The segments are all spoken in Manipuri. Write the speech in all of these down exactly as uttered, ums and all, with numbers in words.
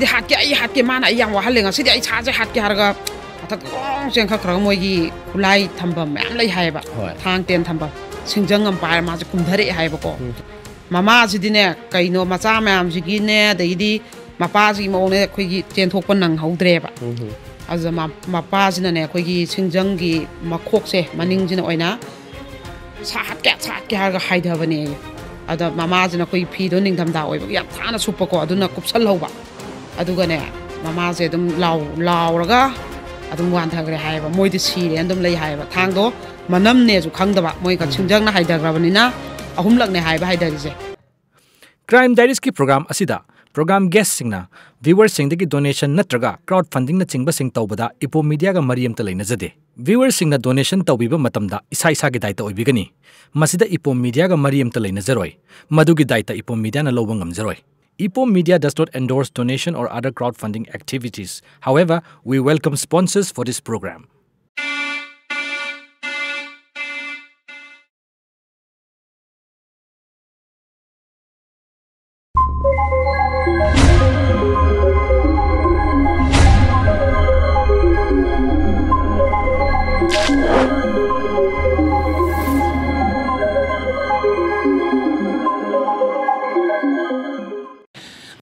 ꯍꯥꯠꯀꯦ, ꯑꯩ ꯍꯥꯠꯀꯦ, ꯃꯥꯅ ꯑꯩ ꯌꯥꯝ ꯋꯥꯍꯜꯂꯦ, ꯉꯁꯤꯗꯤ ꯑꯩ ꯁꯥꯁꯦ ꯍꯥꯠꯀꯦ ꯍꯥꯏꯔꯒ ꯃꯊꯛ ꯂꯣꯡ ꯆꯦꯟꯈꯠꯈ꯭ꯔꯒ ꯃꯣꯏꯒꯤ ꯈꯨꯠꯂꯥꯏ ꯊꯝꯐꯝ ꯃꯌꯥꯝ ꯂꯩ ꯍꯥꯏꯌꯦꯕ꯫ ꯍꯣꯏ꯫ ꯊꯥꯡ ꯇꯦꯟ ꯊꯝꯐꯝ, ꯁꯤꯡꯖꯪ ꯑꯃ ꯄꯥꯏꯔ ꯃꯥꯁꯦ ꯀꯨꯝꯊꯔꯛꯑꯦ ꯍꯥꯏꯌꯦꯕꯀꯣ꯫ ꯃꯃꯥꯁꯤꯗꯤꯅꯦ, ꯀꯩꯅꯣ, ꯃꯆꯥ ꯃꯌꯥꯝꯁꯤꯒꯤꯅꯦ, ꯑꯗꯩꯗꯤ ꯃꯄꯥꯁꯤꯒꯤ ꯃꯑꯣꯡꯅꯦ, ꯑꯩꯈꯣꯏꯒꯤ ꯆꯦꯟꯊꯣꯛꯄ ꯅꯪꯍꯧꯗ꯭ꯔꯦꯕ꯫ ꯑꯗꯨꯗ ꯃ- ꯃꯄꯥꯁꯤꯅꯅꯦ, ꯑꯩꯈꯣꯏꯒꯤ ꯁꯤꯡꯖꯪꯒꯤ ꯃꯈꯣꯛꯁꯦ ꯃꯅꯤꯡꯁꯤꯅ ꯑꯣꯏꯅ ꯁꯥ ꯍꯥꯠꯀꯦ, ꯁꯥ ꯍꯥꯠꯀꯦ ꯍꯥꯏꯔꯒ ꯍꯥꯏꯊꯕꯅꯦ꯫ ꯑꯗ ꯃꯃꯥꯁꯤꯅ ꯑꯩꯈꯣꯏꯒꯤ ꯐꯤꯗꯣ ꯅꯤꯡꯊꯝꯊꯥ ꯑꯣꯏꯕꯒꯤ ꯌꯥꯝ ꯊꯥꯅ ꯁꯨꯞꯄꯀꯣ, ꯑꯗꯨꯅ ꯀꯨꯞꯁꯜꯍꯧꯕ꯫ ꯑꯗꯨꯒꯅꯦ, ꯃꯃꯥꯁꯦ ꯑꯗꯨꯝ ꯂꯥꯎ ꯂꯥꯎꯔꯒ ꯑꯗꯨꯝ ꯋꯥꯟꯊꯈ꯭ꯔꯦ ꯍꯥꯏꯌꯦꯕ꯫ ꯃꯣꯏꯗꯤ ꯁꯤꯔꯦꯅ ꯑꯗꯨꯝ ꯂꯩ ꯍꯥꯏꯌꯦꯕ꯫ ꯊꯥꯡꯗꯣ ꯃꯅꯝꯅꯦꯁꯨ ꯈꯪꯗꯕ, ꯃꯣꯏ ꯁꯤꯡꯖꯪꯅ ꯍꯥꯏꯊꯈ꯭ꯔꯕꯅꯤꯅ꯫ ꯑꯍꯨꯝꯂꯛꯅꯦ ꯍꯥꯏꯕ ꯍꯥꯏꯊꯔꯤꯁꯦ꯫ ꯀ꯭ꯔꯥꯏꯝ ꯗꯥꯏꯔꯤꯁꯀꯤ ꯄ꯭ꯔꯣꯒ꯭ꯔꯥꯝ ꯑꯁꯤꯗ ꯄ꯭ꯔꯣꯒ꯭ꯔꯥꯝ ꯒꯦꯁꯁꯤꯡꯅ ꯚ꯭ꯌꯨꯋꯔꯁꯤꯡꯗꯒꯤ ꯗꯣꯅꯦꯁꯟ ꯅꯠꯇ꯭ꯔꯒ ꯀ꯭ꯔꯥꯎꯗ ꯐꯟꯗꯤꯡꯅꯆꯤꯡꯕꯁꯤꯡ ꯇꯧꯕꯗ ꯏꯄꯣꯝ ꯃꯤꯗꯤꯌꯥꯒ ꯃꯔꯤ ꯑꯃꯇ ꯂꯩꯅꯖꯗꯦ꯫ ꯚ꯭ꯌꯨꯋꯔꯁꯤꯡꯅ ꯗꯣꯅꯦꯁꯟ ꯇꯧꯕꯤꯕ ꯃꯇꯝꯗ ꯏꯁꯥ ꯏꯁꯥꯒꯤ ꯗꯥꯏꯇ ꯑꯣꯏꯕꯤꯒꯅꯤ꯫ ꯃꯁꯤꯗ ꯏꯄꯣꯝ ꯃꯤꯗꯤꯌꯥꯒ ꯃꯔꯤ ꯑꯃꯇ ꯂꯩꯅꯖꯔꯣꯏ꯫ ꯃꯗꯨꯒꯤ ꯗꯥꯏꯇ ꯏꯄꯣꯝ ꯃꯤꯗꯤꯌꯥꯅ ꯂꯧꯕ ꯉꯝꯖꯔꯣꯏ꯫ Epom Media does not endorse donation or other crowdfunding activities. However, we welcome sponsors for this program.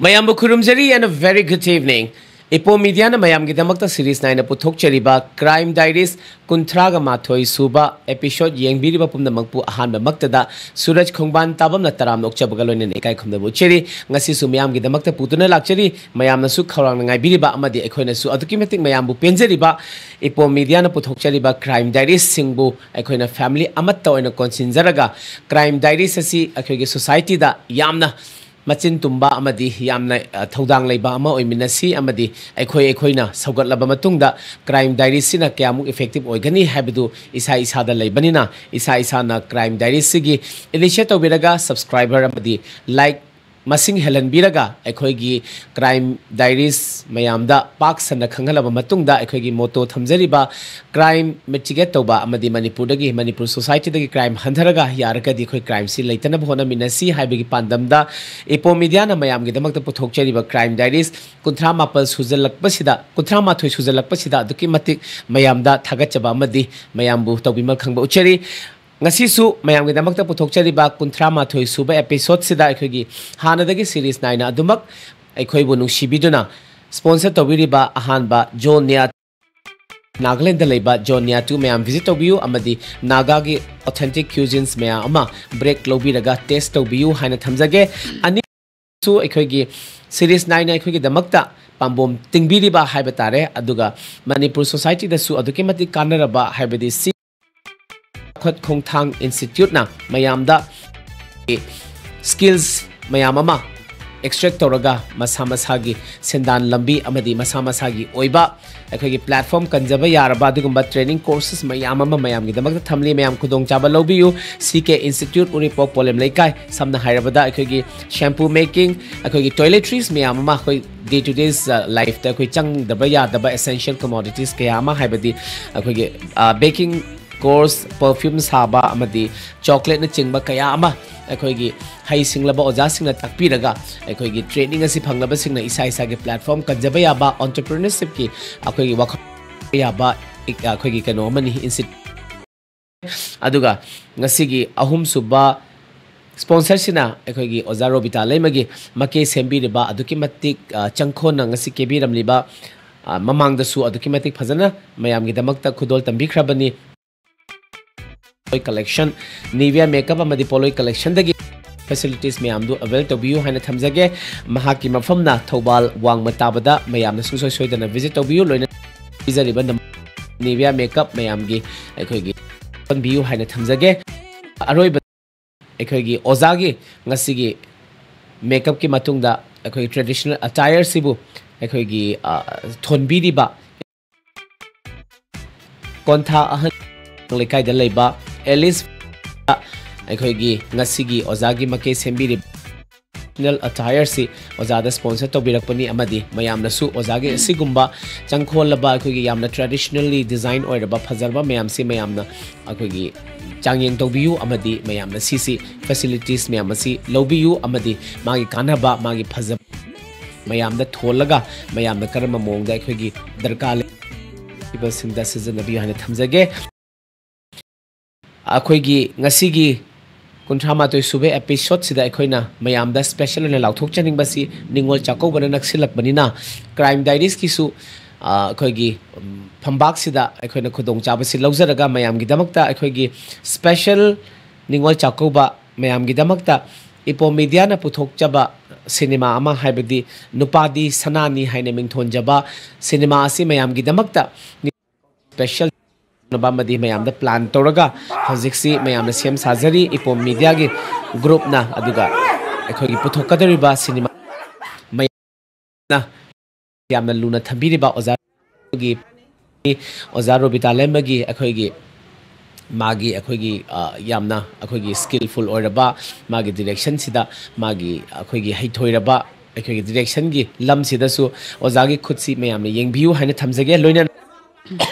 ꯃꯌꯥꯝꯕꯨ ꯈꯨꯔꯨꯝꯖꯔꯤ and a very good evening. ꯏꯄꯣꯝ ꯃꯤꯗꯤꯌꯥꯅ ꯃꯌꯥꯝꯒꯤꯗꯃꯛꯇ ꯁꯤꯔꯤꯁ ꯅꯥꯏꯅ ꯄꯨꯊꯣꯛꯆꯔꯤꯕ ꯀ꯭ꯔꯥꯏꯝ ꯗꯥꯏꯔꯤꯁ ꯀꯨꯟꯊ꯭ꯔꯥꯒ ꯃꯥꯊꯣꯏ ꯁꯨꯕ ꯑꯦꯄꯤꯁꯣꯗ ꯌꯦꯡꯕꯤꯔꯤꯕ ꯄꯨꯝꯅꯃꯛꯄꯨ ꯑꯍꯥꯟꯕꯃꯛꯇꯗ ꯁꯨꯔꯖ ꯈꯣꯡꯕꯥꯟ ꯇꯥꯕꯝꯅ ꯇꯔꯥꯝꯅ ꯑꯣꯛꯆꯕꯒ ꯂꯣꯏꯅꯅ ꯏꯀꯥꯏ ꯈꯨꯝꯅꯕ ꯎꯠꯆꯔꯤ꯫ ꯉꯁꯤꯁꯨ ꯃꯌꯥꯝꯒꯤꯗꯃꯛꯇ ꯄꯨꯗꯨꯅ ꯂꯥꯛꯆꯔꯤ꯫ ꯃꯌꯥꯝꯅꯁꯨ ꯈꯧꯔꯥꯡꯅ ꯉꯥꯏꯕꯤꯔꯤꯕ ꯑꯃꯗꯤ ꯑꯩꯈꯣꯏꯅꯁꯨ ꯑꯗꯨꯛꯀꯤ ꯃꯇꯤꯛ ꯃꯌꯥꯝꯕꯨ ꯄꯦꯟꯖꯔꯤꯕ ꯏꯄꯣꯝ ꯃꯤꯗꯤꯌꯥꯅ ꯄꯨꯊꯣꯛꯆꯔꯤꯕ ꯀ꯭ꯔꯥꯏꯝ ꯗꯥꯏꯔꯤꯁꯁꯤꯡꯕꯨ ꯑꯩꯈꯣꯏꯅ ꯐꯦꯃꯤꯂꯤ ꯑꯃꯠꯇ ꯑꯣꯏꯅ ꯀꯣꯟꯁꯤꯟꯖꯔꯒ ꯀ꯭ꯔꯥꯏꯝ ꯗꯥꯏꯔꯤꯁ ꯑꯁꯤ ꯑꯩꯈꯣꯏꯒꯤ ꯁꯣꯁꯥꯏꯇꯤꯗ ꯌꯥꯝꯅ ꯃꯆꯤꯟ ꯇꯨꯝꯕ ꯑꯃꯗꯤ ꯌꯥꯝꯅ, ꯑ, ꯊꯧꯗꯥꯡ ꯂꯩꯕ ꯑꯃ ꯑꯣꯏꯃꯤꯟꯅꯁꯤ ꯑꯃꯗꯤ ꯑꯩꯈꯣꯏ ꯑꯩꯈꯣꯏꯅ ꯁꯧꯒꯠꯂꯕ ꯃꯇꯨꯡꯗ ꯀ꯭ꯔꯥꯏꯝ ꯗꯥꯏꯔꯤꯁꯁꯤꯅ ꯀꯌꯥꯃꯨꯛ ꯏꯐꯦꯛꯇꯤꯞ ꯑꯣꯏꯒꯅꯤ ꯍꯥꯏꯕꯗꯨ ꯏꯁꯥ ꯏꯁꯥꯗ ꯂꯩꯕꯅꯤꯅ ꯏꯁꯥ ꯏꯁꯥꯅ ꯀ꯭ꯔꯥꯏꯝ ꯗꯥꯏꯔꯤꯁꯁꯤꯒꯤ ꯏꯅꯤꯁꯤꯌꯦꯠ ꯇꯧꯕꯤꯔꯒ ꯁꯕꯁꯀ꯭ꯔꯥꯏꯕꯔ ꯑꯃꯗꯤ ꯂꯥꯏꯛ ꯃꯁꯤꯡ ꯍꯦꯜꯍꯟꯕꯤꯔꯒ ꯑꯩꯈꯣꯏꯒꯤ crime diaries ꯃꯌꯥꯝꯗ ꯄꯥꯛ ꯁꯟꯅ ꯈꯪꯍꯜꯂꯕ ꯃꯇꯨꯡꯗ ꯑꯩꯈꯣꯏꯒꯤ motto ꯊꯝꯖꯔꯤꯕ crime mitigate ꯇꯧꯕ ꯑꯃꯗꯤ ꯃꯅꯤꯄꯨꯔꯗꯒꯤ, ꯃꯅꯤꯄꯨꯔ society ꯗꯒꯤ crime ꯍꯟꯊꯔꯒ ꯌꯥꯔꯒꯗꯤ ꯑꯩꯈꯣꯏ crime ꯁꯤ ꯂꯩꯇꯅꯕ ꯍꯣꯠꯅꯃꯤꯟꯅꯁꯤ ꯍꯥꯏꯕꯒꯤ ꯄꯥꯟꯗꯝꯗ ꯏꯄꯣ media ꯅ ꯃꯌꯥꯝꯒꯤꯗꯃꯛꯇ ꯄꯨꯊꯣꯛꯆꯔꯤꯕ crime diaries ꯀꯨꯟꯊ꯭ꯔꯥ ꯃꯥꯄꯜ ꯁꯨꯖꯜꯂꯛꯄꯁꯤꯗ, ꯀꯨꯟꯊ꯭ꯔꯥ ꯃꯥꯊꯣꯏ ꯁꯨꯖꯜꯂꯛꯄꯁꯤꯗ ꯑꯗꯨꯛꯀꯤ ꯃꯇꯤꯛ ꯃꯌꯥꯝꯗ ꯊꯥꯒꯠꯆꯕ ꯑꯃꯗꯤ ꯃꯌꯥꯝꯕꯨ ꯇꯧꯕꯤꯃꯜ ꯈꯪꯕ ꯎꯠꯆꯔꯤ꯫ ꯉꯁꯤꯁꯨ ꯃꯌꯥꯝꯒꯤꯗꯃꯛꯇ ꯄꯨꯊꯣꯛꯆꯔꯤꯕ ꯀꯨꯟꯊ꯭ꯔꯥ ꯃꯥꯊꯣꯏ ꯁꯨꯕ episode ꯁꯤꯗ ꯑꯩꯈꯣꯏꯒꯤ ꯍꯥꯟꯅꯗꯒꯤ series ꯅꯥꯏꯅ ꯑꯗꯨꯃꯛ ꯑꯩꯈꯣꯏꯕꯨ ꯅꯨꯡꯁꯤꯕꯤꯗꯨꯅ sponsor ꯇꯧꯕꯤꯔꯤꯕ ꯑꯍꯥꯟꯕ ꯖꯣꯟ ꯅꯤꯌꯥ, ꯅꯥꯒꯥꯂꯦꯟꯗ ꯂꯩꯕ ꯖꯣꯟ ꯅꯤꯌꯥꯇꯨ ꯃꯌꯥꯝ visit ꯇꯧꯕꯤꯌꯨ ꯑꯃꯗꯤ ꯅꯥꯒꯥꯒꯤ authentic cuisines ꯃꯌꯥꯝ ꯑꯃ break ꯂꯧꯕꯤꯔꯒ taste ꯇꯧꯕꯤꯌꯨ ꯍꯥꯏꯅ ꯊꯝꯖꯒꯦ꯫ ꯑꯅꯤ ꯁꯨ ꯑꯩꯈꯣꯏꯒꯤ series ꯅꯥꯏꯅ ꯑꯩꯈꯣꯏꯒꯤꯗꯃꯛꯇ ꯄꯥꯝꯕꯣꯝ ꯇꯤꯡꯕꯤꯔꯤꯕ ꯍꯥꯏꯕ ꯇꯥꯔꯦ꯫ ꯑꯗꯨꯒ ꯃꯅꯤꯄꯨꯔ society ꯗꯁꯨ ꯑꯗꯨꯛꯀꯤ ꯃꯇꯤꯛ ꯀꯥꯟꯅꯔꯕ ꯍꯥꯏꯕꯗꯤ ꯁꯤ ꯆꯥꯎꯈꯠ ꯈꯣꯡꯊꯥꯡ institute ꯅ ꯃꯌꯥꯝꯗ skills ꯃꯌꯥꯝ ꯑꯃ extract ꯇꯧꯔꯒ ꯃꯁꯥ ꯃꯁꯥꯒꯤ ꯁꯦꯟꯗꯥꯟ ꯂꯝꯕꯤ ꯑꯃꯗꯤ ꯃꯁꯥ ꯃꯁꯥꯒꯤ ꯑꯣꯏꯕ ꯑꯩꯈꯣꯏꯒꯤ platform ꯀꯟꯖꯕ ꯌꯥꯔꯕ ꯑꯗꯨꯒꯨꯝꯕ training courses ꯃꯌꯥꯝ ꯑꯃ ꯃꯌꯥꯝꯒꯤꯗꯃꯛꯇ ꯊꯝꯂꯤ꯫ ꯃꯌꯥꯝ ꯈꯨꯗꯣꯡꯆꯥꯕ ꯂꯧꯕꯤꯌꯨ꯫ C K Institute, ꯎꯔꯤꯄꯣꯛ, ꯄꯣꯂꯦꯝ ꯂꯩꯀꯥꯏ꯫ ꯁꯝꯅ ꯍꯥꯏꯔꯕꯗ ꯑꯩꯈꯣꯏꯒꯤ shampoo making, ꯑꯩꯈꯣꯏꯒꯤ toiletries ꯃꯌꯥꯝ ꯑꯃ ꯑꯩꯈꯣꯏ day to days, ꯑ, life ꯇ ꯑꯩꯈꯣꯏ ꯆꯪꯗꯕ ꯌꯥꯗꯕ essential commodities ꯀꯌꯥ ꯑꯃ, ꯍꯥꯏꯕꯗꯤ ꯑꯩꯈꯣꯏꯒꯤ, ꯑ, baking course, perfume ꯁꯥꯕ ꯑꯃꯗꯤ chocolate ꯅꯆꯤꯡꯕ ꯀꯌꯥ ꯑꯃ ꯑꯩꯈꯣꯏꯒꯤ ꯍꯩ ꯁꯤꯡꯂꯕ ꯑꯣꯖꯥꯁꯤꯡꯅ ꯇꯥꯛꯄꯤꯔꯒ ꯑꯩꯈꯣꯏꯒꯤ training ꯑꯁꯤ ꯐꯪꯂꯕꯁꯤꯡꯅ ꯏꯁꯥ ꯏꯁꯥꯒꯤ platform ꯀꯟꯖꯕ ꯌꯥꯕ, entrepreneurship ꯀꯤ ꯑꯩꯈꯣꯏꯒꯤ ꯋꯥꯈꯜ ꯌꯥꯕ ꯑꯩꯈꯣꯏꯒꯤ ꯀꯩꯅꯣ ꯑꯃꯅꯤ, institute꯫ ꯑꯗꯨꯒ ꯉꯁꯤꯒꯤ ꯑꯍꯨꯝꯁꯨꯕ sponsor ꯁꯤꯅ ꯑꯩꯈꯣꯏꯒꯤ ꯑꯣꯖꯥ ꯔꯣꯕꯤꯇꯥ ꯂꯩꯃꯒꯤ ꯃꯀꯦ ꯁꯦꯝꯕꯤꯔꯤꯕ ꯑꯗꯨꯛꯀꯤ ꯃꯇꯤꯛ, ꯑ, ꯆꯪꯈꯣꯟꯅ ꯉꯁꯤ ꯀꯦꯕꯤꯔꯝꯂꯤꯕ, ꯑ, ꯃꯃꯥꯡꯗꯁꯨ ꯑꯗꯨꯛꯀꯤ ꯃꯇꯤꯛ ꯐꯖꯅ ꯃꯌꯥꯝꯒꯤꯗꯃꯛꯇ ꯈꯨꯗꯣꯜ ꯇꯝꯕꯤꯈ꯭ꯔꯕꯅꯤ꯫ ꯄꯣꯂꯣꯏ collection, Nivea makeup ꯑꯃꯗꯤ ꯄꯣꯂꯣꯏ collection ꯗꯒꯤ facilities ꯃꯌꯥꯝꯗꯨ avail ꯇꯧꯕꯤꯌꯨ ꯍꯥꯏꯅ ꯊꯝꯖꯒꯦ꯫ ꯃꯍꯥꯛꯀꯤ ꯃꯐꯝꯅ ꯊꯧꯕꯥꯜ ꯋꯥꯡꯃ ꯇꯥꯕꯗ ꯃꯌꯥꯝꯅ ꯁꯨꯡꯁꯣꯏ ꯁꯣꯏꯗꯅ visit ꯇꯧꯕꯤꯌꯨ꯫ ꯂꯣꯏꯅ ꯄꯤꯖꯔꯤꯕ ꯅꯝ-, Nivea makeup ꯃꯌꯥꯝꯒꯤ ꯑꯩꯈꯣꯏꯒꯤ ꯄꯟꯕꯤꯌꯨ ꯍꯥꯏꯅ ꯊꯝꯖꯒꯦ꯫ ꯑꯔꯣꯏꯕ ꯑꯩꯈꯣꯏꯒꯤ ꯑꯣꯖꯥꯒꯤ ꯉꯁꯤꯒꯤ makeup ꯀꯤ ꯃꯇꯨꯡꯗ ꯑꯩꯈꯣꯏꯒꯤ traditional attire ꯁꯤꯕꯨ ꯑꯩꯈꯣꯏꯒꯤ, ꯑ, ꯊꯣꯟꯕꯤꯔꯤꯕ ꯀꯣꯟꯊꯥ ꯑꯍꯟ ꯂꯩꯀꯥꯏꯗ ꯂꯩꯕ ꯑꯦꯂꯤꯁ ꯑꯩꯈꯣꯏꯒꯤ ꯉꯁꯤꯒꯤ ꯑꯣꯖꯥꯒꯤ ꯃꯀꯦ ꯁꯦꯝꯕꯤꯔꯤꯕ traditional attire ꯁꯤ ꯑꯣꯖꯥꯗ sponsor ꯇꯧꯕꯤꯔꯛꯄꯅꯤ, ꯑꯃꯗꯤ ꯃꯌꯥꯝꯅꯁꯨ ꯑꯣꯖꯥꯒꯤ ꯑꯁꯤꯒꯨꯝꯕ ꯆꯪꯈꯣꯜꯂꯕ, ꯑꯩꯈꯣꯏꯒꯤ ꯌꯥꯝꯅ traditionally design ꯑꯣꯏꯔꯕ ꯐꯖꯔꯕ ꯃꯌꯥꯝꯁꯤ ꯃꯌꯥꯝꯅ ꯑꯩꯈꯣꯏꯒꯤ ꯆꯥꯡꯌꯦꯡ ꯇꯧꯕꯤꯌꯨ, ꯑꯃꯗꯤ ꯃꯌꯥꯝꯅ ꯁꯤꯁꯤ facilities ꯃꯌꯥꯝ ꯑꯁꯤ ꯂꯧꯕꯤꯌꯨ, ꯑꯃꯗꯤ ꯃꯥꯒꯤ ꯀꯥꯟꯅꯕ, ꯃꯥꯒꯤ ꯐꯖꯕ ꯃꯌꯥꯝꯗ ꯊꯣꯜꯂꯒ ꯃꯌꯥꯝꯅ ꯀꯔꯝꯕ ꯃꯑꯣꯡꯗ ꯑꯩꯈꯣꯏꯒꯤ ꯗꯔꯀꯥꯔ ꯂꯩꯕꯁꯤꯡꯗ ꯁꯤꯖꯤꯟꯅꯕꯤꯌꯨ ꯍꯥꯏꯅ ꯊꯝꯖꯒꯦ꯫ ꯑꯩꯈꯣꯏꯒꯤ ꯉꯁꯤꯒꯤ ꯀꯨꯟꯊ꯭ꯔꯥ ꯃꯥꯊꯣꯏ ꯁꯨꯕ episode ꯁꯤꯗ ꯑꯩꯈꯣꯏꯅ ꯃꯌꯥꯝꯗ special ꯑꯣꯏꯅ ꯂꯥꯎꯊꯣꯛꯆꯅꯤꯡꯕꯁꯤ, ꯅꯤꯉꯣꯜ ꯆꯥꯛꯀꯧꯕꯅ ꯅꯛꯁꯤꯜꯂꯛꯄꯅꯤꯅ Crime Diaries ꯀꯤꯁꯨ, ꯑ, ꯑꯩꯈꯣꯏꯒꯤ, ꯎꯝ, ꯐꯝꯕꯥꯛꯁꯤꯗ ꯑꯩꯈꯣꯏꯅ ꯈꯨꯗꯣꯡꯆꯥꯕꯁꯤ ꯂꯧꯖꯔꯒ ꯃꯌꯥꯝꯒꯤꯗꯃꯛꯇ ꯑꯩꯈꯣꯏꯒꯤ special ꯅꯤꯉꯣꯜ ꯆꯥꯛꯀꯧꯕ ꯃꯌꯥꯝꯒꯤꯗꯃꯛꯇ ꯏꯄꯣꯝ Media ꯅ ꯄꯨꯊꯣꯛꯆꯕ ꯁꯤꯅꯦꯃꯥ ꯑꯃ, ꯍꯥꯏꯕꯗꯤ ꯅꯨꯄꯥꯗꯤ ꯁꯅꯥꯅꯤ ꯍꯥꯏꯅ ꯃꯤꯡꯊꯣꯟꯖꯕ ꯁꯤꯅꯦꯃꯥ ꯑꯁꯤ ꯃꯌꯥꯝꯒꯤꯗꯃꯛꯇ special ꯇꯧꯅꯕ ꯑꯃꯗꯤ ꯃꯌꯥꯝꯗ plan ꯇꯧꯔꯒ ꯍꯧꯖꯤꯛꯁꯤ ꯃꯌꯥꯝꯅ ꯁꯦꯝ ꯁꯥꯖꯔꯤ, ꯏꯄꯣꯝ Media ꯒꯤ group ꯅ꯫ ꯑꯗꯨꯒ ꯑꯩꯈꯣꯏꯒꯤ ꯄꯨꯊꯣꯛꯀꯗꯧꯔꯤꯕ ꯁꯤꯅꯦꯃꯥ ꯃꯌꯥꯝꯅ ꯌꯥꯝꯅ ꯂꯨꯅ ꯊꯝꯕꯤꯔꯤꯕ ꯑꯣꯖꯥꯒꯤ, ꯑꯣꯖꯥ ꯔꯣꯕꯤꯇꯥ ꯂꯩꯃꯒꯤ ꯑꯩꯈꯣꯏꯒꯤ, ꯃꯥꯒꯤ ꯑꯩꯈꯣꯏꯒꯤ, ꯑ, ꯌꯥꯝꯅ ꯑꯩꯈꯣꯏꯒꯤ skillful ꯑꯣꯏꯔꯕ ꯃꯥꯒꯤ direction ꯁꯤꯗ, ꯃꯥꯒꯤ ꯑꯩꯈꯣꯏꯒꯤ ꯍꯩꯊꯣꯏꯔꯕ ꯑꯩꯈꯣꯏꯒꯤ direction ꯒꯤ ꯂꯝꯁꯤꯗꯁꯨ ꯑꯣꯖꯥꯒꯤ ꯈꯨꯠꯁꯤ ꯃꯌꯥꯝꯅ ꯌꯦꯡꯕꯤꯌꯨ ꯍꯥꯏꯅ ꯊꯝꯖꯒꯦ꯫ ꯂꯣꯏꯅꯅ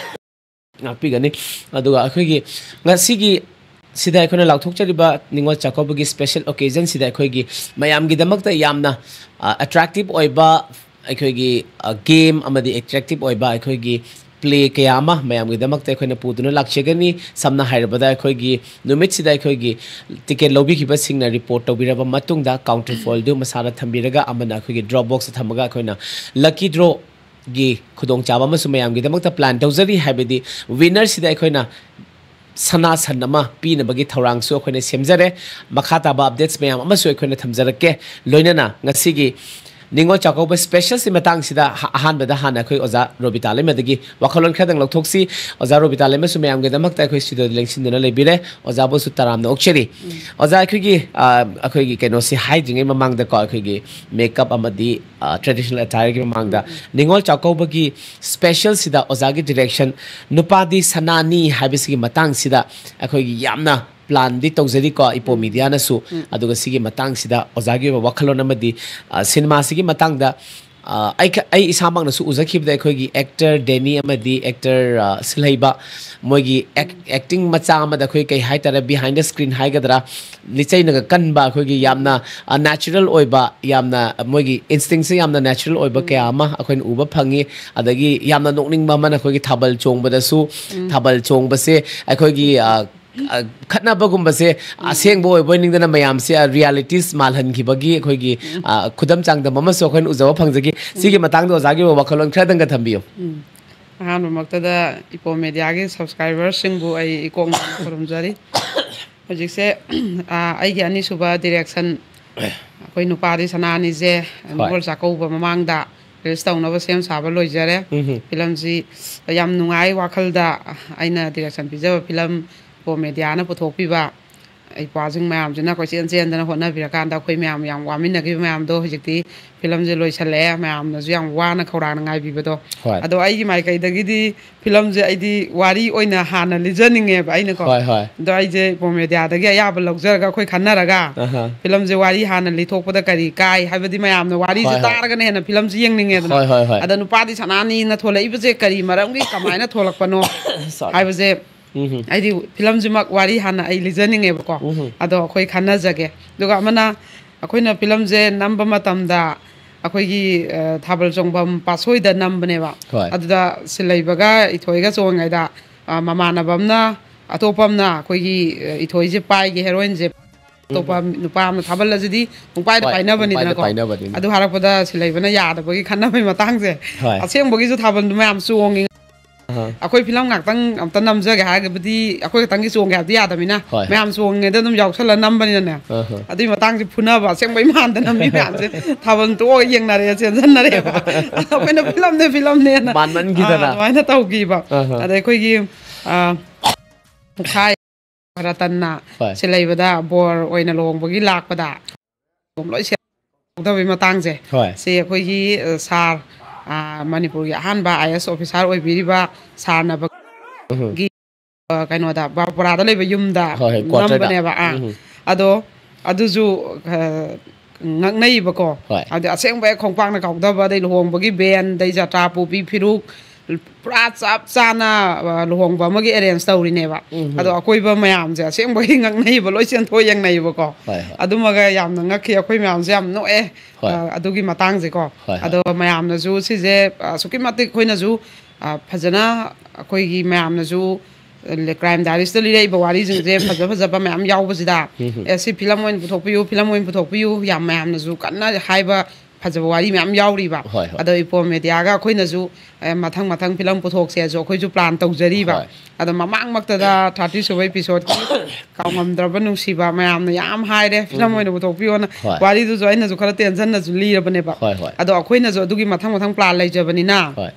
ꯉꯥꯛꯄꯤꯒꯅꯤ꯫ ꯑꯗꯨꯒ ꯑꯩꯈꯣꯏꯒꯤ ꯉꯁꯤꯒꯤ ꯁꯤꯗ ꯑꯩꯈꯣꯏꯅ ꯂꯥꯎꯊꯣꯛꯆꯔꯤꯕ ꯅꯤꯉꯣꯜ ꯆꯥꯛꯀꯧꯕꯒꯤ special occasion ꯁꯤꯗ ꯑꯩꯈꯣꯏꯒꯤ ꯃꯌꯥꯝꯒꯤꯗꯃꯛꯇ ꯌꯥꯝꯅ, ꯑ, attractive ꯑꯣꯏꯕ ꯑꯩꯈꯣꯏꯒꯤ, ꯑ, game ꯑꯃꯗꯤ attractive ꯑꯣꯏꯕ ꯑꯩꯈꯣꯏꯒꯤ play ꯀꯌꯥ ꯑꯃ ꯃꯌꯥꯝꯒꯤꯗꯃꯛꯇ ꯑꯩꯈꯣꯏꯅ ꯄꯨꯗꯨꯅ ꯂꯥꯛꯆꯒꯅꯤ꯫ ꯁꯝꯅ ꯍꯥꯏꯔꯕꯗ, ꯑꯩꯈꯣꯏꯒꯤ ꯅꯨꯃꯤꯠꯁꯤꯗ ꯑꯩꯈꯣꯏꯒꯤ ticket ꯂꯧꯕꯤꯈꯤꯕꯁꯤꯡꯅ report ꯇꯧꯕꯤꯔꯕ ꯃꯇꯨꯡꯗ counter foil ꯗꯨ ꯃꯁꯥꯗ ꯊꯝꯕꯤꯔꯒ ꯑꯃꯅ ꯑꯩꯈꯣꯏꯒꯤ drop box ꯇ ꯊꯝꯃꯒ ꯑꯩꯈꯣꯏꯅ lucky draw ꯒꯤ ꯈꯨꯗꯣꯡꯆꯥꯕ ꯑꯃꯁꯨ ꯃꯌꯥꯝꯒꯤꯗꯃꯛꯇ plan ꯇꯧꯖꯔꯤ, ꯍꯥꯏꯕꯗꯤ winner ꯁꯤꯗ ꯑꯩꯈꯣꯏꯅ ꯁꯅꯥ ꯁꯟ ꯑꯃ ꯄꯤꯅꯕꯒꯤ ꯊꯧꯔꯥꯡꯁꯨ ꯑꯩꯈꯣꯏꯅ ꯁꯦꯝꯖꯔꯦ꯫ ꯃꯈꯥ ꯇꯥꯕ updates ꯃꯌꯥꯝ ꯑꯃꯁꯨ ꯑꯩꯈꯣꯏꯅ ꯊꯝꯖꯔꯛꯀꯦ꯫ ꯂꯣꯏꯅꯅ ꯉꯁꯤꯒꯤ ꯅꯤꯉꯣꯜ ꯆꯥꯛꯀꯧꯕ special ꯁꯤ ꯃꯇꯥꯡꯁꯤꯗ ꯍ-, ꯑꯍꯥꯟꯕꯗ ꯍꯥꯟꯅ ꯑꯩꯈꯣꯏ ꯑꯣꯖꯥ ꯔꯣꯕꯤꯇꯥ ꯂꯩꯃꯗꯒꯤ ꯋꯥꯈꯜꯂꯣꯟ ꯈꯔꯗꯪ ꯂꯧꯊꯣꯛꯁꯤ꯫ ꯑꯣꯖꯥ ꯔꯣꯕꯤꯇꯥ ꯂꯩꯃꯁꯨ ꯃꯌꯥꯝꯒꯤꯗꯃꯛꯇ ꯑꯩꯈꯣꯏ studio ꯗ ꯂꯦꯡꯁꯤꯟꯗꯨꯅ ꯂꯩꯕꯤꯔꯦ꯫ ꯑꯣꯖꯥꯕꯨꯁꯨ ꯇꯔꯥꯝꯅ ꯑꯣꯛꯆꯔꯤ꯫ ꯑꯣꯖꯥ, ꯑꯩꯈꯣꯏꯒꯤ, ꯑ, ꯑꯩꯈꯣꯏꯒꯤ ꯀꯩꯅꯣꯁꯤ ꯍꯥꯏꯗ꯭ꯔꯤꯉꯩ ꯃꯃꯥꯡꯗꯀꯣ, ꯑꯩꯈꯣꯏꯒꯤ makeup ꯑꯃꯗꯤ, ꯑ, traditional attire ꯒꯤ ꯃꯃꯥꯡꯗ ꯅꯤꯉꯣꯜ ꯆꯥꯛꯀꯧꯕꯒꯤ special ꯁꯤꯗ ꯑꯣꯖꯥꯒꯤ direction ꯅꯨꯄꯥꯗꯤ ꯁꯅꯥꯅꯤ ꯍꯥꯏꯕꯁꯤꯒꯤ ꯃꯇꯥꯡꯁꯤꯗ ꯑꯩꯈꯣꯏꯒꯤ ꯌꯥꯝꯅ ꯄ꯭ꯂꯥꯟꯗꯤ ꯇꯧꯖꯔꯤꯀꯣ, ꯏꯄꯣ ꯃꯤꯗꯤꯌꯥꯅꯁꯨ꯫ ꯑꯗꯨꯒ ꯁꯤꯒꯤ ꯃꯇꯥꯡꯁꯤꯗ ꯑꯣꯖꯥꯒꯤ ꯑꯣꯏꯕ ꯋꯥꯈꯜꯂꯣꯟ ꯑꯃꯗꯤ, ꯑ, ꯁꯤꯅꯦꯃꯥꯁꯤꯒꯤ ꯃꯇꯥꯡꯗ, ꯑ, ꯑꯩ ꯈ-, ꯑꯩ ꯏꯁꯥꯃꯛꯅꯁꯨ ꯎꯖꯈꯤꯕꯗ ꯑꯩꯈꯣꯏꯒꯤ ꯑꯦꯛꯇꯔ ꯗꯦꯅꯤ ꯑꯃꯗꯤ ꯑꯦꯛꯇꯔ, ꯑ, ꯁꯤꯜꯍꯩꯕ ꯃꯣꯏꯒꯤ ꯑꯦꯛ-, ꯑꯦꯛꯇꯤꯡ ꯃꯆꯥ ꯑꯃꯗ ꯑꯩꯈꯣꯏ ꯀꯩ ꯍꯥꯏꯇꯥꯔꯦ, behind the screen ꯍꯥꯏꯒꯗ꯭ꯔꯥ, ꯂꯤꯆꯩꯅꯒ ꯀꯟꯕ, ꯑꯩꯈꯣꯏꯒꯤ ꯌꯥꯝꯅ, ꯑ, natural ꯑꯣꯏꯕ, ꯌꯥꯝꯅ, ꯑ, ꯃꯣꯏꯒꯤ instinctꯁꯦ ꯌꯥꯝꯅ natural ꯑꯣꯏꯕ ꯀꯌꯥ ꯑꯃ ꯑꯩꯈꯣꯏꯅ ꯎꯕ ꯐꯪꯉꯤ꯫ ꯑꯗꯒꯤ ꯌꯥꯝꯅ ꯅꯣꯛꯅꯤꯡꯕ ꯑꯃꯅ ꯑꯩꯈꯣꯏꯒꯤ ꯊꯥꯕꯜ ꯆꯣꯡꯕꯗꯁꯨ, ꯊꯥꯕꯜ ꯆꯣꯡꯕꯁꯦ ꯑꯩꯈꯣꯏꯒꯤ, ꯑ, ꯑ, ꯈꯠꯅꯕꯒꯨꯝꯕꯁꯦ ꯑꯁꯦꯡꯕ ꯑꯣꯏꯕꯣꯏ ꯅꯤꯡꯗꯅ ꯃꯌꯥꯝꯁꯦ, ꯑ, realities ꯃꯥꯜꯍꯟꯈꯤꯕꯒꯤ ꯑꯩꯈꯣꯏꯒꯤ, ꯑ, ꯈꯨꯗꯝ ꯆꯥꯡꯗꯝ ꯑꯃꯁꯨ ꯑꯩꯈꯣꯏꯅ ꯎꯖꯕ ꯐꯪꯖꯈꯤ꯫ ꯁꯤꯒꯤ ꯃꯇꯥꯡꯗ ꯑꯣꯖꯥꯒꯤ ꯑꯣꯏꯕ ꯋꯥꯈꯜꯂꯣꯟ ꯈꯔꯗꯪꯒ ꯊꯝꯕꯤꯌꯨ꯫ ꯎꯝ꯫ ꯑꯍꯥꯟꯕꯃꯛꯇꯗ ꯏꯄꯣ ꯃꯦꯗꯤꯌꯥꯒꯤ subscriberꯁꯤꯡꯕꯨ ꯑꯩ ꯏꯀꯣꯛ ꯅꯧꯅ ꯈꯨꯔꯨꯝꯖꯔꯤ꯫ ꯍꯧꯖꯤꯛꯁꯦ, ꯑ, ꯑꯩꯒꯤ ꯑꯅꯤꯁꯨꯕ direction, ꯑꯩꯈꯣꯏ ꯅꯨꯄꯥꯗꯤ ꯁꯅꯥꯅꯤꯁꯦ ꯍꯣꯏ꯫ ꯅꯤꯉꯣꯜ ꯆꯥꯛꯀꯧꯕ ꯃꯃꯥꯡꯗ release ꯇꯧꯅꯕ ꯁꯦꯝ ꯁꯥꯕ ꯂꯣꯏꯖꯔꯦ꯫ ꯎꯝ꯫ ꯐꯤꯂꯝꯁꯤ ꯌꯥꯝ ꯅꯨꯡꯉꯥꯏ ꯋꯥꯈꯜꯗ꯫ ꯑꯩꯅ direction ꯄꯤꯖꯕ ꯐꯤꯂꯝ ꯏꯄꯣ ꯃꯦꯗꯤꯌꯥꯅ ꯄꯨꯊꯣꯛꯄꯤꯕ ꯏꯄ꯭ꯋꯥꯁꯤꯡ ꯃꯌꯥꯝꯁꯤꯅ ꯀꯣꯏꯆꯦꯟ ꯆꯦꯟꯗꯅ ꯍꯣꯠꯅꯕꯤꯔꯀꯥꯟꯗ ꯑꯩꯈꯣꯏ ꯃꯌꯥꯝ ꯌꯥꯝ ꯋꯥꯃꯤꯟꯅꯈꯤꯕ ꯃꯌꯥꯝꯗꯣ ꯍꯧꯖꯤꯛꯇꯤ ꯐꯤꯂꯝꯁꯦ ꯂꯣꯏꯁꯜꯂꯛꯑꯦ꯫ ꯃꯌꯥꯝꯅꯁꯨ ꯌꯥꯝ ꯋꯥꯅ ꯈꯧꯔꯥꯡꯅ ꯉꯥꯏꯕꯤꯕꯗꯣ꯫ ꯍꯣꯏ꯫ ꯑꯗꯣ ꯑꯩꯒꯤ ꯃꯥꯏꯀꯩꯗꯒꯤꯗꯤ ꯐꯤꯂꯝꯁꯦ ꯑꯩꯗꯤ ꯋꯥꯔꯤ ꯑꯣꯏꯅ ꯍꯥꯟꯅ ꯂꯤꯖꯅꯤꯡꯉꯦꯕ ꯑꯩꯅꯀꯣ꯫ ꯍꯣꯏ, ꯍꯣꯏ꯫ ꯑꯗꯣ ꯑꯩꯁꯦ ꯏꯄꯣ ꯃꯦꯗꯤꯌꯥꯗꯒꯤ ꯑꯌꯥꯕ ꯂꯧꯖꯔꯒ ꯑꯩꯈꯣꯏ ꯈꯟꯅꯔꯒ ꯑꯍꯥ꯫ ꯐꯤꯂꯝꯁꯦ ꯋꯥꯔꯤ ꯍꯥꯟꯅ ꯂꯤꯊꯣꯛꯄꯗ ꯀꯔꯤ ꯀꯥꯏ ꯍꯥꯏꯕꯗꯤ ꯃꯌꯥꯝꯅ ꯋꯥꯔꯤꯁꯦ ꯍꯣꯏ, ꯍꯣꯏ꯫ ꯇꯥꯔꯒꯅ ꯍꯦꯟꯅ ꯐꯤꯂꯝꯁꯦ ꯌꯦꯡꯅꯤꯡꯉꯦꯗꯅ꯫ ꯍꯣꯏ, ꯍꯣꯏ, ꯍꯣꯏ꯫ ꯑꯗ ꯅꯨꯄꯥꯗꯤ ꯁꯅꯥꯅꯤꯅ ꯊꯣꯛꯂꯛꯏꯕꯁꯦ ꯀꯔꯤ ꯃꯔꯝꯒꯤ ꯀꯃꯥꯏꯅ ꯊꯣꯛꯂꯛꯄꯅꯣ Sorry꯫ ꯍꯥꯏꯕꯁꯦ ꯎꯝ꯫ ꯍꯥꯏꯗꯤ ꯐꯤꯂꯝꯁꯤꯃꯛ ꯋꯥꯔꯤ ꯍꯥꯟꯅ ꯑꯩ ꯂꯤꯖꯅꯤꯡꯉꯦꯕꯀꯣ꯫ ꯎꯝ꯫ ꯑꯗꯣ ꯑꯩꯈꯣꯏ ꯈꯟꯅꯖꯒꯦ꯫ ꯑꯗꯨꯒ ꯑꯃꯅ ꯑꯩꯈꯣꯏꯅ ꯐꯤꯂꯝꯁꯦ ꯅꯝꯕ ꯃꯇꯝꯗ ꯑꯩꯈꯣꯏꯒꯤ, ꯑ, ꯊꯥꯕꯜ ꯆꯣꯡꯐꯝ ꯄꯥꯠꯁꯣꯏꯗ ꯅꯝꯕꯅꯦꯕ꯫ ꯍꯣꯏ꯫ ꯑꯗꯨꯗ ꯁꯤꯜꯍꯩꯕꯒ ꯏꯊꯣꯏꯒ ꯆꯣꯡꯉꯤꯉꯩꯗ, ꯑ, ꯃꯃꯥꯟꯅꯕ ꯑꯃꯅ, ꯑꯇꯣꯞꯄ ꯑꯃꯅ ꯑꯩꯈꯣꯏꯒꯤ, ꯑ, ꯏꯊꯣꯏꯁꯦ ꯄꯥꯏꯒꯦ, heroineꯁꯦ꯫ ꯑꯇꯣꯞꯄ ꯎꯝ꯫ ꯅꯨꯄꯥ ꯑꯃꯅ ꯊꯥꯕꯜ ꯑꯁꯤꯗꯤ ꯄꯨꯡꯄꯥꯏꯗ ꯍꯣꯏ, ꯄꯥꯏꯅꯕꯅꯤꯗꯅꯀꯣ꯫ ꯄꯨꯡꯄꯥꯏꯗ ꯄꯥꯏꯅꯕꯅꯤ꯫ ꯑꯗꯨ ꯍꯥꯏꯔꯛꯄꯗ ꯁꯤꯜꯍꯩꯕꯅ ꯌꯥꯗꯕꯒꯤ ꯈꯟꯅꯕꯒꯤ ꯃꯇꯥꯡꯁꯦ꯫ ꯍꯣꯏ꯫ ꯑꯁꯦꯡꯕꯒꯤ ꯊꯥꯕꯜꯗꯣ ꯃꯌꯥꯝ ꯆꯣꯡꯉꯤ꯫ ꯑꯍꯥ꯫ ꯑꯩꯈꯣꯏ ꯐꯤꯂꯝ ꯉꯥꯛꯇꯪ ꯑꯝꯇ ꯅꯝꯖꯒꯦ ꯍꯥꯏꯔꯒꯕꯨꯗꯤ ꯑꯩꯈꯣꯏ ꯈꯛꯇꯪꯒꯤ ꯆꯣꯡꯒꯦ ꯍꯥꯏꯕꯗꯤ ꯌꯥꯗꯕꯅꯤꯅ ꯍꯣꯏ꯫ ꯃꯌꯥꯝ ꯆꯣꯡꯉꯤꯉꯩꯗ ꯑꯗꯨꯝ ꯌꯥꯎꯁꯜꯂ ꯅꯝꯕꯅꯤꯅꯅꯦ꯫ ꯑꯍꯥ꯫ ꯑꯗꯨꯏ ꯃꯇꯥꯡꯁꯦ ꯐꯨꯅꯕ ꯑꯁꯦꯡꯕꯩ ꯃꯥꯟꯗꯅ ꯃꯤ ꯃꯌꯥꯝꯁꯦ ꯊꯥꯕꯜ ꯇꯣꯛꯑꯒ ꯌꯦꯡꯅꯔꯦ, ꯆꯦꯟꯁꯟꯅꯔꯦꯕ꯫ ꯑꯗꯣ ꯑꯩꯈꯣꯏꯅ ꯐꯤꯂꯝꯅꯦ, ꯐꯤꯂꯝꯅꯦꯅ꯫ ꯃꯥꯟꯃꯟꯈꯤꯗꯅ꯫ ꯑꯥ, ꯑꯗꯨꯃꯥꯏꯅ ꯇꯧꯈꯤꯕ꯫ ꯑꯍꯥ꯫ ꯑꯗ ꯑꯩꯈꯣꯏꯒꯤ, ꯑꯥ, ꯃꯨꯈꯥꯏ ꯔꯇꯟꯅ ꯍꯣꯏ꯫ ꯁꯤꯜꯍꯩꯕꯗ ꯕꯣꯔ ꯑꯣꯏꯅ ꯂꯨꯍꯣꯡꯕꯒꯤ ꯂꯥꯛꯄꯗ ꯂꯣꯏ ꯌꯥꯎꯗꯕꯩ ꯃꯇꯥꯡꯁꯦ꯫ ꯍꯣꯏ꯫ ꯁꯤ ꯑꯩꯈꯣꯏꯒꯤ, ꯑ, ꯁꯥꯔ, ꯑ, ꯃꯅꯤꯄꯨꯔꯒꯤ ꯑꯍꯥꯟꯕ IAS officer ꯑꯣꯏꯕꯤꯔꯤꯕ ꯁꯥꯔ ꯅꯕꯒꯤ ꯎꯝ꯫ ꯑ, ꯀꯩꯅꯣꯗ, ꯕ-, ꯕꯣꯔꯥꯗ ꯂꯩꯕ ꯌꯨꯝꯗ ꯍꯣꯏ, ꯍꯣꯏ, quarter ꯗ꯫ ꯅꯝꯕꯅꯦꯕ꯫ ꯑꯥ꯫ ꯎꯝ꯫ ꯑꯗꯣ ꯑꯗꯨꯁꯨ, ꯑ, ꯉꯛꯅꯩꯕꯀꯣ꯫ ꯍꯣꯏ꯫ ꯍꯥꯏꯗꯤ ꯑꯁꯦꯡꯕ ꯍꯦꯛ ꯈꯣꯡꯄꯥꯛꯅ ꯀꯥꯎꯗꯕ, ꯑꯗꯩ ꯂꯨꯍꯣꯡꯕꯒꯤ ꯕꯦꯟ, ꯑꯗꯩ ꯖꯇ꯭ꯔꯥ ꯄꯨꯕꯤ ꯐꯤꯔꯨꯛ, ꯄꯨꯔꯥ ꯆꯞ ꯆꯥꯅ, ꯑ, ꯂꯨꯍꯣꯡꯕ ꯑꯃꯒꯤ ꯑꯦꯔꯦꯟꯖ ꯇꯧꯔꯤꯅꯦꯕ꯫ ꯎꯝ꯫ ꯑꯗꯣ ꯑꯀꯣꯏꯕ ꯃꯌꯥꯝꯁꯦ ꯑꯁꯦꯡꯕꯒꯤ ꯉꯛꯅꯩꯕ, ꯂꯣꯏ ꯆꯦꯟꯊꯣꯛ ꯌꯦꯡꯅꯩꯕꯀꯣ꯫ ꯍꯣꯏ, ꯍꯣꯏ꯫ ꯑꯗꯨꯃꯒ ꯌꯥꯝꯅ ꯉꯛꯈꯤ, ꯑꯩꯈꯣꯏ ꯃꯌꯥꯝꯁꯦ ꯌꯥꯝ ꯅꯣꯛꯑꯦ꯫ ꯍꯣꯏ꯫ ꯑ, ꯑꯗꯨꯒꯤ ꯃꯇꯥꯡꯁꯦꯀꯣ꯫ ꯍꯣꯏ, ꯍꯣꯏ꯫ ꯑꯗꯣ ꯃꯌꯥꯝꯅꯁꯨ ꯁꯤꯁꯦ, ꯑ, ꯑꯁꯨꯛꯀꯤ ꯃꯇꯤꯛ ꯑꯩꯈꯣꯏꯅꯁꯨ, ꯑ, ꯐꯖꯅ ꯑꯩꯈꯣꯏꯒꯤ ꯃꯌꯥꯝꯅꯁꯨ, ꯑ, ꯀ꯭ꯔꯥꯏꯝ ꯗꯥꯏꯔꯤꯁꯇ ꯂꯤꯔꯛꯏꯕ ꯋꯥꯔꯤꯁꯤꯡꯁꯦ ꯐꯖ ꯐꯖꯕ ꯃꯌꯥꯝ ꯌꯥꯎꯕꯁꯤꯗ, ꯎꯝ꯫ "ꯑꯦ, ꯁꯤ ꯐꯤꯂꯝ ꯑꯣꯏꯅ ꯄꯨꯊꯣꯛꯄꯤꯌꯨ, ꯐꯤꯂꯝ ꯑꯣꯏꯅ ꯄꯨꯊꯣꯛꯄꯤꯌꯨ", ꯌꯥꯝ ꯃꯌꯥꯝꯅꯁꯨ ꯀꯟꯅ ꯍꯥꯏꯕ ꯐꯖꯕ ꯋꯥꯔꯤ ꯃꯌꯥꯝ ꯌꯥꯎꯔꯤꯕ꯫ ꯍꯣꯏ, ꯍꯣꯏ꯫ ꯑꯗꯣ ꯏꯄꯣꯝ ꯃꯦꯗꯤꯌꯥꯒ ꯑꯩꯈꯣꯏꯅꯁꯨ, ꯑ, ꯃꯊꯪ ꯃꯊꯪ ꯐꯤꯂꯝ ꯄꯨꯊꯣꯛꯁꯦꯁꯨ ꯑꯩꯈꯣꯏꯁꯨ ꯄ꯭ꯂꯥꯟ ꯇꯧꯖꯔꯤꯕ꯫ ꯍꯣꯏ꯫ ꯑꯗꯣ ꯃꯃꯥꯡꯃꯛꯇꯗ ꯊꯥꯔꯇꯤ ꯁꯨꯕ ꯏꯄꯤꯁꯣꯗꯀꯤ ꯀꯥꯎꯉꯝꯗ꯭ꯔꯕ ꯅꯨꯡꯁꯤꯕ ꯃꯌꯥꯝꯅ ꯌꯥꯝ ꯍꯥꯏꯔꯦ, "ꯐꯤꯂꯝ ꯎꯝ꯫ ꯑꯣꯏꯅ ꯄꯨꯊꯣꯛꯄꯤꯌꯣꯅ"꯫ ꯍꯣꯏ꯫ ꯋꯥꯔꯤꯗꯨꯁꯨ ꯑꯩꯅꯁꯨ ꯈꯔ ꯇꯦꯟꯁꯟꯅꯁꯨ ꯂꯤꯔꯕꯅꯦꯕ꯫ ꯍꯣꯏ, ꯍꯣꯏ꯫ ꯑꯗꯣ ꯑꯩꯈꯣꯏꯅꯁꯨ ꯑꯗꯨꯒꯤ ꯃꯊꯪ ꯃꯊꯪ ꯄ꯭ꯂꯥꯟ ꯂꯩꯖꯕꯅꯤꯅ, ꯍꯣꯏ꯫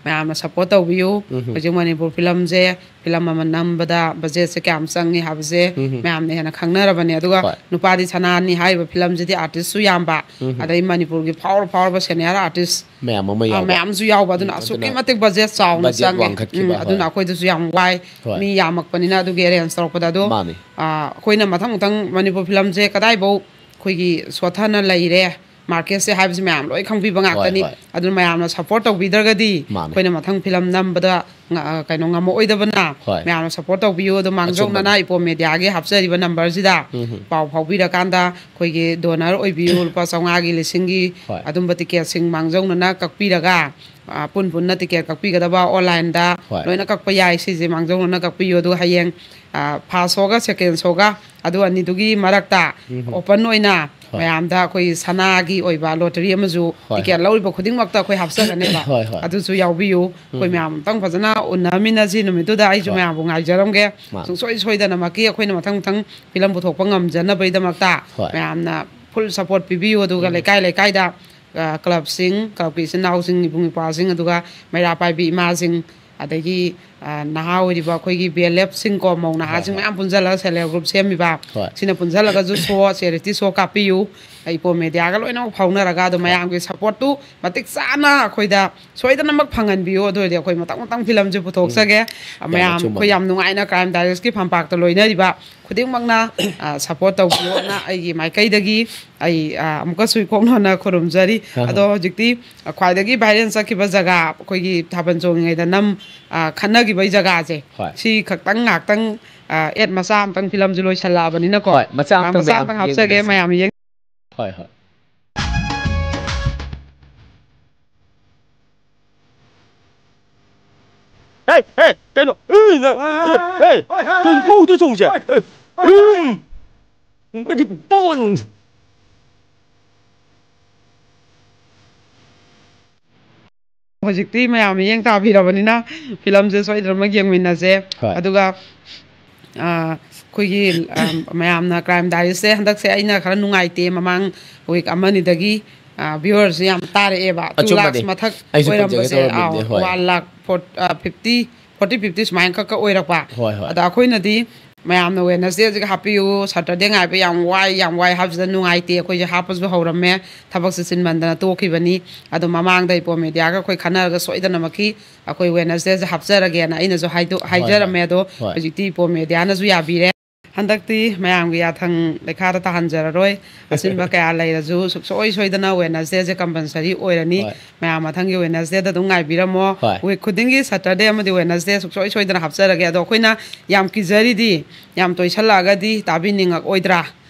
ꯃꯌꯥꯝꯅ ꯁꯞꯄꯣꯔꯠ ꯇꯧꯕꯤꯌꯨ꯫ ꯎꯝ꯫ ꯍꯧꯖꯤꯛ ꯃꯅꯤꯄꯨꯔ ꯐꯤꯂꯝꯁꯦ, ꯐꯤꯂꯝ ꯑꯃ ꯅꯝꯕꯗ ꯕꯖꯦꯠꯁꯦ ꯀꯌꯥꯝ ꯆꯪꯉꯤ ꯍꯥꯏꯕꯁꯦ ꯎꯝ꯫ ꯃꯌꯥꯝꯅ ꯍꯦꯟꯅ ꯈꯪꯅꯔꯕꯅꯦ꯫ ꯑꯗꯨꯒ ꯍꯣꯏ꯫ ꯅꯨꯄꯥꯗꯤ ꯁꯅꯥꯅꯤ ꯍꯥꯏꯔꯤꯕ ꯐꯤꯂꯝꯁꯤꯗꯤ ꯑꯥꯔꯇꯤꯁꯁꯨ ꯌꯥꯝꯕ, ꯎꯝ꯫ ꯑꯗꯩ ꯃꯅꯤꯄꯨꯔꯒꯤ ꯐꯥꯎꯔ ꯐꯥꯎꯔꯕ ꯁꯦꯅꯤꯌꯔ ꯑꯥꯔꯇꯤꯁ ꯃꯌꯥꯝ ꯑꯃ ꯑ, ꯌꯥꯎꯕ꯫ ꯃꯌꯥꯝꯁꯨ ꯌꯥꯎꯕ, ꯑꯗꯨꯅ ꯎꯝ, ꯑꯁꯨꯛꯀꯤ ꯑꯗꯨꯅ ꯃꯇꯤꯛ ꯕꯖꯦꯠ ꯆꯥꯎꯅ ꯕꯖꯦꯠ ꯆꯪꯉꯦ꯫ ꯋꯥꯡꯈꯠꯈꯤꯕ, ꯎꯝ, ꯑꯗꯨꯅ ꯍꯣꯏ꯫ ꯑꯩꯈꯣꯏꯗꯁꯨ ꯌꯥꯝ ꯋꯥꯏ꯫ ꯍꯣꯏ꯫ ꯃꯤ ꯌꯥꯝꯃꯛꯄꯅꯤꯅ ꯑꯗꯨꯒꯤ ꯑꯦꯔꯦꯟꯖ ꯇꯧꯔꯛꯄꯗ꯫ ꯑꯗꯣ, ꯃꯥꯅꯤ꯫ ꯑ, ꯑꯩꯈꯣꯏꯅ ꯃꯊꯪ ꯃꯊꯪ ꯃꯅꯤꯄꯨꯔ ꯐꯤꯂꯝꯁꯦ ꯀꯗꯥꯏꯐꯥꯎ ꯑꯩꯈꯣꯏꯒꯤ ꯁꯣꯠꯊꯅ ꯂꯩꯔꯦ, ꯃꯥꯔꯀꯦꯠꯁꯦ ꯍꯥꯏꯕꯁꯤ ꯃꯌꯥꯝ ꯂꯣꯏ ꯈꯪꯕꯤꯕ ꯍꯣꯏ, ꯉꯥꯛꯇꯅꯤ꯫ ꯍꯣꯏ꯫ ꯑꯗꯨꯅ ꯃꯌꯥꯝꯅ ꯁꯞꯄꯣꯔꯠ ꯇꯧꯕꯤꯗ꯭ꯔꯒꯗꯤ ꯃꯥꯅꯤ꯫ ꯑꯩꯈꯣꯏꯅ ꯃꯊꯪ ꯐꯤꯂꯝ ꯅꯝꯕꯗ ꯉ-, ꯑ, ꯀꯩꯅꯣ ꯉꯝꯃꯛꯑꯣꯏꯗꯕꯅ, ꯍꯣꯏ꯫ ꯃꯌꯥꯝꯅ ꯁꯞꯄꯣꯔꯠ ꯇꯧꯕꯤꯌꯨ꯫ ꯑꯗꯣ ꯃꯥꯡꯖꯧꯅꯅ ꯑꯆꯨꯝꯕꯅꯤ꯫ ꯏꯄꯣꯝ ꯃꯦꯗꯤꯌꯥꯒꯤ ꯍꯥꯞꯆꯔꯤꯕ ꯅꯝꯕꯔꯁꯤꯗ ꯎꯝ꯫ ꯄꯥꯎ ꯐꯥꯎꯕꯤꯔꯀꯥꯟꯗ ꯑꯩꯈꯣꯏꯒꯤ ꯗꯣꯅꯔ ꯑꯣꯏꯕꯤꯌꯨ, ꯂꯨꯄꯥ ꯆꯥꯝꯃꯉꯥꯒꯤ, ꯂꯤꯁꯤꯡꯒꯤ ꯍꯣꯏ꯫ ꯑꯗꯨꯝꯕ ꯇꯤꯀꯦꯠꯁꯤꯡ ꯃꯥꯡꯖꯧꯅꯅ ꯀꯛꯄꯤꯔꯒ, ꯑ, ꯄꯨꯟ ꯄꯨꯟꯅ ꯇꯤꯀꯦꯠ ꯀꯛꯄꯤꯒꯗꯕ ꯑꯣꯟꯂꯥꯏꯟꯗ ꯍꯣꯏ꯫ ꯂꯣꯏꯅ ꯀꯛꯄ ꯌꯥꯏ꯫ ꯁꯤꯁꯦ ꯃꯥꯡꯖꯧꯅꯅ ꯀꯛꯄꯤꯌꯨ꯫ ꯑꯗꯨꯒ ꯍꯌꯦꯡ, ꯑ, ꯐꯥꯔꯁ ꯁꯣꯒ ꯁꯦꯀꯦꯟ ꯁꯣꯒ ꯑꯗꯨ ꯑꯅꯤꯗꯨꯒꯤ ꯃꯔꯛꯇ ꯎꯝ꯫ ꯑꯣꯄꯟ ꯑꯣꯏꯅ ꯍꯣꯏ꯫ ꯃꯌꯥꯝꯗ ꯑꯩꯈꯣꯏ ꯁꯅꯥꯒꯤ ꯑꯣꯏꯕ ꯂꯣꯇꯔꯤ ꯑꯃꯁꯨ ꯍꯣꯏ, ꯇꯤꯀꯦꯠ ꯍꯣꯏ꯫ ꯂꯧꯔꯤꯕ ꯈꯨꯗꯤꯡꯃꯛꯇ ꯑꯩꯈꯣꯏ ꯍꯥꯞꯆꯒꯅꯦꯕ꯫ ꯍꯣꯏ, ꯍꯣꯏ꯫ ꯑꯗꯨꯁꯨ ꯌꯥꯎꯕꯤꯌꯨ꯫ ꯑꯩꯈꯣꯏ ꯎꯝ꯫ ꯃꯌꯥꯝ ꯑꯃꯨꯛꯇꯪ ꯐꯖꯅ ꯎꯅꯃꯤꯟꯅꯁꯤ ꯅꯨꯃꯤꯠꯇꯨꯗ꯫ ꯑꯩꯁꯨ ꯍꯣꯏ꯫ ꯃꯌꯥꯝꯕꯨ ꯉꯥꯏꯖꯔꯝꯒꯦ꯫ ꯃꯥꯅꯤ꯫ ꯁꯨꯡꯁꯣꯏ ꯁꯣꯏꯗꯅꯃꯛꯀꯤ ꯑꯩꯈꯣꯏꯅ ꯃꯊꯪ ꯃꯊꯪ ꯐꯤꯂꯝ ꯄꯨꯊꯣꯛꯄ ꯉꯝꯖꯅꯕꯒꯤꯗꯃꯛꯇ ꯍꯣꯏ꯫ ꯃꯌꯥꯝꯅ ꯐꯨꯜ ꯁꯞꯄꯣꯔꯠ ꯄꯤꯕꯤꯌꯨ꯫ ꯑꯗꯨꯒ ꯎꯝ꯫ ꯂꯩꯀꯥꯏ ꯂꯩꯀꯥꯏꯗ, ꯑ, ꯀ꯭ꯂꯕꯁꯤꯡ, ꯀ꯭ꯂꯕꯀꯤ ꯏꯆꯤꯟ ꯏꯅꯥꯎꯁꯤꯡ, ꯏꯕꯨꯡ ꯏꯄ꯭ꯋꯥꯁꯤꯡ, ꯑꯗꯨꯒ ꯃꯩꯔꯥ ꯄꯥꯏꯕꯤ ꯏꯃꯥꯁꯤꯡ, ꯑꯗꯒꯤ ꯑ, ꯅꯍꯥ ꯑꯣꯏꯔꯤꯕ ꯑꯩꯈꯣꯏꯒꯤ ꯕꯤ ꯑꯦꯜ ꯑꯦꯐꯁꯤꯡ ꯀꯣ, ꯃꯧ ꯅꯍꯥꯁꯤꯡ ꯍꯣꯏ꯫ ꯃꯌꯥꯝ ꯄꯨꯟꯁꯤꯜꯂꯒ ꯁꯦꯜꯐ ꯍꯦꯜꯞ ꯒ꯭ꯔꯨꯞ ꯁꯦꯝꯃꯤꯕ, ꯍꯣꯏ꯫ ꯁꯤꯅ ꯄꯨꯟꯁꯤꯜꯂꯒꯁꯨ ꯁꯣ, ꯆꯦꯔꯤꯇꯤ ꯁꯣ ꯀꯥꯞꯄꯤꯌꯨ꯫ ꯏꯄꯣ ꯃꯦꯗꯤꯌꯥꯒ ꯂꯣꯏꯅꯃꯛ ꯐꯥꯎꯅꯔꯒ ꯑꯗꯣ ꯍꯣꯏ꯫ ꯃꯌꯥꯝꯒꯤ ꯁꯞꯄꯣꯔꯠꯇꯨ ꯃꯇꯤꯛ ꯆꯥꯅ ꯑꯩꯈꯣꯏꯗ ꯁꯣꯏꯗꯅꯃꯛ ꯐꯪꯍꯟꯕꯤꯌꯨ꯫ ꯑꯗꯨ ꯑꯣꯏꯔꯗꯤ ꯑꯩꯈꯣꯏ ꯃꯊꯪ ꯃꯊꯪ ꯐꯤꯂꯝꯁꯦ ꯄꯨꯊꯣꯛꯆꯒꯦ꯫ ꯎꯝ꯫ ꯌꯥꯝ ꯃꯌꯥꯝ ꯑꯆꯨꯝꯕ꯫ ꯑꯩꯈꯣꯏ ꯌꯥꯝ ꯅꯨꯡꯉꯥꯏꯅ ꯀ꯭ꯔꯥꯏꯝ ꯗꯥꯏꯔꯤꯁꯀꯤ ꯐꯝꯄꯥꯛꯇ ꯂꯣꯏꯅꯔꯤꯕ ꯈꯨꯗꯤꯡꯃꯛꯅ, ꯑ, ꯁꯞꯄꯣꯔꯠ ꯇꯧꯕꯤꯌꯣꯅ ꯑꯩꯒꯤ ꯃꯥꯏꯀꯩꯗꯒꯤ ꯑꯩ, ꯑ, ꯑꯃꯨꯛꯀꯁꯨ ꯏꯀꯣꯛꯅꯅ ꯈꯨꯔꯨꯝꯖꯔꯤ꯫ ꯍꯣꯏ, ꯍꯣꯏ꯫ ꯑꯗꯣ ꯍꯧꯖꯤꯛꯇꯤ, ꯑ, ꯈ꯭ꯋꯥꯏꯗꯒꯤ ꯚꯥꯏꯔꯦꯜ ꯆꯠꯈꯤꯕ ꯖꯒꯥ, ꯑꯩꯈꯣꯏꯒꯤ ꯊꯥꯕꯜ ꯆꯣꯡꯉꯤꯉꯩꯗ ꯅꯝ, ꯑ, ꯈꯟꯅꯈꯤꯕꯒꯤ ꯖꯒꯥꯁꯦ, ꯍꯣꯏ꯫ ꯁꯤ ꯈꯛꯇꯪ ꯉꯥꯛꯇꯪ, ꯑ, ꯑꯦꯗ ꯃꯆꯥ ꯑꯃꯇꯪ, ꯐꯤꯂꯝꯁꯦ ꯂꯣꯏꯁꯜꯂꯛꯑꯕꯅꯤꯅꯀꯣ꯫ ꯍꯣꯏ, ꯃꯆꯥ ꯑ, ꯑꯃꯇꯪ ꯃꯆꯥ ꯃꯌꯥꯝ ꯑꯃꯇꯪ ꯍꯥꯞꯆꯒꯦ, ꯌꯦꯡꯃꯤꯟꯅꯁꯤ꯫ ꯃꯌꯥꯝ ꯌꯦꯡ- ꯍꯣꯏ, ꯍꯣꯏ꯫ ꯍꯦ, ꯍꯦ, ꯀꯩꯅꯣ? ꯎꯝ, ꯅꯪ, ꯍꯦ, ꯀꯩꯅꯣ ꯈꯣꯡꯎꯞꯇꯨ ꯆꯣꯡꯁꯦ? ꯎꯝ, ꯀꯔꯤ ꯄꯣꯠꯅꯣ? ꯍꯧꯖꯤꯛꯇꯤ ꯃꯌꯥꯝ ꯃꯤꯠꯌꯦꯡ ꯇꯥꯕꯤꯔꯕꯅꯤꯅ ꯐꯤꯂꯝꯁꯦ ꯁꯣꯏꯗꯅꯃꯛ ꯌꯦꯡꯃꯤꯟꯅꯁꯦ꯫ ꯍꯣꯏ꯫ ꯑꯗꯨꯒ, ꯑ, ꯑꯩꯈꯣꯏꯒꯤ, ꯑ, ꯃꯌꯥꯝꯅ ꯀ꯭ꯔꯥꯏꯝ ꯗꯥꯏꯔꯤꯁꯁꯦ ꯍꯟꯗꯛꯁꯦ ꯑꯩꯅ ꯈꯔ ꯅꯨꯡꯉꯥꯏꯇꯦ, ꯃꯃꯥꯡ ꯋꯤꯛ ꯑꯃꯅꯤꯗꯒꯤ, ꯑ, ꯚ꯭ꯌꯨꯋꯔꯁꯦ ꯌꯥꯝ ꯇꯥꯔꯛꯑꯦꯕ꯫ ꯇꯨ ꯑꯆꯨꯝꯕꯅꯦ꯫ ꯂꯥꯛꯁ ꯃꯊꯛ ꯑꯩꯁꯨ ꯄꯟꯖꯒꯦ ꯑꯣꯏꯔꯝꯕꯁꯦ, ꯑꯥ, ꯇꯧꯔꯝꯃꯤꯕꯅꯦ, ꯍꯣꯏ꯫ ꯋꯥꯟ ꯂꯥꯛ ꯐꯣꯔ-, ꯑ, ꯐꯤꯐꯇꯤ, ꯐꯣꯔꯇꯤ ꯐꯤꯐꯇꯤ ꯁꯨꯃꯥꯏꯅ ꯈꯛꯀ ꯑꯣꯏꯔꯛꯄ꯫ ꯍꯣꯏ, ꯍꯣꯏ꯫ ꯑꯗ ꯑꯩꯈꯣꯏꯅꯗꯤ ꯃꯌꯥꯝꯅ ꯋꯦꯅꯁꯗꯦꯁꯤꯒ ꯍꯥꯞꯄꯤꯌꯨ, ꯁꯇꯔꯗꯦ ꯉꯥꯏꯕ ꯌꯥꯝ ꯋꯥꯏ, ꯌꯥꯝ ꯋꯥꯏ ꯍꯥꯏꯕꯁꯤꯗ ꯅꯨꯡꯉꯥꯏꯇꯦ, ꯑꯩꯈꯣꯏꯁꯦ ꯍꯥꯞꯄꯁꯨ ꯍꯧꯔꯝꯃꯦ, ꯊꯕꯛꯁꯦ ꯆꯤꯟꯃꯟꯗꯅ ꯇꯣꯛꯈꯤꯕꯅꯤ꯫ ꯑꯗꯣ ꯃꯃꯥꯡꯗ ꯏꯄꯣ ꯃꯦꯗꯤꯌꯥꯒ ꯑꯩꯈꯣꯏ ꯈꯟꯅꯔꯒ ꯁꯣꯏꯗꯅꯃꯛꯀꯤ ꯑꯩꯈꯣꯏ ꯋꯦꯅꯁꯗꯦꯁꯦ ꯍꯥꯞꯆꯔꯒꯦꯅ ꯑꯩꯅꯁꯨ ꯍꯥꯏꯗꯣ-, ꯍꯣꯏ, ꯍꯣꯏ꯫ ꯍꯥꯏꯖꯔꯝꯃꯦ꯫ ꯑꯗꯣ ꯍꯣꯏ꯫ ꯍꯧꯖꯤꯛꯇꯤ ꯏꯄꯣ ꯃꯦꯗꯤꯌꯥꯅꯁꯨ ꯌꯥꯕꯤꯔꯦ꯫ ꯍꯟꯗꯛꯇꯤ ꯃꯌꯥꯝꯒꯤ ꯌꯥꯊꯪ ꯂꯩꯈꯥꯗ ꯇꯥꯍꯟꯖꯔꯔꯣꯏ꯫ ꯑꯆꯤꯟꯕ ꯀꯌꯥ ꯂꯩꯔꯁꯨ ꯁꯨꯡꯁꯣꯏ ꯁꯣꯏꯗꯅ ꯋꯦꯅꯁꯗꯦꯁꯦ ꯀꯝꯄꯜꯁꯔꯤ ꯑꯣꯏꯔꯅꯤ꯫ ꯍꯣꯏ꯫ ꯃꯌꯥꯝ ꯃꯊꯪꯒꯤ ꯋꯦꯅꯁꯗꯦꯗ ꯑꯗꯨꯝ ꯉꯥꯏꯕꯤꯔꯝꯃꯣ꯫ ꯍꯣꯏ꯫ ꯋꯤꯛ ꯈꯨꯗꯤꯡꯒꯤ ꯁꯇꯔꯗꯦ ꯑꯃꯗꯤ ꯋꯦꯅꯁꯗꯦ ꯁꯨꯡꯁꯣꯏ ꯁꯣꯏꯗꯅ ꯍꯥꯞꯆꯔꯒꯦ꯫ ꯑꯗꯣ ꯑꯩꯈꯣꯏꯅ ꯌꯥꯝ ꯀꯤꯖꯔꯤꯗꯤ, ꯌꯥꯝ ꯇꯣꯏꯁꯜꯂꯛꯑꯒꯗꯤ ꯇꯥꯕꯤꯅꯤꯡꯉꯛꯑꯣꯏꯗ꯭ꯔꯥ?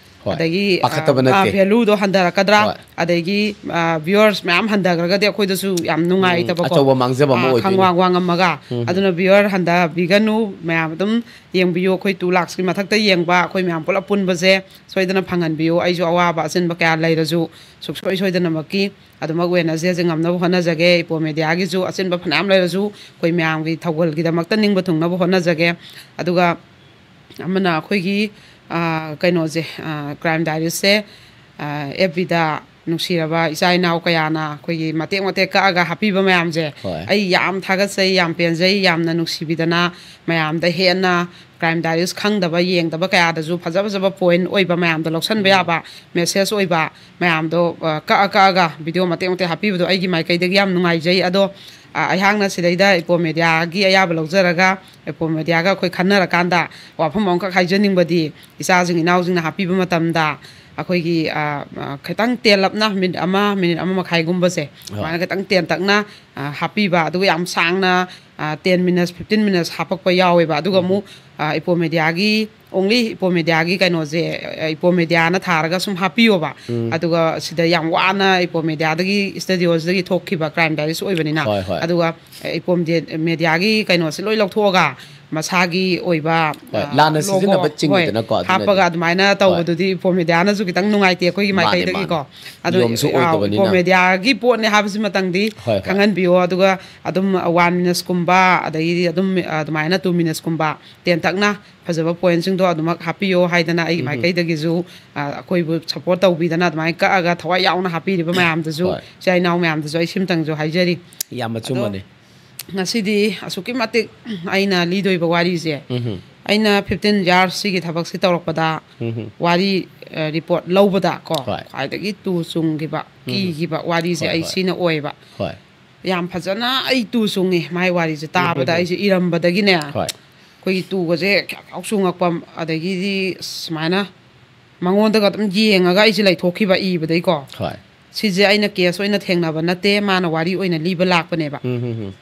ꯍꯣꯏ꯫ ꯑꯗꯒꯤ, ꯄꯥꯈꯠꯇꯕ ꯑ, ꯅꯠꯇꯦ꯫ ꯚꯦꯂꯨꯗꯣ ꯍꯟꯊꯔꯛꯀꯗ꯭ꯔꯥ? ꯍꯣꯏ꯫ ꯑꯗꯒꯤ, ꯑ, ꯚ꯭ꯌꯨꯋꯔꯁ ꯃꯌꯥꯝ ꯍꯟꯊꯈ꯭ꯔꯒꯗꯤ ꯑꯩꯈꯣꯏꯗꯁꯨ ꯌꯥꯝ ꯎꯝ, ꯅꯨꯡꯉꯥꯏꯇꯕꯀꯣ꯫ ꯑꯆꯧꯕ ꯃꯥꯡꯖꯕ ꯑꯃ ꯑ, ꯑꯣꯏꯗꯣꯏꯅꯤ꯫ ꯈꯪꯋꯥꯡ ꯋꯥꯡꯉꯝꯃꯒ꯫ ꯎꯝ꯫ ꯑꯗꯨꯅ ꯚ꯭ꯌꯨꯋꯔ ꯍꯟꯊꯕꯤꯒꯅꯨ, ꯃꯌꯥꯝ ꯑꯗꯨꯝ ꯌꯦꯡꯕꯤꯌꯨ꯫ ꯑꯩꯈꯣꯏ ꯇꯨ ꯂꯥꯛꯁꯀꯤ ꯃꯊꯛꯇ ꯌꯦꯡꯕ, ꯑꯩꯈꯣꯏ ꯃꯌꯥꯝ ꯄꯨꯂꯞ ꯄꯨꯟꯕꯁꯦ ꯁꯣꯏꯗꯅ ꯐꯪꯍꯟꯕꯤꯌꯨ꯫ ꯑꯩꯁꯨ ꯑꯋꯥꯕ ꯑꯆꯤꯟꯕ ꯀꯌꯥ ꯂꯩꯔꯁꯨ ꯁꯨꯡꯁꯣꯏ ꯁꯣꯏꯗꯅꯃꯛꯀꯤ ꯑꯗꯨꯃꯛ ꯋꯦꯅꯁꯗꯦꯁꯦ ꯉꯝꯅꯕ ꯍꯣꯠꯅꯖꯒꯦ꯫ ꯏꯄꯣ ꯃꯦꯗꯤꯌꯥꯒꯤꯁꯨ ꯑꯆꯤꯟꯕ ꯐꯅꯌꯥꯝ ꯂꯩꯔꯁꯨ ꯑꯩꯈꯣꯏ ꯃꯌꯥꯝꯒꯤ ꯊꯧꯒꯜꯒꯤꯗꯃꯛꯇ ꯅꯤꯡꯕ ꯊꯨꯡꯅꯕ ꯍꯣꯠꯅꯖꯒꯦ꯫ ꯑꯗꯨꯒ ꯑꯃꯅ ꯑꯩꯈꯣꯏꯒꯤ, ꯑ, ꯀꯩꯅꯣꯁꯦ, ꯑ, ꯀ꯭ꯔꯥꯏꯝ ꯗꯥꯏꯔꯤꯁꯁꯦ, ꯑ, ꯑꯦꯐ ꯕꯤꯗ ꯅꯨꯡꯁꯤꯔꯕ ꯏꯆꯥ ꯏꯅꯥꯎ ꯀꯌꯥꯅ ꯑꯩꯈꯣꯏꯒꯤ ꯃꯇꯦꯛ ꯃꯇꯦꯛ ꯀꯛꯑꯒ ꯍꯥꯞꯄꯤꯕ ꯃꯌꯥꯝꯁꯦ, ꯍꯣꯏ꯫ ꯑꯩ ꯌꯥꯝ ꯊꯥꯒꯠꯆꯩ, ꯌꯥꯝ ꯄꯦꯟꯖꯩ꯫ ꯌꯥꯝꯅ ꯅꯨꯡꯁꯤꯕꯤꯗꯅ ꯃꯌꯥꯝꯗ ꯍꯦꯟꯅ Crime Diaries ꯈꯪꯗꯕ, ꯌꯦꯡꯗꯕ ꯀꯌꯥꯗꯁꯨ ꯐꯖ ꯐꯖꯕ point ꯑꯣꯏꯕ ꯃꯌꯥꯝꯗꯣ ꯂꯧꯁꯟꯕ ꯌꯥꯕ, message ꯑꯣꯏꯕ ꯃꯌꯥꯝꯗꯣ, ꯑ, ꯀꯛꯑ ꯀꯛꯑꯒ video ꯃꯇꯦꯛ ꯃꯇꯦꯛ ꯍꯥꯞꯄꯤꯕꯗꯣ ꯑꯩꯒꯤ ꯃꯥꯏꯀꯩꯗꯒꯤ ꯌꯥꯝ ꯅꯨꯡꯉꯥꯏꯖꯩ꯫ ꯑꯗꯣ, ꯑ, ꯑꯩꯍꯥꯛꯅ ꯁꯤꯗꯩꯗ ꯏꯄꯣ ꯃꯦꯗꯤꯌꯥꯒꯤ ꯑꯌꯥꯕ ꯂꯧꯖꯔꯒ ꯏꯄꯣ ꯃꯦꯗꯤꯌꯥꯒ ꯑꯩꯈꯣꯏ ꯈꯟꯅꯔꯀꯥꯟꯗ ꯋꯥꯐꯝ ꯑꯃꯈꯛ ꯍꯥꯏꯖꯅꯤꯡꯕꯗꯤ, ꯏꯆꯥꯁꯤꯡ ꯏꯅꯥꯎꯁꯤꯡꯅ ꯍꯥꯞꯄꯤꯕ ꯃꯇꯝꯗ ꯑꯩꯈꯣꯏꯒꯤ, ꯑ, ꯑ, ꯈꯤꯇꯪ ꯇꯦꯜꯂꯞꯅ ꯃꯤꯅꯤꯠ ꯑꯃ, ꯃꯤꯅꯤꯠ ꯑꯃ ꯃꯈꯥꯏꯒꯨꯝꯕꯁꯦ, ꯍꯣꯏ꯫ ꯁꯨꯃꯥꯏꯅ ꯈꯤꯇꯪ ꯇꯦꯟꯇꯛꯅ, ꯑ, ꯍꯥꯞꯄꯤꯕ, ꯑꯗꯨꯒ ꯌꯥꯝ ꯁꯥꯡꯅ, ꯑ, ten minutes, fifteen minutes ꯍꯥꯞꯄꯛꯄ ꯌꯥꯎꯋꯦꯕ꯫ ꯑꯗꯨꯒ ꯑꯃꯨꯛ, ꯑ, ꯏꯄꯣ ꯃꯦꯗꯤꯌꯥꯒꯤ, only ꯏꯄꯣ ꯃꯦꯗꯤꯌꯥꯒꯤ ꯀꯩꯅꯣꯁꯦ, ꯑ, ꯏꯄꯣ ꯃꯦꯗꯤꯌꯥꯅ ꯊꯥꯔꯒ ꯁꯨꯝ ꯍꯥꯞꯄꯤꯌꯣꯕ꯫ ꯑꯗꯨꯒ ꯁꯤꯗ ꯌꯥꯝ ꯋꯥꯅ ꯏꯄꯣ ꯃꯦꯗꯤꯌꯥꯗꯒꯤ, ꯁ꯭ꯇꯨꯗꯤꯑꯣꯁꯤꯗꯒꯤ ꯊꯣꯛꯈꯤꯕ Crime Diaries ꯑꯣꯏꯕꯅꯤꯅ, ꯍꯣꯏ, ꯍꯣꯏ꯫ ꯑꯗꯨꯒ, ꯑ, ꯏꯄꯣ ꯃꯦꯗꯤꯌꯥꯒꯤ ꯀꯩꯅꯣꯁꯦ ꯂꯣꯏ ꯂꯧꯊꯣꯛꯑꯒ ꯃꯁꯥꯒꯤ ꯑꯣꯏꯕ, ꯍꯣꯏ, ꯑ, ꯂꯥꯟꯅ logo, ꯁꯤꯖꯤꯟꯅꯕ ꯆꯤꯡꯉꯤꯗꯅꯀꯣ, ꯍꯣꯏ, ꯑꯗꯨꯅꯗꯤ꯫ ꯍꯥꯞꯄꯒ ꯑꯗꯨꯃꯥꯏꯅ ꯍꯣꯏ꯫ ꯇꯧꯕꯗꯨꯗꯤ ꯏꯄꯣ ꯃꯦꯗꯤꯌꯥꯅꯁꯨ ꯈꯤꯇꯪ ꯅꯨꯡꯉꯥꯏꯇꯦ ꯑꯩꯈꯣꯏꯒꯤ ꯃꯥꯅꯦ, ꯃꯥꯏꯀꯩꯗꯒꯤꯀꯣ꯫ ꯃꯥꯅꯦ꯫ ꯌꯣꯝꯁꯨ ꯑ, ꯑꯣꯏꯗꯕꯅꯤꯅ꯫ ꯏꯄꯣ ꯃꯦꯗꯤꯌꯥꯒꯤ ꯄꯣꯠꯅꯦ ꯍꯥꯏꯕꯁꯤꯃꯇꯪꯗꯤ ꯍꯣꯏ, ꯍꯣꯏ꯫ ꯈꯪꯍꯟꯕꯤꯌꯣ꯫ ꯑꯗꯨꯒ ꯑꯗꯨꯝ one minutesꯀꯨꯝꯕ, ꯑꯗꯒꯤꯗꯤ ꯑꯗꯨꯝ, ꯑ, ꯑꯗꯨꯃꯥꯏꯅ two minutesꯀꯨꯝꯕ ꯇꯦꯟꯇꯛꯅ ꯐꯖꯕ pointꯁꯤꯡꯗꯣ ꯑꯗꯨꯃꯛ ꯍꯥꯞꯄꯤꯌꯣ ꯍꯥꯏꯗꯅ ꯑꯩꯒꯤ ꯃꯥꯏꯀꯩꯗꯒꯤꯁꯨ, ꯑ, ꯑꯩꯈꯣꯏꯕꯨ support ꯇꯧꯕꯤꯗꯅ ꯑꯗꯨꯃꯥꯏꯅ ꯀꯛꯑꯒ ꯊꯋꯥꯏ ꯌꯥꯎꯅ ꯍꯥꯞꯄꯤꯔꯤꯕ ꯃꯌꯥꯝꯗꯁꯨ, ꯍꯣꯏ꯫ ꯏꯆꯥ ꯏꯅꯥꯎ ꯃꯌꯥꯝꯗꯁꯨ ꯑꯩ ꯁꯤꯝꯇꯪꯁꯨ ꯍꯥꯏꯖꯔꯤ꯫ ꯌꯥꯝ ꯑꯗꯣ ꯑꯆꯨꯝꯕꯅꯦ꯫ ꯉꯁꯤꯗꯤ ꯑꯁꯨꯛꯀꯤ ꯃꯇꯤꯛ ꯑꯩꯅ ꯂꯤꯗꯣꯏꯕ ꯋꯥꯔꯤꯁꯦ, ꯎꯝ꯫ ꯑꯩꯅ fifteen years ꯁꯤꯒꯤ ꯊꯕꯛꯁꯤ ꯇꯧꯔꯛꯄꯗ, ꯎꯝ꯫ ꯋꯥꯔꯤ, ꯑ, report ꯂꯧꯕꯗ ꯀꯣ, ꯍꯣꯏ꯫ ꯈ꯭ꯋꯥꯏꯗꯒꯤ ꯇꯨ ꯆꯨꯡꯈꯤꯕ, ꯀꯤꯈꯤꯕ ꯋꯥꯔꯤꯁꯦ ꯍꯣꯏ, ꯑꯩ ꯍꯣꯏ꯫ ꯁꯤꯅ ꯑꯣꯏꯌꯦꯕ꯫ ꯍꯣꯏ꯫ ꯌꯥꯝ ꯐꯖꯅ ꯑꯩ ꯇꯨ ꯆꯨꯡꯉꯤ ꯃꯥꯏ ꯋꯥꯔꯤꯁꯦ ꯇꯥꯕꯗ꯫ ꯑꯩꯁꯦ ꯏꯔꯝꯕꯗꯒꯤꯅꯦ, ꯍꯣꯏ꯫ ꯑꯩꯈꯣꯏꯒꯤ ꯇꯨꯒꯁꯦ ꯈ꯭ꯌꯥꯎ ꯈ꯭ꯌꯥꯎ ꯆꯨꯡꯉꯛꯄ, ꯑꯗꯒꯤꯗꯤ ꯁꯨꯃꯥꯏꯅ ꯃꯉꯣꯟꯗꯒ ꯑꯗꯨꯝ ꯌꯦꯡꯉꯒ ꯑꯩꯁꯦ ꯂꯩꯊꯣꯛꯈꯤꯕ ꯏꯕꯗꯩꯀꯣ꯫ ꯍꯣꯏ꯫ ꯁꯤꯁꯦ ꯑꯩꯅ case ꯑꯣꯏꯅ ꯊꯦꯡꯅꯕ ꯅꯠꯇꯦ, ꯃꯥꯅ ꯋꯥꯔꯤ ꯑꯣꯏꯅ ꯂꯤꯕ ꯂꯥꯛꯄꯅꯦꯕ꯫ ꯎꯝ, ꯎꯝ, ꯎꯝ꯫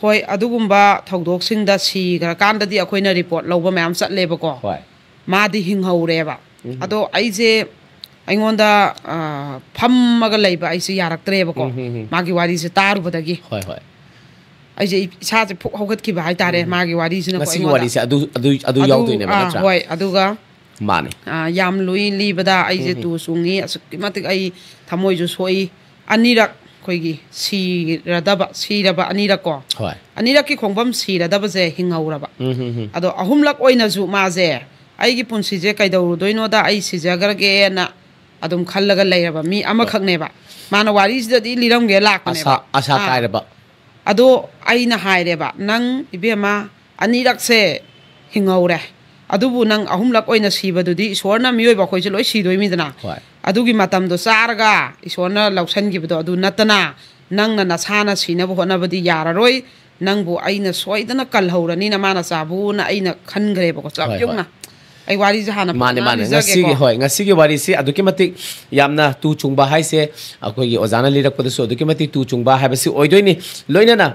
ꯍꯣꯏ, ꯑꯗꯨꯒꯨꯝꯕ ꯊꯧꯗꯣꯛꯁꯤꯡꯗ ꯁꯤꯈ꯭ꯔꯀꯥꯟꯗꯗꯤ ꯑꯩꯈꯣꯏꯅ report ꯂꯧꯕ ꯃꯌꯥꯝ ꯆꯠꯂꯦꯕꯀꯣ꯫ ꯍꯣꯏ꯫ ꯃꯥꯗꯤ ꯍꯤꯡꯍꯧꯔꯦꯕ꯫ ꯑꯗꯣ ꯑꯩꯁꯦ, ꯑꯩꯉꯣꯟꯗ, ꯑ, ꯐꯝꯃꯒ ꯂꯩꯕ ꯑꯩꯁꯦ ꯌꯥꯔꯛꯇ꯭ꯔꯦꯕꯀꯣ, ꯎꯝ, ꯎꯝ, ꯎꯝ꯫ ꯃꯥꯒꯤ ꯋꯥꯔꯤꯁꯦ ꯇꯥꯔꯨꯕꯗꯒꯤ꯫ ꯍꯣꯏ, ꯍꯣꯏ꯫ ꯑꯩꯁꯦ ꯏ-, ꯏꯁꯥꯁꯦ ꯐꯨꯛ ꯍꯧꯒꯠꯈꯤꯕ ꯍꯥꯏꯇꯥꯔꯦ, ꯃꯥꯒꯤ ꯋꯥꯔꯤꯁꯤꯅꯀꯣ ꯉꯁꯤꯒꯤ ꯑꯩꯉꯣꯟꯗ꯫ ꯋꯥꯔꯤꯁꯦ ꯑꯗꯨ, ꯑꯗꯨ, ꯑꯗꯨ ꯑꯗꯨ, ꯌꯥꯎꯗꯣꯏꯅꯦꯕ, ꯑꯥ, ꯅꯠꯇ꯭ꯔꯥ? ꯍꯣꯏ, ꯑꯗꯨꯒ, ꯃꯥꯅꯦ꯫ ꯑ, ꯌꯥꯝ ꯂꯨꯏ ꯂꯤꯕꯗ ꯑꯩꯁꯦ ꯇꯨ ꯆꯨꯡꯉꯤ, ꯑꯁꯨꯛꯀꯤ ꯃꯇꯤꯛ ꯑꯩ ꯊꯃꯣꯏꯁꯨ ꯁꯣꯛꯏ꯫ ꯑꯅꯤꯔꯛ ꯑꯩꯈꯣꯏꯒꯤ ꯁꯤꯔꯗꯕ, ꯁꯤꯔꯕ ꯑꯅꯤꯔꯛ ꯀꯣ꯫ ꯍꯣꯏ꯫ ꯑꯅꯤꯔꯛꯀꯤ ꯈꯣꯡꯐꯝ ꯁꯤꯔꯗꯕꯁꯦ ꯍꯤꯡꯍꯧꯔꯕ꯫ ꯎꯝ, ꯎꯝ, ꯎꯝ꯫ ꯑꯗꯣ ꯑꯍꯨꯝꯂꯛ ꯑꯣꯏꯅꯁꯨ ꯃꯥꯁꯦ ꯑꯩꯒꯤ ꯄꯨꯟꯁꯤꯁꯦ ꯀꯩꯗꯧꯔꯨꯗꯣꯏꯅꯣꯗ, ꯑꯩ ꯁꯤꯖꯈ꯭ꯔꯒꯦꯅ ꯑꯗꯨꯝ ꯈꯜꯂꯒ ꯂꯩꯔꯕ ꯃꯤ ꯑꯃꯈꯛꯅꯦꯕ꯫ ꯃꯥꯅ ꯋꯥꯔꯤꯁꯤꯗꯗꯤ ꯂꯤꯔꯝꯒꯦ ꯂꯥꯛꯄꯅꯦꯕ꯫ ꯑꯁꯥ ꯑꯁꯥ ꯑꯥ꯫ ꯀꯥꯏꯔꯕ꯫ ꯑꯗꯣ ꯑꯩꯅ ꯍꯥꯏꯔꯦꯕ, "ꯅꯪ ꯏꯕꯦꯝꯃ, ꯑꯅꯤꯔꯛꯁꯦ ꯍꯤꯡꯍꯧꯔꯦ, ꯑꯗꯨꯕꯨ ꯅꯪ ꯑꯍꯨꯝꯂꯛ ꯑꯣꯏꯅ ꯁꯤꯕꯗꯨꯗꯤ, ꯏꯁꯣꯔꯅ ꯃꯤꯑꯣꯏꯕ ꯑꯩꯈꯣꯏꯁꯦ ꯂꯣꯏ ꯁꯤꯗꯣꯏꯃꯤꯗꯅ, ꯍꯣꯏ꯫ ꯑꯗꯨꯒꯤ ꯃꯇꯝꯗꯣ ꯆꯥꯔꯒ ꯏꯁꯣꯔꯅ ꯂꯧꯁꯟꯈꯤꯕꯗꯣ ꯑꯗꯨ ꯅꯠꯇꯅ, ꯅꯪꯅ ꯅꯁꯥꯅ ꯁꯤꯅꯕ ꯍꯣꯠꯅꯕꯗꯤ ꯌꯥꯔꯔꯣꯏ, ꯅꯪꯕꯨ ꯑꯩꯅ ꯁꯣꯏꯗꯅ ꯀꯜꯍꯧꯔꯅꯤꯅ ꯃꯥꯅ ꯆꯥꯕꯨꯅ ꯑꯩꯅ ꯈꯟꯈ꯭ꯔꯦꯕꯀꯣ, ꯆꯞ ꯍꯣꯏ, ꯍꯣꯏ꯫ ꯌꯨꯡꯅ꯫ ꯑꯩ ꯋꯥꯔꯤꯁꯦ ꯍꯥꯟꯅ ꯃꯥꯅꯦ ꯐꯖꯅ ꯃꯥꯅꯦ ꯂꯤꯖꯒꯦꯀꯣ꯫ ꯉꯁꯤꯒꯤ ꯍꯣꯏ ꯉꯁꯤꯒꯤ ꯋꯥꯔꯤꯁꯤ ꯑꯗꯨꯛꯀꯤ ꯃꯇꯤꯛ ꯌꯥꯝꯅ ꯇꯨ ꯆꯨꯡꯕ ꯍꯥꯏꯁꯦ, ꯑꯩꯈꯣꯏꯒꯤ ꯑꯣꯖꯥꯅ ꯂꯤꯔꯛꯄꯗꯁꯨ ꯑꯗꯨꯛꯀꯤ ꯃꯇꯤꯛ ꯇꯨ ꯆꯨꯡꯕ ꯍꯥꯏꯕꯁꯤ ꯑꯣꯏꯗꯣꯏꯅꯤ꯫ ꯂꯣꯏꯅꯅ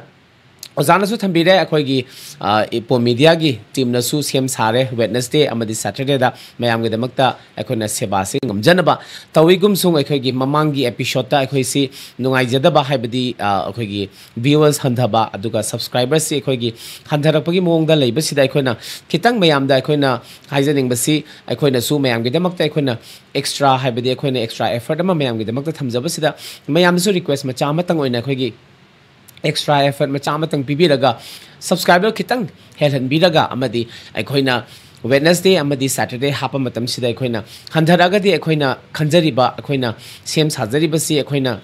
ꯑꯣꯖꯥꯅꯁꯨ ꯊꯝꯕꯤꯔꯦ, ꯑꯩꯈꯣꯏꯒꯤ, ꯑ, ꯏꯄꯣ ꯃꯤꯗꯤꯌꯥꯒꯤ ꯇꯤꯝꯅꯁꯨ ꯁꯦꯝ ꯁꯥꯔꯦ꯫ ꯋꯦꯠꯅꯁꯗꯦ ꯑꯃꯗꯤ ꯁꯦꯇꯔꯗꯦꯗ ꯃꯌꯥꯝꯒꯤꯗꯃꯛꯇ ꯑꯩꯈꯣꯏꯅ ꯁꯦꯕꯥꯁꯤ ꯉꯝꯖꯅꯕ ꯇꯧꯏꯒꯨꯝꯁꯨꯡ, ꯑꯩꯈꯣꯏꯒꯤ ꯃꯃꯥꯡꯒꯤ ꯑꯦꯄꯤꯁꯣꯗꯇ ꯑꯩꯈꯣꯏꯁꯤ ꯅꯨꯡꯉꯥꯏꯖꯗꯕ ꯍꯥꯏꯕꯗꯤ, ꯑ, ꯑꯩꯈꯣꯏꯒꯤ ꯚ꯭ꯌꯨꯋꯔꯁ ꯍꯟꯊꯕ, ꯑꯗꯨꯒ ꯁꯕꯁꯀ꯭ꯔꯥꯏꯕꯔꯁꯤ ꯑꯩꯈꯣꯏꯒꯤ ꯍꯟꯊꯔꯛꯄꯒꯤ ꯃꯑꯣꯡꯗ ꯂꯩꯕꯁꯤꯗ, ꯑꯩꯈꯣꯏꯅ ꯈꯤꯇꯪ ꯃꯌꯥꯝꯗ ꯑꯩꯈꯣꯏꯅ ꯍꯥꯏꯖꯅꯤꯡꯕꯁꯤ, ꯑꯩꯈꯣꯏꯅꯁꯨ ꯃꯌꯥꯝꯒꯤꯗꯃꯛꯇ ꯑꯩꯈꯣꯏꯅ ꯑꯦꯛꯁꯇ꯭ꯔꯥ ꯍꯥꯏꯕꯗꯤ ꯑꯩꯈꯣꯏꯅ ꯑꯦꯛꯁꯇ꯭ꯔꯥ ꯑꯦꯐꯔꯠ ꯑꯃ ꯃꯌꯥꯝꯒꯤꯗꯃꯛꯇ ꯊꯝꯖꯕꯁꯤꯗ, ꯃꯌꯥꯝꯗꯁꯨ ꯔꯤꯀ꯭ꯋꯦꯁ ꯃꯆꯥ ꯑꯃꯇꯪ ꯑꯣꯏꯅ, ꯑꯩꯈꯣꯏꯒꯤ ꯑꯦꯛꯁꯇ꯭ꯔꯥ ꯑꯦꯐꯔꯠ ꯃꯆꯥ ꯑꯃꯇꯪ ꯄꯤꯕꯤꯔꯒ, ꯁꯕꯁꯀ꯭ꯔꯥꯏꯕꯔ ꯈꯤꯇꯪ ꯍꯦꯜꯍꯟꯕꯤꯔꯒ, ꯑꯃꯗꯤ ꯑꯩꯈꯣꯏꯅ ꯋꯦꯠꯅꯁꯗꯦ ꯑꯃꯗꯤ ꯁꯦꯇꯔꯗꯦ ꯍꯥꯞꯄ ꯃꯇꯝꯁꯤꯗ ꯑꯩꯈꯣꯏꯅ ꯍꯟꯊꯔꯛꯑꯒꯗꯤ, ꯑꯩꯈꯣꯏꯅ ꯈꯟꯖꯔꯤꯕ, ꯑꯩꯈꯣꯏꯅ ꯁꯦꯝ ꯁꯥꯖꯔꯤꯕꯁꯤ ꯑꯩꯈꯣꯏꯅ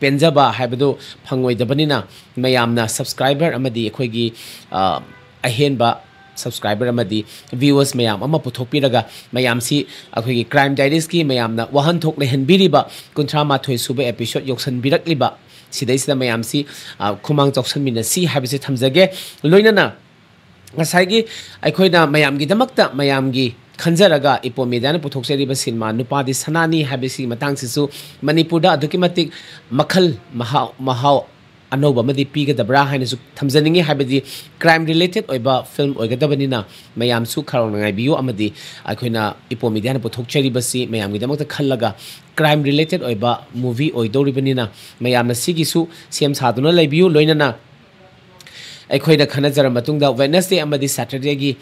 ꯄꯦꯟꯖꯕ ꯍꯥꯏꯕꯗꯨ ꯐꯪꯉꯣꯏꯗꯕꯅꯤꯅ, ꯃꯌꯥꯝꯅ ꯁꯕꯁꯀ꯭ꯔꯥꯏꯕꯔ ꯑꯃꯗꯤ ꯑꯩꯈꯣꯏꯒꯤ, ꯑ, ꯑꯍꯦꯟꯕ ꯁꯕꯁꯀ꯭ꯔꯥꯏꯕꯔ ꯑꯃꯗꯤ ꯚ꯭ꯌꯨꯋꯔꯁ ꯃꯌꯥꯝ ꯑꯃ ꯄꯨꯊꯣꯛꯄꯤꯔꯒ, ꯃꯌꯥꯝꯁꯤ ꯑꯩꯈꯣꯏꯒꯤ ꯀ꯭ꯔꯥꯏꯝ ꯗꯥꯏꯔꯤꯁꯀꯤ ꯃꯌꯥꯝꯅ ꯋꯥꯍꯟꯊꯣꯛ ꯂꯩꯍꯟꯕꯤꯔꯤꯕ ꯀꯨꯟꯊ꯭ꯔꯥ ꯃꯥꯊꯣꯏ ꯁꯨꯕ ꯑꯦꯄꯤꯁꯣꯗ ꯌꯧꯁꯟꯕꯤꯔꯛꯂꯤꯕ ꯁꯤꯗꯩꯁꯤꯗ ꯃꯌꯥꯝꯁꯤ, ꯑ, ꯈꯨꯃꯥꯡ ꯆꯥꯎꯁꯟꯃꯤꯟꯅꯁꯤ ꯍꯥꯏꯕꯁꯤ ꯊꯝꯖꯒꯦ꯫ ꯂꯣꯏꯅꯅ ꯉꯁꯥꯏꯒꯤ ꯑꯩꯈꯣꯏꯅ ꯃꯌꯥꯝꯒꯤꯗꯃꯛꯇ, ꯃꯌꯥꯝꯒꯤ ꯈꯟꯖꯔꯒ ꯏꯄꯣ ꯃꯤꯗꯤꯌꯥꯅ ꯄꯨꯊꯣꯛꯆꯔꯤꯕ ꯁꯤꯅꯦꯃꯥ ꯅꯨꯄꯥꯗꯤ ꯁꯅꯥꯅꯤ ꯍꯥꯏꯕꯁꯤꯒꯤ ꯃꯇꯥꯡꯁꯤꯁꯨ ꯃꯅꯤꯄꯨꯔꯗ ꯑꯗꯨꯛꯀꯤ ꯃꯇꯤꯛ ꯃꯈꯜ ꯃꯍꯥꯎ, ꯃꯍꯥꯎ ꯑꯅꯧꯕ ꯑꯃꯗꯤ ꯄꯤꯒꯗꯕ꯭ꯔꯥ ꯍꯥꯏꯅꯁꯨ ꯊꯝꯖꯅꯤꯡꯉꯤ꯫ ꯍꯥꯏꯕꯗꯤ ꯀ꯭ꯔꯥꯏꯝ ꯔꯤꯂꯦꯇꯦꯠ ꯑꯣꯏꯕ ꯐꯤꯂꯝ ꯑꯣꯏꯒꯗꯕꯅꯤꯅ, ꯃꯌꯥꯝꯁꯨ ꯈꯧꯔꯥꯡꯅ ꯉꯥꯏꯕꯤꯌꯨ꯫ ꯑꯃꯗꯤ ꯑꯩꯈꯣꯏꯅ ꯏꯄꯣ ꯃꯤꯗꯤꯌꯥꯅ ꯄꯨꯊꯣꯛꯆꯔꯤꯕꯁꯤ ꯃꯌꯥꯝꯒꯤꯗꯃꯛꯇ ꯈꯜꯂꯒ ꯀ꯭ꯔꯥꯏꯝ ꯔꯤꯂꯦꯇꯦꯠ ꯑꯣꯏꯕ ꯃꯨꯚꯤ ꯑꯣꯏꯗꯧꯔꯤꯕꯅꯤꯅ, ꯃꯌꯥꯝꯅ ꯁꯤꯒꯤꯁꯨ ꯁꯦꯝ ꯁꯥꯗꯨꯅ ꯂꯩꯕꯤꯌꯨ꯫ ꯂꯣꯏꯅꯅ ꯑꯩꯈꯣꯏꯅ ꯈꯟꯅꯖꯔ ꯃꯇꯨꯡꯗ ꯋꯦꯠꯅꯁꯗꯦ ꯑꯃꯗꯤ ꯁꯦꯇꯔꯗꯦꯒꯤ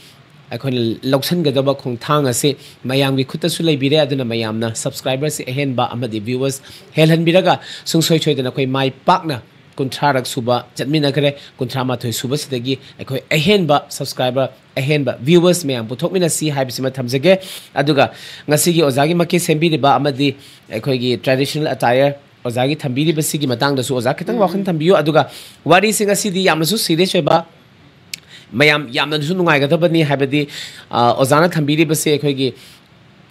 ꯑꯩꯈꯣꯏꯅ ꯂꯧꯁꯤꯟꯒꯗꯕ ꯈꯣꯡꯊꯥꯡ ꯑꯁꯤ ꯃꯌꯥꯝꯒꯤ ꯈꯨꯠꯇꯁꯨ ꯂꯩꯕꯤꯔꯦ꯫ ꯑꯗꯨꯅ ꯃꯌꯥꯝꯅ ꯁꯕꯁꯀ꯭ꯔꯥꯏꯕꯔꯁꯤ ꯑꯍꯦꯟꯕ ꯑꯃꯗꯤ ꯚ꯭ꯌꯨꯋꯔꯁ ꯍꯦꯜꯍꯟꯕꯤꯔꯒ, ꯁꯨꯡꯁꯣꯏ ꯁꯣꯏꯗꯅ ꯑꯩꯈꯣꯏ ꯃꯥꯏ ꯄꯥꯛꯅ ꯀꯨꯟꯊ꯭ꯔꯥꯔꯛ ꯁꯨꯕ ꯆꯠꯃꯤꯟꯅꯈ꯭ꯔꯦ꯫ ꯀꯨꯟꯊ꯭ꯔꯥ ꯃꯥꯊꯣꯏ ꯁꯨꯕꯁꯤꯗꯒꯤ ꯑꯩꯈꯣꯏ ꯑꯍꯦꯟꯕ subscriber, ꯑꯍꯦꯟꯕ viewers ꯃꯌꯥꯝ ꯄꯨꯊꯣꯛꯃꯤꯟꯅꯁꯤ ꯍꯥꯏꯕꯁꯤꯃ ꯊꯝꯖꯒꯦ꯫ ꯑꯗꯨꯒ ꯉꯁꯤꯒꯤ ꯑꯣꯖꯥꯒꯤ ꯃꯀꯦ ꯁꯦꯝꯕꯤꯔꯤꯕ ꯑꯃꯗꯤ ꯑꯩꯈꯣꯏꯒꯤ traditional attire ꯑꯣꯖꯥꯒꯤ ꯊꯝꯕꯤꯔꯤꯕꯁꯤꯒꯤ ꯃꯇꯥꯡꯗꯁꯨ ꯑꯣꯖꯥ ꯈꯤꯇꯪ ꯋꯥꯈꯜ ꯊꯝꯕꯤꯌꯨ꯫ ꯑꯗꯨꯒ ꯋꯥꯔꯤꯁꯤ ꯉꯁꯤꯗꯤ ꯌꯥꯝꯅꯁꯨ serious ꯑꯣꯏꯕ, ꯃꯌꯥꯝ ꯌꯥꯝꯅꯁꯨ ꯅꯨꯡꯉꯥꯏꯒꯗꯕꯅꯤ꯫ ꯍꯥꯏꯕꯗꯤ ꯑ, ꯑꯣꯖꯥꯅ ꯊꯝꯕꯤꯔꯤꯕꯁꯦ ꯑꯩꯈꯣꯏꯒꯤ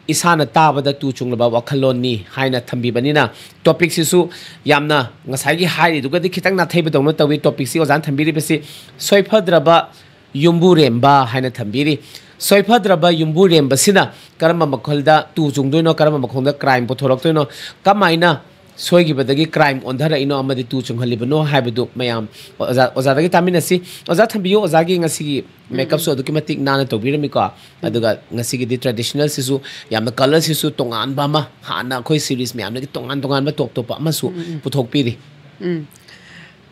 ꯏꯁꯥꯅ ꯇꯥꯕꯗ ꯇꯨ ꯆꯨꯡꯂꯕ ꯋꯥꯈꯜꯂꯣꯟꯅꯤ ꯍꯥꯏꯅ ꯊꯝꯕꯤꯕꯅꯤꯅ, topicꯁꯤꯁꯨ ꯌꯥꯝꯅ ꯉꯁꯥꯏꯒꯤ ꯍꯥꯏꯔꯤꯗꯨꯒꯗꯤ ꯈꯤꯇꯪ ꯅꯥꯊꯩꯕꯗꯧꯅ ꯇꯧꯏ꯫ Topicꯁꯤ ꯑꯣꯖꯥꯅ ꯊꯝꯕꯤꯔꯤꯕꯁꯤ ꯁꯣꯏꯐꯗ꯭ꯔꯕ ꯌꯨꯝꯕꯨꯔꯦꯝꯕ ꯍꯥꯏꯅ ꯊꯝꯕꯤꯔꯤ꯫ ꯁꯣꯏꯐꯗ꯭ꯔꯕ ꯌꯨꯝꯕꯨꯔꯦꯝꯕꯁꯤꯅ ꯀꯔꯝꯕ ꯃꯈꯜꯗ ꯇꯨ ꯆꯨꯡꯗꯣꯏꯅꯣ, ꯀꯔꯝꯕ ꯃꯈꯣꯡꯗ crime ꯄꯨꯊꯣꯔꯛꯇꯣꯏꯅꯣ, ꯀꯃꯥꯏꯅ ꯁꯣꯏꯈꯤꯕꯗꯒꯤ crime ꯑꯣꯟꯊꯔꯛꯏꯅꯣ ꯑꯃꯗꯤ ꯇꯨ ꯆꯨꯡꯍꯜꯂꯤꯕꯅꯣ ꯍꯥꯏꯕꯗꯨ ꯃꯌꯥꯝ ꯑꯣꯖꯥ, ꯑꯣꯖꯥꯗꯒꯤ ꯇꯥꯃꯤꯟꯅꯁꯤ꯫ ꯑꯣꯖꯥ ꯊꯝꯕꯤꯌꯨ, ꯑꯣꯖꯥꯒꯤ ꯉꯁꯤꯒꯤ makeupꯁꯨ ꯑꯗꯨꯛꯀꯤ ꯃꯇꯤꯛ ꯅꯥꯟꯅ ꯇꯧꯕꯤꯔꯝꯃꯤꯀꯣ꯫ ꯑꯗꯨꯒ ꯉꯁꯤꯒꯤꯗꯤ traditionalꯁꯤꯁꯨ ꯌꯥꯝꯅ colourꯁꯤꯁꯨ ꯇꯣꯉꯥꯟꯕ ꯑꯃ, ꯍꯥꯟꯅ ꯑꯩꯈꯣꯏ series ꯃꯌꯥꯝꯗꯒꯤ ꯇꯣꯉꯥꯟ ꯇꯣꯉꯥꯟꯕ top ꯇꯣꯞꯄ ꯑꯃꯁꯨ ꯄꯨꯊꯣꯛꯄꯤꯔꯤ꯫ ꯎꯝ꯫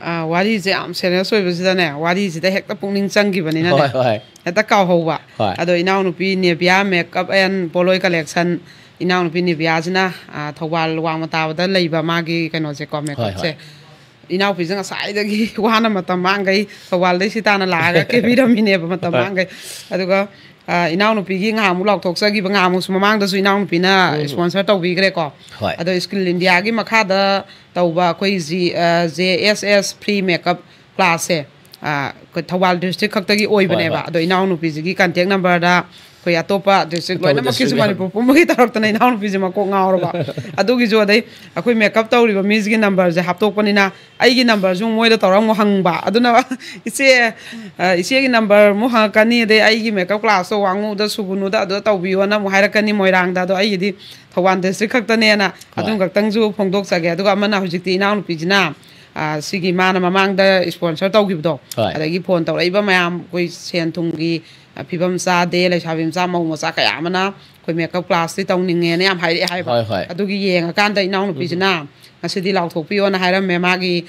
ꯑꯥ, ꯋꯥꯔꯤꯁꯦ ꯌꯥꯝ serious ꯑꯣꯏꯕꯁꯤꯗꯅꯦ, ꯋꯥꯔꯤꯁꯤꯗ ꯍꯦꯛꯇ ꯄꯨꯛꯅꯤꯡ ꯆꯪꯈꯤꯕꯅꯤꯅꯅꯦ, ꯍꯣꯏ, ꯍꯣꯏ꯫ ꯍꯦꯛꯇ ꯀꯥꯎꯍꯧꯕ꯫ ꯍꯣꯏ꯫ ꯑꯗꯣ ꯏꯅꯥꯎꯅꯨꯄꯤ Nivea Makeup and Polloi Collection, ꯏꯅꯥꯎꯅꯨꯄꯤ ꯅꯦꯕꯤꯌꯥꯁꯤꯅ, ꯑꯥ, ꯊꯧꯕꯥꯜ ꯋꯥꯡꯃ ꯇꯥꯕꯗ ꯂꯩꯕ ꯃꯥꯒꯤ ꯀꯩꯅꯣꯁꯦꯀꯣ, makeupꯁꯦ꯫ ꯍꯣꯏ꯫ ꯏꯅꯥꯎꯄꯤꯁꯦ ꯉꯁꯥꯏꯗꯒꯤ ꯋꯥꯅ ꯃꯇꯝ ꯃꯥꯡꯈꯩ ꯊꯧꯕꯥꯜꯗꯩ ꯁꯤ ꯇꯥꯅ ꯂꯥꯛꯑꯒ ꯀꯦꯕꯤꯔꯝꯃꯤꯅꯦꯕ ꯃꯇꯝ ꯃꯥꯡꯈꯩ꯫ ꯑꯗꯨꯒ, ꯑ, ꯏꯅꯥꯎꯅꯨꯄꯤꯒꯤ ꯉꯍꯥꯟꯃꯨꯛ ꯂꯥꯎꯊꯣꯛꯆꯈꯤꯕ, ꯉꯍꯥꯟꯃꯨꯛꯁꯨ ꯃꯃꯥꯡꯗꯁꯨ ꯏꯅꯥꯎꯅꯨꯄꯤꯅ sponsor ꯇꯧꯕꯤꯈ꯭ꯔꯦꯀꯣ꯫ ꯍꯣꯏ꯫ ꯑꯗꯣ Skill Indiaꯒꯤ ꯃꯈꯥꯗ ꯇꯧꯕ ꯑꯩꯈꯣꯏ ꯖꯤ-, ꯑ, J S S free makeup classꯁꯦ, ꯑ, ꯑꯩꯈꯣꯏ ꯊꯧꯕꯥꯜ district ꯈꯛꯇꯒꯤ ꯑꯣꯏꯕꯅꯦꯕ꯫ ꯍꯣꯏ, ꯍꯣꯏ꯫ ꯑꯗꯣ ꯏꯅꯥꯎꯅꯨꯄꯤꯁꯤꯒꯤ contact numberꯗ ꯑꯩꯈꯣꯏ ꯑꯇꯣꯞꯄ district ꯑꯇꯣꯞꯄ ꯂꯣꯏꯅꯃꯛꯀꯤꯁꯨ district ꯃꯅꯤꯄꯨꯔ ꯄꯨꯝꯕꯒꯤ ꯇꯧꯔꯛꯇꯅ ꯏꯅꯥꯎꯅꯨꯄꯤꯁꯦ ꯃꯀꯣꯛ ꯉꯥꯎꯔꯕ꯫ ꯑꯗꯨꯒꯤꯁꯨ ꯑꯗꯩ ꯑꯩꯈꯣꯏ makeup ꯇꯧꯔꯤꯕ ꯃꯤꯁꯤꯒꯤ numberꯁꯦ ꯍꯥꯞꯇꯣꯛꯄꯅꯤꯅ ꯑꯩꯒꯤ numberꯁꯨ ꯃꯣꯏꯗ ꯇꯧꯔ ꯑꯃꯨꯛ ꯍꯪꯕ꯫ ꯑꯗꯨꯅ ꯏꯆꯦ, ꯑ, ꯏꯆꯦꯒꯤ number ꯑꯃꯨꯛ ꯍꯪꯉꯛꯀꯅꯤ, ꯑꯗꯩ ꯑꯩꯒꯤ makeup classꯇꯣ ꯋꯥꯉꯨꯗ ꯁꯨꯒꯨꯅꯨꯗ ꯑꯗꯨꯗ ꯇꯧꯕꯤꯌꯣꯅ ꯑꯃꯨꯛ ꯍꯥꯏꯔꯛꯀꯅꯤ ꯃꯣꯏꯔꯥꯡꯗ꯫ ꯑꯗꯣ ꯑꯩꯒꯤꯗꯤ ꯊꯧꯕꯥꯜ district ꯈꯛꯇꯅꯦꯅ ꯑꯗꯨꯝ ꯈꯛꯇꯪꯁꯨ ꯐꯣꯡꯗꯣꯛꯆꯒꯦ꯫ ꯑꯗꯨꯒ ꯑꯃꯅ ꯍꯧꯖꯤꯛꯇꯤ ꯏꯅꯥꯎꯅꯨꯄꯤꯁꯤꯅ, ꯑ, ꯁꯤꯒꯤ ꯃꯥꯅ ꯃꯃꯥꯡꯗ sponsor ꯇꯧꯈꯤꯕꯗꯣ, ꯍꯣꯏ꯫ ꯑꯗꯒꯤ phone ꯇꯧꯔꯛꯏꯕ ꯃꯌꯥꯝ, ꯑꯩꯈꯣꯏ ꯁꯦꯟ ꯊꯨꯝꯒꯤ, ꯑ, ꯐꯤꯕꯝ ꯆꯥꯗꯦ, ꯂꯩꯁꯥꯕꯤ ꯃꯆꯥ ꯃꯧ ꯃꯆꯥ ꯀꯌꯥ ꯑꯃꯅ ꯑꯩꯈꯣꯏ makeup classꯇꯤ ꯇꯧꯅꯤꯡꯉꯦꯅ ꯌꯥꯝ ꯍꯥꯏꯔꯛꯑꯦ ꯍꯥꯏꯕ꯫ ꯍꯣꯏ, ꯍꯣꯏ꯫ ꯑꯗꯨꯒꯤ ꯌꯦꯡꯉꯀꯥꯟꯗ ꯏꯅꯥꯎꯅꯨꯄꯤꯁꯤꯅ ꯉꯁꯤꯗꯤ ꯂꯥꯎꯊꯣꯛꯄꯤꯌꯣꯅ ꯍꯥꯏꯔꯝꯃꯦ꯫ ꯃꯥꯒꯤ,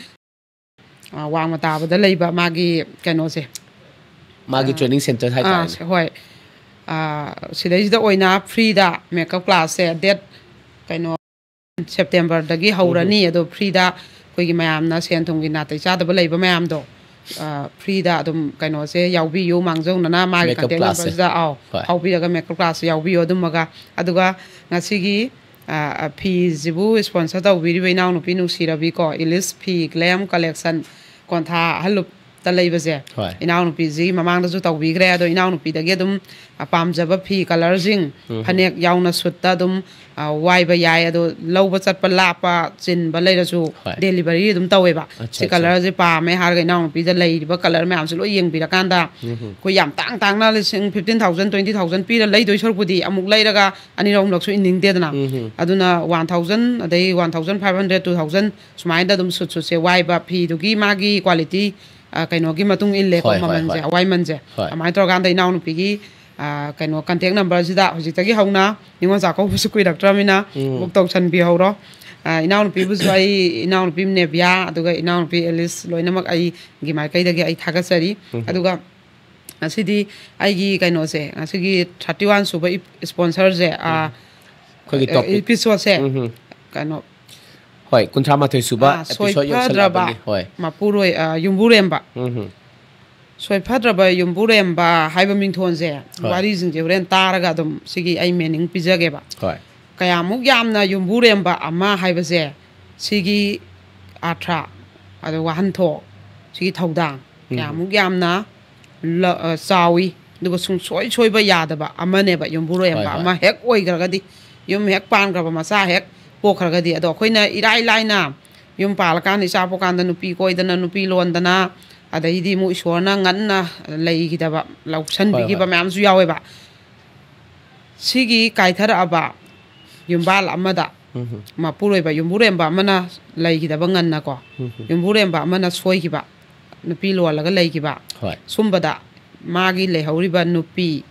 ꯑ, ꯋꯥꯡꯃ ꯇꯥꯕꯗ ꯂꯩꯕ ꯃꯥꯒꯤ ꯀꯩꯅꯣꯁꯦ, ꯃꯥꯒꯤ training center ꯑ, ꯍꯥꯏꯇꯥꯔꯦꯅꯦ꯫ ꯁ-, ꯍꯣꯏ꯫ ꯑ, ꯁꯤꯗꯩꯁꯤꯗ ꯑꯣꯏꯅ freeꯗ makeup classꯁꯦ date ꯀꯩꯅꯣ Septemberꯗꯒꯤ ꯍꯧꯔꯅꯤ꯫ ꯑꯗꯣ freeꯗ ꯑꯩꯈꯣꯏꯒꯤ ꯃꯌꯥꯝꯅ ꯁꯦꯟ ꯊꯨꯝꯒꯤ ꯅꯥꯇꯩ ꯆꯥꯗꯕ ꯂꯩꯕ ꯃꯌꯥꯝꯗꯣ, ꯑ, free ꯗ ꯑꯗꯨꯝ ꯀꯩꯅꯣꯁꯦ ꯌꯥꯎꯕꯤꯌꯨ, ꯃꯥꯡꯖꯧꯅꯅ ꯃꯥꯒꯤ Makeup contact class ꯁꯦ꯫ Number ꯁꯤꯗ, ꯑꯥꯎ, ꯍꯣꯏ꯫ ꯐꯥꯎꯕꯤꯔꯒ makeup class ꯁꯦ ꯌꯥꯎꯕꯤꯌꯨ꯫ ꯑꯗꯨꯃꯒ, ꯑꯗꯨꯒ ꯉꯁꯤꯒꯤ, ꯑ, ꯑ, ꯐꯤꯁꯤꯕꯨ sponsor ꯇꯧꯕꯤꯔꯤꯕ ꯏꯅꯥꯎꯅꯨꯄꯤ ꯅꯨꯡꯁꯤꯔꯕꯤꯀꯣ, Elyse Fi Glam Collection, ꯀꯣꯟꯊꯥ ꯑꯍꯜ ꯂꯨꯞꯇ ꯂꯩꯕꯁꯦ, ꯍꯣꯏ꯫ ꯏꯅꯥꯎꯅꯨꯄꯤꯁꯤ ꯃꯃꯥꯡꯗꯁꯨ ꯇꯧꯕꯤꯈ꯭ꯔꯦ꯫ ꯑꯗꯣ ꯏꯅꯥꯎꯅꯨꯄꯤꯗꯒꯤ ꯑꯗꯨꯝ, ꯑ, ꯄꯥꯝꯖꯕ ꯐꯤ colour ꯁꯤꯡ, ꯎꯝ꯫ ꯐꯅꯦꯛ ꯌꯥꯎꯅ suit ꯇ ꯑꯗꯨꯝ, ꯑ, ꯋꯥꯏꯕ ꯌꯥꯏ꯫ ꯑꯗꯣ ꯂꯧꯕ ꯆꯠꯄ ꯂꯥꯞꯄ ꯆꯤꯟꯕ ꯂꯩꯔꯁꯨ, ꯍꯣꯏ꯫ Delivery ꯑꯗꯨꯝ ꯇꯧꯋꯦꯕ꯫ ꯑꯠꯆꯥ, ꯁꯤ ꯑꯠꯆꯥ꯫ Colour ꯁꯦ ꯄꯥꯝꯃꯦ ꯍꯥꯏꯔꯒ ꯏꯅꯥꯎꯅꯨꯄꯤꯗ ꯂꯩꯔꯤꯕ colour ꯃꯌꯥꯝꯁꯦ ꯂꯣꯏ ꯌꯦꯡꯕꯤꯔꯀꯥꯟꯗ, ꯎꯝ꯫ ꯑꯩꯈꯣꯏ ꯌꯥꯝ ꯇꯥꯡ ꯇꯥꯡꯅ ꯂꯤꯁꯤꯡ fifteen thousand, twenty thousand ꯄꯤꯔ ꯂꯩꯗꯣꯏ ꯁꯔꯨꯛꯄꯨꯗꯤ ꯑꯃꯨꯛ ꯂꯩꯔꯒ ꯑꯅꯤꯔꯛ ꯑꯍꯨꯝꯂꯛꯁꯨ ꯏꯟꯅꯤꯡꯗꯦꯗꯅ꯫ ꯎꯝ꯫ ꯑꯗꯨꯅ one thousand, ꯑꯗꯩ one thousand five hundred, two thousand, ꯁꯨꯃꯥꯏꯅ ꯑꯗꯨꯝ suit suit ꯁꯦ ꯋꯥꯏꯕ, ꯐꯤꯗꯨꯒꯤ ꯃꯥꯒꯤ quality, ꯑ, ꯀꯩꯅꯣꯒꯤ ꯃꯇꯨꯡ ꯏꯜꯂꯦꯀꯣ, ꯍꯣꯏ, ꯍꯣꯏ, ꯃꯃꯜꯁꯦ, ꯍꯣꯏ꯫ ꯑꯋꯥꯏꯃꯟꯁꯦ꯫ ꯍꯣꯏ꯫ ꯑꯗꯨꯃꯥꯏꯅ ꯇꯧꯔꯀꯥꯟꯗ ꯏꯅꯥꯎꯅꯨꯄꯤꯒꯤ, ꯑ, ꯀꯩꯅꯣ, contact number ꯁꯤꯗ ꯍꯧꯖꯤꯛꯇꯒꯤ ꯍꯧꯅ ꯅꯤꯉꯣꯜ ꯆꯥꯛꯀꯧꯕꯁꯨ ꯀꯨꯏꯔꯛꯇ꯭ꯔꯃꯤꯅ ꯎꯝ꯫ Book ꯇꯧꯁꯟꯕꯤꯍꯧꯔꯣ꯫ ꯑ, ꯏꯅꯥꯎꯅꯨꯄꯤꯕꯨꯁꯨ ꯑꯩ, ꯏꯅꯥꯎꯅꯨꯄꯤ ꯅꯦꯕꯤꯌꯥ, ꯑꯗꯨꯒ ꯏꯅꯥꯎꯅꯨꯄꯤ ꯑꯦꯂꯤꯁ, ꯂꯣꯏꯅꯃꯛ ꯑꯩꯒꯤ ꯃꯥꯏꯀꯩꯗꯒꯤ ꯑꯩ ꯊꯥꯒꯠꯆꯔꯤ꯫ ꯎꯝ꯫ ꯑꯗꯨꯒ ꯉꯁꯤꯗꯤ ꯑꯩꯒꯤ ꯀꯩꯅꯣꯁꯦ, ꯉꯁꯤꯒꯤ thirty one ꯁꯨꯕ ꯏꯞ-, sponsor ꯁꯦ, ꯑ, ꯎꯝ꯫ ꯑꯩꯈꯣꯏꯒꯤ ꯑ, topic꯫ Episode ꯁꯦ, ꯎꯝ꯫ ꯀꯩꯅꯣ, ꯍꯣꯏ, ꯀꯨꯟꯊ꯭ꯔꯥ ꯃꯥꯊꯣꯏ ꯁꯨꯕ ꯑꯥ, episode ꯁꯣꯏꯐꯗ꯭ꯔꯕ ꯌꯧꯁꯜꯂꯛꯑꯕꯅꯤ꯫ ꯍꯣꯏ꯫ ꯃꯄꯨꯔꯣꯏ-, ꯑ, ꯌꯨꯝꯕꯨꯔꯦꯝꯕ꯫ ꯎꯝ꯫ ꯁꯣꯏꯐꯗ꯭ꯔꯕ ꯌꯨꯝꯕꯨꯔꯦꯝꯕ ꯍꯥꯏꯕ ꯃꯤꯡꯊꯣꯟꯁꯦ, ꯍꯣꯏ꯫ ꯋꯥꯔꯤꯁꯤꯡꯁꯦ ꯍꯣꯔꯦꯟ ꯇꯥꯔꯒ ꯑꯗꯨꯝ ꯁꯤꯒꯤ ꯑꯩ meaning ꯄꯤꯖꯒꯦꯕ꯫ ꯍꯣꯏ꯫ ꯀꯌꯥꯃꯨꯛ ꯌꯥꯝꯅ ꯌꯨꯝꯕꯨꯔꯦꯝꯕ ꯑꯃ ꯍꯥꯏꯕꯁꯦ, ꯁꯤꯒꯤ ꯑꯥꯔꯊ, ꯑꯗ ꯋꯥꯍꯟꯊꯣꯛ, ꯁꯤꯒꯤ ꯊꯧꯗꯥꯡ ꯎꯝ꯫ ꯀꯌꯥꯃꯨꯛ ꯌꯥꯝꯅ ꯂ-, ꯑ, ꯆꯥꯎꯏ, ꯑꯗꯨꯒ ꯁꯨꯡꯁꯣꯏ ꯁꯣꯏꯕ ꯌꯥꯗꯕ ꯑꯃꯅꯦꯕ ꯌꯨꯝꯕꯨꯔꯦꯝꯕ ꯍꯣꯏ, ꯍꯣꯏ꯫ ꯑꯃ ꯍꯦꯛ ꯑꯣꯏꯈ꯭ꯔꯒꯗꯤ, ꯌꯨꯝ ꯍꯦꯛ ꯄꯥꯟꯈ꯭ꯔꯕ, ꯃꯆꯥ ꯍꯦꯛ ꯄꯣꯛꯈ꯭ꯔꯒꯗꯤ꯫ ꯑꯗꯣ ꯑꯩꯈꯣꯏꯅ ꯏꯔꯥꯏ ꯂꯥꯏꯅ ꯌꯨꯝ ꯄꯥꯜꯂꯀꯥꯟꯗ, ꯏꯆꯥ ꯄꯣꯛꯀꯥꯟꯗ ꯅꯨꯄꯤ ꯀꯣꯏꯗꯅ, ꯅꯨꯄꯤ ꯂꯣꯟꯗꯅ, ꯑꯗꯩꯗꯤ ꯑꯃꯨꯛ ꯏꯁꯣꯔꯅ ꯉꯟꯅ ꯂꯩꯈꯤꯗꯕ, ꯂꯧꯁꯟꯕꯤꯈꯤꯕ ꯍꯣꯏ, ꯍꯣꯏ꯫ ꯃꯌꯥꯝꯁꯨ ꯌꯥꯎꯋꯦꯕ꯫ ꯁꯤꯒꯤ ꯀꯥꯏꯊꯔꯛꯑꯕ ꯌꯨꯝꯕꯥꯜ ꯑꯃꯗ ꯎꯝ꯫ ꯃꯄꯨꯔꯣꯏꯕ ꯌꯨꯝꯕꯨꯔꯦꯝꯕ ꯑꯃꯅ ꯂꯩꯈꯤꯗꯕ ꯉꯟꯅꯀꯣ, ꯎꯝ꯫ ꯌꯨꯝꯕꯨꯔꯦꯝꯕ ꯑꯃꯅ ꯁꯣꯏꯈꯤꯕ, ꯅꯨꯄꯤ ꯂꯣꯜꯂꯒ ꯂꯩꯈꯤꯕ, ꯍꯣꯏ꯫ ꯁꯨꯝꯕꯗ ꯃꯥꯒꯤ ꯂꯩꯍꯧꯔꯤꯕ ꯅꯨꯄꯤ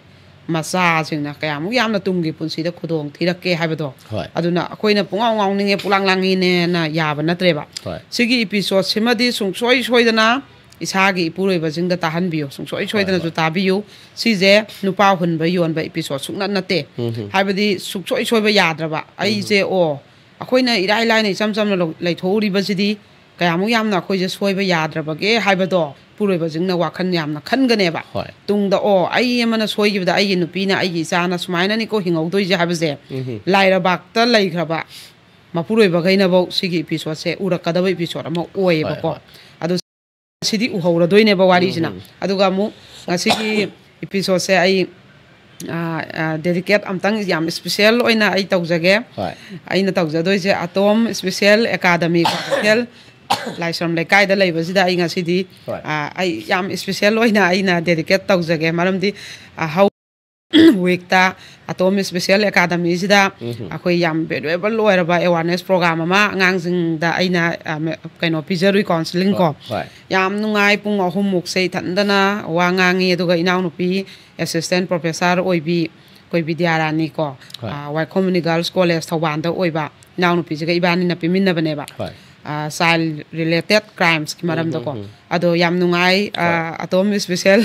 ꯃꯆꯥꯁꯤꯡꯅ ꯀꯌꯥꯃꯨꯛ ꯌꯥꯝꯅ ꯇꯨꯡꯒꯤ ꯄꯨꯟꯁꯤꯗ ꯈꯨꯗꯣꯡ ꯊꯤꯔꯛꯀꯦ ꯍꯥꯏꯕꯗꯣ꯫ ꯍꯣꯏ꯫ ꯑꯗꯨꯅ ꯑꯩꯈꯣꯏꯅ ꯄꯨꯡꯉꯥꯎ ꯉꯥꯎꯅꯤꯡꯉꯦ, ꯄꯨꯂꯥꯡ ꯂꯥꯡꯅꯤꯡꯉꯦꯅ ꯌꯥꯕ ꯅꯠꯇ꯭ꯔꯦꯕ꯫ ꯍꯣꯏ꯫ ꯁꯤꯒꯤ episode ꯁꯤꯃꯗꯤ ꯁꯨꯡꯁꯣꯏ ꯁꯣꯏꯗꯅ ꯏꯁꯥꯒꯤ ꯏꯄꯨꯔꯣꯏꯕꯁꯤꯡꯗ ꯇꯥꯍꯟꯕꯤꯌꯨ꯫ ꯁꯨꯡꯁꯣꯏ ꯍꯣꯏ, ꯁꯣꯏꯗꯅꯁꯨ ꯍꯣꯏ꯫ ꯇꯥꯕꯤꯌꯨ꯫ ꯁꯤꯁꯦ ꯅꯨꯄꯥ ꯍꯨꯟꯕ ꯌꯣꯟꯕ episode ꯁꯨꯡꯅꯠ ꯅꯠꯇꯦ꯫ ꯎꯝ꯫ ꯍꯥꯏꯕꯗꯤ ꯁꯨꯡꯁꯣꯏ ꯁꯣꯏꯕ ꯌꯥꯗ꯭ꯔꯕ꯫ ꯎꯝ꯫ ꯑꯩꯁꯦ, ꯑꯣ, ꯑꯩꯈꯣꯏꯅ ꯏꯔꯥꯏ ꯂꯥꯏꯅ ꯏꯆꯝ ꯆꯝꯅ ꯂꯧ-, ꯂꯩꯊꯣꯛꯎꯔꯤꯕꯁꯤꯗꯤ ꯀꯌꯥꯃꯨꯛ ꯌꯥꯝꯅ ꯑꯩꯈꯣꯏꯁꯦ ꯁꯣꯏꯕ ꯌꯥꯗ꯭ꯔꯕꯒꯦ ꯍꯥꯏꯕꯗꯣ ꯄꯨꯔꯣꯏꯕꯁꯤꯡꯅ ꯋꯥꯈꯜ ꯌꯥꯝꯅ ꯈꯟꯒꯅꯦꯕ꯫ ꯍꯣꯏ꯫ ꯇꯨꯡꯗ, "ꯑꯣ, ꯑꯩ ꯑꯃꯅ ꯁꯣꯏꯈꯤꯕꯗ ꯑꯩꯒꯤ ꯅꯨꯄꯤꯅ, ꯑꯩꯒꯤ ꯏꯆꯥꯅ ꯁꯨꯃꯥꯏꯅꯅꯤꯀꯣ ꯍꯤꯡꯍꯧꯗꯣꯏꯁꯦ" ꯍꯥꯏꯕꯁꯦ ꯎꯝ꯫ ꯂꯥꯏꯔꯕꯥꯛꯇ ꯂꯩꯈ꯭ꯔꯕ ꯃꯄꯨꯔꯣꯏꯕꯈꯩꯅꯐꯧ ꯁꯤꯒꯤ ꯏꯄꯤꯁꯣꯠꯁꯦ ꯎꯔꯛꯀꯗꯕ ꯏꯄꯤꯁꯣꯠ ꯑꯃ ꯑꯣꯏꯌꯦꯕꯀꯣ꯫ ꯍꯣꯏ, ꯍꯣꯏ꯫ ꯑꯗꯣ ꯉꯁꯤꯗꯤ ꯎꯍꯧꯔꯗꯣꯏꯅꯦꯕ ꯋꯥꯔꯤꯁꯤꯅ꯫ ꯎꯝ, ꯎꯝ꯫ ꯑꯗꯨꯒ ꯑꯃꯨꯛ ꯉꯁꯤꯒꯤ ꯏꯄꯤꯁꯣꯠꯁꯦ ꯑꯩ ꯗꯦꯗꯤꯀꯦꯠ ꯑꯝꯇꯪ ꯌꯥꯝ ꯏꯁꯄꯤꯁꯦꯜ ꯑꯣꯏꯅ ꯑꯩ ꯇꯧꯖꯒꯦ꯫ ꯍꯣꯏ꯫ ꯑꯩꯅ ꯇꯧꯖꯗꯣꯏꯁꯦ ꯑꯇꯣꯝ ꯏꯁꯄꯤꯁꯦꯜ ꯑꯦꯀꯥꯗꯃꯤ ꯀ꯭ꯋꯥꯀꯩꯊꯦꯜ ꯂꯥꯏꯁ꯭ꯔꯝ ꯂꯩꯀꯥꯏꯗ ꯂꯩꯕꯁꯤꯗ ꯑꯩ ꯉꯁꯤꯗꯤ, ꯍꯣꯏ꯫ ꯑ, ꯑꯩ ꯌꯥꯝ ꯏꯁꯄꯤꯁꯦꯜ ꯑꯣꯏꯅ ꯑꯩꯅ ꯗꯦꯗꯤꯀꯦꯠ ꯇꯧꯖꯒꯦ꯫ ꯃꯔꯝꯗꯤ, ꯑ, ꯍꯧ ꯋꯤꯛꯇ ꯑꯇꯣꯝ ꯏꯁꯄꯤꯁꯦꯜ ꯑꯦꯀꯥꯗꯃꯤꯁꯤꯗ ꯎꯝ꯫ ꯑꯩꯈꯣꯏ ꯌꯥꯝ ꯚꯦꯂꯨꯑꯦꯕꯜ ꯑꯣꯏꯔꯕ ꯑꯦꯋꯥꯔꯅꯦꯁ ꯄ꯭ꯔꯣꯒ꯭ꯔꯥꯝ ꯑꯃ ꯑꯉꯥꯡꯁꯤꯡꯗ ꯑꯩꯅ, ꯑ, ꯃ-, ꯀꯩꯅꯣ ꯄꯤꯖꯔꯨꯏ, ꯀꯥꯎꯟꯁꯤꯂꯤꯡ ꯀꯣ꯫ ꯍꯣꯏ꯫ ꯌꯥꯝ ꯅꯨꯡꯉꯥꯏ꯫ ꯄꯨꯡ ꯑꯍꯨꯝꯃꯨꯛꯁꯦ ꯏꯊꯟꯗꯅ ꯋꯥ ꯉꯥꯡꯉꯤ, ꯑꯗꯨꯒ ꯏꯅꯥꯎꯅꯨꯄꯤ ꯑꯦꯁꯤꯁꯇꯦꯟ ꯄ꯭ꯔꯣꯐꯦꯁꯔ ꯑꯣꯏꯕꯤ ꯑꯩꯈꯣꯏ ꯕꯤꯗ꯭ꯌꯥꯔꯥꯅꯤ ꯀꯣ, ꯍꯣꯏ꯫ ꯑ, ꯋꯥꯏꯈꯣꯝ ꯃꯅꯤ ꯒꯔꯜꯁ ꯀꯣꯂꯦꯖ ꯊꯧꯕꯥꯜꯗ ꯑꯣꯏꯕ ꯏꯅꯥꯎꯅꯨꯄꯤꯁꯤꯒ ꯏꯕꯥꯅꯤꯅ ꯄꯤꯃꯤꯟꯅꯕꯅꯦꯕ꯫ ꯍꯣꯏ꯫ ꯑ, ꯆꯥꯏꯜ ꯔꯤꯂꯦꯇꯦꯠ ꯀ꯭ꯔꯥꯏꯝꯁꯀꯤ ꯃꯔꯝꯗꯀꯣ꯫ ꯎꯝ, ꯎꯝ꯫ ꯑꯗꯣ ꯌꯥꯝ ꯅꯨꯡꯉꯥꯏ꯫ ꯑ, ꯍꯣꯏ꯫ ꯑꯇꯣꯝ ꯏꯁꯄꯤꯁꯦꯜ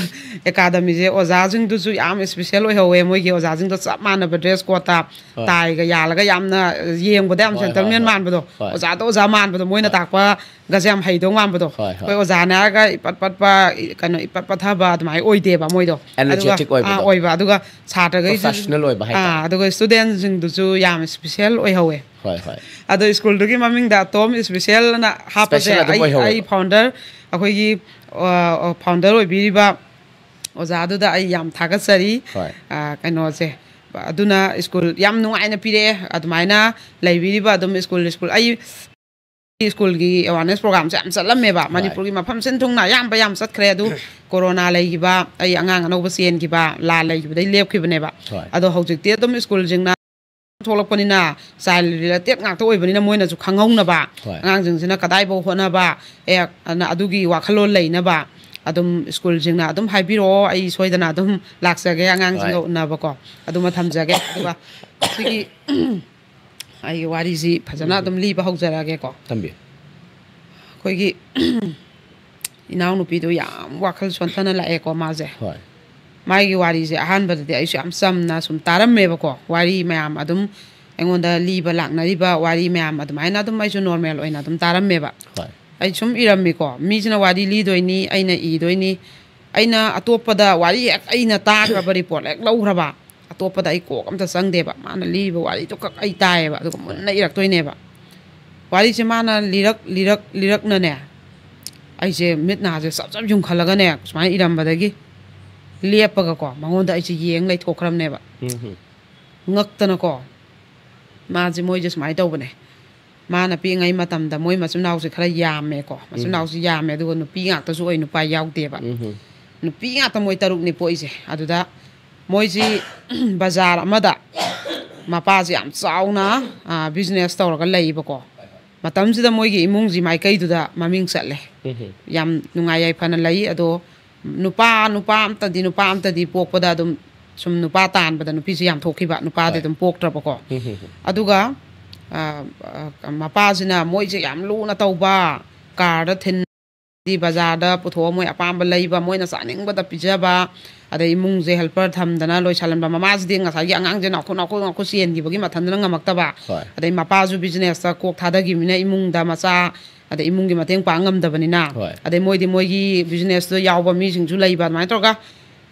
ꯑꯦꯀꯥꯗꯃꯤꯁꯦ ꯑꯣꯖꯥꯁꯤꯡꯗꯨꯁꯨ ꯌꯥꯝ ꯏꯁꯄꯤꯁꯦꯜ ꯑꯣꯏꯍꯧꯋꯦ꯫ ꯃꯣꯏꯒꯤ ꯑꯣꯖꯥꯁꯤꯡꯗꯣ ꯆꯞ ꯃꯥꯟꯅꯕ ꯗ꯭ꯔꯦꯁ ꯀꯣꯠꯇ, ꯍꯣꯏ꯫ ꯇꯥꯏꯒ ꯌꯥꯜꯂꯒ ꯌꯥꯝꯅ ꯌꯦꯡꯕꯗ ꯌꯥꯝ ꯍꯣꯏ, ꯍꯣꯏ, ꯖꯦꯟꯇꯜꯃꯦꯟ ꯍꯣꯏ꯫ ꯃꯥꯟꯕꯗꯣ, ꯍꯣꯏ꯫ ꯑꯣꯖꯥꯗꯣ ꯑꯣꯖꯥ ꯃꯥꯟꯕꯗꯣ, ꯃꯣꯏꯅ ꯍꯣꯏ꯫ ꯇꯥꯛꯄ ꯒꯁꯦ ꯌꯥꯝ ꯍꯩꯗꯧ ꯃꯥꯟꯕꯗꯣ꯫ ꯍꯣꯏ, ꯍꯣꯏ꯫ ꯑꯩꯈꯣꯏ ꯑꯣꯖꯥꯅꯦ ꯍꯥꯏꯔꯒ ꯏꯄꯠ ꯄꯠꯄ, ꯀꯩꯅꯣ, ꯏꯄꯠ ꯄꯠꯊꯕ ꯑꯗꯨꯃꯥꯏꯅ ꯑꯣꯏꯗꯦꯕ ꯃꯣꯏꯗꯣ꯫ Energetic ꯑꯗꯨꯒ, ꯑꯣꯏꯕꯗꯣ꯫ ꯑꯥ, ꯑꯣꯏꯕ꯫ ꯑꯗꯨꯒ ꯁꯥꯇ꯭ꯔꯈꯩꯁꯨ, Professional ꯑꯣꯏꯕ ꯍꯥꯏꯇꯥꯔꯦ꯫ ꯑꯥ, ꯑꯗꯨꯒ ꯁ꯭ꯇꯨꯗꯦꯟꯁꯤꯡꯗꯨꯁꯨ ꯌꯥꯝ ꯏꯁꯄꯤꯁꯦꯜ ꯑꯣꯏꯍꯧꯋꯦ꯫ ꯍꯣꯏ, ꯍꯣꯏ꯫ ꯑꯗꯣ ꯁ꯭ꯀꯨꯜꯗꯨꯒꯤ ꯃꯃꯤꯡꯗ ꯑꯇꯣꯝ ꯏꯁꯄꯤꯁꯦꯜꯅ ꯍꯥꯞꯄꯁꯦ Special ꯑꯗꯨꯝ ꯑꯩ, ꯑꯣꯏꯍꯧꯋꯦꯕ꯫ ꯑꯩ ꯐꯥꯎꯟꯗꯔ, ꯑꯩꯈꯣꯏꯒꯤ, ꯑ, ꯑ, ꯐꯥꯎꯟꯗꯔ ꯑꯣꯏꯕꯤꯔꯤꯕ ꯑꯣꯖꯥꯗꯨꯗ ꯑꯩ ꯌꯥꯝ ꯊꯥꯒꯠꯆꯔꯤ꯫ ꯍꯣꯏ꯫ ꯑ, ꯀꯩꯅꯣꯁꯦ, ꯑꯗꯨꯅ ꯁ꯭ꯀꯨꯜ ꯌꯥꯝ ꯅꯨꯡꯉꯥꯏꯅ ꯄꯤꯔꯛꯑꯦ꯫ ꯑꯗꯨꯃꯥꯏꯅ ꯂꯩꯕꯤꯔꯤꯕ ꯑꯗꯨꯝ ꯁ꯭ꯀꯨꯜ, ꯁ꯭ꯀꯨꯜ, ꯑꯩ ꯁ꯭ꯀꯨꯜꯒꯤ ꯑꯦꯋꯥꯔꯅꯦꯁ ꯄ꯭ꯔꯣꯒ꯭ꯔꯥꯝꯁꯦ ꯌꯥꯝ ꯆꯠꯂꯝꯃꯦꯕ꯫ ꯍꯣꯏ꯫ ꯃꯅꯤꯄꯨꯔꯒꯤ ꯃꯐꯝ ꯁꯤꯟ ꯊꯨꯡꯅ ꯑꯌꯥꯝꯕ ꯌꯥꯝ ꯆꯠꯈ꯭ꯔꯦ꯫ ꯑꯗꯨ ꯀꯣꯔꯣꯅꯥ ꯂꯩꯈꯤꯕ, ꯑꯩ ꯑꯉꯥꯡ ꯑꯅꯧꯕ ꯆꯦꯟꯈꯤꯕ, ꯂꯥꯟ ꯂꯩꯈꯤꯕꯗꯩ ꯂꯦꯞꯈꯤꯕꯅꯦꯕ꯫ ꯍꯣꯏ꯫ ꯑꯗꯣ ꯍꯧꯖꯤꯛꯇꯤ ꯑꯗꯨꯝ ꯁ꯭ꯀꯨꯜꯁꯤꯡꯅ ꯊꯣꯛꯂꯛꯄꯅꯤꯅ ꯆꯥꯏꯜ ꯔꯤꯂꯦꯇꯦꯠ ꯉꯥꯛꯇ ꯑꯣꯏꯕꯅꯤꯅ ꯃꯣꯏꯅꯁꯨ ꯈꯪꯍꯧꯅꯕ, ꯍꯣꯏ꯫ ꯑꯉꯥꯡꯁꯤꯡꯁꯤꯅ ꯀꯗꯥꯏꯐꯥꯎ ꯍꯣꯠꯅꯕ, ꯑꯦ, ꯑꯗꯨꯒꯤ ꯋꯥꯈꯜꯂꯣꯟ ꯂꯩꯅꯕ ꯑꯗꯨꯝ ꯁ꯭ꯀꯨꯜꯁꯤꯡꯅ ꯑꯗꯨꯝ ꯍꯥꯏꯕꯤꯔꯛꯑꯣ, ꯑꯩ ꯁꯣꯏꯗꯅ ꯑꯗꯨꯝ ꯂꯥꯛꯆꯒꯦ ꯑꯉꯥꯡꯁꯤꯡꯒ ꯍꯣꯏ꯫ ꯎꯅꯕꯀꯣ꯫ ꯑꯗꯨꯃ ꯊꯝꯖꯒꯦ꯫ ꯑꯗꯨꯒ ꯁꯤꯒꯤ ꯑꯩꯒꯤ ꯋꯥꯔꯤꯁꯤ ꯐꯖꯅ ꯑꯗꯨꯝ ꯂꯤꯕ ꯍꯧꯖꯔꯛꯑꯒꯦꯀꯣ꯫ ꯊꯝꯕꯤꯌꯨ꯫ ꯑꯩꯈꯣꯏꯒꯤ ꯏꯅꯥꯎꯅꯨꯄꯤꯗꯣ ꯌꯥꯝ ꯋꯥꯈꯜ ꯁꯣꯟꯊꯅ ꯂꯥꯛꯑꯦꯀꯣ ꯃꯥꯁꯦ꯫ ꯍꯣꯏ꯫ ꯃꯥꯒꯤ ꯋꯥꯔꯤꯁꯦ ꯑꯍꯥꯟꯕꯗꯗꯤ ꯑꯩꯁꯨ ꯌꯥꯝ ꯆꯝꯅ ꯁꯨꯝ ꯇꯥꯔꯝꯃꯦꯕꯀꯣ꯫ ꯋꯥꯔꯤ ꯃꯌꯥꯝ ꯑꯗꯨꯝ ꯑꯩꯉꯣꯟꯗ ꯂꯤꯕ ꯂꯥꯛꯅꯔꯤꯕ ꯋꯥꯔꯤ ꯃꯌꯥꯝ ꯑꯗꯨꯃꯥꯏꯅ ꯑꯗꯨꯝ ꯑꯩꯁꯨ ꯅꯣꯔꯃꯦꯜ ꯑꯣꯏꯅ ꯑꯗꯨꯝ ꯇꯥꯔꯝꯃꯦꯕ꯫ ꯍꯣꯏ꯫ ꯑꯩ ꯁꯨꯝ ꯏꯔꯝꯃꯤꯀꯣ, ꯃꯤꯁꯤꯅ ꯋꯥꯔꯤ ꯂꯤꯗꯣꯏꯅꯤ, ꯑꯩꯅ ꯏꯗꯣꯏꯅꯤ꯫ ꯑꯩꯅ ꯑꯇꯣꯞꯄꯗ ꯋꯥꯔꯤ ꯍꯦꯛ ꯑꯩꯅ ꯇꯥꯈ꯭ꯔꯕ, ꯔꯤꯄꯣꯔꯠ ꯍꯦꯛ ꯂꯧꯈ꯭ꯔꯕ, ꯑꯇꯣꯞꯄꯗ ꯑꯩ ꯀꯣꯛ ꯑꯝꯇ ꯆꯪꯗꯦꯕ꯫ ꯃꯥꯅ ꯂꯤꯕ ꯋꯥꯔꯤꯗꯨ ꯈꯛ ꯑꯩ ꯇꯥꯏꯌꯦꯕ, ꯑꯗꯨꯒ ꯃꯨꯟꯅ ꯏꯔꯛꯇꯣꯏꯅꯦꯕ꯫ ꯋꯥꯔꯤꯁꯦ ꯃꯥꯅ ꯂꯤꯔꯛ ꯂꯤꯔꯛ ꯂꯤꯔꯛꯅꯅꯦ, ꯑꯩꯁꯦ ꯃꯤꯠ ꯅꯥꯁꯦ ꯆꯞ ꯆꯞ ꯌꯨꯡꯈꯠꯂꯒꯅꯦ, ꯁꯨꯃꯥꯏꯅ ꯏꯔꯝꯕꯗꯒꯤ ꯂꯦꯞꯄꯒꯀꯣ, ꯃꯉꯣꯟꯗ ꯑꯩꯁꯦ ꯌꯦꯡ ꯂꯩꯊꯣꯛꯈ꯭ꯔꯕꯅꯦꯕ꯫ ꯎꯝ ꯍꯝ꯫ ꯉꯛꯇꯅꯀꯣ, ꯃꯥꯁꯦ, ꯃꯣꯏꯁꯦ ꯁꯨꯃꯥꯏꯅ ꯇꯧꯕꯅꯦ꯫ ꯃꯥꯅ ꯄꯤꯛꯏꯉꯩ ꯃꯇꯝꯗ ꯃꯣꯏ ꯃꯆꯤꯟ ꯃꯅꯥꯎꯁꯦ ꯈꯔ ꯌꯥꯝꯃꯦꯀꯣ, ꯃꯆꯤꯟ ꯃꯅꯥꯎꯁꯦ ꯌꯥꯝꯃꯦ, ꯑꯗꯨꯒ ꯅꯨꯄꯤ ꯉꯥꯛꯇꯁꯨ ꯑꯣꯏ, ꯅꯨꯄꯥ ꯌꯥꯎꯗꯦꯕ꯫ ꯎꯝ ꯍꯝ꯫ ꯅꯨꯄꯤ ꯉꯥꯛꯇ ꯃꯣꯏ ꯇꯔꯨꯛꯅꯤ ꯄꯣꯛꯏꯁꯦ꯫ ꯑꯗꯨꯗ ꯃꯣꯏꯁꯤ ꯕꯖꯥꯔ ꯑꯃꯗ ꯃꯄꯥꯁꯤ ꯌꯥꯝ ꯆꯥꯎꯅ ꯕꯤꯖꯤꯅꯦꯁ ꯇꯧꯔꯒ ꯂꯩꯕꯀꯣ꯫ ꯃꯇꯝꯁꯤꯗ ꯃꯣꯏꯒꯤ ꯏꯃꯨꯡꯁꯤ ꯃꯥꯏꯀꯩꯗꯨꯗ ꯃꯃꯤꯡ ꯆꯠꯂꯦ꯫ ꯎꯝ ꯍꯝ꯫ ꯌꯥꯝ ꯅꯨꯡꯉꯥꯏ ꯌꯥꯏꯐꯅ ꯂꯩ꯫ ꯑꯗꯣ ꯅꯨꯄꯥ ꯅꯨꯄꯥ ꯑꯝꯇꯗꯤ ꯅꯨꯄꯥ ꯑꯝꯇꯗꯤ ꯄꯣꯛꯄꯗ ꯑꯗꯨꯝ ꯁꯨꯝ ꯅꯨꯄꯥ ꯇꯥꯟꯕꯗ ꯅꯨꯄꯤꯁꯤ ꯌꯥꯝ ꯊꯣꯛꯈꯤꯕ, ꯅꯨꯄꯥꯗꯤ ꯍꯣꯏ꯫ ꯑꯗꯨꯝ ꯄꯣꯛꯇ꯭ꯔꯕꯀꯣ꯫ ꯎꯝ ꯍꯝ ꯍꯝ꯫ ꯑꯗꯨꯒ ꯑ, ꯑ, ꯃꯄꯥꯁꯤꯅ ꯃꯣꯏꯁꯦ ꯌꯥꯝ ꯂꯨꯅ ꯇꯧꯕ, ꯀꯥꯔꯗ ꯊꯤꯟ, ꯕꯖꯥꯔꯗ ꯄꯨꯊꯣꯛꯑ ꯃꯣꯏ ꯑꯄꯥꯝꯕ ꯂꯩꯕ, ꯃꯣꯏꯅ ꯆꯥꯅꯤꯡꯕꯗ ꯄꯤꯖꯕ, ꯑꯗꯩ ꯏꯃꯨꯡꯁꯦ ꯍꯦꯜꯄꯔ ꯊꯝꯗꯅ ꯂꯣꯏꯁꯜꯍꯟꯕ꯫ ꯃꯃꯥꯁꯤꯗꯤ ꯉꯁꯥꯏꯒꯤ ꯑꯉꯥꯡꯁꯦ ꯅꯥꯎꯈꯣꯛ ꯅꯥꯎꯈꯣꯛ ꯅꯥꯎꯈꯣꯛ ꯆꯦꯟꯈꯤꯕꯒꯤ ꯃꯊꯟꯗꯅ ꯉꯝꯃꯛꯇꯕ, ꯍꯣꯏ꯫ ꯑꯗꯩ ꯃꯄꯥꯁꯨ ꯕꯤꯖꯤꯅꯦꯁꯇ ꯀꯣꯛ ꯊꯥꯗꯈꯤꯕꯅꯤꯅ ꯏꯃꯨꯡꯗ ꯃꯆꯥ, ꯑꯗꯩ ꯏꯃꯨꯡꯒꯤ ꯃꯇꯦꯡ ꯄꯥꯡ ꯉꯝꯗꯕꯅꯤꯅ, ꯍꯣꯏ꯫ ꯑꯗꯩ ꯃꯣꯏꯗꯤ ꯃꯣꯏꯒꯤ ꯕꯤꯖꯤꯅꯦꯁꯇꯣ ꯌꯥꯎꯕ ꯃꯤꯁꯤꯡꯁꯨ ꯂꯩꯕ, ꯑꯗꯨꯃꯥꯏꯅ ꯇꯧꯔꯒ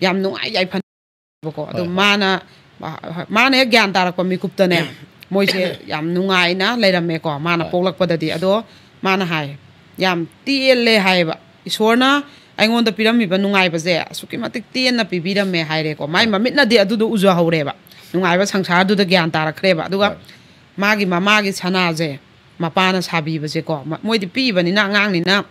ꯌꯥꯝ ꯅꯨꯡꯉꯥꯏ ꯌꯥꯏꯐꯅ ꯀꯣ꯫ ꯑꯗꯣ ꯍꯣꯏ, ꯍꯣꯏ꯫ ꯃꯥꯅ, ꯃꯥꯅ ꯍꯦꯛ ꯒ꯭ꯌꯥꯟ ꯇꯥꯔꯛꯄ ꯃꯤꯀꯨꯞꯇꯅꯦ, ꯃꯣꯏꯁꯦ ꯌꯥꯝ ꯅꯨꯡꯉꯥꯏꯅ ꯂꯩꯔꯝꯃꯦꯀꯣ, ꯃꯥꯅ ꯍꯣꯏ꯫ ꯄꯣꯛꯂꯛꯄꯗꯗꯤ꯫ ꯑꯗꯣ ꯃꯥꯅ ꯍꯥꯏ, "ꯌꯥꯝ ꯇꯦꯜꯂꯦ" ꯍꯥꯏꯌꯦꯕ, "ꯏꯁꯣꯔꯅ ꯑꯩꯉꯣꯟꯗ ꯄꯤꯔꯝꯃꯤꯕ ꯅꯨꯡꯉꯥꯏꯕꯁꯦ ꯑꯁꯨꯛꯀꯤ ꯃꯇꯤꯛ ꯇꯦꯟꯅ ꯄꯤꯕꯤꯔꯝꯃꯦ" ꯍꯥꯏꯔꯦꯀꯣ꯫ ꯃꯥꯏ ꯍꯣꯏ꯫ ꯃꯃꯤꯠꯅꯗꯤ ꯑꯗꯨꯗꯣ ꯎꯖꯍꯧꯔꯦꯕ, ꯅꯨꯡꯉꯥꯏꯕ ꯁꯪꯁꯥꯔꯗꯨꯗ ꯒ꯭ꯌꯥꯟ ꯇꯥꯔꯛꯈ꯭ꯔꯦꯕ꯫ ꯑꯗꯨꯒ ꯍꯣꯏ꯫ ꯃꯥꯒꯤ ꯃꯃꯥꯒꯤ ꯁꯅꯥꯁꯦ ꯃꯄꯥꯅ ꯁꯥꯕꯤꯕꯁꯦꯀꯣ, ꯃ-, ꯃꯣꯏꯗꯤ ꯄꯤꯛꯏꯕꯅꯤꯅ, ꯑꯉꯥꯡꯅꯤꯅ,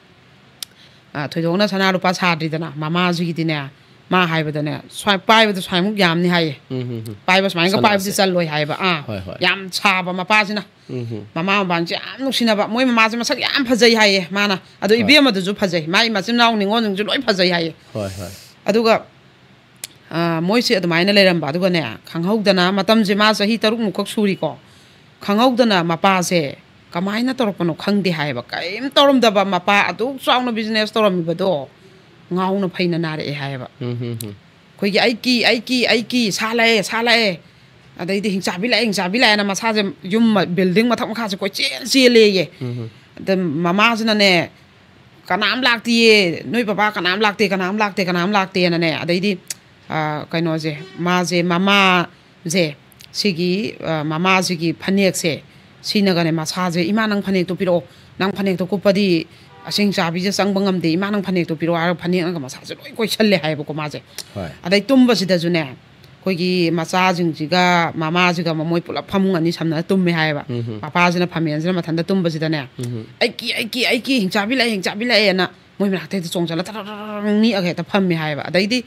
ꯑ, ꯊꯣꯏꯗꯣꯛꯅ ꯁꯅꯥ ꯂꯨꯄꯥ ꯁꯥꯗ꯭ꯔꯤꯗꯅ꯫ ꯃꯃꯥꯁꯤꯒꯤꯗꯤꯅꯦ, ꯃꯥ ꯍꯥꯏꯕꯗꯅꯦ, ꯁ꯭ꯋꯥꯏ ꯄꯥꯏꯕꯗ ꯁ꯭ꯋꯥꯏꯃꯨꯛ ꯌꯥꯝꯅꯤ ꯍꯥꯏꯌꯦ꯫ ꯎꯝ ꯍꯝ ꯍꯝ꯫ ꯄꯥꯏꯕ ꯁꯨꯃꯥꯏꯅꯒ ꯁꯅꯥꯁꯦ꯫ ꯄꯥꯏꯕꯗꯤ ꯆꯜꯂꯣꯏ ꯍꯥꯏꯌꯦꯕ꯫ ꯑꯥ, ꯍꯣꯏ, ꯍꯣꯏ꯫ ꯌꯥꯝ ꯁꯥꯕ ꯃꯄꯥꯁꯤꯅ꯫ ꯎꯝ ꯍꯝ꯫ ꯃꯃꯥ ꯃꯄꯥꯁꯦ ꯌꯥꯝ ꯅꯨꯡꯁꯤꯅꯕ꯫ ꯃꯣꯏ ꯃꯃꯥꯁꯦ ꯃꯁꯛ ꯌꯥꯝ ꯐꯖꯩ ꯍꯥꯏꯌꯦ ꯃꯥꯅ꯫ ꯑꯗꯣ ꯍꯣꯏ꯫ ꯏꯕꯦꯝꯃꯗꯨꯁꯨ ꯐꯖꯩ, ꯃꯥꯏ ꯃꯆꯤꯟ ꯃꯅꯥꯎ ꯅꯤꯉꯣꯜꯁꯤꯡꯁꯨ ꯂꯣꯏ ꯐꯖꯩ ꯍꯥꯏꯌꯦ꯫ ꯍꯣꯏ, ꯍꯣꯏ꯫ ꯑꯗꯨꯒ, ꯑ, ꯃꯣꯏꯁꯦ ꯑꯗꯨꯃꯥꯏꯅ ꯂꯩꯔꯝꯕ꯫ ꯑꯗꯨꯒꯅꯦ, ꯈꯪꯍꯧꯗꯅ, ꯃꯇꯝꯁꯦ ꯃꯥ ꯆꯍꯤ ꯇꯔꯨꯛꯃꯨꯛꯈꯛ ꯁꯨꯔꯤꯀꯣ, ꯈꯪꯍꯧꯗꯅ ꯃꯄꯥꯁꯦ ꯀꯃꯥꯏꯅ ꯇꯧꯔꯛꯄꯅꯣ ꯈꯪꯗꯦ ꯍꯥꯏꯌꯦꯕ, ꯀꯔꯤꯝ ꯇꯧꯔꯝꯗꯕ ꯃꯄꯥ ꯑꯗꯨꯛ ꯆꯥꯎꯅ ꯕꯤꯖꯤꯅꯦꯁ ꯇꯧꯔꯝꯃꯤꯕꯗꯣ ꯉꯥꯎꯅ ꯐꯩꯅ ꯅꯥꯔꯛꯑꯦ ꯍꯥꯏꯌꯦꯕ꯫ ꯎꯝ ꯍꯝ ꯍꯝ꯫ ꯑꯩꯈꯣꯏꯒꯤ "ꯑꯩ ꯀꯤ, ꯑꯩ ꯀꯤ, ꯑꯩ ꯀꯤ, ꯁꯥ ꯂꯥꯛꯑꯦ, ꯁꯥ ꯂꯥꯛꯑꯦ", ꯑꯗꯩꯗꯤ ꯍꯤꯡꯆꯥꯕꯤ ꯂꯥꯛꯑꯦ, ꯍꯤꯡꯆꯥꯕꯤ ꯂꯥꯛꯑꯦꯅ ꯃꯁꯥꯁꯦ ꯌꯨꯝ ꯕꯤꯜꯗꯤꯡ ꯃꯊꯛ ꯃꯈꯥꯁꯦ ꯀꯣꯏꯆꯦꯟ ꯆꯦꯜꯂꯦꯌꯦ꯫ ꯑꯗ ꯃꯃꯥꯁꯤꯅꯅꯦ, "ꯀꯅꯥꯝ ꯂꯥꯛꯇꯤꯌꯦ, ꯅꯣꯏ ꯕꯕꯥ ꯀꯅꯥꯝ ꯂꯥꯛꯇꯦ, ꯀꯅꯥꯝ ꯂꯥꯛꯇꯦ, ꯀꯅꯥꯝ ꯂꯥꯛꯇꯦꯅꯅꯦ", ꯑꯗꯩꯗꯤ ꯑ, ꯀꯩꯅꯣꯁꯦ, ꯃꯥꯁꯦ, ꯃꯃꯥꯁꯦ, ꯁꯤꯒꯤ ꯑ, ꯃꯃꯥꯁꯤꯒꯤ ꯐꯅꯦꯛꯁꯦ, ꯁꯤꯅꯒꯅꯦ ꯃꯁꯥꯁꯦ, "ꯏꯃꯥ, ꯅꯪ ꯐꯅꯦꯛꯇꯣ ꯄꯤꯔꯛꯑꯣ, ꯅꯪ ꯐꯅꯦꯛꯇꯣ ꯀꯨꯞꯄꯗꯤ ꯑꯁꯤ ꯍꯤꯡꯆꯥꯕꯤꯁꯦ ꯆꯪꯕ ꯉꯝꯗꯦ, ꯏꯃꯥ, ꯅꯪ ꯐꯅꯦꯛꯇꯣ ꯄꯤꯔꯛꯑꯣ" ꯍꯥꯏꯔꯒ ꯐꯅꯦꯛꯅꯒ ꯃꯁꯥꯁꯦ ꯂꯣꯏ ꯀꯣꯏꯁꯜꯂꯦ ꯍꯥꯏꯌꯦꯕꯀꯣ ꯃꯥꯁꯦ꯫ ꯍꯣꯏ꯫ ꯑꯗꯩ ꯇꯨꯝꯕꯁꯤꯗꯁꯨꯅꯦ, ꯑꯩꯈꯣꯏꯒꯤ ꯃꯆꯥꯁꯤꯡꯁꯤꯒ ꯃꯃꯥꯁꯤꯒ ꯃꯃꯣꯏ ꯄꯨꯂꯞ ꯐꯃꯨꯡ ꯑꯅꯤ ꯁꯝꯅꯔ ꯇꯨꯝꯃꯦ ꯍꯥꯏꯌꯦꯕ꯫ ꯃꯄꯥꯁꯤꯅ ꯐꯝꯃꯦꯟꯁꯤꯅ ꯃꯊꯟꯇ ꯇꯨꯝꯕꯁꯤꯗꯅꯦ, "ꯑꯩ ꯀꯤ, ꯑꯩ ꯀꯤ, ꯑꯩ ꯀꯤ, ꯍꯤꯡꯆꯥꯕꯤ ꯂꯥꯛꯑꯦ, ꯍꯤꯡꯆꯥꯕꯤ ꯂꯥꯛꯑꯦꯅ" ꯃꯣꯏ ꯃꯅꯥꯛꯇ ꯍꯦꯛꯇ ꯆꯣꯡꯁꯤꯜꯂ ꯇꯔꯪ ꯅꯤꯛꯑꯒ ꯍꯦꯛꯇ ꯐꯝꯃꯦ ꯍꯥꯏꯌꯦꯕ꯫ ꯑꯗꯩꯗꯤ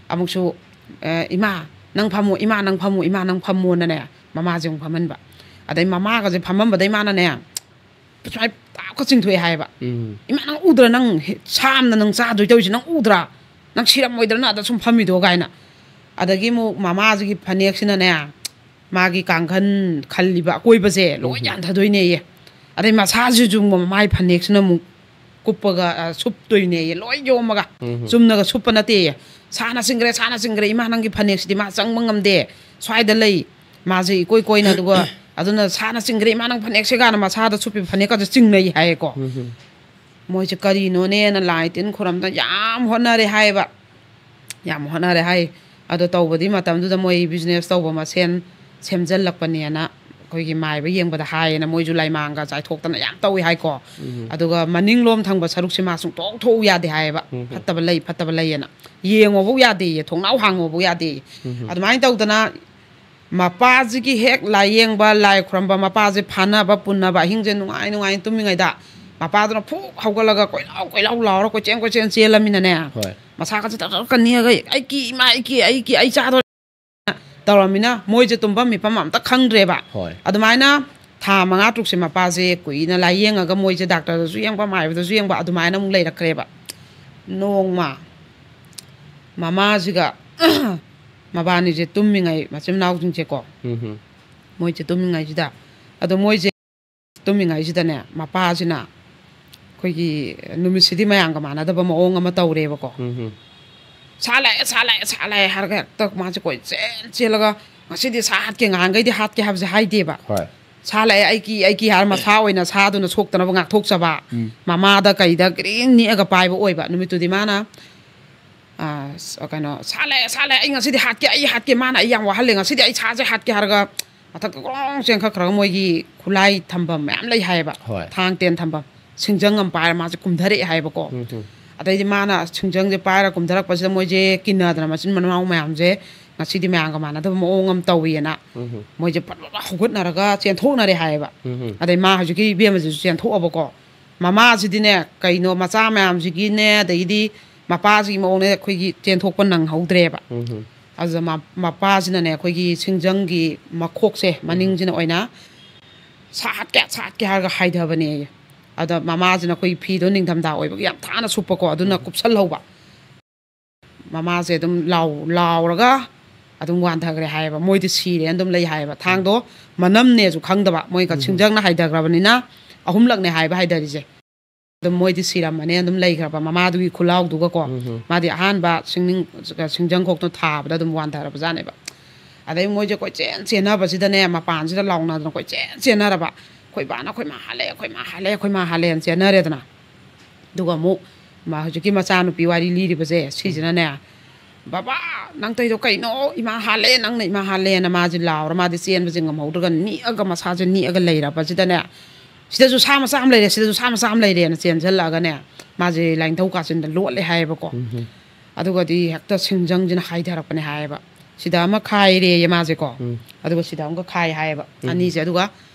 ꯑꯃꯨꯛꯁꯨ, ꯑ, "ꯏꯃꯥ, ꯅꯪ ꯐꯝꯃꯣ, ꯏꯃꯥ, ꯅꯪ ꯐꯝꯃꯣ, ꯏꯃꯥ, ꯅꯪ ꯐꯝꯃꯣꯅꯅꯦ", ꯃꯃꯥꯁꯦ ꯑꯃꯨꯛ ꯐꯝꯍꯟꯕ꯫ ꯑꯗꯩ ꯃꯃꯥꯒꯁꯦ ꯐꯝꯃꯝꯕꯗꯩ ꯃꯥꯅꯅꯦ, ꯁꯨꯃꯥꯏꯅ ꯇꯥꯞꯀ ꯆꯤꯡꯊꯣꯛꯑꯦ ꯍꯥꯏꯌꯦꯕ꯫ "ꯏꯃꯥ, ꯅꯪ ꯎꯗ꯭ꯔꯥ? ꯅꯪ ꯍꯦ-, ꯁꯥꯝꯅ ꯅꯪ ꯆꯥꯗꯣꯏ ꯇꯧꯔꯤꯁꯦ ꯅꯪ ꯎꯗ꯭ꯔꯥ? ꯅꯪ ꯁꯤꯔꯝꯃꯣꯏꯗ꯭ꯔꯅ ꯑꯗ ꯁꯨꯝ ꯐꯝꯃꯤꯗꯣ?" ꯀꯥꯏꯅ꯫ ꯑꯗꯒꯤ ꯑꯃꯨꯛ ꯃꯃꯥꯁꯤꯒꯤ ꯐꯅꯦꯛꯁꯤꯅꯅꯦ, ꯃꯥꯒꯤ ꯀꯥꯡꯈꯟ ꯈꯜꯂꯤꯕ ꯑꯀꯣꯏꯕꯁꯦ ꯂꯣꯏ ꯌꯥꯟꯊꯗꯣꯏꯅꯦꯌꯦ꯫ ꯑꯗꯩ ꯃꯁꯥꯁꯤꯁꯨ ꯑꯃꯨꯛ ꯃꯃꯥꯏ ꯐꯅꯦꯛꯁꯤꯅ ꯑꯃꯨꯛ ꯀꯨꯞꯄꯒ, ꯑ, ꯁꯨꯞꯇꯣꯏꯅꯦꯌꯦ, ꯂꯣꯏ ꯌꯣꯝꯃꯒ꯫ ꯆꯨꯝꯅꯒ ꯁꯨꯞꯄ ꯅꯠꯇꯦꯌꯦ꯫ "ꯁꯥꯅ ꯆꯤꯡꯈ꯭ꯔꯦ, ꯁꯥꯅ ꯆꯤꯡꯈ꯭ꯔꯦ, ꯏꯃꯥ, ꯅꯪꯒꯤ ꯐꯅꯦꯛꯁꯤꯗꯤ ꯃꯥ ꯆꯪꯕ ꯉꯝꯗꯦ, ꯁ꯭ꯋꯥꯏꯗ ꯂꯩ ꯃꯥꯁꯦ ꯏꯀꯣꯏ ꯀꯣꯏꯅ", ꯑꯗꯨꯒ ꯑꯗꯨꯅ "ꯁꯥꯅ ꯆꯤꯡꯈ꯭ꯔꯦ, ꯏꯃꯥ, ꯅꯪ ꯐꯅꯦꯛꯁꯦ" ꯀꯥꯏꯅ ꯃꯁꯥꯗ ꯁꯨꯞꯄꯤ ꯐꯅꯦꯛꯀꯁꯦ ꯆꯤꯡꯅꯩ ꯍꯥꯏꯌꯦꯀꯣ꯫ ꯃꯣꯏꯁꯦ ꯀꯔꯤꯅꯣꯅꯦꯅ ꯂꯥꯏ ꯇꯤꯟ ꯈꯨꯔꯝꯗꯅ ꯌꯥꯝ ꯍꯣꯠꯅꯔꯦ ꯍꯥꯏꯌꯦꯕ꯫ ꯌꯥꯝ ꯍꯣꯠꯅꯔꯦ ꯍꯥꯏ꯫ ꯑꯗꯣ ꯇꯧꯕꯗꯤ ꯃꯇꯝꯗꯨꯗ ꯃꯣꯏ ꯕꯤꯖꯤꯅꯦꯁ ꯇꯧꯕ ꯃꯁꯦꯟ ꯁꯦꯝꯖꯜꯂꯛꯄꯅꯦꯅ ꯑꯩꯈꯣꯏꯒꯤ ꯃꯥꯏꯕ ꯌꯦꯡꯕꯗ ꯍꯥꯏꯌꯦꯅ ꯃꯣꯏꯁꯨ ꯂꯥꯏꯃꯥꯡꯒ ꯆꯥꯏꯊꯣꯛꯇꯅ ꯌꯥꯝ ꯇꯧꯏ ꯍꯥꯏꯀꯣ꯫ ꯑꯗꯨꯒ ꯃꯅꯤꯡꯂꯣꯝ ꯊꯪꯕ ꯁꯔꯨꯛꯁꯦ ꯃꯥ ꯁꯨꯡꯊꯣꯛ ꯊꯣꯛꯎ ꯌꯥꯗꯦ ꯍꯥꯏꯌꯦꯕ꯫ ꯐꯠꯇꯕ ꯂꯩ, ꯐꯠꯇꯕ ꯂꯩꯌꯦꯅ꯫ ꯌꯦꯡꯉꯣꯐꯧ ꯌꯥꯗꯦꯌꯦ, ꯊꯣꯡꯅꯥꯎ ꯍꯥꯡꯉꯣꯐꯧ ꯌꯥꯗꯦꯌꯦ꯫ ꯑꯗꯨꯃꯥꯏꯅ ꯇꯧꯗꯅ ꯃꯄꯥꯁꯤꯒꯤ ꯍꯦꯛ ꯂꯥꯏꯌꯦꯡꯕ, ꯂꯥꯏ ꯈꯨꯔꯝꯕ, ꯃꯄꯥꯁꯦ ꯐꯅꯕ ꯄꯨꯟꯅꯕ ꯑꯍꯤꯡꯁꯦ ꯅꯨꯡꯉꯥꯏ ꯅꯨꯡꯉꯥꯏꯅ ꯇꯨꯝꯃꯤꯉꯩꯗ ꯃꯄꯥꯗꯨꯅ ꯐꯨꯛ ꯍꯧꯒꯠꯂꯒ ꯀꯣꯏꯂꯥꯎ ꯀꯣꯏꯂꯥꯎ ꯂꯥꯎꯔ ꯀꯣꯏꯆꯦꯟ ꯀꯣꯏꯆꯦꯟ ꯆꯦꯜꯂꯃꯤꯅꯅꯦ꯫ ꯍꯣꯏ꯫ ꯃꯁꯥꯒꯁꯦ ꯇꯛ ꯇꯛ ꯀꯟꯅꯤꯒ, "ꯑꯩ ꯀꯤ, ꯏꯃꯥ, ꯑꯩ ꯀꯤ, ꯑꯩ ꯀꯤ, ꯑꯩ ꯆꯥꯗꯣꯔꯦ" ꯇꯧꯔꯃꯤꯅ ꯃꯣꯏꯁꯦ ꯇꯨꯝꯐꯝ ꯃꯤꯐꯝ ꯑꯝꯇ ꯈꯪꯗ꯭ꯔꯦꯕ꯫ ꯍꯣꯏ꯫ ꯑꯗꯨꯃꯥꯏꯅ ꯊꯥ ꯃꯉꯥ ꯇꯔꯨꯛꯁꯦ ꯃꯄꯥꯁꯦ ꯀꯨꯏꯅ ꯂꯥꯏꯌꯦꯡꯉꯒ ꯃꯣꯏꯁꯦ ꯗꯥꯛꯇꯔꯗꯁꯨ ꯌꯦꯡꯕ, ꯃꯥꯏꯕꯗꯁꯨ ꯌꯦꯡꯕ, ꯑꯗꯨꯃꯥꯏꯅ ꯑꯃꯨꯛ ꯂꯩꯔꯛꯈ꯭ꯔꯦꯕ꯫ ꯅꯣꯡꯃ ꯃꯃꯥꯁꯤꯒ ꯃꯕꯥꯅꯤꯁꯦ ꯇꯨꯝꯃꯤꯉꯩ, ꯃꯆꯤꯟ ꯃꯅꯥꯎꯁꯤꯡꯁꯦꯀꯣ, ꯎꯝ꯫ ꯃꯣꯏꯁꯦ ꯇꯨꯝꯃꯤꯉꯩꯁꯤꯗ, ꯑꯗꯣ ꯃꯣꯏꯁꯦ ꯇꯨꯝꯃꯤꯉꯩꯁꯤꯗꯅꯦ, ꯃꯄꯥꯁꯤꯅ ꯑꯩꯈꯣꯏꯒꯤ ꯅꯨꯃꯤꯠꯁꯤꯗꯤ ꯃꯌꯥꯝꯒ ꯃꯥꯟꯅꯗꯕ ꯃꯑꯣꯡ ꯑꯃ ꯇꯧꯔꯦꯕꯀꯣ꯫ ꯎꯝ꯫ "ꯁꯥ ꯂꯥꯛꯑꯦ, ꯁꯥ ꯂꯥꯛꯑꯦ, ꯁꯥ ꯂꯥꯛꯑꯦ" ꯍꯥꯏꯔꯒ ꯍꯦꯛꯇ ꯃꯥꯁꯦ ꯀꯣꯏꯆꯦꯟ ꯆꯦꯜꯂꯒ ꯉꯁꯤꯗꯤ ꯁꯥ ꯍꯥꯠꯀꯦ, ꯉꯍꯥꯟꯈꯩꯗꯤ ꯍꯥꯠꯀꯦ ꯍꯥꯏꯕꯁꯦ ꯍꯥꯏꯗꯦꯕ꯫ ꯍꯣꯏ꯫ ꯁꯥ ꯂꯥꯛꯑꯦ, ꯑꯩ ꯀꯤ, ꯑꯩ ꯀꯤ ꯍꯥꯏꯔ ꯃꯁꯥ ꯑꯣꯏꯅ ꯁꯥꯗꯨꯅ ꯁꯣꯛꯇꯅꯕ ꯉꯥꯛꯊꯣꯛꯆꯕ, ꯃꯃꯥꯗ ꯀꯩꯗ ꯒ꯭ꯔꯤꯡ ꯅꯤꯛꯑꯒ ꯄꯥꯏꯕ ꯑꯣꯏꯕ꯫ ꯅꯨꯃꯤꯠꯇꯨꯗꯤ ꯃꯥꯅ ꯑ, ꯀꯩꯅꯣ, "ꯁꯥ ꯂꯥꯛꯑꯦ, ꯁꯥ ꯂꯥꯛꯑꯦ, ꯑꯩ ꯉꯁꯤꯗꯤ ꯍꯥꯠꯀꯦ, ꯑꯩ ꯍꯥꯠꯀꯦ, ꯃꯥꯅ ꯑꯩ ꯌꯥꯝ ꯋꯥꯍꯜꯂꯦ, ꯉꯁꯤꯗꯤ ꯑꯩ ꯁꯥꯁꯦ ꯍꯥꯠꯀꯦ" ꯍꯥꯏꯔꯒ ꯃꯊꯛꯇ ꯒ꯭ꯔꯣꯡ ꯆꯦꯟꯈꯠꯈ꯭ꯔꯒ, ꯃꯣꯏꯒꯤ ꯈꯨꯠꯂꯥꯏ ꯊꯝꯐꯝ ꯃꯌꯥꯝ ꯂꯩ ꯍꯥꯏꯌꯦꯕ꯫ ꯍꯣꯏ꯫ ꯊꯥꯡ ꯇꯦꯟ ꯊꯝꯐꯝ, ꯁꯤꯡꯖꯪ ꯑꯃ ꯄꯥꯏꯔ ꯃꯥꯁꯦ ꯀꯨꯝꯊꯔꯛꯑꯦ ꯍꯥꯏꯌꯦꯕꯀꯣ꯫ ꯑꯗꯩꯗꯤ ꯃꯥꯅ ꯁꯤꯡꯖꯪꯁꯦ ꯄꯥꯏꯔ ꯀꯨꯝꯊꯔꯛꯄꯁꯤꯗ, ꯃꯣꯏꯁꯦ ꯀꯤꯟꯅꯗꯅ ꯃꯆꯤꯟ ꯃꯅꯥꯎ ꯃꯌꯥꯝꯁꯦ ꯉꯁꯤꯗꯤ ꯃꯌꯥꯝꯒ ꯃꯥꯟꯅꯗꯕ ꯃꯑꯣꯡ ꯑꯃ ꯇꯧꯋꯦꯅ, ꯃꯣꯏꯁꯦ ꯐꯠ ꯐꯠ ꯐꯠ ꯍꯧꯒꯠꯅꯔꯒ ꯆꯦꯟꯊꯣꯛꯅꯔꯦ ꯍꯥꯏꯌꯦꯕ꯫ ꯑꯗꯩ ꯃꯥ ꯍꯧꯖꯤꯛꯀꯤ ꯏꯕꯦꯝꯃꯁꯤꯁꯨ ꯆꯦꯟꯊꯣꯛꯑꯕꯀꯣ꯫ ꯃꯃꯥꯁꯤꯗꯤꯅꯦ, ꯀꯩꯅꯣ, ꯃꯆꯥ ꯃꯌꯥꯝꯁꯤꯒꯤꯅꯦ, ꯑꯗꯒꯤꯗꯤ ꯃꯄꯥꯁꯤꯒꯤ ꯃꯑꯣꯡꯅꯦ, ꯑꯩꯈꯣꯏꯒꯤ ꯆꯦꯟꯊꯣꯛꯄ ꯅꯪꯍꯧꯗ꯭ꯔꯦꯕ꯫ ꯑꯗꯨꯗ ꯃ-, ꯃꯄꯥꯁꯤꯅꯅꯦ, ꯑꯩꯈꯣꯏꯒꯤ ꯁꯤꯡꯖꯪꯒꯤ ꯃꯈꯣꯛꯁꯦ ꯃꯅꯤꯡꯁꯤꯅ ꯑꯣꯏꯅ "ꯁꯥ ꯍꯥꯠꯀꯦ, ꯁꯥ ꯍꯥꯠꯀꯦ" ꯍꯥꯏꯔꯒ ꯍꯥꯏꯊꯕꯅꯦꯌꯦ꯫ ꯑꯗ ꯃꯃꯥꯁꯤꯅ ꯑꯩꯈꯣꯏꯒꯤ ꯐꯤꯗꯣ ꯅꯤꯡꯊꯝꯊꯥ ꯑꯣꯏꯕꯒꯤ ꯌꯥꯝ ꯊꯥꯅ ꯁꯨꯞꯄꯀꯣ, ꯑꯗꯨꯅ ꯀꯨꯞꯁꯜꯍꯧꯕ꯫ ꯃꯃꯥꯁꯦ ꯑꯗꯨꯝ ꯂꯥꯎ-, ꯂꯥꯎꯔꯒ ꯑꯗꯨꯝ ꯋꯥꯟꯊꯈ꯭ꯔꯦ ꯍꯥꯏꯌꯦꯕ꯫ ꯃꯣꯏꯗꯤ ꯁꯤꯔꯦꯅ ꯑꯗꯨꯝ ꯂꯩ ꯍꯥꯏꯌꯦꯕ꯫ ꯊꯥꯡꯗꯣ ꯃꯅꯝꯅꯦꯁꯨ ꯈꯪꯗꯕ, ꯃꯣꯏ ꯁꯤꯡꯖꯪꯅ ꯍꯥꯏꯊꯈ꯭ꯔꯕꯅꯤꯅ, ꯑꯍꯨꯝꯂꯛꯅꯦ ꯍꯥꯏꯕ ꯍꯥꯏꯊꯔꯤꯁꯦ꯫ ꯑꯗꯨꯝ ꯃꯣꯏꯗꯤ ꯁꯤꯔꯝꯃꯅꯤ ꯑꯗꯨꯝ ꯂꯩꯈ꯭ꯔꯕ, ꯃꯃꯥꯗꯨꯒꯤ ꯈꯨꯜꯂꯥꯎꯗꯨꯒꯀꯣ꯫ ꯃꯥꯗꯤ ꯑꯍꯥꯟꯕ ꯁꯤꯡꯅꯤꯡ-, ꯁꯤꯡꯖꯪ ꯈꯣꯛꯇꯣ ꯊꯥꯕꯗ ꯑꯗꯨꯝ ꯋꯥꯟꯊꯔꯕꯖꯥꯠꯅꯦꯕ꯫ ꯑꯗꯩ ꯃꯣꯏꯁꯦ ꯀꯣꯏꯆꯦꯟ ꯆꯦꯟꯅꯕꯁꯤꯗꯅꯦ, ꯃꯄꯥꯟꯁꯤꯗ ꯂꯥꯎꯅꯗꯅ ꯀꯣꯏꯆꯦꯟ ꯆꯦꯟꯅꯔꯕ꯫ "ꯑꯩꯈꯣꯏ ꯕꯥꯅ ꯑꯩꯈꯣꯏ ꯃꯥ ꯍꯥꯠꯂꯦ, ꯑꯩꯈꯣꯏ ꯃꯥ ꯍꯥꯠꯂꯦ, ꯑꯩꯈꯣꯏ ꯃꯥ ꯍꯥꯠꯂꯦꯅ" ꯆꯦꯟꯅꯔꯦꯗꯅ꯫ ꯑꯗꯨꯒ ꯑꯃꯨꯛ ꯃꯥ ꯍꯧꯖꯤꯛꯀꯤ ꯃꯆꯥꯅꯨꯄꯤ ꯋꯥꯔꯤ ꯂꯤꯔꯤꯕꯁꯦ ꯁꯤꯁꯤꯅꯅꯦ, "ꯕꯕꯥ, ꯅꯪ ꯇꯧꯔꯤꯗꯣ ꯀꯩꯅꯣ? ꯏꯃꯥ ꯍꯥꯠꯂꯦ, ꯅꯪꯅ ꯏꯃꯥ ꯍꯥꯠꯂꯦꯅ" ꯃꯥꯁꯦ ꯂꯥꯎꯔ, ꯃꯥꯗꯤ ꯆꯦꯟꯕꯁꯦ ꯉꯝꯍꯧꯗ꯭ꯔꯒ ꯅꯤꯛꯑꯒ ꯃꯁꯥꯁꯦ ꯅꯤꯛꯑꯒ ꯂꯩꯔꯕꯁꯤꯗꯅꯦ, "ꯁꯤꯗꯁꯨ ꯁꯥ ꯃꯆꯥ ꯑꯃ ꯂꯩꯔꯦ, ꯁꯤꯗꯁꯨ ꯁꯥ ꯃꯆꯥ ꯑꯃ ꯂꯩꯔꯦꯅ" ꯆꯦꯟꯁꯤꯜꯂꯛꯑꯒꯅꯦ, ꯃꯥꯁꯦ ꯂꯥꯏꯅꯤꯡꯊꯧ ꯀꯥꯆꯤꯟꯗ ꯂꯣꯠꯂꯦ ꯍꯥꯏꯌꯦꯕꯀꯣ꯫ ꯑꯗꯨꯒꯗꯤ ꯍꯦꯛꯇ ꯁꯤꯡꯖꯪꯁꯤꯅ ꯍꯥꯏꯊꯔꯛꯄꯅꯦ ꯍꯥꯏꯌꯦꯕ꯫ ꯁꯤꯗ ꯑꯃ ꯈꯥꯏꯔꯦꯌꯦ ꯃꯥꯁꯦꯀꯣ꯫ ꯑꯗꯨꯒ ꯁꯤꯗ ꯑꯃꯒ ꯈꯥꯏ ꯍꯥꯏꯌꯦꯕ, ꯑꯅꯤꯁꯦ꯫ ꯑꯗꯨꯒ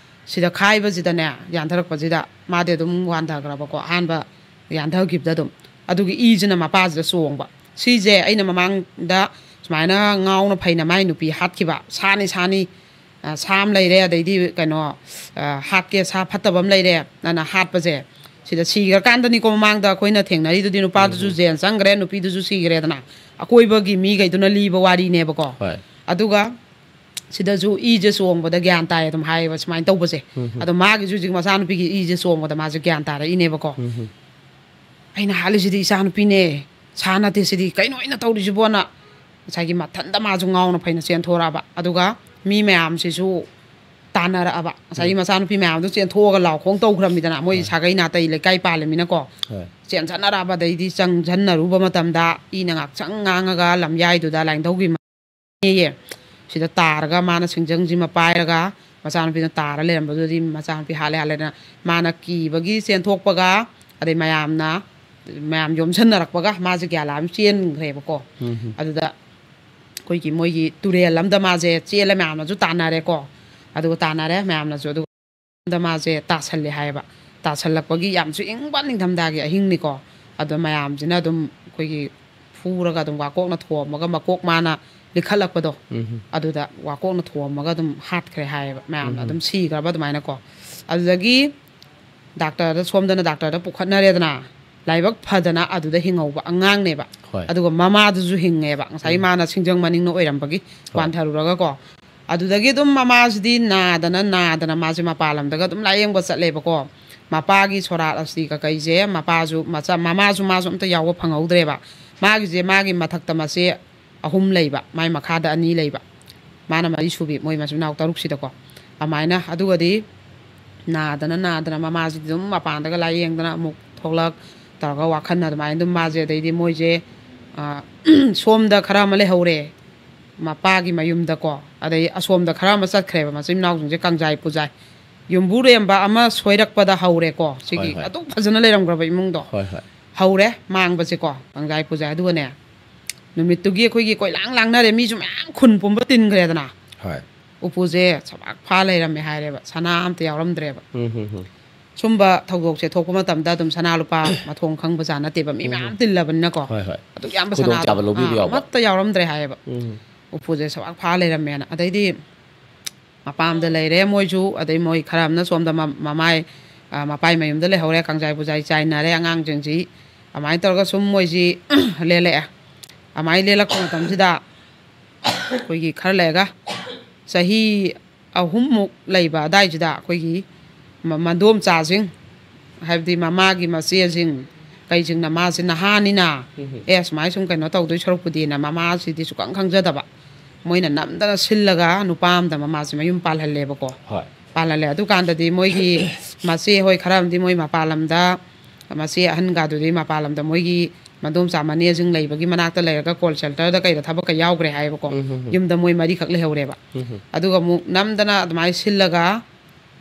ꯁꯤꯗ ꯈꯥꯏꯕꯁꯤꯗꯅꯦ, ꯌꯥꯟꯊꯔꯛꯄꯁꯤꯗ ꯃꯥꯗꯤ ꯑꯗꯨꯝ ꯋꯥꯟꯊꯈ꯭ꯔꯕꯀꯣ, ꯑꯍꯥꯟꯕ ꯌꯥꯟꯊꯈꯤꯕꯗ ꯑꯗꯨꯝ꯫ ꯑꯗꯨꯒꯤ ꯏꯁꯤꯅ ꯃꯄꯥꯁꯤꯗ ꯆꯣꯡꯕ꯫ ꯁꯤꯁꯦ ꯑꯩꯅ ꯃꯃꯥꯡꯗ ꯁꯨꯃꯥꯏꯅ ꯉꯥꯎꯅ ꯐꯩꯅ ꯃꯥꯏ ꯅꯨꯄꯤ ꯍꯥꯠꯈꯤꯕ, ꯁꯥꯅꯤ, ꯁꯥꯅꯤ, ꯑ, ꯁꯥ ꯑꯃ ꯂꯩꯔꯦ, ꯑꯗꯩꯗꯤ ꯀꯩꯅꯣ, ꯑ, ꯍꯥꯠꯀꯦ, ꯁꯥ ꯐꯠꯇꯕ ꯑꯃ ꯂꯩꯔꯦ, ꯑꯅ ꯍꯥꯠꯄꯁꯦ꯫ ꯁꯤꯗ ꯁꯤꯈ꯭ꯔꯀꯥꯟꯗꯅꯤꯀꯣ ꯃꯃꯥꯡꯗ ꯑꯩꯈꯣꯏꯅ ꯊꯦꯡꯅꯔꯤꯗꯨꯗꯤ, ꯅꯨꯄꯥꯗꯨꯁꯨ ꯖꯦꯜ ꯆꯪꯈ꯭ꯔꯦ, ꯅꯨꯄꯤꯗꯨꯁꯨ ꯁꯤꯈ꯭ꯔꯦꯗꯅ꯫ ꯑꯀꯣꯏꯕꯒꯤ ꯃꯤꯈꯩꯗꯨꯅ ꯂꯤꯕ ꯋꯥꯔꯤꯅꯦꯕꯀꯣ꯫ ꯍꯣꯏ꯫ ꯑꯗꯨꯒ ꯁꯤꯗꯁꯨ ꯏꯁꯦ ꯆꯣꯡꯕꯗ ꯒ꯭ꯌꯥꯟ ꯇꯥꯏ ꯑꯗꯨꯝ ꯍꯥꯏꯌꯦꯕ ꯁꯨꯃꯥꯏꯅ ꯇꯧꯕꯁꯦ꯫ ꯑꯗꯣ ꯃꯥꯒꯤꯁꯨ ꯍꯧꯖꯤꯛ ꯃꯆꯥꯅꯨꯄꯤꯒꯤ ꯏꯁꯦ ꯆꯣꯡꯕꯗ ꯃꯥꯁꯦ ꯒ꯭ꯌꯥꯟ ꯇꯥꯔꯛꯏꯅꯦꯕꯀꯣ꯫ "ꯑꯩꯅ ꯍꯥꯠꯂꯤꯁꯤꯗꯤ ꯏꯆꯥꯅꯨꯄꯤꯅꯦ, ꯁꯥ ꯅꯠꯇꯦ ꯁꯤꯗꯤ, ꯀꯩꯅꯣ ꯑꯩꯅ ꯇꯧꯔꯤꯁꯤꯕꯣꯅ" ꯉꯁꯥꯏꯒꯤ ꯃꯊꯟꯇ ꯃꯥꯁꯨ ꯉꯥꯎꯅ ꯐꯩꯅ ꯆꯦꯟꯊꯣꯔꯛꯑꯕ꯫ ꯑꯗꯨꯒ ꯃꯤ ꯃꯌꯥꯝꯁꯤꯁꯨ ꯇꯥꯟꯅꯔꯛꯑꯕ꯫ ꯉꯁꯥꯏꯒꯤ ꯎꯝ꯫ ꯃꯆꯥꯅꯨꯄꯤ ꯃꯌꯥꯝꯗꯣ ꯆꯦꯟꯊꯣꯛꯑꯒ ꯂꯥꯎ ꯈꯣꯡ ꯇꯧꯈ꯭ꯔꯃꯤꯗꯅ, ꯃꯣꯏ ꯍꯣꯏ꯫ ꯁꯥꯒꯩ ꯅꯥꯇꯩ ꯂꯩꯀꯥꯏ ꯄꯥꯜꯂꯃꯤꯅꯀꯣ꯫ ꯍꯣꯏ꯫ ꯆꯦꯟꯁꯟꯅꯔꯛꯑꯕ꯫ ꯑꯗꯩꯗꯤ ꯆꯪꯁꯟꯅꯔꯨꯕ ꯃꯇꯝꯗ ꯏꯅ ꯉꯥꯛꯁꯪ ꯉꯥꯡꯉꯒ ꯂꯝꯌꯥꯏꯗꯨꯗ ꯂꯥꯏꯅꯤꯡꯊꯧꯒꯤ ꯃ-, ꯌꯦ꯫ ꯁꯤꯗ ꯇꯥꯔꯒ ꯃꯥꯅ ꯁꯤꯡꯖꯪꯁꯤꯃ ꯄꯥꯏꯔꯒ ꯃꯆꯥꯅꯨꯄꯤꯗꯨꯅ ꯇꯥꯔ ꯂꯩꯔꯝꯕꯗꯨꯗꯤ ꯃꯆꯥꯅꯨꯄꯤ ꯍꯥꯠꯂꯦ ꯍꯥꯠꯂꯦꯅ ꯃꯥꯅ ꯀꯤꯕꯒꯤ ꯆꯦꯟꯊꯣꯛꯄꯒ, ꯑꯗꯩ ꯃꯌꯥꯝꯅ, ꯃꯌꯥꯝ ꯌꯣꯝꯁꯟꯅꯔꯛꯄꯒ ꯃꯥꯁꯦ ꯒ꯭ꯌꯥꯟ ꯂꯥ ꯑꯃ ꯆꯦꯟꯈ꯭ꯔꯦꯕꯀꯣ꯫ ꯎꯝ꯫ ꯑꯗꯨꯗ ꯑꯩꯈꯣꯏꯒꯤ ꯃꯣꯏꯒꯤ ꯇꯨꯔꯦꯜ ꯑꯃꯗ ꯃꯥꯁꯦ ꯆꯦꯜꯂꯦ, ꯃꯌꯥꯝꯅꯁꯨ ꯇꯥꯟꯅꯔꯦꯀꯣ꯫ ꯑꯗꯨꯒ ꯇꯥꯟꯅꯔꯦ ꯃꯌꯥꯝꯅꯁꯨ꯫ ꯑꯗꯨꯒ ꯗ ꯃꯥꯁꯦ ꯇꯥꯁꯜꯂꯦ ꯍꯥꯏꯌꯦꯕ꯫ ꯇꯥꯁꯜꯂꯛꯄꯒꯤ ꯌꯥꯝꯁꯨ ꯏꯪꯕ ꯅꯤꯡꯊꯝꯊꯥꯒꯤ ꯑꯍꯤꯡꯅꯤꯀꯣ꯫ ꯑꯗꯣ ꯃꯌꯥꯝꯁꯤꯅ ꯑꯗꯨꯝ ꯑꯩꯈꯣꯏꯒꯤ ꯐꯨꯔꯒ ꯑꯗꯨꯝ ꯋꯥꯀꯣꯛꯅ ꯊꯣꯝꯃꯒ ꯃꯀꯣꯛ ꯃꯥꯅ ꯂꯤꯈꯠꯂꯛꯄꯗꯣ, ꯎꯝ꯫ ꯑꯗꯨꯗ ꯋꯥꯀꯣꯛꯅ ꯊꯣꯝꯃꯒ ꯑꯗꯨꯝ ꯍꯥꯠꯈ꯭ꯔꯦ ꯍꯥꯏꯌꯦꯕ꯫ ꯃꯌꯥꯝꯅ ꯎꯝ꯫ ꯑꯗꯨꯝ ꯁꯤꯈ꯭ꯔꯕ ꯑꯗꯨꯃꯥꯏꯅꯀꯣ꯫ ꯑꯗꯨꯗꯒꯤ ꯗꯥꯛꯇꯔꯗ, ꯁꯣꯝꯗꯅ ꯗꯥꯛꯇꯔꯗ ꯄꯨꯈꯠꯅꯔꯦꯗꯅ, ꯂꯥꯏꯕꯛ ꯐꯗꯅ ꯑꯗꯨꯗ ꯍꯤꯡꯍꯧꯕ ꯑꯉꯥꯡꯅꯦꯕ꯫ ꯍꯣꯏ꯫ ꯑꯗꯨꯒ ꯃꯃꯥꯗꯨꯁꯨ ꯍꯤꯡꯉꯦꯕ, ꯉꯁꯥꯏꯒꯤ ꯎꯝ꯫ ꯃꯥꯅ ꯁꯤꯡꯖꯪ ꯃꯅꯤꯡꯅ ꯑꯣꯏꯔꯝꯕꯒꯤ ꯍꯣꯏ꯫ ꯋꯥꯟꯊꯔꯨꯔꯒꯀꯣ꯫ ꯑꯗꯨꯗꯒꯤ ꯑꯗꯨꯝ ꯃꯃꯥꯁꯤꯗꯤ ꯅꯥꯗꯅ ꯅꯥꯗꯅ ꯃꯥꯁꯦ ꯃꯄꯥꯟ ꯂꯝꯗꯒ ꯑꯗꯨꯝ ꯂꯥꯏꯌꯦꯡꯕ ꯆꯠꯂꯦꯕꯀꯣ꯫ ꯃꯄꯥꯒꯤ ꯁꯣꯔꯥꯠ ꯑꯁꯇꯤ ꯀꯀꯩꯁꯦ ꯃꯄꯥꯁꯨ ꯃꯆꯥ, ꯃꯃꯥꯁꯨ ꯃꯥꯁꯨ ꯑꯝꯇ ꯌꯥꯎꯕ ꯐꯪꯍꯧꯗ꯭ꯔꯦꯕ꯫ ꯃꯥꯒꯤꯁꯦ, ꯃꯥꯒꯤ ꯃꯊꯛꯇ ꯃꯆꯦ ꯑꯍꯨꯝ ꯂꯩꯕ, ꯃꯥꯏ ꯃꯈꯥꯗ ꯑꯅꯤ ꯂꯩꯕ, ꯃꯥꯅ ꯃꯔꯤ ꯁꯨꯕꯤ, ꯃꯣꯏ ꯃꯆꯤꯟ ꯃꯅꯥꯎ ꯇꯔꯨꯛꯁꯤꯗꯀꯣ꯫ ꯑꯗꯨꯃꯥꯏꯅ, ꯑꯗꯨꯒꯗꯤ ꯅꯥꯗꯅ ꯅꯥꯗꯅ ꯃꯃꯥꯁꯤꯗꯤ ꯑꯗꯨꯝ ꯃꯄꯥꯟꯗꯒ ꯂꯥꯏꯌꯦꯡꯗꯅ ꯑꯃꯨꯛ ꯊꯣꯛꯂꯛ ꯇꯧꯔꯒ ꯋꯥꯈꯜꯅ ꯑꯗꯨꯃꯥꯏꯅ ꯑꯗꯨꯝ ꯃꯥꯁꯦ, ꯑꯗꯩꯗꯤ ꯃꯣꯏꯁꯦ, ꯑ, ꯁꯣꯝꯗ ꯈꯔ ꯑꯃ ꯂꯩꯍꯧꯔꯦ, ꯃꯄꯥꯒꯤ ꯃꯌꯨꯝꯗꯀꯣ꯫ ꯑꯗꯩ ꯑꯁꯣꯝꯗ ꯈꯔ ꯑꯃ ꯆꯠꯈ꯭ꯔꯦꯕ, ꯃꯆꯤꯟ ꯃꯅꯥꯎꯁꯤꯡꯁꯦ ꯀꯥꯡꯖꯥꯏ ꯄꯨꯖꯥꯏ꯫ ꯌꯨꯝꯕꯨꯔꯦꯝꯕ ꯑꯃ ꯁꯣꯏꯔꯛꯄꯗ ꯍꯧꯔꯦꯀꯣ꯫ ꯁꯤꯒꯤ ꯍꯣꯏ, ꯍꯣꯏ꯫ ꯑꯗꯨꯛ ꯐꯖꯅ ꯂꯩꯔꯝꯈ꯭ꯔꯕ ꯏꯃꯨꯡꯗꯣ꯫ ꯍꯣꯏ, ꯍꯣꯏ꯫ ꯍꯧꯔꯦ ꯃꯥꯡꯕꯁꯦꯀꯣ, ꯀꯥꯡꯖꯥꯏ ꯄꯨꯖꯥꯏ꯫ ꯑꯗꯨꯒꯅꯦ, ꯅꯨꯃꯤꯠꯇꯨꯒꯤ ꯑꯩꯈꯣꯏꯒꯤ ꯀꯣꯏꯂꯥꯡ ꯂꯥꯡꯅꯔꯦ, ꯃꯤꯁꯨ ꯃꯌꯥꯝ ꯈꯨꯟ ꯄꯨꯝꯕ ꯇꯤꯟꯈ꯭ꯔꯦꯗꯅ꯫ ꯍꯣꯏ꯫ ꯎꯄꯨꯁꯦ ꯁꯕꯥꯛ ꯐꯥ ꯂꯩꯔꯝꯃꯦ ꯍꯥꯏꯔꯦꯕ, ꯁꯅꯥ ꯑꯝꯇ ꯌꯥꯎꯔꯝꯗ꯭ꯔꯦꯕ꯫ ꯎꯝ, ꯍꯝ, ꯍꯝ꯫ ꯁꯨꯝꯕ ꯊꯧꯗꯣꯛꯁꯦ ꯊꯣꯛꯄ ꯃꯇꯝꯗ ꯑꯗꯨꯝ ꯁꯅꯥ ꯂꯨꯄꯥ ꯃꯊꯣꯡ ꯈꯪꯕ ꯖꯥꯠ ꯅꯠꯇꯦꯕ, ꯃꯤ ꯎꯝ, ꯃꯌꯥꯝ ꯍꯝ꯫ ꯇꯤꯜꯂꯕꯅꯤꯅꯀꯣ꯫ ꯍꯣꯏ, ꯍꯣꯏ꯫ ꯑꯗꯨꯛ ꯌꯥꯝꯕ ꯁꯅꯥꯗꯣ, ꯈꯨꯗꯣꯡꯆꯥꯕ ꯂꯧꯕꯤꯕ ꯑꯥ, ꯌꯥꯎꯕ꯫ ꯑꯃꯠꯇ ꯌꯥꯎꯔꯝꯗ꯭ꯔꯦ ꯍꯥꯏꯌꯦꯕ꯫ ꯎꯝ꯫ ꯎꯄꯨꯁꯦ ꯁꯕꯥꯛ ꯐꯥ ꯂꯩꯔꯝꯃꯦꯅ꯫ ꯑꯗꯩꯗꯤ ꯃꯄꯥꯝꯗ ꯂꯩꯔꯦ ꯃꯣꯏꯁꯨ, ꯑꯗꯩ ꯃꯣꯏ ꯈꯔ ꯑꯃꯅ ꯁꯣꯝꯗ ꯃ-, ꯃꯃꯥꯏ, ꯑ, ꯃꯄꯥꯏ ꯃꯌꯨꯝꯗ ꯂꯩꯍꯧꯔꯦ, ꯀꯥꯡꯖꯥꯏ ꯄꯨꯖꯥꯏ ꯆꯥꯏꯅꯔꯦ ꯑꯉꯥꯡꯁꯤꯡꯁꯤ꯫ ꯑꯗꯨꯃꯥꯏꯅ ꯇꯧꯔꯒ ꯁꯨꯝ ꯃꯣꯏꯁꯤ ꯂꯦꯜꯂꯛꯑꯦ꯫ ꯑꯗꯨꯃꯥꯏꯅ ꯂꯦꯜꯂꯛꯄ ꯃꯇꯝꯁꯤꯗ ꯑꯩꯈꯣꯏꯒꯤ ꯈꯔ ꯂꯩꯔꯒ ꯆꯍꯤ ꯑꯍꯨꯝꯃꯨꯛ ꯂꯩꯕ ꯑꯗꯥꯏꯁꯤꯗ ꯑꯩꯈꯣꯏꯒꯤ ꯃ-, ꯃꯗꯣꯝꯆꯥꯁꯤꯡ, ꯍꯥꯏꯕꯗꯤ ꯃꯃꯥꯒꯤ ꯃꯆꯦꯁꯤꯡ, ꯀꯩꯁꯤꯡꯅ ꯃꯥꯁꯦ ꯅꯍꯥꯅꯤꯅ, ꯎꯝ꯫ ꯑꯦ, ꯁꯨꯃꯥꯏꯅ ꯁꯨꯝ ꯀꯩꯅꯣ ꯇꯧꯗꯣꯏ ꯁꯔꯨꯛꯄꯨꯗꯤꯅ ꯃꯃꯥꯁꯤꯗꯤ ꯁꯨꯛꯈꯪ ꯈꯪꯖꯗꯕ꯫ ꯃꯣꯏꯅ ꯅꯝꯗꯅ ꯁꯤꯜꯂꯒ ꯅꯨꯄꯥ ꯑꯃꯗ ꯃꯃꯥꯁꯦ ꯃꯌꯨꯝ ꯄꯥꯜꯍꯜꯂꯦꯕꯀꯣ꯫ ꯍꯣꯏ꯫ ꯄꯥꯜꯍꯜꯂꯦ꯫ ꯑꯗꯨꯀꯥꯟꯗꯗꯤ ꯃꯣꯏꯒꯤ ꯃꯆꯦ ꯍꯣꯏ ꯈꯔ ꯑꯃꯗꯤ ꯃꯣꯏ ꯃꯄꯥꯟ ꯂꯝꯗ, ꯃꯆꯦ ꯑꯍꯟꯒꯗꯨꯗꯤ ꯃꯄꯥꯟ ꯂꯝꯗ ꯃꯣꯏꯒꯤ ꯃꯗꯣꯝꯆꯥ ꯃꯅꯦꯁꯤꯡ ꯂꯩꯕꯒꯤ ꯃꯅꯥꯛꯇ ꯂꯩꯔꯒ call centreꯗ ꯀꯩꯗ ꯊꯕꯛꯀ ꯌꯥꯎꯈ꯭ꯔꯦ ꯍꯥꯏꯌꯦꯕꯀꯣ꯫ ꯎꯝ, ꯎꯝ, ꯎꯝ꯫ ꯌꯨꯝꯗ ꯃꯣꯏ ꯃꯔꯤꯈꯛ ꯂꯩꯍꯧꯔꯦꯕ꯫ ꯎꯝ, ꯎꯝ꯫ ꯑꯗꯨꯒ ꯑꯃꯨꯛ ꯅꯝꯗꯅ ꯑꯗꯨꯃꯥꯏꯅ ꯁꯤꯜꯂꯒ,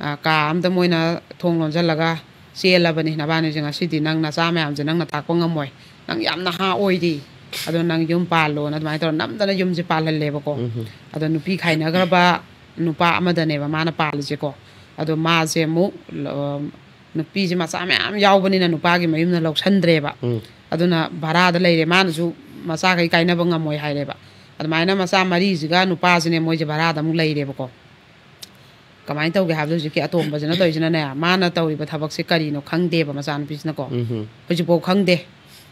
ꯑ, ꯀꯥ ꯑꯃꯗ ꯃꯣꯏꯅ ꯊꯣꯡ ꯂꯣꯟꯁꯤꯜꯂꯒ, "ꯆꯦꯜꯂꯕꯅꯤ ꯅꯕꯥꯅꯤꯁꯦ ꯉꯁꯤꯗꯤ, ꯅꯪ ꯅꯆꯥ ꯃꯌꯥꯝꯁꯦ ꯅꯪꯅ ꯇꯥꯛꯄ ꯉꯝꯃꯣꯏ, ꯅꯪ ꯌꯥꯝ ꯅꯍꯥ ꯑꯣꯏꯔꯤ, ꯑꯗꯣ ꯅꯪ ꯌꯨꯝ ꯄꯥꯜꯂꯣꯅ" ꯑꯗꯨꯃꯥꯏꯅ ꯇꯧꯔ ꯅꯝꯗꯅ ꯌꯨꯝꯁꯦ ꯄꯥꯜꯍꯜꯂꯦꯕꯀꯣ꯫ ꯎꯝ, ꯎꯝ꯫ ꯑꯗꯣ ꯅꯨꯄꯤ ꯈꯥꯏꯅꯈ꯭ꯔꯕ ꯅꯨꯄꯥ ꯑꯃꯗꯅꯦꯕ ꯃꯥꯅ ꯄꯥꯜꯂꯤꯁꯦꯀꯣ꯫ ꯑꯗꯣ ꯃꯥꯁꯦ ꯑꯃꯨꯛ, ꯑ, ꯅꯨꯄꯤꯁꯦ ꯃꯆꯥ ꯃꯌꯥꯝ ꯌꯥꯎꯕꯅꯤꯅ ꯅꯨꯄꯥꯒꯤ ꯃꯌꯨꯝꯅ ꯂꯧꯁꯟꯗ꯭ꯔꯦꯕ꯫ ꯎꯝ꯫ ꯑꯗꯨꯅ ꯚꯔꯥꯗ ꯂꯩꯔꯦ꯫ ꯃꯥꯅꯁꯨ ꯃꯆꯥꯈꯩ ꯀꯥꯏꯅꯕ ꯉꯝꯃꯣꯏ ꯍꯥꯏꯔꯦꯕ꯫ ꯑꯗꯨꯃꯥꯏꯅ ꯃꯆꯥ ꯃꯔꯤꯁꯤꯒ ꯅꯨꯄꯥꯁꯤꯅꯦ ꯃꯣꯏꯁꯦ ꯚꯔꯥꯗ ꯑꯃꯨꯛ ꯂꯩꯔꯦꯕꯀꯣ꯫ ꯀꯃꯥꯏꯅ ꯇꯧꯒꯦ ꯍꯥꯏꯕꯗ, ꯍꯧꯖꯤꯛꯀꯤ ꯑꯇꯣꯝꯕꯁꯤꯅ ꯇꯧꯔꯤꯁꯤꯅꯅꯦ, ꯃꯥꯅ ꯇꯧꯔꯤꯕ ꯊꯕꯛꯁꯦ ꯀꯔꯤꯅꯣ ꯈꯪꯗꯦꯕ ꯃꯆꯥꯅꯨꯄꯤꯁꯤꯅꯀꯣ꯫ ꯎꯝ꯫ ꯍꯧꯖꯤꯛꯐꯥꯎ ꯈꯪꯗꯦ꯫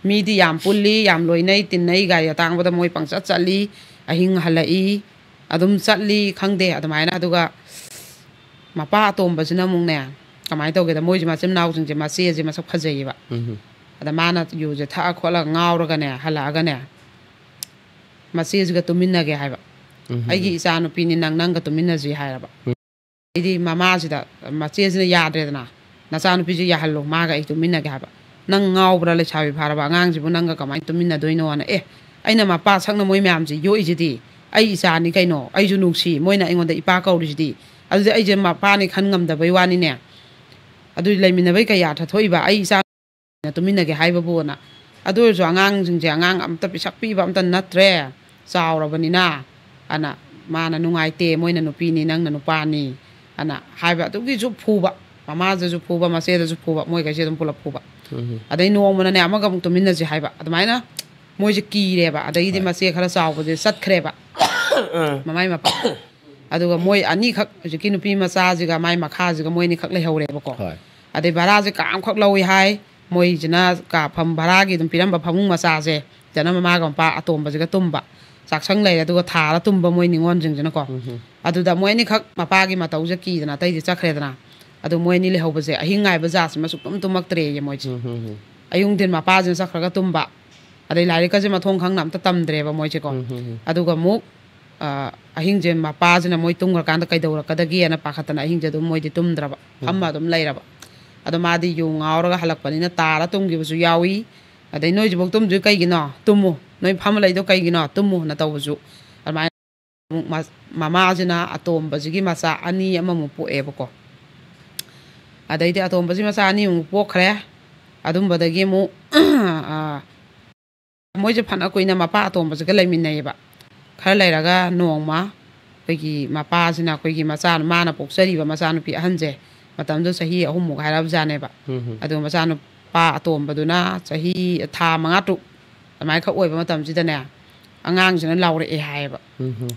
ꯃꯤꯗꯤ ꯌꯥꯝ ꯄꯨꯜꯂꯤ, ꯌꯥꯝ ꯂꯣꯏꯅꯩ ꯇꯤꯟꯅꯩ, ꯒꯥꯔꯤ ꯑꯇꯥꯡꯕꯗ ꯃꯣꯏ ꯄꯪꯆꯠ ꯆꯠꯂꯤ, ꯑꯍꯤꯡ ꯍꯜꯂꯛꯏ, ꯑꯗꯨꯝ ꯆꯠꯂꯤ, ꯈꯪꯗꯦ꯫ ꯑꯗꯨꯃꯥꯏꯅ, ꯑꯗꯨꯒ ꯃꯄꯥ ꯑꯇꯣꯝꯕꯁꯤꯅ ꯑꯃꯨꯛꯅꯦ, ꯀꯃꯥꯏꯅ ꯇꯧꯒꯦꯗ, ꯃꯣꯏꯁꯦ ꯃꯆꯤꯟ ꯃꯅꯥꯎꯁꯤꯡꯁꯦ, ꯃꯆꯦꯁꯦ ꯃꯁꯛ ꯐꯖꯩꯌꯦꯕ꯫ ꯎꯝ꯫ ꯑꯗ ꯃꯥꯅ ꯌꯨꯁꯦ ꯊꯛꯑ ꯈꯣꯠꯂꯒ ꯉꯥꯎꯔꯒꯅꯦ, ꯍꯜꯂꯛꯑꯒꯅꯦ, ꯃꯆꯦꯁꯤꯒ ꯇꯨꯃꯤꯟꯅꯒꯦ ꯍꯥꯏꯕ꯫ ꯎꯝ꯫ "ꯑꯩꯒꯤ ꯏꯆꯥ ꯅꯨꯄꯤꯅꯤ, ꯅꯪ ꯅꯪꯒ ꯇꯨꯃꯤꯟꯅꯁꯤ" ꯍꯥꯏꯔꯕ꯫ ꯎꯝ꯫ ꯑꯩꯗꯤ ꯃꯃꯥꯁꯤꯗ, ꯃꯆꯦꯁꯤꯅ ꯌꯥꯗ꯭ꯔꯦꯗꯅ, "ꯅꯆꯥꯅꯨꯄꯤꯁꯦ ꯌꯥꯍꯜꯂꯣ, ꯃꯥꯒ ꯑꯩ ꯇꯨꯃꯤꯟꯅꯒꯦ" ꯍꯥꯏꯕ꯫ "ꯅꯪ ꯉꯥꯎꯕ꯭ꯔꯥ, ꯂꯩꯁꯥꯕꯤ ꯐꯥꯔꯕ ꯑꯉꯥꯡꯁꯤꯕꯨ ꯅꯪꯒ ꯀꯃꯥꯏꯅ ꯇꯨꯃꯤꯟꯅꯗꯣꯏꯅꯣꯅ?" "ꯑꯦ, ꯑꯩꯅ ꯃꯄꯥ ꯁꯛꯅ ꯃꯣꯏ ꯃꯌꯥꯝꯁꯦ ꯌꯣꯛꯏꯁꯤꯗꯤ, ꯑꯩ ꯏꯆꯥꯅꯤ ꯀꯩꯅꯣ, ꯑꯩꯁꯨ ꯅꯨꯡꯁꯤ, ꯃꯣꯏꯅ ꯑꯩꯉꯣꯟꯗ ꯏꯄꯥ ꯀꯧꯔꯤꯁꯤꯗꯤ, ꯑꯗꯨꯗꯤ ꯑꯩꯁꯦ ꯃꯄꯥꯅꯤ ꯈꯟ ꯉꯝꯗꯕꯩ ꯋꯥꯅꯤꯅꯦ, ꯑꯗꯨꯗꯤ ꯂꯩꯃꯤꯟꯅꯕꯩ ꯀꯩ ꯑꯔꯊ ꯊꯣꯛꯏꯕ? ꯑꯩ ꯏꯆꯥ ꯇꯨꯃꯤꯟꯅꯒꯦ ꯍꯥꯏꯕꯕꯨꯅ"꯫ ꯑꯗꯨ ꯑꯣꯏꯔꯁꯨ ꯑꯉꯥꯡꯁꯤꯡꯁꯦ ꯑꯉꯥꯡ ꯑꯝꯇ ꯄꯤꯁꯛ ꯄꯤꯕ ꯑꯝꯇ ꯅꯠꯇ꯭ꯔꯦ, ꯆꯥꯎꯔꯕꯅꯤꯅ, ꯑꯅ ꯃꯥꯅ ꯅꯨꯡꯉꯥꯏꯇꯦ, "ꯃꯣꯏꯅ ꯅꯨꯄꯤꯅꯤ, ꯅꯪꯅ ꯅꯨꯄꯥꯅꯤ" ꯑꯅ ꯍꯥꯏꯕ꯫ ꯑꯗꯨꯒꯤꯁꯨ ꯐꯨꯕ, ꯃꯃꯥꯗꯁꯨ ꯐꯨꯕ, ꯃꯆꯦꯗꯁꯨ ꯐꯨꯕ, ꯃꯣꯏꯈꯩꯁꯦ ꯑꯗꯨꯝ ꯄꯨꯂꯞ ꯐꯨꯕ꯫ ꯎꯝ꯫ ꯑꯗꯩ ꯅꯣꯡꯃꯅꯅꯦ ꯑꯃꯒ ꯑꯃꯨꯛ ꯇꯨꯃꯤꯟꯅꯁꯦ ꯍꯥꯏꯕ꯫ ꯑꯗꯨꯃꯥꯏꯅ ꯃꯣꯏꯁꯦ ꯀꯤꯔꯦꯕ꯫ ꯑꯗꯩꯗꯤ ꯍꯣꯏ꯫ ꯃꯆꯦ ꯈꯔ ꯆꯥꯎꯕꯁꯦ ꯆꯠꯈ꯭ꯔꯦꯕ, ꯑꯥ꯫ ꯃꯃꯥꯏ ꯃꯄꯥ꯫ ꯑꯗꯨꯒ ꯃꯣꯏ ꯑꯅꯤꯈꯛ, ꯍꯧꯖꯤꯛꯀꯤ ꯅꯨꯄꯤ ꯃꯆꯥꯁꯤꯒ ꯃꯥꯏ ꯃꯈꯥꯁꯤꯒ ꯃꯣꯏ ꯑꯅꯤꯈꯛ ꯂꯩꯍꯧꯔꯦꯕꯀꯣ꯫ ꯍꯣꯏ꯫ ꯑꯗꯩ ꯚꯔꯥꯁꯦ ꯀꯥ ꯑꯃꯈꯛ ꯂꯧꯏ ꯍꯥꯏ꯫ ꯃꯣꯏꯁꯤꯅ ꯀꯥ ꯐꯝ-, ꯚꯔꯥꯒꯤ ꯑꯗꯨꯝ ꯄꯤꯔꯝꯕ ꯐꯃꯨꯡ ꯃꯆꯥꯁꯦ, ꯁꯤꯗꯅ ꯃꯃꯥꯒ ꯃꯄꯥ ꯑꯇꯣꯝꯕꯁꯤꯒ ꯇꯨꯝꯕ꯫ ꯆꯥꯛꯁꯪ ꯂꯩꯔꯦ, ꯑꯗꯨꯒ ꯊꯥꯔ ꯇꯨꯝꯕ ꯃꯣꯏ ꯅꯤꯉꯣꯜꯁꯤꯡꯁꯤꯅꯀꯣ꯫ ꯎꯝ ꯍꯝ꯫ ꯑꯗꯨꯗ ꯃꯣꯏ ꯑꯅꯤꯈꯛ ꯃꯄꯥꯒꯤ ꯃꯇꯧꯁꯦ ꯀꯤꯗꯅ ꯑꯇꯩꯗꯤ ꯆꯠꯈ꯭ꯔꯦꯗꯅ꯫ ꯑꯗꯨ ꯃꯣꯏ ꯑꯅꯤ ꯂꯩꯍꯧꯕꯁꯦ ꯑꯍꯤꯡ ꯉꯥꯏꯕ ꯖꯥꯠꯁꯤꯃ ꯁꯨꯛꯇꯨꯝ ꯇꯨꯝꯃꯛꯇ꯭ꯔꯦꯌꯦ ꯃꯣꯏꯁꯦ꯫ ꯎꯝ ꯍꯝ ꯍꯝ꯫ ꯑꯌꯨꯛ ꯅꯨꯡꯊꯤꯟ ꯃꯄꯥꯁꯤꯅ ꯆꯠꯈ꯭ꯔꯒ ꯇꯨꯝꯕ, ꯑꯗꯩ ꯂꯥꯏꯔꯤꯛꯀꯁꯦ ꯃꯊꯣꯡ ꯈꯪꯅ ꯑꯝꯇ ꯇꯝꯗ꯭ꯔꯦꯕ ꯃꯣꯏꯁꯦꯀꯣ꯫ ꯎꯝ, ꯎꯝ, ꯎꯝ꯫ ꯑꯗꯨꯒ ꯑꯃꯨꯛ ꯑ, ꯑꯍꯤꯡꯁꯦ ꯃꯄꯥꯁꯤꯅ ꯃꯣꯏ ꯇꯨꯝꯈ꯭ꯔꯀꯥꯟꯗ ꯀꯩꯗꯧꯔꯛꯀꯗꯒꯦꯅ ꯄꯥꯈꯠꯇꯅ ꯑꯍꯤꯡꯁꯦ ꯑꯗꯨꯝ ꯃꯣꯏꯗꯤ ꯇꯨꯝꯗ꯭ꯔꯕ, ꯐꯝꯃ ꯑꯗꯨꯝ ꯂꯩꯔꯕ꯫ ꯑꯗꯣ ꯃꯥꯗꯤ ꯌꯨ ꯉꯥꯎꯔꯒ ꯍꯜꯂꯛꯄꯅꯤꯅ ꯇꯥꯔ ꯇꯨꯝꯈꯤꯕꯁꯨ ꯌꯥꯎꯏ꯫ ꯑꯗꯩ "ꯅꯣꯏꯁꯤꯐꯥꯎ ꯇꯨꯝꯗ꯭ꯔꯤ ꯀꯩꯒꯤꯅꯣ? ꯇꯨꯝꯃꯨ, ꯅꯣꯏ ꯐꯝꯃ ꯂꯩꯗꯣ ꯀꯩꯒꯤꯅꯣ? ꯇꯨꯝꯃꯨꯅ" ꯇꯧꯕꯁꯨ꯫ ꯑꯗꯨꯃꯥꯏꯅ ꯑꯃꯨꯛ ꯃ-, ꯃꯃꯥꯁꯤꯅ ꯑꯇꯣꯝꯕꯁꯤꯒꯤ ꯃꯆꯥ ꯑꯅꯤ ꯑꯃꯃꯨꯛ ꯄꯣꯛꯑꯦꯕꯀꯣ꯫ ꯑꯗꯩꯗꯤ ꯑꯇꯣꯝꯕꯁꯤ ꯃꯆꯥ ꯑꯅꯤꯃꯨꯛ ꯄꯣꯛꯈ꯭ꯔꯦ꯫ ꯑꯗꯨꯝꯕꯗꯒꯤ ꯑꯃꯨꯛ ꯑ, ꯃꯣꯏꯁꯦ ꯐꯅ ꯀꯨꯏꯅ ꯃꯄꯥ ꯑꯇꯣꯝꯕꯁꯤꯒ ꯂꯩꯃꯤꯟꯅꯩꯌꯦꯕ꯫ ꯈꯔ ꯂꯩꯔꯒ ꯅꯣꯡꯃ ꯑꯩꯈꯣꯏꯒꯤ ꯃꯄꯥꯁꯤꯅ ꯑꯩꯈꯣꯏꯒꯤ ꯃꯆꯥ, ꯃꯥꯅ ꯄꯣꯛꯆꯔꯤꯕ ꯃꯆꯥꯅꯨꯄꯤ ꯑꯍꯟꯁꯦ, ꯃꯇꯝꯗꯨꯗ ꯆꯍꯤ ꯑꯍꯨꯝꯃꯨꯛ ꯍꯥꯏꯔꯕꯖꯥꯠꯅꯦꯕ꯫ ꯎꯝ, ꯎꯝ꯫ ꯑꯗꯨ ꯃꯆꯥꯅꯨꯄꯥ ꯑꯇꯣꯝꯕꯗꯨꯅ ꯆꯍꯤ ꯊꯥ ꯃꯉꯥ ꯇꯔꯨꯛ ꯑꯗꯨꯃꯥꯏꯅ ꯈꯛ ꯑꯣꯏꯕ ꯃꯇꯝꯁꯤꯗꯅꯦ, ꯑꯉꯥꯡꯁꯤꯅ ꯂꯥꯎꯔꯛꯑꯦ ꯍꯥꯏꯌꯦꯕ꯫ ꯎꯝ, ꯎꯝ꯫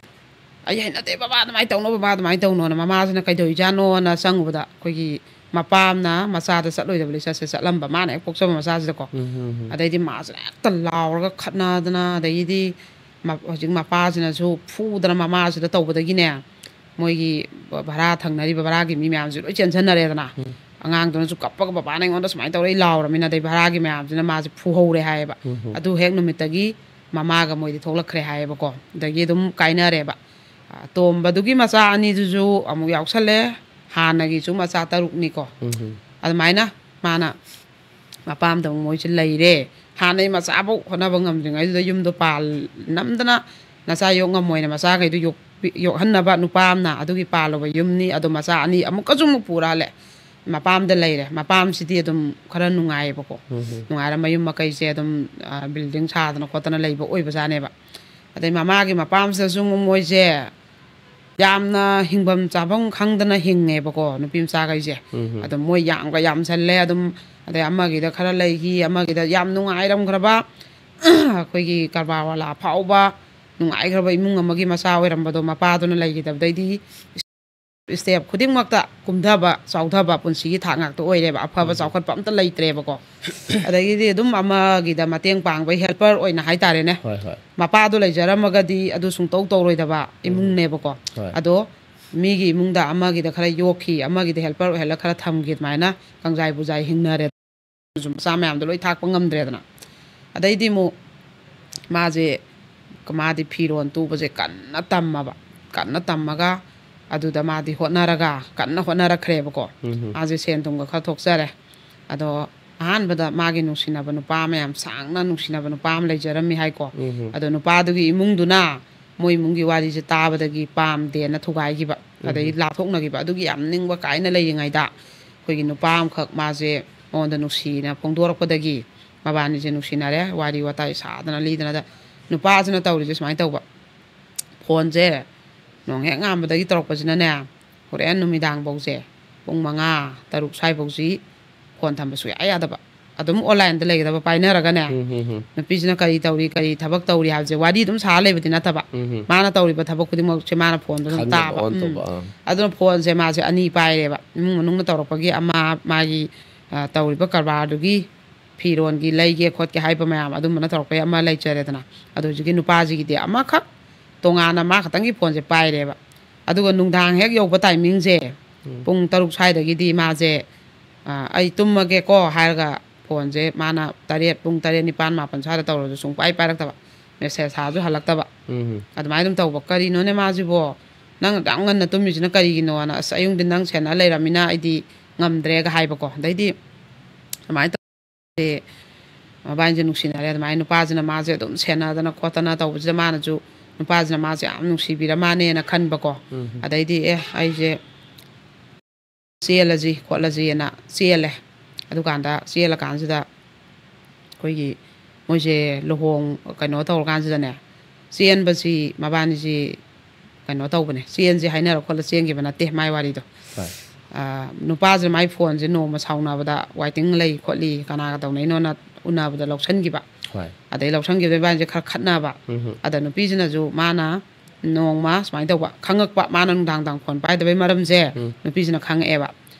"ꯑꯩ ꯍꯩꯅꯗꯦ ꯕꯕꯥ, ꯑꯗꯨꯃꯥꯏꯅ ꯇꯧꯅꯣ ꯕꯕꯥ, ꯑꯗꯨꯃꯥꯏꯅ ꯇꯧꯅꯣꯅ", ꯃꯃꯥꯁꯤꯅ ꯀꯩꯗꯧꯔꯤꯖꯥꯠꯅꯣꯅ ꯆꯪꯉꯨꯕꯗ, ꯑꯩꯈꯣꯏꯒꯤ ꯃꯄꯥ ꯑꯃꯅ ꯃꯆꯥꯗ ꯆꯠꯂꯣꯏꯗꯕ ꯂꯤꯆꯠꯁꯦ ꯆꯠꯂꯝꯕ, ꯃꯥꯅ ꯍꯦꯛ ꯄꯣꯛꯆꯕ ꯃꯆꯥꯁꯤꯗꯀꯣ꯫ ꯎꯝ, ꯎꯝ, ꯎꯝ꯫ ꯑꯗꯩꯗꯤ ꯃꯥꯁꯤꯅ ꯍꯦꯛꯇ ꯂꯥꯎꯔꯒ ꯈꯠꯅꯗꯅ, ꯑꯗꯒꯤꯗꯤ ꯃ-, ꯍꯧꯖꯤꯛ ꯃꯄꯥꯁꯤꯅꯁꯨ ꯐꯨꯗꯅ ꯃꯃꯥꯁꯤꯗ ꯇꯧꯕꯗꯒꯤꯅꯦ, ꯃꯣꯏꯒꯤ ꯚꯔꯥ ꯊꯪꯅꯔꯤꯕ ꯚꯔꯥꯒꯤ ꯃꯤ ꯃꯌꯥꯝꯁꯤ ꯂꯣꯏ ꯆꯦꯟꯁꯟꯅꯔꯦꯗꯅ꯫ ꯎꯝ꯫ ꯑꯉꯥꯡꯗꯨꯅꯁꯨ ꯀꯞꯄꯒ "ꯕꯕꯥꯅ ꯑꯩꯉꯣꯟꯗ ꯁꯨꯃꯥꯏꯅ ꯇꯧꯔꯛꯏ" ꯂꯥꯎꯔꯃꯤꯅ, ꯑꯗꯩ ꯚꯔꯥꯒꯤ ꯃꯌꯥꯝꯁꯤꯅ ꯃꯥꯁꯦ ꯐꯨꯍꯧꯔꯦ ꯍꯥꯏꯌꯦꯕ꯫ ꯎꯝ, ꯎꯝ꯫ ꯑꯗꯨ ꯍꯦꯛ ꯅꯨꯃꯤꯠꯇꯒꯤ ꯃꯃꯥꯒ ꯃꯣꯏꯗꯤ ꯊꯣꯛꯂꯛꯈ꯭ꯔꯦ ꯍꯥꯏꯌꯦꯕꯀꯣ꯫ ꯑꯗꯒꯤ ꯑꯗꯨꯝ ꯀꯥꯏꯅꯔꯦꯕ꯫ ꯑꯇꯣꯝꯕꯗꯨꯒꯤ ꯃꯆꯥ ꯑꯅꯤꯗꯨꯁꯨ ꯑꯃꯨꯛ ꯌꯥꯎꯁꯜꯂꯦ꯫ ꯍꯥꯟꯅꯒꯤꯁꯨ ꯃꯆꯥ ꯇꯔꯨꯛꯅꯤꯀꯣ꯫ ꯎꯝ, ꯎꯝ꯫ ꯑꯗꯨꯃꯥꯏꯅ ꯃꯥꯅ ꯃꯄꯥꯝꯗ ꯑꯃꯨꯛ ꯃꯣꯏꯁꯦ ꯂꯩꯔꯦ꯫ ꯍꯥꯟꯅꯩ ꯃꯆꯥꯐꯧ ꯍꯣꯠꯅꯕ ꯉꯝꯗ꯭ꯔꯤꯉꯩꯗꯨꯗ ꯌꯨꯝꯗꯣ ꯄꯥꯜ-, ꯅꯝꯗꯅ ꯅꯆꯥ ꯌꯣꯛ ꯉꯝꯃꯣꯏꯅ ꯃꯆꯥꯈꯩꯗꯣ ꯌꯣꯛꯄꯤ-, ꯌꯣꯛꯍꯟꯅꯕ ꯅꯨꯄꯥ ꯑꯃꯅ ꯑꯗꯨꯒꯤ ꯄꯥꯜꯂꯨꯕ ꯌꯨꯝꯅꯤ꯫ ꯑꯗꯣ ꯃꯆꯥ ꯑꯅꯤ ꯑꯃꯨꯛꯀꯁꯨ ꯑꯃꯨꯛ ꯄꯨꯔꯛꯍꯜꯂꯦ꯫ ꯃꯄꯥꯝꯗ ꯂꯩꯔꯦ꯫ ꯃꯄꯥꯝꯁꯤꯗꯤ ꯑꯗꯨꯝ ꯈꯔ ꯅꯨꯡꯉꯥꯏꯌꯦꯕꯀꯣ꯫ ꯎꯝ, ꯎꯝ꯫ ꯅꯨꯡꯉꯥꯏꯔ ꯃꯌꯨꯝ ꯃꯀꯩꯁꯦ ꯑꯗꯨꯝ, ꯑ, building ꯁꯥꯗꯅ ꯈꯣꯠꯇꯅ ꯂꯩꯕ ꯑꯣꯏꯕꯖꯥꯠꯅꯦꯕ꯫ ꯑꯗꯩ ꯃꯃꯥꯒꯤ ꯃꯄꯥꯝꯁꯤꯗꯁꯨ ꯑꯃꯨꯛ ꯃꯣꯏꯁꯦ ꯌꯥꯝꯅ ꯍꯤꯡꯐꯝ ꯆꯥꯐꯝ ꯈꯪꯗꯅ ꯍꯤꯡꯉꯦꯕꯀꯣ, ꯅꯨꯄꯤ ꯃꯆꯥꯈꯩꯁꯦ꯫ ꯎꯝ, ꯎꯝ꯫ ꯑꯗꯨꯝ ꯃꯣꯏ ꯌꯥꯝꯒ ꯌꯥꯝꯁꯜꯂꯦ꯫ ꯑꯗꯨꯝ ꯑꯗꯩ ꯑꯃꯒꯤꯗ ꯈꯔ ꯂꯩꯈꯤ, ꯑꯃꯒꯤꯗ ꯌꯥꯝ ꯅꯨꯡꯉꯥꯏꯔꯝꯈ꯭ꯔꯕ, ꯑꯩꯈꯣꯏꯒꯤ ꯀꯔꯕꯥꯔ ꯋꯥꯂꯥ ꯐꯥꯎꯕ ꯅꯨꯡꯉꯥꯏꯈ꯭ꯔꯕ ꯏꯃꯨꯡ ꯑꯃꯒꯤ ꯃꯆꯥ ꯑꯣꯏꯔꯝꯕꯗꯣ ꯃꯄꯥꯗꯨꯅ ꯂꯩꯈꯤꯗꯕꯗꯩꯗꯤ step ꯈꯨꯗꯤꯡꯃꯛꯇ ꯀꯨꯝꯊꯕ, ꯆꯥꯎꯊꯕ ꯄꯨꯟꯁꯤꯒꯤ ꯊꯥꯛ ꯉꯥꯛꯇ ꯑꯣꯏꯔꯦꯕ꯫ ꯑꯐꯕ ꯆꯥꯎꯈꯠꯄ ꯑꯝꯇ ꯂꯩꯇ꯭ꯔꯦꯕꯀꯣ꯫ ꯑꯗꯒꯤꯗꯤ ꯑꯗꯨꯝ ꯑꯃꯒꯤꯗ ꯃꯇꯦꯡ ꯄꯥꯡꯕ helper ꯑꯣꯏꯅ ꯍꯥꯏꯇꯥꯔꯦꯅꯦ꯫ ꯍꯣꯏ, ꯍꯣꯏ꯫ ꯃꯄꯥꯗꯣ ꯂꯩꯖꯔꯝꯃꯒꯗꯤ ꯑꯗꯨ ꯁꯨꯡꯇꯧ ꯇꯧꯔꯣꯏꯗꯕ ꯏꯃꯨꯡꯅꯦꯕꯀꯣ꯫ ꯍꯣꯏ꯫ ꯑꯗꯣ ꯃꯤꯒꯤ ꯏꯃꯨꯡꯗ ꯑꯃꯒꯤꯗ ꯈꯔ ꯌꯣꯛꯈꯤ, ꯑꯃꯒꯤꯗ helper ꯑꯣꯏꯍꯜꯂꯒ ꯈꯔ ꯊꯝꯈꯤ, ꯑꯗꯨꯃꯥꯏꯅ ꯀꯪꯖꯥꯏ ꯕꯨꯖꯥꯏ ꯍꯤꯡꯅꯔꯦ꯫ ꯃꯆꯥ ꯃꯌꯥꯝꯗꯣ ꯂꯣꯏ ꯊꯥꯛꯄ ꯉꯝꯗ꯭ꯔꯦꯗꯅ꯫ ꯑꯗꯩꯗꯤ ꯑꯃꯨꯛ ꯃꯥꯁꯦ, ꯃꯥꯗꯤ ꯐꯤꯔꯣꯜ ꯇꯨꯕꯁꯦ ꯀꯟꯅ ꯇꯝꯃꯕ꯫ ꯀꯟꯅ ꯇꯝꯃꯒ ꯑꯗꯨꯗ ꯃꯥꯗꯤ ꯍꯣꯠꯅꯔꯒ ꯀꯟꯅ ꯍꯣꯠꯅꯔꯛꯈ꯭ꯔꯦꯕꯀꯣ꯫ ꯎꯝ꯫ ꯃꯥꯁꯦ ꯁꯦꯟ ꯊꯨꯝꯒ ꯈꯔ ꯊꯣꯛꯆꯔꯦ꯫ ꯑꯗꯣ ꯑꯍꯥꯟꯕꯗ ꯃꯥꯒꯤ ꯅꯨꯡꯁꯤꯅꯕ ꯅꯨꯄꯥ ꯑꯃ, ꯌꯥꯝ ꯁꯥꯡꯅ ꯅꯨꯡꯁꯤꯅꯕ ꯅꯨꯄꯥ ꯑꯃ ꯂꯩꯖꯔꯝꯃꯤ ꯍꯥꯏꯀꯣ꯫ ꯎꯝ꯫ ꯑꯗꯣ ꯅꯨꯄꯥꯗꯨꯒꯤ ꯏꯃꯨꯡꯗꯨꯅ ꯃꯣꯏ ꯏꯃꯨꯡꯒꯤ ꯋꯥꯔꯤꯁꯦ ꯇꯥꯕꯗꯒꯤ ꯄꯥꯝꯗꯦꯅ ꯊꯨꯒꯥꯏꯈꯤꯕ, ꯑꯗꯒꯤ ꯎꯝ꯫ ꯂꯥꯞꯊꯣꯛꯅꯈꯤꯕ꯫ ꯑꯗꯨꯒꯤ ꯌꯥꯝ ꯅꯤꯡꯕ ꯀꯥꯏꯅ ꯂꯩꯔꯤꯉꯩꯗ ꯑꯩꯈꯣꯏꯒꯤ ꯅꯨꯄꯥ ꯑꯃꯈꯛ ꯃꯥꯁꯦ ꯃꯉꯣꯟꯗ ꯅꯨꯡꯁꯤꯅ ꯐꯣꯡꯗꯣꯔꯛꯄꯗꯒꯤ ꯃꯕꯥꯅꯤꯁꯦ ꯅꯨꯡꯁꯤꯅꯔꯦ꯫ ꯋꯥꯔꯤ ꯋꯥꯇꯥꯏ ꯁꯥꯗꯅ ꯂꯤꯗꯅꯗ ꯅꯨꯄꯥꯁꯤꯅ ꯇꯧꯔꯤꯁꯦ ꯁꯨꯃꯥꯏꯅ ꯇꯧꯕ꯫ ꯐꯣꯟꯁꯦ ꯅꯣꯡ ꯍꯦꯛ ꯉꯥꯟꯕꯗꯒꯤ ꯇꯧꯔꯛꯄꯁꯤꯅꯅꯦ, ꯍꯣꯔꯦꯟ ꯅꯨꯃꯤꯗꯥꯡꯐꯧꯁꯦ ꯄꯨꯡ ꯃꯉꯥ, ꯇꯔꯨꯛ ꯁ꯭ꯋꯥꯏꯐꯧꯁꯤ ꯐꯣꯟ ꯊꯝꯕ ꯁꯨꯡꯌꯥ ꯌꯥꯗꯕ꯫ ꯑꯗꯨꯝ ꯑꯣꯟꯂꯥꯏꯟꯗ ꯂꯩꯒꯗꯕ ꯄꯥꯏꯅꯔꯒꯅꯦ, ꯎꯝ, ꯎꯝ, ꯎꯝ꯫ ꯅꯨꯄꯤꯁꯤꯅ ꯀꯔꯤ ꯇꯧꯔꯤ, ꯀꯔꯤ ꯊꯕꯛ ꯇꯧꯔꯤ ꯍꯥꯏꯕꯁꯦ ꯋꯥꯔꯤ ꯑꯗꯨꯝ ꯁꯥꯔ ꯂꯩꯕꯗꯤ ꯅꯠꯇꯕ꯫ ꯎꯝ, ꯎꯝ꯫ ꯃꯥꯅ ꯇꯧꯔꯤꯕ ꯊꯕꯛ ꯈꯨꯗꯤꯡꯃꯛꯁꯦ ꯃꯥꯅ ꯐꯣꯟꯗ ꯑꯗꯨꯝ ꯈꯪꯅꯕ ꯇꯥꯕ꯫ ꯑꯣꯟ ꯎꯝ꯫ ꯇꯧꯕ, ꯑꯥ꯫ ꯑꯗꯨꯅ ꯐꯣꯟꯁꯦ ꯃꯥꯁꯦ ꯑꯅꯤ ꯄꯥꯏꯔꯦꯕ꯫ ꯏꯃꯨꯡ ꯃꯅꯨꯡꯅ ꯇꯧꯔꯛꯄꯒꯤ ꯑꯃ, ꯃꯥꯒꯤ, ꯑ, ꯇꯧꯔꯤꯕ ꯀꯔꯕꯥꯔꯗꯨꯒꯤ ꯐꯤꯔꯣꯟꯒꯤ ꯂꯩꯒꯦ ꯈꯣꯠꯀꯦ ꯍꯥꯏꯕ ꯃꯌꯥꯝ ꯑꯗꯨꯝꯕꯅ ꯇꯧꯔꯛꯄꯩ ꯑꯃ ꯂꯩꯖꯔꯦꯗꯅ꯫ ꯑꯗꯣ ꯍꯧꯖꯤꯛꯀꯤ ꯅꯨꯄꯥꯁꯤꯒꯤꯗꯤ ꯑꯃꯈꯛ ꯇꯣꯉꯥꯟꯅ ꯃꯥ ꯈꯛꯇꯪꯒꯤ ꯐꯣꯟꯁꯦ ꯄꯥꯏꯔꯦꯕ꯫ ꯑꯗꯨꯒ ꯅꯨꯡꯗꯥꯡ ꯍꯦꯛ ꯌꯧꯕ ꯇꯥꯏꯃꯤꯡꯁꯦ, ꯎꯝ꯫ ꯄꯨꯡ ꯇꯔꯨꯛ ꯁ꯭ꯋꯥꯏꯗꯒꯤꯗꯤ ꯃꯥꯁꯦ, ꯑ, "ꯑꯩ ꯇꯨꯝꯃꯒꯦꯀꯣ" ꯍꯥꯏꯔꯒ ꯐꯣꯟꯁꯦ ꯃꯥꯅ ꯇꯔꯦꯠ, ꯄꯨꯡ ꯇꯔꯦꯠ, ꯅꯤꯄꯥꯟ, ꯃꯥꯄꯟ ꯁ꯭ꯋꯥꯏꯗ ꯇꯧꯔꯁꯨ ꯁꯨꯡꯄꯥꯏ ꯄꯥꯏꯔꯛꯇꯕ, ꯃꯦꯁꯦꯖ ꯊꯥꯔꯁꯨ ꯍꯜꯂꯛꯇꯕ꯫ ꯎꯝ꯫ ꯑꯗꯨꯃꯥꯏꯅ ꯑꯗꯨꯝ ꯇꯧꯕ꯫ "ꯀꯔꯤꯅꯣꯅꯦ ꯃꯥꯁꯤꯕꯣ? ꯅꯪ ꯑꯗꯨꯛ ꯌꯥꯝ ꯉꯟꯅ ꯇꯨꯝꯃꯤꯁꯤꯅ ꯀꯔꯤꯒꯤꯅꯣꯅ?" "ꯑꯁ, ꯑꯌꯨꯛꯗꯤ ꯅꯪ ꯁꯦꯟꯅ ꯂꯩꯔꯝꯃꯤꯅ ꯑꯩꯗꯤ ꯉꯝꯗ꯭ꯔꯦꯒ" ꯍꯥꯏꯕꯀꯣ꯫ ꯑꯗꯩꯗꯤ ꯑꯗꯨꯃꯥꯏꯅ ꯇꯧ-, ꯃꯕꯥꯅꯤꯁꯦ ꯅꯨꯡꯁꯤꯅꯔꯦ꯫ ꯑꯗꯨꯃꯥꯏꯅ ꯅꯨꯄꯥꯁꯤꯅ ꯃꯥꯁꯦ ꯑꯗꯨꯝ ꯁꯦꯟꯅꯗꯅ ꯈꯣꯠꯇꯅ ꯇꯧꯕꯁꯤꯗ ꯃꯥꯅꯁꯨ, ꯅꯨꯄꯥꯁꯤꯅ ꯃꯥꯁꯦ ꯌꯥꯝ ꯅꯨꯡꯁꯤꯕꯤꯔ ꯃꯥꯅꯦꯅ ꯈꯟꯕꯀꯣ꯫ ꯎꯝ꯫ ꯑꯗꯩꯗꯤ, "ꯑꯦ, ꯑꯩꯁꯦ ꯆꯦꯜꯂꯁꯤ ꯈꯣꯠꯂꯁꯤꯅ" ꯆꯦꯜꯂꯦ꯫ ꯑꯗꯨꯀꯥꯟꯗ ꯆꯦꯜꯂꯀꯥꯟꯁꯤꯗ ꯑꯩꯈꯣꯏꯒꯤ ꯃꯣꯏꯁꯦ ꯂꯨꯍꯣꯡ-, ꯀꯩꯅꯣ ꯇꯧꯔꯀꯥꯟꯁꯤꯗꯅꯦ, ꯆꯦꯟꯕꯁꯤ ꯃꯕꯥꯅꯤꯁꯤ ꯀꯩꯅꯣ ꯇꯧꯕꯅꯦ, ꯆꯦꯟꯁꯤ ꯍꯥꯏꯅꯔ ꯈꯣꯠꯂ ꯆꯦꯟꯈꯤꯕ ꯅꯠꯇꯦ ꯃꯥꯏ ꯋꯥꯔꯤꯗꯣ꯫ ꯍꯣꯏ꯫ ꯑ, ꯅꯨꯄꯥꯁꯤꯅ ꯃꯥꯏ ꯐꯣꯟꯁꯦ ꯅꯣꯡꯃ ꯁꯥꯎꯅꯕꯗ ꯋꯥꯏꯇꯤꯡ ꯂꯩ ꯈꯣꯠꯂꯤ, ꯀꯅꯥꯒ ꯇꯧꯅꯩꯅꯣꯅ ꯎꯅꯕꯗ ꯂꯧꯁꯟꯈꯤꯕ꯫ ꯍꯣꯏ꯫ ꯑꯗꯩ ꯂꯧꯁꯟꯈꯤꯕꯗ ꯏꯕꯥꯅꯤꯁꯦ ꯈꯔ ꯈꯠꯅꯕ꯫ ꯎꯝ꯫ ꯑꯗ ꯅꯨꯄꯤꯁꯤꯅꯁꯨ ꯃꯥꯅ ꯅꯣꯡꯃ ꯁꯨꯃꯥꯏꯅ ꯇꯧꯕ, ꯈꯪꯉꯛꯄ, ꯃꯥꯅ ꯅꯨꯡꯗꯥꯡ ꯅꯨꯡꯗꯥꯡ ꯐꯣꯟ ꯄꯥꯏꯗꯕꯩ ꯃꯔꯝꯁꯦ ꯎꯝ꯫ ꯅꯨꯄꯤꯁꯤꯅ ꯈꯪꯉꯛꯑꯦꯕ꯫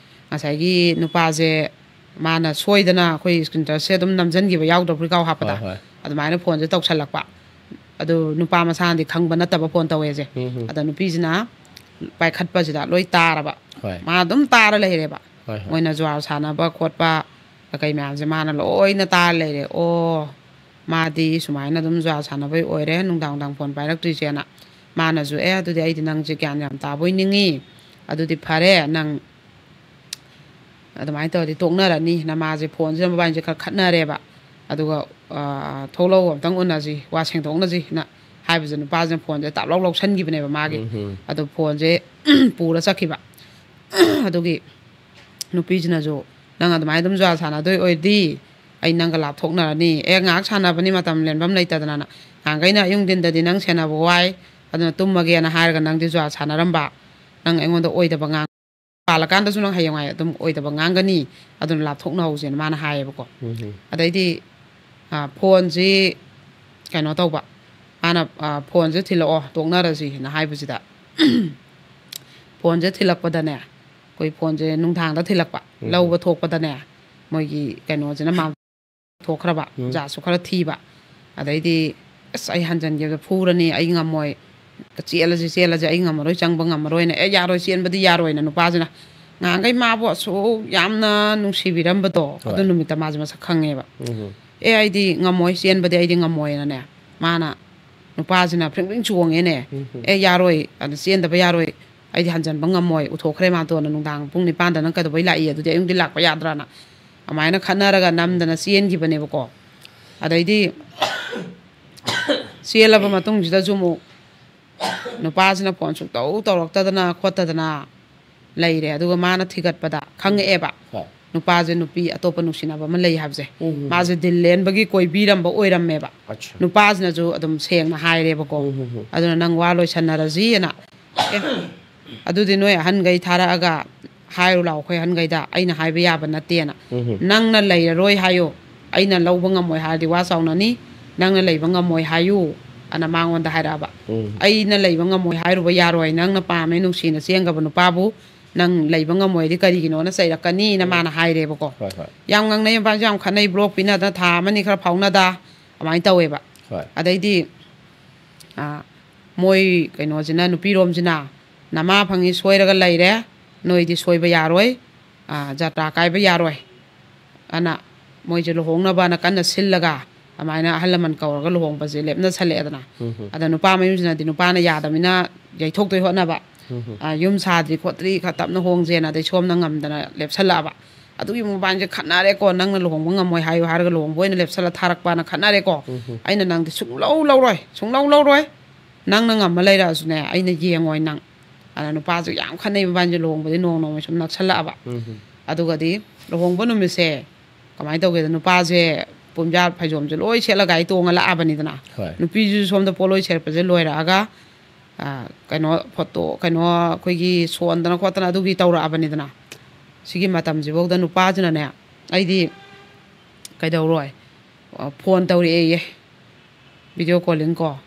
ꯉꯁꯥꯏꯒꯤ ꯅꯨꯄꯥꯁꯦ ꯃꯥꯅ ꯁꯣꯏꯗꯅ ꯑꯩꯈꯣꯏ screen touch ꯁꯦ ꯑꯗꯨꯝ ꯅꯝꯁꯤꯟꯈꯤꯕ ꯌꯥꯎꯗ꯭ꯔꯣ, ꯐꯨꯔꯤꯠꯈꯥꯎ ꯍꯥꯞꯄꯗ? ꯍꯣꯏ, ꯍꯣꯏ꯫ ꯑꯗꯨꯃꯥꯏꯅ ꯐꯣꯟꯁꯦ ꯇꯧꯁꯜꯂꯛꯄ꯫ ꯑꯗꯨ ꯅꯨꯄꯥ ꯃꯁꯥꯅꯗꯤ ꯈꯪꯕ ꯅꯠꯇꯕ ꯐꯣꯟ ꯇꯧꯋꯦꯁꯦ꯫ ꯎꯝ, ꯎꯝ꯫ ꯑꯗ ꯅꯨꯄꯤꯁꯤꯅ ꯄꯥꯏꯈꯠꯄꯁꯤꯗ ꯂꯣꯏ ꯇꯥꯔꯕ꯫ ꯍꯣꯏ꯫ ꯃꯥ ꯑꯗꯨꯝ ꯇꯥꯔ ꯂꯩꯔꯦꯕ꯫ ꯍꯣꯏ, ꯍꯣꯏ꯫ ꯃꯣꯏꯅ ꯖꯨꯋꯥꯔ ꯁꯥꯟꯅꯕ ꯈꯣꯠꯄ, ꯀꯩ ꯃꯌꯥꯝꯁꯦ ꯃꯥꯅ ꯂꯣꯏꯅ ꯇꯥꯔ ꯂꯩꯔꯦ꯫ ꯑꯣ, ꯃꯥꯗꯤ ꯁꯨꯃꯥꯏꯅ ꯑꯗꯨꯝ ꯖꯨꯋꯥ ꯁꯥꯟꯅꯕꯩ ꯑꯣꯏꯔꯦ ꯅꯨꯡꯗꯥꯡ ꯅꯨꯡꯗꯥꯡ ꯐꯣꯟ ꯄꯥꯏꯔꯛꯇ꯭ꯔꯤꯁꯦꯅ꯫ ꯃꯥꯅꯁꯨ, "ꯑꯦ, ꯑꯗꯨꯗꯤ ꯑꯩꯗꯤ ꯅꯪꯁꯦ ꯒ꯭ꯌꯥꯟ ꯌꯥꯝ ꯇꯥꯕꯣꯏ ꯅꯤꯡꯉꯤ꯫ ꯑꯗꯨꯗꯤ ꯐꯔꯦ, ꯅꯪ ꯑꯗꯨꯃꯥꯏꯅ ꯇꯧꯔꯗꯤ ꯇꯣꯛꯅꯔꯅꯤ꯫ ꯅꯃꯥꯁꯦ ꯐꯣꯟꯁꯤꯗ ꯃꯕꯥꯅꯤꯁꯦ ꯈꯔ ꯈꯠꯅꯔꯦꯕ꯫ ꯑꯗꯨꯒ, ꯑ, ꯊꯣꯛꯂꯛꯑꯣ, ꯑꯝꯇꯪ ꯎꯅꯁꯤ, ꯋꯥ ꯁꯦꯡꯗꯣꯛꯅꯁꯤꯅ" ꯍꯥꯏꯕꯁꯦ ꯅꯨꯄꯥꯁꯤꯅ ꯐꯣꯟꯁꯦ ꯇꯥꯞ ꯂꯥꯎ ꯂꯧꯁꯟꯈꯤꯕꯅꯦꯕ ꯃꯥꯒꯤ꯫ ꯎꯝ, ꯎꯝ꯫ ꯑꯗꯨ ꯐꯣꯟꯁꯦ ꯄꯨꯔ ꯆꯠꯈꯤꯕ꯫ ꯑꯗꯨꯒꯤ ꯅꯨꯄꯤꯁꯤꯅꯁꯨ, "ꯅꯪ ꯑꯗꯨꯃꯥꯏꯅ ꯑꯗꯨꯝ ꯖꯨꯋꯥ ꯁꯥꯟꯅꯗꯣꯏ ꯑꯣꯏꯔꯗꯤ ꯑꯩ ꯅꯪꯒ ꯂꯥꯞꯊꯣꯛꯅꯔꯅꯤ꯫ ꯑꯦ, ꯉꯥꯏꯍꯥꯛ ꯁꯥꯟꯅꯕꯅꯤ, ꯃꯇꯝ ꯂꯦꯟꯐꯝ ꯂꯩꯇꯗꯅꯅ꯫ ꯅꯍꯥꯟꯈꯩꯅ ꯑꯌꯨꯛ ꯅꯨꯡꯊꯤꯟꯗꯗꯤ ꯅꯪ ꯁꯦꯟꯅꯕ ꯋꯥꯏ, ꯑꯗꯨꯅ ꯇꯨꯝꯃꯒꯦꯅ ꯍꯥꯏꯔꯒ ꯅꯪꯗꯤ ꯖꯨꯋꯥ ꯁꯥꯟꯅꯔꯝꯕ꯫ ꯅꯪ ꯑꯩꯉꯣꯟꯗ ꯑꯣꯏꯗꯕ ꯉꯥꯡ-, ꯄꯥꯜꯂꯀꯥꯟꯗꯁꯨ ꯅꯪ ꯍꯌꯦꯡꯋꯥꯏ ꯑꯗꯨꯝ ꯑꯣꯏꯗꯕ ꯉꯥꯡꯒꯅꯤ, ꯑꯗꯨꯅ ꯂꯥꯞꯊꯣꯛꯅꯍꯧꯁꯦꯅ" ꯃꯥꯅ ꯍꯥꯏꯌꯦꯕꯀꯣ꯫ ꯎꯝ, ꯎꯝ꯫ ꯑꯗꯩꯗꯤ, ꯑ, ꯐꯣꯟꯁꯤ ꯀꯩꯅꯣ ꯇꯧꯕ, ꯃꯥꯅ, ꯑ, "ꯐꯣꯟꯁꯦ ꯊꯤꯜꯂꯛꯑꯣ, ꯇꯣꯛꯅꯔꯁꯤꯅ" ꯍꯥꯏꯕꯁꯤꯗ, ꯐꯣꯟꯁꯦ ꯊꯤꯜꯂꯛꯄꯗꯅꯦ, ꯑꯩꯈꯣꯏ ꯐꯣꯟꯁꯦ ꯅꯨꯡꯗꯥꯡꯗ ꯊꯤꯜꯂꯛꯄ, ꯎꯝ꯫ ꯂꯧꯕ ꯊꯣꯛꯄꯗꯅꯦ, ꯃꯣꯏꯒꯤ ꯀꯩꯅꯣꯁꯤꯅ ꯃꯥ ꯊꯣꯛꯈ꯭ꯔꯕ, ꯎꯝ꯫ ꯖꯥꯠꯁꯨ ꯈꯔ ꯊꯤꯕ꯫ ꯑꯗꯩꯗꯤ, "ꯑꯁ, ꯑꯩ ꯍꯟꯖꯟꯒꯦꯕꯗ ꯐꯨꯔꯅꯤ, ꯑꯩ ꯉꯝꯃꯣꯏ, ꯆꯦꯜꯂꯁꯤ, ꯆꯦꯜꯂꯁꯤ, ꯑꯩ ꯉꯝꯃꯔꯣꯏ, ꯆꯪꯕ ꯉꯝꯃꯔꯣꯏꯅ"꯫ "ꯑꯦ, ꯌꯥꯔꯣꯏ, ꯆꯦꯟꯕꯗꯤ ꯌꯥꯔꯣꯏꯅ" ꯅꯨꯄꯥꯁꯤꯅ꯫ ꯉꯍꯥꯟꯈꯩ ꯃꯥꯕꯨ ꯑꯁꯨꯛ ꯌꯥꯝꯅ ꯅꯨꯡꯁꯤꯕꯤꯔꯝꯕꯗꯣ, ꯑꯗꯨ ꯍꯣꯏ꯫ ꯅꯨꯃꯤꯠꯇ ꯃꯥꯁꯦ ꯃꯁꯛ ꯈꯪꯉꯦꯕ꯫ ꯎꯝ꯫ "ꯑꯦ, ꯑꯩꯗꯤ ꯉꯝꯃꯣꯏ, ꯆꯦꯟꯕꯗꯤ ꯑꯩꯗꯤ ꯉꯝꯃꯣꯏꯅꯅꯦ", ꯃꯥꯅ, ꯅꯨꯄꯥꯁꯤꯅ ꯐ꯭ꯔꯤꯡ ꯐ꯭ꯔꯤꯡ ꯆꯣꯡꯉꯦꯅꯦ꯫ ꯎꯝ꯫ "ꯑꯦ, ꯌꯥꯔꯣꯏ, ꯑꯗꯨ ꯆꯦꯟꯗꯕ ꯌꯥꯔꯣꯏ, ꯑꯩꯗꯤ ꯍꯟꯖꯟꯕ ꯉꯝꯃꯣꯏ, ꯎꯊꯣꯛꯈ꯭ꯔꯦ ꯃꯥꯇꯣꯟꯅ, ꯅꯨꯡꯗꯥꯡ ꯄꯨꯡ ꯅꯤꯄꯥꯟꯗ ꯅꯪ ꯀꯩꯗꯧꯕꯩ ꯂꯥꯛꯏ, ꯑꯗꯨꯗꯤ ꯑꯌꯨꯛꯇꯤ ꯂꯥꯛꯄ ꯌꯥꯗ꯭ꯔꯥꯅ"꯫ ꯑꯗꯨꯃꯥꯏꯅ ꯈꯠꯅꯔꯒ ꯅꯝꯗꯅ ꯆꯦꯟꯈꯤꯕꯅꯦꯕꯀꯣ꯫ ꯑꯗꯩꯗꯤ ꯆꯦꯜꯂꯕ ꯃꯇꯨꯡꯁꯤꯗꯁꯨ ꯑꯃꯨꯛ ꯅꯨꯄꯥꯁꯤꯅ ꯐꯣꯟ ꯁꯨꯡꯇꯧ ꯇꯧꯔꯛꯇꯗꯅ ꯈꯣꯠꯇꯗꯅ ꯂꯩꯔꯦ꯫ ꯑꯗꯨꯒ ꯃꯥꯅ ꯊꯤꯒꯠꯄꯗ ꯈꯪꯉꯛꯑꯦꯕ, ꯍꯣꯏ꯫ ꯅꯨꯄꯥꯁꯦ ꯅꯨꯄꯤ ꯑꯇꯣꯞꯄ ꯅꯨꯡꯁꯤꯅꯕ ꯑꯃ ꯂꯩ ꯍꯥꯏꯕꯁꯦ꯫ ꯎꯝ, ꯎꯝ, ꯃꯥꯁꯦ ꯎꯝ꯫ ꯗꯤꯜ ꯂꯦꯟꯕꯒꯤ ꯀꯣꯏꯕꯤꯔꯝꯕ ꯑꯣꯏꯔꯝꯃꯦꯕ꯫ ꯑꯠꯆꯥ꯫ ꯅꯨꯄꯥꯁꯤꯅꯁꯨ ꯑꯗꯨꯝ ꯁꯦꯡꯅ ꯍꯥꯏꯔꯦꯕꯀꯣ꯫ ꯎꯝ, ꯎꯝ, ꯎꯝ꯫ "ꯑꯗꯨꯅ ꯅꯪ ꯋꯥ ꯂꯣꯏꯁꯟꯅꯔꯁꯤꯅ"꯫ "ꯑꯦ, ꯑꯗꯨꯗꯤ ꯅꯣꯏ ꯑꯍꯟꯈꯩ ꯊꯥꯔꯛꯑꯒ ꯍꯥꯏꯔꯨ ꯂꯥꯎ, ꯑꯩꯈꯣꯏ ꯑꯍꯟꯈꯩꯗ, ꯑꯩꯅ ꯍꯥꯏꯕ ꯌꯥꯕ ꯅꯠꯇꯦꯅ"꯫ ꯎꯝ, ꯎꯝ꯫ "ꯅꯪꯅ ꯂꯩꯔꯔꯣꯏ ꯍꯥꯏꯌꯣ, ꯑꯩꯅ ꯂꯧꯕ ꯉꯝꯃꯣꯏ ꯍꯥꯏꯔꯗꯤ ꯋꯥ ꯆꯥꯎꯅꯅꯤ, ꯅꯪꯅ ꯂꯩꯕ ꯉꯝꯃꯣꯏ ꯍꯥꯏꯌꯨ" ꯑꯅ ꯃꯉꯣꯟꯗ ꯍꯥꯏꯔꯛꯑꯕ꯫ ꯎꯝ꯫ "ꯑꯩꯅ ꯂꯩꯕ ꯉꯝꯃꯣꯏ ꯍꯥꯏꯔꯨꯕ ꯌꯥꯔꯣꯏ, ꯅꯪꯅ ꯄꯥꯝꯃꯦ, ꯅꯨꯡꯁꯤꯅ ꯆꯦꯟꯒꯕ ꯅꯨꯄꯥꯕꯨ ꯅꯪ ꯂꯩꯕ ꯉꯝꯃꯣꯏꯗꯤ ꯀꯔꯤꯒꯤꯅꯣꯅ ꯆꯩꯔꯛꯀꯅꯤꯅ" ꯎꯝ꯫ ꯃꯥꯅ ꯍꯥꯏꯔꯦꯕꯀꯣ꯫ ꯍꯣꯏ, ꯍꯣꯏ꯫ ꯌꯥꯝ ꯉꯥꯡꯅꯩ, ꯃꯕꯥꯅꯤꯁꯨ ꯌꯥꯝ ꯈꯠꯅꯩ, ꯕ꯭ꯂꯣꯛ ꯄꯤꯅꯗꯅ ꯊꯥ ꯑꯃꯅꯤ ꯈꯔ ꯐꯥꯎꯅꯗ ꯑꯗꯨꯃꯥꯏꯅ ꯇꯧꯋꯦꯕ꯫ ꯍꯣꯏ꯫ ꯑꯗꯩꯗꯤ, ꯑꯥ, ꯃꯣꯏ ꯀꯩꯅꯣꯁꯤꯅ, ꯅꯨꯄꯤꯔꯣꯝꯁꯤꯅ, "ꯅꯃꯥ ꯐꯪꯉꯤ ꯁꯣꯏꯔꯒ ꯂꯩꯔꯦ, ꯅꯣꯏꯗꯤ ꯁꯣꯏꯕ ꯌꯥꯔꯣꯏ, ꯑꯥ, ꯖꯥꯇ꯭ꯔꯥ ꯀꯥꯏꯕ ꯌꯥꯔꯣꯏ, ꯑꯅ ꯃꯣꯏꯁꯦ ꯂꯨꯍꯣꯡꯅꯕꯅ ꯀꯟꯅ ꯁꯤꯜꯂꯒ ꯑꯗꯨꯃꯥꯏꯅ ꯑꯍꯜ ꯂꯃꯟ ꯀꯧꯔꯒ ꯂꯨꯍꯣꯡꯕꯁꯦ ꯂꯦꯞꯅꯁꯜꯂꯛꯑꯦꯗꯅ꯫ ꯑꯗ ꯅꯨꯄꯥ ꯃꯌꯨꯝꯁꯤꯅꯗꯤ ꯅꯨꯄꯥꯅ ꯌꯥꯗꯕꯅꯤꯅ ꯌꯩꯊꯣꯛꯇꯣꯏ ꯍꯣꯠꯅꯕ꯫ ꯑ, ꯌꯨꯝ ꯁꯥꯗ꯭ꯔꯤ ꯈꯣꯠꯇ꯭ꯔꯤ, ꯈꯔ ꯇꯞꯅ ꯍꯣꯡꯁꯦꯅ, ꯑꯗꯩ ꯁꯣꯝꯅ ꯉꯝꯗꯅ ꯂꯦꯞꯁꯜꯂꯛꯑꯕ꯫ ꯑꯗꯨꯒꯤ ꯃꯕꯥꯅꯤꯁꯦ ꯈꯠꯅꯔꯦꯀꯣ, "ꯅꯪꯅ ꯂꯨꯍꯣꯡꯕ ꯉꯝꯃꯣꯏ ꯍꯥꯏꯌꯨ" ꯍꯥꯏꯔꯒ ꯂꯨꯍꯣꯡꯕ ꯑꯣꯏꯅ ꯂꯦꯞꯁꯜꯂ ꯊꯥꯔꯛꯄꯅ ꯈꯠꯅꯔꯦꯀꯣ꯫ "ꯑꯩꯅ ꯅꯪꯗꯤ ꯁꯨꯡꯂꯧ ꯂꯧꯔꯣꯏ, ꯁꯨꯡꯂꯧ ꯂꯧꯔꯣꯏ, ꯅꯪꯅ ꯉꯝꯃ ꯂꯩꯔꯛꯑꯁꯨꯅꯦ ꯑꯩꯅ ꯌꯦꯡꯉꯣꯏ ꯅꯪ"꯫ ꯑꯗ ꯅꯨꯄꯥꯁꯨ ꯌꯥꯝ ꯈꯠꯅꯩ, ꯃꯕꯥꯅꯤꯁꯦ ꯂꯨꯍꯣꯡꯕꯗꯤ ꯅꯣꯡ ꯅꯣꯡꯃꯒꯤ ꯁꯨꯝ ꯅꯛꯁꯜꯂꯛꯑꯕ꯫ ꯑꯗꯨꯒꯗꯤ ꯂꯨꯍꯣꯡꯕ ꯅꯨꯃꯤꯠꯁꯦ ꯀꯃꯥꯏꯅ ꯇꯧꯒꯦꯗ, ꯅꯨꯄꯥꯁꯦ ꯄꯨꯝꯌꯥꯠ ꯐꯩꯖꯣꯝꯁꯦ ꯂꯣꯏ ꯁꯦꯠꯂ ꯒꯥꯔꯤ ꯇꯣꯡꯉ ꯂꯥꯛꯑꯕꯅꯤꯗꯅ꯫ ꯍꯣꯏ꯫ ꯅꯨꯄꯤꯁꯤꯁꯨ ꯁꯣꯝꯗ ꯄꯣꯠꯂꯣꯏ ꯁꯦꯠꯄꯁꯦ ꯂꯣꯏꯔꯛꯑꯒ, ꯑ, ꯀꯩꯅꯣ, ꯐꯣꯇꯣ, ꯀꯩꯅꯣ, ꯑꯩꯈꯣꯏꯒꯤ ꯁꯣꯟꯗꯅ ꯈꯣꯠꯇꯅ ꯑꯗꯨꯒꯤ ꯇꯧꯔꯛꯑꯕꯅꯤꯗꯅ꯫ ꯁꯤꯒꯤ ꯃꯇꯝꯁꯤꯐꯧꯗ ꯅꯨꯄꯥꯁꯤꯅꯅꯦ, ꯑꯩꯗꯤ ꯀꯩꯗꯧꯔꯣꯏ, ꯑ, ꯐꯣꯟ ꯇꯧꯔꯛꯑꯦꯌꯦ, video calling ꯀꯣ,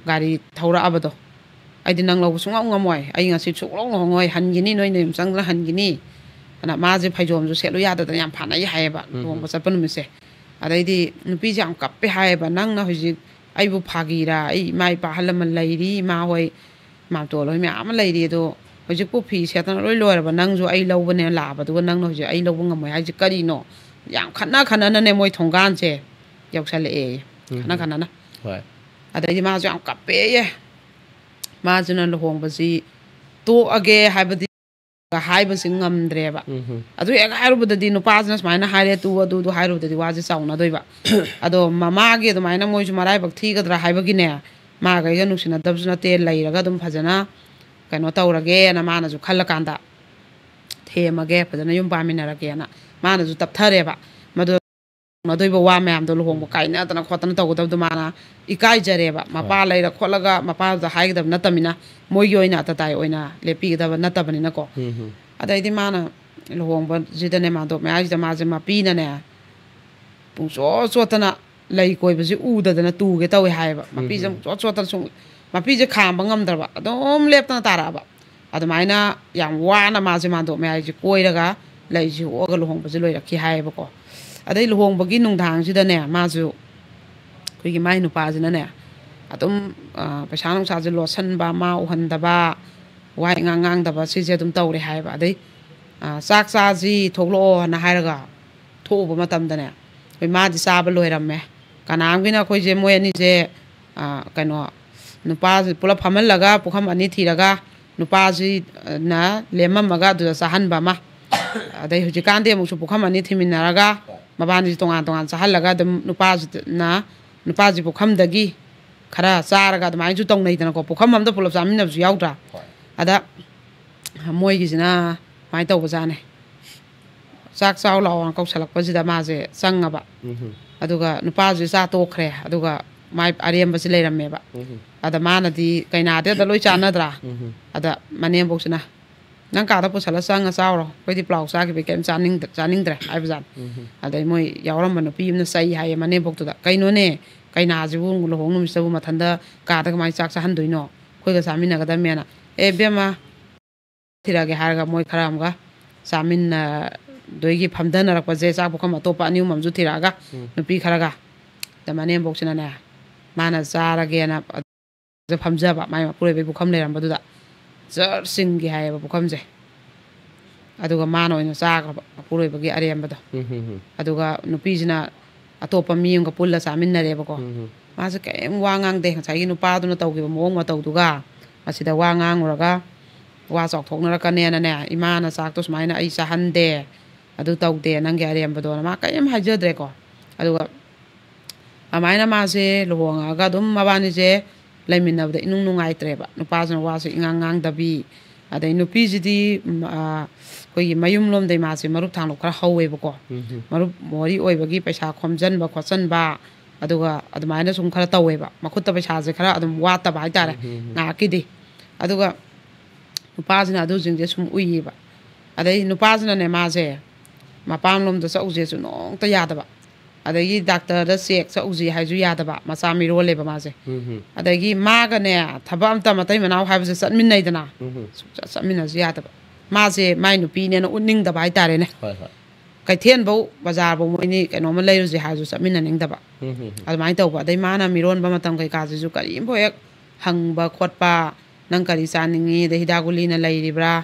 ꯒꯥꯔꯤ ꯊꯧꯔꯛꯑꯕꯗꯣ꯫ "ꯑꯩꯗꯤ ꯅꯪ ꯂꯧꯕ ꯁꯨꯡꯉꯝ ꯉꯝꯃꯣꯏ, ꯑꯩ ꯉꯁꯤ ꯁꯨꯡꯂꯧ ꯂꯨꯍꯣꯡꯉꯣꯏ, ꯍꯟꯈꯤꯅꯤ, ꯅꯣꯏ ꯅꯌꯨꯝ ꯆꯪꯗꯅ ꯍꯟꯈꯤꯅꯤ" ꯑꯅ꯫ ꯃꯥꯁꯦ ꯐꯩꯖꯣꯝꯁꯨ ꯁꯦꯠꯂꯨ ꯌꯥꯗꯗꯅ ꯌꯥꯝ ꯐꯥꯅꯩ ꯍꯥꯏꯌꯦꯕ, ꯂꯨꯍꯣꯡꯕ ꯆꯠꯄ ꯅꯨꯃꯤꯠꯁꯦ꯫ ꯑꯗꯩꯗꯤ ꯅꯨꯄꯤꯁꯦ ꯌꯥꯝ ꯀꯞꯄꯦ ꯍꯥꯏꯌꯦꯕ, "ꯅꯪꯅ ꯍꯧꯖꯤꯛ ꯑꯩꯕꯨ ꯐꯥꯒꯤꯔꯥ? ꯑꯩ ꯏꯃꯥ ꯏꯄꯥ ꯑꯍꯜ ꯂꯃꯟ ꯂꯩꯔꯤ, ꯏꯃꯥ ꯍꯣꯏ, ꯃꯥꯝꯇꯣꯟ ꯍꯣꯏ ꯃꯌꯥꯝ ꯑꯃ ꯂꯩꯔꯤ, ꯑꯗꯣ ꯍꯧꯖꯤꯛꯄꯨ ꯐꯤ ꯁꯦꯠꯇꯅ ꯂꯣꯏ ꯂꯣꯏꯔꯕ ꯅꯪꯁꯨ ꯑꯩ ꯂꯧꯕꯅꯦꯅ ꯂꯥꯛꯑꯕ, ꯑꯗꯨꯒ ꯅꯪꯅ ꯍꯧꯖꯤꯛ ꯑꯩ ꯂꯧꯕ ꯉꯝꯃꯣꯏ ꯍꯥꯏꯁꯦ ꯀꯔꯤꯅꯣ?" ꯌꯥꯝ ꯈꯠꯅ ꯈꯠꯅꯅꯅꯦ ꯃꯣꯏ ꯊꯣꯡꯒꯥꯟꯁꯦ ꯌꯧꯁꯜꯂꯛꯑꯦ, ꯈꯠꯅ ꯈꯠꯅꯅ꯫ ꯍꯣꯏ꯫ ꯑꯗꯩꯗꯤ ꯃꯥꯁꯨ ꯌꯥꯝ ꯀꯞꯄꯦꯌꯦ꯫ ꯃꯥꯁꯤꯅ ꯂꯨꯍꯣꯡꯕꯁꯤ ꯇꯣꯛꯑꯒꯦ ꯍꯥꯏꯕꯗꯤ ꯍꯥꯏꯕꯁꯤ ꯉꯝꯗ꯭ꯔꯦꯕ꯫ ꯑꯗꯨ ꯍꯦꯛ ꯍꯥꯏꯔꯨꯕꯗꯗꯤ ꯅꯨꯄꯥꯁꯤꯅ ꯁꯨꯃꯥꯏꯅ ꯍꯥꯏꯔꯦ, ꯇꯨ ꯑꯗꯨꯗꯨ ꯍꯥꯏꯔꯨꯕꯗꯗꯤ ꯋꯥꯁꯦ ꯆꯥꯎꯅꯗꯣꯏꯕ꯫ ꯑꯗꯣ ꯃꯃꯥꯒꯤ ꯑꯗꯨꯃꯥꯏꯅ ꯃꯣꯏꯁꯨ ꯃꯔꯥꯏꯕꯛ ꯊꯤꯒꯗ꯭ꯔꯥ ꯍꯥꯏꯕꯒꯤꯅꯦ, ꯃꯥꯒ ꯑꯩꯒ ꯅꯨꯡꯁꯤꯅꯗꯕꯁꯨ ꯅꯠꯇꯦ, ꯂꯩꯔꯒ ꯑꯗꯨꯝ ꯐꯖꯅ ꯀꯩꯅꯣ ꯇꯧꯔꯒꯦꯅ ꯃꯥꯅꯁꯨ ꯈꯜꯂꯀꯥꯟꯗ, "ꯊꯦꯝꯃꯒꯦ, ꯐꯖꯅ ꯌꯨꯝ ꯄꯥꯟꯃꯤꯟꯅꯔꯒꯦꯅ" ꯃꯥꯅꯁꯨ ꯇꯞꯊꯔꯦꯕ꯫ ꯃꯗꯨ ꯇꯧꯅꯗꯣꯏꯕ ꯋꯥ ꯃꯌꯥꯝꯗꯣ, ꯂꯨꯍꯣꯡꯕ ꯀꯥꯏꯅꯗꯅ ꯈꯣꯠꯇꯅ ꯇꯧꯒꯗꯕꯗꯣ ꯃꯥꯅ ꯏꯀꯥꯏꯖꯔꯦꯕ꯫ ꯃꯄꯥ ꯂꯩꯔ ꯈꯣꯠꯂꯒ ꯃꯄꯥꯗꯨꯗ ꯍꯥꯏꯒꯗꯕ ꯅꯠꯇꯕꯅꯤꯅ, ꯃꯣꯏꯒꯤ ꯑꯣꯏꯅ ꯑꯇꯇꯥꯏ ꯑꯣꯏꯅ ꯂꯦꯞꯄꯤꯒꯗꯕ ꯅꯠꯇꯕꯅꯤꯅꯀꯣ꯫ ꯑꯗꯩꯗꯤ ꯃꯥꯅ ꯂꯨꯍꯣꯡꯕꯁꯤꯗꯅꯦ, ꯃꯥꯟꯗꯣꯞ ꯃꯌꯥꯏꯁꯤꯗ ꯃꯥꯁꯦ ꯃꯄꯤꯅꯅꯦ ꯄꯨꯡꯆꯣꯠ ꯆꯣꯠꯇꯅ ꯂꯩ ꯀꯣꯏꯕꯁꯤ ꯎꯗꯗꯅ ꯇꯨꯒꯦ ꯇꯧꯋꯦ ꯍꯥꯏꯌꯦꯕ꯫ ꯃꯄꯤꯁꯦ ꯄꯨꯡꯆꯣꯠ ꯆꯣꯠꯇꯅ ꯁꯨꯝ, ꯃꯄꯤꯁꯦ ꯈꯥꯝꯕ ꯉꯝꯗ꯭ꯔꯕ, ꯑꯗꯨꯝ ꯂꯦꯞꯇꯅ ꯇꯥꯔꯛꯑꯕ꯫ ꯑꯗꯨꯃꯥꯏꯅ ꯌꯥꯝ ꯋꯥꯅ ꯃꯥꯁꯦ ꯃꯥꯟꯗꯣꯞ ꯃꯌꯥꯏꯁꯦ ꯀꯣꯏꯔꯒ ꯂꯩꯁꯤ ꯍꯨꯛꯑꯒ ꯂꯨꯍꯣꯡꯕꯁꯦ ꯂꯣꯏꯔꯛꯈꯤ ꯍꯥꯏꯌꯦꯕꯀꯣ꯫ ꯑꯗꯩ ꯂꯨꯍꯣꯡꯕꯒꯤ ꯅꯨꯡꯗꯥꯡꯁꯤꯗꯅꯦ, ꯃꯥꯁꯨ, ꯑꯩꯈꯣꯏꯒꯤ ꯃꯥꯏ ꯅꯨꯄꯥꯁꯤꯅꯅꯦ, ꯑꯗꯨꯝ, ꯑ, ꯄꯩꯁꯥ ꯅꯨꯡꯁꯥꯁꯦ ꯂꯣꯠꯁꯟꯕ, ꯃꯥ ꯎꯍꯟꯗꯕ, ꯋꯥ ꯏꯉꯥꯡ ꯉꯥꯡꯗꯕ, ꯁꯤꯁꯦ ꯑꯗꯨꯝ ꯇꯧꯔꯦ ꯍꯥꯏꯌꯦꯕ꯫ ꯑꯗꯩ, ꯑ, "ꯆꯥꯛ ꯆꯥꯁꯤ, ꯊꯣꯛꯂꯛꯑꯣꯅ" ꯍꯥꯏꯔꯒ ꯊꯣꯛꯎꯕ ꯃꯇꯝꯗꯅꯦ, ꯑꯩꯈꯣꯏ ꯃꯥꯗꯤ ꯆꯥꯕ ꯂꯣꯏꯔꯝꯃꯦ꯫ ꯀꯅꯥꯝꯒꯤꯅ ꯑꯩꯈꯣꯏꯁꯦ ꯃꯣꯏ ꯑꯅꯤꯁꯦ, ꯑ, ꯀꯩꯅꯣ, ꯅꯨꯄꯥꯁꯤ ꯄꯨꯂꯞ ꯐꯝꯍꯜꯂꯒ ꯄꯨꯈꯝ ꯑꯅꯤ ꯊꯤꯔꯒ ꯅꯨꯄꯥꯁꯤꯅ ꯂꯦꯝꯃꯝꯃꯒ ꯑꯗꯨꯗ ꯆꯥꯍꯟꯕ ꯑꯃ꯫ ꯑꯗꯩ ꯍꯧꯖꯤꯛꯀꯥꯟꯗꯤ ꯑꯃꯨꯛꯁꯨ ꯄꯨꯈꯝ ꯑꯅꯤ ꯊꯤꯃꯤꯟꯅꯔꯒ ꯃꯕꯥꯅꯤꯁꯤ ꯇꯣꯉꯥꯟ ꯇꯣꯉꯥꯟ ꯆꯥꯍꯜꯂꯒ ꯑꯗꯨꯝ ꯅꯨꯄꯥꯁꯤꯅ, ꯅꯨꯄꯥꯁꯤ ꯄꯨꯈꯝꯗꯒꯤ ꯈꯔ ꯆꯥꯔꯒ ꯑꯗꯨꯃꯥꯏꯅꯁꯨ ꯇꯧꯅꯩꯗꯅꯀꯣ꯫ ꯄꯨꯈꯝ ꯑꯃꯗ ꯄꯨꯂꯞ ꯆꯥꯃꯤꯟꯅꯕꯁꯨ ꯌꯥꯎꯗ꯭ꯔꯥ? ꯍꯣꯏ꯫ ꯑꯗ ꯃꯣꯏꯒꯤꯁꯤꯅ ꯁꯨꯃꯥꯏꯅ ꯇꯧꯕꯖꯥꯠꯅꯦ꯫ "ꯆꯥꯛ ꯆꯥꯎ ꯂꯥꯛꯑꯣꯅ" ꯀꯧꯁꯜꯂꯛꯄꯁꯤꯗ ꯃꯥꯁꯦ ꯆꯪꯉꯕ꯫ ꯎꯝꯍꯨꯝ꯫ ꯑꯗꯨꯒ ꯅꯨꯄꯥꯁꯦ ꯆꯥ ꯇꯣꯛꯈ꯭ꯔꯦ꯫ ꯑꯗꯨꯒ ꯃꯥꯏ ꯑꯔꯦꯝꯕꯁꯤ ꯂꯩꯔꯝꯃꯦꯕ꯫ ꯎꯝꯍꯨꯝ꯫ ꯑꯗ ꯃꯥꯅꯗꯤ ꯀꯩꯅꯥꯗꯤ ꯑꯗ ꯂꯣꯏ ꯆꯥꯟꯅꯗ꯭ꯔꯥ? ꯎꯝꯍꯨꯝ꯫ ꯑꯗ ꯃꯅꯦꯝꯕꯣꯛꯁꯤꯅ, "ꯅꯪ ꯀꯥꯗ ꯄꯨꯁꯜꯂ ꯆꯪꯉ ꯆꯥꯎꯔꯣ, ꯑꯩꯈꯣꯏꯗꯤ ꯄ꯭ꯂꯥꯎ ꯆꯥꯈꯤꯕꯩ ꯀꯩꯝ ꯆꯥꯅꯤꯡꯗ꯭ꯔꯦ" ꯍꯥꯏꯕꯖꯥꯠꯅꯤ꯫ ꯎꯝꯍꯨꯝ꯫ ꯑꯗꯩ ꯃꯣꯏ ꯌꯥꯎꯔꯝꯕ ꯅꯨꯄꯤ ꯑꯃꯅ ꯆꯩ ꯍꯥꯏꯌꯦ ꯃꯅꯦꯝꯕꯣꯛꯇꯨꯗ, "ꯀꯩꯅꯣꯅꯦ, ꯀꯩꯅꯥꯁꯤꯕꯨ ꯂꯨꯍꯣꯡ ꯅꯨꯃꯤꯠꯁꯤꯗꯕꯨ ꯃꯊꯟꯇ ꯀꯥꯗ ꯀꯃꯥꯏꯅ ꯆꯥꯛ ꯆꯥꯍꯟꯗꯣꯏꯅꯣ? ꯑꯩꯈꯣꯏꯒ ꯆꯥꯃꯤꯟꯅꯒꯗꯕꯅꯦꯅ"꯫ "ꯑꯦ ꯏꯕꯦꯝꯃ, ꯊꯤꯔꯛꯑꯒꯦ" ꯍꯥꯏꯔꯒ ꯃꯣꯏ ꯈꯔ ꯑꯃꯒ ꯆꯥꯃꯤꯟꯅꯗꯣꯏꯒꯤ ꯐꯝꯊꯅꯔꯛꯄꯁꯦ, ꯆꯥꯛ ꯄꯨꯈꯝ ꯑꯇꯣꯞꯄ ꯑꯅꯤ ꯑꯍꯨꯝ ꯑꯃꯁꯨ ꯊꯤꯔꯛꯑꯒ, ꯎꯝ꯫ ꯅꯨꯄꯤ ꯈꯔꯒ꯫ ꯑꯗ ꯃꯅꯦꯝꯕꯣꯛꯁꯤꯅꯅꯦ, ꯃꯥꯅ ꯆꯥꯔꯒꯦꯅ ꯐꯝꯖꯕ, ꯃꯥꯏ ꯃꯄꯨꯔꯣꯏꯕꯩ ꯄꯨꯈꯝ ꯂꯩꯔꯝꯕꯗꯨꯗ ꯖꯔ ꯆꯤꯡꯒꯦ ꯍꯥꯏꯌꯦꯕ ꯄꯨꯈꯝꯁꯦ꯫ ꯑꯗꯨꯒ ꯃꯥꯅ ꯑꯣꯏꯅ ꯆꯥꯈ꯭ꯔꯕ ꯃꯄꯨꯔꯣꯏꯕꯒꯤ ꯑꯔꯦꯝꯕꯗꯣ꯫ ꯎꯝ, ꯍꯝ, ꯍꯝ꯫ ꯑꯗꯨꯒ ꯅꯨꯄꯤꯁꯤꯅ ꯑꯇꯣꯞꯄ ꯃꯤ ꯑꯃꯒ ꯄꯨꯜꯂ ꯆꯥꯃꯤꯟꯅꯔꯦꯕꯀꯣ꯫ ꯎꯝ, ꯍꯝ꯫ ꯃꯥꯁꯦ ꯀꯔꯤꯝ ꯋꯥ ꯉꯥꯡꯗꯦ꯫ ꯉꯁꯥꯏꯒꯤ ꯅꯨꯄꯥꯗꯨꯅ ꯇꯧꯈꯤꯕ ꯃꯑꯣꯡ ꯃꯇꯧꯗꯨꯒ ꯃꯁꯤꯗ ꯋꯥ ꯉꯥꯡꯉꯨꯔꯒ ꯋꯥ ꯆꯥꯎꯊꯣꯛꯅꯔꯛꯀꯅꯦꯅꯅꯦ, "ꯏꯃꯥꯅ ꯆꯥꯛꯇꯣ ꯁꯨꯃꯥꯏꯅ ꯑꯩ ꯆꯥꯍꯟꯗꯦ, ꯑꯗꯨ ꯇꯧꯗꯦ, ꯅꯪꯒꯤ ꯑꯔꯦꯝꯕꯗꯣꯅ" ꯃꯥ ꯀꯔꯤꯝ ꯍꯥꯏꯖꯗ꯭ꯔꯦꯀꯣ꯫ ꯑꯗꯨꯒ ꯑꯗꯨꯃꯥꯏꯅ ꯃꯥꯁꯦ ꯂꯨꯍꯣꯡꯉꯛꯑꯒ ꯑꯗꯨꯝ ꯃꯕꯥꯅꯤꯁꯦ ꯂꯩꯃꯤꯟꯅꯕꯗ ꯏꯅꯨꯡ ꯅꯨꯡꯉꯥꯏꯇ꯭ꯔꯦꯕ꯫ ꯅꯨꯄꯥꯁꯤꯅ ꯋꯥꯁꯨ ꯏꯉꯥꯡ ꯉꯥꯡꯗꯕꯤ, ꯑꯗꯩ ꯅꯨꯄꯤꯁꯤꯗꯤ, ꯎꯝ, ꯑ, ꯑꯩꯈꯣꯏꯒꯤ ꯃꯌꯨꯝ ꯂꯣꯝꯗꯩ ꯃꯥꯁꯦ ꯃꯔꯨꯞ ꯊꯥꯡꯂꯨꯞ ꯈꯔ ꯍꯧꯋꯦꯕꯀꯣ꯫ ꯎꯝ, ꯍꯝ꯫ ꯃꯔꯨꯞ ꯃꯣꯔꯤ ꯑꯣꯏꯕꯒꯤ ꯄꯩꯁꯥ ꯈꯣꯝꯖꯟꯕ ꯈꯣꯠꯆꯟꯕ, ꯑꯗꯨꯒ ꯑꯗꯨꯃꯥꯏꯅ ꯁꯨꯝ ꯈꯔ ꯇꯧꯋꯦꯕ꯫ ꯃꯈꯨꯠꯇ ꯄꯩꯁꯥꯁꯦ ꯈꯔ ꯑꯗꯨꯝ ꯋꯥꯠꯇꯕ ꯍꯥꯏꯇꯥꯔꯦ, ꯎꯝ, ꯍꯝ, ꯍꯝ꯫ ꯉꯥꯏꯍꯥꯛꯀꯤꯗꯤ꯫ ꯑꯗꯨꯒ ꯅꯨꯄꯥꯁꯤꯅ ꯑꯗꯨꯁꯤꯡꯁꯦ ꯁꯨꯝ ꯎꯏꯌꯦꯕ꯫ ꯑꯗꯩ ꯅꯨꯄꯥꯁꯤꯅꯅꯦ ꯃꯥꯁꯦ ꯃꯄꯥꯝꯂꯣꯝꯗ ꯆꯠꯂꯨꯁꯦꯁꯨ ꯅꯣꯡꯇ ꯌꯥꯗꯕ꯫ ꯑꯗꯒꯤ ꯗꯥꯛꯇꯔꯗ ꯆꯦꯛ ꯆꯠꯂꯨꯁꯤ ꯍꯥꯏꯁꯨ ꯌꯥꯗꯕ, ꯃꯆꯥ ꯃꯤꯔꯣꯜꯂꯦꯕ ꯃꯥꯁꯦ꯫ ꯎꯝ, ꯍꯝ꯫ ꯑꯗꯒꯤ ꯃꯥꯒꯅꯦ ꯊꯕꯛ ꯑꯝꯇ ꯃꯇꯩ ꯃꯅꯥꯎ ꯍꯥꯏꯕꯁꯦ ꯆꯠꯃꯤꯟꯅꯩꯗꯅ, ꯎꯝ, ꯍꯝ꯫ ꯁꯨꯡꯆꯠ ꯆꯠꯃꯤꯟꯅꯁꯨ ꯌꯥꯗꯕ꯫ ꯃꯥꯁꯦ ꯃꯥꯏ ꯅꯨꯄꯤꯅꯦꯅ ꯎꯠꯅꯤꯡꯗꯕ ꯍꯥꯏꯇꯥꯔꯦꯅꯦ꯫ ꯍꯣꯏ, ꯍꯣꯏ꯫ ꯀꯩꯊꯦꯜꯐꯧ, ꯕꯖꯥꯔꯐꯧ ꯃꯣꯏꯅꯤ ꯀꯩꯅꯣꯝꯃ ꯂꯩꯔꯨꯁꯦ ꯍꯥꯏꯔꯁꯨ ꯆꯠꯃꯤꯟꯅꯅꯤꯡꯗꯕ꯫ ꯎꯝ, ꯍꯝ, ꯍꯝ꯫ ꯑꯗꯨꯃꯥꯏꯅ ꯇꯧꯕ꯫ ꯑꯗꯩ ꯃꯥꯅ ꯃꯤꯔꯣꯟꯕ ꯃꯇꯝ ꯀꯩꯀꯥꯁꯤꯁꯨ ꯀꯔꯤꯝꯐꯥꯎ ꯍꯦꯛ ꯍꯪꯕ ꯈꯣꯠꯄ, "ꯅꯪ ꯀꯔꯤ ꯆꯥꯅꯤꯡꯉꯤ? ꯑꯗꯩ ꯍꯤꯗꯥꯛ ꯒꯨꯂꯤꯅ ꯂꯩꯔꯤꯕ꯭ꯔꯥ?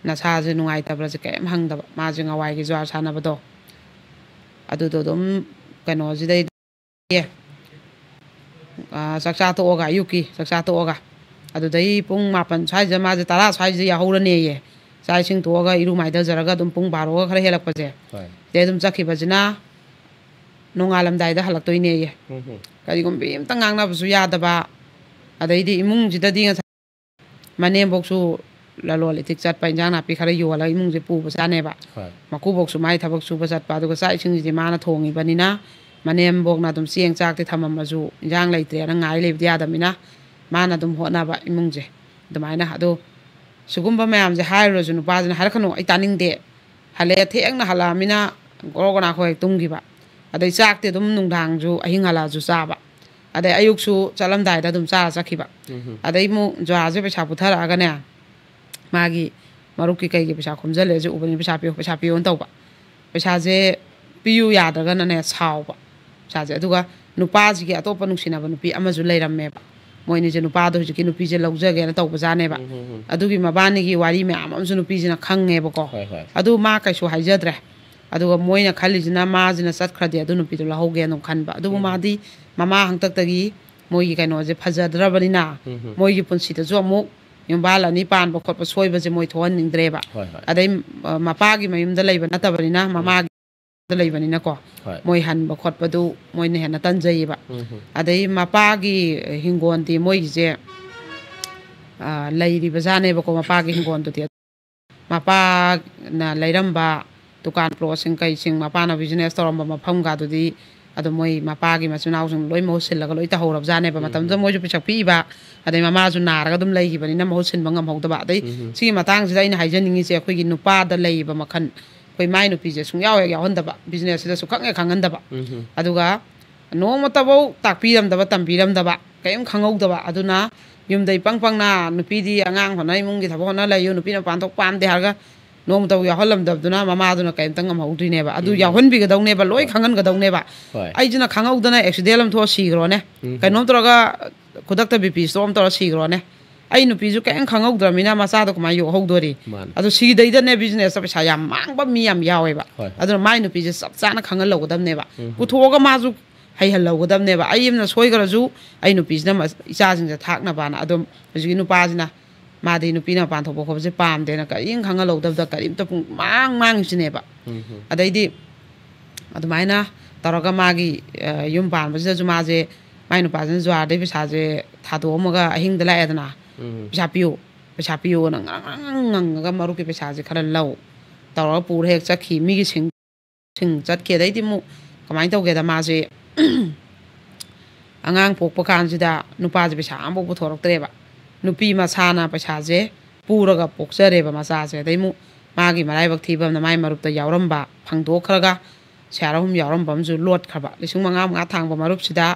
ꯅꯁꯥꯁꯦ ꯅꯨꯡꯉꯥꯏꯇꯕ꯭ꯔꯥꯁꯦ?" ꯀꯔꯤꯝ ꯍꯪꯗꯕ꯫ ꯃꯥꯁꯦ ꯉꯋꯥꯏꯒꯤ ꯖ꯭ꯋꯥꯔ ꯁꯥꯟꯅꯕꯗꯣ, ꯑꯗꯨꯗꯣ ꯑꯗꯨꯝ ꯀꯩꯅꯣꯁꯤꯗꯩ ꯑꯦ, ꯑꯥ, ꯆꯥꯛꯆꯥ ꯇꯣꯛꯑꯒ, ꯑꯌꯨꯛꯀꯤ ꯆꯥꯛꯆꯥ ꯇꯣꯛꯑꯒ, ꯑꯗꯨꯗꯩ ꯄꯨꯡ ꯃꯥꯄꯟ ꯁ꯭ꯋꯥꯏꯁꯤꯗ ꯃꯥꯁꯦ ꯇꯔꯥ ꯁ꯭ꯋꯥꯏꯁꯤꯗ ꯌꯥꯍꯧꯔꯅꯦꯌꯦ꯫ ꯆꯥꯛ ꯏꯁꯤꯡ ꯇꯣꯛꯑꯒ, ꯏꯔꯨ ꯃꯥꯏꯊꯖꯔꯒ ꯑꯗꯨꯝ ꯄꯨꯡ ꯕꯥꯔꯣꯒ ꯈꯔ ꯍꯦꯜꯂꯛꯄꯁꯦ, ꯍꯣꯏ꯫ ꯁꯤꯗꯩ ꯑꯗꯨꯝ ꯆꯠꯈꯤꯕꯁꯤꯅ ꯅꯣꯡꯉꯥꯜꯂꯝꯗꯥꯏꯗ ꯍꯜꯂꯛꯇꯣꯏꯅꯦꯌꯦ꯫ ꯎꯝ, ꯍꯝ꯫ ꯀꯔꯤꯒꯨꯝꯕꯤ ꯑꯝꯇ ꯉꯥꯡꯅꯕꯁꯨ ꯌꯥꯗꯕ, ꯑꯗꯩꯗꯤ ꯏꯃꯨꯡꯁꯤꯗꯗꯤ ꯉꯁꯥꯏ ꯃꯅꯦꯝꯕꯣꯛꯁꯨ ꯂꯂꯣꯟ ꯏꯇꯤꯛ ꯆꯠꯄ, ꯏꯟꯖꯥꯡ ꯅꯥꯄꯤ ꯈꯔ ꯌꯣꯜꯂꯒ ꯏꯃꯨꯡꯁꯦ ꯄꯨꯕꯖꯥꯠꯅꯦꯕ꯫ ꯍꯣꯏ꯫ ꯃꯀꯨꯕꯣꯛꯁꯨ ꯃꯥꯏ ꯊꯕꯛ ꯁꯨꯕ ꯆꯠꯄ, ꯑꯗꯨꯒ ꯆꯥꯛ ꯏꯁꯤꯡꯁꯤꯗꯤ ꯃꯥꯅ ꯊꯣꯡꯉꯤꯕꯅꯤꯅ, ꯃꯅꯦꯝꯕꯣꯛꯅ ꯑꯗꯨꯝ ꯆꯦꯡ ꯆꯥꯛꯇꯤ ꯊꯝꯃꯝꯃꯁꯨ, ꯏꯟꯖꯥꯡ ꯂꯩꯇ꯭ꯔꯦꯅ ꯉꯥꯏ ꯂꯩꯕꯗꯤ ꯌꯥꯗꯕꯅꯤꯅ, ꯃꯥꯅ ꯑꯗꯨꯝ ꯍꯣꯠꯅꯕ ꯏꯃꯨꯡꯁꯦ꯫ ꯑꯗꯨꯃꯥꯏꯅ, ꯑꯗꯣ ꯁꯤꯒꯨꯝꯕ ꯃꯌꯥꯝꯁꯦ ꯍꯥꯏꯔꯨꯔꯁꯨ ꯅꯨꯄꯥꯁꯤꯅ, "ꯍꯥꯏꯔꯛꯀꯅꯨ, ꯑꯩ ꯇꯥꯅꯤꯡꯗꯦ, ꯍꯜꯂꯛꯑꯦ, ꯊꯦꯡꯅ ꯍꯜꯂꯛꯑꯃꯤꯅ ꯒꯣꯔꯣ ꯒꯣꯔꯥ ꯈꯣꯏ ꯇꯨꯝꯈꯤꯕ, ꯑꯗꯩ ꯆꯥꯛꯇꯤ ꯑꯗꯨꯝ ꯅꯨꯡꯗꯥꯡꯁꯨ, ꯑꯍꯤꯡ ꯍꯜꯂꯛꯑꯁꯨ ꯆꯥꯕ, ꯑꯗꯩ ꯑꯌꯨꯛꯁꯨ ꯆꯠꯂꯝꯗꯥꯏꯗ ꯑꯗꯨꯝ ꯆꯥꯔ ꯆꯠꯈꯤꯕ꯫ ꯎꯝ꯫ ꯑꯗꯩ ꯑꯃꯨꯛ ꯖꯨꯋꯥꯁꯦ ꯄꯩꯁꯥ ꯄꯨꯊꯔꯛꯑꯒꯅꯦ, ꯃꯥꯒꯤ ꯃꯔꯨꯞꯀꯤ ꯀꯩꯒꯤ ꯄꯩꯁꯥ ꯈꯣꯝꯖꯜꯂꯦꯁꯨ ꯎꯕꯅꯤ, "ꯄꯩꯁꯥ ꯄꯤꯌꯨ, ꯄꯩꯁꯥ ꯄꯤꯌꯨꯅ" ꯇꯧꯕ꯫ ꯄꯩꯁꯥꯁꯦ ꯄꯤꯌꯨ ꯌꯥꯗ꯭ꯔꯒꯅꯅꯦ ꯁꯥꯎꯕ ꯄꯩꯁꯥꯁꯦ꯫ ꯑꯗꯨꯒ ꯅꯨꯄꯥꯁꯤꯒꯤ ꯑꯇꯣꯞꯄ ꯅꯨꯡꯁꯤꯅꯕ ꯅꯨꯄꯤ ꯑꯃꯁꯨ ꯂꯩꯔꯝꯃꯦꯕ꯫ ꯃꯣꯏꯅꯤꯁꯦ, ꯅꯨꯄꯥꯗꯣ ꯍꯧꯖꯤꯛꯀꯤ ꯅꯨꯄꯤꯁꯦ ꯂꯧꯖꯒꯦꯅ ꯇꯧꯕꯖꯥꯠꯅꯦꯕ꯫ ꯎꯝ, ꯎꯝ, ꯎꯝ꯫ ꯑꯗꯨꯒꯤ ꯃꯕꯥꯅꯤꯒꯤ ꯋꯥꯔꯤ ꯃꯌꯥꯝ ꯑꯃꯁꯨ ꯅꯨꯄꯤꯁꯤꯅ ꯈꯪꯉꯦꯕꯀꯣ꯫ ꯍꯣꯏ, ꯍꯣꯏ꯫ ꯑꯗꯨ ꯃꯥ ꯀꯩꯁꯨ ꯍꯥꯏꯖꯗ꯭ꯔꯦ꯫ ꯑꯗꯨꯒ ꯃꯣꯏꯅ ꯈꯜꯂꯤꯁꯤꯅ ꯃꯥꯁꯤꯅ ꯆꯠꯈ꯭ꯔꯗꯤ ꯑꯗꯨ ꯅꯨꯄꯤꯗꯣ ꯂꯧꯍꯧꯒꯦꯅ ꯑꯗꯨꯝ ꯈꯟꯕ꯫ ꯑꯗꯨꯕꯨ ꯎꯝ꯫ ꯃꯥꯗꯤ ꯃꯃꯥ ꯍꯥꯛꯇꯛꯇꯒꯤ ꯃꯣꯏꯒꯤ ꯀꯩꯅꯣꯁꯦ ꯐꯖꯗ꯭ꯔꯕꯅꯤꯅ, ꯎꯝ꯫ ꯃꯣꯏꯒꯤ ꯄꯨꯟꯁꯤꯗꯁꯨ ꯑꯃꯨꯛ ꯌꯨꯝꯕꯥꯜ ꯑꯅꯤ ꯄꯥꯟꯕ ꯈꯣꯠꯄ ꯁꯣꯏꯕꯁꯦ ꯃꯣꯏ ꯊꯣꯛꯍꯟꯅꯤꯡꯗ꯭ꯔꯦꯕ꯫ ꯍꯣꯏ, ꯍꯣꯏ꯫ ꯑꯗꯩ, ꯑ, ꯃꯄꯥꯒꯤ ꯃꯌꯨꯝꯗ ꯂꯩꯕ ꯅꯠꯇꯕꯅꯤꯅ, ꯎꯝ꯫ ꯃꯃꯥꯒꯤ ꯂꯩꯕꯅꯤꯅꯀꯣ, ꯍꯣꯏ꯫ ꯃꯣꯏ ꯍꯟꯕ ꯈꯣꯠꯄꯗꯨ ꯃꯣꯏꯅ ꯍꯦꯟꯅ ꯇꯟꯖꯩꯌꯦꯕ꯫ ꯎꯝ, ꯎꯝ꯫ ꯑꯗꯩ ꯃꯄꯥꯒꯤ ꯍꯤꯡꯒꯣꯜꯗꯤ ꯃꯣꯏꯒꯤꯁꯦ, ꯑ, ꯂꯩꯔꯤꯕ ꯖꯥꯠꯅꯦꯕꯀꯣ, ꯃꯄꯥꯒꯤ ꯍꯤꯡꯒꯣꯜꯗꯨꯗꯤ꯫ ꯃꯄꯥꯅ ꯂꯩꯔꯝꯕ ꯗꯨꯀꯥꯟ ꯄ꯭ꯂꯣꯠꯁꯤꯡ ꯀꯩꯁꯤꯡ, ꯃꯄꯥꯅ ꯕꯤꯖꯤꯅꯦꯁ ꯇꯧꯔꯝꯕ ꯃꯐꯝꯒꯗꯨꯗꯤ ꯑꯗꯨꯝ ꯃꯣꯏ ꯃꯄꯥꯒꯤ ꯃꯆꯤꯟ ꯃꯅꯥꯎꯁꯤꯡ ꯂꯣꯏ ꯃꯍꯨꯠ ꯁꯤꯜꯂꯒ ꯂꯣꯏ ꯇꯧꯍꯧꯔꯕ ꯖꯥꯠꯅꯦꯕ꯫ ꯎꯝ, ꯃꯇꯝꯗꯨꯗ ꯎꯝ꯫ ꯃꯣꯏꯁꯨ ꯄꯩꯁꯥ ꯄꯤꯛꯏꯕ, ꯑꯗꯩ ꯃꯃꯥꯁꯨ ꯅꯥꯔꯒ ꯑꯗꯨꯝ ꯂꯩꯈꯤꯕꯅꯤꯅ ꯃꯍꯨꯠ ꯁꯤꯟꯕ ꯉꯝꯍꯧꯗꯕ꯫ ꯑꯗꯩ ꯎꯝ, ꯎꯝ꯫ ꯁꯤꯒꯤ ꯃꯇꯥꯡꯁꯤꯗ ꯑꯩꯅ ꯍꯥꯏꯖꯅꯤꯡꯉꯤꯁꯦ, ꯑꯩꯈꯣꯏꯒꯤ ꯅꯨꯄꯥꯗ ꯂꯩꯔꯤꯕ ꯃꯈꯜ, ꯑꯩꯈꯣꯏ ꯃꯥꯏ ꯅꯨꯄꯤꯁꯦ ꯁꯨꯡꯌꯥꯎ ꯍꯦꯛ ꯌꯥꯎꯍꯟꯗꯕ, ꯕꯤꯖꯤꯅꯦꯁꯁꯤꯗ ꯁꯨꯡꯈꯪ ꯍꯦꯛ ꯈꯪꯍꯟꯗꯕ꯫ ꯎꯝ, ꯎꯝ꯫ ꯑꯗꯨꯒ ꯅꯣꯡꯃꯇꯐꯧ ꯇꯥꯛꯄꯤꯔꯝꯗꯕ, ꯇꯝꯕꯤꯔꯝꯗꯕ, ꯀꯔꯤꯝ ꯈꯪꯍꯧꯗꯕ꯫ ꯑꯗꯨꯅ ꯌꯨꯝꯗ ꯏꯄꯪ ꯄꯪꯅ ꯅꯨꯄꯤꯗꯤ ꯑꯉꯥꯡ ꯍꯣꯠꯅ, ꯏꯃꯨꯡꯒꯤ ꯊꯕꯛ ꯍꯣꯠꯅ ꯂꯩꯌꯨ, ꯅꯨꯄꯤꯅ ꯃꯄꯥꯟ ꯊꯣꯛ ꯄꯥꯝꯗꯦ ꯍꯥꯏꯔꯒ ꯅꯣꯡꯃꯇꯕꯨ ꯌꯥꯎꯍꯜꯂꯝꯗꯕꯗꯨꯅ ꯃꯃꯥꯗꯨꯅ ꯀꯔꯤꯝꯇ ꯉꯝꯍꯧꯗ꯭ꯔꯤꯅꯦꯕ꯫ ꯑꯗꯨ ꯎꯝ꯫ ꯌꯥꯎꯍꯟꯕꯤꯒꯗꯧꯅꯦꯕ, ꯂꯣꯏ ꯍꯣꯏ꯫ ꯈꯪꯍꯟꯒꯗꯧꯅꯦꯕ꯫ ꯍꯣꯏ꯫ ꯑꯩꯁꯤꯅ ꯈꯪꯍꯧꯗꯅ ꯑꯦꯛꯁꯤꯗꯦꯟ ꯑꯃ ꯊꯣꯛꯑ ꯁꯤꯈ꯭ꯔꯣꯅꯦ, ꯎꯝ꯫ ꯀꯩꯅꯣꯝ ꯇꯧꯔꯒ ꯈꯨꯗꯛꯇ ꯕꯤ ꯄꯤ ꯏꯁꯇ꯭ꯔꯣꯛ ꯑꯃ ꯇꯧꯔ ꯁꯤꯈ꯭ꯔꯣꯅꯦ, ꯑꯩ ꯅꯨꯄꯤꯁꯨ ꯀꯔꯤꯝ ꯈꯪꯍꯧꯗ꯭ꯔꯕꯅꯤꯅ ꯃꯆꯥꯗꯣ ꯀꯃꯥꯏꯅ ꯌꯣꯛꯍꯧꯗꯣꯔꯤ? ꯃꯥꯅꯦ꯫ ꯑꯗꯣ ꯁꯤꯗꯩꯗꯅꯦ business ꯇ ꯄꯩꯁꯥ ꯌꯥꯝ ꯃꯥꯡꯕ ꯃꯤ ꯌꯥꯝ ꯌꯥꯎꯋꯦꯕ꯫ ꯍꯣꯏ꯫ ꯑꯗꯨꯅ ꯃꯥꯏ ꯅꯨꯄꯤꯁꯦ ꯆꯞ ꯆꯥꯅ ꯈꯪꯍꯜꯍꯧꯒꯗꯕꯅꯦꯕ꯫ ꯎꯝ꯫ ꯄꯨꯊꯣꯛꯑꯒ ꯃꯥꯁꯨ ꯍꯩꯍꯜꯍꯧꯒꯗꯕꯅꯦꯕ꯫ ꯑꯩ ꯑꯃꯅ ꯁꯣꯏꯈ꯭ꯔꯁꯨ ꯑꯩ ꯅꯨꯄꯤꯁꯤꯅ ꯃ-, ꯏꯆꯥꯁꯤꯡꯁꯦ ꯊꯥꯛꯅꯕꯅ꯫ ꯑꯗꯨꯝ ꯍꯧꯖꯤꯛꯀꯤ ꯅꯨꯄꯥꯁꯤꯅ ꯃꯥꯗꯤ ꯅꯨꯄꯤꯅ ꯃꯄꯥꯟ ꯊꯣꯛꯄ ꯈꯣꯠꯄꯁꯦ ꯄꯥꯝꯗꯦꯅ ꯀꯔꯤꯝ ꯈꯪꯍꯜꯍꯧꯗꯕꯗ ꯀꯔꯤꯝꯇ ꯄꯨꯡ ꯃꯥꯡ ꯃꯥꯡꯉꯤꯁꯤꯅꯦꯕ꯫ ꯎꯝ ꯍꯝ꯫ ꯑꯗꯩꯗꯤ ꯑꯗꯨꯃꯥꯏꯅ ꯇꯧꯔꯒ ꯃꯥꯒꯤ, ꯑ, ꯌꯨꯝ ꯄꯥꯟꯕꯁꯤꯗꯁꯨ ꯃꯥꯁꯦ, ꯃꯥꯏ ꯅꯨꯄꯥꯁꯤꯅ ꯖꯨꯋꯥꯔꯗꯩ ꯄꯩꯁꯥꯁꯦ ꯊꯥꯗꯣꯛꯑꯝꯃꯒ ꯑꯍꯤꯡꯗ ꯂꯥꯛꯑꯦꯗꯅ꯫ ꯎꯝ꯫ "ꯄꯩꯁꯥ ꯄꯤꯌꯨ, ꯄꯩꯁꯥ ꯄꯤꯌꯨꯅ" ꯉꯔꯪ ꯉꯔꯪ ꯉꯪꯉꯒ ꯃꯔꯨꯞꯀꯤ ꯄꯩꯁꯥꯁꯦ ꯈꯔ ꯂꯧ ꯇꯧꯔꯒ ꯄꯨꯔ ꯍꯦꯛ ꯆꯠꯈꯤ꯫ ꯃꯤꯒꯤ ꯁꯤꯡ, ꯁꯤꯡ ꯆꯠꯈꯤ꯫ ꯑꯗꯩꯗꯤ ꯑꯃꯨꯛ ꯀꯃꯥꯏꯅ ꯇꯧꯒꯦꯗ, ꯃꯥꯁꯦ ꯑꯉꯥꯡ ꯄꯣꯛꯄ ꯀꯥꯟꯁꯤꯗ ꯅꯨꯄꯥꯁꯦ ꯄꯩꯁꯥ ꯑꯃꯐꯥꯎ ꯄꯨꯊꯣꯔꯛꯇ꯭ꯔꯦꯕ꯫ ꯅꯨꯄꯤ ꯃꯁꯥꯅ ꯄꯩꯁꯥꯁꯦ ꯄꯨꯔꯒ ꯄꯣꯛꯆꯔꯦꯕ ꯃꯆꯥꯁꯦ꯫ ꯑꯗꯩ ꯑꯃꯨꯛ ꯃꯥꯒꯤ ꯃꯔꯥꯏꯕꯛ ꯊꯤꯕ ꯑꯃꯅ ꯃꯥꯏ ꯃꯔꯨꯞꯇ ꯌꯥꯎꯔꯝꯕ ꯐꯪꯗꯣꯛꯈ꯭ꯔꯒ ꯁꯤꯌꯥꯔ ꯑꯍꯨꯝ ꯌꯥꯎꯔꯝꯕ ꯑꯃꯁꯨ ꯂꯣꯠꯈ꯭ꯔꯕ꯫ ꯂꯤꯁꯤꯡ ꯃꯉꯥ ꯃꯉꯥ ꯊꯥꯡꯕ ꯃꯔꯨꯞꯁꯤꯗ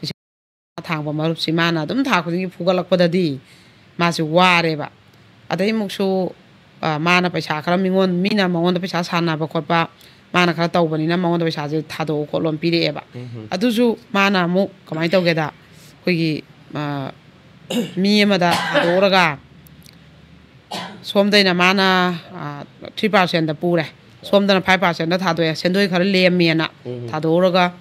ꯂꯤꯁꯤꯡ ꯃꯉꯥ ꯊꯥꯡꯕ ꯃꯔꯨꯞꯁꯤ ꯃꯥꯅ ꯑꯗꯨꯝ ꯊꯥ ꯈꯨꯗꯤꯡꯒꯤ ꯐꯨꯒꯠꯂꯛꯄꯗꯗꯤ ꯃꯥꯁꯦ ꯋꯥꯔꯦꯕ꯫ ꯑꯗꯩ ꯑꯃꯨꯛꯁꯨ, ꯑ, ꯃꯥꯅ ꯄꯩꯁꯥ ꯈꯔ ꯃꯤꯉꯣꯟ-, ꯃꯤꯅ ꯃꯉꯣꯟꯗ ꯄꯩꯁꯥ ꯁꯥꯟꯅꯕ ꯈꯣꯠꯄ ꯃꯥꯅ ꯈꯔ ꯇꯧꯕꯅꯤꯅ ꯃꯉꯣꯟꯗ ꯄꯩꯁꯥꯁꯦ ꯊꯥꯗꯣꯛꯑꯣ ꯈꯣꯠꯂꯣꯅ ꯄꯤꯔꯛꯑꯦꯕ꯫ ꯎꯝ꯫ ꯑꯗꯨꯁꯨ ꯃꯥꯅ ꯑꯃꯨꯛ ꯀꯃꯥꯏꯅ ꯇꯧꯒꯦꯗ, ꯑꯩꯈꯣꯏꯒꯤ, ꯑ, ꯃꯤ ꯑꯃꯗ ꯊꯥꯗꯣꯛꯎꯔꯒ ꯁꯣꯝꯗꯩꯅ ꯃꯥꯅ, ꯑ, three percent ꯄꯨꯔꯦ, ꯁꯣꯝꯗꯅ five percent ꯊꯥꯗꯣꯛꯑꯦ, ꯁꯦꯟꯗꯣꯏ ꯈꯔ ꯂꯦꯝꯃꯦꯅ ꯎꯝ꯫ ꯊꯥꯗꯣꯛꯎꯔꯒ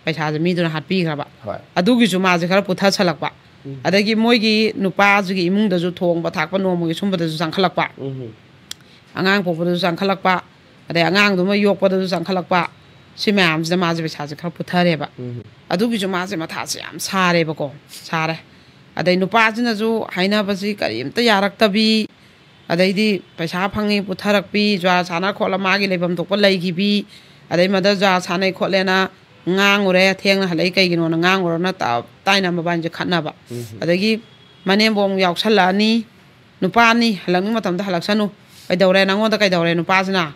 ꯄꯩꯁꯥꯁꯦ ꯃꯤꯗꯨꯅ ꯍꯥꯠꯄꯤꯈ꯭ꯔꯕ꯫ ꯍꯣꯏ꯫ ꯑꯗꯨꯒꯤꯁꯨ ꯃꯥꯁꯦ ꯈꯔ ꯄꯨꯊꯁꯜꯂꯛꯄ꯫ ꯎꯝ꯫ ꯑꯗꯒꯤ ꯃꯣꯏꯒꯤ ꯅꯨꯄꯥꯁꯤꯒꯤ ꯏꯃꯨꯡꯗꯁꯨ ꯊꯣꯡꯕ ꯊꯥꯛꯄ ꯅꯣꯡꯃꯒꯤ ꯁꯨꯝꯕꯗꯁꯨ ꯆꯪꯈꯠꯂꯛꯄ, ꯎꯝ꯫ ꯑꯉꯥꯡ ꯄꯣꯛꯄꯗꯁꯨ ꯆꯪꯈꯠꯂꯛꯄ, ꯑꯗꯩ ꯑꯉꯥꯡꯗꯨꯃ ꯌꯣꯛꯄꯗꯁꯨ ꯆꯪꯈꯠꯂꯛꯄ꯫ ꯁꯤ ꯃꯌꯥꯝꯁꯤꯗ ꯃꯥꯁꯦ ꯄꯩꯁꯥꯁꯦ ꯈꯔ ꯄꯨꯊꯔꯦꯕ꯫ ꯎꯝ꯫ ꯑꯗꯨꯒꯤꯁꯨ ꯃꯥꯁꯦ ꯃꯊꯥꯁꯦ ꯌꯥꯝ ꯁꯥꯔꯦꯕꯀꯣ, ꯁꯥꯔꯦ꯫ ꯑꯗꯩ ꯅꯨꯄꯥꯁꯤꯅꯁꯨ ꯍꯥꯏꯅꯕꯁꯤ ꯀꯔꯤꯝꯇ ꯌꯥꯔꯛꯇꯕꯤ, ꯑꯗꯩꯗꯤ ꯄꯩꯁꯥ ꯐꯪꯉꯤ ꯄꯨꯊꯔꯛꯄꯤ, ꯖꯨꯋꯥꯔ ꯁꯥꯟꯅ ꯈꯣꯠꯂ ꯃꯥꯒꯤ ꯂꯩꯐꯝ ꯊꯣꯛꯄ ꯂꯩꯈꯤꯕꯤ, ꯑꯗꯩ ꯃꯗ ꯖꯨꯋꯥꯔ ꯁꯥꯟꯅꯩ ꯈꯣꯠꯂꯦꯅ ꯉꯥꯡꯉꯨꯔꯦ, ꯊꯦꯡꯅ ꯍꯜꯂꯛꯏ ꯀꯩꯒꯤꯅꯣꯅ ꯉꯥꯡꯉꯨꯔꯅ ꯇꯞ ꯇꯥꯏꯅ ꯃꯕꯥꯅꯤꯁꯦ ꯈꯠꯅꯕ꯫ ꯎꯝ꯫ ꯑꯗꯒꯤ ꯃꯅꯦꯝꯕꯣꯛ ꯑꯃꯨꯛ ꯌꯥꯎꯁꯜꯂꯛꯑꯅꯤ, "ꯅꯨꯄꯥꯅꯤ, ꯍꯜꯂꯛꯅꯤꯡ ꯃꯇꯝꯗ ꯍꯜꯂꯛꯁꯅꯨ, ꯀꯩꯗꯧꯔꯦ ꯅꯪꯉꯣꯟꯗ, ꯀꯩꯗꯧꯔꯦ?" ꯅꯨꯄꯥꯁꯤꯅ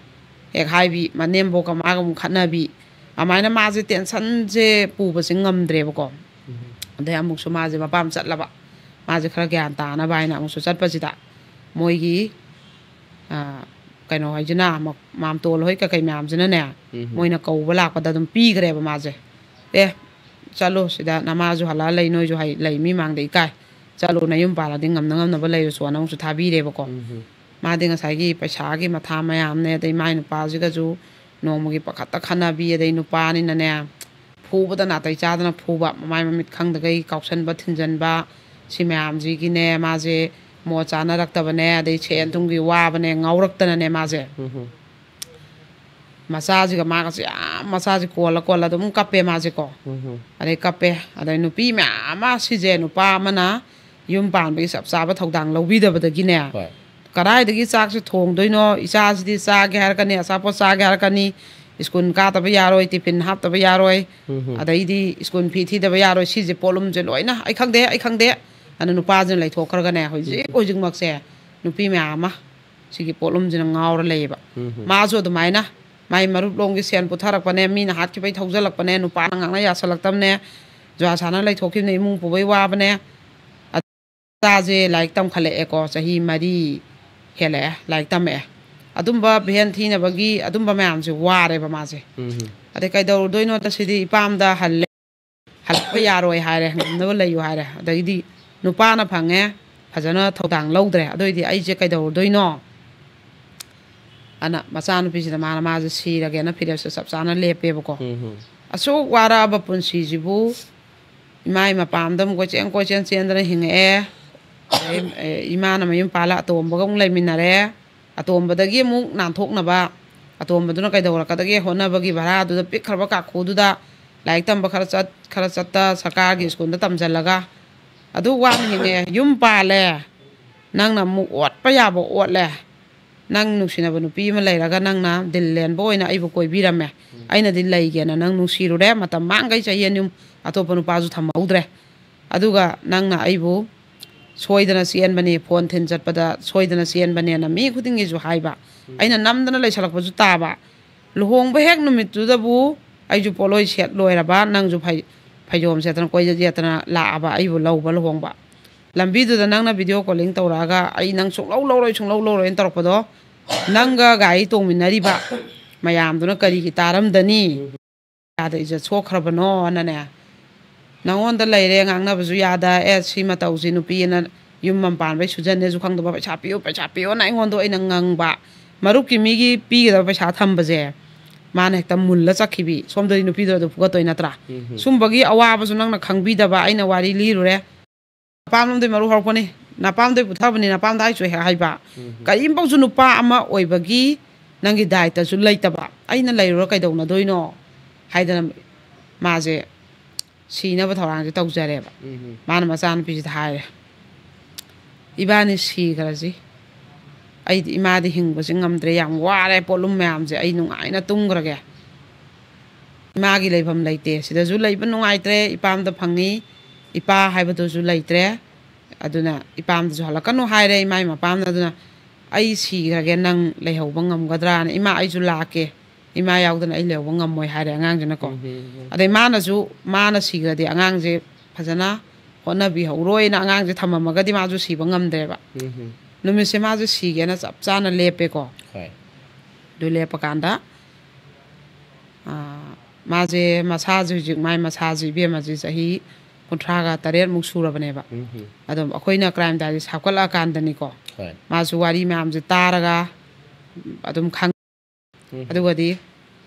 ꯍꯦꯛ ꯍꯥꯏꯕꯤ, ꯃꯅꯦꯝꯕꯣꯛꯀ ꯃꯥꯒ ꯑꯃꯨꯛ ꯈꯠꯅꯕꯤ꯫ ꯑꯗꯨꯃꯥꯏꯅ ꯃꯥꯁꯦ ꯇꯦꯟꯁꯟꯁꯦ ꯄꯨꯕꯁꯦ ꯉꯝꯗ꯭ꯔꯦꯕꯀꯣ꯫ ꯎꯝ꯫ ꯑꯗꯩ ꯑꯃꯨꯛꯁꯨ ꯃꯥꯁꯦ ꯃꯄꯥꯝ ꯆꯠꯂꯕ, ꯃꯥꯁꯦ ꯈꯔ ꯒ꯭ꯌꯥꯟ ꯇꯥꯅꯕ ꯍꯥꯏꯅ ꯑꯃꯨꯛꯁꯨ ꯆꯠꯄꯁꯤꯗ ꯃꯣꯏꯒꯤ, ꯑ, ꯀꯩꯅꯣ ꯍꯥꯏꯁꯤꯅ, ꯃ-, ꯃꯥꯝꯇꯣꯜ ꯍꯣꯏ ꯀꯀꯩ ꯃꯌꯥꯝꯁꯤꯅꯅꯦ, ꯎꯝ꯫ ꯃꯣꯏꯅ ꯀꯧꯕ ꯂꯥꯛꯄꯗ ꯑꯗꯨꯝ ꯄꯤꯈ꯭ꯔꯦꯕ ꯃꯥꯁꯦ꯫ "ꯑꯦ, ꯆꯠꯂꯣ, ꯁꯤꯗ ꯅꯃꯥꯁꯨ ꯍꯜꯂꯛꯑ ꯂꯩ, ꯅꯣꯏꯁꯨ ꯍꯩ-, ꯂꯩ, ꯃꯤ ꯃꯥꯡꯗ ꯏꯀꯥꯏ, "ꯆꯠꯂꯣ, ꯅꯌꯨꯝ ꯄꯥꯜꯂꯗꯤ ꯉꯝꯅ ꯉꯝꯅꯕ ꯂꯩꯔꯨꯆꯣꯅ" ꯑꯃꯨꯛꯁꯨ ꯊꯥꯕꯤꯔꯦꯕꯀꯣ꯫ ꯎꯝ꯫ ꯃꯥꯗꯤ ꯉꯁꯥꯏꯒꯤ ꯄꯩꯁꯥꯒꯤ ꯃꯊꯥ ꯃꯌꯥꯝꯅꯦ, ꯑꯗꯩ ꯃꯥꯏ ꯅꯨꯄꯥꯁꯤꯒꯁꯨ ꯅꯣꯡꯃꯒꯤ ꯄꯥꯈꯠꯇ ꯈꯠꯅꯕꯤ, ꯑꯗꯩ ꯅꯨꯄꯥꯅꯤꯅꯅꯦ ꯐꯨꯕꯗ ꯅꯥꯇꯩ ꯆꯥꯗꯅ ꯐꯨꯕ, ꯃꯃꯥꯏ ꯃꯃꯤꯠ ꯈꯪꯗꯈꯩ ꯀꯥꯎꯁꯟꯕ ꯊꯤꯟꯖꯟꯕ, ꯁꯤ ꯃꯌꯥꯝꯁꯤꯒꯤꯅꯦ ꯃꯥꯁꯦ ꯃꯣꯠ ꯆꯥꯅꯔꯛꯇꯕꯅꯦ, ꯑꯗꯩ ꯁꯦꯟ ꯊꯨꯝꯒꯤ ꯋꯥꯕꯅꯦ, ꯉꯥꯎꯔꯛꯇꯅꯅꯦ ꯃꯥꯁꯦ꯫ ꯎꯝ꯫ ꯃꯆꯥꯁꯤꯒ ꯃꯥꯒꯁꯦ ꯌꯥꯝ, ꯃꯆꯥꯁꯤ ꯀꯣꯜꯂ ꯀꯣꯜꯂ ꯑꯗꯨꯝ ꯀꯞꯄꯦ ꯃꯥꯁꯦꯀꯣ꯫ ꯎꯝ꯫ ꯑꯗꯩ ꯀꯞꯄꯦ꯫ ꯑꯗꯩ ꯅꯨꯄꯤ ꯃꯌꯥꯝ ꯑꯃ, ꯁꯤꯁꯦ ꯅꯨꯄꯥ ꯑꯃꯅ ꯌꯨꯝ ꯄꯥꯟꯕꯒꯤ ꯆꯞ ꯆꯥꯕ ꯊꯧꯗꯥꯡ ꯂꯧꯕꯤꯗꯕꯗꯒꯤꯅꯦ, ꯍꯣꯏ꯫ ꯀꯗꯥꯏꯗꯒꯤ ꯆꯥꯛꯁꯦ ꯊꯣꯡꯗꯣꯏꯅꯣ? ꯏꯆꯥꯁꯤꯗꯤ ꯆꯥꯒꯦ ꯍꯥꯏꯔꯛꯀꯅꯤ, ꯑꯆꯥꯄꯣꯠ ꯆꯥꯒꯦ ꯍꯥꯏꯔꯛꯀꯅꯤ, ꯁ꯭ꯀꯨꯜ ꯀꯥꯗꯕ ꯌꯥꯔꯣꯏ, ꯇꯤꯐꯤꯟ ꯍꯥꯞꯇꯕ ꯌꯥꯔꯣꯏ, ꯎꯝ꯫ ꯑꯗꯩꯗꯤ ꯁ꯭ꯀꯨꯜ ꯐꯤ ꯊꯤꯗꯕ ꯌꯥꯔꯣꯏ꯫ ꯁꯤꯁꯦ ꯄꯣꯠꯂꯨꯝꯁꯦ ꯂꯣꯏꯅ "ꯑꯩ ꯈꯪꯗꯦ, ꯑꯩ ꯈꯪꯗꯦ" ꯑꯅ ꯅꯨꯄꯥꯁꯤꯅ ꯂꯩꯊꯣꯛꯈ꯭ꯔꯒꯅꯦ, ꯍꯧꯖꯤꯛ ꯎꯝ꯫ ꯍꯧꯖꯤꯛꯃꯛꯁꯦ ꯅꯨꯄꯤ ꯃꯌꯥꯝ ꯑꯃ ꯁꯤꯒꯤ ꯄꯣꯠꯂꯨꯝꯁꯤꯅ ꯉꯥꯎꯔ ꯂꯩꯌꯦꯕ꯫ ꯎꯝ꯫ ꯃꯥꯁꯨ ꯑꯗꯨꯃꯥꯏꯅ ꯃꯥꯏ ꯃꯔꯨꯞ ꯂꯣꯝꯒꯤ ꯁꯦꯟ ꯄꯨꯊꯔꯛꯄꯅꯦ, ꯃꯤꯅ ꯍꯥꯠꯈꯤꯕꯩ ꯊꯧꯖꯜꯂꯛꯄꯅꯦ, ꯅꯨꯄꯥꯅ ꯉꯥꯡꯅ ꯌꯥꯁꯜꯂꯛꯇꯕꯅꯦ, ꯖꯨꯋꯥ ꯁꯥꯟꯅ ꯂꯩꯊꯣꯛꯈꯤꯕꯅꯦ, ꯏꯃꯨꯡ ꯄꯨꯕꯩ ꯋꯥꯕꯅꯦ꯫ ꯃꯆꯥꯁꯦ ꯂꯥꯏꯔꯤꯛ ꯇꯝꯈꯠꯂꯛꯑꯦꯀꯣ, ꯆꯍꯤ ꯃꯔꯤ ꯍꯦꯜꯂꯛꯑꯦ ꯂꯥꯏꯔꯤꯛ ꯇꯝꯃꯛꯑꯦ꯫ ꯑꯗꯨꯝꯕ ꯚꯦꯟ ꯊꯤꯅꯕꯒꯤ ꯑꯗꯨꯝꯕ ꯃꯌꯥꯝꯁꯦ ꯋꯥꯔꯦꯕ ꯃꯥꯁꯦ꯫ ꯎꯝ꯫ ꯑꯗꯩ ꯀꯩꯗꯧꯔꯨꯗꯣꯏꯅꯣꯗ ꯁꯤꯗꯤ ꯏꯄꯥꯝꯗ ꯍꯜꯂꯦ, ꯍꯜꯂꯛꯄ ꯌꯥꯔꯣꯏ ꯍꯥꯏꯔꯦ, ꯉꯝꯅꯕ ꯂꯩꯌꯨ ꯍꯥꯏꯔꯦ꯫ ꯑꯗꯩꯗꯤ ꯅꯨꯄꯥꯅ ꯐꯪꯉꯦ, ꯐꯖꯅ ꯊꯧꯗꯥꯡ ꯂꯧꯗ꯭ꯔꯦ, ꯑꯗꯨꯑꯣꯏꯗꯤ ꯑꯩꯁꯦ ꯀꯩꯗꯧꯔꯨꯗꯣꯏꯅꯣ? ꯑꯅ ꯃꯆꯥꯅꯨꯄꯤꯁꯤꯗ ꯃꯥꯅ, ꯃꯥꯁꯦ ꯁꯤꯔꯒꯦꯅ ꯐꯤꯔꯦꯞꯁꯦ ꯆꯞ ꯆꯥꯅ ꯂꯦꯞꯄꯦꯕꯀꯣ꯫ ꯎꯝ꯫ ꯑꯁꯨꯛ ꯋꯥꯔꯛꯑꯕ ꯄꯨꯟꯁꯤꯁꯤꯕꯨ ꯏꯃꯥ ꯏꯃ ꯄꯥꯝꯗ ꯑꯃꯨꯛ ꯀꯣꯏꯆꯦꯟ ꯀꯣꯏꯆꯦꯟ ꯆꯦꯟꯗꯅ ꯍꯤꯡꯉꯛꯑꯦ꯫ ꯑꯗꯩ, ꯑꯦ, ꯏꯃꯥꯅ ꯃꯌꯨꯝ ꯄꯥꯜꯂ ꯑꯇꯣꯝꯕꯒ ꯑꯃꯨꯛ ꯂꯩꯃꯤꯟꯅꯔꯦ꯫ ꯑꯇꯣꯝꯕꯗꯒꯤ ꯑꯃꯨꯛ ꯅꯥꯟꯊꯣꯛꯅꯕ, ꯑꯇꯣꯝꯕꯗꯨꯅ ꯀꯩꯗꯧꯔꯛꯀꯗꯒꯦ ꯍꯣꯠꯅꯕꯒꯤ ꯚꯔꯥꯗꯨꯗ ꯄꯤꯛꯈ꯭ꯔꯕ ꯀꯥꯈꯨꯗꯨꯗ ꯂꯥꯏꯔꯤꯛ ꯇꯝꯕ ꯈꯔ ꯆꯠ, ꯈꯔ ꯆꯠꯇ ꯁꯔꯀꯥꯔꯒꯤ ꯁ꯭ꯀꯨꯜꯗ ꯇꯝꯁꯤꯜꯂꯒ ꯑꯗꯨ ꯋꯥꯅ ꯍꯤꯡꯉꯛꯑꯦ꯫ ꯌꯨꯝ ꯄꯥꯜꯂꯦ, ꯅꯪꯅ ꯑꯃꯨꯛ ꯑꯣꯠꯄ ꯌꯥꯕ ꯑꯣꯠꯂꯦ꯫ ꯅꯪ ꯅꯨꯡꯁꯤꯅꯕ ꯅꯨꯄꯤ ꯑꯃ ꯂꯩꯔꯒ ꯅꯪꯅ ꯗꯤꯜ ꯂꯦꯟꯕ ꯑꯣꯏꯅ ꯑꯩꯕꯨ ꯀꯣꯏꯕꯤꯔꯝꯃꯦ꯫ ꯎꯝ꯫ ꯑꯩꯅꯗꯤ ꯂꯩꯒꯦꯅ ꯅꯪ ꯅꯨꯡꯁꯤꯔꯨꯔꯦ, ꯃꯇꯝ ꯃꯥꯡꯈꯩ ꯆꯍꯤ ꯑꯅꯤ ꯑꯍꯨꯝ ꯑꯇꯣꯞꯄ ꯅꯨꯄꯥꯁꯨ ꯊꯝꯍꯧꯗ꯭ꯔꯦ꯫ ꯑꯗꯨꯒ ꯅꯪꯅ ꯑꯩꯕꯨ ꯁꯣꯏꯗꯅ ꯆꯦꯟꯕꯅꯤ, ꯐꯣꯟ ꯊꯤꯟ ꯆꯠꯄꯗ ꯁꯣꯏꯗꯅ ꯆꯦꯟꯕꯅꯦꯅ ꯃꯤ ꯈꯨꯗꯤꯡꯒꯤꯁꯨ ꯍꯥꯏꯕ꯫ ꯎꯝ꯫ ꯑꯩꯅ ꯅꯝꯗꯅ ꯂꯩꯁꯜꯂꯛꯄꯁꯨ ꯇꯥꯕ꯫ ꯂꯨꯍꯣꯡꯕ ꯍꯦꯛ ꯅꯨꯃꯤꯠꯇꯨꯗꯕꯨ ꯑꯩꯁꯨ ꯄꯣꯠꯂꯣꯏ ꯁꯦꯠ ꯂꯣꯏꯔꯕ, ꯅꯪꯁꯨ ꯐꯩ-, ꯐꯩꯖꯣꯝ ꯁꯦꯠꯇꯅ ꯀꯣꯏꯆꯠ ꯆꯠꯇꯅ ꯂꯥꯛꯑꯕ ꯑꯩꯕꯨ ꯂꯧꯕ ꯂꯨꯍꯣꯡꯕ꯫ ꯂꯝꯕꯤꯗꯨꯗ ꯅꯪꯅ ꯚꯤꯗꯤꯑꯣ ꯀꯣꯂꯤꯡ ꯇꯧꯔꯛꯑꯒ "ꯑꯩ ꯅꯪ ꯁꯨꯡꯂꯧ ꯂꯧꯔꯣꯏ, ꯁꯨꯡꯂꯧ ꯂꯧꯔꯣꯏꯅ" ꯇꯧꯔꯛꯄꯗꯣ, ꯅꯪꯒ ꯒꯥꯔꯤ ꯇꯣꯡꯃꯤꯟꯅꯔꯤꯕ ꯃꯌꯥꯝꯗꯨꯅ ꯀꯔꯤꯒꯤ ꯇꯥꯔꯝꯗꯅꯤ? ꯀꯌꯥꯗ ꯏꯖꯠ ꯁꯣꯛꯈ꯭ꯔꯕꯅꯣꯅꯅꯦ, ꯅꯪꯉꯣꯟꯗ ꯂꯩꯔꯦ, ꯉꯥꯡꯅꯕꯁꯨ ꯌꯥꯗ, ꯑꯦ, ꯁꯤ ꯃꯇꯧꯁꯤ ꯅꯨꯄꯤ ꯑꯅ ꯌꯨꯝ ꯑꯃ ꯄꯥꯟꯕꯩ ꯁꯨꯖꯟꯅꯦꯁꯨ ꯈꯪꯗꯕ, ꯄꯩꯁꯥ ꯄꯤꯌꯨ, ꯄꯩꯁꯥ ꯄꯤꯌꯨꯅ ꯑꯩꯉꯣꯟꯗ ꯑꯣꯏꯅ ꯉꯪꯕ, ꯃꯔꯨꯞꯀꯤ ꯃꯤꯒꯤ ꯄꯤꯒꯗꯕ ꯄꯩꯁꯥ ꯊꯝꯕꯁꯦ ꯃꯥꯅ ꯍꯦꯛꯇ ꯃꯨꯜꯂ ꯆꯠꯈꯤꯕꯤ, ꯁꯣꯝꯗꯗꯤ ꯅꯨꯄꯤꯗꯣ ꯑꯗꯨ ꯐꯨꯒꯠꯇꯣꯏ ꯅꯠꯇ꯭ꯔꯥ? ꯎꯝ ꯍꯝ꯫ ꯁꯨꯝꯕꯒꯤ ꯑꯋꯥꯕꯁꯨ ꯅꯪꯅ ꯈꯪꯕꯤꯗꯕ, ꯑꯩꯅ ꯋꯥꯔꯤ ꯂꯤꯔꯨꯔꯦ꯫ ꯅꯄꯥꯝꯂꯣꯝꯗꯩ ꯃꯔꯨ ꯍꯧꯔꯛꯄꯅꯤ, ꯅꯄꯥꯝꯗꯩ ꯄꯨꯊꯕꯅꯤ, ꯅꯄꯥꯝꯗ ꯍꯥꯏꯁꯨ ꯍꯦꯛ ꯍꯥꯏꯕ꯫ ꯎꯝ ꯍꯝ꯫ ꯀꯔꯤꯝꯐꯥꯎꯁꯨ ꯅꯨꯄꯥ ꯑꯃ ꯑꯣꯏꯕꯒꯤ ꯅꯪꯒꯤ ꯗꯥꯏꯇꯁꯨ ꯂꯩꯇꯕ, ꯑꯩꯅ ꯂꯩꯔꯨꯔ ꯀꯩꯗꯧꯅꯗꯣꯏꯅꯣ ꯍꯥꯏꯗꯅ ꯃꯥꯁꯦ ꯁꯤꯅꯕ ꯊꯧꯔꯥꯡꯁꯦ ꯇꯧꯖꯔꯦꯕ꯫ ꯎꯝ ꯍꯝ꯫ ꯃꯥꯅ ꯃꯆꯥꯅꯨꯄꯤꯁꯤꯗ ꯍꯥꯏꯔꯦ, "ꯏꯕꯥꯅꯤ ꯁꯤꯈ꯭ꯔꯁꯤ, ꯑꯩꯗꯤ ꯏꯃꯥꯗꯤ ꯍꯤꯡꯕꯁꯤ ꯉꯝꯗ꯭ꯔꯦ, ꯌꯥꯝ ꯋꯥꯔꯦ, ꯄꯣꯠꯂꯨꯝ ꯃꯌꯥꯝꯁꯦ ꯑꯩ ꯅꯨꯡꯉꯥꯏꯅ ꯇꯨꯝꯈ꯭ꯔꯒꯦ, ꯏꯃꯥꯒꯤ ꯂꯩꯐꯝ ꯂꯩꯇꯦ, ꯁꯤꯗꯁꯨ ꯂꯩꯕ ꯅꯨꯡꯉꯥꯏꯇ꯭ꯔꯦ, ꯏꯄꯥꯝꯗ ꯐꯪꯉꯤ, ꯏꯄꯥ ꯍꯥꯏꯕꯗꯨꯁꯨ ꯂꯩꯇ꯭ꯔꯦ, ꯑꯗꯨꯅ ꯏꯄꯥꯝꯗꯁꯨ ꯍꯜꯂꯛꯀꯅꯨ ꯍꯥꯏꯔꯦ ꯏꯃꯥ ꯃꯄꯥꯝꯅ, ꯑꯗꯨꯅ ꯑꯩ ꯁꯤꯈ꯭ꯔꯒꯦ, ꯅꯪ ꯂꯩꯍꯧꯕ ꯉꯝꯒꯗ꯭ꯔꯥꯅ, ꯏꯃꯥ ꯑꯩꯁꯨ ꯂꯥꯛꯀꯦ, ꯏꯃꯥ ꯌꯥꯎꯗꯅ ꯑꯩ ꯂꯩꯍꯧꯕ ꯉꯝꯃꯣꯏ" ꯍꯥꯏꯔꯦ ꯑꯉꯥꯡꯁꯤꯅꯀꯣ꯫ ꯎꯝ ꯍꯝ ꯍꯝ꯫ ꯑꯗꯩ ꯃꯥꯅꯁꯨ, ꯃꯥꯅ ꯁꯤꯈ꯭ꯔꯗꯤ ꯑꯉꯥꯡꯁꯦ ꯐꯖꯅ ꯍꯣꯠꯅꯕꯤꯍꯧꯔꯣꯏꯅ ꯑꯉꯥꯡꯁꯦ ꯊꯝꯃꯝꯃꯒꯗꯤ ꯃꯥꯁꯨ ꯁꯤꯕ ꯉꯝꯗ꯭ꯔꯦꯕ꯫ ꯎꯝ ꯍꯝ꯫ ꯅꯨꯃꯤꯠꯁꯦ ꯃꯥꯁꯦ ꯁꯤꯒꯦꯅ ꯆꯞ ꯆꯥꯅ ꯂꯦꯞꯄꯦꯀꯣ꯫ ꯍꯣꯏ꯫ ꯑꯗꯨ ꯂꯦꯞꯄꯀꯥꯟꯗ, ꯑꯥ, ꯃꯥꯁꯦ ꯃꯁꯥꯁꯦ ꯍꯧꯖꯤꯛ ꯃꯥꯏ ꯃꯁꯥꯁꯦ ꯏꯕꯦꯝꯃꯁꯦ ꯆꯍꯤ ꯀꯨꯟꯊ꯭ꯔꯥꯒ ꯇꯔꯦꯠꯃꯨꯛ ꯁꯨꯔꯕꯅꯦꯕ꯫ ꯎꯝ ꯍꯝ꯫ ꯑꯗꯨꯝ ꯑꯩꯈꯣꯏꯅ ꯀ꯭ꯔꯥꯏꯝ ꯇꯥꯏꯝꯁꯦ ꯁꯥꯞꯀꯠꯂꯛꯑꯀꯥꯟꯗꯅꯤꯀꯣ꯫ ꯍꯣꯏ꯫ ꯃꯥꯁꯨ ꯋꯥꯔꯤ ꯃꯌꯥꯝꯁꯦ ꯇꯥꯔꯒ ꯑꯗꯨꯝ ꯈꯪ-, ꯎꯝ꯫ ꯑꯗꯨꯒꯗꯤ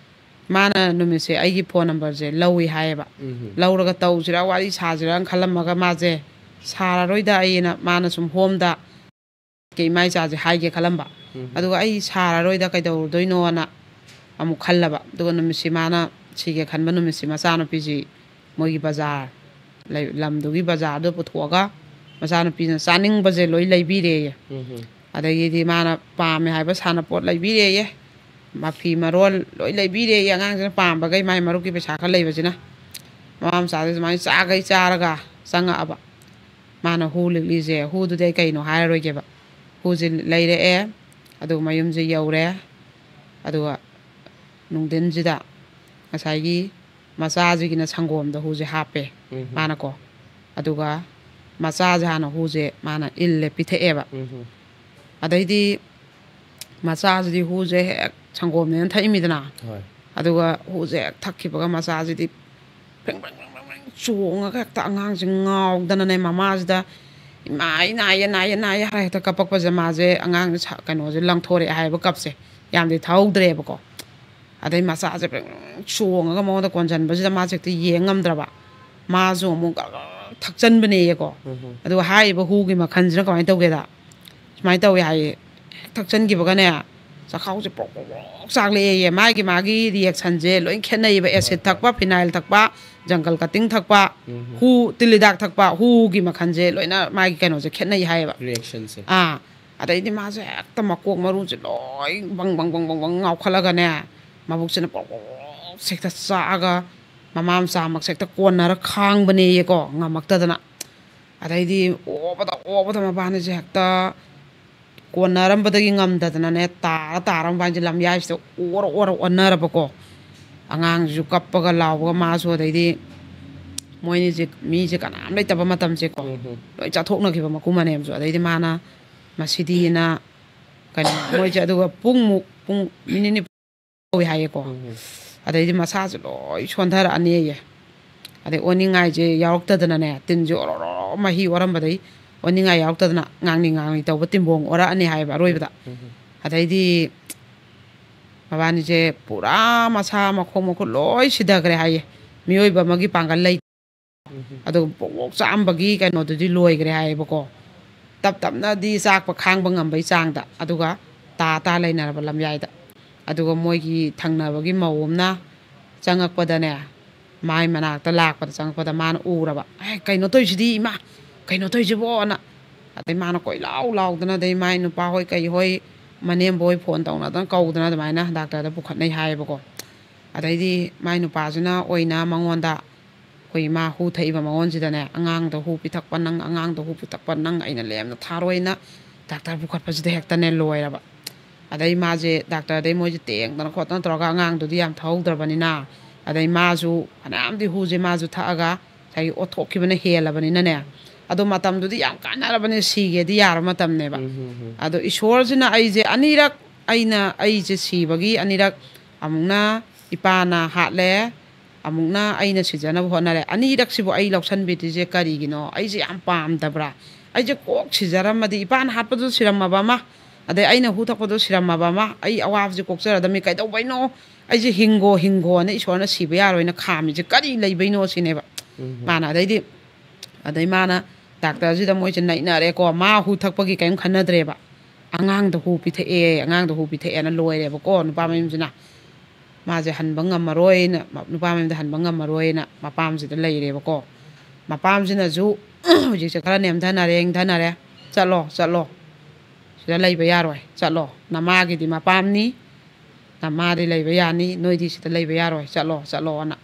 ꯃꯥꯅ ꯅꯨꯃꯤꯠꯁꯦ ꯑꯩꯒꯤ ꯐꯣꯟ ꯅꯝꯕꯔꯁꯦ ꯂꯧꯏ ꯍꯥꯏꯌꯦꯕ꯫ ꯎꯝ꯫ ꯂꯧꯔꯒ ꯇꯧꯁꯤꯔꯥ, ꯋꯥꯔꯤ ꯁꯥꯁꯤꯔꯥꯅ ꯈꯜꯂꯝꯃꯒ ꯃꯥꯁꯦ ꯁꯥꯔꯔꯣꯏꯗ ꯑꯩꯅ, ꯃꯥꯅ ꯁꯨꯝ ꯍꯣꯝꯗ ꯏꯃꯥ ꯏꯆꯥꯁꯦ ꯍꯥꯏꯒꯦ ꯈꯜꯂꯝꯕ꯫ ꯎꯝ꯫ ꯑꯗꯨꯒ ꯑꯩ ꯁꯥꯔꯔꯣꯏꯗ ꯀꯩꯗꯧꯔꯨꯗꯣꯏꯅꯣꯅ ꯑꯃꯨꯛ ꯈꯜꯂꯕ꯫ ꯑꯗꯨꯒ ꯅꯨꯃꯤꯠꯁꯤ ꯃꯥꯅ ꯁꯤꯒꯦ ꯈꯟꯕ ꯅꯨꯃꯤꯠꯁꯤ ꯃꯆꯥꯅꯨꯄꯤꯁꯤ ꯃꯣꯏꯒꯤ ꯕꯖꯥꯔ, ꯂꯩ-, ꯂꯝꯗꯨꯒꯤ ꯕꯖꯥꯔꯗꯨ ꯄꯨꯊꯣꯛꯑꯒ ꯃꯆꯥꯅꯨꯄꯤꯅ ꯆꯥꯅꯤꯡꯕꯁꯦ ꯂꯣꯏ ꯂꯩꯕꯤꯔꯦꯌꯦ꯫ ꯎꯝ ꯍꯝ꯫ ꯑꯗꯒꯤꯗꯤ ꯃꯥꯅ ꯄꯥꯝꯃꯦ ꯍꯥꯏꯕ ꯁꯥꯟꯅꯄꯣꯠ ꯂꯩꯕꯤꯔꯦꯌꯦ꯫ ꯃꯐꯤ ꯃꯔꯣꯜ ꯂꯣꯏ ꯂꯩꯕꯤꯔꯦꯌꯦ꯫ ꯑꯉꯥꯡꯁꯤꯅ ꯄꯥꯝꯕꯈꯩ ꯃꯥꯏ ꯃꯔꯨꯞꯀꯤ ꯄꯩꯁꯥ ꯈꯔ ꯂꯩꯕꯁꯤꯅ꯫ ꯃꯃꯥ ꯃꯆꯥꯁꯦ ꯁꯨꯃꯥꯏꯅ ꯆꯥꯈꯩ ꯆꯥꯔꯒ ꯆꯪꯉꯛꯑꯕ꯫ ꯃꯥꯅ ꯍꯨ ꯂꯤꯛꯂꯤꯁꯦ, ꯍꯨꯗꯨꯗꯤ ꯑꯩ ꯀꯩꯅꯣ ꯍꯥꯏꯔꯔꯣꯏꯒꯦꯕ꯫ ꯍꯨꯁꯦ ꯂꯩꯔꯛꯑꯦ, ꯑꯗꯨꯒ ꯃꯌꯨꯝꯁꯦ ꯌꯧꯔꯦ, ꯑꯗꯨꯒ ꯅꯨꯡꯊꯤꯟꯁꯤꯗ ꯉꯁꯥꯏꯒꯤ ꯃꯆꯥꯁꯤꯒꯤꯅ ꯁꯪꯒꯣꯝꯗ ꯍꯨꯁꯦ ꯍꯥꯞꯄꯦ ꯎꯝ꯫ ꯃꯥꯅꯀꯣ꯫ ꯑꯗꯨꯒ ꯃꯆꯥꯁꯦ ꯍꯥꯟꯅ ꯍꯨꯁꯦ ꯃꯥꯅ ꯏꯜꯂꯦ, ꯄꯤꯊꯛꯑꯦꯕ꯫ ꯎꯝ꯫ ꯑꯗꯩꯗꯤ ꯃꯆꯥꯁꯤꯗꯤ ꯍꯨꯁꯦ ꯍꯦꯛ ꯁꯪꯒꯣꯝꯅꯦꯅ ꯊꯛꯏꯃꯤꯗꯅ꯫ ꯍꯣꯏ꯫ ꯑꯗꯨꯒ ꯍꯨꯁꯦ ꯍꯦꯛ ꯊꯛꯈꯤꯕꯒ ꯃꯆꯥꯁꯤꯗꯤ ꯐ꯭ꯔꯤꯡ ꯐ꯭ꯔꯤꯡ ꯐ꯭ꯔꯤꯡ ꯐ꯭ꯔꯤꯡ ꯐ꯭ꯔꯤꯡ ꯆꯣꯡꯉꯒ ꯍꯦꯛꯇ ꯑꯉꯥꯡꯁꯦ ꯉꯥꯎꯗꯅꯅꯦ ꯃꯃꯥꯁꯤꯗ, "ꯏꯃꯥ, ꯑꯩ ꯅꯥꯏꯌꯦ, ꯅꯥꯏꯌꯦ, ꯅꯥꯏꯌꯦ" ꯍꯥꯏꯔ ꯍꯦꯛꯇ ꯀꯞꯄꯛꯄꯁꯦ꯫ ꯃꯥꯁꯦ ꯑꯉꯥꯡꯁꯦ ꯁ-, ꯀꯩꯅꯣꯁꯦ ꯂꯪꯊꯣꯔꯛꯑꯦ ꯍꯥꯏꯌꯦꯕ, ꯀꯞꯁꯦ꯫ ꯌꯥꯝꯗꯤ ꯊꯧꯍꯧꯗ꯭ꯔꯦꯕꯀꯣ꯫ ꯑꯗꯩ ꯃꯆꯥꯁꯦ ꯄ꯭ꯔꯦꯡ ꯆꯣꯡꯉꯒ ꯃꯉꯣꯟꯗ ꯀꯣꯟꯁꯤꯟꯕꯁꯤꯗ ꯃꯥꯁꯦ ꯍꯦꯛꯇ ꯌꯦꯡ ꯉꯝꯗ꯭ꯔꯕ꯫ ꯃꯥꯁꯨ ꯑꯃꯨꯛ ꯒ꯭ꯔꯛ ꯒ꯭ꯔꯛ ꯊꯛꯆꯟꯕꯅꯦꯌꯦꯀꯣ꯫ ꯎꯝ꯫ ꯑꯗꯨꯒ ꯍꯥꯏꯔꯤꯕ ꯍꯨꯒꯤ ꯃꯈꯜꯁꯤꯅ ꯀꯃꯥꯏꯅ ꯇꯧꯒꯦꯗ? ꯁꯨꯃꯥꯏꯅ ꯇꯧꯋꯦ ꯍꯥꯏꯌꯦ꯫ ꯍꯦꯛ ꯊꯛꯆꯟꯈꯤꯕꯒꯅꯦ, ꯆꯥꯛꯈꯥꯎꯁꯦ ꯄ꯭ꯔꯣꯛ ꯄ꯭ꯔꯣꯛ ꯄ꯭ꯔꯣꯛ ꯆꯥꯛꯂꯛꯑꯦꯌꯦ꯫ ꯃꯥꯒꯤ, ꯃꯥꯒꯤ reactionꯁꯦ ꯂꯣꯏ ꯈꯦꯠꯅꯩꯌꯦꯕ꯫ Acid ꯊꯛꯄ, phenyl ꯊꯛꯄ, jungle cutting ꯊꯛꯄ, ꯎꯝ꯫ ꯍꯨ, ꯇꯤꯜ ꯍꯤꯗꯥꯛ ꯊꯛꯄ, ꯍꯨꯒꯤ ꯃꯈꯜꯁꯦ ꯂꯣꯏꯅ ꯃꯥꯒꯤ ꯀꯩꯅꯣꯁꯦ ꯈꯦꯠꯅꯩ ꯍꯥꯏꯌꯦꯕ꯫ Reactionꯁꯦ꯫ ꯑꯥ꯫ ꯑꯗꯩꯗꯤ ꯃꯥꯁꯦ ꯍꯦꯛꯇ ꯃꯀꯣꯛ ꯃꯔꯨꯁꯦ ꯂꯣꯏ ꯕꯪ ꯕꯪ ꯕꯪ ꯕꯪ ꯕꯪ ꯉꯥꯎꯈꯠꯂꯒꯅꯦ, ꯃꯕꯨꯛꯁꯤꯅ ꯄ꯭ꯔꯣꯛ ꯄ꯭ꯔꯣꯛ ꯄ꯭ꯔꯣꯛ ꯍꯦꯛꯇ ꯆꯥꯛꯑꯒ, ꯃꯃꯥ ꯃꯆꯥꯃꯛꯁꯦ ꯍꯦꯛꯇ ꯀꯣꯟꯅꯔ ꯈꯥꯡꯕꯅꯦꯌꯦꯀꯣ, ꯉꯝꯃꯛꯇꯗꯅ꯫ ꯑꯗꯩꯗꯤ ꯑꯣꯕꯗ ꯑꯣꯕꯗ ꯃꯕꯥꯅꯤꯁꯦ ꯍꯦꯛꯇ ꯀꯣꯟꯅꯔꯝꯕꯗꯒꯤ ꯉꯝꯗꯗꯅꯅꯦ, ꯇꯥꯔ ꯇꯥꯔ ꯃꯕꯥꯅꯤꯁꯦ ꯂꯝꯌꯥꯏꯁꯤꯗ ꯑꯣꯔ ꯑꯣꯔ ꯑꯣꯟꯅꯔꯕꯀꯣ꯫ ꯑꯉꯥꯡꯁꯤꯁꯨ ꯀꯞꯄꯒ ꯂꯥꯎꯕꯒ, ꯃꯥꯁꯨ꯫ ꯑꯗꯩꯗꯤ ꯃꯣꯏꯅꯤꯁꯦ, ꯃꯤꯁꯦ ꯀꯅꯥꯝ ꯂꯩꯇꯕ ꯃꯇꯝꯁꯦꯀꯣ, ꯎꯝ ꯍꯝ꯫ ꯂꯣꯏ ꯆꯥꯊꯣꯛꯅꯈꯤꯕ ꯃꯀꯨ ꯃꯅꯦꯝꯁꯨ꯫ ꯑꯗꯩꯗꯤ ꯃꯥꯅ ꯃꯁꯤꯗꯤꯅ, ꯀꯩꯅꯣ, ꯃꯣꯏꯁꯦ ꯑꯗꯨꯒ ꯄꯨꯡꯃꯨꯛ, ꯄꯨꯡ ꯃꯤꯅꯤꯠ ꯅꯤꯐꯨ ꯇꯧꯋꯦ ꯍꯥꯏꯌꯦꯀꯣ꯫ ꯎꯝ꯫ ꯑꯗꯩꯗꯤ ꯃꯁꯥꯁꯦ ꯂꯣꯏ ꯁꯣꯟꯊꯔꯛꯑꯅꯦꯌꯦ꯫ ꯑꯗꯩ ꯑꯣꯟꯅꯤꯡꯉꯥꯏꯁꯦ ꯌꯥꯎꯔꯛꯇꯗꯅꯅꯦ, ꯇꯤꯟꯁꯦ ꯑꯣꯔꯣ ꯑꯣꯔꯣ ꯃꯍꯤ ꯑꯣꯔꯝꯕꯗꯩ ꯑꯣꯟꯅꯤꯡꯉꯥꯏ ꯌꯥꯎꯔꯛꯇꯗꯅ ꯉꯥꯡꯂꯤ ꯉꯥꯡꯂꯤ ꯇꯧꯕ ꯇꯤꯟꯕꯣꯡ ꯑꯣꯔꯛꯑꯅꯤ ꯍꯥꯏꯌꯦꯕ ꯑꯔꯣꯏꯕꯗ꯫ ꯎꯝ꯫ ꯑꯗꯩꯗꯤ ꯃꯕꯥꯅꯤꯁꯦ ꯄꯨꯔꯥ ꯃꯁꯥ ꯃꯈꯣꯡ ꯃꯈꯨꯠ ꯂꯣꯏ ꯁꯤꯊꯈ꯭ꯔꯦ ꯍꯥꯏꯌꯦ꯫ ꯃꯤꯑꯣꯏꯕ ꯑꯃꯒꯤ ꯄꯥꯡꯒꯜ ꯂꯩ꯫ ꯎꯝ꯫ ꯑꯗꯨꯒ ꯄꯣꯛ ꯄꯣꯛ ꯆꯥꯛꯑꯝꯕꯒꯤ ꯀꯩꯅꯣꯗꯨꯗꯤ ꯂꯣꯏꯈ꯭ꯔꯦ ꯍꯥꯏꯌꯦꯕꯀꯣ꯫ ꯇꯞ ꯇꯞꯅꯗꯤ ꯆꯥꯛꯄ ꯈꯥꯡꯕ ꯉꯝꯕꯩ ꯆꯥꯡꯗ, ꯑꯗꯨꯒ ꯇꯥ ꯇꯥ ꯂꯩꯅꯔꯕ ꯂꯝꯌꯥꯏꯗ꯫ ꯑꯗꯨꯒ ꯃꯣꯏꯒꯤ ꯊꯪꯅꯕꯒꯤ ꯃꯧ ꯑꯃꯅ ꯆꯪꯉꯛꯄꯗꯅꯦ, ꯃꯥꯏ ꯃꯅꯥꯛꯇ ꯂꯥꯛꯄꯗ, ꯆꯪꯉꯛꯄꯗ ꯃꯥꯅ ꯎꯔꯕ, "ꯑꯦ, ꯀꯩꯅꯣ ꯇꯧꯔꯤꯁꯤꯗꯤ ꯏꯃꯥ, ꯀꯩꯅꯣ ꯇꯧꯔꯤꯁꯤꯕꯣꯅ"꯫ ꯑꯗꯩ ꯃꯥꯅ ꯀꯣꯏꯂꯥꯎ ꯂꯥꯎꯗꯅ, ꯑꯗꯩ ꯃꯥꯏ ꯅꯨꯄꯥ ꯍꯣꯏ ꯀꯩ ꯍꯣꯏ, ꯃꯅꯦꯝꯕꯣꯏ ꯐꯣꯟ ꯇꯧꯅꯗꯅ ꯀꯧꯗꯅ ꯑꯗꯨꯃꯥꯏꯅ ꯗꯥꯛꯇꯔꯗ ꯄꯨꯈꯠꯅꯩ ꯍꯥꯏꯌꯦꯕꯀꯣ꯫ ꯑꯗꯩꯗꯤ ꯃꯥꯏ ꯅꯨꯄꯥꯁꯤꯅ ꯑꯣꯏꯅ ꯃꯉꯣꯟꯗ, ꯑꯩꯈꯣꯏ ꯏꯃꯥ ꯍꯨ ꯊꯛꯏꯕ ꯃꯉꯣꯟꯁꯤꯗꯅꯦ, "ꯑꯉꯥꯡꯗ ꯍꯨ ꯄꯤꯊꯛꯄ ꯅꯪ, ꯑꯉꯥꯡꯗ ꯍꯨ ꯄꯤꯊꯛꯄ ꯅꯪ, ꯑꯩꯅ ꯂꯦꯝꯅ ꯊꯥꯔꯣꯏꯅ" ꯗꯥꯛꯇꯔ ꯄꯨꯈꯠꯄꯁꯤꯗ ꯍꯦꯛꯇꯅꯦ ꯂꯣꯏꯔꯕ꯫ ꯑꯗꯩ ꯃꯥꯁꯦ ꯗꯥꯛꯇꯔꯗꯩ ꯃꯣꯏꯁꯦ ꯇꯦꯡꯗꯅ ꯈꯣꯠꯇꯅ ꯇꯧꯔꯒ, ꯑꯉꯥꯡꯗꯨꯗꯤ ꯌꯥꯝ ꯊꯧꯍꯧꯗ꯭ꯔꯕꯅꯤꯅ, ꯑꯗꯩ ꯃꯥꯁꯨ ꯐꯅꯌꯥꯝꯗꯤ ꯍꯨꯁꯦ ꯃꯥꯁꯨ ꯊꯛꯑꯒ ꯉꯁꯥꯏꯒꯤ ꯑꯣꯠꯊꯣꯛꯈꯤꯕꯅ ꯍꯦꯜꯂꯕꯅꯤꯅꯅꯦ꯫ ꯑꯗꯣ ꯃꯇꯝꯗꯨꯗꯤ ꯌꯥꯝ ꯀꯥꯟꯅꯔꯕꯅꯦ, ꯁꯤꯒꯦꯗꯤ ꯌꯥꯔꯕ ꯃꯇꯝꯅꯦꯕ꯫ ꯎꯝ, ꯎꯝ, ꯎꯝ꯫ ꯑꯗꯣ ꯏꯁꯣꯔꯁꯤꯅ ꯑꯩꯁꯦ ꯑꯅꯤꯔꯛ, ꯑꯩꯅ, ꯑꯩꯁꯦ ꯁꯤꯕꯒꯤ ꯑꯅꯤꯔꯛ, ꯑꯃꯨꯛꯅ ꯏꯄꯥꯅ ꯍꯥꯠꯂꯦ, ꯑꯃꯨꯛꯅ ꯑꯩꯅ ꯁꯤꯖꯅꯕ ꯍꯣꯠꯅꯔꯦ꯫ ꯑꯅꯤꯔꯛꯁꯤꯕꯨ ꯑꯩ ꯂꯧꯁꯟꯕꯤꯗ꯭ꯔꯤꯁꯦ ꯀꯔꯤꯒꯤꯅꯣ? ꯑꯩꯁꯦ ꯌꯥꯝ ꯄꯥꯝꯗꯕ꯭ꯔꯥ? ꯑꯩꯁꯦ ꯀꯣꯛ ꯁꯤꯖꯔꯝꯃꯗꯤ, ꯏꯄꯥꯅ ꯍꯥꯠꯄꯗꯨ ꯁꯤꯔꯝꯃꯕ ꯑꯃ, ꯑꯗꯩ ꯑꯩꯅ ꯍꯨ ꯊꯛꯄꯗꯨ ꯁꯤꯔꯝꯃꯕ ꯑꯃ, ꯑꯩ ꯑꯋꯥꯕꯁꯦ ꯀꯣꯛꯆꯔꯗꯕꯅꯤ꯫ ꯀꯩꯗꯧꯕꯩꯅꯣ ꯑꯩꯁꯦ ꯍꯤꯡꯒꯣ ꯍꯤꯡꯒꯣꯅ ꯏꯁꯣꯔꯅ ꯁꯤꯕ ꯌꯥꯔꯣꯏꯅ ꯈꯥꯝꯃꯤꯁꯦ? ꯀꯔꯤ ꯂꯩꯕꯩꯅꯣ ꯁꯤꯅꯦꯕ꯫ ꯃꯥꯅ ꯑꯗꯩꯗꯤ, ꯑꯗꯩ ꯃꯥꯅ ꯗꯥꯛꯇꯔꯁꯤꯗ ꯃꯣꯏꯁꯦ ꯅꯩꯅꯔꯦꯀꯣ꯫ ꯃꯥ ꯍꯨ ꯊꯛꯄꯒꯤ ꯀꯔꯤꯝ ꯈꯟꯅꯗ꯭ꯔꯦꯕ꯫ ꯑꯉꯥꯡꯗ ꯍꯨ ꯄꯤꯊꯛꯑꯦ, ꯑꯉꯥꯡꯗ ꯍꯨ ꯄꯤꯊꯛꯑꯦꯅ ꯂꯣꯏꯔꯦꯕꯀꯣ ꯅꯨꯄꯥ ꯃꯌꯨꯝꯁꯤꯅ꯫ ꯃꯥꯁꯦ ꯍꯟꯕ ꯉꯝꯃꯔꯣꯏꯅ, ꯅꯨꯄꯥ ꯃꯌꯨꯝꯗ ꯍꯟꯕ ꯉꯝꯃꯔꯣꯏꯅ ꯃꯄꯥꯝꯁꯤꯗ ꯂꯩꯔꯦꯕꯀꯣ꯫ ꯃꯄꯥꯝꯁꯤꯅꯁꯨ ꯍꯧꯖꯤꯛꯁꯦ ꯈꯔ ꯅꯦꯝꯊꯅꯔꯦ, ꯏꯪꯊꯅꯔꯦ꯫ "ꯆꯠꯂꯣ, ꯆꯠꯂꯣ, ꯁꯤꯗ ꯂꯩꯕ ꯌꯥꯔꯣꯏ, ꯆꯠꯂꯣ, ꯅꯃꯥꯒꯤꯗꯤ ꯃꯄꯥꯝꯅꯤ, ꯅꯃꯥꯗꯤ ꯂꯩꯕ ꯌꯥꯅꯤ, ꯅꯣꯏꯗꯤ ꯁꯤꯗ ꯂꯩꯕ ꯌꯥꯔꯣꯏ, ꯆꯠꯂꯣ, ꯆꯠꯂꯣꯅ"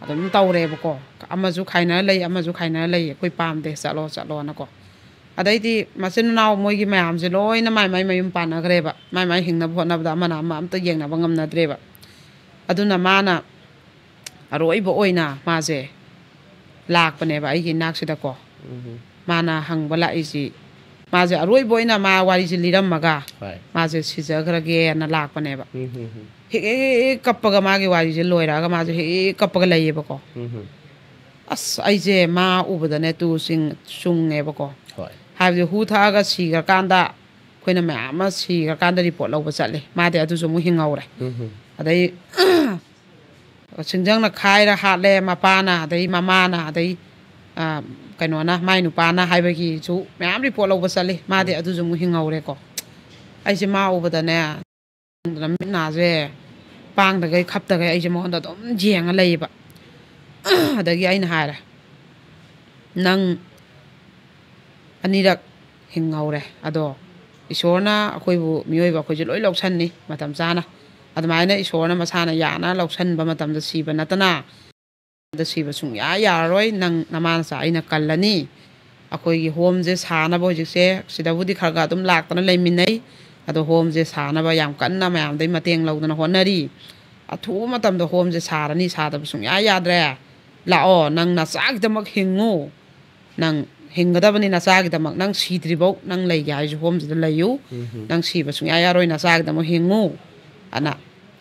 ꯑꯗꯨꯝ ꯇꯧꯔꯦꯕꯀꯣ꯫ ꯑꯃꯁꯨ ꯈꯥꯏꯅꯔ ꯂꯩ, ꯑꯃꯁꯨ ꯈꯥꯏꯅꯔ ꯂꯩ, "ꯑꯩꯈꯣꯏ ꯄꯥꯝꯗꯦ, ꯆꯠꯂꯣ, ꯆꯠꯂꯣꯅꯀꯣ"꯫ ꯑꯗꯩꯗꯤ ꯃꯆꯤꯟ ꯃꯅꯥꯎ ꯃꯣꯏꯒꯤ ꯃꯌꯥꯝꯁꯦ ꯂꯣꯏꯅ ꯃꯥꯏ ꯃꯥꯏ ꯃꯌꯨꯝ ꯄꯥꯟꯅꯈ꯭ꯔꯦꯕ꯫ ꯃꯥꯏ ꯃꯥꯏ ꯍꯤꯡꯅꯕ ꯍꯣꯠꯅꯕꯗ ꯑꯃꯅ ꯑꯃ ꯑꯝꯇ ꯌꯦꯡꯅꯕ ꯉꯝꯅꯗ꯭ꯔꯦꯕ꯫ ꯑꯗꯨꯅ ꯃꯥꯅ ꯑꯔꯣꯏꯕ ꯑꯣꯏꯅ ꯃꯥꯁꯦ ꯂꯥꯛꯄꯅꯦꯕ ꯑꯩꯒꯤ ꯏꯅꯥꯛꯁꯤꯗꯀꯣ꯫ ꯃꯥꯅ ꯍꯪꯕ ꯂꯥꯛꯏꯁꯤ, ꯃꯥꯁꯦ ꯑꯔꯣꯏꯕ ꯑꯣꯏꯅ ꯃꯥ ꯋꯥꯔꯤꯁꯦ ꯂꯤꯔꯝꯃꯒ ꯍꯣꯏ꯫ ꯃꯥꯁꯦ ꯁꯤꯖꯈ꯭ꯔꯒꯦꯅ ꯂꯥꯛꯄꯅꯦꯕ꯫ ꯎꯝ, ꯍꯝ, ꯍꯝ꯫ ꯍꯦꯛ ꯍꯦꯛ ꯍꯦꯛ ꯀꯞꯄꯒ, ꯃꯥꯒꯤ ꯋꯥꯔꯤꯁꯦ ꯂꯣꯏꯔꯛꯑꯒ ꯃꯥꯁꯦ ꯍꯦꯛ ꯍꯦꯛ ꯀꯞꯄꯒ ꯂꯩꯌꯦꯕꯀꯣ꯫ ꯎꯝ, ꯍꯝ꯫ ꯑꯁ, ꯑꯩꯁꯦ ꯃꯥ ꯎꯕꯗꯅꯦ ꯇꯨ ꯆꯤꯡ-, ꯆꯨꯡꯉꯦꯕꯀꯣ꯫ ꯍꯣꯏ꯫ ꯍꯥꯏꯕꯗꯤ ꯍꯨ ꯊꯛꯑꯒ ꯁꯤꯈ꯭ꯔꯀꯥꯟꯗ, ꯑꯩꯈꯣꯏꯅ ꯃꯌꯥꯝ ꯑꯃ ꯁꯤꯈ꯭ꯔꯀꯥꯟꯗ ꯔꯤꯄꯣꯔꯠ ꯂꯧꯕ ꯆꯠꯂꯦ꯫ ꯃꯥꯗꯤ ꯑꯗꯨꯁꯨ ꯑꯃꯨꯛ ꯍꯤꯡꯍꯧꯔꯦ꯫ ꯎꯝ, ꯍꯝ꯫ ꯑꯗꯩ ꯁꯤꯡꯖꯪꯅ ꯈꯥꯏꯔ ꯍꯥꯠꯂꯦ ꯃꯄꯥꯅ, ꯑꯗꯩ ꯃꯃꯥꯅ, ꯑꯗꯩ, ꯑ, ꯀꯩꯅꯣꯅ, ꯃꯥꯏ ꯅꯨꯄꯥꯅ ꯍꯥꯏꯕꯒꯤꯁꯨ ꯃꯌꯥꯝ ꯔꯤꯄꯣꯔꯠ ꯂꯧꯕ ꯆꯠꯂꯤ꯫ ꯃꯥꯗꯤ ꯎꯝ꯫ ꯑꯗꯨꯁꯨ ꯑꯃꯨꯛ ꯍꯤꯡꯍꯧꯔꯦꯀꯣ꯫ ꯑꯩꯁꯦ ꯃꯥ ꯎꯕꯗꯅꯦ, ꯃꯤꯠ ꯅꯥꯁꯦ ꯄꯥꯡꯗꯈꯩ ꯈꯞꯇꯈꯩ ꯑꯩꯁꯦ ꯃꯉꯣꯟꯗ ꯑꯗꯨꯝ ꯌꯦꯡꯉ ꯂꯩꯌꯦꯕ꯫ ꯑꯗꯒꯤ ꯑꯩꯅ ꯍꯥꯏꯔꯦ, "ꯅꯪ ꯑꯅꯤꯔꯛ ꯍꯤꯡꯍꯧꯔꯦ꯫ ꯑꯗꯣ ꯏꯁꯣꯔꯅ ꯑꯩꯈꯣꯏꯕꯨ, ꯃꯤꯑꯣꯏꯕ ꯑꯩꯈꯣꯏꯁꯦ ꯂꯣꯏ ꯂꯧꯁꯟꯅꯤ ꯃꯇꯝ ꯆꯥꯅ꯫ ꯑꯗꯨꯃꯥꯏꯅ ꯏꯁꯣꯔꯅ ꯃꯁꯥꯅ ꯌꯥꯅ ꯂꯧꯁꯟꯕ ꯃꯇꯝꯗ ꯁꯤꯕ ꯅꯠꯇꯅ, ꯗ ꯁꯤꯕ ꯁꯨꯡꯌꯥ ꯌꯥꯔꯔꯣꯏ꯫ ꯅꯪ ꯅꯃꯥ ꯅꯆꯥ ꯑꯩꯅ ꯀꯜꯂꯅꯤ꯫ ꯑꯩꯈꯣꯏꯒꯤ ꯍꯣꯝꯁꯦ ꯁꯥꯅꯕ ꯍꯧꯖꯤꯛꯁꯦ ꯁꯤꯗꯕꯨꯗꯤ ꯈꯔ ꯈꯔ ꯑꯗꯨꯝ ꯂꯥꯛꯇꯅ ꯂꯩꯃꯤꯟꯅꯩ꯫ ꯑꯗꯣ ꯍꯣꯝꯁꯦ ꯁꯥꯅꯕ ꯌꯥꯝ ꯀꯟꯅ ꯃꯌꯥꯝꯗꯩ ꯃꯇꯦꯡ ꯂꯧꯗꯅ ꯍꯣꯠꯅꯔꯤ꯫ ꯑꯊꯨꯕ ꯃꯇꯝꯗ ꯍꯣꯝꯁꯦ ꯁꯥꯔꯅꯤ, ꯁꯥꯗꯕ ꯁꯨꯡꯌꯥ ꯌꯥꯗ꯭ꯔꯦ꯫ ꯂꯥꯛꯑꯣ, ꯅꯪ ꯅꯆꯥꯒꯤꯗꯃꯛ ꯍꯤꯡꯉꯨ꯫ ꯅꯪ ꯍꯤꯡꯒꯗꯕꯅꯤ ꯅꯆꯥꯒꯤꯗꯃꯛ꯫ ꯅꯪ ꯁꯤꯗ꯭ꯔꯤꯐꯧ ꯅꯪ ꯂꯩꯒꯦ ꯍꯥꯏꯔꯁꯨ ꯍꯣꯝꯁꯤꯗ ꯂꯩꯌꯨ꯫ ꯎꯝ, ꯍꯝ꯫ ꯅꯪ ꯁꯤꯕ ꯁꯨꯡꯌꯥ ꯌꯥꯔꯣꯏ, ꯅꯆꯥꯒꯤꯗꯃꯛ ꯍꯤꯡꯉꯨ" ꯑꯅ꯫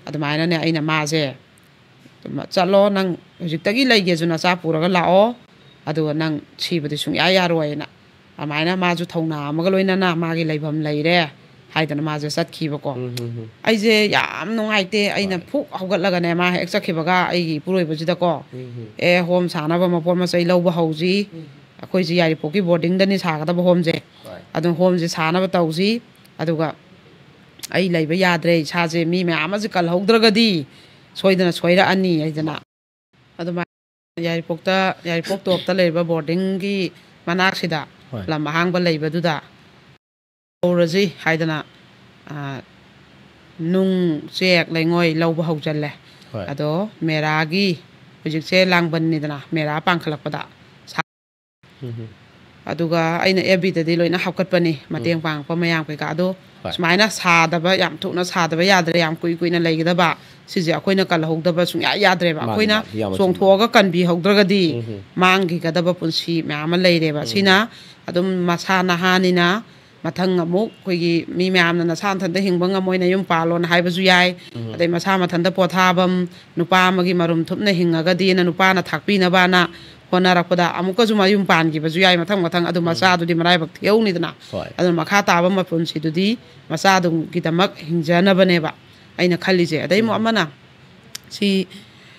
ꯑꯗꯨꯃꯥꯏꯅꯅꯦ ꯑꯩꯅ ꯃꯥꯁꯦ ꯆꯠꯂꯣ, ꯅꯪ ꯍꯧꯖꯤꯛꯇꯒꯤ ꯂꯩꯒꯦꯁꯨ ꯅꯆꯥ ꯄꯨꯔꯒ ꯂꯥꯛꯑꯣ, ꯑꯗꯨꯒ ꯅꯪ ꯁꯤꯕꯗꯤ ꯁꯨꯡꯌꯥ ꯌꯥꯔꯣꯏꯅ꯫ ꯑꯗꯨꯃꯥꯏꯅ ꯃꯥꯁꯨ ꯊꯧꯅꯥ ꯑꯃꯒ ꯂꯣꯏꯅꯅ ꯃꯥꯒꯤ ꯂꯩꯐꯝ ꯂꯩꯔꯦ ꯍꯥꯏꯗꯅ ꯃꯥꯁꯦ ꯆꯠꯈꯤꯕꯀꯣ꯫ ꯎꯝ, ꯎꯝ, ꯎꯝ. ꯑꯩꯁꯦ ꯌꯥꯝ ꯅꯨꯡꯉꯥꯏꯇꯦ꯫ ꯑꯩꯅ ꯍꯣꯏ. ꯐꯨꯛ ꯍꯧꯒꯠꯂꯒꯅꯦ, ꯃꯥ ꯍꯦꯛ ꯆꯠꯈꯤꯕꯒ ꯑꯩꯒꯤ ꯏꯄꯨꯔꯣꯏꯕꯁꯤꯗꯀꯣ, ꯎꯝ, ꯎꯝ. "ꯑꯦ, ꯍꯣꯝ ꯁꯥꯅꯕ ꯃꯄꯣꯠ ꯃꯆꯩ ꯂꯧꯕ ꯍꯧꯁꯤ꯫ ꯎꯝ. ꯑꯩꯈꯣꯏꯁꯦ ꯌꯥꯏꯔꯤꯄꯣꯛꯀꯤ ꯕꯣꯔꯗꯤꯡꯗꯅꯤ ꯁꯥꯒꯗꯕ ꯍꯣꯝꯁꯦ꯫ ꯍꯣꯏ. ꯑꯗꯨꯅ ꯍꯣꯝꯁꯦ ꯁꯥꯅꯕ ꯇꯧꯁꯤ꯫ ꯑꯗꯨꯒ ꯑꯩ ꯂꯩꯕ ꯌꯥꯗ꯭ꯔꯦ, ꯏꯁꯥꯁꯦ ꯃꯤ ꯃꯌꯥꯝ ꯑꯃꯁꯦ ꯀꯜꯍꯧꯗ꯭ꯔꯒꯗꯤ ꯁꯣꯏꯗꯅ ꯁꯣꯏꯔꯛꯑꯅꯤ" ꯍꯥꯏꯗꯅ꯫ ꯑꯗꯨꯃꯥꯏꯅ ꯌꯥꯏꯔꯤꯄꯣꯛꯇ, ꯌꯥꯏꯔꯤꯄꯣꯛ ꯇꯣꯞꯇ ꯂꯩꯔꯤꯕ ꯕꯣꯔꯗꯤꯡꯒꯤ ꯃꯅꯥꯛꯁꯤꯗ ꯍꯣꯏ. ꯂꯝ ꯑꯍꯥꯡꯕ ꯂꯩꯕꯗꯨꯗ ꯇꯧꯔꯁꯤ ꯍꯥꯏꯗꯅ, ꯑ, ꯅꯨꯡ, ꯆꯦꯛ, ꯂꯩꯉꯣꯏ ꯂꯧꯕ ꯍꯧꯖꯤꯜꯂꯦ꯫ ꯍꯣꯏ. ꯑꯗꯣ ꯃꯦꯔꯥꯒꯤ ꯍꯧꯖꯤꯛꯁꯦ ꯂꯥꯡꯕꯟꯅꯤꯗꯅ, ꯃꯦꯔꯥ ꯄꯥꯡꯈꯠꯂꯛꯄꯗ ꯁꯥ-, ꯎꯝ, ꯎꯝ. ꯑꯗꯨꯒ ꯑꯩꯅ ꯑꯦꯐ ꯕꯤꯗꯗꯤ ꯂꯣꯏꯅ ꯍꯥꯞꯀꯠꯄꯅꯤ, ꯃꯇꯦꯡ ꯎꯝ. ꯄꯥꯡꯉꯛꯄ ꯃꯌꯥꯝ ꯀꯩꯀꯥ꯫ ꯑꯗꯣ ꯍꯣꯏ. ꯁꯨꯃꯥꯏꯅ ꯁꯥꯗꯕ, ꯌꯥꯝ ꯊꯨꯅ ꯁꯥꯗꯕ ꯌꯥꯗ꯭ꯔꯦ, ꯌꯥꯝ ꯀꯨꯏ ꯀꯨꯏꯅ ꯂꯩꯒꯗꯕ, ꯁꯤꯁꯦ ꯑꯩꯈꯣꯏꯅ ꯀꯜꯍꯧꯗꯕ ꯁꯨꯡꯌꯥ ꯌꯥꯗ꯭ꯔꯦꯕ꯫ ꯃꯥꯅꯤ, ꯑꯩꯈꯣꯏꯅ ꯃꯥꯅꯤ, ꯌꯥꯝꯅ ꯆꯨꯝꯃꯤ. ꯆꯣꯡꯊꯣꯛꯑꯒ ꯀꯟꯕꯤꯍꯧꯗ꯭ꯔꯒꯗꯤ ꯎꯝ, ꯎꯝ. ꯃꯥꯡꯈꯤꯒꯗꯕ ꯄꯨꯟꯁꯤ ꯃꯌꯥꯝ ꯑꯃ ꯂꯩꯔꯦꯕ꯫ ꯎꯝ. ꯁꯤꯅ ꯑꯗꯨꯝ ꯃꯁꯥ ꯅꯍꯥꯅꯤꯅ ꯃꯊꯪ ꯑꯃꯨꯛ ꯑꯩꯈꯣꯏꯒꯤ ꯃꯤ ꯃꯌꯥꯝꯅ ꯅꯁꯥ ꯅꯊꯟꯇ ꯍꯤꯡꯕ ꯉꯝꯃꯣꯏ, ꯅꯌꯨꯝ ꯄꯥꯜꯂꯣꯅ ꯍꯥꯏꯕꯁꯨ ꯌꯥꯏ꯫ ꯎꯝ. ꯑꯗꯩ ꯃꯁꯥ ꯃꯊꯟꯇ ꯄꯣꯊꯥꯐꯝ, ꯅꯨꯄꯥ ꯑꯃꯒꯤ ꯃꯔꯨꯝ ꯊꯨꯞꯅ ꯍꯤꯡꯉꯒꯗꯤꯅ ꯅꯨꯄꯥꯅ ꯊꯥꯛꯄꯤꯅꯕꯅ ꯍꯣꯠꯅꯔꯛꯄꯗ ꯑꯃꯨꯛꯀꯁꯨ ꯃꯌꯨꯝ ꯄꯥꯟꯈꯤꯕꯁꯨ ꯌꯥꯏ ꯃꯊꯪ ꯃꯊꯪ꯫ ꯑꯗꯨ ꯎꯝ. ꯃꯆꯥꯗꯨꯗꯤ ꯃꯔꯥꯏꯕꯛ ꯊꯤꯍꯧꯅꯤꯗꯅ꯫ ꯍꯣꯏ. ꯑꯗꯨꯅ ꯃꯈꯥ ꯇꯥꯕ ꯃꯄꯨꯟꯁꯤꯗꯨꯗꯤ ꯃꯆꯥꯗꯨꯒꯤꯗꯃꯛ ꯍꯤꯡꯖꯅꯕꯅꯦꯕ ꯑꯩꯅ ꯈꯜꯂꯤꯁꯦ꯫ ꯑꯗꯩ ꯑꯃꯨꯛ ꯎꯝ. ꯑꯃꯅ ꯁꯤ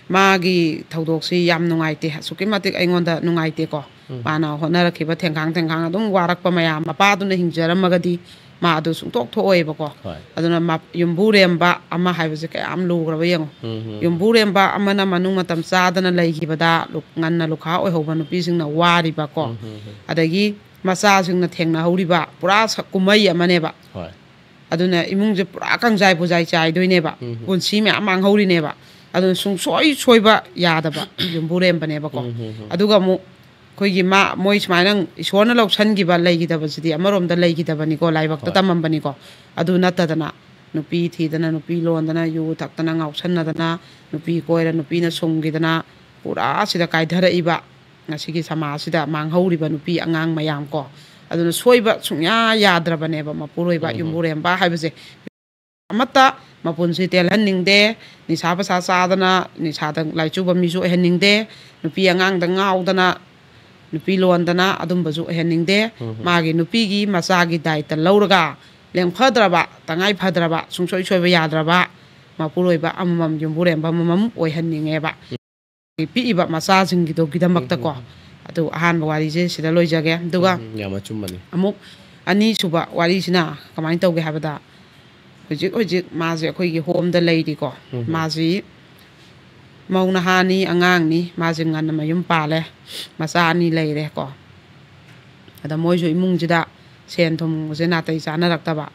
ꯃꯥꯒꯤ ꯊꯧꯗꯣꯛꯁꯤ ꯌꯥꯝ ꯅꯨꯡꯉꯥꯏꯇꯦ, ꯑꯁꯨꯛꯀꯤ ꯃꯇꯤꯛ ꯑꯩꯉꯣꯟꯗ ꯅꯨꯡꯉꯥꯏꯇꯦꯀꯣ꯫ ꯎꯝ. ꯃꯥꯅ ꯍꯣꯠꯅꯔꯛꯈꯤꯕ ꯊꯦꯡꯈꯥꯡ ꯊꯦꯡꯈꯥꯡ ꯑꯗꯨꯝ ꯋꯥꯔꯛꯄ ꯃꯌꯥꯝ, ꯃꯄꯥꯗꯨꯅ ꯍꯤꯡꯖꯔꯝꯃꯒꯗꯤ ꯃꯥ ꯑꯗꯨ ꯁꯨꯡꯊꯣꯛ ꯊꯣꯛꯑꯣꯏꯕꯀꯣ꯫ ꯍꯣꯏ. ꯑꯗꯨꯅ ꯃ-, ꯌꯨꯝꯕꯨꯔꯦꯝꯕ ꯑꯃ ꯍꯥꯏꯕꯁꯦ ꯀꯌꯥꯝ ꯂꯨꯈ꯭ꯔꯕ ꯌꯦꯡꯉꯣ꯫ ꯎꯝ, ꯎꯝ, ꯎꯝ. ꯌꯨꯝꯕꯨꯔꯦꯝꯕ ꯑꯃꯅ ꯃꯅꯨꯡ ꯃꯇꯝ ꯆꯥꯗꯅ ꯂꯩꯈꯤꯕꯗ, ꯂꯨ-, ꯉꯟꯅ ꯂꯨꯈꯥ ꯑꯣꯏꯍꯧꯕ ꯅꯨꯄꯤꯁꯤꯡꯅ ꯋꯥꯔꯤꯕꯀꯣ꯫ ꯎꯝ, ꯎꯝ, ꯎꯝ. ꯑꯗꯒꯤ ꯃꯆꯥꯁꯤꯡꯅ ꯊꯦꯡꯅꯍꯧꯔꯤꯕ ꯄꯨꯔꯥ ꯁ-, ꯀꯨꯝꯍꯩ ꯑꯃꯅꯦꯕ꯫ ꯍꯣꯏ. ꯑꯗꯨꯅ ꯏꯃꯨꯡꯁꯦ ꯄꯨꯔꯥ ꯀꯪꯖꯥꯏ ꯄꯨꯖꯥꯏ ꯆꯥꯏꯗꯣꯏꯅꯦꯕ꯫ ꯎꯝ. ꯄꯨꯟꯁꯤ ꯃꯌꯥꯝ ꯃꯥꯡꯍꯧꯔꯤꯅꯦꯕ꯫ ꯑꯗꯨꯅ ꯁꯨꯡꯁꯣꯏ ꯁꯣꯏꯕ ꯌꯥꯗꯕ ꯌꯨꯝꯕꯨꯔꯦꯝꯕꯅꯦꯕꯀꯣ꯫ ꯎꯝ, ꯎꯝ, ꯎꯝ. ꯑꯗꯨꯒ ꯑꯃꯨꯛ ꯑꯩꯈꯣꯏꯒꯤ ꯃꯥ-, ꯃꯣꯏ ꯁꯨꯃꯥꯏꯅ ꯏꯁꯣꯔꯅ ꯂꯧꯁꯟꯈꯤꯕ ꯂꯩꯈꯤꯗꯕꯁꯤꯗꯤ ꯑꯃꯔꯣꯝꯗ ꯂꯩꯈꯤꯗꯕꯅꯤꯀꯣ, ꯂꯥꯏꯕꯛꯇ ꯍꯣꯏ. ꯇꯝꯃꯝꯕꯅꯤꯀꯣ꯫ ꯑꯗꯨ ꯅꯠꯇꯗꯅ ꯅꯨꯄꯤ ꯊꯤꯗꯅ, ꯅꯨꯄꯤ ꯂꯣꯟꯗꯅ, ꯌꯨ ꯊꯛꯇꯅ, ꯉꯥꯎꯁꯟꯅꯗꯅ, ꯅꯨꯄꯤ ꯀꯣꯏꯔ, ꯅꯨꯄꯤꯅ ꯁꯨꯝꯈꯤꯗꯅ, ꯄꯨꯔꯥ ꯁꯤꯗ ꯀꯥꯏꯊꯔꯛꯏꯕ, ꯉꯁꯤꯒꯤ ꯁꯃꯥꯖꯁꯤꯗ ꯃꯥꯡꯍꯧꯔꯤꯕ ꯅꯨꯄꯤ ꯑꯉꯥꯡ ꯃꯌꯥꯝ ꯀꯣ꯫ ꯑꯗꯨꯅ ꯁꯣꯏꯕ ꯁꯨꯡꯌꯥ ꯌꯥꯗ꯭ꯔꯕꯅꯦꯕ ꯃꯄꯨꯔꯣꯏꯕ, ꯎꯝ. ꯌꯨꯝꯕꯨꯔꯦꯝꯕ ꯍꯥꯏꯕꯁꯦ꯫ ꯑꯃꯠꯇ ꯃꯄꯨꯟꯁꯤ ꯇꯦꯜꯍꯟꯅꯤꯡꯗꯦ꯫ ꯅꯤꯁꯥ ꯄꯁꯥ ꯆꯥꯗꯅ ꯅꯤꯁꯥꯗ ꯂꯥꯏꯆꯨꯕ ꯃꯤꯁꯨ ꯑꯣꯏꯍꯟꯅꯤꯡꯗꯦ꯫ ꯅꯨꯄꯤ ꯑꯉꯥꯡꯗ ꯉꯥꯎꯗꯅ, ꯅꯨꯄꯤ ꯂꯣꯟꯗꯅ ꯑꯗꯨꯝꯕꯁꯨ ꯑꯣꯏꯍꯟꯅꯤꯡꯗꯦ꯫ ꯎꯝ꯫ ꯃꯥꯒꯤ ꯅꯨꯄꯤꯒꯤ ꯃꯆꯥꯒꯤ ꯗꯥꯏꯇ ꯂꯧꯔꯒ ꯂꯦꯡꯐꯗ꯭ꯔꯕ, ꯇꯉꯥꯏ ꯐꯗ꯭ꯔꯕ, ꯁꯨꯡꯁꯣꯏ ꯁꯣꯏꯕ ꯌꯥꯗ꯭ꯔꯕ ꯃꯄꯨꯔꯣꯏꯕ ꯑꯃꯃꯝ, ꯌꯨꯝꯕꯨꯔꯦꯝꯕ ꯑꯃꯃꯝ ꯑꯣꯏꯍꯟꯅꯤꯡꯉꯦꯕ꯫ ꯄꯤꯛꯏꯕ ꯃꯆꯥꯁꯤꯡꯒꯤꯗꯨꯒꯤꯗꯃꯛꯇꯀꯣ꯫ ꯎꯝ꯫ ꯑꯗꯨ ꯑꯍꯥꯟꯕ ꯋꯥꯔꯤꯁꯦ ꯁꯤꯗ ꯂꯣꯏꯖꯒꯦ꯫ ꯑꯗꯨꯒ ꯎꯝ, ꯌꯥꯝ ꯑꯆꯨꯝꯕꯅꯤ꯫ ꯑꯃꯨꯛ ꯑꯅꯤꯁꯨꯕ ꯋꯥꯔꯤꯁꯤꯅ ꯀꯃꯥꯏꯅ ꯇꯧꯒꯦ ꯍꯥꯏꯕꯗ, ꯍꯧꯖꯤꯛ ꯍꯧꯖꯤꯛ ꯃꯥꯁꯦ ꯑꯩꯈꯣꯏꯒꯤ ꯍꯣꯝꯗ ꯂꯩꯔꯤꯀꯣ꯫ ꯎꯝ꯫ ꯃꯥꯁꯤ ꯃꯧ ꯅꯍꯥꯅꯤ, ꯑꯉꯥꯡꯅꯤ, ꯃꯥꯁꯦ ꯉꯟꯅ ꯃꯌꯨꯝ ꯄꯥꯜꯂꯦ, ꯃꯆꯥ ꯑꯅꯤ ꯂꯩꯔꯦꯀꯣ꯫ ꯑꯗ ꯃꯣꯏꯁꯨ ꯏꯃꯨꯡꯁꯤꯗ ꯁꯦꯟ ꯊꯨꯝꯁꯦ ꯅꯥꯇꯩ ꯆꯥꯅꯔꯛꯇꯕ,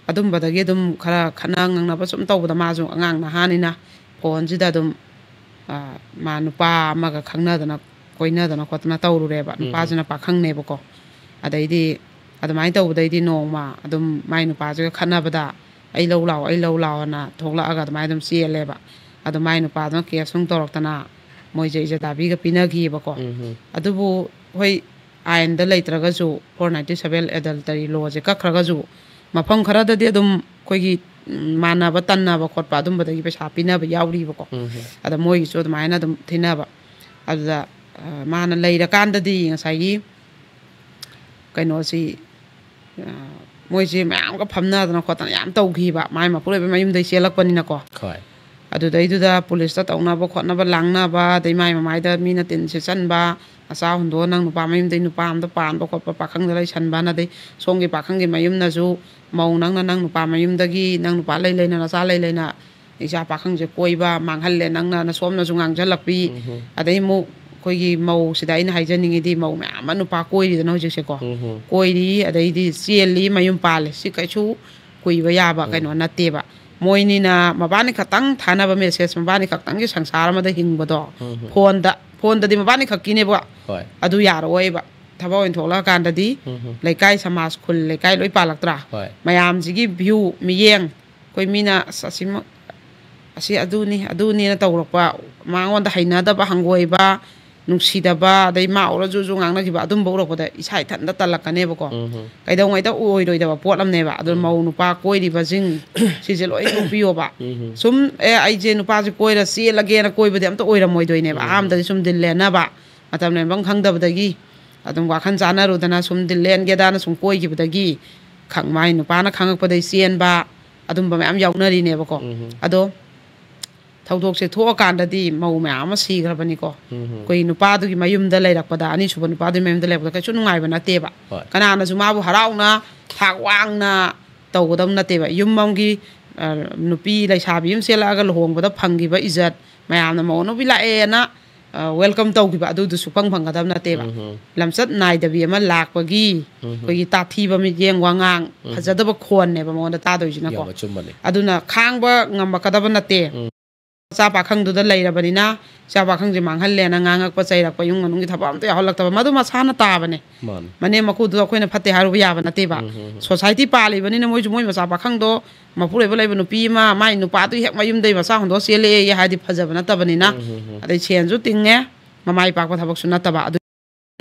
ꯑꯗꯨꯝꯕꯗꯒꯤ ꯑꯗꯨꯝ ꯈꯔ ꯈꯠꯅ ꯉꯪꯅꯕ ꯁꯨꯝ ꯇꯧꯕꯗ, ꯃꯥꯁꯨ ꯑꯉꯥꯡ ꯅꯍꯥꯅꯤꯅ ꯐꯣꯟꯁꯤꯗ ꯑꯗꯨꯝ, ꯑ, ꯃꯥ ꯅꯨꯄꯥ ꯑꯃꯒ ꯈꯪꯅꯗꯅ ꯀꯣꯏꯅꯗꯅ ꯈꯣꯠꯇꯅ ꯇꯧꯔꯨꯔꯦꯕ꯫ ꯎꯝ꯫ ꯅꯨꯄꯥꯁꯤꯅ ꯄꯥꯈꯪꯅꯦꯕꯀꯣ꯫ ꯑꯗꯩꯗꯤ ꯑꯗꯨꯃꯥꯏꯅ ꯇꯧꯕꯗꯩꯗꯤ ꯅꯣꯡꯃ ꯑꯗꯨꯝ ꯃꯥꯏ ꯅꯨꯄꯥꯁꯤꯒ ꯈꯠꯅꯕꯗ, "ꯑꯩ ꯂꯧ ꯂꯥꯛꯑꯣ, ꯑꯩ ꯂꯧ ꯂꯥꯛꯑꯣꯅ" ꯊꯣꯛꯂꯛꯑꯒ ꯑꯗꯨꯃꯥꯏꯅ ꯑꯗꯨꯝ ꯆꯦꯜꯂꯦꯕ꯫ ꯑꯗꯣ ꯃꯥꯏ ꯅꯨꯄꯥꯗꯨꯅ ꯀꯦꯁ ꯅꯨꯡ ꯇꯧꯔꯛꯇꯅ ꯃꯣꯏꯁꯦ ꯏꯖꯗꯥꯕꯤꯒ ꯄꯤꯅꯈꯤꯑꯕꯀꯣ꯫ ꯎꯝ꯫ ꯑꯗꯨꯕꯨ ꯍꯣꯏ, ꯑꯥꯏꯟꯗ ꯂꯩꯇ꯭ꯔꯒꯁꯨ, four ninety seven adultery law ꯁꯦ ꯀꯛꯈ꯭ꯔꯒꯁꯨ, ꯃꯐꯝ ꯈꯔꯗꯗꯤ ꯑꯗꯨꯝ ꯑꯩꯈꯣꯏꯒꯤ, ꯎꯝ, ꯃꯥꯟꯅꯕ ꯇꯟꯅꯕ ꯈꯣꯠꯄ ꯑꯗꯨꯝꯕꯗꯒꯤ ꯄꯩꯁꯥ ꯄꯤꯅꯕ ꯌꯥꯎꯔꯤꯕꯀꯣ꯫ ꯎꯝ꯫ ꯑꯗ ꯃꯣꯏꯒꯤꯁꯨ ꯑꯗꯨꯃꯥꯏꯅ ꯑꯗꯨꯝ ꯊꯤꯅꯕ꯫ ꯑꯗꯨꯗ, ꯑ, ꯃꯥꯅ ꯂꯩꯔꯀꯥꯟꯗꯗꯤ ꯉꯁꯥꯏꯒꯤ ꯀꯩꯅꯣꯁꯤ, ꯑ, ꯃꯣꯏꯁꯤ ꯃꯌꯥꯝꯒ ꯐꯝꯅꯗꯅ ꯈꯣꯠꯇꯅ ꯌꯥꯝ ꯇꯧꯈꯤꯕ, ꯃꯥꯏ ꯃꯄꯨꯔꯣꯏꯕ ꯃꯌꯨꯝꯗꯩ ꯆꯦꯜꯂꯛꯄꯅꯤꯅꯀꯣ꯫ ꯍꯣꯏ꯫ ꯑꯗꯨꯗꯩꯗꯨꯗ ꯄꯨꯂꯤꯁꯇ ꯇꯧꯅꯕ ꯈꯣꯠꯅꯕ, ꯂꯥꯡꯅꯕ, ꯑꯗꯩ ꯃꯥꯏ ꯃꯃꯥꯏꯗ ꯃꯤꯅ ꯇꯤꯟ ꯁꯤꯠꯆꯟꯕ, ꯃꯆꯥ ꯍꯨꯟꯗꯣꯛꯑ ꯅꯪ ꯅꯨꯄꯥ ꯃꯌꯨꯝꯗꯩ ꯅꯨꯄꯥ ꯑꯝꯗ ꯄꯥꯟꯕ ꯈꯣꯠꯄ, ꯄꯥꯈꯪꯗ ꯂꯩꯁꯟꯕꯅ, ꯑꯗꯩ ꯁꯣꯝꯒꯤ ꯄꯥꯈꯪꯒꯤ ꯃꯌꯨꯝꯅꯁꯨ ꯃꯧ ꯅꯪꯅ ꯅꯪ ꯅꯨꯄꯥ ꯃꯌꯨꯝꯗꯒꯤ ꯅꯪ ꯅꯨꯄꯥ ꯂꯩ ꯂꯩꯅ, ꯅꯆꯥ ꯂꯩ ꯂꯩꯅ ꯏꯆꯥ ꯄꯥꯈꯪꯁꯦ ꯀꯣꯏꯕ ꯃꯥꯡꯍꯜꯂꯦ, ꯅꯪꯅ ꯅꯁꯣꯝꯅꯁꯨ ꯉꯥꯡꯁꯤꯜꯂꯛꯄꯤ꯫ ꯎꯝ꯫ ꯑꯗꯩ ꯑꯃꯨꯛ ꯑꯩꯈꯣꯏꯒꯤ ꯃꯧꯁꯤꯗ ꯑꯩꯅ ꯍꯥꯏꯖꯅꯤꯡꯉꯤꯗꯤ, ꯃꯧ ꯃꯌꯥꯝ ꯑꯃ ꯅꯨꯄꯥ ꯀꯣꯏꯔꯤꯗꯅ ꯍꯧꯖꯤꯛꯁꯦꯀꯣ꯫ ꯎꯝ꯫ ꯀꯣꯏꯔꯤ, ꯑꯗꯩꯗꯤ ꯆꯦꯜꯂꯤ, ꯃꯌꯨꯝ ꯄꯥꯜꯂꯤ꯫ ꯁꯤ ꯀꯩꯁꯨ ꯀꯨꯏꯕ ꯌꯥꯕ ꯎꯝ꯫ ꯀꯩꯅꯣ ꯅꯠꯇꯦꯕ꯫ ꯃꯣꯏꯅꯤꯅ ꯃꯕꯥꯅꯤ ꯈꯛꯇꯪ ꯊꯥꯅꯕ ꯃꯦꯁꯦꯖ, ꯃꯕꯥꯅꯤ ꯈꯛꯇꯪꯒꯤ ꯁꯪꯁꯥꯔ ꯑꯃꯗ ꯍꯤꯡꯕꯗꯣ, ꯎꯝ꯫ ꯐꯣꯟꯗ, ꯐꯣꯟꯗꯗꯤ ꯃꯕꯥꯅꯤ ꯈꯛꯀꯤꯅꯦꯕ꯫ ꯍꯣꯏ꯫ ꯑꯗꯨ ꯌꯥꯔꯛꯑꯣꯏꯕ꯫ ꯊꯕꯛ ꯑꯣꯏꯅ ꯊꯣꯛꯂꯛꯑꯀꯥꯟꯗꯗꯤ ꯎꯝ꯫ ꯂꯩꯀꯥꯏ, ꯁꯃꯥꯖ, ꯈꯨꯜ, ꯂꯩꯀꯥꯏ ꯂꯣꯏ ꯄꯥꯜꯂꯛꯇ꯭ꯔꯥ? ꯍꯣꯏ꯫ ꯃꯌꯥꯝꯁꯤꯒꯤ ꯚ꯭ꯌꯨ, ꯃꯤꯠꯌꯦꯡ, ꯑꯩꯈꯣꯏ ꯃꯤꯅ "ꯑꯁ, ꯑꯁꯤꯃ, ꯑꯁꯤ ꯑꯗꯨꯅꯤ, ꯑꯗꯨꯅꯤꯅ" ꯇꯧꯔꯛꯄ, ꯃꯉꯣꯟꯗ ꯍꯩꯅꯗꯕ, ꯍꯪꯒꯣꯏꯕ, ꯅꯨꯡꯁꯤꯗꯕ, ꯑꯗꯩ ꯃꯥ ꯎꯔꯁꯨ ꯉꯥꯡꯅꯈꯤꯕ, ꯑꯗꯨꯝꯕ ꯎꯔꯛꯄꯗ ꯏꯁꯥ ꯏꯊꯟꯇ ꯇꯜꯂꯛꯀꯅꯦꯕꯀꯣ꯫ ꯎꯝ꯫ ꯀꯩꯗꯧꯉꯩꯗ ꯑꯣꯏꯔꯣꯏꯗꯕ ꯄꯣꯠ ꯑꯃꯅꯦꯕ꯫ ꯑꯗꯨꯅ ꯎꯝ꯫ ꯃꯧ ꯅꯨꯄꯥ ꯀꯣꯏꯔꯤꯕꯁꯤꯡ ꯁꯤꯁꯦ ꯂꯣꯏ ꯇꯣꯛꯄꯤꯌꯣꯕ꯫ ꯎꯝ꯫ ꯁꯨꯝ, "ꯑꯦ, ꯑꯩꯁꯦ ꯅꯨꯄꯥꯁꯦ ꯀꯣꯏꯔ ꯆꯦꯜꯂꯒꯦꯅ" ꯀꯣꯏꯕꯗꯤ ꯑꯝꯇ ꯑꯣꯏꯔꯝꯃꯣꯏꯗꯣꯏꯅꯦꯕ꯫ ꯎꯝ꯫ ꯑꯍꯥꯟꯕꯗꯗꯤ ꯁꯨꯝ ꯗꯤꯜ ꯂꯦꯟꯅꯕ, ꯃꯇꯝ ꯂꯦꯟꯐꯝ ꯈꯪꯗꯕꯗꯒꯤ ꯑꯗꯨꯝ ꯋꯥꯈꯜ ꯆꯥꯟꯅꯔꯨꯗꯅ ꯁꯨꯝ ꯗꯤꯜ ꯂꯦꯟꯒꯦꯗꯥꯅ ꯁꯨꯝ ꯀꯣꯏꯈꯤꯕꯗꯒꯤ ꯈꯪ-, ꯃꯥꯏ ꯅꯨꯄꯥꯅ ꯈꯪꯉꯛꯄꯗꯒꯤ ꯆꯦꯟꯕ, ꯑꯗꯨꯝꯕ ꯃꯌꯥꯝ ꯌꯥꯎꯅꯔꯤꯅꯦꯕꯀꯣ꯫ ꯎꯝ꯫ ꯑꯗꯣ ꯊꯧꯗꯣꯛꯁꯦ ꯊꯣꯛꯑꯀꯥꯟꯗꯗꯤ ꯃꯧ ꯃꯌꯥꯝ ꯑꯃ ꯁꯤꯈ꯭ꯔꯕꯅꯤꯀꯣ꯫ ꯎꯝ꯫ ꯑꯩꯈꯣꯏ ꯅꯨꯄꯥꯗꯨꯒꯤ ꯃꯌꯨꯝꯗ ꯂꯩꯔꯛꯄꯗ, ꯑꯅꯤꯁꯨꯕ ꯅꯨꯄꯥꯗꯨꯒꯤ ꯃꯌꯨꯝꯗ ꯂꯩꯔꯛꯄꯗ ꯀꯩꯁꯨ ꯅꯨꯡꯉꯥꯏꯕ ꯅꯠꯇꯦꯕ꯫ ꯍꯣꯏ꯫ ꯀꯅꯥꯅꯁꯨ ꯃꯥꯕꯨ ꯍꯔꯥꯎꯅ ꯊꯥꯛ ꯋꯥꯡꯅ ꯇꯧꯒꯗꯕ ꯅꯠꯇꯦꯕ꯫ ꯌꯨꯝ ꯑꯃꯒꯤ, ꯑ, ꯅꯨꯄꯤ ꯂꯩꯁꯥꯕꯤ ꯑꯃ ꯆꯦꯜꯂꯛꯑꯒ ꯂꯨꯍꯣꯡꯕꯗ ꯐꯪꯈꯤꯕ ꯏꯖꯠ, ꯃꯌꯥꯝꯅ ꯃꯧ ꯑꯅꯧꯕꯤ ꯂꯥꯛꯑꯦꯅ, ꯑ, welcome ꯇꯧꯈꯤꯕ, ꯑꯗꯨꯗꯨꯁꯨ ꯐꯪ ꯐꯪꯒꯗꯕ ꯅꯠꯇꯦꯕ꯫ ꯎꯝ꯫ ꯂꯝꯆꯠ ꯅꯥꯏꯗꯕꯤ ꯑꯃ ꯂꯥꯛꯄꯒꯤ ꯎꯝ꯫ ꯑꯩꯈꯣꯏꯒꯤ ꯇꯥꯊꯤꯕ ꯃꯤꯠꯌꯦꯡ ꯋꯥꯉꯥꯡ, ꯎꯝ꯫ ꯐꯖꯗꯕ ꯈꯣꯟꯅꯦꯕ ꯃꯉꯣꯟꯗ ꯇꯥꯗꯣꯏꯁꯤꯅꯀꯣ꯫ ꯌꯥꯝ ꯑꯆꯨꯝꯕꯅꯦ꯫ ꯑꯗꯨꯅ ꯈꯥꯡꯕ ꯉꯝꯃꯛꯀꯗꯕ ꯅꯠꯇꯦ꯫ ꯎꯝ꯫ ꯃꯆꯥ ꯄꯥꯈꯪꯗꯨꯗ ꯂꯩꯔꯕꯅꯤꯅ, ꯏꯆꯥ ꯄꯥꯈꯪꯁꯦ ꯃꯥꯡꯍꯜꯂꯦꯅ ꯉꯥꯡꯉꯛꯄ, ꯆꯩꯔꯛꯄ, ꯏꯃꯨꯡ ꯃꯅꯨꯡꯒꯤ ꯊꯕꯛ ꯑꯝꯇ ꯌꯥꯎꯍꯜꯂꯛꯇꯕ, ꯃꯗꯨ ꯃꯁꯥꯅ ꯇꯥꯕꯅꯦ꯫ ꯃꯥꯅꯦ꯫ ꯃꯅꯦꯝ ꯃꯀꯨꯗꯨꯗ ꯑꯩꯈꯣꯏꯅ ꯐꯠꯇꯦ ꯍꯥꯏꯔꯨꯕ ꯌꯥꯕ ꯅꯠꯇꯦꯕ꯫ ꯎꯝ, ꯎꯝ, ꯎꯝ꯫ Society ꯄꯥꯜꯂꯤꯕꯅꯤꯅ ꯃꯣꯏꯁꯨ ꯃꯣꯏ ꯃꯆꯥ ꯄꯥꯈꯪꯗꯣ, ꯃꯄꯨꯔꯣꯏꯕ ꯂꯩꯕ ꯅꯨꯄꯤ ꯑꯃ, ꯃꯥꯏ ꯅꯨꯄꯥꯗꯨꯒꯤ ꯍꯦꯛ ꯃꯌꯨꯝꯗꯩ ꯃꯆꯥ ꯍꯨꯟꯗꯣꯛꯑ ꯆꯦꯜꯂꯛꯑꯦ ꯍꯥꯏꯗꯤ ꯐꯖꯕ ꯅꯠꯇꯕꯅꯤꯅ, ꯎꯝ, ꯎꯝ, ꯎꯝ꯫ ꯑꯗꯩ ꯁꯦꯟꯁꯨ ꯇꯤꯡꯉꯦ, ꯃꯃꯥꯏ ꯄꯥꯛꯄ ꯊꯕꯛꯁꯨ ꯅꯠꯇꯕ, ꯑꯗꯨ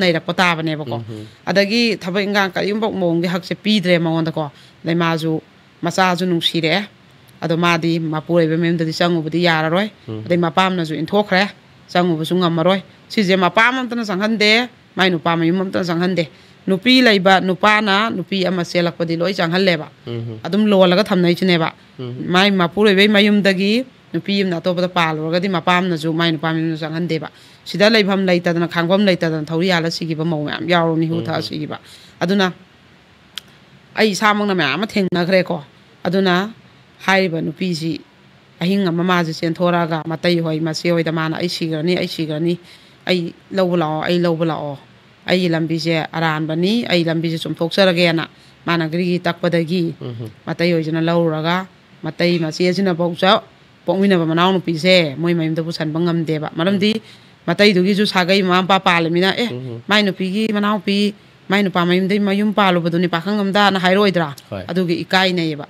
ꯅꯩꯔꯛꯄ ꯇꯥꯕꯅꯦꯕꯀꯣ꯫ ꯎꯝ, ꯎꯝ꯫ ꯑꯗꯒꯤ ꯊꯕꯛ ꯏꯟꯈꯥꯡ ꯀꯔꯤꯒꯨꯝꯕ ꯃꯑꯣꯡꯒꯤ ꯍꯛꯁꯦ ꯄꯤꯗ꯭ꯔꯦ ꯃꯉꯣꯟꯗꯀꯣ꯫ ꯑꯗꯩ ꯃꯥꯁꯨ, ꯃꯆꯥꯁꯨ ꯅꯨꯡꯁꯤꯔꯛꯑꯦ꯫ ꯑꯗꯣ ꯃꯥꯗꯤ ꯃꯄꯨꯔꯣꯏꯕ ꯃꯌꯨꯝꯗꯗꯤ ꯆꯪꯉꯨꯕꯗꯤ ꯌꯥꯔꯔꯣꯏ꯫ ꯎꯝ꯫ ꯑꯗꯩ ꯃꯄꯥꯝꯅꯁꯨ ꯏꯟꯊꯣꯛꯈ꯭ꯔꯦ, ꯆꯪꯉꯨꯕꯁꯨ ꯉꯝꯃꯔꯣꯏ꯫ ꯁꯤꯁꯦ ꯃꯄꯥꯝ ꯑꯝꯇꯅ ꯆꯪꯍꯟꯗꯦ, ꯃꯥꯏ ꯅꯨꯄꯥ ꯃꯌꯨꯝ ꯑꯝꯇꯅ ꯆꯪꯍꯟꯗꯦ꯫ ꯅꯨꯄꯤ ꯂꯩꯕ ꯅꯨꯄꯥꯅ ꯅꯨꯄꯤ ꯑꯃ ꯆꯦꯜꯂꯛꯄꯗꯤ ꯂꯣꯏ ꯆꯪꯍꯜꯂꯦꯕ꯫ ꯎꯝ꯫ ꯑꯗꯨꯝ ꯂꯣꯜꯂꯒ ꯊꯝꯅꯩꯁꯤꯅꯦꯕ꯫ ꯎꯝ꯫ ꯃꯥꯏ ꯃꯄꯨꯔꯣꯏꯕꯩ ꯃꯌꯨꯝꯗꯒꯤ ꯅꯨꯄꯤ ꯑꯃꯅ ꯑꯇꯣꯞꯄꯗ ꯄꯥꯜꯂꯨꯔꯒꯗꯤ ꯃꯄꯥꯝꯅꯁꯨ ꯃꯥꯏ ꯅꯨꯄꯥ ꯃꯌꯨꯝꯗ ꯆꯪꯍꯟꯗꯦꯕ꯫ ꯁꯤꯗ ꯂꯩꯐꯝ ꯂꯩꯇꯗꯅ, ꯈꯥꯡꯐꯝ ꯂꯩꯇꯗꯅ ꯊꯧꯔꯤ ꯌꯥꯜꯂ ꯁꯤꯈꯤꯕ ꯃꯧ ꯃꯌꯥꯝ ꯌꯥꯎꯔꯕꯅꯤ, ꯍꯨ ꯊꯛꯑ ꯎꯝ꯫ ꯁꯤꯈꯤꯕ꯫ ꯑꯗꯨꯅ ꯑꯩ ꯏꯁꯥꯃꯛꯅ ꯃꯌꯥꯝ ꯑꯃ ꯊꯦꯡꯅꯈ꯭ꯔꯦꯀꯣ꯫ ꯑꯗꯨꯅ ꯍꯥꯏꯔꯤꯕ ꯅꯨꯄꯤꯁꯤ ꯑꯍꯤꯡ ꯑꯃ ꯃꯥꯁꯦ ꯆꯦꯟꯊꯣꯔꯛꯑꯒ ꯃꯇꯩ ꯍꯣꯏ, ꯃꯆꯦ ꯍꯣꯏꯗ ꯃꯥꯅ, "ꯑꯩ ꯁꯤꯈ꯭ꯔꯅꯤ, ꯑꯩ ꯁꯤꯈ꯭ꯔꯅꯤ, ꯑꯩ ꯂꯧꯕ ꯂꯥꯛꯑꯣ, ꯑꯩ ꯂꯧꯕ ꯂꯥꯛꯑꯣ, ꯑꯩꯒꯤ ꯂꯝꯕꯤꯁꯦ ꯑꯔꯥꯟꯕꯅꯤ, ꯑꯩ ꯂꯝꯕꯤꯁꯦ ꯆꯨꯝꯊꯣꯛꯆꯔꯒꯦꯅ" ꯃꯥꯅ ꯒ꯭ꯔꯤꯒꯤ ꯇꯛꯄꯗꯒꯤ ꯎꯝ꯫ ꯃꯇꯩ ꯍꯣꯏꯁꯤꯅ ꯂꯧꯔꯨꯔꯒ, ꯃꯇꯩ ꯃꯆꯦꯁꯤꯅꯐꯥꯎ ꯆ-, ꯄꯣꯛꯃꯤꯟꯅꯕ ꯃꯅꯥꯎꯅꯨꯄꯤꯁꯦ ꯃꯣꯏ ꯃꯌꯨꯝꯗ ꯄꯨꯁꯟꯕ ꯉꯝꯗꯦꯕ꯫ ꯃꯔꯝꯗꯤ ꯎꯝ꯫ ꯃꯇꯩꯗꯨꯒꯤꯁꯨ ꯁꯥꯒꯩ ꯃꯃꯥ ꯃꯄꯥ ꯄꯥꯜꯂꯤꯃꯤꯅ, "ꯑꯦ, ꯎꯝ꯫ ꯃꯥꯏ ꯅꯨꯄꯤꯒꯤ ꯃꯅꯥꯎꯄꯤ, ꯃꯥꯏ ꯅꯨꯄꯥ ꯃꯌꯨꯝꯗꯩ ꯃꯌꯨꯝ ꯄꯥꯜꯂꯨꯕꯗꯨꯅꯤ ꯄꯥꯈꯪ ꯑꯝꯗꯥꯅ" ꯍꯥꯏꯔꯛꯑꯣꯏꯗ꯭ꯔꯥ? ꯍꯣꯏ꯫ ꯑꯗꯨꯒꯤ ꯏꯀꯥꯏꯅꯩꯌꯦꯕ꯫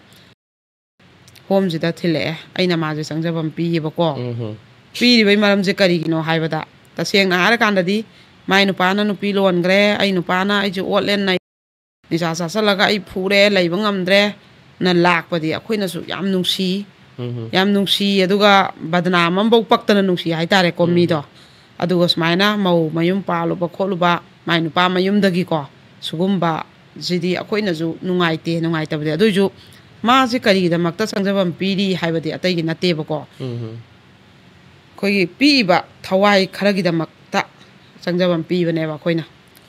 ꯍꯣꯝꯁꯤꯗ ꯊꯤꯜꯂꯛꯑꯦ꯫ ꯑꯩꯅ ꯃꯥꯁꯦ ꯆꯪꯖꯐꯝ ꯄꯤꯌꯦꯕꯀꯣ꯫ ꯎꯝ꯫ ꯄꯤꯔꯤꯕꯩ ꯃꯔꯝꯁꯦ ꯀꯔꯤꯒꯤꯅꯣ ꯍꯥꯏꯕꯗ, ꯇꯁꯦꯡꯅ ꯍꯥꯏꯔꯀꯥꯟꯗꯗꯤ ꯃꯥꯏ ꯅꯨꯄꯥꯅ ꯅꯨꯄꯤ ꯂꯣꯟꯈ꯭ꯔꯦ, ꯑꯩ ꯅꯨꯄꯥꯅ ꯑꯩꯁꯦ ꯑꯣꯠꯂꯦ ꯅꯩ, ꯅꯤꯁꯥ ꯆꯥꯁꯤꯜꯂꯒ ꯑꯩ ꯐꯨꯔꯦ, ꯂꯩꯕ ꯉꯝꯗ꯭ꯔꯦ ꯅ ꯂꯥꯛꯄꯗꯤ ꯑꯩꯈꯣꯏꯅꯁꯨ ꯌꯥꯝ ꯅꯨꯡꯁꯤ꯫ ꯎꯝ꯫ ꯌꯥꯝ ꯅꯨꯡꯁꯤ, ꯑꯗꯨꯒ ꯕꯗꯅꯥꯝ ꯑꯃꯐꯧ ꯄꯛꯇꯅ ꯅꯨꯡꯁꯤ ꯍꯥꯏꯇꯥꯔꯦꯀꯣ, ꯎꯝ꯫ ꯃꯤꯗꯣ꯫ ꯑꯗꯨꯒ ꯁꯨꯃꯥꯏꯅ ꯃꯧ ꯃꯌꯨꯝ ꯄꯥꯜꯂꯨꯕ ꯈꯣꯠꯂꯨꯕ, ꯃꯥꯏ ꯅꯨꯄꯥ ꯃꯌꯨꯝꯗꯒꯤꯀꯣ, ꯁꯤꯒꯨꯝꯕꯁꯤꯗꯤ ꯑꯩꯈꯣꯏꯅꯁꯨ ꯅꯨꯡꯉꯥꯏꯇꯦ, ꯅꯨꯡꯉꯥꯏꯇꯕꯗꯤ꯫ ꯑꯗꯨꯏꯁꯨ ꯃꯥꯁꯦ ꯀꯔꯤꯒꯤꯗꯃꯛꯇ ꯆꯪꯖꯐꯝ ꯄꯤꯔꯤ ꯍꯥꯏꯕꯗꯤ ꯑꯇꯩꯒꯤ ꯅꯠꯇꯦꯕꯀꯣ꯫ ꯎꯝ꯫ ꯑꯩꯈꯣꯏꯒꯤ ꯄꯤꯛꯏꯕ ꯊꯋꯥꯏ ꯈꯔꯒꯤꯗꯃꯛꯇ ꯆꯪꯖꯐꯝ ꯄꯤꯕꯅꯦꯕ ꯑꯩꯈꯣꯏꯅ꯫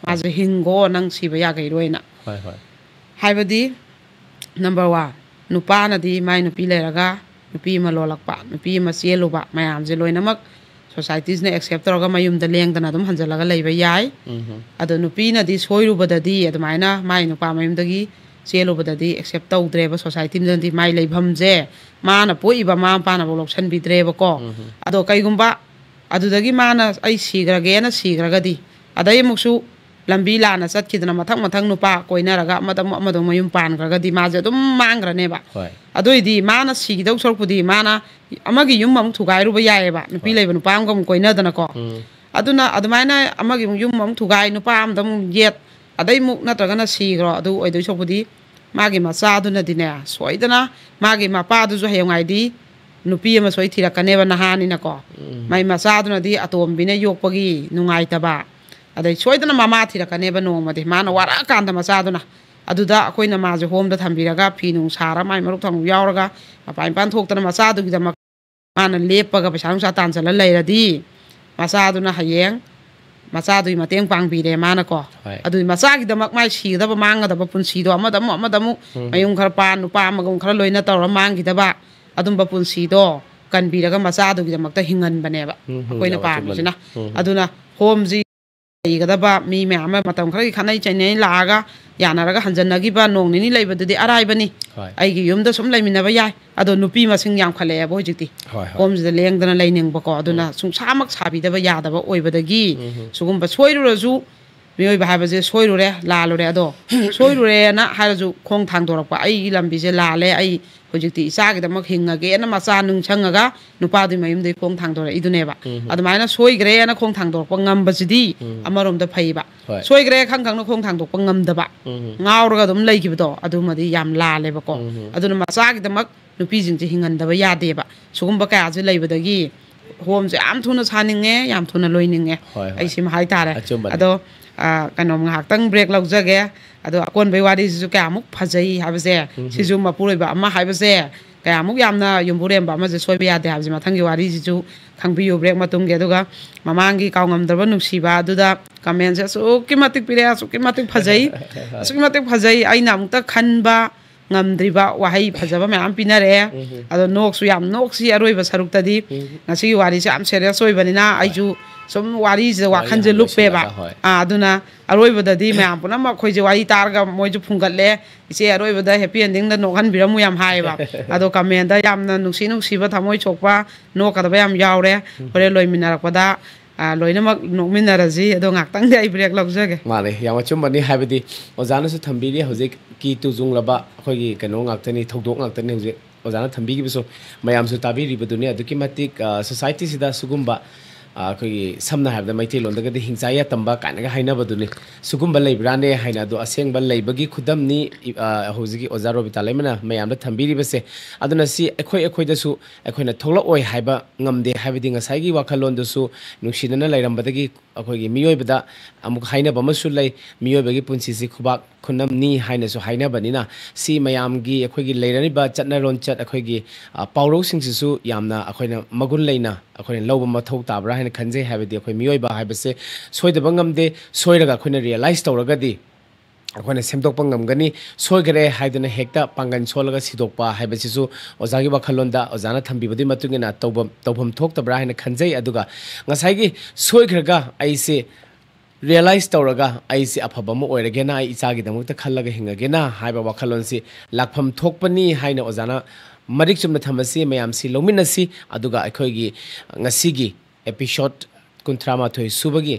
ꯃꯥꯁꯦ ꯍꯤꯡꯒꯣ, ꯅꯪ ꯁꯤꯕ ꯌꯥꯒꯩꯔꯣꯏꯅ꯫ ꯍꯣꯏ, ꯍꯣꯏ꯫ ꯍꯥꯏꯕꯗꯤ, number one, ꯅꯨꯄꯥꯅꯗꯤ ꯃꯥꯏ ꯅꯨꯄꯤ ꯂꯩꯔꯒ ꯅꯨꯄꯤ ꯑꯃ ꯂꯣꯜꯂꯛꯄ, ꯅꯨꯄꯤ ꯑꯃ ꯆꯦꯜꯂꯨꯕ ꯃꯌꯥꯝꯁꯦ ꯂꯣꯏꯅꯃꯛ societyꯁꯤꯅ accept ꯇꯧꯔꯒ ꯃꯌꯨꯝꯗ ꯂꯦꯡꯗꯅ ꯑꯗꯨꯝ ꯍꯟꯖꯤꯜꯂꯒ ꯂꯩꯕ ꯌꯥꯏ꯫ ꯎꯝ꯫ ꯑꯗꯣ ꯅꯨꯄꯤꯅꯗꯤ ꯁꯣꯏꯔꯨꯕꯗꯗꯤ ꯑꯗꯨꯃꯥꯏꯅ ꯃꯥꯏ ꯅꯨꯄꯥ ꯃꯌꯨꯝꯗꯒꯤ ꯆꯦꯜꯂꯨꯕꯗꯗꯤ accept ꯇꯧꯗ꯭ꯔꯦꯕ, societyꯅꯗꯤ ꯃꯥꯏ ꯂꯩꯐꯝꯁꯦ ꯃꯥꯅ ꯄꯣꯛꯏꯕ ꯃꯃꯥ ꯃꯄꯥꯅꯐꯥꯎ ꯂꯧꯁꯟꯕꯤꯗ꯭ꯔꯦꯕꯀꯣ꯫ ꯎꯝ꯫ ꯑꯗꯣ ꯀꯩꯒꯨꯝꯕ ꯑꯗꯨꯗꯒꯤ ꯃꯥꯅ "ꯑꯩ ꯁꯤꯈ꯭ꯔꯒꯦꯅ" ꯁꯤꯈ꯭ꯔꯒꯗꯤ, ꯑꯗꯩ ꯑꯃꯨꯛꯁꯨ ꯂꯝꯕꯤ ꯂꯥꯟꯅ ꯆꯠꯈꯤꯗꯅ ꯃꯊꯪ ꯃꯊꯪ ꯅꯨꯄꯥ ꯀꯣꯏꯅꯔꯒ ꯑꯃꯗ ꯑꯃꯨꯛ ꯑꯃꯗ ꯑꯃꯨꯛ ꯃꯌꯨꯝ ꯄꯥꯟꯈ꯭ꯔꯒꯗꯤ ꯃꯥꯁꯦ ꯑꯗꯨꯝ ꯃꯥꯡꯈ꯭ꯔꯅꯦꯕ꯫ ꯍꯣꯏ꯫ ꯑꯗꯨꯏꯗꯤ ꯃꯥꯅ ꯁꯤꯈꯤꯗꯧ ꯁꯔꯨꯛꯄꯨꯗꯤ ꯃꯥꯅ ꯑꯃꯒꯤ ꯌꯨꯝ ꯑꯃꯨꯛ ꯊꯨꯒꯥꯏꯔꯨꯕ ꯌꯥꯏꯑꯕ, ꯅꯨꯄꯤ ꯍꯣꯏ꯫ ꯂꯩꯕ ꯅꯨꯄꯥ ꯑꯃꯒ ꯑꯃꯨꯛ ꯀꯣꯏꯅꯗꯅꯀꯣ꯫ ꯎꯝ꯫ ꯑꯗꯨꯅ ꯑꯗꯨꯃꯥꯏꯅ ꯑꯃꯒꯤ ꯑꯃꯨꯛ ꯌꯨꯝ ꯑꯃꯨꯛ ꯊꯨꯒꯥꯏ, ꯅꯨꯄꯥ ꯑꯃꯗ ꯑꯃꯨꯛ ꯌꯦꯠ, ꯑꯗꯩ ꯑꯃꯨꯛ ꯅꯠꯇ꯭ꯔꯒꯅ ꯁꯤꯈ꯭ꯔꯣ, ꯑꯗꯨ ꯑꯣꯏꯗꯣꯏ ꯁꯔꯨꯛꯄꯨꯗꯤ ꯃꯥꯒꯤ ꯃꯆꯥꯗꯨꯅꯗꯤꯅꯦ, ꯁꯣꯏꯗꯅ ꯃꯥꯒꯤ ꯃꯄꯥꯗꯨꯁꯨ ꯍꯌꯦꯡꯋꯥꯏꯗꯤ ꯅꯨꯄꯤ ꯑꯃ ꯁꯣꯏ ꯊꯤꯔꯛꯀꯅꯦꯕ, ꯅꯍꯥꯅꯤꯅꯀꯣ꯫ ꯎꯝ꯫ ꯃꯥꯏ ꯃꯆꯥꯗꯨꯅꯗꯤ ꯑꯇꯣꯝꯕꯤꯅ ꯌꯣꯛꯄꯒꯤ ꯅꯨꯡꯉꯥꯏꯇꯕ, ꯑꯗꯩ ꯁꯣꯏꯗꯅ ꯃꯃꯥ ꯊꯤꯔꯛꯀꯅꯦꯕ ꯅꯣꯡꯃꯗꯤ, ꯃꯥꯅ ꯋꯥꯔꯛꯑꯀꯥꯟꯗ ꯃꯆꯥꯗꯨꯅ꯫ ꯑꯗꯨꯗ ꯑꯩꯈꯣꯏꯅ ꯃꯥꯁꯦ ꯍꯣꯝꯗ ꯊꯝꯕꯤꯔꯒ, ꯐꯤ ꯅꯨꯡ ꯁꯥꯔ, ꯃꯥꯏ ꯃꯔꯨꯞ ꯊꯃꯨꯞ ꯌꯥꯎꯔꯒ, ꯃꯄꯥꯟ ꯏꯄꯥꯟ ꯊꯣꯛꯇꯅ ꯃꯆꯥꯗꯨꯒꯤꯗꯃꯛ ꯃꯥꯅ ꯂꯦꯞꯄꯒ ꯄꯩꯁꯥ ꯅꯨꯡꯁꯥ ꯇꯥꯟꯁꯤꯜꯂ ꯂꯩꯔꯗꯤ, ꯃꯆꯥꯗꯨꯅ ꯍꯌꯦꯡ ꯃꯆꯥꯗꯨꯒꯤ ꯃꯇꯦꯡ ꯄꯥꯡꯕꯤꯔꯦ ꯃꯥꯅꯀꯣ꯫ ꯍꯣꯏ꯫ ꯑꯗꯨꯒꯤ ꯃꯆꯥꯒꯤꯗꯃꯛ ꯃꯥꯏ ꯁꯤꯒꯗꯕ ꯃꯥꯡꯒꯗꯕ ꯄꯨꯟꯁꯤꯗꯣ, ꯑꯃꯗ ꯑꯃꯨꯛ, ꯑꯃꯗ ꯑꯃꯨꯛ, ꯎꯝ꯫ ꯃꯌꯨꯝ ꯈꯔ ꯄꯥꯟ, ꯅꯨꯄꯥ ꯑꯃꯒ ꯑꯃꯨꯛ ꯈꯔ ꯂꯣꯏꯅ ꯇꯧꯔ ꯃꯥꯡꯈꯤꯗꯕ, ꯑꯗꯨꯝꯕ ꯄꯨꯟꯁꯤꯗꯣ ꯀꯟꯕꯤꯔꯒ ꯃꯆꯥꯗꯨꯒꯤꯗꯃꯛꯇ ꯍꯤꯡꯍꯟꯕꯅꯦꯕ ꯎꯝ, ꯎꯝ, ꯑꯩꯈꯣꯏꯅ ꯌꯥꯝ ꯑꯆꯨꯝꯕꯅꯤ꯫ ꯄꯥꯝꯃꯤꯁꯤꯅ꯫ ꯎꯝ, ꯎꯝ꯫ ꯑꯗꯨꯅ ꯍꯣꯝꯁꯤ ꯂꯩꯒꯗꯕ ꯃꯤ ꯃꯌꯥꯝ ꯑꯃ ꯃꯇꯝ ꯈꯔꯒꯤ ꯈꯠꯅꯩ ꯆꯩꯅꯩ ꯂꯥꯛꯑꯒ ꯌꯥꯅꯔꯒ ꯍꯟꯖꯟꯅꯈꯤꯕ ꯅꯣꯡ ꯅꯤꯅꯤ ꯂꯩꯕꯗꯨꯗꯤ ꯑꯔꯥꯏꯕꯅꯤ꯫ ꯍꯣꯏ꯫ ꯑꯩꯒꯤ ꯌꯨꯝꯗ ꯁꯨꯝ ꯂꯩꯃꯤꯟꯅꯕ ꯌꯥꯏ꯫ ꯑꯗꯣ ꯅꯨꯄꯤ ꯃꯁꯤꯡ ꯌꯥꯝꯈꯠꯂꯛꯑꯦꯕ ꯍꯧꯖꯤꯛꯇꯤ꯫ ꯍꯣꯏ, ꯍꯣꯏ꯫ ꯍꯣꯝꯁꯤꯗ ꯂꯦꯡꯗꯅ ꯂꯩꯅꯤꯡꯕꯀꯣ꯫ ꯑꯗꯨꯅ ꯎꯝ꯫ ꯁꯨꯡꯁꯥꯃꯛ ꯁꯥꯕꯤꯗꯕ ꯌꯥꯗꯕ ꯑꯣꯏꯕꯗꯒꯤ ꯎꯝ, ꯎꯝ꯫ ꯁꯤꯒꯨꯝꯕ ꯁꯣꯏꯔꯨꯔꯁꯨ ꯃꯤꯑꯣꯏꯕ ꯍꯥꯏꯕꯁꯦ ꯁꯣꯏꯔꯨꯔꯦ, ꯂꯥꯜꯂꯨꯔꯦ꯫ ꯑꯗꯣ ꯁꯣꯏꯔꯨꯔꯦꯅ ꯍꯥꯏꯔꯁꯨ ꯈꯣꯡ ꯊꯥꯡꯗꯣꯔꯛꯄ, "ꯑꯩꯒꯤ ꯂꯝꯕꯤꯁꯦ ꯂꯥꯜꯂꯦ, ꯑꯩ ꯍꯧꯖꯤꯛꯇꯤ ꯏꯆꯥꯒꯤꯗꯃꯛ ꯍꯤꯡꯉꯒꯦꯅ" ꯃꯆꯥ ꯅꯨꯡꯁꯪꯉꯒ ꯅꯨꯄꯥꯗꯨꯒꯤ ꯃꯌꯨꯝꯗꯒꯤ ꯈꯣꯡ ꯊꯥꯡꯗꯣꯔꯛꯏꯗꯨꯅꯦꯕ꯫ ꯑꯗꯨꯃꯥꯏꯅ ꯁꯣꯏꯈ꯭ꯔꯦꯅ ꯈꯣꯡ ꯊꯥꯡꯗꯣꯔꯛꯄ ꯉꯝꯕꯁꯤꯗꯤ ꯑꯃꯔꯣꯝꯗ ꯐꯩꯌꯦꯕ꯫ ꯍꯣꯏ꯫ ꯁꯣꯏꯈ꯭ꯔꯦ ꯈꯪ ꯈꯪꯅ ꯈꯣꯡ ꯊꯥꯡꯗꯣꯛꯄ ꯉꯝꯗꯕ, ꯉꯥꯎꯔꯒ ꯑꯗꯨꯝ ꯂꯩꯈꯤꯕꯗꯣ, ꯑꯗꯨꯃꯗꯤ ꯌꯥꯝ ꯂꯥꯜꯂꯦꯕꯀꯣ꯫ ꯑꯗꯨꯅ ꯃꯆꯥꯒꯤꯗꯃꯛ ꯅꯨꯄꯤꯁꯤꯡꯁꯦ ꯍꯤꯡꯍꯟꯗꯕ ꯌꯥꯗꯦꯕ꯫ ꯁꯤꯒꯨꯝꯕ ꯀꯌꯥꯁꯦ ꯂꯩꯕꯗꯒꯤ ꯍꯣꯝꯁꯦ ꯌꯥꯝ ꯊꯨꯅ ꯁꯥꯅꯤꯡꯉꯦ, ꯌꯥꯝ ꯊꯨꯅ ꯂꯣꯏꯅꯤꯡꯉꯦ꯫ ꯍꯣꯏ, ꯍꯣꯏ꯫ ꯑꯩ ꯁꯤꯃ ꯍꯥꯏꯇꯥꯔꯦ꯫ ꯑꯆꯨꯝꯕꯅꯦ꯫ ꯑꯗꯣ, ꯑ, ꯀꯩꯅꯣꯝ ꯉꯥꯏꯍꯥꯛꯇꯪ ꯕ꯭ꯔꯦꯛ ꯂꯧꯖꯒꯦ꯫ ꯑꯗꯣ ꯑꯀꯣꯟꯕꯩ ꯋꯥꯔꯤꯁꯤꯁꯨ ꯀꯌꯥꯃꯨꯛ ꯐꯖꯩ ꯍꯥꯏꯕꯁꯦ, ꯁꯤꯁꯨ ꯃꯄꯨꯔꯣꯏꯕ ꯑꯃ ꯍꯥꯏꯕꯁꯦ ꯀꯌꯥꯃꯨꯛ ꯌꯥꯝꯅ ꯌꯨꯝꯕꯨꯔꯦꯝꯕ ꯑꯃꯁꯦ ꯁꯣꯏꯕ ꯌꯥꯗꯦ ꯍꯥꯏꯕꯁꯦ ꯃꯊꯪꯒꯤ ꯋꯥꯔꯤꯁꯤꯁꯨ ꯈꯪꯕꯤꯌꯨ ꯕ꯭ꯔꯦꯛ ꯃꯇꯨꯡꯒꯤ꯫ ꯑꯗꯨꯒ ꯃꯃꯥꯡꯒꯤ ꯀꯥꯎꯉꯝꯗ꯭ꯔꯕ ꯅꯨꯡꯁꯤꯕ ꯑꯗꯨꯗ ꯀꯃꯦꯟꯁꯦ ꯑꯁꯨꯛꯀꯤ ꯃꯇꯤꯛ ꯄꯤꯔꯛꯑꯦ, ꯑꯁꯨꯛꯀꯤ ꯃꯇꯤꯛ ꯐꯖꯩ, ꯑꯁꯨꯛꯀꯤ ꯃꯇꯤꯛ ꯐꯖꯩ꯫ ꯑꯩꯅ ꯑꯃꯨꯛꯇ ꯈꯟꯕ ꯉꯝꯗ꯭ꯔꯤꯕ ꯋꯥꯍꯩ ꯐꯖꯕ ꯃꯌꯥꯝ ꯄꯤꯅꯔꯛꯑꯦ꯫ ꯑꯗꯣ ꯅꯣꯛꯁꯨ ꯌꯥꯝ ꯅꯣꯛꯁꯤ ꯑꯔꯣꯏꯕ ꯁꯔꯨꯛꯇꯗꯤ꯫ ꯉꯁꯤꯒꯤ ꯋꯥꯔꯤꯁꯦ ꯌꯥꯝ ꯁꯦꯔꯤꯌꯁ ꯑꯣꯏꯕꯅꯤꯅ ꯑꯩꯁꯨ ꯁꯨꯝ ꯋꯥꯔꯤꯁꯤꯗ ꯋꯥꯔꯤ ꯋꯥꯈꯜꯁꯦ ꯌꯥꯝ ꯂꯨꯞꯄꯦꯕ꯫ ꯂꯣꯏꯁꯤꯜꯂꯒ, ꯍꯣꯏ꯫ ꯑꯥ, ꯑꯗꯨꯅ ꯑꯔꯣꯏꯕꯗꯗꯤ ꯃꯌꯥꯝ ꯄꯨꯝꯅꯃꯛ ꯑꯩꯈꯣꯏꯁꯦ ꯋꯥꯔꯤ ꯇꯥꯔꯒ ꯃꯣꯏꯁꯨ ꯐꯨꯡꯒꯠꯂꯦ꯫ "ꯏꯆꯦ, ꯑꯔꯣꯏꯕꯗ ꯍꯦꯄꯤ ꯑꯦꯟꯗꯤꯡꯗ ꯅꯣꯛꯍꯟꯕꯤꯔꯝꯃꯨ" ꯌꯥꯝ ꯍꯥꯏꯌꯦꯕ꯫ ꯑꯗꯣ ꯀꯃꯦꯟꯗ ꯌꯥꯝꯅ ꯅꯨꯡꯁꯤ ꯅꯨꯡꯁꯤꯕ, ꯊꯃꯣꯏ ꯁꯣꯛꯄ, ꯅꯣꯛꯀꯗꯕ ꯌꯥꯝ ꯌꯥꯎꯔꯦ꯫ ꯍꯣꯔꯦꯟ ꯂꯣꯏꯃꯤꯟꯅꯔꯛꯄꯗ, ꯑ, ꯂꯣꯏꯅꯃꯛ ꯅꯣꯛꯃꯤꯟꯅꯔꯁꯤ꯫ ꯑꯗꯣ ꯉꯥꯛꯇꯪꯗꯤ ꯑꯩ ꯕ꯭ꯔꯦꯛ ꯂꯧꯖꯒꯦ꯫ ꯃꯥꯅꯦ, ꯌꯥꯝ ꯑꯆꯨꯝꯕꯅꯤ꯫ ꯍꯥꯏꯕꯗꯤ ꯑꯣꯖꯥꯅꯁꯨ ꯊꯝꯕꯤꯔꯤ, ꯍꯧꯖꯤꯛꯀꯤ ꯇꯨꯖꯨꯡꯂꯕ ꯑꯩꯈꯣꯏꯒꯤ ꯀꯩꯅꯣ ꯉꯥꯛꯇꯅꯤ, ꯊꯧꯗꯣꯛ ꯉꯥꯛꯇꯅꯤ ꯍꯧꯖꯤꯛ ꯑꯣꯖꯥꯅ ꯊꯝꯕꯤꯈꯤꯕꯁꯨ꯫ ꯃꯌꯥꯝꯁꯨ ꯇꯥꯕꯤꯔꯤꯕꯗꯨꯅꯤ꯫ ꯑꯗꯨꯛꯀꯤ ꯃꯇꯤꯛ, ꯑ, ꯁꯣꯁꯥꯏꯇꯤꯁꯤꯗ ꯁꯤꯒꯨꯝꯕ, ꯑ, ꯑꯩꯈꯣꯏꯒꯤ ꯁꯝꯅ ꯍꯥꯏꯔꯕꯗ ꯃꯩꯇꯩꯂꯣꯟꯗꯒꯗꯤ ꯍꯤꯡꯆꯥ ꯌꯥꯇꯝꯕ ꯀꯥꯏꯅꯒ ꯍꯥꯏꯅꯕꯗꯨꯅꯤ꯫ ꯁꯤꯒꯨꯝꯕ ꯂꯩꯕ꯭ꯔꯥꯅꯦ ꯍꯥꯏꯅ꯫ ꯑꯗꯣ ꯑꯁꯦꯡꯕ ꯂꯩꯕꯒꯤ ꯈꯨꯗꯝꯅꯤ, ꯏ-, ꯑ, ꯍꯧꯖꯤꯛꯀꯤ ꯑꯣꯖꯥ ꯔꯣꯕꯤꯇꯥ ꯂꯩꯃꯅ ꯃꯌꯥꯝꯗ ꯊꯝꯕꯤꯔꯤꯕꯁꯦ꯫ ꯑꯗꯨꯅ ꯁꯤ ꯑꯩꯈꯣꯏ ꯑꯩꯈꯣꯏꯗꯁꯨ ꯑꯩꯈꯣꯏꯅ ꯊꯣꯛꯂꯛꯑꯣꯏ ꯍꯥꯏꯕ ꯉꯝꯗꯦ꯫ ꯍꯥꯏꯕꯗꯤ ꯉꯁꯥꯏꯒꯤ ꯋꯥꯈꯜꯂꯣꯟꯗꯨꯁꯨ ꯅꯨꯡꯁꯤꯅꯅ ꯂꯩꯔꯝꯕꯗꯒꯤ ꯑꯩꯈꯣꯏꯒꯤ ꯃꯤꯑꯣꯏꯕꯗ ꯑꯃꯨꯛ ꯍꯥꯏꯅꯕ ꯑꯃꯁꯨ ꯂꯩ, "ꯃꯤꯑꯣꯏꯕꯒꯤ ꯄꯨꯟꯁꯤꯁꯤ ꯈꯨꯕꯥꯛ ꯈꯨꯅꯝꯅꯤ" ꯍꯥꯏꯅꯁꯨ ꯍꯥꯏꯅꯕꯅꯤꯅ, ꯁꯤ ꯃꯌꯥꯝꯒꯤ ꯑꯩꯈꯣꯏꯒꯤ ꯂꯩꯔꯤꯕ ꯆꯠꯅ ꯂꯣꯟꯆꯠ, ꯑꯩꯈꯣꯏꯒꯤ, ꯑ, ꯄꯥꯎꯔꯧꯁꯤꯡꯁꯤꯁꯨ ꯌꯥꯝꯅ ꯑꯩꯈꯣꯏꯅ ꯃꯒꯨꯟ ꯂꯩꯅ ꯑꯩꯈꯣꯏꯅ ꯂꯧꯕ ꯃꯊꯧ ꯇꯥꯕ꯭ꯔꯥ ꯍꯥꯏꯅ ꯈꯟꯖꯩ꯫ ꯍꯥꯏꯕꯗꯤ ꯑꯩꯈꯣꯏ ꯃꯤꯑꯣꯏꯕ ꯍꯥꯏꯕꯁꯦ ꯁꯣꯏꯗꯕ ꯉꯝꯗꯦ, ꯁꯣꯏꯔꯒ ꯑꯩꯈꯣꯏꯅ ꯔꯤꯌꯦꯂꯥꯏꯁ ꯇꯧꯔꯒꯗꯤ ꯑꯩꯈꯣꯏꯅ ꯁꯦꯝꯗꯣꯛꯄ ꯉꯝꯒꯅꯤ꯫ ꯁꯣꯏꯈꯔꯦ ꯍꯥꯏꯗꯨꯅ ꯍꯦꯛꯇ ꯄꯥꯡꯒꯜ ꯁꯣꯜꯂꯒ ꯁꯤꯗꯣꯛꯄ ꯍꯥꯏꯕꯁꯤꯁꯨ ꯑꯣꯖꯥꯒꯤ ꯋꯥꯈꯜꯂꯣꯟꯗ ꯑꯣꯖꯥꯅ ꯊꯝꯕꯤꯕꯗꯨꯒꯤ ꯃꯇꯨꯡ ꯏꯟꯅ ꯇꯧꯐꯝ, ꯇꯧꯐꯝ ꯊꯣꯛꯇꯕ꯭ꯔꯥ ꯍꯥꯏꯅ ꯈꯟꯖꯩ꯫ ꯑꯗꯨꯒ ꯉꯁꯥꯏꯒꯤ ꯁꯣꯏꯈ꯭ꯔꯒ ꯑꯩꯁꯦ ꯔꯤꯌꯦꯂꯥꯏꯁ ꯇꯧꯔꯒ ꯑꯩꯁꯦ ꯑꯐꯕ ꯑꯃ ꯑꯣꯏꯔꯒꯦꯅ, ꯑꯩ ꯏꯆꯥꯒꯤꯗꯃꯛꯇ ꯈꯜꯂꯒ ꯍꯤꯡꯉꯒꯦꯅ ꯍꯥꯏꯕ ꯋꯥꯈꯜꯂꯣꯟꯁꯤ ꯂꯥꯛꯐꯝ ꯊꯣꯛꯄꯅꯤ ꯍꯥꯏꯅ ꯑꯣꯖꯥꯅ ꯃꯔꯤꯛ ꯆꯨꯝꯅ ꯊꯝꯕꯁꯤ ꯃꯌꯥꯝꯁꯤ ꯂꯧꯃꯤꯟꯅꯁꯤ꯫ ꯑꯗꯨꯒ ꯑꯩꯈꯣꯏꯒꯤ ꯉꯁꯤꯒꯤ ꯑꯦꯄꯤꯁꯣꯠ ꯀꯨꯟꯊ꯭ꯔꯥ ꯃꯥꯊꯣꯏ ꯁꯨꯕꯒꯤ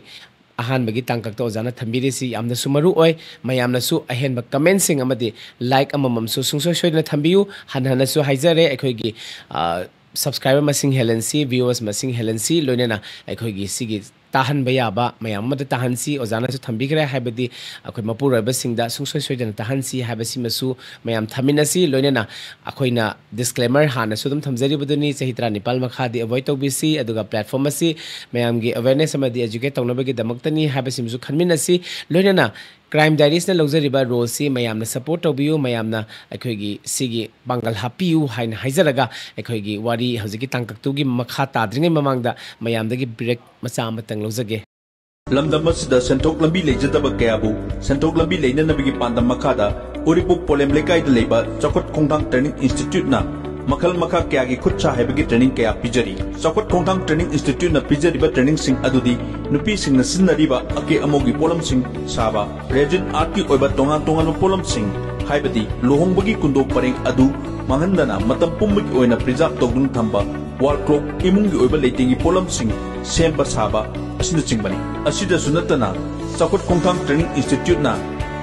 ꯑꯍꯥꯟꯕꯒꯤ ꯇꯥꯡꯀꯛꯇ ꯑꯣꯖꯥꯅ ꯊꯝꯕꯤꯔꯤꯁꯤ ꯌꯥꯝꯅꯁꯨ ꯃꯔꯨ ꯑꯣꯏ꯫ ꯃꯌꯥꯝꯅꯁꯨ ꯑꯍꯦꯟꯕ ꯀꯃꯦꯟꯁꯤꯡ ꯑꯃꯗꯤ ꯂꯥꯏꯛ ꯑꯃꯃꯝꯁꯨ ꯁꯨꯡꯁꯣꯏ ꯁꯣꯏꯗꯅ ꯊꯝꯕꯤꯌꯨ꯫ ꯍꯟꯅ ꯍꯟꯅꯁꯨ ꯍꯥꯏꯖꯔꯦ, ꯑꯩꯈꯣꯏꯒꯤ, ꯑ, ꯁꯕꯁꯀ꯭ꯔꯥꯏꯕꯔ ꯃꯁꯤꯡ ꯍꯦꯜꯍꯟꯁꯤ, ꯚ꯭ꯌꯨꯋꯔꯁ ꯃꯁꯤꯡ ꯍꯦꯜꯍꯟꯁꯤ, ꯂꯣꯏꯅꯅ ꯑꯩꯈꯣꯏꯒꯤ ꯁꯤꯒꯤ ꯇꯥꯍꯟꯕ ꯌꯥꯕ ꯃꯌꯥꯝ ꯑꯃꯗ ꯇꯥꯍꯟꯁꯤ꯫ ꯑꯣꯖꯥꯅꯁꯨ ꯊꯝꯕꯤꯈ꯭ꯔꯦ, ꯍꯥꯏꯕꯗꯤ ꯑꯩꯈꯣꯏ ꯃꯄꯨꯔꯣꯏꯕꯁꯤꯡꯗ ꯁꯨꯡꯁꯣꯏ ꯁꯣꯏꯗꯅ ꯇꯥꯍꯟꯁꯤ ꯍꯥꯏꯕꯁꯤꯃꯁꯨ ꯃꯌꯥꯝ ꯊꯝꯃꯤꯟꯅꯁꯤ꯫ ꯂꯣꯏꯅꯅ ꯑꯩꯈꯣꯏꯅ ꯗꯤꯁꯀ꯭ꯂꯦꯃꯔ ꯍꯥꯟꯅꯁꯨ ꯑꯗꯨꯝ ꯊꯝꯖꯔꯤꯕꯗꯨꯅꯤ, ꯆꯍꯤ ꯇꯔꯥꯅꯤꯄꯥꯜ ꯃꯈꯥꯗꯤ ꯑꯦꯚꯣꯏꯗ ꯇꯧꯕꯤꯁꯤ, ꯑꯗꯨꯒ ꯄ꯭ꯂꯦꯠꯐꯣꯝ ꯑꯁꯤ ꯃꯌꯥꯝꯒꯤ ꯑꯦꯋꯦꯔꯅꯦꯁ ꯑꯃꯗꯤ ꯑꯦꯖꯨꯀꯦꯠ ꯇꯧꯅꯕꯒꯤꯗꯃꯛꯇꯅꯤ ꯍꯥꯏꯕꯁꯤꯃꯁꯨ ꯈꯟꯃꯤꯟꯅꯁꯤ꯫ ꯂꯣꯏꯅꯅ ꯀ꯭ꯔꯥꯏꯝ ꯗꯥꯏꯔꯤꯁꯅ ꯂꯧꯖꯔꯤꯕ ꯔꯣꯜꯁꯤ ꯃꯌꯥꯝꯅ ꯁꯄꯣꯔꯠ ꯇꯧꯕꯤꯌꯨ, ꯃꯌꯥꯝꯅ ꯑꯩꯈꯣꯏꯒꯤ ꯁꯤꯒꯤ ꯄꯥꯡꯒꯜ ꯍꯥꯞꯄꯤꯌꯨ ꯍꯥꯏꯅ ꯍꯥꯏꯖꯔꯒ, ꯑꯩꯈꯣꯏꯒꯤ ꯋꯥꯔꯤ ꯍꯧꯖꯤꯛꯀꯤ ꯇꯥꯡꯀꯛꯇꯨꯒꯤ ꯃꯈꯥ ꯇꯥꯗ꯭ꯔꯤꯉꯩ ꯃꯃꯥꯡꯗ ꯃꯌꯥꯝꯗꯒꯤ ꯕ꯭ꯔꯦꯛ ꯃꯆꯥ ꯑꯃꯇꯪ ꯂꯧꯖꯒꯦ꯫ ꯂꯝꯗꯝ ꯑꯁꯤꯗ ꯁꯦꯟꯊꯣꯛ ꯂꯝꯕꯤ ꯂꯩꯖꯗꯕ ꯀꯌꯥꯕꯨ ꯁꯦꯟꯊꯣꯛ ꯂꯝꯕꯤ ꯂꯩꯅꯅꯕꯒꯤ ꯄꯥꯟꯗꯝ ꯃꯈꯥꯗ ꯎꯔꯤꯄꯣꯛ ꯄꯣꯂꯦꯝ ꯂꯩꯀꯥꯏꯗ ꯂꯩꯕ ꯆꯥꯎꯈꯠ ꯈꯣꯡꯊꯥꯡ ꯇ꯭ꯔꯦꯅꯤꯡ ꯏꯟꯁꯇꯤꯇ꯭ꯌꯨꯠꯅ ꯃꯈꯜ ꯃꯈꯥ ꯀꯌꯥꯒꯤ ꯈꯨꯠ ꯁꯥ ꯍꯩꯕꯒꯤ ꯇ꯭ꯔꯦꯅꯤꯡ ꯀꯌꯥ ꯄꯤꯖꯔꯤ꯫ ꯆꯥꯎꯈꯠ ꯈꯣꯡꯊꯥꯡ ꯇ꯭ꯔꯦꯅꯤꯡ ꯏꯟꯁꯇꯤꯇ꯭ꯌꯨꯠꯅ ꯄꯤꯖꯔꯤꯕ ꯇ꯭ꯔꯦꯅꯤꯡꯁꯤꯡ ꯑꯗꯨꯗꯤ ꯅꯨꯄꯤꯁꯤꯡꯅ ꯁꯤꯖꯤꯟꯅꯔꯤꯕ ꯑꯀꯦ ꯑꯃꯧꯒꯤ ꯄꯣꯠꯂꯝꯁꯤꯡ ꯁꯥꯕ, ꯔꯦꯖꯤꯟ ꯑꯥꯔꯠꯀꯤ ꯑꯣꯏꯕ ꯇꯣꯉꯥꯟ ꯇꯣꯉꯥꯟꯕ ꯄꯣꯠꯂꯝꯁꯤꯡ, ꯍꯥꯏꯕꯗꯤ ꯂꯨꯍꯣꯡꯕꯒꯤ ꯀꯨꯟꯗꯣ ꯄꯔꯦꯡ ꯑꯗꯨ ꯃꯥꯡꯍꯟꯗꯅ ꯃꯇꯝ ꯄꯨꯝꯕꯒꯤ ꯑꯣꯏꯅ ꯄ꯭ꯔꯤꯖꯥꯕ ꯇꯧꯗꯨꯅ ꯊꯝꯕ, ꯋꯥꯜ ꯀ꯭ꯂꯣꯛ, ꯏꯃꯨꯡꯒꯤ ꯑꯣꯏꯕ ꯂꯩꯇꯦꯡꯒꯤ ꯄꯣꯠꯂꯝꯁꯤꯡ ꯁꯦꯝꯕ ꯁꯥꯕ ꯑꯁꯤꯅꯆꯤꯡꯕꯅꯤ꯫ ꯑꯁꯤꯗꯁꯨ ꯅꯠꯇꯅ ꯆꯥꯎꯈꯠ ꯈꯣꯡꯊꯥꯡ ꯇ꯭ꯔꯦꯅꯤꯡ ꯏꯟꯁꯇꯤꯇ꯭ꯌꯨꯠꯅ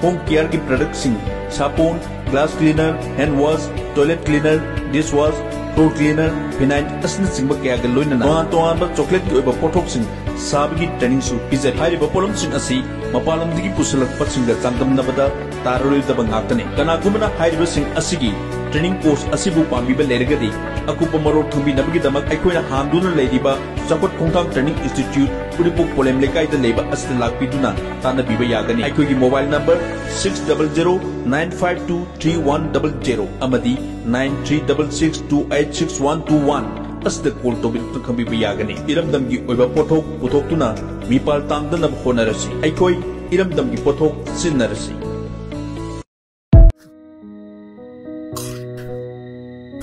ꯍꯣꯝ ꯀꯤꯌꯔꯒꯤ ꯄ꯭ꯔꯗꯛꯁꯤꯡ, ꯁꯥꯄꯣꯟ, glass cleaner, hand wash, toilet cleaner, dish wash, floor cleaner, phenyl ꯑꯁꯤꯅꯆꯤꯡꯕ ꯀꯌꯥꯒ ꯂꯣꯏꯅꯅ ꯇꯣꯉꯥꯟ ꯇꯣꯉꯥꯟꯕ ꯆꯣꯀ꯭ꯂꯦꯠꯀꯤ ꯑꯣꯏꯕ ꯄꯣꯠꯊꯣꯛꯁꯤꯡ ꯁꯥꯕꯒꯤ ꯇ꯭ꯔꯦꯅꯤꯡꯁꯨ ꯄꯤꯖꯔꯤ꯫ ꯍꯥꯏꯔꯤꯕ ꯄꯣꯠꯂꯝꯁꯤꯡ ꯑꯁꯤ ꯃꯄꯥꯟ ꯂꯝꯗꯒꯤ ꯄꯨꯁꯤꯜꯂꯛꯄꯁꯤꯡꯒ ꯆꯥꯡꯗꯝꯅꯕꯗ ꯇꯥꯔꯔꯣꯏꯗꯕ ꯉꯥꯛꯇꯅꯤ꯫ ꯀꯅꯥꯒꯨꯝꯕꯅ ꯍꯥꯏꯔꯤꯕꯁꯤꯡ ꯑꯁꯤꯒꯤ ꯇ꯭ꯔꯦꯅꯤꯡ ꯀꯣꯔꯁ ꯑꯁꯤꯕꯨ ꯄꯥꯝꯕꯤꯕ ꯂꯩꯔꯒꯗꯤ ꯑꯀꯨꯞꯄ ꯃꯔꯣꯜ ꯈꯪꯕꯤꯅꯕꯒꯤꯗꯃꯛ ꯑꯩꯈꯣꯏꯅ ꯍꯥꯡꯗꯨꯅ ꯂꯩꯔꯤꯕ ꯆꯥꯎꯈꯠ ꯈꯣꯡꯊꯥꯡ ꯇ꯭ꯔꯦꯅꯤꯡ ꯏꯟꯁꯇꯤꯇ꯭ꯌꯨꯠ ꯎꯔꯤꯄꯣꯛ ꯄꯣꯂꯦꯝ ꯂꯩꯀꯥꯏꯗ ꯂꯩꯕ ꯑꯁꯤꯗ ꯂꯥꯛꯄꯤꯗꯨꯅ ꯇꯥꯟꯅꯕꯤꯕ ꯌꯥꯒꯅꯤ꯫ ꯑꯩꯈꯣꯏꯒꯤ mobile number six double zero nine five two three one double zero ꯑꯃꯗꯤ nine three double six two eight six one two one ꯑꯁꯤꯗ ꯀꯣꯜ ꯇꯧꯕꯤꯔꯛꯇꯨꯅ ꯈꯪꯕꯤꯕ ꯌꯥꯒꯅꯤ꯫ ꯏꯔꯝꯗꯝꯒꯤ ꯑꯣꯏꯕ ꯄꯣꯠꯊꯣꯛ ꯄꯨꯊꯣꯛꯇꯨꯅ ꯃꯤꯄꯥꯜ ꯇꯥꯡꯗꯅꯕ ꯍꯣꯠꯅꯔꯁꯤ꯫ ꯑꯩꯈꯣꯏ ꯏꯔꯝꯗꯝꯒꯤ ꯄꯣꯠꯊꯣꯛ ꯁꯤꯖꯤꯟꯅꯔꯁꯤ꯫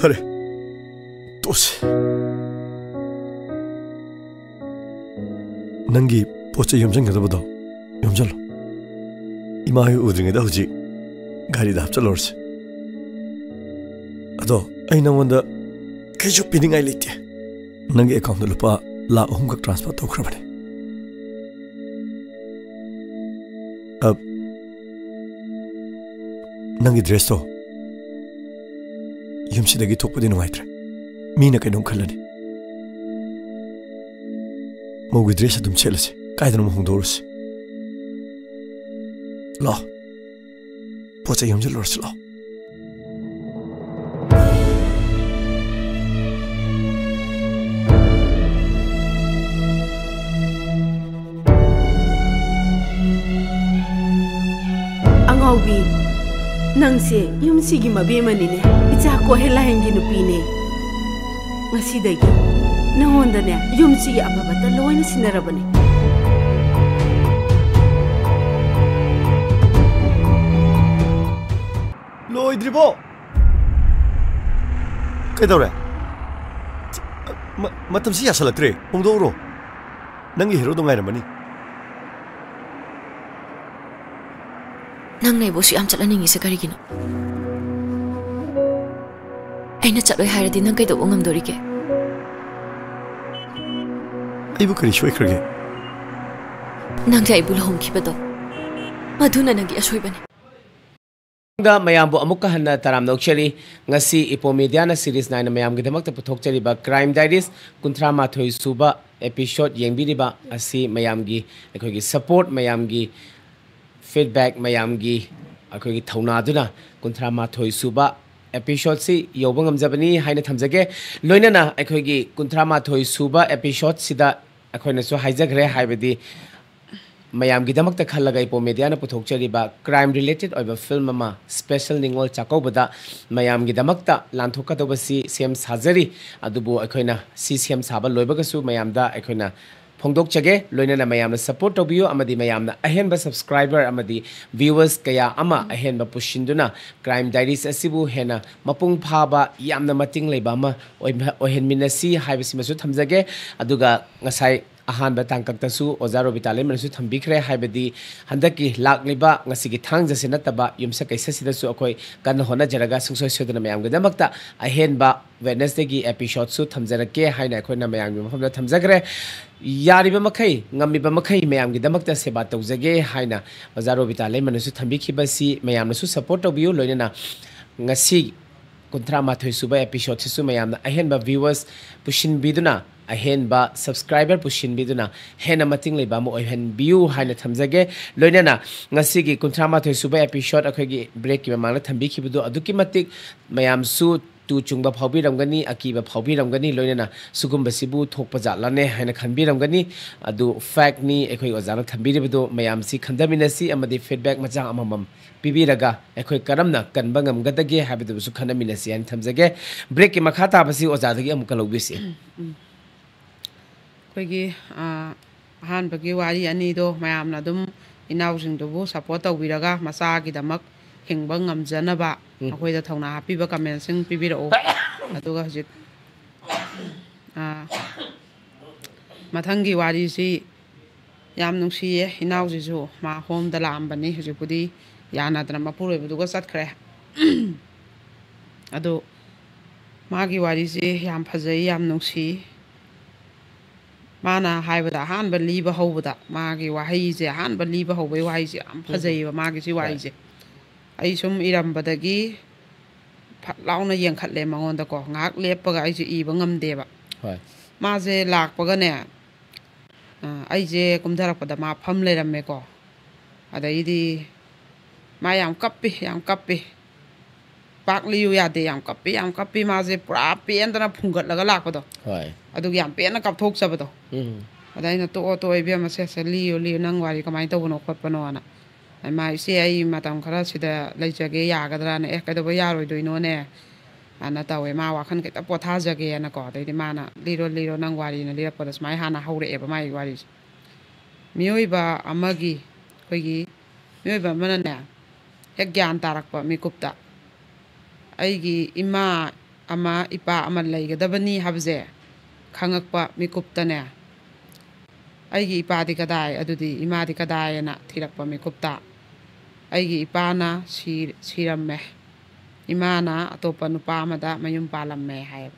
ꯐꯔꯦ, ꯇꯣꯛꯁꯤ꯫ ꯅꯪꯒꯤ ꯄꯣꯠ ꯆꯩ ꯌꯣꯝꯁꯤꯟꯒꯗꯕꯗꯣ ꯌꯣꯝꯁꯤꯜꯂꯣ꯫ ꯏꯃꯥ ꯍꯣꯏ ꯎꯗ꯭ꯔꯤꯉꯩꯗ ꯍꯧꯖꯤꯛ ꯒꯥꯔꯤꯗ ꯍꯥꯞꯆꯤꯜꯂꯨꯔꯁꯤ꯫ ꯑꯗꯣ ꯑꯩ ꯅꯉꯣꯟꯗ ꯀꯩꯁꯨ ꯄꯤꯅꯤꯡꯉꯥꯏ ꯂꯩꯇꯦ꯫ ꯅꯪꯒꯤ ꯑꯦꯀꯥꯎꯟꯗ ꯂꯨꯄꯥ ꯂꯥꯈ ꯑꯍꯨꯝꯈꯛ ꯇ꯭ꯔꯥꯟꯁꯐꯔ ꯇꯧꯈ꯭ꯔꯕꯅꯦ꯫ ꯑ, ꯅꯪꯒꯤ ꯗ꯭ꯔꯦꯁꯇꯣ ꯌꯨꯝꯁꯤꯗꯒꯤ ꯊꯣꯛꯄꯗꯤ ꯅꯨꯡꯉꯥꯏꯇ꯭ꯔꯦ꯫ ꯃꯤꯅ ꯀꯩꯅꯣꯝ ꯈꯜꯂꯅꯤ꯫ ꯃꯧꯒꯤ ꯗ꯭ꯔꯦꯁ ꯑꯗꯨꯝ ꯁꯦꯠꯂꯁꯤ, ꯀꯥꯏꯗꯅꯣꯝ ꯍꯣꯡꯗꯣꯛꯎꯔꯁꯤ꯫ ꯂꯥꯛꯑꯣ, ꯄꯣꯠ ꯆꯩ ꯌꯣꯝꯁꯤꯜꯂꯨꯔꯁꯤ, ꯂꯥꯛꯑꯣ꯫ ꯑꯉꯥꯎꯕꯤ, ꯅꯪꯁꯦ ꯌꯨꯝꯁꯤꯒꯤ ꯃꯕꯦꯝꯃꯅꯤꯅꯦ, ꯏꯆꯥ ꯀꯣꯍꯦꯂꯥꯍꯦꯟꯒꯤ ꯅꯨꯄꯤꯅꯦ꯫ ꯉꯁꯤꯗꯒꯤ ꯅꯉꯣꯟꯗꯅꯦ ꯌꯨꯝꯁꯤꯒꯤ ꯑꯐꯕꯇ ꯂꯣꯏꯅ ꯁꯤꯟꯅꯔꯕꯅꯦ꯫ ꯂꯣꯏꯗ꯭ꯔꯤꯕꯣ? ꯀꯩꯗꯧꯔꯦ? ꯃ-, ꯃꯇꯝꯁꯤ ꯌꯥꯁꯜꯂꯛꯇ꯭ꯔꯦ꯫ ꯍꯣꯡꯗꯣꯛꯎꯔꯣ꯫ ꯅꯪꯒꯤ ꯍꯦꯔꯣꯗꯣ ꯉꯥꯏꯔꯝꯃꯅꯤ꯫ ꯅꯪꯅ ꯑꯩꯕꯨ ꯑꯁꯨꯛ ꯌꯥꯝ ꯆꯠꯍꯟꯅꯤꯡꯉꯤꯁꯦ ꯀꯔꯤꯒꯤꯅꯣ? ꯑꯩꯅ ꯆꯠꯂꯣꯏ ꯍꯥꯏꯔꯗꯤ ꯅꯪ ꯀꯩꯗꯧꯕ ꯉꯝꯗꯣꯔꯤꯒꯦ? ꯑꯩꯕꯨ ꯀꯔꯤ ꯁꯣꯏꯈ꯭ꯔꯒꯦ? ꯅꯪꯗꯤ ꯑꯩꯕꯨ ꯂꯨꯍꯣꯡꯈꯤꯕꯗꯣ, ꯃꯗꯨꯅ ꯅꯪꯒꯤ ꯑꯁꯣꯏꯕꯅꯤ꯫ ꯃꯌꯥꯝꯕꯨ ꯑꯃꯨꯛꯀ ꯍꯟꯅ ꯇꯔꯥꯝꯅ ꯑꯣꯛꯆꯔꯤ꯫ ꯉꯁꯤ ꯏꯄꯣ ꯃꯦꯗꯤꯌꯥꯅ ꯁꯤꯔꯤꯁ ꯅꯥꯏꯅ ꯃꯌꯥꯝꯒꯤꯗꯃꯛꯇ ꯄꯨꯊꯣꯛꯆꯔꯤꯕ ꯀ꯭ꯔꯥꯏꯝ ꯗꯥꯏꯔꯤꯁ ꯀꯨꯟꯊ꯭ꯔꯥ ꯃꯥꯊꯣꯏ ꯁꯨꯕ ꯑꯦꯄꯤꯁꯣꯗ ꯌꯦꯡꯕꯤꯔꯤꯕ ꯑꯁꯤ ꯃꯌꯥꯝꯒꯤ, ꯑꯩꯈꯣꯏꯒꯤ ꯁꯄꯣꯔꯠ, ꯃꯌꯥꯝꯒꯤ ꯐꯤꯗꯕꯦꯛ, ꯃꯌꯥꯝꯒꯤ ꯑꯩꯈꯣꯏꯒꯤ ꯊꯧꯅꯥꯗꯨꯅ ꯀꯨꯟꯊ꯭ꯔꯥ ꯃꯥꯊꯣꯏ ꯁꯨꯕ ꯑꯦꯄꯤꯁꯣꯗꯁꯤ ꯌꯧꯕ ꯉꯝꯖꯕꯅꯤ ꯍꯥꯏꯅ ꯊꯝꯖꯒꯦ꯫ ꯂꯣꯏꯅꯅ ꯑꯩꯈꯣꯏꯒꯤ ꯀꯨꯟꯊ꯭ꯔꯥ ꯃꯥꯊꯣꯏ ꯁꯨꯕ ꯑꯦꯄꯤꯁꯣꯗꯁꯤꯗ ꯑꯩꯈꯣꯏꯅꯁꯨ ꯍꯥꯏꯖꯈ꯭ꯔꯦ, ꯍꯥꯏꯕꯗꯤ ꯃꯌꯥꯝꯒꯤꯗꯃꯛꯇ ꯈꯜꯂꯒ ꯏꯄꯣ ꯃꯦꯗꯤꯌꯥꯅ ꯄꯨꯊꯣꯛꯆꯔꯤꯕ ꯀ꯭ꯔꯥꯏꯝ ꯔꯤꯂꯦꯇꯦꯗ ꯑꯣꯏꯕ ꯐꯤꯂꯝ ꯑꯃ, ꯁ꯭ꯄꯦꯁꯦꯜ ꯅꯤꯉꯣꯜ ꯆꯥꯛꯀꯧꯕꯗ ꯃꯌꯥꯝꯒꯤꯗꯃꯛꯇ ꯂꯥꯟꯊꯣꯛꯀꯗꯧꯕꯁꯤ ꯁꯦꯝ ꯁꯥꯖꯔꯤ꯫ ꯑꯗꯨꯕꯨ ꯑꯩꯈꯣꯏꯅ ꯁꯤ ꯁꯦꯝ ꯁꯥꯕ ꯂꯣꯏꯕꯒꯁꯨ ꯃꯌꯥꯝꯗ ꯑꯩꯈꯣꯏꯅ ꯐꯣꯡꯗꯣꯛꯆꯒꯦ꯫ ꯂꯣꯏꯅꯅ ꯃꯌꯥꯝꯅ ꯁꯄꯣꯔꯠ ꯇꯧꯕꯤꯌꯨ, ꯑꯃꯗꯤ ꯃꯌꯥꯝꯅ ꯑꯍꯦꯟꯕ ꯁꯕꯁꯀ꯭ꯔꯥꯏꯕꯔ ꯑꯃꯗꯤ ꯚ꯭ꯌꯨꯋꯔꯁ ꯀꯌꯥ ꯑꯃ ꯑꯍꯦꯟꯕ ꯄꯨꯁꯤꯟꯗꯨꯅ ꯀ꯭ꯔꯥꯏꯝ ꯗꯥꯏꯔꯤꯁ ꯑꯁꯤꯕꯨ ꯍꯦꯟꯅ ꯃꯄꯨꯡ ꯐꯥꯕ, ꯌꯥꯝꯅ ꯃꯇꯤꯡ ꯂꯩꯕ ꯑꯃ ꯑꯣꯏꯍ-, ꯑꯣꯏꯍꯟꯃꯤꯟꯅꯁꯤ ꯍꯥꯏꯕꯁꯤꯃꯁꯨ ꯊꯝꯖꯒꯦ꯫ ꯑꯗꯨꯒ ꯉꯁꯥꯏ ꯑꯍꯥꯟꯕ ꯇꯥꯡꯀꯛꯇꯁꯨ ꯑꯣꯖꯥ ꯔꯣꯕꯤꯇꯥ ꯂꯩꯃꯅꯁꯨ ꯊꯝꯕꯤꯈ꯭ꯔꯦ, ꯍꯥꯏꯕꯗꯤ ꯍꯟꯗꯛꯀꯤ ꯂꯥꯛꯂꯤꯕ ꯉꯁꯤꯒꯤ ꯊꯥꯡꯖꯁꯤ ꯅꯠꯇꯕ ꯌꯨꯝꯁꯀꯩꯁꯁꯤꯗꯁꯨ ꯑꯩꯈꯣꯏ ꯀꯟꯅ ꯍꯣꯠꯅꯖꯔꯒ ꯁꯨꯡꯁꯣꯏ ꯁꯣꯏꯗꯅ ꯃꯌꯥꯝꯒꯤꯗꯃꯛꯇ ꯑꯍꯦꯟꯕ ꯋꯦꯗꯅꯁꯗꯦꯒꯤ ꯑꯦꯄꯤꯁꯣꯗꯁꯨ ꯊꯝꯖꯔꯛꯀꯦ ꯍꯥꯏꯅ ꯑꯩꯈꯣꯏꯅ ꯃꯌꯥꯝꯒꯤ ꯃꯐꯝꯗ ꯊꯝꯖꯈ꯭ꯔꯦ꯫ ꯌꯥꯔꯤꯕ ꯃꯈꯩ, ꯉꯝꯃꯤꯕ ꯃꯈꯩ ꯃꯌꯥꯝꯒꯤꯗꯃꯛꯇ ꯁꯦꯕꯥ ꯇꯧꯖꯒꯦ ꯍꯥꯏꯅ ꯑꯣꯖꯥ ꯔꯣꯕꯤꯇꯥ ꯂꯩꯃꯅꯁꯨ ꯊꯝꯕꯤꯈꯤꯕꯁꯤ ꯃꯌꯥꯝꯅꯁꯨ ꯁꯄꯣꯔꯠ ꯇꯧꯕꯤꯌꯨ꯫ ꯂꯣꯏꯅꯅ ꯉꯁꯤ ꯀꯨꯟꯊ꯭ꯔꯥ ꯃꯥꯊꯣꯏ ꯁꯨꯕ ꯑꯦꯄꯤꯁꯣꯗꯁꯤꯁꯨ ꯃꯌꯥꯝꯅ ꯑꯍꯦꯟꯕ ꯚ꯭ꯌꯨꯋꯔꯁ ꯄꯨꯁꯤꯟꯕꯤꯗꯨꯅ, ꯑꯍꯦꯟꯕ ꯁꯕꯁꯀ꯭ꯔꯥꯏꯕꯔ ꯄꯨꯁꯤꯟꯕꯤꯗꯨꯅ ꯍꯦꯟꯅ ꯃꯇꯤꯡ ꯂꯩꯕ ꯑꯃ ꯑꯣꯏꯍꯟꯕꯤꯌꯨ ꯍꯥꯏꯅ ꯊꯝꯖꯒꯦ꯫ ꯂꯣꯏꯅꯅ ꯉꯁꯤꯒꯤ ꯀꯨꯟꯊ꯭ꯔꯥ ꯃꯥꯊꯣꯏ ꯁꯨꯕ ꯑꯦꯄꯤꯁꯣꯗ ꯑꯩꯈꯣꯏꯒꯤ ꯕ꯭ꯔꯦꯛꯀꯤ ꯃꯃꯥꯡꯗ ꯊꯝꯕꯤꯈꯤꯕꯗꯨ ꯑꯗꯨꯛꯀꯤ ꯃꯇꯤꯛ ꯃꯌꯥꯝꯁꯨ ꯇꯨ ꯆꯨꯡꯕ ꯐꯥꯎꯕꯤꯔꯝꯒꯅꯤ, ꯑꯀꯤꯕ ꯐꯥꯎꯕꯤꯔꯝꯒꯅꯤ, ꯂꯣꯏꯅꯅ ꯁꯤꯒꯨꯝꯕꯁꯤꯕꯨ ꯊꯣꯛꯄ ꯖꯥꯠꯂꯅꯦ ꯍꯥꯏꯅ ꯈꯟꯕꯤꯔꯝꯒꯅꯤ꯫ ꯑꯗꯨ ꯐꯦꯛꯅꯤ, ꯑꯩꯈꯣꯏ ꯑꯣꯖꯥꯅ ꯊꯝꯕꯤꯔꯤꯕꯗꯨ ꯃꯌꯥꯝꯁꯤ ꯈꯟꯊꯃꯤꯟꯅꯁꯤ ꯑꯃꯗꯤ ꯐꯤꯗꯕꯦꯛ ꯃꯆꯥ ꯑꯃꯃꯝ ꯄꯤꯕꯤꯔꯒ ꯑꯩꯈꯣꯏ ꯀꯔꯝꯅ ꯀꯟꯕ ꯉꯝꯒꯗꯒꯦ ꯍꯥꯏꯕꯗꯨꯁꯨ ꯈꯟꯅꯃꯤꯟꯅꯁꯤ ꯍꯥꯏꯅ ꯊꯝꯖꯒꯦ꯫ ꯕ꯭ꯔꯦꯛꯀꯤ ꯃꯈꯥ ꯇꯥꯕꯁꯤ ꯑꯣꯖꯥꯗꯒꯤ ꯑꯃꯨꯛꯀ ꯂꯧꯕꯤꯁꯤ꯫ ꯑꯩꯈꯣꯏꯒꯤ, ꯑ, ꯑꯍꯥꯟꯕꯒꯤ ꯋꯥꯔꯤ ꯑꯅꯤꯗꯣ ꯃꯌꯥꯝꯅ ꯑꯗꯨꯝ ꯏꯅꯥꯎꯁꯤꯡꯗꯨꯕꯨ ꯁꯄꯣꯔꯠ ꯇꯧꯕꯤꯔꯒ ꯃꯆꯥꯒꯤꯗꯃꯛ ꯍꯤꯡꯕ ꯉꯝꯖꯅꯕ ꯎꯝ꯫ ꯑꯩꯈꯣꯏꯗ ꯊꯧꯅꯥ ꯍꯥꯞꯄꯤꯕ ꯀꯃꯦꯟꯁꯤꯡ ꯄꯤꯕꯤꯔꯛꯎ꯫ ꯑꯗꯨꯒ ꯍꯧꯖꯤꯛ, ꯑ, ꯃꯊꯪꯒꯤ ꯋꯥꯔꯤꯁꯤ ꯌꯥꯝ ꯅꯨꯡꯁꯤꯌꯦ꯫ ꯏꯅꯥꯎꯁꯤꯁꯨ ꯃꯥ ꯍꯣꯝꯗ ꯂꯥꯛꯑꯝꯕꯅꯤ, ꯍꯧꯖꯤꯛꯄꯨꯗꯤ ꯌꯥꯅꯗꯅ ꯃꯄꯨꯔꯣꯏꯕꯗꯨꯒ ꯆꯠꯈ꯭ꯔꯦ꯫ ꯑꯗꯣ ꯃꯥꯒꯤ ꯋꯥꯔꯤꯁꯦ ꯌꯥꯝ ꯐꯖꯩ, ꯌꯥꯝ ꯅꯨꯡꯁꯤ꯫ ꯃꯥꯅ ꯍꯥꯏꯕꯗ, ꯑꯍꯥꯟꯕ ꯂꯤꯕ ꯍꯧꯕꯗ, ꯃꯥꯒꯤ ꯋꯥꯍꯩꯁꯦ, ꯑꯍꯥꯟꯕ ꯂꯤꯕ ꯍꯧꯕꯒꯤ ꯋꯥꯍꯩꯁꯦ ꯌꯥꯝ ꯐꯖꯩꯌꯦꯕ, ꯃꯥꯒꯤ ꯁꯤ ꯍꯣꯏ꯫ ꯋꯥꯍꯩꯁꯦ꯫ ꯑꯩ ꯁꯨꯝ ꯏꯔꯝꯕꯗꯒꯤ ꯐꯠ ꯂꯥꯎꯅ ꯌꯦꯡꯈꯠꯂꯦ ꯃꯉꯣꯟꯗꯀꯣ꯫ ꯉꯥꯏꯍꯥꯛ ꯂꯦꯞꯄꯒ ꯑꯩꯁꯦ ꯏꯕ ꯉꯝꯗꯦꯕ꯫ ꯍꯣꯏ꯫ ꯃꯥꯁꯦ ꯂꯥꯛꯄꯒꯅꯦ, ꯑ, ꯑꯩꯁꯦ ꯀꯨꯝꯊꯔꯛꯄꯗ ꯃꯥ ꯐꯝ ꯂꯩꯔꯝꯃꯦꯀꯣ꯫ ꯑꯗꯩꯗꯤ ꯃꯥ ꯌꯥꯝ ꯀꯞꯄꯤ, ꯌꯥꯝ ꯀꯞꯄꯤ꯫ ꯄꯥꯛ ꯂꯤꯌꯨ ꯌꯥꯗꯦ, ꯌꯥꯝ ꯀꯞꯄꯤ, ꯌꯥꯝ ꯀꯞꯄꯤ꯫ ꯃꯥꯁꯦ ꯄꯨꯔꯥ ꯄꯦꯟꯗꯅ ꯐꯨꯡꯒꯠꯂꯒ ꯂꯥꯛꯄꯗꯣ꯫ ꯍꯣꯏ꯫ ꯑꯗꯨꯒꯤ ꯌꯥꯝ ꯄꯦꯟꯅ ꯀꯞꯊꯣꯛꯆꯕꯗꯣ꯫ ꯎꯝ꯫ ꯑꯗ ꯑꯩꯅ, "ꯇꯣꯛꯑꯣ, ꯇꯣꯛꯑꯣ, ꯏꯕꯦꯝꯃ, ꯁꯦ, ꯁꯦ, ꯂꯤꯌꯨ, ꯂꯤꯌꯨ, ꯅꯪ ꯋꯥꯔꯤ ꯀꯃꯥꯏꯅ ꯇꯧꯕꯅꯣ ꯈꯣꯠꯄꯅꯣꯅ?" ꯑꯩ, "ꯃꯥ, ꯏꯆꯦ, ꯑꯩ ꯃꯇꯝ ꯈꯔ ꯁꯤꯗ ꯂꯩꯖꯒꯦ ꯌꯥꯒꯗ꯭ꯔꯥꯅ?" "ꯑꯦ, ꯀꯩꯗꯧꯕ ꯌꯥꯔꯣꯏꯗꯣꯏꯅꯣꯅꯦ?" ꯑꯅ ꯇꯧꯋꯦ꯫ ꯃꯥ ꯋꯥꯈꯜ ꯈꯤꯇ ꯄꯣꯊꯥꯖꯒꯦꯅꯀꯣ꯫ ꯑꯗꯩꯗꯤ ꯃꯥꯅ, "ꯂꯤꯔꯣ, ꯂꯤꯔꯣ, ꯅꯪ ꯋꯥꯔꯤꯅ" ꯂꯤꯔꯛꯄꯗ ꯁꯨꯃꯥꯏꯅ ꯍꯥꯟꯅ ꯍꯧꯔꯛꯑꯦꯕ ꯃꯥꯒꯤ ꯋꯥꯔꯤꯁꯦ꯫ ꯃꯤꯑꯣꯏꯕ ꯑꯃꯒꯤ, ꯑꯩꯈꯣꯏꯒꯤ ꯃꯤꯑꯣꯏꯕ ꯑꯃꯅꯅꯦ, ꯍꯦꯛ ꯒ꯭ꯌꯥꯟ ꯇꯥꯔꯛꯄ ꯃꯤꯀꯨꯞꯇ, ꯑꯩꯒꯤ ꯏꯃꯥ ꯑꯃ, ꯏꯄꯥ ꯑꯃ ꯂꯩꯒꯗꯕꯅꯤ ꯍꯥꯏꯕꯁꯦ ꯈꯪꯉꯛꯄ ꯃꯤꯀꯨꯞꯇꯅꯦ, "ꯑꯩꯒꯤ ꯏꯄꯥꯗꯤ ꯀꯗꯥꯏ, ꯑꯗꯨꯗꯤ ꯏꯃꯥꯗꯤ ꯀꯗꯥꯏ?" ꯍꯥꯏꯅ ꯊꯤꯔꯛꯄ ꯃꯤꯀꯨꯞꯇ, "ꯑꯩꯒꯤ ꯏꯄꯥꯅ ꯁꯤ-, ꯁꯤꯔꯝꯃꯦ, ꯏꯃꯥꯅ ꯑꯇꯣꯞꯄ ꯅꯨꯄꯥ ꯑꯃꯗ ꯃꯌꯨꯝ ꯄꯥꯜꯂꯝꯃꯦ" ꯍꯥꯏꯌꯦꯕ꯫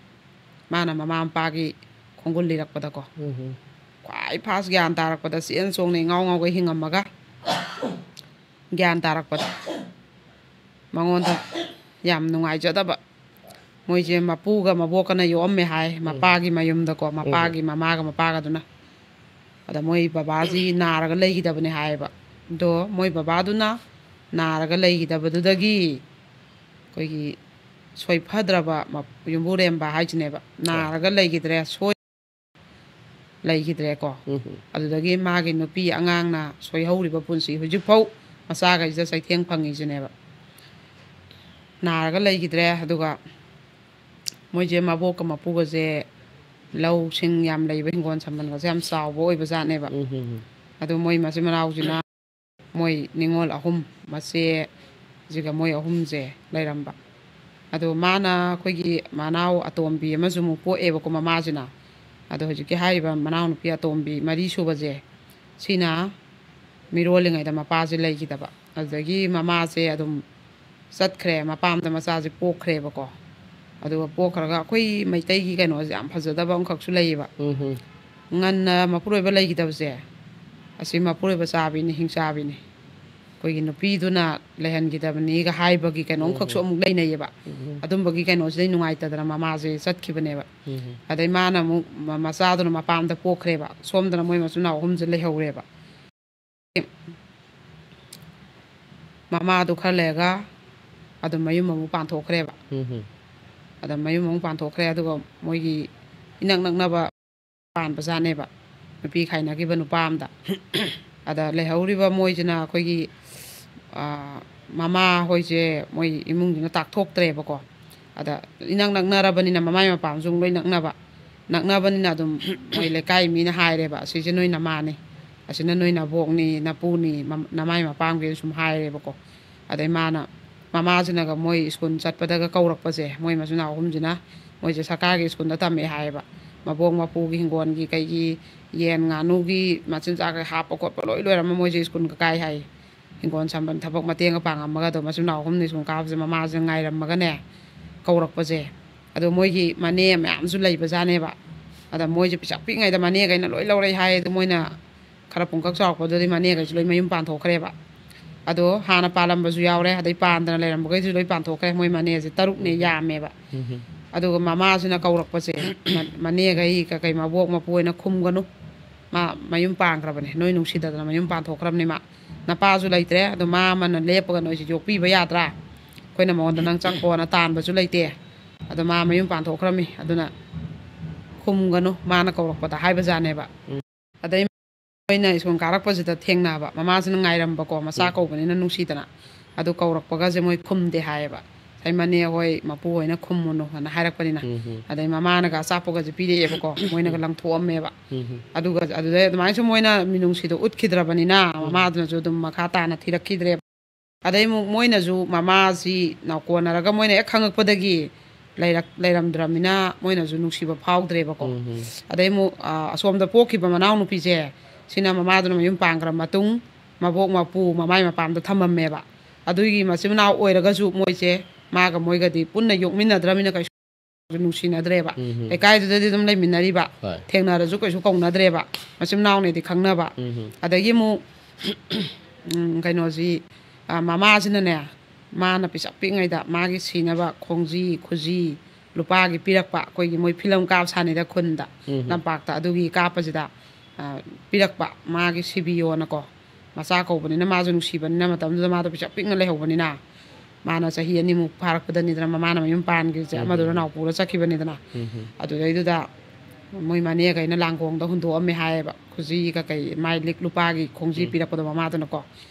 ꯃꯥꯅ ꯃꯃꯥ ꯃꯄꯥꯒꯤ ꯈꯣꯡꯒꯨꯜ ꯂꯤꯔꯛꯄꯗꯀꯣ, ꯎꯝ꯫ ꯈ꯭ꯋꯥꯏ ꯐꯥꯔꯁ ꯒ꯭ꯌꯥꯟ ꯇꯥꯔꯛꯄꯗ ꯆꯦꯟ ꯆꯣꯡꯅ ꯏꯉꯥꯎ ꯉꯥꯎꯒꯩ ꯍꯤꯡꯉꯝꯃꯒ, ꯒ꯭ꯌꯥꯟ ꯇꯥꯔꯛꯄꯗ ꯃꯉꯣꯟꯗ ꯌꯥꯝ ꯅꯨꯡꯉꯥꯏꯖꯗꯕ, ꯃꯣꯏꯁꯦ ꯃꯄꯨꯒ ꯃꯕꯣꯛꯀꯅ ꯌꯣꯛꯑꯝꯃꯦ ꯍꯥꯏ, ꯎꯝ꯫ ꯃꯄꯥꯒꯤ ꯃꯌꯨꯝꯗꯀꯣ, ꯎꯝ꯫ ꯃꯄꯥꯒꯤ ꯃꯃꯥꯒ ꯃꯄꯥꯒꯗꯨꯅ꯫ ꯑꯗ ꯃꯣꯏ ꯕꯕꯥꯁꯤ ꯅꯥꯔꯒ ꯂꯩꯈꯤꯗꯕꯅꯦ ꯍꯥꯏꯌꯦꯕ꯫ ꯑꯗꯣ ꯃꯣꯏ ꯕꯕꯥꯗꯨꯅ ꯅꯥꯔꯒ ꯂꯩꯈꯤꯗꯕꯗꯨꯗꯒꯤ ꯑꯩꯈꯣꯏꯒꯤ ꯁꯣꯏꯐꯗ꯭ꯔꯕ ꯃ-, ꯌꯨꯝꯕꯨꯔꯦꯝꯕ ꯍꯥꯏꯁꯤꯅꯦꯕ꯫ ꯍꯣꯏ꯫ ꯅꯥꯔꯒ ꯂꯩꯈꯤꯗ꯭ꯔꯦ, ꯁꯣꯏ-, ꯂꯩꯈꯤꯗ꯭ꯔꯦꯀꯣ꯫ ꯎꯝ꯫ ꯑꯗꯨꯗꯒꯤ ꯃꯥꯒꯤ ꯅꯨꯄꯤ ꯑꯉꯥꯡꯅ ꯁꯣꯏꯍꯧꯔꯤꯕ ꯄꯨꯟꯁꯤ ꯍꯧꯖꯤꯛꯐꯥꯎ ꯃꯆꯥꯈꯩꯁꯤꯗ ꯆꯩꯊꯦꯡ ꯐꯪꯉꯤꯁꯤꯅꯦꯕ꯫ ꯅꯥꯔꯒ ꯂꯩꯈꯤꯗ꯭ꯔꯦ꯫ ꯑꯗꯨꯒ ꯃꯣꯏꯁꯦ ꯃꯕꯣꯛꯀ ꯃꯄꯨꯒꯁꯦ ꯂꯧꯁꯤꯡ ꯌꯥꯝ ꯂꯩꯕ, ꯍꯤꯡꯒꯣꯜ ꯁꯝꯕꯜꯒꯁꯦ ꯌꯥꯝ ꯆꯥꯎꯕ ꯑꯣꯏꯕ ꯖꯥꯠꯅꯦꯕ꯫ ꯎꯝ, ꯎꯝ, ꯎꯝ꯫ ꯑꯗꯣ ꯃꯣꯏ ꯃꯆꯤꯟ ꯃꯅꯥꯎꯁꯤꯅ ꯃꯣꯏ ꯅꯤꯉꯣꯜ ꯑꯍꯨꯝ, ꯃꯆꯦꯁꯤꯒ ꯃꯣꯏ ꯑꯍꯨꯝꯁꯦ ꯂꯩꯔꯝꯕ꯫ ꯑꯗꯣ ꯃꯥꯅ ꯑꯩꯈꯣꯏꯒꯤ ꯃꯅꯥꯎ ꯑꯇꯣꯝꯕꯤ ꯑꯃꯁꯨ ꯑꯃꯨꯛ ꯄꯣꯛꯑꯦꯕꯀꯣ, ꯃꯃꯥꯁꯤꯅ꯫ ꯑꯗꯣ ꯍꯧꯖꯤꯛꯀꯤ ꯍꯥꯏꯔꯤꯕ ꯃꯅꯥꯎꯅꯨꯄꯤ ꯑꯇꯣꯝꯕꯤ ꯃꯔꯤ ꯁꯨꯕꯁꯦ, ꯁꯤꯅ ꯃꯤꯔꯣꯜꯂꯤꯉꯩꯗ ꯃꯄꯥꯁꯦ ꯂꯩꯈꯤꯗꯕ꯫ ꯑꯗꯨꯗꯒꯤ ꯃꯃꯥꯁꯦ ꯑꯗꯨꯝ ꯆꯠꯈ꯭ꯔꯦ, ꯃꯄꯥꯝꯗ ꯃꯆꯥꯁꯦ ꯄꯣꯛꯈ꯭ꯔꯦꯕꯀꯣ꯫ ꯑꯗꯨꯒ ꯄꯣꯛꯈ꯭ꯔꯒ ꯑꯩꯈꯣꯏ ꯃꯩꯇꯩꯒꯤ ꯀꯩꯅꯣꯁꯦ ꯌꯥꯝ ꯐꯖꯗꯕ ꯑꯃꯈꯛꯁꯨ ꯂꯩꯌꯦꯕ꯫ ꯎꯝ ꯍꯨꯝ꯫ ꯉꯟꯅ ꯃꯄꯨꯔꯣꯏꯕ ꯂꯩꯈꯤꯗꯕꯁꯦ, ꯑꯁꯤ ꯃꯄꯨꯔꯣꯏꯕ ꯆꯥꯕꯤꯅꯤ, ꯍꯤꯡꯆꯥꯕꯤꯅꯤ꯫ ꯑꯩꯈꯣꯏꯒꯤ ꯅꯨꯄꯤꯗꯨꯅ ꯂꯩꯍꯟꯈꯤꯗꯕꯅꯤꯒ ꯍꯥꯏꯕꯒꯤ ꯀꯩꯅꯣꯝꯈꯛꯁꯨ ꯎꯝ꯫ ꯑꯃꯨꯛ ꯂꯩꯅꯩꯌꯦꯕ꯫ ꯎꯝ꯫ ꯑꯗꯨꯝꯕꯒꯤ ꯀꯩꯅꯣꯁꯤꯗꯩ ꯅꯨꯡꯉꯥꯏꯇꯗꯅ ꯃꯃꯥꯁꯦ ꯆꯠꯈꯤꯕꯅꯦꯕ꯫ ꯎꯝ꯫ ꯑꯗꯩ ꯃꯥꯅ ꯑꯃꯨꯛ ꯃ-, ꯃꯆꯥꯗꯨꯅ ꯃꯄꯥꯝꯗ ꯄꯣꯛꯈ꯭ꯔꯦꯕ꯫ ꯁꯣꯝꯗꯅ ꯃꯣꯏ ꯃꯆꯤꯟ ꯃꯅꯥꯎ ꯑꯍꯨꯝꯁꯦ ꯂꯩꯍꯧꯔꯦꯕ꯫ ꯃꯃꯥꯗꯨ ꯈꯔ ꯂꯩꯔꯒ ꯑꯗꯨꯝ ꯃꯌꯨꯝ ꯑꯃꯨꯛ ꯄꯥꯟꯊꯣꯛꯈ꯭ꯔꯦꯕ꯫ ꯎꯝ ꯍꯨꯝ꯫ ꯑꯗ ꯃꯌꯨꯝ ꯑꯃꯨꯛ ꯄꯥꯟꯊꯣꯛꯈ꯭ꯔꯦ, ꯑꯗꯨꯒ ꯃꯣꯏꯒꯤ ꯏꯅꯛ ꯅꯛꯅꯕ ꯄꯥꯟꯕꯖꯥꯠꯅꯦꯕ, ꯅꯨꯄꯤ ꯈꯥꯏꯅꯈꯤꯕ ꯅꯨꯄꯥ ꯑꯝꯗ꯫ ꯑꯗ ꯂꯩꯍꯧꯔꯤꯕ ꯃꯣꯏꯁꯤꯅ ꯑꯩꯈꯣꯏꯒꯤ, ꯑ, ꯃꯃꯥ ꯍꯣꯏꯁꯦ ꯃꯣꯏ ꯏꯃꯨꯡꯁꯤꯅ ꯇꯥꯛꯊꯣꯛꯇ꯭ꯔꯦꯕꯀꯣ꯫ ꯑꯗ ꯏꯅꯛ ꯅꯛꯅꯔꯕꯅꯤꯅ ꯃꯃꯥꯏ ꯃꯄꯥꯝꯁꯨ ꯑꯃꯨꯛ ꯂꯣꯏ ꯅꯛꯅꯕ꯫ ꯅꯛꯅꯕꯅꯤꯅ ꯑꯗꯨꯝ ꯃꯣꯏ ꯂꯩꯀꯥꯏ ꯃꯤꯅ ꯍꯥꯏꯔꯦꯕ, "ꯑꯁꯤꯁꯦ ꯅꯣꯏ ꯅꯃꯥꯅꯤ, ꯑꯁꯤꯅ ꯅꯣꯏ ꯅꯕꯣꯛꯅꯤ, ꯅꯄꯨꯅꯤ, ꯃꯝ-, ꯅꯃꯥꯏ ꯃꯄꯥꯝꯒꯤ" ꯁꯨꯝ ꯍꯥꯏꯔꯦꯕꯀꯣ꯫ ꯑꯗꯩ ꯃꯥꯅ, ꯃꯃꯥꯁꯤꯅꯒ ꯃꯣꯏ ꯁ꯭ꯀꯨꯜ ꯆꯠꯄꯗꯒ ꯀꯧꯔꯛꯄꯁꯦ, ꯃꯣꯏ ꯃꯆꯤꯟ ꯃꯅꯥꯎ ꯑꯍꯨꯝꯁꯤꯅ, ꯃꯣꯏꯁꯦ ꯁꯔꯀꯥꯔꯒꯤ ꯁ꯭ꯀꯨꯜꯗ ꯇꯝꯃꯛꯑꯦ ꯍꯥꯏꯌꯦꯕ꯫ ꯃꯕꯣꯛ ꯃꯄꯨꯒꯤ ꯍꯤꯡꯒꯣꯜꯒꯤ ꯀꯩꯒꯤ ꯌꯦꯟ ꯉꯥꯅꯨꯒꯤ ꯃꯆꯤꯟꯖꯥꯛ ꯀꯩ ꯍꯥꯞꯄ ꯈꯣꯠꯄ ꯂꯣꯏ ꯂꯣꯏꯔꯝꯃ ꯃꯣꯏꯁꯦ ꯁ꯭ꯀꯨꯜꯒ ꯀꯥꯏ ꯍꯥꯏ꯫ ꯍꯤꯡꯒꯣꯜ ꯁꯝꯕꯜ ꯊꯕꯛ ꯃꯇꯦꯡꯒ ꯄꯥꯡꯉꯝꯃꯒ ꯑꯗꯨꯝ ꯃꯆꯤꯟ ꯃꯅꯥꯎ ꯑꯍꯨꯝꯅꯤ ꯁ꯭ꯀꯨꯜ ꯀꯥꯕꯁꯦ ꯃꯃꯥꯁꯤꯅ ꯉꯥꯏꯔꯝꯃꯒꯅꯦ ꯀꯧꯔꯛꯄꯁꯦ꯫ ꯑꯗꯣ ꯃꯣꯏꯒꯤ ꯃꯅꯦ ꯃꯌꯥꯝꯁꯨ ꯂꯩꯕꯖꯥꯠꯅꯦꯕ꯫ ꯑꯗ ꯃꯣꯏꯁꯦ ꯄꯤꯁꯛ ꯄꯤꯛꯉꯩꯗ ꯃꯅꯦꯈꯩꯅ ꯂꯣꯏ ꯂꯧꯔꯛꯏ ꯍꯥꯏ꯫ ꯑꯗꯣ ꯃꯣꯏꯅ ꯈꯔ ꯄꯨꯡꯀꯛ ꯆꯥꯎꯔꯛꯄꯗꯨꯗꯤ ꯃꯅꯦꯈꯩꯁꯨ ꯂꯣꯏ ꯃꯌꯨꯝ ꯄꯥꯟꯊꯣꯛꯈ꯭ꯔꯦꯕ꯫ ꯑꯗꯣ ꯍꯥꯟꯅ ꯄꯥꯜꯂꯝꯕꯁꯨ ꯌꯥꯎꯔꯦ, ꯑꯗꯩ ꯄꯥꯟꯗꯅ ꯂꯩꯔꯝꯕꯈꯩꯁꯨ ꯂꯣꯏ ꯄꯥꯟꯊꯣꯛꯈ꯭ꯔꯦ꯫ ꯃꯣꯏ ꯃꯅꯦꯁꯦ ꯇꯔꯨꯛꯅꯦ, ꯌꯥꯝꯃꯦꯕ꯫ ꯑꯗꯨꯒ ꯃꯃꯥꯁꯤꯅ ꯀꯧꯔꯛꯄꯁꯦ, ꯃ- ꯃꯅꯦꯈꯩ ꯀꯀꯩ ꯃꯕꯣꯛ ꯃꯄꯨ ꯑꯣꯏꯅ ꯈꯨꯝꯒꯅꯨ, ꯃꯥ ꯃꯌꯨꯝ ꯄꯥꯟꯈ꯭ꯔꯕꯅꯦ, ꯅꯣꯏ ꯅꯨꯡꯁꯤꯗꯗꯅ ꯃꯌꯨꯝ ꯄꯥꯟꯊꯣꯛꯈ꯭ꯔꯕꯅꯤ꯫ ꯃꯥ ꯅꯄꯥꯁꯨ ꯂꯩꯇ꯭ꯔꯦ, ꯑꯗꯣ ꯃꯥ ꯑꯃꯅ ꯂꯦꯞꯄꯒ ꯅꯣꯏꯁꯦ ꯌꯣꯛꯄꯤꯕ ꯌꯥꯗ꯭ꯔꯥ? ꯑꯩꯈꯣꯏꯅ ꯃꯉꯣꯟꯗ ꯅꯪ ꯆꯠꯈꯣꯅ ꯇꯥꯟꯕꯁꯨ ꯂꯩꯇꯦ꯫ ꯑꯗꯣ ꯃꯥ ꯃꯌꯨꯝ ꯄꯥꯟꯊꯣꯛꯈ꯭ꯔꯝꯃꯤ꯫ ꯑꯗꯨꯅ ꯈꯨꯝꯒꯅꯨ, ꯃꯥꯅ ꯀꯧꯔꯛꯄꯗ ꯍꯥꯏꯕꯖꯥꯠꯅꯦꯕ꯫ ꯑꯗꯩ ꯃꯣꯏꯅ ꯁ꯭ꯀꯨꯜ ꯀꯥꯔꯛꯄꯁꯤꯗ ꯊꯦꯡꯅꯕ, ꯃꯃꯥꯁꯤꯅ ꯉꯥꯏꯔꯝꯕꯀꯣ, ꯃꯆꯥ ꯀꯧꯕꯅꯤꯅ ꯅꯨꯡꯁꯤꯗꯅ꯫ ꯑꯗꯨ ꯀꯧꯔꯛꯄꯒꯁꯦ ꯃꯣꯏ ꯈꯨꯝꯗꯦ ꯍꯥꯏꯌꯦꯕ꯫ ꯉꯁꯥꯏ ꯃꯅꯦ ꯍꯣꯏ ꯃꯄꯨ ꯍꯣꯏꯅ ꯈꯨꯝꯃꯨꯅꯨ ꯍꯥꯏꯅ ꯍꯥꯏꯔꯛꯄꯅꯤꯅ꯫ ꯑꯗꯩ ꯃꯃꯥꯅꯒ ꯑꯆꯥꯄꯣꯠꯀꯁꯦ ꯄꯤꯔꯛꯑꯦꯕꯀꯣ, ꯃꯣꯏꯅꯒ ꯂꯪꯊꯣꯛꯑꯝꯃꯦꯕ꯫ ꯑꯗꯨꯒ ꯑꯗꯨꯗꯩ ꯑꯗꯨꯃꯥꯏꯅꯁꯨ ꯃꯣꯏꯅ ꯃꯤꯅꯨꯡꯁꯤꯗꯣ ꯎꯠꯈꯤꯗ꯭ꯔꯕꯅꯤꯅ ꯃꯃꯥꯗꯨꯅꯁꯨ ꯑꯗꯨꯝ ꯃꯈꯥ ꯇꯥꯅ ꯊꯤꯔꯛꯈꯤꯗ꯭ꯔꯦꯕ꯫ ꯑꯗꯩ ꯑꯃꯨꯛ ꯃꯣꯏꯅꯁꯨ ꯃꯃꯥꯁꯤ ꯅꯥꯎꯀꯣꯟꯅꯔꯒ ꯃꯣꯏꯅ ꯍꯦꯛ ꯈꯪꯉꯛꯄꯗꯒꯤ ꯂꯩꯔꯛ ꯂꯩꯔꯝꯗ꯭ꯔꯕꯅꯤꯅ ꯃꯣꯏꯅꯁꯨ ꯅꯨꯡꯁꯤꯕ ꯐꯥꯎꯗ꯭ꯔꯦꯕꯀꯣ꯫ ꯑꯗꯩ ꯑꯃꯨꯛ ꯑ, ꯑꯁꯣꯝꯗ ꯄꯣꯛꯈꯤꯕ ꯃꯅꯥꯎꯅꯨꯄꯤꯁꯦ, ꯁꯤꯅ ꯃꯃꯥꯗꯨꯅ ꯃꯌꯨꯝ ꯄꯥꯟꯈ꯭ꯔ ꯃꯇꯨꯡ ꯃꯕꯣꯛ ꯃꯄꯨ ꯃꯃꯥꯏ ꯃꯄꯥꯝꯗ ꯊꯝꯃꯝꯃꯦꯕ꯫ ꯑꯗꯨꯒꯤ ꯃꯆꯤꯟ ꯃꯅꯥꯎ ꯑꯣꯏꯔꯒꯁꯨ ꯃꯣꯏꯁꯦ ꯃꯥꯒ ꯃꯣꯏꯒꯗꯤ ꯄꯨꯟꯅ ꯌꯣꯛꯃꯤꯟꯅꯗ꯭ꯔꯕꯅꯤꯅ ꯀꯩꯁꯨ ꯅꯨꯡꯁꯤꯅꯗ꯭ꯔꯦꯕ꯫ ꯂꯩꯀꯥꯏꯗꯨꯗꯗꯤ ꯑꯗꯨꯝ ꯂꯩꯃꯤꯟꯅꯔꯤꯕ꯫ ꯍꯣꯏ꯫ ꯊꯦꯡꯅꯔꯁꯨ ꯀꯩꯁꯨ ꯀꯧꯅꯗ꯭ꯔꯦꯕ꯫ ꯃꯆꯤꯟ ꯃꯅꯥꯎꯅꯦꯗꯤ ꯈꯪꯅꯕ꯫ ꯑꯗꯒꯤ ꯑꯃꯨꯛ ꯎꯝ, ꯀꯩꯅꯣꯁꯤ, ꯑ, ꯃꯃꯥꯁꯤꯅꯅꯦ, ꯃꯥꯅ ꯄꯤꯁꯛ ꯄꯤꯛꯉꯩꯗ ꯃꯥꯒꯤ ꯁꯤꯅꯕ ꯈꯣꯡꯖꯤ, ꯈꯨꯖꯤ, ꯂꯨꯄꯥꯒꯤ ꯄꯤꯔꯛꯄ, ꯑꯩꯈꯣꯏꯒꯤ ꯃꯣꯏ ꯐꯤꯂꯝ ꯀꯥꯞ ꯁꯥꯅꯤꯗ ꯈꯨꯟꯗ, ꯂꯝꯄꯥꯛꯇ, ꯑꯗꯨꯒꯤ ꯀꯥꯞꯄꯁꯤꯗ, ꯑ, ꯄꯤꯔꯛꯄ, ꯃꯥꯒꯤ ꯁꯤꯕꯤꯌꯣꯅꯀꯣ꯫ ꯃꯆꯥ ꯀꯧꯕꯅꯤꯅ, ꯃꯥꯁꯨ ꯅꯨꯡꯁꯤꯕꯅꯤꯅ, ꯃꯇꯝꯗꯨꯗ ꯃꯥꯗꯣ ꯄꯤꯁꯛ ꯄꯤꯛꯅ ꯂꯩꯍꯧꯕꯅꯤꯅ, ꯃꯥꯅ ꯆꯍꯤ ꯑꯅꯤꯃꯨꯛ ꯐꯥꯔꯛꯄꯗꯅꯤꯗꯅ ꯃꯃꯥꯅ ꯃꯌꯨꯝ ꯄꯥꯟꯈꯤꯕꯁꯦ, ꯑꯃꯗꯨꯅ ꯅꯥꯎꯄꯨꯔ ꯆꯠꯈꯤꯕꯅꯤꯗꯅ꯫ ꯑꯗꯨꯗꯩꯗꯨꯗ ꯃꯣꯏ ꯃꯅꯦꯈꯩꯅ ꯂꯥꯡꯒꯣꯡꯗ ꯍꯨꯟꯗꯣꯛꯑꯝꯃꯦ ꯍꯥꯏꯌꯦꯕ, ꯈꯨꯖꯤ ꯀꯀꯩ, ꯃꯥꯏ ꯂꯤꯛ ꯂꯨꯄꯥꯒꯤ ꯈꯣꯡꯖꯤ ꯄꯤꯔꯛꯄꯗꯣ ꯃꯃꯥꯗꯨꯅꯀꯣ꯫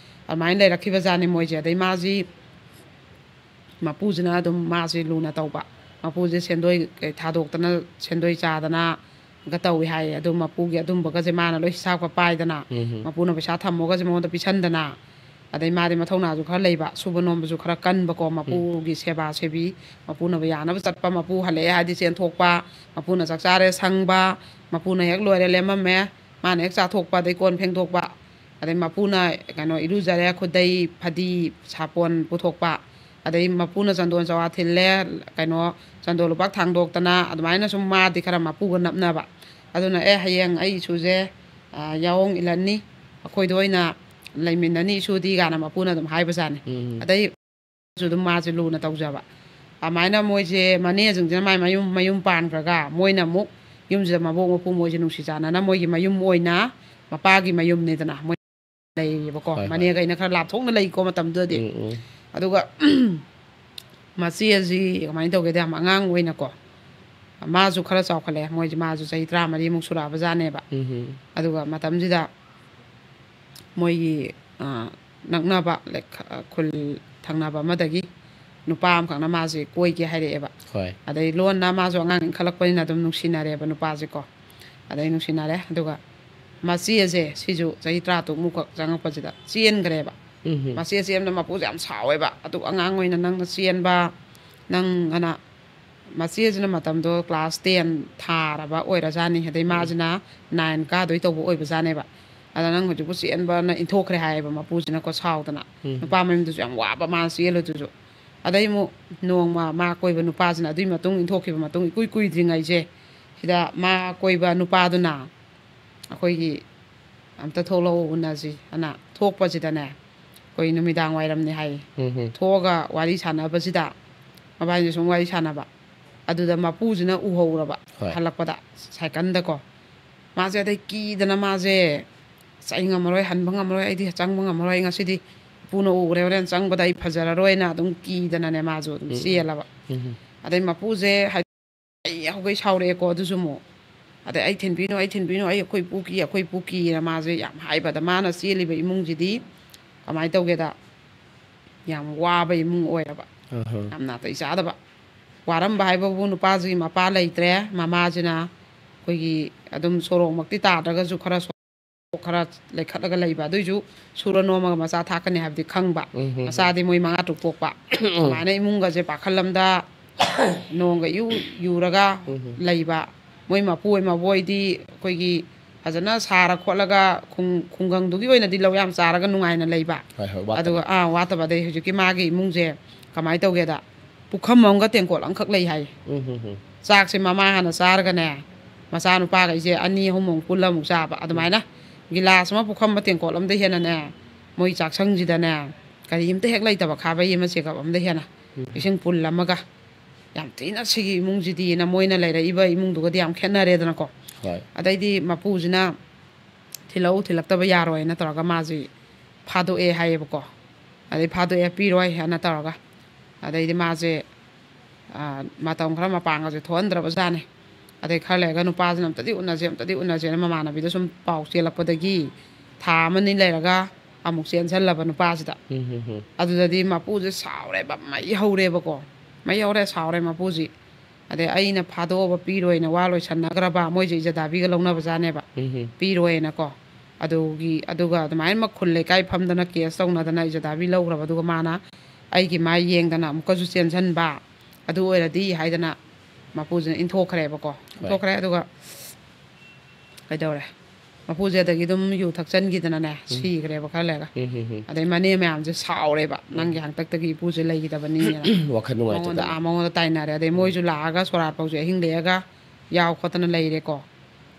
ꯑꯗꯨꯃꯥꯏꯅ ꯂꯩꯔꯛꯈꯤꯕꯖꯥꯠꯅꯤ ꯃꯣꯏꯁꯦ꯫ ꯑꯗꯩ ꯃꯥꯁꯤ ꯃꯄꯨꯁꯤꯅ ꯑꯗꯨꯝ ꯃꯥꯁꯦ ꯂꯨꯅ ꯇꯧꯕ꯫ ꯃꯄꯨꯁꯦ ꯁꯦꯟꯗꯣꯏ ꯊꯥꯗꯣꯛꯇꯅ, ꯁꯦꯟꯗꯣꯏ ꯆꯥꯗꯅꯒ ꯇꯧꯏ ꯍꯥꯏꯌꯦ꯫ ꯑꯗꯨ ꯃꯄꯨꯒꯤ ꯑꯗꯨꯝꯕꯒꯁꯦ ꯃꯥꯅ ꯂꯣꯏ ꯍꯤꯁꯥꯞꯀ ꯄꯥꯏꯗꯅ, ꯃꯄꯨꯅ ꯄꯩꯁꯥ ꯊꯝꯃꯣꯒꯁꯦ ꯃꯉꯣꯟꯗ ꯄꯤꯁꯟꯗꯅ, ꯑꯗꯩ ꯃꯥꯗꯤ ꯃꯊꯧꯅꯥꯁꯨ ꯈꯔ ꯂꯩꯕ, ꯁꯨꯕ ꯅꯣꯝꯕꯁꯨ ꯈꯔ ꯀꯟꯕꯀꯣ, ꯃꯄꯨꯒꯤ ꯁꯦꯕꯥ ꯁꯦꯕꯤ, ꯃꯄꯨꯅꯕ ꯌꯥꯅꯕ ꯆꯠꯄ, ꯃꯄꯨ ꯍꯜꯂꯛꯑꯦ ꯍꯥꯏꯗꯤ ꯆꯦꯟꯊꯣꯛꯄ, ꯃꯄꯨꯅ ꯆꯥꯛ ꯆꯥꯔꯦ ꯁꯪꯕ, ꯃꯄꯨꯅ ꯍꯦꯛ ꯂꯣꯏꯔꯦ ꯂꯦꯝꯃꯝꯃꯦ, ꯃꯥꯅ ꯍꯦꯛ ꯆꯥꯊꯣꯛꯄ, ꯑꯗꯩ ꯀꯣꯟ ꯐꯦꯡꯗꯣꯛꯄ, ꯑꯗꯩ ꯃꯄꯨꯅ ꯀꯩꯅꯣ ꯏꯔꯨꯖꯔꯦ, ꯈꯨꯗꯩ ꯐꯗꯤ ꯁꯥꯄꯣꯟ ꯄꯨꯊꯣꯛꯄ, ꯑꯗꯩ ꯃꯄꯨꯅ ꯆꯟꯗꯣꯟ ꯆꯋꯥ ꯊꯤꯜꯂꯦ, ꯀꯩꯅꯣ ꯆꯟꯗꯣꯟ ꯂꯨꯄꯥꯛ ꯊꯥꯡꯗꯣꯛꯇꯅ, ꯑꯗꯨꯃꯥꯏꯅ ꯁꯨꯝ ꯃꯥꯗꯤ ꯈꯔ ꯃꯄꯨꯒ ꯅꯞꯅꯕ꯫ ꯑꯗꯨꯅ "ꯑꯦ, ꯍꯌꯦꯡ ꯑꯩ ꯏꯁꯨꯁꯦ, ꯑ, ꯌꯥꯑꯣꯡ ꯏꯜꯍꯟꯅꯤ, ꯑꯩꯈꯣꯏꯗ ꯑꯣꯏꯅ ꯂꯩꯃꯤꯟꯅꯅꯤ ꯏꯁꯨꯗꯤ" ꯀꯥꯏꯅ ꯃꯄꯨꯅ ꯑꯗꯨꯝ ꯍꯥꯏꯕꯖꯥꯠꯅꯤ꯫ ꯎꯝ꯫ ꯑꯗꯩ ꯁꯨ ꯑꯗꯨꯝ ꯃꯥꯁꯦ ꯂꯨꯅ ꯇꯧꯖꯕ꯫ ꯑꯗꯨꯃꯥꯏꯅ ꯃꯣꯏꯁꯦ ꯃꯅꯦꯁꯤꯡꯁꯤꯅ ꯃꯥꯏ ꯃꯌꯨꯝ, ꯃꯌꯨꯝ ꯄꯥꯟꯈ꯭ꯔꯒ ꯃꯣꯏꯅ ꯑꯃꯨꯛ ꯌꯨꯝꯁꯤꯗ ꯃꯕꯣꯛ ꯃꯄꯨ ꯃꯣꯏꯁꯦ ꯅꯨꯡꯁꯤ ꯆꯥꯟꯅꯅ ꯃꯣꯏꯒꯤ ꯃꯌꯨꯝ ꯑꯣꯏꯅ ꯃꯄꯥꯒꯤ ꯃꯌꯨꯝꯅꯤꯗꯅ ꯃꯣꯏ ꯂꯩꯌꯦꯕꯀꯣ꯫ ꯍꯣꯏ, ꯍꯣꯏ꯫ ꯃꯅꯦꯒꯩꯅ ꯈꯔ ꯂꯥꯞꯊꯣꯛꯅ ꯂꯩꯀꯣ ꯃꯇꯝꯗꯨꯗꯗꯤ꯫ ꯎꯝ, ꯎꯝ꯫ ꯑꯗꯨꯒ ꯃꯆꯦ ꯑꯁꯤ ꯀꯃꯥꯏꯅ ꯇꯧꯒꯦꯗ, ꯌꯥꯝ ꯑꯉꯥꯡ ꯑꯣꯏꯅꯀꯣ, ꯃꯥꯁꯨ ꯈꯔ ꯆꯥꯎꯈꯠꯂꯛꯑꯦ, ꯃꯣꯏꯁꯦ, ꯃꯥꯁꯨ ꯆꯍꯤ ꯇꯔꯥꯃꯔꯤꯃꯨꯛ ꯁꯨꯔꯛꯑꯕ ꯖꯥꯠꯅꯦꯕ꯫ ꯎꯝ, ꯎꯝ꯫ ꯑꯗꯨꯒ ꯃꯇꯝꯁꯤꯗ ꯃꯣꯏꯒꯤ, ꯑ, ꯅꯛꯅꯕ ꯂꯩ-, ꯈ-, ꯈꯨꯜ ꯊꯪꯅꯕ ꯑꯃꯗꯒꯤ ꯅꯨꯄꯥ ꯑꯃꯈꯛꯅ ꯃꯥꯁꯦ ꯀꯣꯏꯒꯦ ꯍꯥꯏꯔꯛꯑꯦꯕ꯫ ꯍꯣꯏ꯫ ꯑꯗꯩ ꯂꯣꯟꯅ ꯃꯥꯁꯨ ꯑꯉꯥꯡ ꯏꯟꯈꯠꯂꯛꯄꯅꯤꯅ ꯑꯗꯨꯝ ꯅꯨꯡꯁꯤꯅꯔꯦꯕ ꯅꯨꯄꯥꯁꯦꯀꯣ꯫ ꯑꯗꯩ ꯅꯨꯡꯁꯤꯅꯔꯦ, ꯑꯗꯨꯒ ꯃꯆꯦꯁꯦ ꯁꯤꯁꯨ ꯆꯍꯤ ꯇꯔꯥꯇꯔꯨꯛꯃꯨꯛꯈꯛ ꯆꯪꯉꯛꯄꯁꯤꯗ ꯆꯦꯟꯈ꯭ꯔꯦꯕ꯫ ꯎꯝ, ꯎꯝ꯫ ꯃꯆꯦ ꯆꯦꯟꯕꯗ ꯃꯄꯨꯁꯦ ꯌꯥꯝ ꯁꯥꯎꯋꯦꯕ, "ꯑꯗꯨꯛ ꯑꯉꯥꯡ ꯑꯣꯏꯅ ꯅꯪꯅ ꯆꯦꯟꯕ, ꯅꯪ ꯑꯅ" ꯃꯆꯦꯁꯤꯅ ꯃꯇꯝꯗꯣ class ten ꯊꯥꯔꯕ ꯑꯣꯏꯔꯖꯥꯠꯅꯤ, ꯑꯗꯩ ꯎꯝ꯫ ꯃꯥꯁꯤꯅ nine ꯀꯥꯗꯣꯏ ꯇꯧꯕ ꯑꯣꯏꯕꯖꯥꯠꯅꯦꯕ꯫ "ꯑꯗ ꯅꯪ ꯍꯧꯖꯤꯛꯄꯨ ꯆꯦꯟꯕꯅ ꯏꯟꯊꯣꯛꯈ꯭ꯔꯦ" ꯍꯥꯏꯌꯦꯕ ꯃꯄꯨꯁꯤꯅꯀꯣ, ꯁꯥꯎꯗꯅ꯫ ꯎꯝ꯫ ꯅꯨꯄꯥ ꯃꯌꯨꯝꯗꯁꯨ ꯌꯥꯝ ꯋꯥꯕ ꯃꯥ ꯆꯦꯜꯂꯨꯗꯨꯁꯨ꯫ ꯑꯗꯩ ꯑꯃꯨꯛ ꯅꯣꯡꯃ ꯃꯥ ꯀꯣꯏꯕ ꯅꯨꯄꯥꯁꯤꯅ ꯑꯗꯨꯏ ꯃꯇꯨꯡ, ꯏꯟꯊꯣꯛꯈꯤꯕ ꯃꯇꯨꯡ ꯏꯀꯨꯏ ꯀꯨꯏꯗ꯭ꯔꯤꯉꯩꯁꯦ, ꯁꯤꯗ ꯃꯥ ꯀꯣꯏꯕ ꯅꯨꯄꯥꯗꯨꯅ ꯑꯩꯈꯣꯏꯒꯤ "ꯑꯝꯇ ꯊꯣꯛꯂꯛꯑꯣ, ꯎꯅꯁꯤ" ꯑꯅ ꯊꯣꯛꯄꯁꯤꯗꯅꯦ, ꯑꯩꯈꯣꯏ ꯅꯨꯃꯤꯗꯥꯡ ꯋꯥꯏꯔꯝꯅꯤ ꯍꯥꯏꯌꯦ꯫ ꯎꯝ, ꯎꯝ꯫ ꯊꯣꯛꯑꯒ ꯋꯥꯔꯤ ꯁꯥꯟꯅꯕꯁꯤꯗ, ꯃꯕꯥꯅꯤꯁꯦ ꯁꯨꯝ ꯋꯥꯔꯤ ꯁꯥꯟꯅꯕ, ꯑꯗꯨꯗ ꯃꯄꯨꯁꯤꯅ ꯎꯍꯧꯔꯕ꯫ ꯍꯣꯏ꯫ ꯍꯜꯂꯛꯄꯗ ꯁꯥꯏꯀꯜꯗꯀꯣ꯫ ꯃꯥꯁꯦ ꯑꯗꯩ ꯀꯤꯗꯅ ꯃꯥꯁꯦ, "ꯑꯁ, ꯑꯩ ꯉꯝꯃꯔꯣꯏ, ꯍꯟꯕ ꯉꯝꯃꯔꯣꯏ, ꯑꯩꯗꯤ ꯆꯪꯕ ꯉꯝꯃꯔꯣꯏ, ꯑꯩ ꯉꯁꯤꯗꯤ ꯏꯄꯨꯅ ꯎꯈ꯭ꯔꯦ, ꯍꯣꯔꯦꯟ ꯆꯪꯕꯗ ꯑꯩ ꯐꯖꯔꯔꯣꯏꯅ" ꯑꯗꯨꯝ ꯀꯤꯗꯅꯅꯦ ꯃꯥꯁꯨ ꯑꯗꯨꯝ ꯎꯝ, ꯎꯝ꯫ ꯆꯦꯜꯂꯕ꯫ ꯎꯝ, ꯎꯝ꯫ ꯑꯗꯩ ꯃꯄꯨꯁꯦ ꯍꯥꯏ-, ꯑꯩ ꯍꯧꯒꯩ ꯁꯥꯎꯔꯛꯑꯦꯀꯣ ꯑꯗꯨꯁꯨ ꯑꯃꯨꯛ꯫ ꯑꯗꯩ "ꯑꯩ ꯊꯤꯟꯕꯤꯅꯨ, ꯑꯩ ꯊꯤꯟꯕꯤꯅꯨ, ꯑꯩ ꯑꯩꯈꯣꯏ ꯏꯄꯨ ꯀꯤ, ꯑꯩꯈꯣꯏ ꯏꯄꯨ ꯀꯤꯅ" ꯃꯥꯁꯦ ꯌꯥꯝ ꯍꯥꯏꯕꯗ, ꯃꯥꯅ ꯆꯦꯜꯂꯤꯕ ꯏꯃꯨꯡꯁꯤꯗꯤ ꯀꯃꯥꯏꯅ ꯇꯧꯒꯦꯗ, ꯌꯥꯝ ꯋꯥꯕ ꯏꯃꯨꯡ ꯑꯣꯏꯔꯕ, ꯑꯍ꯫ ꯌꯥꯝ ꯅꯥꯇꯩ ꯆꯥꯗꯕ꯫ ꯋꯥꯔꯝꯕ ꯍꯥꯏꯕꯕꯨ ꯅꯨꯄꯥꯁꯤꯒꯤ ꯃꯄꯥ ꯂꯩꯇ꯭ꯔꯦ, ꯃꯃꯥꯁꯤꯅ ꯑꯩꯈꯣꯏꯒꯤ ꯑꯗꯨꯝ ꯁꯣꯔꯣꯛꯃꯛꯇꯤ ꯇꯥꯗ꯭ꯔꯒꯁꯨ ꯈꯔ ꯁꯣ-, ꯈꯔ ꯂꯩꯈꯠꯂꯒ ꯂꯩꯕ꯫ ꯑꯗꯨꯏꯁꯨ ꯁꯨꯔ ꯅꯣꯝꯃꯒ ꯃꯆꯥ ꯊꯥꯛꯀꯅꯤ ꯍꯥꯏꯕꯗꯤ ꯈꯪꯕ꯫ ꯎꯝ, ꯎꯝ, ꯎꯝ꯫ ꯃꯆꯥꯗꯤ ꯃꯣꯏ ꯃꯉꯥ ꯇꯔꯨꯛ ꯄꯣꯛꯄ꯫ ꯎꯝ꯫ ꯑꯗꯨꯃꯥꯏꯅ ꯏꯃꯨꯡꯒꯁꯦ ꯄꯥꯈꯠꯂꯝꯗ ꯅꯣꯡꯒ ꯏꯌꯨ ꯌꯨꯔꯒ ꯎꯝ, ꯎꯝ꯫ ꯂꯩꯕ꯫ ꯃꯣꯏ ꯃꯄꯨ ꯍꯣꯏ ꯃꯕꯣꯛ ꯍꯣꯏꯗꯤ ꯑꯩꯈꯣꯏꯒꯤ ꯐꯖꯅ ꯁꯥꯔ ꯈꯣꯠꯂꯒ ꯈꯨꯡ-, ꯈꯨꯡꯒꯪꯗꯨꯒꯤ ꯑꯣꯏꯅꯗꯤ ꯂꯧ ꯌꯥꯝ ꯆꯥꯔꯒ ꯅꯨꯡꯉꯥꯏꯅ ꯂꯩꯕ꯫ ꯍꯣꯏ, ꯍꯣꯏ, ꯋꯥꯠꯇꯕ꯫ ꯑꯗꯨꯒ, ꯑꯥ, ꯋꯥꯠꯇꯕ꯫ ꯑꯗꯩ ꯍꯧꯖꯤꯛꯀꯤ ꯃꯥꯒꯤ ꯏꯃꯨꯡꯁꯦ ꯀꯃꯥꯏꯅ ꯇꯧꯒꯦꯗ, ꯄꯨꯈꯝ ꯑꯃꯒ ꯇꯦꯡꯀꯣꯠ ꯑꯃꯈꯛ ꯂꯩ ꯍꯥꯏꯌꯦ꯫ ꯎꯝ, ꯎꯝ, ꯎꯝ꯫ ꯆꯥꯛꯁꯦ ꯃꯃꯥ ꯍꯥꯟꯅ ꯆꯥꯔꯒꯅꯦ, ꯃꯆꯥꯅꯨꯄꯥꯈꯩꯁꯦ ꯑꯅꯤ ꯑꯍꯨꯝꯃꯨꯛ ꯄꯨꯜꯂ ꯑꯃꯨꯛ ꯆꯥꯕ꯫ ꯑꯗꯨꯃꯥꯏꯅ ꯒꯤꯂꯥꯁ ꯑꯃ, ꯄꯨꯈꯝ ꯑꯃ, ꯇꯦꯡꯀꯣꯠ ꯑꯃꯗ ꯍꯦꯟꯅꯅꯦ, ꯃꯣꯏ ꯆꯥꯛꯁꯪꯁꯤꯗꯅꯦ ꯀꯔꯤꯝꯇ ꯍꯦꯛ ꯂꯩꯇꯕ, ꯈꯥꯕꯩ ꯑꯃ, ꯆꯦꯒꯞ ꯑꯃꯗ ꯍꯦꯟꯅ꯫ ꯎꯝ꯫ ꯏꯁꯤꯡ ꯄꯨꯜ ꯑꯃꯒ꯫ ꯌꯥꯝ ꯊꯤꯅ ꯁꯤꯒꯤ ꯏꯃꯨꯡꯁꯤꯗꯤꯅ, ꯃꯣꯏꯅ ꯂꯩꯔꯛꯏꯕ ꯏꯃꯨꯡꯗꯨꯒꯗꯤ ꯌꯥꯝ ꯈꯦꯠꯅꯔꯦꯗꯅꯀꯣ꯫ ꯍꯣꯏ꯫ ꯑꯗꯩꯗꯤ ꯃꯄꯨꯁꯤꯅ ꯊꯤꯜꯂꯛꯎ, ꯊꯤꯜꯂꯛꯇꯕ ꯌꯥꯔꯣꯏꯅ ꯇꯧꯔꯒ ꯃꯥꯁꯤ ꯐꯥꯗꯣꯛꯑꯦ ꯍꯥꯏꯌꯦꯕꯀꯣ꯫ ꯑꯗꯩ ꯐꯥꯗꯣꯛꯑꯦ, ꯄꯤꯔꯣꯏ ꯍꯥꯏꯅ ꯇꯧꯔꯒ꯫ ꯑꯗꯩꯗꯤ ꯃꯥꯁꯦ, ꯑ, ꯃꯇꯝ ꯈꯔ ꯃꯄꯥꯟꯒꯁꯦ ꯊꯣꯛꯍꯟꯗ꯭ꯔꯕꯖꯥꯠꯅꯦ꯫ ꯑꯗꯩ ꯈꯔ ꯂꯩꯔꯒ ꯅꯨꯄꯥꯁꯤꯅ "ꯑꯝꯇꯗꯤ ꯎꯅꯁꯦ, ꯑꯝꯇꯗꯤ ꯎꯅꯁꯦꯅ" ꯃꯃꯥꯟꯅꯕꯤꯗ ꯁꯨꯝ ꯄꯥꯎ ꯆꯦꯜꯂꯛꯄꯗꯒꯤ ꯊꯥ ꯑꯃꯅꯤ ꯂꯩꯔꯒ ꯑꯃꯨꯛ ꯆꯦꯟꯁꯜꯂꯕ ꯅꯨꯄꯥꯁꯤꯗ꯫ ꯎꯝ, ꯎꯝ, ꯎꯝ꯫ ꯑꯗꯨꯗꯗꯤ ꯃꯄꯨꯁꯦ ꯁꯥꯎꯔꯦꯕ, ꯃꯩ ꯍꯧꯔꯦꯕꯀꯣ꯫ ꯃꯩ ꯍꯧꯔꯦ, ꯁꯥꯎꯔꯦ ꯃꯄꯨꯁꯤ꯫ ꯑꯗꯩ ꯑꯩꯅ ꯐꯥꯗꯣꯛꯑꯕ ꯄꯤꯔꯣꯏꯅ ꯋꯥ ꯂꯣꯏꯁꯟꯅꯈ꯭ꯔꯕ, ꯃꯣꯏꯁꯦ ꯏꯖꯗꯥꯕꯤꯒ ꯂꯧꯅꯕꯖꯥꯠꯅꯦꯕ꯫ ꯎꯝ, ꯎꯝ꯫ ꯄꯤꯔꯣꯏꯅꯀꯣ꯫ ꯑꯗꯨꯒꯤ, ꯑꯗꯨꯒ ꯑꯗꯨꯃꯥꯏꯅ ꯃꯈꯨꯜ ꯂꯩꯀꯥꯏ ꯐꯝꯗꯅ ꯀꯦꯁ ꯇꯧꯅꯗꯅ ꯏꯖꯗꯥꯕꯤ ꯂꯧꯈ꯭ꯔꯕ꯫ ꯑꯗꯨꯒ ꯃꯥꯅ ꯑꯩꯒꯤ ꯃꯥꯏ ꯌꯦꯡꯗꯅ ꯑꯃꯨꯛꯀꯁꯨ ꯆꯦꯟꯁꯤꯟꯕ꯫ ꯑꯗꯨ ꯑꯣꯏꯔꯗꯤ ꯍꯥꯏꯗꯅ ꯃꯄꯨꯁꯤꯅ ꯏꯟꯊꯣꯛꯈ꯭ꯔꯦꯕꯀꯣ꯫ ꯍꯣꯏ꯫ ꯏꯟꯊꯣꯛꯈ꯭ꯔꯦ꯫ ꯑꯗꯨꯒ ꯀꯩꯗꯧꯔꯦ? ꯃꯄꯨꯁꯦ ꯑꯗꯒꯤ ꯑꯗꯨꯝ ꯌꯨ ꯊꯛꯆꯟꯈꯤꯗꯅꯅꯦ, ꯎꯝ꯫ ꯁꯤꯈ꯭ꯔꯦꯕ ꯈꯔ ꯂꯩꯔꯒ꯫ ꯎꯝ, ꯎꯝ, ꯎꯝ꯫ ꯑꯗꯩ ꯃꯅꯦ ꯃꯌꯥꯝꯁꯦ ꯁꯥꯎꯔꯦꯕ, ꯎꯝ꯫ "ꯅꯪꯒꯤ ꯍꯥꯛꯇꯛꯇꯒꯤ ꯏꯄꯨꯁꯦ ꯂꯩꯈꯤꯗꯕꯅꯤꯅ"꯫ ꯋꯥꯈꯜ ꯅꯨꯡꯉꯥꯏꯇꯗꯅ꯫ ꯃꯉꯣꯟꯗ, ꯑꯥ, ꯃꯉꯣꯟꯗ ꯇꯥꯏꯅꯔꯦ꯫ ꯑꯗꯩ ꯎꯝ꯫ ꯃꯣꯏꯁꯨ ꯂꯥꯛꯑꯒ ꯁꯣꯔꯥꯠꯐꯧꯁꯦ ꯑꯍꯤꯡ ꯂꯦꯛꯑꯒ ꯌꯥꯎ ꯈꯣꯠꯇꯅ ꯂꯩꯔꯦꯀꯣ꯫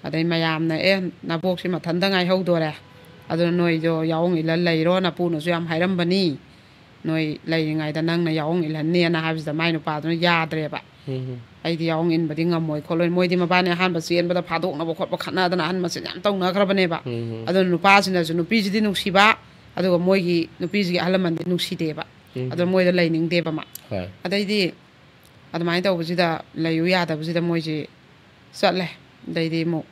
ꯑꯗꯩ ꯃꯌꯥꯝꯅ, "ꯑꯦ, ꯅꯕꯣꯛꯁꯤ ꯃꯊꯟꯇ ꯉꯥꯏꯍꯧꯗꯣꯔꯦ, ꯑꯗꯨꯅ ꯅꯣꯏꯗꯣ ꯌꯥꯑꯣꯡ ꯏꯜꯂ ꯂꯩꯔꯣ, ꯅꯄꯨꯅꯁꯨ ꯌꯥꯝ ꯍꯥꯏꯔꯝꯕꯅꯤ, ꯅꯣꯏ ꯂꯩꯔꯤꯉꯩꯗ ꯅꯪꯅ ꯌꯥꯑꯣꯡ ꯏꯜꯍꯟꯅꯦꯅ" ꯍꯥꯏꯕꯁꯤꯗ ꯃꯥꯏ ꯅꯨꯄꯥꯗꯨꯅ ꯌꯥꯗ꯭ꯔꯦꯕ꯫ ꯎꯝ꯫ "ꯑꯩꯗꯤ ꯌꯥꯑꯣꯡ ꯏꯟꯕꯗꯤ ꯉꯝꯃꯣꯏ ꯈꯣꯠꯂꯣꯏ"꯫ ꯃꯣꯏꯗꯤ ꯃꯕꯥꯅꯤ ꯑꯍꯥꯟꯕ ꯆꯦꯟꯕꯗ ꯐꯥꯗꯣꯛꯅꯕ ꯈꯣꯠꯄ ꯈꯠꯅꯗꯅ ꯑꯍꯟ ꯃꯁꯦꯟ ꯌꯥꯝ ꯇꯧꯅꯈ꯭ꯔꯕꯅꯦꯕ꯫ ꯎꯝ꯫ ꯑꯗꯨꯅ ꯅꯨꯄꯥꯁꯤꯅꯁꯨ ꯅꯨꯄꯤꯁꯤꯗꯤ ꯅꯨꯡꯁꯤꯕ, ꯑꯗꯨꯒ ꯃꯣꯏꯒꯤ ꯅꯨꯄꯤꯁꯤꯒꯤ ꯑꯍꯜ ꯂꯃꯟꯗꯤ ꯅꯨꯡꯁꯤꯗꯦꯕ꯫ ꯎꯝ꯫ ꯑꯗꯨꯅ ꯃꯣꯏꯗ ꯂꯩꯅꯤꯡꯗꯦꯕ ꯃꯥ꯫ ꯍꯣꯏ꯫ ꯑꯗꯩꯗꯤ ꯑꯗꯨꯃꯥꯏꯅ ꯇꯧꯕꯁꯤꯗ, ꯂꯩꯌꯨ ꯌꯥꯗꯕꯁꯤꯗ ꯃꯣꯏꯁꯤ ꯆꯠꯂꯦ꯫ ꯑꯗꯩꯗꯤ ꯑꯃꯨꯛ,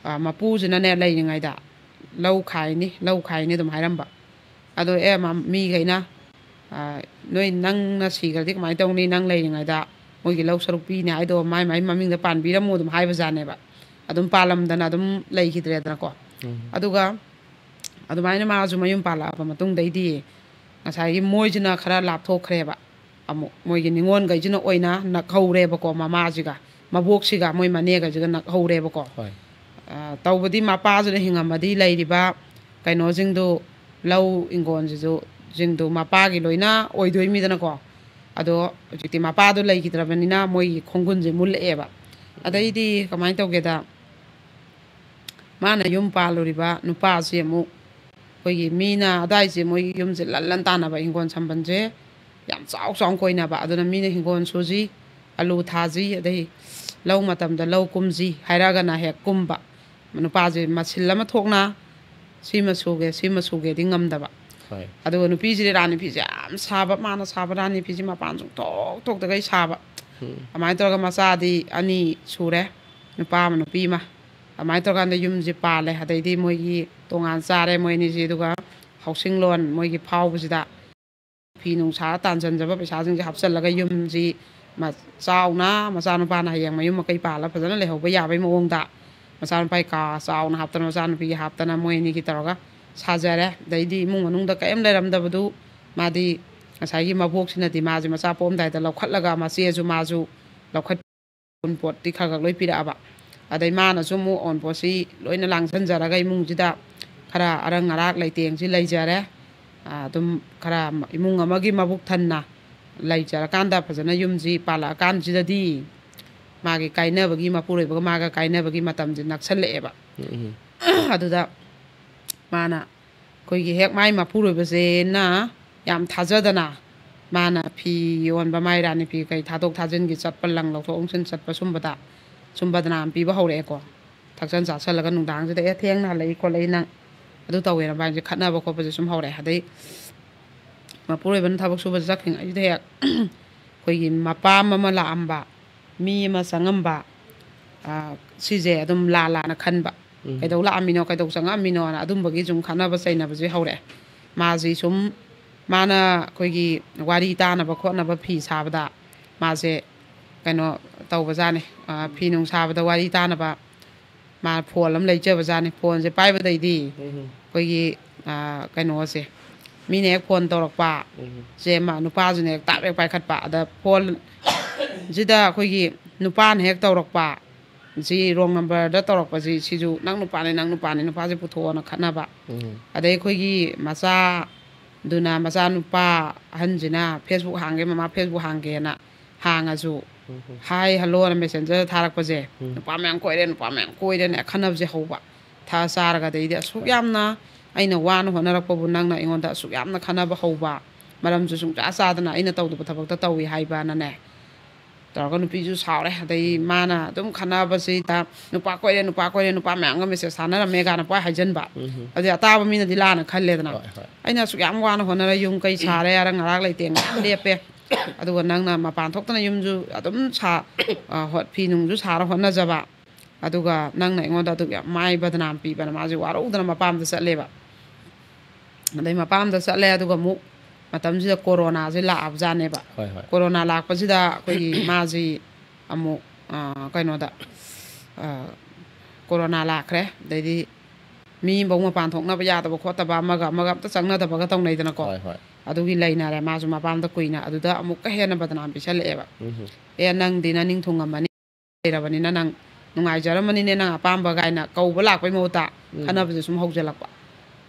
ꯑ, ꯃꯄꯨꯁꯤꯅꯅꯦ ꯂꯩꯔꯤꯉꯩꯗ "ꯂꯧ ꯈꯥꯏꯅꯤ, ꯂꯧ ꯈꯥꯏꯅꯤ" ꯑꯗꯨꯝ ꯍꯥꯏꯔꯝꯕ꯫ ꯑꯗꯣ, "ꯑꯦ, ꯃ-, ꯃꯤꯈꯩꯅ, ꯑ, ꯅꯣꯏ ꯅꯪꯅ ꯁꯤꯈ꯭ꯔꯗꯤ ꯀꯃꯥꯏꯅ ꯇꯧꯅꯤ? ꯅꯪ ꯂꯩꯔꯤꯉꯩꯗ ꯃꯣꯏꯒꯤ ꯂꯧ ꯁꯔꯨꯛ ꯄꯤꯅꯤ ꯍꯥꯏꯗꯣ ꯃꯥꯏ ꯃꯥꯏ ꯃꯃꯤꯡꯗ ꯄꯥꯟꯕꯤꯔꯝꯃꯨ" ꯑꯗꯨꯝ ꯍꯥꯏꯕꯖꯥꯠꯅꯦꯕ꯫ ꯑꯗꯨꯝ ꯄꯥꯜꯂꯝꯗꯅ ꯑꯗꯨꯝ ꯂꯩꯈꯤꯗ꯭ꯔꯦꯗꯅꯀꯣ꯫ ꯑꯗꯨꯒ ꯑꯗꯨꯃꯥꯏꯅ ꯃꯥꯁꯨ ꯃꯌꯨꯝ ꯄꯥꯜꯂꯛꯑꯕ ꯃꯇꯨꯡꯗꯩꯗꯤ ꯉꯁꯥꯏꯒꯤ ꯃꯣꯏꯁꯤꯅ ꯈꯔ ꯂꯥꯞꯊꯣꯛꯈ꯭ꯔꯦꯕ꯫ ꯑꯃꯨꯛ ꯃꯣꯏꯒꯤ ꯅꯤꯉꯣꯜꯈꯩꯁꯤꯅ ꯑꯣꯏꯅ ꯅꯛꯍꯧꯔꯦꯕꯀꯣ ꯃꯃꯥꯁꯤꯒ, ꯃꯕꯣꯛꯁꯤꯒ, ꯃꯣꯏ ꯃꯅꯦꯒꯁꯤꯒ ꯅꯛꯍꯧꯔꯦꯕꯀꯣ꯫ ꯍꯣꯏ꯫ ꯑ, ꯇꯧꯕꯗꯤ ꯃꯄꯥꯁꯤꯅ ꯍꯤꯡꯉꯝꯃꯗꯤ ꯂꯩꯔꯤꯕ ꯀꯩꯅꯣꯁꯤꯡꯗꯨ, ꯂꯧ ꯏꯪꯒꯣꯜꯁꯤꯁꯨ, ꯁꯤꯡꯗꯨ ꯃꯄꯥꯒꯤ ꯂꯣꯏꯅ ꯑꯣꯏꯗꯣꯏꯃꯤꯗꯅꯀꯣ꯫ ꯑꯗꯣ ꯍꯧꯖꯤꯛꯇꯤ ꯃꯄꯥꯗꯣ ꯂꯩꯈꯤꯗ꯭ꯔꯕꯅꯤꯅ ꯃꯣꯏꯒꯤ ꯈꯣꯡꯒꯨꯟꯁꯦ ꯃꯨꯜꯂꯛꯑꯦꯕ꯫ ꯑꯗꯩꯗꯤ ꯀꯃꯥꯏꯅ ꯇꯧꯒꯦꯗ, ꯃꯥꯅ ꯌꯨꯝ ꯄꯥꯜꯂꯨꯔꯤꯕ ꯅꯨꯄꯥꯁꯤ ꯑꯃꯨꯛ ꯑꯩꯈꯣꯏꯒꯤ ꯃꯤꯅ ꯑꯗꯥꯏꯁꯦ ꯃꯣꯏꯒꯤ ꯌꯨꯝꯁꯦ ꯂꯟ ꯂꯟ ꯇꯥꯟꯅꯕ, ꯍꯤꯡꯒꯣꯜ ꯁꯝꯕꯜꯁꯦ ꯌꯥꯝ ꯆꯥꯎ ꯆꯥꯎꯅ ꯀꯣꯏꯅꯕ꯫ ꯑꯗꯨꯅ ꯃꯤꯅ ꯍꯤꯡꯒꯣꯜ ꯁꯨꯁꯤ, ꯑꯂꯨ ꯊꯥꯁꯤ, ꯑꯗꯩ ꯂꯧ ꯃꯇꯝꯗ ꯂꯧ ꯀꯨꯝꯁꯤ ꯍꯥꯏꯔꯒꯅ ꯍꯦꯛ ꯀꯨꯝꯕ꯫ ꯅꯨꯄꯥꯁꯦ ꯃꯁꯤꯜ ꯑꯃ ꯊꯣꯛꯅ ꯁꯤꯃ ꯁꯨꯒꯦ, ꯁꯤꯃ ꯁꯨꯒꯦꯗꯤ ꯉꯝꯗꯕ꯫ ꯍꯣꯏ꯫ ꯑꯗꯨꯒ ꯅꯨꯄꯤꯁꯤꯗꯤ ꯔꯥꯅꯤ ꯐꯤꯁꯦ ꯌꯥꯝ ꯁꯥꯕ, ꯃꯥꯅ ꯁꯥꯕ ꯔꯥꯅꯤ ꯐꯤꯁꯦ ꯃꯄꯥꯟ ꯁꯨꯡꯊꯣꯛ ꯊꯣꯛꯇꯈꯩ ꯁꯥꯕ꯫ ꯎꯝ꯫ ꯑꯗꯨꯃꯥꯏꯅ ꯇꯧꯔꯒ ꯃꯆꯥꯗꯤ ꯑꯅꯤ ꯁꯨꯔꯦ, ꯅꯨꯄꯥ ꯑꯃ ꯅꯨꯄꯤ ꯑꯃ꯫ ꯑꯗꯨꯃꯥꯏꯅ ꯇꯧꯔꯀꯥꯟꯗ ꯌꯨꯝꯁꯦ ꯄꯥꯜꯂꯦ꯫ ꯑꯗꯩꯗꯤ ꯃꯣꯏꯒꯤ ꯇꯣꯉꯥꯟ ꯆꯥꯔꯦ ꯃꯣꯏ ꯑꯅꯤꯁꯤ꯫ ꯑꯗꯨꯒ ꯍꯥꯎꯁꯤꯡ ꯂꯣꯟ ꯃꯣꯏꯒꯤ ꯐꯥꯎꯕꯁꯤꯗ ꯐꯤ ꯅꯨꯡꯁꯥ ꯇꯥꯟꯁꯤꯟꯖꯕ ꯄꯩꯁꯥꯁꯤꯡꯁꯦ ꯍꯥꯞꯆꯤꯜꯂꯒ ꯌꯨꯝꯁꯤ ꯃ-, ꯆꯥꯎꯅ ꯃꯆꯥꯅꯨꯄꯥꯅ ꯍꯌꯦꯡ ꯃꯌꯨꯝ ꯃꯀꯩ ꯄꯥꯜꯂ ꯐꯖꯅ ꯂꯩꯍꯧꯕ ꯌꯥꯕꯒꯤ ꯃꯑꯣꯡꯗ ꯃꯆꯥꯅꯨꯄꯥꯒꯤ ꯀꯥ ꯆꯥꯎꯅ ꯍꯥꯞꯇꯅ ꯃꯆꯥꯅꯨꯄꯤꯒꯤ ꯍꯥꯞꯇꯅ ꯃꯣꯏ ꯑꯅꯤꯒꯤ ꯇꯧꯔꯒ ꯁꯥꯖꯔꯦ꯫ ꯑꯗꯩꯗꯤ ꯏꯃꯨꯡ ꯃꯅꯨꯡꯗ ꯀꯔꯤꯝ ꯂꯩꯔꯝꯗꯕꯗꯨ ꯃꯥꯗꯤ ꯉꯁꯥꯏꯒꯤ ꯃꯕꯣꯛꯁꯤꯅꯗꯤ ꯃꯥꯁꯦ ꯃꯆꯥ ꯄꯣꯛꯑꯝꯗꯥꯏꯗ ꯂꯧꯈꯠꯂꯒ ꯃꯆꯦꯁꯨ ꯃꯥꯁꯨ ꯂꯧꯈꯠ-, ꯑꯎꯟꯄꯣꯠꯇꯤ ꯈꯔ ꯈꯔ ꯂꯣꯏ ꯄꯤꯔꯛꯑꯕ꯫ ꯑꯗꯩ ꯃꯥꯅꯁꯨ ꯑꯃꯨꯛ ꯑꯎꯟꯄꯣꯠꯁꯤ ꯂꯣꯏꯅ ꯂꯥꯡꯁꯟꯖꯔꯒ ꯏꯃꯨꯡꯁꯤꯗ ꯈꯔ ꯑꯔꯪ ꯑꯔꯥꯛ ꯂꯩꯇꯦꯡꯁꯤ ꯂꯩꯖꯔꯦ꯫ ꯑꯗꯨꯝ ꯈꯔ ꯏꯃꯨꯡ ꯑꯃꯒꯤ ꯃꯕꯨꯛ ꯊꯟꯅ ꯂꯩꯖꯔꯀꯥꯟꯗ ꯐꯖꯅ ꯌꯨꯝꯁꯤ ꯄꯥꯜꯂꯛꯑꯀꯥꯟꯁꯤꯗꯗꯤ ꯃꯥꯒꯤ ꯀꯥꯏꯅꯕꯒꯤ, ꯃꯄꯨꯔꯣꯏꯕꯒ ꯃꯥꯒ ꯀꯥꯏꯅꯕꯒꯤ ꯃꯇꯝꯁꯦ ꯅꯛꯁꯜꯂꯛꯑꯦꯕ꯫ ꯎꯝ, ꯎꯝ꯫ ꯑꯗꯨꯗ ꯃꯥꯅ ꯑꯩꯈꯣꯏꯒꯤ ꯍꯦꯛ ꯃꯥꯏ ꯃꯄꯨꯔꯣꯏꯕꯁꯦꯅ ꯌꯥꯝ ꯊꯥꯖꯗꯅ ꯃꯥꯅ ꯐꯤ ꯌꯣꯟꯕ, ꯃꯥꯏ ꯔꯥꯅꯤ ꯐꯤ ꯀꯩ ꯊꯥꯗꯣꯛ ꯊꯥꯖꯤꯟꯒꯤ ꯆꯠꯄ, ꯂꯪ ꯂꯧꯊꯣꯛ ꯂꯧꯁꯤꯟ ꯆꯠꯄ ꯁꯨꯝꯕꯗ ꯁꯨꯝ ꯕꯗꯅꯥꯝ ꯄꯤꯕ ꯍꯧꯔꯛꯑꯦꯀꯣ꯫ ꯊꯛꯆꯟ ꯆꯥꯁꯜꯂꯒ ꯅꯨꯡꯗꯥꯡꯁꯤꯗ "ꯑꯦ, ꯊꯦꯡꯅ ꯍꯜꯂꯛꯏ ꯈꯣꯠꯂꯛꯏ ꯅꯪ", ꯑꯗꯨ ꯇꯧꯋꯦꯅ ꯃꯕꯥꯅꯤꯁꯦ ꯈꯠꯅꯕ ꯈꯣꯠꯄꯁꯦ ꯁꯨꯝ ꯍꯧꯔꯛꯑꯦ꯫ ꯑꯗꯩ ꯃꯄꯨꯔꯣꯏꯕꯅ ꯊꯕꯛ ꯁꯨꯕ ꯆꯠꯈ꯭ꯔꯤꯉꯩꯁꯤꯗ ꯍꯦꯛ ꯑꯩꯈꯣꯏꯒꯤ ꯃꯄꯥꯝ ꯑꯃ ꯂꯥꯛꯑꯝꯕ, ꯃꯤ ꯑꯃ ꯆꯪꯉꯝꯕ, ꯑ, ꯁꯤꯁꯦ ꯑꯗꯨꯝ ꯂꯥ ꯂꯥꯅ ꯈꯟꯕ꯫ ꯎꯝ꯫ "ꯀꯩꯗꯧ ꯂꯥꯛꯑꯝꯃꯤꯅꯣ, ꯀꯩꯗꯧ ꯆꯪꯉꯛꯑꯝꯃꯤꯅꯣꯅ?" ꯑꯗꯨꯝꯕꯒꯤ ꯁꯨꯝ ꯈꯠꯅꯕ ꯆꯩꯅꯕꯁꯦ ꯍꯧꯔꯛꯑꯦ꯫ ꯃꯥꯁꯤ ꯁꯨꯝ, ꯃꯥꯅ ꯑꯩꯈꯣꯏꯒꯤ ꯋꯥꯔꯤ ꯇꯥꯅꯕ ꯈꯣꯠꯅꯕ ꯐꯤ ꯁꯥꯕꯗ ꯃꯥꯁꯦ ꯀꯩꯅꯣ ꯇꯧꯕꯖꯥꯠꯅꯤ, ꯑ, ꯐꯤ ꯅꯨꯡ ꯁꯥꯕꯗ ꯋꯥꯔꯤ ꯇꯥꯅꯕ ꯃꯥ ꯐꯣꯟ ꯑꯃ ꯂꯩꯖꯕꯖꯥꯠꯅꯤ꯫ ꯐꯣꯟꯁꯦ ꯄꯥꯏꯕꯗꯩꯗꯤ ꯑꯩꯈꯣꯏꯒꯤ, ꯑ, ꯀꯩꯅꯣꯁꯦ, ꯃꯤꯅ ꯍꯦꯛ ꯐꯣꯟ ꯇꯧꯔꯛꯄ ꯁꯦ, ꯃꯥ ꯅꯨꯄꯥꯁꯤꯅ ꯍꯦꯛ ꯇꯥꯞ ꯍꯦꯛ ꯄꯥꯏꯈꯠꯄ꯫ ꯑꯗ ꯐꯣꯟꯁꯤꯗ ꯑꯩꯈꯣꯏꯒꯤ ꯅꯨꯄꯥꯅ ꯍꯦꯛ ꯇꯧꯔꯛꯄ, ꯁꯤ ꯔꯣꯡ ꯅꯝꯕꯔꯗ ꯇꯧꯔꯛꯄꯁꯤ, ꯁꯤꯁꯨ "ꯅꯪ ꯅꯨꯄꯥꯅꯤ, ꯅꯪ ꯅꯨꯄꯥꯅꯤ, ꯅꯨꯄꯥꯁꯦ ꯄꯨꯊꯣꯛꯑꯣꯅ" ꯈꯠꯅꯕ꯫ ꯑꯗꯩ ꯑꯩꯈꯣꯏꯒꯤ ꯃꯆꯥꯗꯨꯅ, ꯃꯆꯥꯅꯨꯄꯥ ꯑꯍꯟꯁꯤꯅ Facebook ꯍꯥꯡꯒꯦ, ꯃꯃꯥ Facebook ꯍꯥꯡꯒꯦꯅ ꯍꯥꯡꯉꯁꯨ, "ꯍꯥꯏ, ꯍꯜꯂꯣꯅ" ꯃꯦꯁꯦꯟꯖꯔꯗ ꯊꯥꯔꯛꯄꯁꯦ, "ꯅꯨꯄꯥ ꯃꯌꯥꯝ ꯀꯣꯏꯔꯦ, ꯅꯨꯄꯥ ꯃꯌꯥꯝ ꯀꯣꯏꯔꯦꯅ" ꯈꯟꯅꯕꯁꯦ ꯍꯧꯕ꯫ ꯊꯛꯑ ꯆꯥꯔꯒ, ꯑꯗꯩꯗꯤ ꯑꯁꯨꯛ ꯌꯥꯝꯅ ꯑꯩꯅ ꯋꯥꯅ ꯍꯣꯠꯅꯔꯛꯄꯕꯨ ꯅꯪꯅ ꯑꯩꯉꯣꯟꯗ ꯑꯁꯨꯛ ꯌꯥꯝꯅ ꯈꯟꯅꯕ ꯍꯧꯕ, ꯃꯔꯝꯁꯨ ꯁꯨꯡꯆꯥ ꯆꯥꯗꯅ ꯑꯩꯅ ꯇꯧꯗꯕ ꯊꯕꯛꯇ ꯇꯧꯏ ꯍꯥꯏꯕꯅꯅꯦ ꯇꯧꯔꯒ ꯅꯨꯄꯤꯁꯨ ꯁꯥꯎꯔꯦ꯫ ꯑꯗꯩ ꯃꯥꯅ ꯑꯗꯨꯝ ꯈꯟꯅꯕꯁꯤꯗ, "ꯅꯨꯄꯥ ꯀꯣꯏꯔꯦ, ꯅꯨꯄꯥ ꯀꯣꯏꯔꯦ, ꯅꯨꯄꯥ ꯃꯌꯥꯝꯒ ꯃꯦꯁꯦꯖ ꯊꯥꯅꯔꯝꯃꯦ" ꯀꯥꯏꯅ ꯄꯨꯡꯍꯥꯏ ꯍꯥꯏꯖꯟꯕ꯫ ꯑꯗꯨꯗꯤ ꯑꯇꯥꯕ ꯃꯤꯅꯗꯤ ꯂꯥꯟꯅ ꯈꯜꯂꯦꯗꯅ꯫ ꯑꯩꯅ ꯑꯁꯨꯛ ꯌꯥꯝ ꯋꯥꯅ ꯍꯣꯠꯅꯔ ꯌꯨꯝ ꯀꯩ ꯁꯥꯔꯦ, ꯑꯔꯪ ꯑꯔꯥꯛ ꯂꯩꯇꯦꯡ ꯃꯌꯥꯝ ꯂꯦꯞꯄꯦ, ꯑꯗꯨꯒ ꯅꯪꯅ ꯃꯄꯥꯟ ꯊꯣꯛꯇꯅ ꯌꯨꯝꯁꯨ ꯑꯗꯨꯝ ꯁꯥ-, ꯑ, ꯍꯣ-, ꯐꯤ ꯅꯨꯡꯁꯨ ꯁꯥꯔ ꯍꯣꯠꯅꯖꯕ, ꯑꯗꯨꯒ ꯅꯪꯅ ꯑꯩꯉꯣꯟꯗ ꯑꯗꯨꯛ ꯌꯥꯝ ꯃꯥꯏ ꯕꯗꯅꯥꯝ ꯄꯤꯕꯅ, ꯃꯥꯁꯦ ꯋꯥꯔꯧꯗꯅ ꯃꯄꯥꯝꯗ ꯆꯠꯂꯦꯕ꯫ ꯑꯗꯩ ꯃꯄꯥꯝꯗ ꯆꯠꯂꯦ, ꯑꯗꯨꯒ ꯑꯃꯨꯛ ꯃꯇꯝꯁꯤꯗ ꯀꯣꯔꯣꯅꯥꯁꯦ ꯂꯥꯛꯑꯕꯖꯥꯠꯅꯦꯕ꯫ ꯍꯣꯏ, ꯍꯣꯏ꯫ ꯀꯣꯔꯣꯅꯥ ꯂꯥꯛꯄꯁꯤꯗ ꯑꯩꯈꯣꯏꯒꯤ ꯃꯥꯁꯤ ꯑꯃꯨꯛ, ꯑ, ꯀꯩꯅꯣꯗ, ꯑ, ꯀꯣꯔꯣꯅꯥ ꯂꯥꯛꯈ꯭ꯔꯦ꯫ ꯑꯗꯩꯗꯤ ꯃꯤ ꯑꯃꯐꯧ ꯃꯄꯥꯟ ꯊꯣꯛꯅꯕ ꯌꯥꯗꯕ ꯈꯣꯠꯇꯕ, ꯑꯃꯒ ꯑꯃꯒ ꯑꯝꯇ ꯆꯪꯅꯗꯕꯒ ꯇꯧꯅꯩꯗꯅꯀꯣ꯫ ꯍꯣꯏ, ꯍꯣꯏ꯫ ꯑꯗꯨꯒꯤ ꯂꯩꯅꯔꯦ ꯃꯥꯁꯨ ꯃꯄꯥꯝꯗ ꯀꯨꯏꯅ꯫ ꯑꯗꯨꯗ ꯑꯃꯨꯛꯀ ꯍꯦꯟꯅ ꯕꯗꯅꯥꯝ ꯄꯤꯁꯜꯂꯛꯑꯦꯕ꯫ ꯎꯝ꯫ "ꯑꯦ, ꯅꯪꯗꯤ ꯅꯅꯤꯡ ꯊꯨꯡꯉꯝꯃꯅꯤ, ꯂꯩꯔꯕꯅꯤꯅ ꯅꯪ ꯅꯨꯡꯉꯥꯏꯖꯔꯝꯃꯅꯤꯅꯦ, ꯅꯪ ꯑꯄꯥꯝꯕ" ꯀꯥꯏꯅ ꯀꯧꯕ ꯂꯥꯛꯄꯩ ꯃꯍꯨꯠꯇ ꯎꯝ꯫ ꯈꯟꯅꯕꯁꯦ ꯁꯨꯝ ꯍꯧꯖꯤꯜꯂꯛꯄ꯫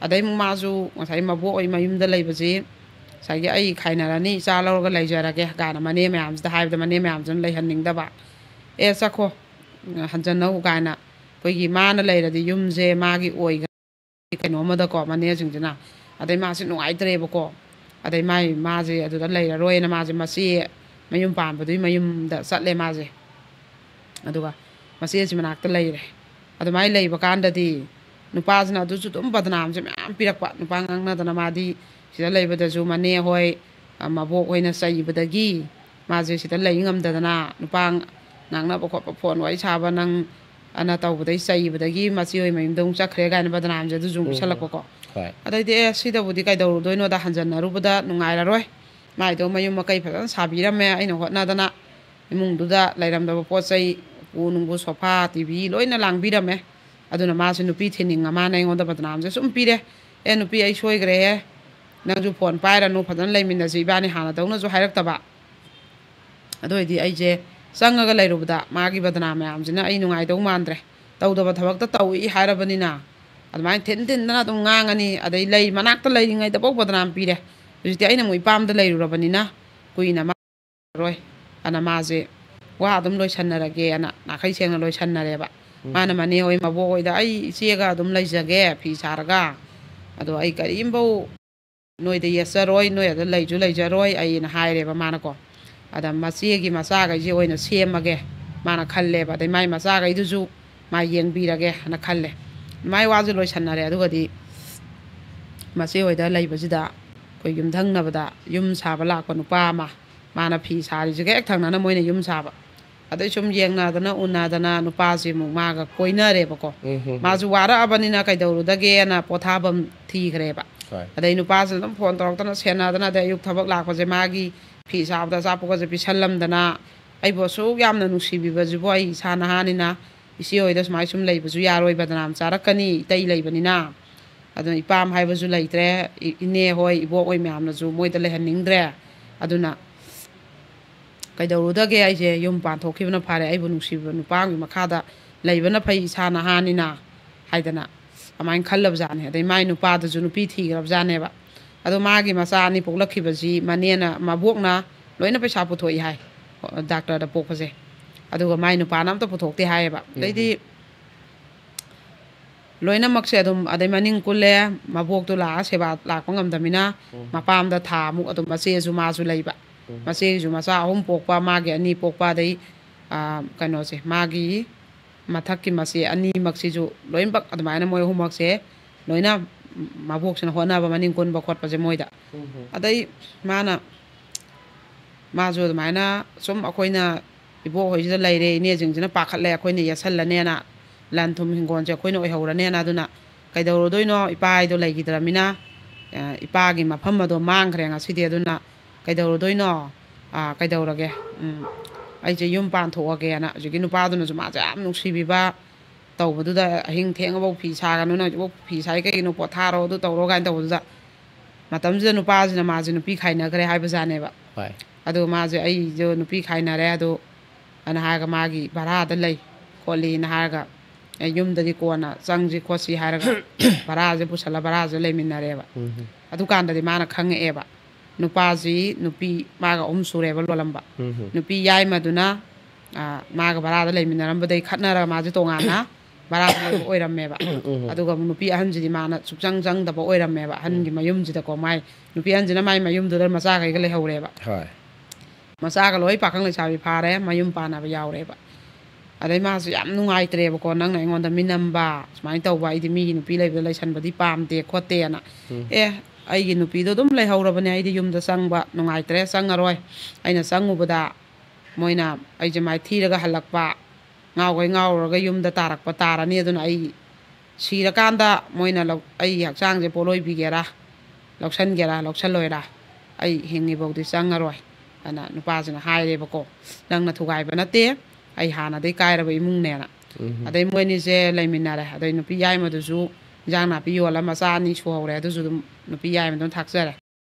ꯑꯗꯩ ꯑꯃꯨꯛ ꯃꯥꯁꯨ ꯉꯁꯥꯏ ꯃꯕꯣꯛ ꯍꯣꯏ ꯃꯌꯨꯝꯗ ꯂꯩꯕꯁꯤ ꯉꯁꯥꯏꯒꯤ "ꯑꯩ ꯈꯥꯏꯅꯔꯅꯤ, ꯏꯆꯥ ꯂꯧꯔꯒ ꯂꯩꯖꯔꯒꯦ" ꯀꯥꯏꯅ ꯃꯅꯦ ꯃꯌꯥꯝꯁꯤꯗ ꯍꯥꯏꯕꯗ, ꯃꯅꯦ ꯃꯌꯥꯝꯁꯤꯅ ꯂꯩꯍꯟꯅꯤꯡꯗꯕ꯫ "ꯑꯦ, ꯆꯠꯈꯣ, ꯍꯟꯖꯟꯅꯧ" ꯀꯥꯏꯅ, ꯑꯩꯈꯣꯏꯒꯤ ꯃꯥꯅ ꯂꯩꯔꯗꯤ ꯌꯨꯝꯁꯦ ꯃꯥꯒꯤ ꯑꯣꯏꯒ-, ꯀꯩꯅꯣ ꯑꯃꯗꯀꯣ, ꯃꯅꯦꯁꯤꯡꯁꯤꯅ꯫ ꯑꯗꯩ ꯃꯥꯁꯦ ꯅꯨꯡꯉꯥꯏꯇ꯭ꯔꯦꯕꯀꯣ꯫ ꯑꯗꯩ ꯃꯥꯏ, ꯃꯥꯁꯦ ꯑꯗꯨꯗ ꯂꯩꯔꯔꯣꯏꯅ ꯃꯥꯁꯦ ꯃꯆꯦ ꯃꯌꯨꯝ ꯄꯥꯟꯕꯗꯨꯒꯤ ꯃꯌꯨꯝꯗ ꯆꯠꯂꯦ ꯃꯥꯁꯦ꯫ ꯑꯗꯨꯒ ꯃꯆꯦꯁꯤ ꯃꯅꯥꯛꯇ ꯂꯩꯔꯦ꯫ ꯑꯗꯨꯃꯥꯏꯅ ꯂꯩꯕ ꯀꯥꯟꯗꯗꯤ ꯅꯨꯄꯥꯁꯤꯅ ꯑꯗꯨꯁꯨ ꯑꯗꯨꯝ ꯕꯗꯅꯥꯝꯁꯦ ꯃꯌꯥꯝ ꯄꯤꯔꯛꯄ꯫ ꯅꯨꯄꯥ ꯉꯥꯡꯅꯗꯅ, ꯃꯥꯗꯤ ꯁꯤꯗ ꯂꯩꯕꯗꯁꯨ ꯃꯅꯦ ꯍꯣꯏ, ꯑ, ꯃꯕꯣꯛ ꯍꯣꯏꯅ ꯆꯩꯕꯗꯒꯤ ꯃꯥꯁꯦ ꯁꯤꯗ ꯂꯩ ꯉꯝꯗꯗꯅ, ꯅꯨꯄꯥ ꯉꯥꯡꯅꯕ ꯈꯣꯠꯄ, ꯐꯣꯟ ꯋꯥꯔꯤ ꯁꯥꯕ ꯅꯪ ꯑꯅ ꯇꯧꯕꯗꯩ ꯆꯩꯕꯗꯒꯤ ꯃꯆꯦ ꯍꯣꯏ ꯃꯌꯨꯝꯗ ꯑꯃꯨꯛ ꯆꯠꯈ꯭ꯔꯦ ꯀꯥꯏꯅ ꯕꯗꯅꯥꯝꯁꯦ ꯑꯗꯨꯁꯨ ꯑꯃꯨꯛ ꯎꯝ, ꯎꯝ꯫ ꯄꯤꯁꯜꯂꯛꯄꯀꯣ꯫ ꯍꯣꯏ꯫ ꯑꯗꯩꯗꯤ, "ꯑꯦ, ꯁꯤꯗꯕꯨꯗꯤ ꯀꯩꯗꯧꯔꯨꯗꯣꯏꯅꯣꯗ, ꯍꯟꯖꯟꯅꯔꯨꯕꯗ ꯅꯨꯡꯉꯥꯏꯔꯔꯣꯏ꯫ ꯃꯥꯏꯗꯣ ꯃꯌꯨꯝ ꯃꯀꯩ ꯐꯖꯅ ꯁꯥꯕꯤꯔꯝꯃꯦ, ꯑꯩꯅ ꯍꯣꯠꯅꯗꯅ ꯏꯃꯨꯡꯗꯨꯗ ꯂꯩꯔꯝꯗꯕ ꯄꯣꯠ ꯆꯩ ꯎꯄꯨ ꯅꯨꯡꯕꯨ, ꯁꯣꯐꯥ, ꯇꯤ ꯚꯤ ꯂꯣꯏꯅ ꯂꯥꯡꯕꯤꯔꯝꯃꯦ꯫ ꯑꯗꯨꯅ ꯃꯥꯁꯦ ꯅꯨꯄꯤ ꯊꯤꯅꯤꯡꯉ ꯃꯥꯅ ꯑꯩꯉꯣꯟꯗ ꯕꯗꯅꯥꯝꯁꯦ ꯁꯨꯝ ꯄꯤꯔꯦ꯫ "ꯑꯦ ꯅꯨꯄꯤ, ꯑꯩ ꯁꯣꯏꯈ꯭ꯔꯦꯍꯦ, ꯅꯪꯁꯨ ꯐꯣꯟ ꯄꯥꯏꯔꯅꯨ, ꯐꯖꯅ ꯂꯩꯃꯤꯟꯅꯁꯤ, ꯏꯕꯥꯅꯤ ꯍꯥꯟꯅꯗꯧꯅꯁꯨ ꯍꯥꯏꯔꯛꯇꯕ"꯫ ꯑꯗꯨ ꯑꯣꯏꯗꯤ ꯑꯩꯁꯦ ꯆꯪꯉꯒ ꯂꯩꯔꯨꯕꯗ ꯃꯥꯒꯤ ꯕꯗꯅꯥꯝ ꯃꯌꯥꯝꯁꯤꯅ ꯑꯩ ꯅꯨꯡꯉꯥꯏꯗꯧ ꯃꯥꯟꯗ꯭ꯔꯦ꯫ ꯇꯧꯗꯕ ꯊꯕꯛꯇ ꯇꯧꯏ ꯍꯥꯏꯔꯕꯅꯤꯅ, ꯑꯗꯨꯃꯥꯏꯅ ꯊꯤꯟ ꯊꯤꯟꯗꯅ ꯑꯗꯨꯝ ꯉꯥꯡꯉꯅꯤ꯫ ꯑꯗꯩ ꯂꯩ ꯃꯅꯥꯛꯇ ꯂꯩꯔꯤꯉꯩꯗꯐꯥꯎ ꯕꯗꯅꯥꯝ ꯄꯤꯔꯦ꯫ ꯍꯧꯖꯤꯛꯇꯤ ꯑꯩꯅ ꯑꯃꯨꯛ ꯏꯄꯥꯝꯗ ꯂꯩꯔꯨꯔꯕꯅꯤꯅ ꯀꯨꯏꯅ ꯃꯥ ꯔꯣꯏ ꯑꯅ ꯃꯥꯁꯦ ꯋꯥ ꯑꯗꯨꯝ ꯂꯣꯏꯁꯟꯅꯔꯒꯦꯅ ꯅꯥꯈꯩ ꯁꯦꯡꯅ ꯂꯣꯏꯁꯟꯅꯔꯦꯕ꯫ ꯎꯝ꯫ ꯃꯥꯅ ꯃꯅꯦ ꯍꯣꯏ ꯃꯕꯣꯛ ꯍꯣꯏꯗ "ꯑꯩ ꯏꯆꯦꯒ ꯑꯗꯨꯝ ꯂꯩꯖꯒꯦ ꯐꯤ ꯁꯥꯔꯒ, ꯑꯗꯣ ꯑꯩ ꯀꯔꯤꯝꯐꯧ ꯅꯣꯏꯗ ꯌꯦꯠꯆꯔꯣꯏ, ꯅꯣꯏ ꯑꯗ ꯂꯩꯁꯨ ꯂꯩꯖꯔꯣꯏ ꯑꯩꯅ" ꯍꯥꯏꯔꯦꯕ ꯃꯥꯅꯀꯣ꯫ "ꯑꯗ ꯃꯆꯦꯒꯤ ꯃꯆꯥꯈꯩꯁꯦ ꯑꯣꯏꯅ ꯁꯦꯝꯃꯒꯦ" ꯃꯥꯅ ꯈꯜꯂꯦꯕ꯫ "ꯑꯗꯩ ꯃꯥꯏ ꯃꯆꯥꯈꯩꯗꯨꯁꯨ ꯃꯥ ꯌꯦꯡꯕꯤꯔꯒꯦ" ꯍꯥꯏꯅ ꯈꯜꯂꯦ꯫ ꯃꯥꯏ ꯋꯥꯁꯦ ꯂꯣꯏꯁꯟꯅꯔꯦ꯫ ꯑꯗꯨꯒꯗꯤ ꯃꯆꯦ ꯍꯣꯏꯗ ꯂꯩꯕꯁꯤꯗ ꯑꯩꯈꯣꯏ ꯌꯨꯝꯊꯪꯅꯕꯗ ꯌꯨꯝ ꯁꯥꯕ ꯂꯥꯛꯄ ꯅꯨꯄꯥ ꯑꯃ, ꯃꯥꯅ ꯐꯤ ꯁꯥꯔꯤꯁꯤꯒ ꯍꯦꯛ ꯊꯪꯅꯅ ꯃꯣꯏꯅ ꯌꯨꯝ ꯁꯥꯕ꯫ ꯑꯗꯩ ꯁꯨꯝ ꯌꯦꯡꯅꯗꯅ ꯎꯅꯗꯅ ꯅꯨꯄꯥꯁꯤ ꯑꯃꯨꯛ ꯃꯥꯒ ꯀꯣꯏꯅꯔꯦꯕꯀꯣ꯫ ꯎꯝ, ꯍꯝ, ꯍꯝ꯫ ꯃꯥꯁꯨ ꯋꯥꯔꯛꯑꯕꯅꯤꯅ ꯀꯩꯗꯧꯔꯨꯗꯒꯦꯅ ꯄꯣꯊꯥꯐꯝ ꯊꯤꯈ꯭ꯔꯦꯕ꯫ ꯍꯣꯏ꯫ ꯑꯗꯩ ꯅꯨꯄꯥꯁꯤꯅ ꯑꯗꯨꯝ ꯐꯣꯟ ꯇꯧꯔꯛꯇꯅ ꯁꯦꯟꯅꯗꯅ, ꯑꯗꯩ ꯑꯌꯨꯛ ꯊꯕꯛ ꯂꯥꯛꯄꯁꯦ ꯃꯥꯒꯤ ꯐꯤ ꯁꯥꯕꯗ ꯑꯆꯥꯄꯣꯠꯀꯁꯦ ꯄꯤꯁꯜꯂꯝꯗꯅ, ꯑꯩꯕꯨ ꯑꯁꯨꯛ ꯌꯥꯝꯅ ꯅꯨꯡꯁꯤꯕꯤꯕꯁꯤꯕꯨ ꯑꯩ ꯏꯁꯥ ꯅꯍꯥꯅꯤꯅ ꯏꯆꯦ ꯍꯣꯏꯗ ꯁꯨꯃꯥꯏ ꯁꯨꯝ ꯂꯩꯕꯁꯨ ꯌꯥꯔꯣꯏ, ꯕꯗꯅꯥꯝ ꯆꯥꯔꯛꯀꯅꯤ ꯏꯇꯩ ꯂꯩꯕꯅꯤꯅ꯫ ꯑꯗꯨꯅ ꯏꯄꯥꯝ ꯍꯥꯏꯕꯁꯨ ꯂꯩꯇ꯭ꯔꯦ, ꯏ-, ꯏꯅꯦ ꯍꯣꯏ, ꯏꯕꯣꯛ ꯍꯣꯏ ꯃꯌꯥꯝꯅꯁꯨ ꯃꯣꯏꯗ ꯂꯩꯍꯟꯅꯤꯡꯗ꯭ꯔꯦ꯫ ꯑꯗꯨꯅ ꯀꯩꯗꯧꯔꯨꯗꯒꯦ, ꯑꯩꯁꯦ ꯌꯨꯝ ꯄꯥꯟꯊꯣꯛꯈꯤꯕꯅ ꯐꯔꯦ, ꯑꯩꯕꯨ ꯅꯨꯡꯁꯤꯕ ꯅꯨꯄꯥ ꯑꯃꯒꯤ ꯃꯈꯥꯗ ꯂꯩꯕꯅ ꯐꯩ, ꯏꯁꯥ ꯅꯍꯥꯅꯤꯅ ꯍꯥꯏꯗꯅ ꯑꯗꯨꯃꯥꯏꯅ ꯈꯜꯂꯕꯖꯥꯠꯅꯤ꯫ ꯑꯗꯩ ꯃꯥꯏ ꯅꯨꯄꯥꯗꯨꯁꯨ ꯅꯨꯄꯤ ꯊꯤꯈ꯭ꯔꯕꯖꯥꯠꯅꯦꯕ꯫ ꯑꯗꯣ ꯃꯥꯒꯤ ꯃꯆꯥ ꯑꯅꯤ ꯄꯣꯛꯂꯛꯈꯤꯕꯁꯤ ꯃꯅꯦꯅ, ꯃꯕꯣꯛꯅ ꯂꯣꯏꯅ ꯄꯩꯁꯥ ꯄꯨꯊꯣꯛꯏ ꯍꯥꯏ, ꯗꯥꯛꯇꯔꯗ ꯄꯣꯛꯄꯁꯦ꯫ ꯑꯗꯨꯒ ꯃꯥꯏ ꯅꯨꯄꯥꯅ ꯑꯝꯇ ꯄꯨꯊꯣꯛꯇꯦ ꯍꯥꯏꯌꯦꯕ꯫ ꯎꯝ꯫ ꯑꯗꯩꯗꯤ ꯂꯣꯏꯅꯃꯛꯁꯦ ꯑꯗꯨꯝ, ꯑꯗꯩ ꯃꯅꯤꯡ ꯀꯨꯜꯂꯦ, ꯃꯕꯣꯛꯇꯣ ꯂꯥꯛꯑ ꯁꯦꯕꯥ ꯂꯥꯛꯄ ꯉꯝꯗꯃꯤꯅ ꯎꯝ꯫ ꯃꯄꯥꯝꯗ ꯊꯥ ꯑꯃꯨꯛ ꯑꯗꯨꯝ ꯃꯆꯦꯁꯨ ꯃꯥꯁꯨ ꯂꯩꯕ꯫ ꯎꯝ꯫ ꯃꯆꯦꯒꯤꯁꯨ ꯃꯆꯥ ꯑꯍꯨꯝ ꯄꯣꯛꯄ, ꯃꯥꯒꯤ ꯑꯅꯤ ꯄꯣꯛꯄ, ꯑꯗꯩ, ꯑꯥ, ꯀꯩꯅꯣꯁꯦ, ꯃꯥꯒꯤ ꯃꯊꯛꯀꯤ ꯃꯆꯦ ꯑꯅꯤꯃꯛꯁꯤꯁꯨ ꯂꯣꯏꯅꯃꯛ ꯑꯗꯨꯃꯥꯏꯅ ꯃꯣꯏ ꯑꯍꯨꯝꯃꯛꯁꯦ ꯂꯣꯏꯅ ꯃꯕꯣꯛꯁꯤꯅ ꯍꯣꯠꯅꯕ, ꯃꯅꯤꯡ ꯀꯨꯟꯕ ꯈꯣꯠꯄꯁꯦ ꯃꯣꯏꯗ꯫ ꯎꯝ ꯍꯝ꯫ ꯑꯗꯩ ꯃꯥꯅ, ꯃꯥꯁꯨ ꯑꯗꯨꯃꯥꯏꯅ ꯁꯨꯝ ꯑꯩꯈꯣꯏꯅ ꯏꯕꯣꯛ ꯍꯣꯏꯁꯤꯗ ꯂꯩꯔꯦ, ꯏꯅꯦꯁꯤꯡꯁꯤꯅ ꯄꯥꯈꯠꯂꯦ, ꯑꯩꯈꯣꯏꯅ ꯌꯦꯠꯁꯜꯂꯅꯦꯅ, ꯂꯟ ꯊꯨꯝ ꯍꯤꯡꯒꯣꯜꯁꯦ ꯑꯩꯈꯣꯏꯅ ꯑꯣꯏꯍꯧꯔꯅꯦꯅ, ꯑꯗꯨꯅ ꯀꯩꯗꯧꯔꯨꯗꯣꯏꯅꯣ, ꯏꯄꯥ ꯍꯥꯏꯗꯣ ꯂꯩꯈꯤꯗ꯭ꯔꯃꯤꯅ, ꯑ, ꯏꯄꯥꯒꯤ ꯃꯐꯝ ꯑꯗꯣ ꯃꯥꯡꯈ꯭ꯔꯦ ꯉꯁꯤꯗꯤ, ꯑꯗꯨꯅ ꯀꯩꯗꯧꯔꯨꯗꯣꯏꯅꯣ? ꯑ, ꯀꯩꯗꯧꯔꯒꯦ? ꯎꯝ, ꯑꯩꯁꯦ ꯌꯨꯝ ꯄꯥꯟꯊꯣꯛꯑꯒꯦꯅ꯫ ꯍꯧꯖꯤꯛꯀꯤ ꯅꯨꯄꯥꯗꯨꯅꯁꯨ ꯃꯥꯁꯦ ꯌꯥꯝ ꯅꯨꯡꯁꯤꯕꯤꯕ ꯇꯧꯕꯗꯨꯗ, "ꯑꯍꯤꯡ ꯊꯦꯡꯉꯐꯥꯎ ꯐꯤ ꯁꯥꯒꯅꯨ, ꯅꯪ ꯍꯧꯖꯤꯛꯐꯥꯎ ꯐꯤ ꯁꯥꯏ ꯀꯩꯒꯤꯅꯣ? ꯄꯣꯊꯥꯔꯣ, ꯑꯗꯨ ꯇꯧꯔꯣ" ꯀꯥꯏꯅ ꯇꯧꯕꯗꯨꯗ, ꯃꯇꯝꯁꯤꯗ ꯅꯨꯄꯥꯁꯤꯅ ꯃꯥꯁꯦ ꯅꯨꯄꯤ ꯈꯥꯏꯅꯈ꯭ꯔꯦ ꯍꯥꯏꯕꯖꯥꯠꯅꯦꯕ꯫ ꯍꯣꯏ꯫ ꯑꯗꯣ ꯃꯥꯁꯦ, "ꯑꯩꯁꯨ ꯅꯨꯄꯤ ꯈꯥꯏꯅꯔꯦ, ꯑꯗꯣ" ꯑꯅ ꯍꯥꯏꯔꯒ, "ꯃꯥꯒꯤ ꯚꯔꯥꯗ ꯂꯩ ꯈꯣꯠꯂꯤꯅ" ꯍꯥꯏꯔꯒ, "ꯑꯦ, ꯌꯨꯝꯗꯗꯤ ꯀꯣꯟꯅ ꯆꯪꯁꯤ ꯈꯣꯠꯁꯤ" ꯍꯥꯏꯔꯒ, ꯚꯔꯥꯁꯦ ꯄꯨꯁꯜꯂ ꯚꯔꯥꯁꯦ ꯂꯩꯃꯤꯟꯅꯔꯦꯕ꯫ ꯎꯝ꯫ ꯑꯗꯨꯀꯥꯟꯗꯗꯤ ꯃꯥꯅ ꯈꯪꯉꯛꯑꯦꯕ, ꯅꯨꯄꯥꯁꯤ ꯅꯨꯄꯤ ꯃꯥꯒ ꯑꯍꯨꯝ ꯁꯨꯔꯦꯕ ꯂꯣꯜꯂꯝꯕ꯫ ꯎꯝ꯫ ꯅꯨꯄꯤ ꯌꯥꯏꯃꯗꯨꯅ, ꯑ, ꯃꯥꯒ ꯚꯔꯥꯗ ꯂꯩꯃꯤꯟꯅꯔꯝꯕꯗꯒꯤ ꯈꯠꯅꯔꯒ ꯃꯥꯁꯦ ꯇꯣꯉꯥꯟꯅ ꯚꯔꯥꯗ ꯂꯩꯕ ꯑꯣꯏꯔꯝꯃꯦꯕ꯫ ꯎꯝ꯫ ꯑꯗꯨꯒ ꯑꯃꯨꯛ ꯅꯨꯄꯤ ꯑꯍꯟꯁꯤꯗꯤ ꯃꯥꯅ ꯁꯨꯛꯆꯪ ꯆꯪꯗꯕ ꯑꯣꯏꯔꯝꯃꯦꯕ, ꯑꯍꯟꯒꯤ ꯃꯌꯨꯝꯁꯤꯗꯀꯣ꯫ ꯃꯥꯏ ꯅꯨꯄꯤ ꯑꯍꯟꯁꯤꯅ ꯃꯥꯏ ꯃꯌꯨꯝꯗꯨꯗ ꯃꯆꯥꯈꯩꯒ ꯂꯩꯍꯧꯔꯦꯕ꯫ ꯍꯣꯏ꯫ ꯃꯆꯥꯒ ꯂꯣꯏ ꯄꯥꯈꯪ ꯂꯩꯁꯥꯕꯤ ꯐꯥꯔꯦ, ꯃꯌꯨꯝ ꯄꯥꯟꯅꯕ ꯌꯥꯎꯔꯦꯕ꯫ ꯑꯗꯩ ꯃꯥꯁꯨ ꯌꯥꯝ ꯅꯨꯡꯉꯥꯏꯇ꯭ꯔꯦꯕꯀꯣ, "ꯅꯪꯅ ꯑꯩꯉꯣꯟꯗ ꯃꯤꯅꯝꯕ, ꯁꯨꯃꯥꯏꯅ ꯇꯧꯕ, ꯑꯩꯗꯤ ꯃꯤꯒꯤ ꯅꯨꯄꯤ ꯂꯩꯕꯗ ꯂꯩꯁꯟꯕꯗꯤ ꯄꯥꯝꯗꯦ ꯈꯣꯠꯇꯦꯅ"꯫ ꯎꯝ꯫ "ꯑꯦ, ꯑꯩꯒꯤ ꯅꯨꯄꯤꯗꯣ ꯑꯗꯨꯝ ꯂꯩꯍꯧꯔꯕꯅꯦ, ꯑꯩꯗꯤ ꯌꯨꯝꯗ ꯆꯪꯕ ꯅꯨꯡꯉꯥꯏꯇ꯭ꯔꯦ, ꯆꯪꯉꯔꯣꯏ꯫ ꯑꯩꯅ ꯆꯪꯉꯨꯕꯗ ꯃꯣꯏꯅ ꯑꯩꯁꯦ ꯃꯥꯏꯊꯤꯔꯒ ꯍꯜꯂꯛꯄ, ꯉꯥꯎꯈꯩ ꯉꯥꯎꯔꯨꯔꯒ ꯌꯨꯝꯗ ꯇꯥꯔꯛꯄ ꯇꯥꯔꯅꯤ꯫ ꯑꯗꯨꯅ ꯑꯩ ꯁꯤꯔꯀꯥꯟꯗ ꯃꯣꯏꯅ ꯂꯧ-, ꯑꯩꯒꯤ ꯍꯛꯆꯥꯡꯁꯦ ꯄꯣꯠꯂꯣꯏꯕꯤꯒꯦꯔꯥ, ꯂꯧꯁꯟꯒꯦꯔꯥ ꯂꯧꯁꯜꯂꯣꯏꯔꯥ, ꯑꯩ ꯍꯤꯡꯉꯤꯐꯥꯎꯗꯤ ꯆꯪꯉꯔꯣꯏ" ꯑꯅ ꯅꯨꯄꯥꯁꯤꯅ ꯍꯥꯏꯔꯦꯕꯀꯣ꯫ "ꯅꯪꯅ ꯊꯨꯒꯥꯏꯕ ꯅꯠꯇꯦ, ꯑꯩ ꯍꯥꯟꯅꯗꯩ ꯀꯥꯏꯔꯕ ꯏꯃꯨꯡꯅꯦꯅ"꯫ ꯎꯝ꯫ ꯑꯗꯩ ꯃꯣꯏꯅꯤꯁꯦ ꯂꯩꯃꯤꯟꯅꯔꯦ꯫ ꯑꯗꯩ ꯅꯨꯄꯤ ꯌꯥꯏꯃꯗꯨꯁꯨ ꯏꯟꯖꯥꯡ ꯅꯥꯄꯤ ꯌꯣꯜꯂ ꯃꯆꯥ ꯑꯅꯤ ꯁꯨꯍꯧꯔꯦ, ꯑꯗꯨꯁꯨ ꯑꯗꯨꯝ ꯅꯨꯄꯤ ꯌꯥꯏꯃꯗꯨꯅ ꯊꯥꯛꯆꯔꯦ꯫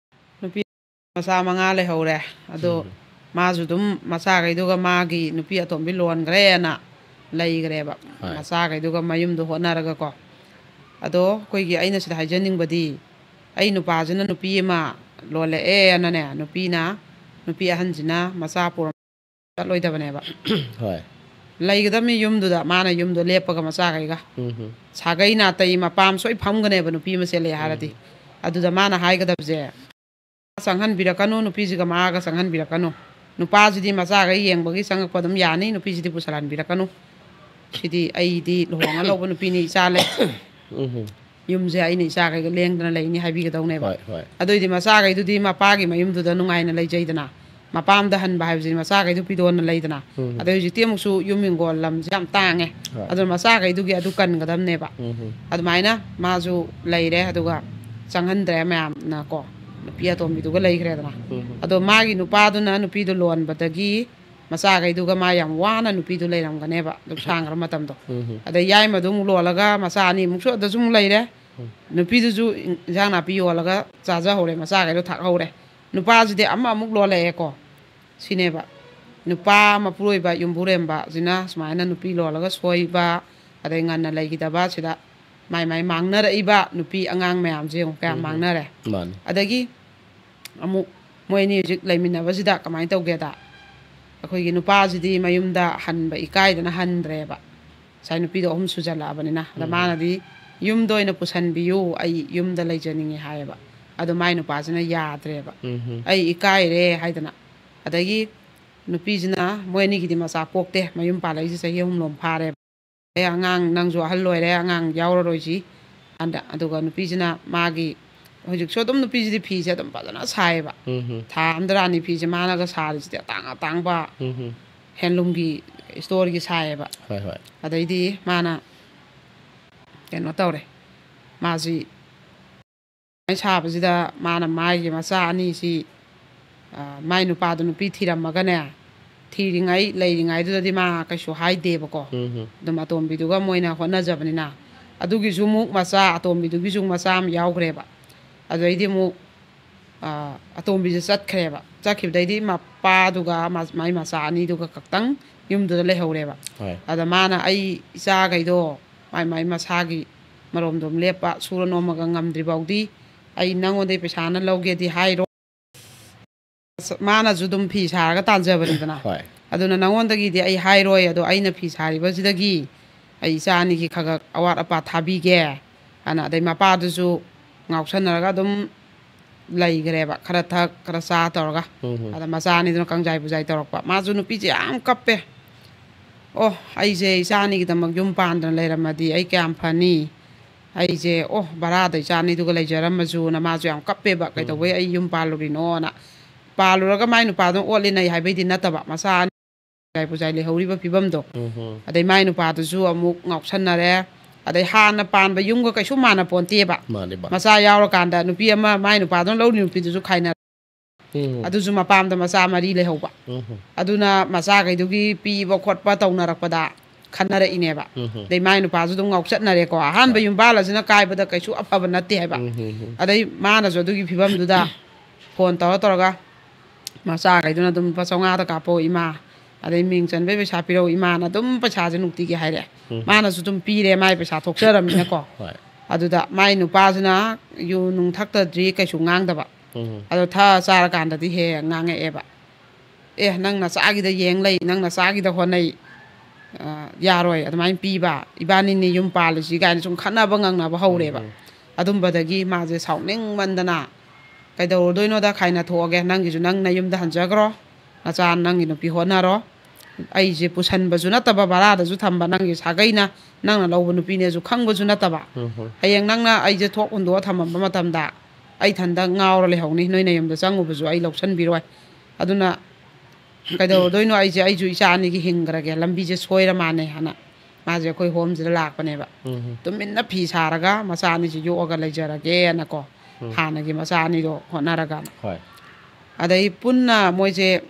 ꯅꯨꯄꯤ ꯃꯆꯥ ꯃꯉꯥ ꯂꯩꯍꯧꯔꯦ꯫ ꯑꯗꯣ ꯎꯝ꯫ ꯃꯥꯁꯨ ꯑꯗꯨꯝ ꯃꯆꯥꯈꯩꯗꯨꯒ ꯃꯥꯒꯤ ꯅꯨꯄꯤ ꯑꯇꯣꯝꯕꯤ ꯂꯣꯟꯈ꯭ꯔꯦꯅ ꯂꯩꯈ꯭ꯔꯦꯕ꯫ ꯍꯣꯏ꯫ ꯃꯆꯥꯈꯩꯗꯨꯒ ꯃꯌꯨꯝꯗꯣ ꯍꯣꯠꯅꯔꯒꯀꯣ꯫ ꯑꯗꯣ ꯑꯩꯈꯣꯏꯒꯤ, ꯑꯩꯅ ꯁꯤꯗ ꯍꯥꯏꯖꯅꯤꯡꯕꯗꯤ, ꯑꯩ ꯅꯨꯄꯥꯁꯤꯅ ꯅꯨꯄꯤ ꯑꯃ ꯂꯣꯜꯂꯛꯑꯦꯅꯅꯦ, ꯅꯨꯄꯤꯅ, ꯅꯨꯄꯤ ꯑꯍꯟꯁꯤꯅ ꯃꯆꯥ ꯄꯨꯔ ꯆꯠꯂꯣꯏꯗꯕꯅꯦꯕ꯫ ꯍꯣꯏ꯫ ꯂꯩꯒꯗꯕꯅꯤ ꯌꯨꯝꯗꯨꯗ, ꯃꯥꯅ ꯌꯨꯝꯗꯣ ꯂꯦꯞꯄꯒ ꯃꯆꯥꯈꯩꯒ꯫ ꯎꯝ꯫ ꯁꯥꯒꯩ ꯅꯥꯇꯩ ꯃꯄꯥꯝ ꯁꯣꯏ ꯐꯝꯒꯅꯦꯕ ꯅꯨꯄꯤ ꯑꯃ ꯆꯦꯜꯂꯛꯑꯦ ꯍꯥꯏꯔꯗꯤ꯫ ꯑꯗꯨꯗ ꯃꯥꯅ ꯍꯥꯏꯒꯗꯕꯁꯦ, ꯆꯪꯍꯟꯕꯤꯔꯛꯀꯅꯨ, ꯅꯨꯄꯤꯁꯤꯒ ꯃꯥꯒ ꯆꯪꯍꯟꯕꯤꯔꯛꯀꯅꯨ꯫ ꯅꯨꯄꯥꯁꯤꯗꯤ ꯃꯆꯥꯈꯩ ꯌꯦꯡꯕꯒꯤ ꯆꯪꯉꯛꯄ ꯑꯗꯨꯝ ꯌꯥꯅꯤ, ꯅꯨꯄꯤꯁꯤꯗꯤ ꯄꯨꯁꯜꯍꯟꯕꯤꯔꯛꯀꯅꯨ꯫ ꯁꯤꯗꯤ ꯑꯩꯗꯤ ꯂꯨꯍꯣꯡꯉ ꯂꯧꯕ ꯅꯨꯄꯤꯅꯤ, ꯏꯆꯥ ꯂꯩ꯫ ꯎꯝ꯫ ꯌꯨꯝꯁꯦ ꯑꯩꯅ ꯏꯆꯥꯈꯩꯒ ꯂꯦꯡꯗꯅ ꯂꯩꯅꯤ ꯍꯥꯏꯕꯤꯒꯗꯧꯅꯦꯕ꯫ ꯍꯣꯏ, ꯍꯣꯏ꯫ ꯑꯗꯨꯏꯗꯤ ꯃꯆꯥꯈꯩꯗꯨꯗꯤ ꯃꯄꯥꯒꯤ ꯃꯌꯨꯝꯗꯨꯗ ꯅꯨꯡꯉꯥꯏꯅ ꯂꯩꯖꯩꯗꯅ꯫ ꯃꯄꯥꯝꯗ ꯍꯟꯕ ꯍꯥꯏꯕꯁꯤꯗꯤ ꯃꯆꯥꯈꯩꯗꯨ ꯄꯤꯗꯣꯟꯅ ꯂꯩꯗꯅ꯫ ꯎꯝ꯫ ꯑꯗꯩ ꯍꯧꯖꯤꯛꯇꯤ ꯑꯃꯨꯛꯁꯨ ꯌꯨꯝ ꯍꯤꯡꯒꯣꯜ ꯂꯝꯁꯦ ꯌꯥꯝ ꯇꯥꯡꯉꯦ꯫ ꯍꯣꯏ꯫ ꯑꯗꯨꯅ ꯃꯆꯥꯈꯩꯗꯨꯒꯤ ꯑꯗꯨ ꯀꯟꯒꯗꯕꯅꯦꯕ꯫ ꯎꯝ꯫ ꯑꯗꯨꯃꯥꯏꯅ ꯃꯥꯁꯨ ꯂꯩꯔꯦ, ꯑꯗꯨꯒ ꯆꯪꯍꯟꯗ꯭ꯔꯦ ꯃꯌꯥꯝꯅꯀꯣ꯫ ꯅꯨꯄꯤ ꯑꯇꯣꯝꯕꯤꯗꯨꯒ ꯂꯩꯈ꯭ꯔꯦꯗꯅ꯫ ꯎꯝ꯫ ꯑꯗꯣ ꯃꯥꯒꯤ ꯅꯨꯄꯥꯗꯨꯅ ꯅꯨꯄꯤꯗꯣ ꯂꯣꯟꯕꯗꯒꯤ ꯃꯆꯥꯈꯩꯗꯨꯒ ꯃꯥ ꯌꯥꯝ ꯋꯥꯅ ꯅꯨꯄꯤꯗꯨ ꯂꯩꯔꯝꯒꯅꯦꯕ, ꯑꯗꯨꯛ ꯁꯥꯡꯈ꯭ꯔ ꯃꯇꯝꯗꯣ꯫ ꯎꯝ꯫ ꯑꯗꯩ ꯌꯥꯏꯃꯗꯨ ꯑꯃꯨꯛ ꯂꯣꯜꯂꯒ ꯃꯆꯥ ꯑꯅꯤꯃꯨꯛꯁꯨ ꯑꯗꯁꯨ ꯑꯃꯨꯛ ꯂꯩꯔꯦ꯫ ꯎꯝ꯫ ꯅꯨꯄꯤꯗꯨꯁꯨ ꯏꯟ-, ꯏꯟꯖꯥꯡ ꯅꯥꯄꯤ ꯌꯣꯜꯂꯒ ꯆꯥꯖꯍꯧꯔꯦ, ꯃꯆꯥꯈꯩꯗꯣ ꯊꯥꯛꯍꯧꯔꯦ꯫ ꯅꯨꯄꯥꯁꯤꯗꯤ ꯑꯃ ꯑꯃꯨꯛ ꯂꯣꯜꯂꯛꯑꯦꯀꯣ꯫ ꯁꯤꯅꯦꯕ꯫ ꯅꯨꯄꯥ ꯃꯄꯨꯔꯣꯏꯕ ꯌꯨꯝꯕꯨꯔꯦꯝꯕꯁꯤꯅ ꯁꯨꯃꯥꯏꯅ ꯅꯨꯄꯤ ꯂꯣꯜꯂꯒ ꯁꯣꯏꯕ, ꯑꯗꯩ ꯉꯟꯅ ꯂꯩꯈꯤꯗꯕ, ꯁꯤꯗ ꯃꯥꯏ ꯃꯥꯏ ꯃꯥꯡꯅꯔꯛꯏꯕ ꯅꯨꯄꯤ ꯑꯉꯥꯡ ꯃꯌꯥꯝꯁꯦ ꯌꯦꯡꯉꯨ, ꯀꯌꯥꯝ ꯎꯝ꯫ ꯃꯥꯡꯅꯔꯦ꯫ ꯃꯥꯅꯤ꯫ ꯑꯗꯒꯤ ꯑꯃꯨꯛ ꯃꯣꯏ ꯑꯅꯤ ꯍꯧꯖꯤꯛ ꯂꯩꯃꯤꯟꯅꯕꯁꯤꯗ ꯀꯃꯥꯏꯅ ꯇꯧꯒꯦꯗ, ꯑꯩꯈꯣꯏꯒꯤ ꯅꯨꯄꯥꯁꯤꯗꯤ ꯃꯌꯨꯝꯗ ꯍꯟꯕ ꯏꯀꯥꯏꯗꯅ ꯍꯟꯗ꯭ꯔꯦꯕ꯫ ꯉꯁꯥꯏ ꯅꯨꯄꯤꯗꯣ ꯑꯍꯨꯝ ꯁꯨꯖꯜꯂꯛꯑꯕꯅꯤꯅ꯫ ꯑꯗ ꯎꯝ꯫ ꯃꯥꯅꯗꯤ, "ꯌꯨꯝꯗ ꯑꯣꯏꯅ ꯄꯨꯁꯟꯕꯤꯌꯨ, ꯑꯩ ꯌꯨꯝꯗ ꯂꯩꯖꯅꯤꯡꯉꯦ" ꯍꯥꯏꯌꯦꯕ꯫ ꯑꯗꯣ ꯃꯥꯏ ꯅꯨꯄꯥꯁꯤꯅ ꯌꯥꯗ꯭ꯔꯦꯕ꯫ ꯎꯝ꯫ "ꯑꯩ ꯏꯀꯥꯏꯔꯦ" ꯍꯥꯏꯗꯅ꯫ ꯑꯗꯒꯤ ꯅꯨꯄꯤꯁꯤꯅ, ꯃꯣꯏ ꯑꯅꯤꯒꯤꯗꯤ ꯃꯆꯥ ꯄꯣꯛꯇꯦ, ꯃꯌꯨꯝ ꯄꯥꯜꯂꯛꯏꯁꯦ ꯆꯍꯤ ꯑꯍꯨꯝꯂꯣꯝ ꯐꯥꯔꯦꯕ꯫ "ꯑꯦ, ꯑꯉꯥꯡ, ꯅꯪꯁꯨ ꯑꯍꯜ ꯑꯣꯏꯔꯦ, ꯑꯉꯥꯡ ꯌꯥꯎꯔꯔꯣꯏꯁꯤ" ꯍꯥꯏꯅ꯫ ꯑꯗꯨꯒ ꯅꯨꯄꯤꯁꯤꯅ ꯃꯥꯒꯤ, ꯍꯧꯖꯤꯛꯁꯨ ꯑꯗꯨꯝ ꯅꯨꯄꯤꯁꯤꯗꯤ ꯐꯤꯁꯦ ꯑꯗꯨꯝ ꯐꯖꯅ ꯁꯥꯏꯌꯦꯕ꯫ ꯎꯝ꯫ ꯊꯥ ꯑꯃꯗ ꯔꯥꯅꯤ ꯐꯤꯁꯦ ꯃꯥꯅꯒ ꯁꯥꯔꯤꯁꯤꯗꯤ ꯑꯇꯥꯡ ꯑꯇꯥꯡꯕ ꯎꯝ꯫ ꯍꯦꯟꯂꯨꯝꯒꯤ ꯏꯁꯇꯣꯔꯒꯤ ꯁꯥꯏꯌꯦꯕ꯫ ꯍꯣꯏ, ꯍꯣꯏ꯫ ꯑꯗꯩꯗꯤ ꯃꯥꯅ ꯀꯩꯅꯣ ꯇꯧꯔꯦ, ꯃꯥꯁꯤ ꯁꯨꯃꯥꯏꯅ ꯁꯥꯕꯁꯤꯗ ꯃꯥꯅ ꯃꯥꯒꯤ ꯃꯆꯥ ꯑꯅꯤꯁꯤ, ꯑ, ꯃꯥꯏ ꯅꯨꯄꯥꯗꯣ ꯅꯨꯄꯤ ꯊꯤꯔꯝꯃꯒꯅꯦ, ꯊꯤꯔꯤꯉꯩ ꯂꯩꯔꯤꯉꯩꯗꯨꯗꯗꯤ ꯃꯥ ꯀꯩꯁꯨ ꯍꯥꯏꯗꯦꯕꯀꯣ꯫ ꯎꯝ꯫ ꯑꯗꯨꯝ ꯑꯇꯣꯝꯕꯤꯗꯨꯒ ꯃꯣꯏꯅ ꯍꯣꯠꯅꯖꯕꯅꯤꯅ꯫ ꯑꯗꯨꯒꯤꯁꯨ ꯑꯃꯨꯛ ꯃꯆꯥ, ꯑꯇꯣꯝꯕꯤꯗꯨꯒꯤꯁꯨ ꯑꯃꯨꯛ ꯃꯆꯥ ꯑꯃ ꯌꯥꯎꯈ꯭ꯔꯦꯕ꯫ ꯑꯗꯨꯗꯩꯗꯤ ꯑꯃꯨꯛ, ꯑ, ꯑꯇꯣꯝꯕꯤꯁꯦ ꯆꯠꯈ꯭ꯔꯦꯕ꯫ ꯆꯠꯈꯤꯕꯗꯩꯗꯤ ꯃꯄꯥꯗꯨꯒ ꯃꯥ-, ꯃꯥꯏ ꯃꯆꯥ ꯑꯅꯤꯗꯨꯒ ꯈꯛꯇꯪ ꯌꯨꯝꯗꯨꯗ ꯂꯩꯍꯧꯔꯦꯕ꯫ ꯍꯣꯏ꯫ ꯑꯗ ꯃꯥꯅ, "ꯑꯩ ꯏꯆꯥꯈꯩꯗꯣ ꯃꯥꯏ ꯃꯥꯏ ꯃꯁꯥꯒꯤ ꯃꯔꯣꯝꯗꯣꯝ ꯂꯦꯞꯄ ꯁꯨꯔ ꯅꯣꯝꯃꯒ ꯉꯝꯗ꯭ꯔꯤ ꯐꯥꯎꯗꯤ ꯑꯩ ꯅꯪꯉꯣꯟꯗꯩ ꯄꯩꯁꯥ ꯍꯥꯟꯅ ꯂꯧꯒꯦꯗꯤ ꯍꯥꯏꯔꯣ"꯫ ꯃꯥꯅꯁꯨ ꯑꯗꯨꯝ ꯐꯤ ꯁꯥꯔꯒ ꯇꯥꯟꯖꯕꯅꯤꯗꯅ꯫ ꯍꯣꯏ꯫ "ꯑꯗꯨꯅ ꯅꯪꯉꯣꯟꯗꯒꯤꯗꯤ ꯑꯩ ꯍꯥꯏꯔꯣꯏ, ꯑꯗꯣ ꯑꯩꯅ ꯐꯤ ꯁꯥꯔꯤꯕꯁꯤꯗꯒꯤ ꯑꯩ ꯏꯆꯥ ꯑꯅꯤꯒꯤ ꯈꯔ ꯈꯔ ꯑꯋꯥꯠ ꯑꯄꯥ ꯊꯥꯕꯤꯒꯦ" ꯍꯥꯏꯅ꯫ ꯑꯗꯩ ꯃꯄꯥꯗꯨꯁꯨ ꯉꯥꯎꯁꯟꯅꯔꯒ ꯑꯗꯨꯝ ꯂꯩꯈ꯭ꯔꯦꯕ, ꯈꯔ ꯊꯛ, ꯈꯔ ꯆꯥ ꯇꯧꯔꯒ꯫ ꯎꯝ꯫ ꯑꯗ ꯃꯆꯥ ꯑꯅꯤꯗꯨꯅ ꯀꯪꯖꯥꯏ ꯕꯨꯖꯥꯏ ꯇꯧꯔꯛꯄ꯫ ꯃꯥꯁꯨ ꯅꯨꯄꯤꯁꯦ ꯌꯥꯝ ꯀꯞꯄꯦ꯫ "ꯑꯣ, ꯑꯩꯁꯦ ꯏꯆꯥ ꯑꯅꯤꯒꯤꯗꯃꯛ ꯌꯨꯝ ꯄꯥꯟꯗꯅ ꯂꯩꯔꯝꯃꯗꯤ ꯑꯩ ꯀꯌꯥꯝ ꯐꯅꯤ? ꯑꯩꯁꯦ, ꯑꯣ, ꯚꯔꯥꯗ ꯏꯆꯥ ꯑꯅꯤꯗꯨꯒ ꯂꯩꯖꯔꯝꯃꯁꯨꯅ" ꯃꯥꯁꯨ ꯌꯥꯝ ꯀꯞꯄꯦꯕ꯫ ꯎꯝ꯫ "ꯀꯩꯗꯧꯕꯩ ꯑꯩ ꯌꯨꯝ ꯄꯥꯜꯂꯨꯔꯤꯅꯣꯅ"꯫ ꯄꯥꯜꯂꯨꯔꯒ ꯃꯥꯏ ꯅꯨꯄꯥꯗꯨꯅ ꯑꯣꯠꯂꯤ ꯅꯩ ꯍꯥꯏꯕꯩꯗꯤ ꯅꯠꯇꯕ, ꯃꯆꯥ ꯑꯅꯤ ꯄꯨꯖꯥꯏ ꯄꯨꯖꯥꯏ ꯂꯩꯍꯧꯔꯤꯕ ꯐꯤꯕꯝꯗꯣ꯫ ꯎꯝ꯫ ꯑꯗꯩ ꯃꯥꯏ ꯅꯨꯄꯥꯗꯨꯁꯨ ꯑꯃꯨꯛ ꯉꯥꯎꯁꯟꯅꯔꯦ꯫ ꯑꯗꯩ ꯍꯥꯟꯅ ꯄꯥꯟꯕ ꯌꯨꯝꯒ ꯀꯩꯁꯨ ꯃꯥꯟꯅ ꯄꯣꯟꯇꯦꯕ꯫ ꯃꯥꯅꯦꯕ꯫ ꯃꯆꯥ ꯌꯥꯎꯔꯀꯥꯟꯗ ꯅꯨꯄꯤ ꯑꯃ, ꯃꯥꯏ ꯅꯨꯄꯥꯗꯨꯅ ꯂꯧꯔꯤ ꯅꯨꯄꯤꯗꯨꯁꯨ ꯈꯥꯏꯅꯔꯦ꯫ ꯎꯝ꯫ ꯑꯗꯨꯁꯨ ꯃꯄꯥꯝꯗ ꯃꯆꯥ ꯃꯔꯤ ꯂꯩꯍꯧꯕ꯫ ꯎꯝ꯫ ꯑꯗꯨꯅ ꯃꯆꯥꯈꯩꯗꯨꯒꯤ ꯄꯤꯕ ꯈꯣꯠꯄ ꯇꯧꯅꯔꯛꯄꯗ ꯈꯟꯅꯔꯛꯏꯅꯦꯕ꯫ ꯎꯝ꯫ ꯑꯗꯩ ꯃꯥꯏ ꯅꯨꯄꯥꯁꯨ ꯑꯗꯨꯝ ꯉꯥꯎꯆꯠꯅꯔꯦꯀꯣ, ꯑꯍꯥꯟꯕ ꯍꯣꯏ꯫ ꯌꯨꯝꯕꯥꯜ ꯑꯁꯤꯅ ꯀꯥꯏꯕꯗ ꯀꯩꯁꯨ ꯑꯐꯕ ꯅꯠꯇꯦ ꯍꯥꯏꯕ꯫ ꯎꯝ, ꯎꯝ, ꯎꯝ꯫ ꯑꯗꯩ ꯃꯥꯅꯁꯨ ꯑꯗꯨꯒꯤ ꯐꯤꯕꯝꯗꯨꯗ ꯐꯣꯟ ꯇꯧꯔ ꯇꯧꯔꯒ ꯃꯆꯥꯈꯩꯗꯨꯅ ꯑꯗꯨꯝ ꯂꯨꯄꯥ ꯆꯥꯝꯃꯉꯥꯗ ꯀꯥꯞꯄꯛꯑꯣ ꯏꯃꯥ, ꯑꯗꯩ ꯃꯤꯡ ꯆꯟꯕꯩ ꯄꯩꯁꯥ ꯄꯤꯔꯛꯑꯣ ꯏꯃꯥꯅ ꯑꯗꯨꯝ ꯄꯩꯁꯥꯁꯦ ꯅꯨꯡꯇꯤꯒꯤ ꯍꯥꯏꯔꯛꯑꯦ꯫ ꯎꯝ꯫ ꯃꯥꯅꯁꯨ ꯑꯗꯨꯝ ꯄꯤꯔꯦ, ꯃꯥꯏ ꯄꯩꯁꯥ ꯊꯣꯛꯆꯔꯝꯅꯤꯅꯀꯣ꯫ ꯍꯣꯏ꯫ ꯑꯗꯨꯗ ꯃꯥꯏ ꯅꯨꯄꯥꯁꯤꯅ ꯌꯨ ꯅꯨꯡ ꯊꯛꯇꯗ꯭ꯔꯤ ꯀꯩꯁꯨ ꯉꯥꯡꯗꯕ꯫ ꯎꯝ꯫ ꯑꯗꯣ ꯊꯛꯑ ꯆꯥꯔꯀꯥꯟꯗꯗꯤ ꯍꯦꯛ ꯍꯦꯛ ꯉꯥꯡꯉꯛꯑꯦꯕ꯫ "ꯑꯦ, ꯅꯪ ꯅꯆꯥꯒꯤꯗ ꯌꯦꯡ ꯂꯩ, ꯅꯪ ꯅꯆꯥꯒꯤꯗ ꯍꯣꯠꯅꯩ, ꯑ, ꯌꯥꯔꯣꯏ ꯑꯗꯨꯃꯥꯏꯅ ꯄꯤꯕ, ꯏꯕꯥꯅꯤꯅꯤ ꯌꯨꯝ ꯄꯥꯜꯂꯤꯁꯤ" ꯀꯥꯏꯅ ꯁꯨꯝ ꯈꯠꯅꯕ ꯉꯪꯅꯕ ꯍꯧꯔꯦꯕ꯫ ꯎꯝ, ꯎꯝ꯫ ꯑꯗꯨꯝꯕꯗꯒꯤ ꯃꯥꯁꯦ ꯁꯥꯎꯅꯤꯡꯃꯟꯗꯅ, "ꯀꯩꯗꯧꯔꯨꯗꯣꯏꯅꯣꯗ, ꯈꯥꯏꯅ ꯊꯣꯛꯑꯒꯦ, ꯅꯪꯒꯤꯁꯨ ꯅꯪ ꯅꯌꯨꯝꯗ ꯍꯟꯖꯈ꯭ꯔꯣ, ꯅꯆꯥ ꯅꯪꯒꯤ ꯅꯨꯄꯤ ꯍꯣꯠꯅꯔꯣ, ꯑꯩꯁꯦ ꯄꯨꯁꯟꯕꯁꯨ ꯅꯠꯇꯕ, ꯚꯔꯥꯗꯁꯨ ꯊꯝꯕ, ꯅꯪꯒꯤ ꯁꯥꯒꯩꯅ ꯅꯪꯅ ꯂꯧꯕ ꯅꯨꯄꯤꯅꯦꯁꯨ ꯈꯪꯕꯁꯨ ꯅꯠꯇꯕ, ꯎꯝ, ꯎꯝ꯫ ꯍꯌꯦꯡ ꯅꯪꯅ ꯑꯩꯁꯦ ꯊꯣꯛ ꯍꯨꯟꯗꯣꯛꯑ ꯊꯝꯃꯝꯕ ꯃꯇꯝꯗ ꯑꯩ ꯏꯊꯟꯗ ꯉꯥꯎꯔ ꯂꯩꯍꯧꯅꯤ, ꯅꯣꯏ ꯅꯌꯨꯝꯗ ꯆꯪꯉꯨꯕꯁꯨ ꯑꯩ ꯂꯧꯁꯟꯕꯤꯔꯣꯏ꯫ ꯑꯗꯨꯅ ꯀꯩꯗꯧꯔꯗꯣꯏꯅꯣ, ꯑꯩꯁꯦ, ꯑꯩꯁꯨ ꯏꯆꯥ ꯑꯅꯤꯒꯤ ꯍꯤꯡꯈ꯭ꯔꯒꯦ, ꯂꯝꯕꯤꯁꯦ ꯁꯣꯏꯔ ꯃꯥꯟꯅꯦ" ꯍꯥꯏꯅ ꯃꯥꯁꯦ ꯑꯩꯈꯣꯏ ꯍꯣꯝꯁꯤꯗ ꯂꯥꯛꯄꯅꯦꯕ꯫ ꯎꯝ꯫ ꯇꯨꯃꯤꯟꯅ ꯐꯤ ꯁꯥꯔꯒ ꯃꯆꯥ ꯑꯅꯤꯁꯤ ꯌꯣꯛꯑꯒ ꯂꯩꯖꯔꯒꯦꯅꯀꯣ꯫ ꯎꯝ꯫ ꯍꯥꯟꯅꯒꯤ ꯃꯆꯥ ꯑꯅꯤꯗꯣ ꯍꯣꯠꯅꯔꯒ꯫ ꯍꯣꯏ꯫ ꯑꯗꯩ ꯄꯨꯟꯅ ꯃꯣꯏꯁꯦ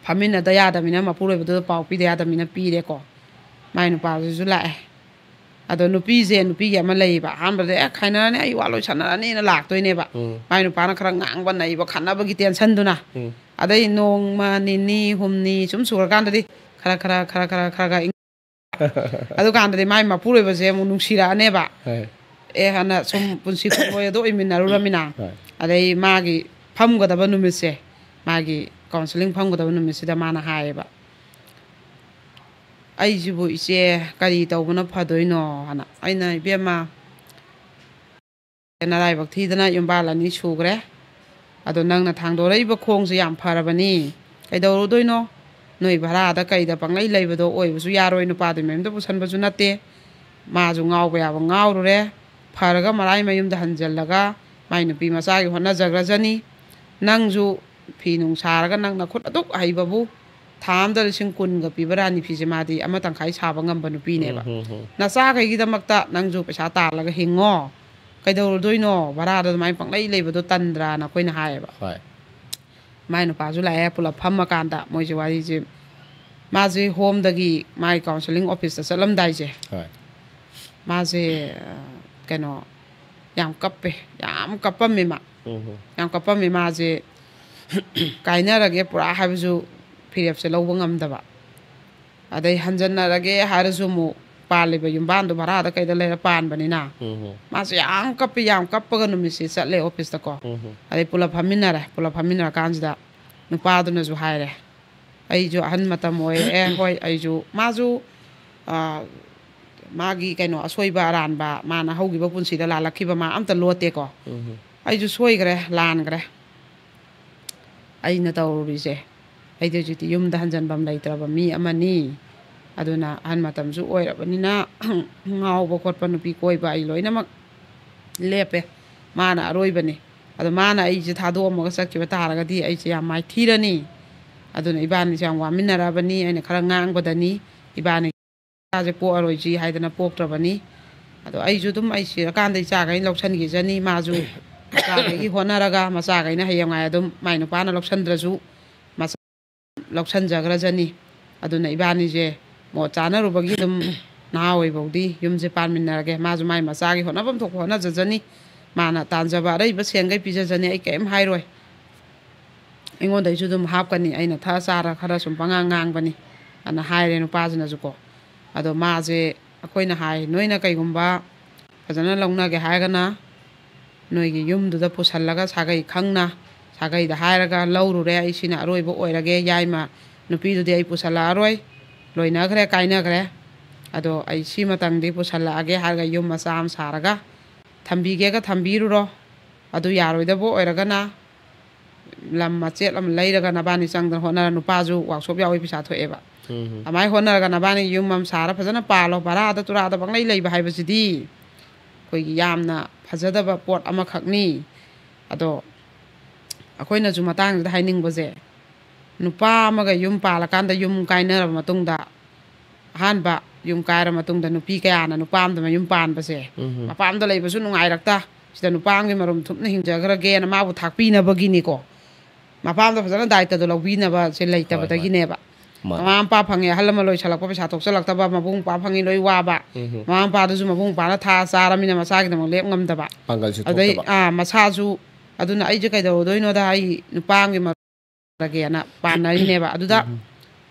ꯐꯝꯃꯤꯟꯅꯗ ꯌꯥꯗꯕꯅꯤꯅ, ꯃꯄꯨꯔꯣꯏꯕꯗꯨꯗ ꯄꯥꯎ ꯄꯤꯗ ꯌꯥꯗꯕꯅꯤꯅ ꯄꯤꯔꯦꯀꯣ꯫ ꯃꯥꯏ ꯅꯨꯄꯥꯗꯨꯁꯨ ꯂꯥꯛꯑꯦ꯫ ꯑꯗꯣ ꯅꯨꯄꯤꯁꯦ, ꯅꯨꯄꯤꯒꯤ ꯑꯃ ꯂꯩꯌꯦꯕ, ꯑꯍꯥꯟꯕꯗ "ꯑꯦ, ꯈꯥꯏꯅꯔꯅꯤ, ꯑꯩ ꯋꯥ ꯂꯣꯏ ꯁꯥꯟꯅꯔꯅꯤꯅ" ꯂꯥꯛꯇꯣꯏꯅꯦꯕ꯫ ꯎꯝ꯫ ꯃꯥꯏ ꯅꯨꯄꯥꯅ ꯈꯔ ꯉꯥꯡꯕ ꯅꯩꯕ, ꯈꯠꯅꯕꯒꯤ ꯇꯦꯟꯁꯟꯗꯨꯅ꯫ ꯎꯝ꯫ ꯑꯗꯩ ꯅꯣꯡꯃ ꯅꯤꯅꯤ ꯍꯨꯝꯅꯤ ꯁꯨꯝ ꯁꯨꯔꯀꯥꯟꯗꯗꯤ ꯈꯔ ꯈꯔ ꯈꯔ ꯈꯔ ꯈꯔ ꯈꯔ ꯏꯪ-, ꯑꯗꯨꯀꯥꯟꯗꯗꯤ ꯃꯥꯏ ꯃꯄꯨꯔꯣꯏꯕꯁꯦ ꯑꯃꯨꯛ ꯅꯨꯡꯁꯤꯔꯛꯑꯅꯦꯕ꯫ ꯍꯣꯏ꯫ ꯑꯦ, ꯍꯥꯟꯅ ꯁꯨꯝ ꯄꯨꯟꯁꯤ ꯄꯨꯡꯂꯣꯏ ꯑꯗꯨ ꯑꯣꯏꯃꯤꯟꯅꯔꯨꯔꯃꯤꯅ꯫ ꯍꯣꯏ꯫ ꯑꯗꯩ ꯃꯥꯒꯤ ꯐꯝꯒꯗꯕ ꯅꯨꯃꯤꯠꯁꯦ, ꯃꯥꯒꯤ counselling ꯐꯝꯒꯗꯕ ꯅꯨꯃꯤꯠꯁꯤꯗ ꯃꯥꯅ ꯍꯥꯏꯌꯦꯕ, "ꯑꯩꯁꯤꯕꯨ ꯏꯆꯦ ꯀꯔꯤ ꯇꯧꯕꯅ ꯐꯗꯣꯏꯅꯣ?" ꯍꯥꯏꯅ꯫ ꯑꯩꯅ, "ꯏꯕꯦꯝꯃ, ꯅꯔꯥꯏꯕꯛ ꯊꯤꯗꯅ ꯌꯨꯝꯕꯥꯜ ꯑꯅꯤ ꯁꯨꯈ꯭ꯔꯦ꯫ ꯑꯗꯣ ꯅꯪꯅ ꯊꯥꯡꯗꯣꯔꯛꯏꯕ ꯈꯣꯡꯁꯦ ꯌꯥꯝ ꯐꯔꯕꯅꯤ꯫ ꯀꯩꯗꯧꯔꯨꯗꯣꯏꯅꯣ? ꯅꯣꯏ ꯚꯔꯥꯗ ꯀꯩꯗ ꯄꯪꯂꯩ ꯂꯩꯕꯗꯣ ꯑꯣꯏꯕꯁꯨ ꯌꯥꯔꯣꯏ, ꯅꯨꯄꯥꯗꯨ ꯃꯌꯨꯝꯗ ꯄꯨꯁꯟꯕꯁꯨ ꯅꯠꯇꯦ꯫ ꯃꯥꯁꯨ ꯉꯥꯎꯕ ꯌꯥꯕ ꯉꯥꯎꯔꯨꯔꯦ꯫ ꯐꯔꯒ ꯃꯔꯥꯏ ꯃꯌꯨꯝꯗ ꯍꯟꯖꯜꯂꯒ ꯃꯥꯏ ꯅꯨꯄꯤ ꯃꯆꯥꯒꯤ ꯍꯣꯠꯅꯖꯈ꯭ꯔꯖꯅꯤ꯫ ꯅꯪꯁꯨ ꯐꯤ ꯅꯨꯡ ꯁꯥꯔꯒ ꯅꯪ ꯅꯈꯨꯠ ꯑꯗꯨꯛ ꯍꯩꯕꯕꯨ ꯊꯥ ꯑꯃꯗ ꯂꯤꯁꯤꯡ ꯀꯨꯟꯒ ꯄꯤꯕ ꯔꯥꯅꯤ ꯐꯤꯁꯦ ꯃꯥꯗꯤ ꯑꯃ ꯇꯪꯈꯥꯏ ꯁꯥꯕ ꯉꯝꯕ ꯅꯨꯄꯤꯅꯦꯕ꯫ ꯎꯝ, ꯎꯝ, ꯎꯝ꯫ ꯅꯆꯥꯈꯩꯒꯤꯗꯃꯛꯇ ꯅꯪꯁꯨ ꯄꯩꯁꯥ ꯇꯥꯜꯂꯒ ꯍꯤꯡꯉꯣ꯫ ꯀꯩꯗꯧꯔꯨꯗꯣꯏꯅꯣ? ꯚꯔꯥꯗ ꯑꯗꯨꯃꯥꯏꯅ ꯄꯪꯂꯩ ꯂꯩꯕꯗꯣ ꯇꯟꯗ꯭ꯔꯥꯅ ꯑꯩꯈꯣꯏꯅ ꯍꯥꯏꯌꯦꯕ꯫ ꯍꯣꯏ꯫ ꯃꯥꯏ ꯅꯨꯄꯥꯁꯨ ꯂꯥꯛꯑꯦ, ꯄꯨꯂꯞ ꯐꯝꯃꯀꯥꯟꯗ ꯃꯣꯏꯁꯦ ꯋꯥꯔꯤꯁꯦ, ꯃꯥꯁꯦ ꯍꯣꯝꯗꯒꯤ ꯃꯥꯒꯤ ꯀꯥꯎꯟꯁꯤꯂꯤꯡ ꯑꯣꯐꯤꯁꯇ ꯆꯠꯂꯝꯗꯥꯏꯁꯦ, ꯍꯣꯏ꯫ ꯃꯥꯁꯦ ꯑ, ꯀꯩꯅꯣ, ꯌꯥꯝ ꯀꯞꯄꯦ, ꯌꯥꯝ ꯀꯞꯄꯝꯃꯦ ꯃꯥ꯫ ꯎꯝ ꯍꯝ꯫ ꯌꯥꯝ ꯀꯞꯄꯝꯃꯦ ꯃꯥꯁꯦ꯫ ꯀꯥꯏꯅꯔꯒꯦ ꯄꯨꯔꯥ ꯍꯥꯏꯕꯁꯨ ꯐꯤꯔꯦꯞꯁꯦ ꯂꯧꯕ ꯉꯝꯗꯕ, ꯑꯗꯩ ꯍꯟꯖꯟꯅꯔꯒꯦ ꯍꯥꯏꯔꯁꯨ ꯑꯃꯨꯛ ꯄꯥꯜꯂꯤꯕ ꯌꯨꯝꯕꯥꯟꯗꯣ ꯚꯔꯥꯗ ꯀꯩꯗ ꯂꯩꯔ ꯄꯥꯟꯕꯅꯤꯅ꯫ ꯎꯝ ꯍꯝ꯫ ꯃꯥꯁꯦ ꯌꯥꯝ ꯀꯞꯄꯤ, ꯌꯥꯝ ꯀꯞꯄꯒ ꯅꯨꯃꯤꯠꯁꯦ ꯆꯠꯂꯦ ꯑꯣꯐꯤꯁꯇꯀꯣ꯫ ꯎꯝ ꯍꯝ꯫ ꯑꯗꯩ ꯄꯨꯂꯞ ꯐꯝꯃꯤꯟꯅꯔꯦ꯫ ꯄꯨꯂꯞ ꯐꯝꯃꯤꯟꯅꯔꯀꯥꯟꯁꯤꯗ ꯅꯨꯄꯥꯗꯨꯅꯁꯨ ꯍꯥꯏꯔꯦ, "ꯑꯩꯁꯨ ꯑꯍꯟ ꯃꯇꯝ ꯑꯣꯏꯔꯛꯑꯦ, ꯍꯣꯏ, ꯑꯩꯁꯨ", ꯃꯥꯁꯨ ꯑ, ꯃꯥꯒꯤ ꯀꯩꯅꯣ ꯑꯁꯣꯏꯕ ꯑꯔꯥꯟꯕ, ꯃꯥꯅ ꯍꯧꯈꯤꯕ ꯄꯨꯟꯁꯤꯗ ꯂꯥꯜꯂꯛꯈꯤꯕ ꯃꯥ ꯑꯝꯇ ꯂꯣꯠꯇꯦꯀꯣ꯫ ꯎꯝ ꯍꯝ꯫ "ꯑꯩꯁꯨ ꯁꯣꯏꯈ꯭ꯔꯦ, ꯂꯥꯟꯈ꯭ꯔꯦ꯫ ꯑꯩꯅ ꯇꯧꯔꯨꯔꯤꯁꯦ, ꯑꯩꯗꯤ ꯍꯧꯖꯤꯛꯇꯤ ꯌꯨꯝꯗ ꯍꯟꯖꯟꯐꯝ ꯂꯩꯇ꯭ꯔꯕ ꯃꯤ ꯑꯃꯅꯤ꯫ ꯑꯗꯨꯅ ꯑꯍꯟ ꯃꯇꯝꯁꯨ ꯑꯣꯏꯔꯕꯅꯤꯅ ꯉꯥꯎꯕ ꯈꯣꯠꯄ, ꯅꯨꯄꯤ ꯀꯣꯏꯕ ꯑꯩ ꯂꯣꯏꯅꯃꯛ ꯂꯦꯞꯄꯦ꯫ ꯃꯥꯅ ꯑꯔꯣꯏꯕꯅꯤ꯫ ꯑꯗꯣ ꯃꯥꯅ ꯑꯩꯁꯦ ꯊꯥꯗꯣꯛꯑꯝꯃꯒ ꯆꯠꯈꯤꯕ ꯇꯥꯔꯒꯗꯤ ꯑꯩꯁꯦ ꯌꯥꯝ ꯃꯥꯏꯊꯤꯔꯅꯤ꯫ ꯑꯗꯨꯅ ꯏꯕꯥꯅꯤꯁꯦ ꯌꯥꯝ ꯋꯥꯃꯤꯟꯅꯔꯕꯅꯤ꯫ ꯑꯩꯅ ꯈꯔ ꯉꯥꯡꯕꯗꯅꯤ ꯏꯕꯥꯅꯤ ꯏꯆꯥꯁꯦ ꯄꯣꯛꯑꯔꯣꯏꯁꯤ ꯍꯥꯏꯗꯅ ꯄꯣꯛꯇ꯭ꯔꯕꯅꯤ꯫ ꯑꯗꯣ ꯑꯩꯁꯨ ꯑꯗꯨꯝ ꯑꯩ ꯁꯤꯔꯀꯥꯟꯗ ꯏꯆꯥꯈꯩ ꯂꯧꯁꯟꯈꯤꯖꯅꯤ꯫ ꯃꯥꯁꯨ ꯃꯆꯥꯈꯩꯒꯤ ꯍꯣꯠꯅꯔꯒ ꯃꯆꯥꯈꯩꯅ ꯍꯌꯦꯡꯋꯥꯏ ꯑꯗꯨꯝ ꯃꯥꯏ ꯅꯨꯄꯥꯅ ꯂꯧꯁꯟꯗ꯭ꯔꯁꯨ ꯃꯆꯥ ꯂꯧꯁꯟꯖꯈ꯭ꯔꯖꯅꯤ꯫ ꯑꯗꯨꯅ ꯏꯕꯥꯅꯤꯁꯦ ꯃꯣꯠ ꯆꯥꯅꯔꯨꯕꯒꯤ ꯑꯗꯨꯝ ꯅꯍꯥ ꯑꯣꯏꯐꯧꯗꯤ ꯌꯨꯝꯁꯦ ꯄꯥꯟꯃꯤꯟꯅꯔꯒꯦ꯫ ꯃꯥꯁꯨ ꯃꯥꯏ ꯃꯆꯥꯒꯤ ꯍꯣꯠꯅꯐꯝ ꯊꯣꯛꯄ ꯍꯣꯠꯅꯖꯖꯅꯤ꯫ ꯃꯥꯅ ꯇꯥꯟꯖꯕ ꯑꯔꯩꯕ ꯁꯦꯟꯈꯩ ꯄꯤꯖꯖꯅꯤ꯫ ꯑꯩ ꯀꯔꯤꯝ ꯍꯥꯏꯔꯣꯏ꯫ ꯑꯩꯉꯣꯟꯗꯩꯁꯨ ꯑꯗꯨꯝ ꯍꯥꯞꯀꯅꯤ, ꯑꯩꯅ ꯊꯛꯑ ꯆꯥꯔ ꯈꯔ ꯁꯨꯝ ꯄꯉꯥꯡ ꯉꯥꯡꯕꯅꯤ ꯑꯅ ꯍꯥꯏꯔꯦ ꯅꯨꯄꯥꯁꯤꯅꯁꯨꯀꯣ꯫ ꯑꯗꯣ ꯃꯥꯁꯦ, ꯑꯩꯈꯣꯏꯅ ꯍꯥꯏ, "ꯅꯣꯏꯅ ꯀꯩꯒꯨꯝꯕ ꯐꯖꯅ ꯂꯧꯅꯒꯦ ꯍꯥꯏꯔꯒꯅ ꯅꯣꯏꯒꯤ ꯌꯨꯝꯗꯨꯗ ꯄꯨꯁꯜꯂꯒ ꯁꯥꯒꯩ ꯈꯪꯅ, ꯁꯥꯒꯩꯗ ꯍꯥꯏꯔꯒ ꯂꯧꯔꯨꯔꯦ, ꯑꯩ ꯁꯤꯅ ꯑꯔꯣꯏꯕ ꯑꯣꯏꯔꯒꯦ, ꯌꯥꯏꯃ ꯅꯨꯄꯤꯗꯨꯗꯤ ꯑꯩ ꯄꯨꯁꯜꯂꯛꯑꯔꯣꯏ, ꯂꯣꯏꯅꯈ꯭ꯔꯦ, ꯀꯥꯏꯅꯈ꯭ꯔꯦ, ꯑꯗꯣ ꯑꯩ ꯁꯤꯃꯇꯪꯗꯤ ꯄꯨꯁꯜꯂꯛꯑꯒꯦ" ꯍꯥꯏꯔꯒ ꯌꯨꯝ ꯃꯆꯥ ꯑꯃ ꯁꯥꯔꯒ ꯊꯝꯕꯤꯒꯦꯒ ꯊꯝꯕꯤꯔꯨꯔꯣ꯫ ꯑꯗꯨ ꯌꯥꯔꯣꯏꯗꯕ ꯑꯣꯏꯔꯒꯅ ꯂꯝ ꯃꯆꯦꯠ ꯑꯃ ꯂꯩꯔꯒ ꯅꯕꯥꯅꯤ ꯆꯪꯗꯅ ꯍꯣꯠꯅꯔ, ꯅꯨꯄꯥꯁꯨ ꯋꯥꯛꯁꯣꯞ ꯌꯥꯎꯕꯩ ꯄꯩꯁꯥ ꯊꯣꯛꯑꯦꯕ꯫ ꯎꯝ ꯍꯝ꯫ ꯑꯗꯨꯃꯥꯏꯅ ꯍꯣꯠꯅꯔꯒ ꯅꯕꯥꯅꯤ ꯌꯨꯝ ꯑꯃ ꯁꯥꯔ ꯐꯖꯅ ꯄꯥꯜꯂꯣ꯫ ꯚꯔꯥꯗ ꯇꯨꯔꯥꯗ ꯄꯪꯂꯩ ꯂꯩꯕ ꯍꯥꯏꯕꯁꯤꯗꯤ ꯑꯩꯈꯣꯏꯒꯤ ꯌꯥꯝꯅ ꯐꯖꯗꯕ ꯄꯣꯠ ꯑꯃꯈꯛꯅꯤ꯫ ꯑꯗꯣ ꯑꯩꯈꯣꯏꯅꯁꯨ ꯃꯇꯥꯡꯁꯤꯗ ꯍꯥꯏꯅꯤꯡꯕꯁꯦ, ꯅꯨꯄꯥ ꯑꯃꯒ ꯌꯨꯝ ꯄꯥꯜꯂꯀꯥꯟꯗ, ꯌꯨꯝ ꯀꯥꯏꯅꯔꯕ ꯃꯇꯨꯡꯗ, ꯑꯍꯥꯟꯕ ꯌꯨꯝ ꯀꯥꯏꯔ ꯃꯇꯨꯡꯗ ꯅꯨꯄꯤ ꯀꯌꯥꯅ ꯅꯨꯄꯥ ꯑꯃꯗ ꯃꯌꯨꯝ ꯄꯥꯟꯕꯁꯦ, ꯎꯝ ꯍꯝ꯫ ꯃꯄꯥꯝꯗ ꯂꯩꯕꯁꯨ ꯅꯨꯡꯉꯥꯏꯔꯛꯇ, ꯁꯤꯗ ꯅꯨꯄꯥ ꯑꯃꯒꯤ ꯃꯔꯨꯝ ꯊꯨꯞꯅ ꯍꯤꯡꯖꯈ꯭ꯔꯒꯦꯅ ꯃꯥꯕꯨ ꯊꯥꯛꯄꯤꯅꯕꯒꯤꯅꯤꯀꯣ꯫ ꯃꯄꯥꯝꯗ ꯐꯖꯅ ꯗꯥꯏꯇꯗꯣ ꯂꯧꯕꯤꯅꯕꯁꯦ ꯂꯩꯇꯕꯗꯒꯤꯅꯦꯕ꯫ ꯃꯥꯅꯦ꯫ ꯃꯃꯥ ꯃꯄꯥ ꯐꯪꯉꯦ, ꯑꯍꯜ ꯂꯃꯟ ꯂꯣꯏꯁꯜꯂꯛꯄ, ꯄꯩꯁꯥ ꯊꯣꯛꯆꯜꯂꯛꯇꯕ, ꯃꯕꯨꯡ ꯃꯧꯄ꯭ꯋꯥ ꯐꯪꯉꯤ, ꯂꯣꯏ ꯋꯥꯕ꯫ ꯎꯝ꯫ ꯃꯃꯥ ꯃꯄꯥꯗꯨꯁꯨ ꯃꯕꯨꯡ ꯃꯧꯄ꯭ꯋꯥꯅ ꯊꯥ ꯆꯥꯔꯃꯤꯅ ꯃꯆꯥꯒꯤꯗꯃꯛ ꯂꯦꯞ ꯉꯝꯗꯕ꯫ ꯄꯥꯡꯒꯜꯁꯨ ꯑꯗꯩ, ꯊꯣꯛꯇꯕ꯫ ꯑꯥ, ꯃꯁꯥꯁꯨ, ꯑꯗꯨꯅ ꯑꯩꯁꯦ ꯀꯩꯗꯧꯗꯣꯏꯅꯣꯗ, ꯑꯩ ꯅꯨꯄꯥ ꯑꯃꯒꯤ ꯃꯔꯒꯦꯅ ꯄꯥꯟꯅꯔꯤꯅꯦꯕ꯫ ꯑꯗꯨꯗ ꯎꯝ꯫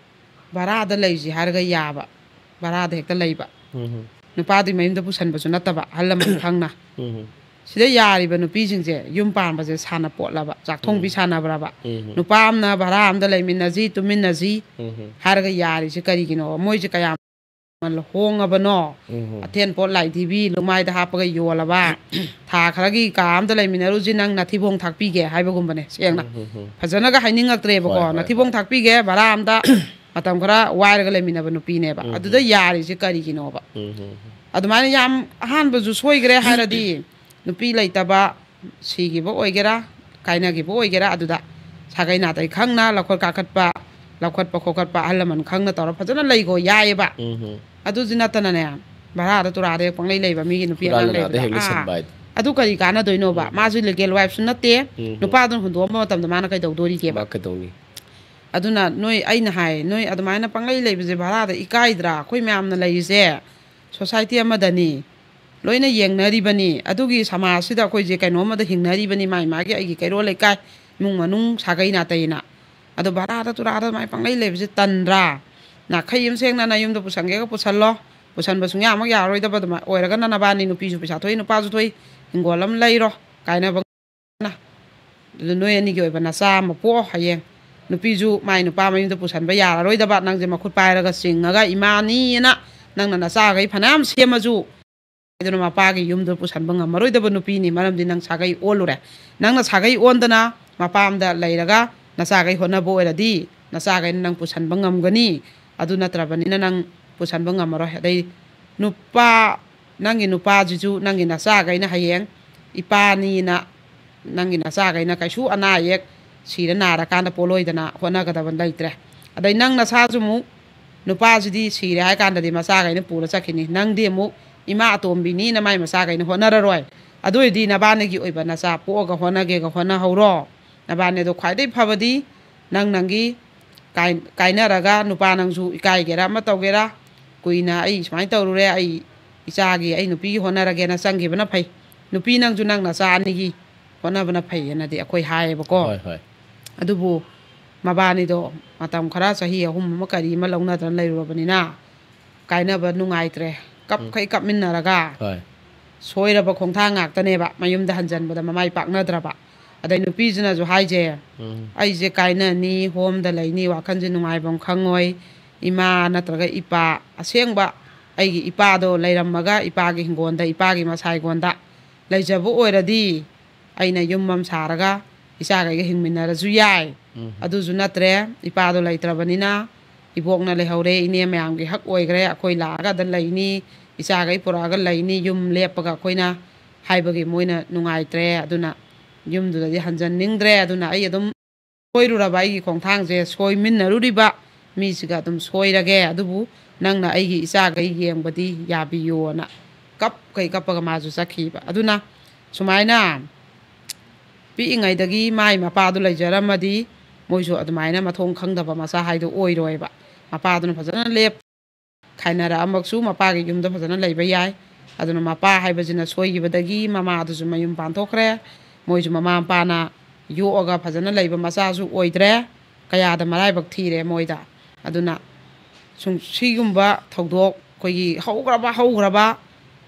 ꯚꯔꯥꯗ ꯂꯩꯁꯤ ꯍꯥꯏꯔꯒ ꯌꯥꯕ, ꯚꯔꯥꯗ ꯍꯦꯛꯇ ꯂꯩꯕ꯫ ꯎꯝ꯫ ꯅꯨꯄꯥꯗꯨꯒꯤ ꯃꯌꯨꯝꯗ ꯄꯨꯁꯟꯕꯁꯨ ꯅꯠꯇꯕ, ꯑꯍꯜ ꯂꯃꯟ ꯈꯪꯅ꯫ ꯎꯝ꯫ ꯁꯤꯗ ꯌꯥꯔꯤꯕ ꯅꯨꯄꯤꯁꯤꯡꯁꯦ ꯌꯨꯝ ꯄꯥꯟꯕꯁꯦ ꯁꯥꯟꯅ ꯄꯣꯠꯂꯕ, ꯆꯥꯛꯊꯣꯡꯕꯤ ꯎꯝ꯫ ꯁꯥꯟꯅꯕ꯭ꯔꯕ? ꯎꯝ꯫ ꯅꯨꯄꯥ ꯑꯃꯅ ꯚꯔꯥ ꯑꯃꯗ ꯂꯩꯃꯤꯟꯅꯁꯤ, ꯇꯨꯃꯤꯟꯅꯁꯤ ꯎꯝ꯫ ꯍꯥꯏꯔꯒ ꯌꯥꯔꯤꯁꯦ ꯀꯔꯤꯒꯤꯅꯣ? ꯃꯣꯏꯁꯦ ꯀꯌꯥꯝ ꯍꯣꯡꯉꯕꯅꯣ? ꯎꯝ꯫ ꯑꯊꯦꯟ ꯄꯣꯠ ꯂꯥꯏꯙꯤꯕꯤ ꯂꯨꯃꯥꯏꯗ ꯍꯥꯞꯄꯒ ꯌꯣꯜꯂꯕ, ꯊꯥ ꯈꯔꯒꯤ ꯀꯥ ꯑꯃꯗ ꯂꯩꯃꯤꯟꯅꯔꯨꯁꯤ, ꯅꯪ ꯅꯊꯤꯕꯣꯡ ꯊꯥꯛꯄꯤꯒꯦ ꯍꯥꯏꯕꯒꯨꯝꯕꯅꯦ, ꯁꯦꯡꯅ꯫ ꯎꯝ, ꯎꯝ, ꯎꯝ꯫ ꯐꯖꯅꯒ ꯍꯥꯏꯅꯤꯡꯉꯛꯇ꯭ꯔꯦꯕꯀꯣ꯫ ꯍꯣꯏ, ꯍꯣꯏ, ꯅꯊꯤꯕꯣꯡ ꯍꯣꯏ꯫ ꯊꯥꯛꯄꯤꯒꯦ, ꯚꯔꯥ ꯑꯝꯗ ꯃꯇꯝ ꯈꯔ ꯋꯥꯏꯔꯒ ꯂꯩꯃꯤꯟꯅꯕ ꯅꯨꯄꯤꯅꯦꯕ꯫ ꯎꯝ, ꯑꯗꯨꯗ ꯎꯝ꯫ ꯌꯥꯔꯤꯁꯦ ꯀꯔꯤꯒꯤꯅꯣꯕ? ꯎꯝ, ꯎꯝ, ꯎꯝ꯫ ꯑꯗꯨꯃꯥꯏꯅ ꯌꯥꯝ ꯑꯍꯥꯟꯕꯁꯨ ꯁꯣꯏꯈ꯭ꯔꯦ ꯍꯥꯏꯔꯗꯤ, ꯅꯨꯄꯤ ꯂꯩꯇꯕ, ꯁꯤꯈꯤꯕ ꯑꯣꯏꯒꯦꯔꯥ, ꯀꯥꯏꯅꯈꯤꯕ ꯑꯣꯏꯒꯦꯔꯥ, ꯑꯗꯨꯗ ꯁꯥꯒꯩ ꯅꯥꯇꯩ ꯈꯪꯅ ꯂꯧꯈꯠ ꯀꯥꯈꯠꯄ, ꯂꯧꯈꯠꯄ ꯈꯣꯀꯠꯄ, ꯑꯍꯜ ꯂꯃꯟ ꯈꯪꯅ ꯇꯧꯔ ꯐꯖꯅ ꯂꯩꯈꯣ, ꯌꯥꯏꯌꯦꯕ꯫ ꯎꯝ, ꯎꯝ꯫ ꯑꯗꯨꯁꯨ ꯅꯠꯇꯅꯅꯦ, ꯚꯔꯥꯗ ꯇꯨꯔꯥꯗ ꯍꯦꯛ ꯄꯪꯂꯩ ꯂꯩꯕ ꯃꯤꯒꯤ ꯅꯨꯄꯤ ꯍꯨꯔꯥꯟ ꯑꯉꯥꯡ ꯂꯩꯕꯗꯣ, ꯂꯥꯗ ꯍꯦꯛ ꯑꯥ, ꯂꯩꯁꯟꯕ ꯍꯥꯏꯗꯣ꯫ ꯑꯗꯨ ꯀꯔꯤ ꯀꯥꯟꯅꯗꯣꯏꯅꯣꯕ? ꯎꯝ, ꯎꯝ꯫ ꯃꯥꯁꯨ ꯂꯤꯒꯦꯜ ꯋꯥꯏꯐꯁꯨ ꯅꯠꯇꯦ꯫ ꯎꯝ, ꯎꯝ꯫ ꯅꯨꯄꯥꯗꯨꯅ ꯍꯨꯟꯗꯣꯛꯑꯝꯕ ꯃꯇꯝꯗ ꯃꯥꯅ ꯀꯩꯗꯧꯗꯣꯔꯤꯒꯦꯕ? ꯃꯥ ꯀꯩꯗꯧꯅꯤ? ꯑꯗꯨꯅ ꯅꯣꯏ, ꯑꯩꯅ ꯍꯥꯏ, ꯅꯣꯏ ꯑꯗꯨꯃꯥꯏꯅ ꯄꯪꯂꯩ ꯂꯩꯕꯁꯦ ꯚꯔꯥꯗ ꯏꯀꯥꯏꯗ꯭ꯔꯥ? ꯑꯩꯈꯣꯏ ꯃꯌꯥꯝꯅ ꯂꯩꯔꯤꯁꯦ ꯁꯣꯁꯥꯏꯇꯤ ꯑꯃꯗꯅꯤ, ꯂꯣꯏꯅ ꯌꯦꯡꯅꯔꯤꯕꯅꯤ꯫ ꯑꯗꯨꯒꯤ ꯁꯃꯥꯖꯁꯤꯗ ꯑꯩꯈꯣꯏꯁꯦ ꯀꯩꯅꯣꯝꯃꯗ ꯍꯤꯡꯅꯔꯤꯕꯅꯤ, ꯃꯥꯏ ꯃꯥꯒꯤ ꯑꯩꯒꯤ ꯀꯩꯔꯣꯜ ꯂꯩꯀꯥꯏ, ꯏꯃꯨꯡ ꯃꯅꯨꯡ, ꯁꯥꯒꯩ ꯅꯥꯇꯩꯅ꯫ ꯑꯗꯣ ꯚꯔꯥꯗ ꯇꯨꯔꯥꯗ ꯑꯗꯨꯃꯥꯏꯅ ꯄꯪꯂꯩ ꯂꯩꯕꯁꯦ ꯇꯟꯗ꯭ꯔꯥ? ꯅꯥꯈꯩ ꯑꯃ ꯁꯦꯡꯅ ꯅꯌꯨꯝꯗ ꯄꯨꯁꯟꯒꯦꯒ ꯄꯨꯁꯜꯂꯣ, ꯄꯨꯁꯟꯕ ꯁꯨꯡꯌꯥꯃꯛ ꯌꯥꯔꯔꯣꯏꯗꯕ ꯑꯗꯨꯃꯥꯏꯅ ꯑꯣꯏꯔꯒꯅ ꯅꯕꯥꯅꯤ ꯅꯨꯄꯤꯁꯨ ꯄꯩꯁꯥ ꯊꯣꯛꯏ, ꯅꯨꯄꯥꯁꯨ ꯊꯣꯛꯏ, ꯍꯤꯡꯒꯣꯜ ꯑꯃ ꯂꯩꯔꯣ, ꯀꯥꯏꯅꯕ ꯑꯗꯨ ꯅꯣꯏ ꯑꯅꯤꯒꯤ ꯑꯣꯏꯕ ꯅꯆꯥ ꯑꯃ ꯄꯣꯛꯑꯣ꯫ ꯍꯌꯦꯡ ꯅꯨꯄꯤꯁꯨ ꯃꯥꯏ ꯅꯨꯄꯥ ꯃꯌꯨꯝꯗ ꯄꯨꯁꯟꯕ ꯌꯥꯔꯔꯣꯏꯗꯕ, ꯅꯪꯁꯦ ꯃꯈꯨꯠ ꯄꯥꯏꯔꯒ ꯆꯤꯡꯉꯒ ꯏꯃꯥꯅꯤꯅ ꯅꯪꯅ ꯅꯆꯥꯈꯩ ꯐꯅꯌꯥꯝ ꯁꯦꯝꯃꯁꯨ, ꯑꯗꯨꯅ ꯃꯄꯥꯒꯤ ꯌꯨꯝꯗ ꯄꯨꯁꯟꯕ ꯉꯝꯃꯔꯣꯏꯗꯕ ꯅꯨꯄꯤꯅꯤ, ꯃꯔꯝꯗꯤ ꯅꯪ ꯁꯥꯒꯩ ꯑꯣꯜꯂꯨꯔꯦ꯫ ꯅꯪꯅ ꯁꯥꯒꯩ ꯑꯣꯟꯗꯅ ꯃꯄꯥꯝꯗ ꯂꯩꯔꯒ ꯅꯆꯥꯈꯩ ꯍꯣꯠꯅꯕ ꯑꯣꯏꯔꯗꯤ ꯅꯆꯥꯈꯩꯅ ꯅꯪ ꯄꯨꯁꯟꯕ ꯉꯝꯒꯅꯤ꯫ ꯑꯗꯨ ꯅꯠꯇ꯭ꯔꯕꯅꯤꯅ ꯅꯪ ꯄꯨꯁꯟꯕ ꯉꯝꯃꯔꯣꯏ꯫ ꯑꯗꯩ ꯅꯨꯄꯥ, ꯅꯪꯒꯤ ꯅꯨꯄꯥꯁꯤꯁꯨ ꯅꯪꯒꯤ ꯅꯆꯥꯈꯩꯅ ꯍꯌꯦꯡ ꯏꯄꯥꯅꯤꯅ ꯅꯪꯒꯤ ꯅꯆꯥꯈꯩꯅ ꯀꯩꯁꯨ ꯑꯅꯥ ꯑꯌꯦꯛ ꯁꯤꯔ ꯅꯥꯔꯀꯥꯟꯗ ꯄꯣꯠꯂꯣꯏꯗꯅ ꯍꯣꯠꯅꯒꯗꯕ ꯂꯩꯇ꯭ꯔꯦ꯫ ꯑꯗꯩ ꯅꯪ ꯅꯁꯥꯁꯨ ꯑꯃꯨꯛ ꯅꯨꯄꯥꯁꯤꯗꯤ ꯁꯤꯔꯦ ꯍꯥꯏ ꯀꯥꯟꯗꯗꯤ ꯃꯆꯥꯈꯩꯅ ꯄꯨꯔ ꯆꯠꯈꯤꯅꯤ, ꯅꯪꯗꯤ ꯑꯃꯨꯛ ꯏꯃꯥ ꯑꯇꯣꯝꯕꯤꯅꯤꯅ ꯃꯥꯏ ꯃꯆꯥꯈꯩꯅ ꯍꯣꯠꯅꯔꯔꯣꯏ꯫ ꯑꯗꯨ ꯑꯣꯏꯔꯗꯤ ꯅꯕꯥꯅꯤꯒꯤ ꯑꯣꯏꯕ ꯅꯆꯥ ꯄꯣꯛꯑꯒ ꯍꯣꯠꯅꯒꯦꯒ ꯍꯣꯠꯅꯍꯧꯔꯣ꯫ ꯅꯕꯥꯅꯤꯗꯣ ꯈ꯭ꯋꯥꯏꯗꯒꯤ ꯐꯕꯗꯤ ꯅꯪ ꯅꯪꯒꯤ ꯀꯥꯏ-, ꯀꯥꯏꯅꯔꯒ ꯅꯨꯄꯥ ꯅꯪꯁꯨ ꯏꯀꯥꯏꯒꯦꯔꯥ ꯑꯃ ꯇꯧꯒꯦꯔꯥ, ꯀꯨꯏꯅ ꯑꯩ ꯁꯨꯃꯥꯏꯅ ꯇꯧꯔꯨꯔꯦ, ꯑꯩ ꯏꯆꯥꯒꯤ, ꯑꯩ ꯅꯨꯄꯤꯒꯤ ꯍꯣꯠꯅꯔꯒꯦꯅ ꯆꯪꯈꯤꯕꯅ ꯐꯩ꯫ ꯅꯨꯄꯤ ꯅꯪꯁꯨ ꯅꯪ ꯅꯆꯥ ꯑꯅꯤꯒꯤ ꯍꯣꯠꯅꯕꯅ ꯐꯩꯌꯦꯅꯗꯤ ꯑꯩꯈꯣꯏ ꯍꯥꯏꯌꯦꯕꯀꯣ꯫ ꯍꯣꯏ, ꯍꯣꯏ꯫ ꯑꯗꯨꯕꯨ ꯃꯕꯥꯅꯤꯗꯣ ꯃꯇꯝ ꯈꯔ, ꯆꯍꯤ ꯑꯍꯨꯝ ꯑꯃ ꯀꯔꯤ ꯑꯃ ꯂꯧꯅꯗꯅ ꯂꯩꯔꯨꯔꯕꯅꯤꯅ ꯀꯥꯏꯅꯕ ꯅꯨꯡꯉꯥꯏꯇ꯭ꯔꯦ꯫ ꯀꯞꯈꯩ ꯀꯞꯃꯤꯟꯅꯔꯒ ꯍꯣꯏ꯫ ꯁꯣꯏꯔꯕ ꯈꯣꯡꯊꯥꯡ ꯉꯥꯛꯇꯅꯦꯕ꯫ ꯃꯌꯨꯝꯗ ꯍꯟꯖꯟꯕꯗ ꯃꯃꯥꯏ ꯄꯥꯛꯅꯗ꯭ꯔꯕ꯫ ꯑꯗꯩ ꯅꯨꯄꯤꯁꯤꯅꯁꯨ ꯍꯥꯏꯁꯦ, ꯎꯝ꯫ "ꯑꯩꯁꯦ ꯀꯥꯏꯅꯅꯤ, ꯍꯣꯝꯗ ꯂꯩꯅꯤ, ꯋꯥꯈꯜꯁꯦ ꯅꯨꯡꯉꯥꯏꯐꯝ ꯈꯪꯉꯣꯏ꯫ ꯏꯃꯥ ꯅꯠꯇ꯭ꯔꯒ ꯏꯄꯥ, ꯑꯁꯦꯡꯕ ꯑꯩꯒꯤ ꯏꯄꯥꯗꯣ ꯂꯩꯔꯝꯃꯒ ꯏꯄꯥꯒꯤ ꯍꯤꯡꯒꯣꯜꯗ, ꯏꯄꯥꯒꯤ ꯃꯁꯥ ꯍꯤꯡꯒꯣꯜꯗ ꯂꯩꯖꯕ ꯑꯣꯏꯔꯗꯤ ꯑꯩꯅ ꯌꯨꯝ ꯑꯃ ꯁꯥꯔꯒ ꯏꯆꯥꯈꯩꯒ ꯍꯤꯡꯃꯤꯟꯅꯔꯁꯨ ꯌꯥꯏ꯫ ꯎꯝ꯫ ꯑꯗꯨꯁꯨ ꯅꯠꯇ꯭ꯔꯦ, ꯏꯄꯥꯗꯣ ꯂꯩꯇ꯭ꯔꯕꯅꯤꯅ ꯏꯕꯣꯛꯅ ꯂꯩꯍꯧꯔꯦ, ꯏꯅꯦ ꯃꯌꯥꯝꯒꯤ ꯍꯛ ꯑꯣꯏꯈ꯭ꯔꯦ, ꯑꯩꯈꯣꯏ ꯂꯥꯛꯑꯒ ꯑꯗ ꯂꯩꯅꯤ, ꯏꯆꯥꯈꯩ ꯄꯨꯔꯛꯑꯒ ꯂꯩꯅꯤ, ꯌꯨꯝ ꯂꯦꯞꯄꯒ ꯑꯩꯈꯣꯏꯅ ꯍꯥꯏꯕꯒꯤ ꯃꯣꯏꯅ ꯅꯨꯡꯉꯥꯏꯇ꯭ꯔꯦ꯫ ꯑꯗꯨꯅ ꯌꯨꯝꯗꯨꯗꯗꯤ ꯍꯟꯖꯟꯅꯤꯡꯗ꯭ꯔꯦ꯫ ꯑꯗꯨꯅ ꯑꯩ ꯑꯗꯨꯝ ꯁꯣꯏꯔꯨꯔꯕ ꯑꯩꯒꯤ ꯈꯣꯡꯊꯥꯡꯁꯦ, ꯁꯣꯏꯃꯤꯟꯅꯔꯨꯔꯤꯕ ꯃꯤꯁꯤꯒ ꯑꯗꯨꯝ ꯁꯣꯏꯔꯒꯦ, ꯑꯗꯨꯕꯨ ꯅꯪꯅ ꯑꯩꯒꯤ ꯏꯆꯥꯈꯩ ꯌꯦꯡꯕꯗꯤ ꯌꯥꯕꯤꯌꯣꯅ" ꯀꯞꯈꯩ ꯀꯞꯄꯒ ꯃꯥꯁꯨ ꯆꯠꯈꯤꯕ꯫ ꯑꯗꯨꯅ ꯁꯨꯃꯥꯏꯅ ꯄꯤꯛꯏꯉꯩꯗꯒꯤ ꯃꯥꯏ ꯃꯄꯥꯗꯨ ꯂꯩꯖꯔꯝꯃꯗꯤ ꯃꯣꯏꯁꯨ ꯑꯗꯨꯃꯥꯏꯅ ꯃꯊꯣꯡ ꯈꯪꯗꯕ ꯃꯆꯥ ꯍꯥꯏꯗꯣ ꯑꯣꯏꯔꯣꯏꯕ꯫ ꯃꯄꯥꯗꯨꯅ ꯐꯖꯅ ꯂꯦꯞ ꯈꯥꯏꯅꯔꯛꯑꯃꯛꯁꯨ ꯃꯄꯥꯒꯤ ꯌꯨꯝꯗ ꯐꯖꯅ ꯂꯩꯕ ꯌꯥꯏ꯫ ꯑꯗꯨꯅ ꯃꯄꯥ ꯍꯥꯏꯕꯁꯤꯅ ꯁꯣꯏꯈꯤꯕꯗꯒꯤ ꯃꯃꯥꯗꯨꯁꯨ ꯃꯌꯨꯝ ꯄꯥꯟꯊꯣꯛꯈ꯭ꯔꯦ꯫ ꯃꯣꯏꯁꯨ ꯃꯃꯥ ꯃꯄꯥꯅ ꯌꯣꯛꯑꯒ ꯐꯖꯅ ꯂꯩꯕ ꯃꯆꯥꯁꯨ ꯑꯣꯏꯗ꯭ꯔꯦ꯫ ꯀꯌꯥꯗ ꯃꯔꯥꯏꯕꯛ ꯊꯤꯔꯦ ꯃꯣꯏꯗ꯫ ꯑꯗꯨꯅ ꯁꯨꯝ ꯁꯤꯒꯨꯝꯕ ꯊꯧꯗꯣꯛ ꯑꯩꯈꯣꯏꯒꯤ ꯍꯧꯈ꯭ꯔꯕ ꯍꯧꯈ꯭ꯔꯕ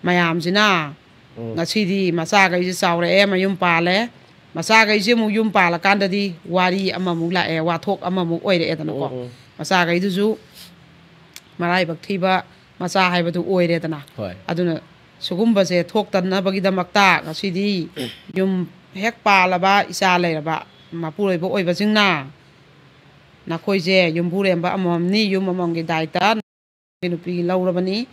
ꯃꯌꯥꯝꯁꯤꯅ ꯎꯝ꯫ ꯉꯁꯤꯗꯤ ꯃꯆꯥꯈꯩꯁꯦ ꯆꯥꯎꯔꯛꯑꯦ, ꯃꯌꯨꯝ ꯄꯥꯜꯂꯦ꯫ ꯃꯆꯥꯈꯩꯁꯦ ꯑꯃꯨꯛ ꯌꯨꯝ ꯄꯥꯜꯂꯀꯥꯟꯗꯗꯤ ꯋꯥꯔꯤ ꯑꯃꯃꯨꯛ ꯂꯥꯛꯑꯦ, ꯋꯥꯊꯣꯛ ꯑꯃꯃꯨꯛ ꯑꯣꯏꯔꯛꯑꯦꯗꯅꯀꯣ꯫ ꯎꯝ, ꯎꯝ꯫ ꯃꯆꯥꯈꯩꯗꯨꯁꯨ ꯃꯔꯥꯏꯕꯛ ꯊꯤꯕ ꯃꯆꯥ ꯍꯥꯏꯕꯗꯨ ꯑꯣꯏꯔꯦꯗꯅ꯫ ꯍꯣꯏ꯫ ꯑꯗꯨꯅ ꯁꯤꯒꯨꯝꯕꯁꯦ ꯊꯣꯛꯇꯅꯕꯒꯤꯗꯃꯛꯇ ꯉꯁꯤꯗꯤ ꯌꯨꯝ ꯍꯦꯛ ꯄꯥꯜꯂꯕ, ꯏꯆꯥ ꯂꯩꯔꯕ ꯃꯄꯨꯔꯣꯏꯕ ꯑꯣꯏꯕꯁꯤꯡꯅ ꯅꯈꯣꯏꯁꯦ ꯌꯨꯝꯕꯨꯔꯦꯝꯕ ꯑꯃꯃꯝꯅꯤ, ꯌꯨꯝ ꯑꯃꯃꯝꯒꯤ ꯗꯥꯏꯇ ꯅꯨꯄꯤ ꯂꯧꯔꯕꯅꯤ꯫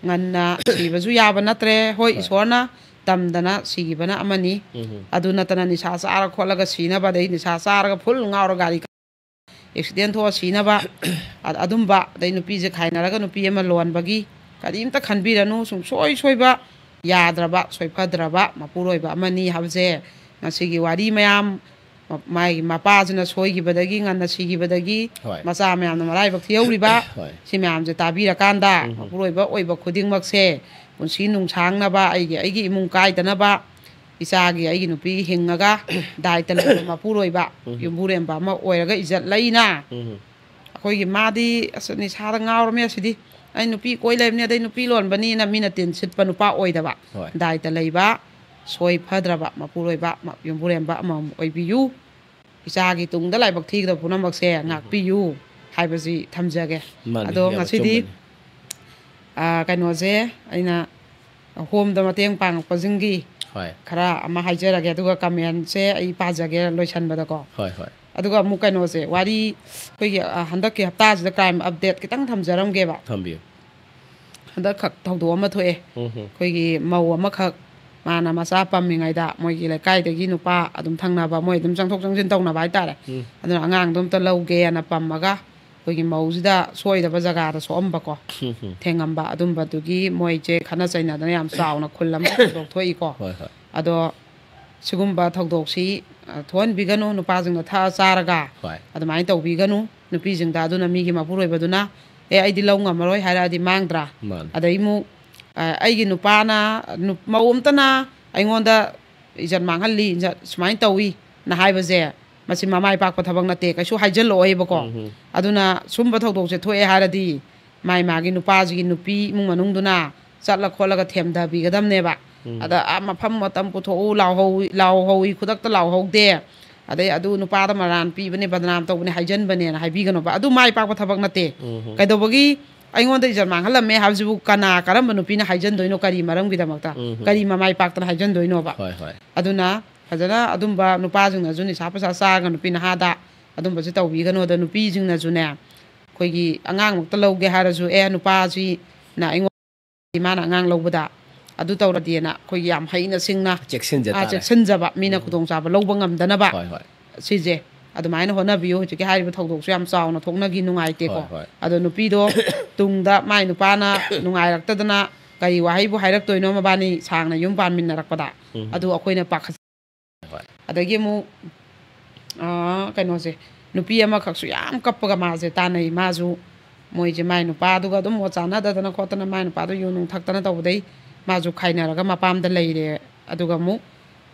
ꯉꯟꯅ ꯁꯤꯕꯁꯨ ꯌꯥꯕ ꯅꯠꯇ꯭ꯔꯦ꯫ ꯍꯣꯏ, ꯍꯣꯏ꯫ ꯏꯁꯣꯔꯅ ꯇꯝꯗꯅ ꯁꯤꯈꯤꯕꯅ ꯑꯃꯅꯤ꯫ ꯎꯝ꯫ ꯑꯗꯨ ꯅꯠꯇꯅ ꯅꯤꯁꯥ ꯆꯥꯔ ꯈꯣꯠꯂꯒ ꯁꯤꯅꯕ, ꯑꯗꯩ ꯅꯤꯁꯥ ꯆꯥꯔꯒ ꯐꯨꯜ ꯉꯥꯎꯔ ꯒꯥꯔꯤ ꯑꯦꯛꯁꯤꯗꯦꯟ ꯊꯣꯛꯑ ꯁꯤꯅꯕ, ꯑ-, ꯑꯗꯨꯝꯕ, ꯑꯗꯩ ꯅꯨꯄꯤꯁꯦ ꯈꯥꯏꯅꯔꯒ ꯅꯨꯄꯤ ꯑꯃ ꯂꯣꯟꯕꯒꯤ ꯀꯔꯤꯝꯇ ꯈꯟꯕꯤꯔꯅꯨ꯫ ꯁꯨꯡꯁꯣꯏ ꯁꯣꯏꯕ ꯌꯥꯗ꯭ꯔꯕ, ꯁꯣꯏꯐꯗ꯭ꯔꯕ ꯃꯄꯨꯔꯣꯏꯕ ꯑꯃꯅꯤ ꯍꯥꯏꯕꯁꯦ ꯉꯁꯤꯒꯤ ꯋꯥꯔꯤ ꯃꯌꯥꯝ ꯃꯥꯒꯤ ꯃꯄꯥꯁꯤꯅ ꯁꯣꯏꯈꯤꯕꯗꯒꯤ, ꯉꯟꯅ ꯁꯤꯈꯤꯕꯗꯒꯤ, ꯍꯣꯏ꯫ ꯃꯆꯥ ꯃꯌꯥꯝꯅ ꯃꯔꯥꯏꯕꯛ ꯊꯤꯍꯧꯔꯤꯕ, ꯍꯣꯏ꯫ ꯁꯤ ꯃꯌꯥꯝꯁꯦ ꯇꯥꯕꯤꯔꯀꯥꯟꯗ, ꯎꯝ꯫ ꯃꯄꯨꯔꯣꯏꯕ ꯑꯣꯏꯕ ꯈꯨꯗꯤꯡꯃꯛꯁꯦ ꯄꯨꯟꯁꯤ ꯅꯨꯡꯁꯥꯡꯅꯕ, ꯑꯩꯒꯤ, ꯑꯩꯒꯤ ꯏꯃꯨꯡ ꯀꯥꯏꯗꯅꯕ, ꯏꯆꯥꯒꯤ, ꯑꯩꯒꯤ ꯅꯨꯄꯤꯒꯤ ꯍꯤꯡꯉꯒ ꯗꯥꯏꯇ ꯂꯩꯕ ꯃꯄꯨꯔꯣꯏꯕ, ꯎꯝ꯫ ꯌꯨꯝꯕꯨꯔꯦꯝꯕ ꯑꯃ ꯑꯣꯏꯔꯒ ꯏꯖꯠ ꯂꯩꯅ, ꯎꯝ꯫ ꯑꯩꯈꯣꯏꯒꯤ ꯃꯥꯗꯤ ꯑꯁ ꯅꯤꯁꯥꯗ ꯉꯥꯎꯔꯝꯃꯦ ꯑꯁꯤꯗꯤ, ꯑꯩ ꯅꯨꯄꯤ ꯀꯣꯏ ꯂꯩꯕꯅꯤ, ꯑꯗꯩ ꯅꯨꯄꯤ ꯂꯣꯟꯕꯅꯤꯅ ꯃꯤꯅ ꯇꯤꯟ ꯁꯤꯠꯄ ꯅꯨꯄꯥ ꯑꯣꯏꯗꯕ, ꯍꯣꯏ꯫ ꯗꯥꯏꯇ ꯂꯩꯕ, ꯁꯣꯏ ꯐꯗ꯭ꯔꯕ ꯃꯄꯨꯔꯣꯏꯕ, ꯃ-, ꯌꯨꯝꯕꯨꯔꯦꯝꯕ ꯑꯃꯃꯝ ꯑꯣꯏꯕꯤꯌꯨ꯫ ꯏꯆꯥꯒꯤ ꯇꯨꯡꯗ ꯂꯥꯏꯕꯛ ꯊꯤꯒꯗꯕ ꯄꯨꯝꯅꯃꯛꯁꯦ ꯉꯥꯛꯄꯤꯌꯨ ꯍꯥꯏꯕꯁꯤ ꯊꯝꯖꯒꯦ꯫ ꯃꯥꯅꯤ, ꯑꯗꯣ ꯌꯥꯝ ꯉꯁꯤꯗꯤ, ꯑꯆꯨꯝꯕꯅꯤ꯫ ꯑꯥ, ꯀꯩꯅꯣꯁꯦ ꯑꯩꯅ ꯍꯣꯝꯗ ꯃꯇꯦꯡ ꯄꯥꯡꯉꯛꯄꯁꯤꯡꯒꯤ ꯍꯣꯏ꯫ ꯈꯔ ꯑꯃ ꯍꯥꯏꯖꯔꯒꯦ, ꯑꯗꯨꯒ ꯀꯃꯦꯟꯁꯦ ꯑꯩ ꯄꯥꯖꯒꯦ ꯂꯣꯏꯁꯟꯕꯗꯀꯣ꯫ ꯍꯣꯏ, ꯍꯣꯏ꯫ ꯑꯗꯨꯒ ꯑꯃꯨꯛ ꯀꯩꯅꯣꯁꯦ, ꯋꯥꯔꯤ ꯑꯩꯈꯣꯏꯒꯤ, ꯑ, ꯍꯟꯗꯛꯀꯤ ꯍꯞꯇꯥꯁꯤꯗ crime update ꯈꯤꯇꯪ ꯊꯝꯖꯔꯝꯒꯦꯕ꯫ ꯊꯝꯕꯤꯌꯨ꯫ ꯍꯟꯗꯛꯈꯛ ꯊꯧꯗꯣꯛ ꯑꯃ ꯊꯣꯛꯑꯦ꯫ ꯎꯝ ꯍꯝ꯫ ꯑꯩꯈꯣꯏꯒꯤ ꯃꯧ ꯑꯃꯈꯛ, ꯃꯥꯅ ꯃꯆꯥ ꯄꯝꯃꯤꯉꯩꯗ ꯃꯣꯏꯒꯤ ꯂꯩꯀꯥꯏꯗꯒꯤ ꯅꯨꯄꯥ ꯑꯗꯨꯝ ꯊꯪꯅꯕ, ꯃꯣꯏ ꯑꯗꯨꯝ ꯆꯪꯊꯣꯛ ꯆꯪꯁꯤꯟ ꯇꯧꯅꯕ ꯍꯥꯏꯇꯥꯔꯦ꯫ ꯎꯝ꯫ ꯑꯗꯨꯅ ꯑꯉꯥꯡꯗꯣ ꯑꯝꯇ ꯂꯧꯒꯦꯅ ꯄꯝꯃꯒ ꯑꯩꯈꯣꯏꯒꯤ ꯃꯧꯁꯤꯗ ꯁꯣꯏꯗꯕ ꯖꯒꯥꯗ ꯁꯣꯛꯑꯝꯕꯀꯣ, ꯎꯝ ꯍꯝ꯫ ꯊꯦꯡꯉꯝꯕ, ꯑꯗꯨꯝꯕꯗꯨꯒꯤ ꯃꯣꯏꯁꯦ ꯈꯠꯅ ꯆꯩꯅꯗꯅ ꯌꯥꯝ ꯆꯥꯎꯅ ꯈꯨꯜ ꯑꯃ ꯊꯧꯗꯣꯛ ꯊꯣꯛꯏꯀꯣ꯫ ꯍꯣꯏ, ꯍꯣꯏ꯫ ꯑꯗꯣ ꯁꯤꯒꯨꯝꯕ ꯊꯧꯗꯣꯛꯁꯤ, ꯑ, ꯊꯣꯛꯍꯟꯕꯤꯒꯅꯨ, ꯅꯨꯄꯥꯁꯤꯡꯅ ꯊꯛꯑ ꯆꯥꯔꯒ ꯍꯣꯏ꯫ ꯑꯗꯨꯃꯥꯏꯅ ꯇꯧꯕꯤꯒꯅꯨ꯫ ꯅꯨꯄꯤꯁꯤꯡꯗ ꯑꯗꯨꯅ ꯃꯤꯒꯤ ꯃꯄꯨꯔꯣꯏꯕꯗꯨꯅ, "ꯑꯦ, ꯑꯩꯗꯤ ꯂꯧ ꯉꯝꯃꯔꯣꯏ" ꯍꯥꯏꯔꯛꯑꯗꯤ ꯃꯥꯡꯗ꯭ꯔꯥ? ꯃꯥꯅꯤ꯫ ꯑꯗꯩ ꯑꯃꯨꯛ, ꯑ, "ꯑꯩꯒꯤ ꯅꯨꯄꯥꯅ, ꯅꯨ-, ꯃꯧ ꯑꯝꯇꯅ ꯑꯩꯉꯣꯟꯗ ꯏꯖꯠ ꯃꯥꯡꯍꯜꯂꯤ, ꯏꯖꯠ ꯁꯨꯃꯥꯏꯅ ꯇꯧꯏ" ꯅ ꯍꯥꯏꯕꯁꯦ, ꯃꯁꯤ ꯃꯃꯥꯏ ꯄꯥꯛꯄ ꯊꯕꯛ ꯅꯠꯇꯦ, ꯀꯩꯁꯨ ꯍꯥꯏꯖꯜꯂꯛꯑꯣꯏꯕꯀꯣ꯫ ꯎꯝ ꯍꯝ꯫ ꯑꯗꯨꯅ ꯁꯨꯝꯕ ꯊꯧꯗꯣꯛꯁꯦ ꯊꯣꯛꯑꯦ ꯍꯥꯏꯔꯗꯤ ꯃꯥꯏ ꯃꯥꯒꯤ ꯅꯨꯄꯥꯁꯤꯒꯤ ꯅꯨꯄꯤ ꯏꯃꯨꯡ ꯃꯅꯨꯡꯗꯨꯅ ꯆꯠꯂ ꯈꯣꯠꯂꯒ ꯊꯦꯝꯊꯕꯤꯒꯗꯕꯅꯦꯕ꯫ ꯎꯝ꯫ ꯑꯗ, "ꯑꯥ, ꯃꯐꯝ ꯃꯇꯝ ꯄꯨꯊꯣꯛꯎ, ꯂꯥꯎꯍꯧ-, ꯂꯥꯎꯍꯧꯏ, ꯈꯨꯗꯛꯇ ꯂꯥꯎꯍꯧꯗꯦ, ꯑꯗꯩ ꯑꯗꯨ ꯅꯨꯄꯥꯗ ꯃꯔꯥꯟ ꯄꯤꯕꯅꯦ, ꯕꯗꯅꯥꯝ ꯇꯧꯕꯅꯦ ꯍꯥꯏꯖꯟꯕꯅꯦꯅ" ꯍꯥꯏꯕꯤꯒꯅꯣꯕ꯫ ꯑꯗꯨ ꯃꯥꯏ ꯄꯥꯛꯄ ꯊꯕꯛ ꯅꯠꯇꯦ꯫ ꯎꯝ ꯍꯝ꯫ ꯀꯩꯗꯧꯕꯒꯤ ꯑꯩꯉꯣꯟꯗ ꯏꯖꯠ ꯃꯥꯡꯍꯜꯂꯝꯃꯦ ꯍꯥꯏꯕꯁꯤꯕꯨ ꯀꯅꯥ, ꯀꯔꯝꯕ ꯅꯨꯄꯤꯅ ꯍꯥꯏꯖꯟꯗꯣꯏꯅꯣ? ꯀꯔꯤ ꯃꯔꯝꯒꯤꯗꯃꯛꯇ? ꯎꯝ ꯍꯝ꯫ ꯀꯔꯤ ꯃꯃꯥꯏ ꯄꯥꯛꯇꯅ ꯍꯥꯏꯖꯟꯗꯣꯏꯅꯣꯕ? ꯍꯣꯏ, ꯍꯣꯏ꯫ ꯑꯗꯨꯅ ꯐꯖꯅ ꯑꯗꯨꯝꯕ ꯅꯨꯄꯥꯁꯤꯡꯅꯁꯨ ꯅꯤꯁꯥ ꯄꯩꯁꯥ ꯆꯥꯔꯒ ꯅꯨꯄꯤ ꯅꯍꯥꯗ ꯑꯗꯨꯝꯕꯁꯦ ꯇꯧꯕꯤꯒꯅꯣ꯫ ꯑꯗꯣ ꯅꯨꯄꯤꯁꯤꯡꯅꯁꯨꯅꯦ, ꯑꯩꯈꯣꯏꯒꯤ ꯑꯉꯥꯡꯃꯛꯇ ꯂꯧꯒꯦ ꯍꯥꯏꯔꯁꯨ, "ꯑꯦ, ꯅꯨꯄꯥꯁꯤꯅ ꯑꯩꯉꯣꯟꯗ, ꯃꯥꯅ ꯑꯉꯥꯡ ꯂꯧꯕꯗ ꯑꯗꯨ ꯇꯧꯔꯗꯤꯅ" ꯑꯩꯈꯣꯏꯒꯤ ꯌꯥꯝ ꯍꯩꯅ ꯁꯤꯡꯅ, ꯆꯦꯛꯁꯤꯟꯖ ꯑꯥ, ꯇꯥꯔꯦ꯫ ꯆꯦꯛꯁꯤꯟꯖꯕ, ꯃꯤꯅ ꯈꯨꯗꯣꯡꯆꯥꯕ ꯂꯧꯕ ꯉꯝꯗꯅꯕ꯫ ꯍꯣꯏ, ꯍꯣꯏ꯫ ꯁꯤꯁꯦ ꯑꯗꯨꯃꯥꯏꯅ ꯍꯣꯠꯅꯕꯤꯌꯨ꯫ ꯍꯧꯖꯤꯛꯀꯤ ꯍꯥꯏꯔꯤꯕ ꯊꯧꯗꯣꯛꯁꯨ ꯌꯥꯝ ꯆꯥꯎꯅ ꯊꯣꯛꯅꯈꯤ, ꯅꯨꯡꯉꯥꯏꯇꯦꯀꯣ꯫ ꯍꯣꯏ, ꯍꯣꯏ꯫ ꯑꯗꯣ ꯅꯨꯄꯤꯗꯣ ꯇꯨꯡꯗ ꯃꯥꯏ ꯅꯨꯄꯥꯅ ꯅꯨꯡꯉꯥꯏꯔꯛꯇꯗꯅ ꯀꯔꯤ ꯋꯥꯍꯩꯕꯨ ꯍꯥꯏꯔꯛꯇꯣꯏꯅꯣ ꯃꯕꯥꯅꯤ ꯁꯥꯡꯅ ꯌꯨꯝ ꯄꯥꯟꯃꯤꯟꯅꯔꯛꯄꯗ? ꯎꯝ꯫ ꯑꯗꯨ ꯑꯩꯈꯣꯏꯅ ꯄꯥꯈꯠ-, ꯍꯣꯏ꯫ ꯑꯗꯒꯤ ꯑꯃꯨꯛ ꯑꯥ, ꯀꯩꯅꯣꯁꯦ, ꯅꯨꯄꯤ ꯑꯃꯈꯛꯁꯨ ꯌꯥꯝ ꯀꯞꯄꯒ ꯃꯥꯁꯦ ꯇꯥꯟꯅꯩ꯫ ꯃꯥꯁꯨ ꯃꯣꯏꯁꯦ ꯃꯥꯏ ꯅꯨꯄꯥꯗꯨꯒ ꯑꯗꯨꯝ ꯃꯣꯠ ꯆꯥꯟꯅꯗꯗꯅ ꯈꯣꯠꯇꯅ ꯃꯥꯏ ꯅꯨꯄꯥꯗꯣ ꯌꯨ ꯅꯨꯡ ꯊꯛꯇꯅ ꯇꯧꯕꯗꯩ ꯃꯥꯁꯨ ꯈꯥꯏꯅꯔꯒ ꯃꯄꯥꯝꯗ ꯂꯩꯔꯦ꯫ ꯑꯗꯨꯒ ꯑꯃꯨꯛ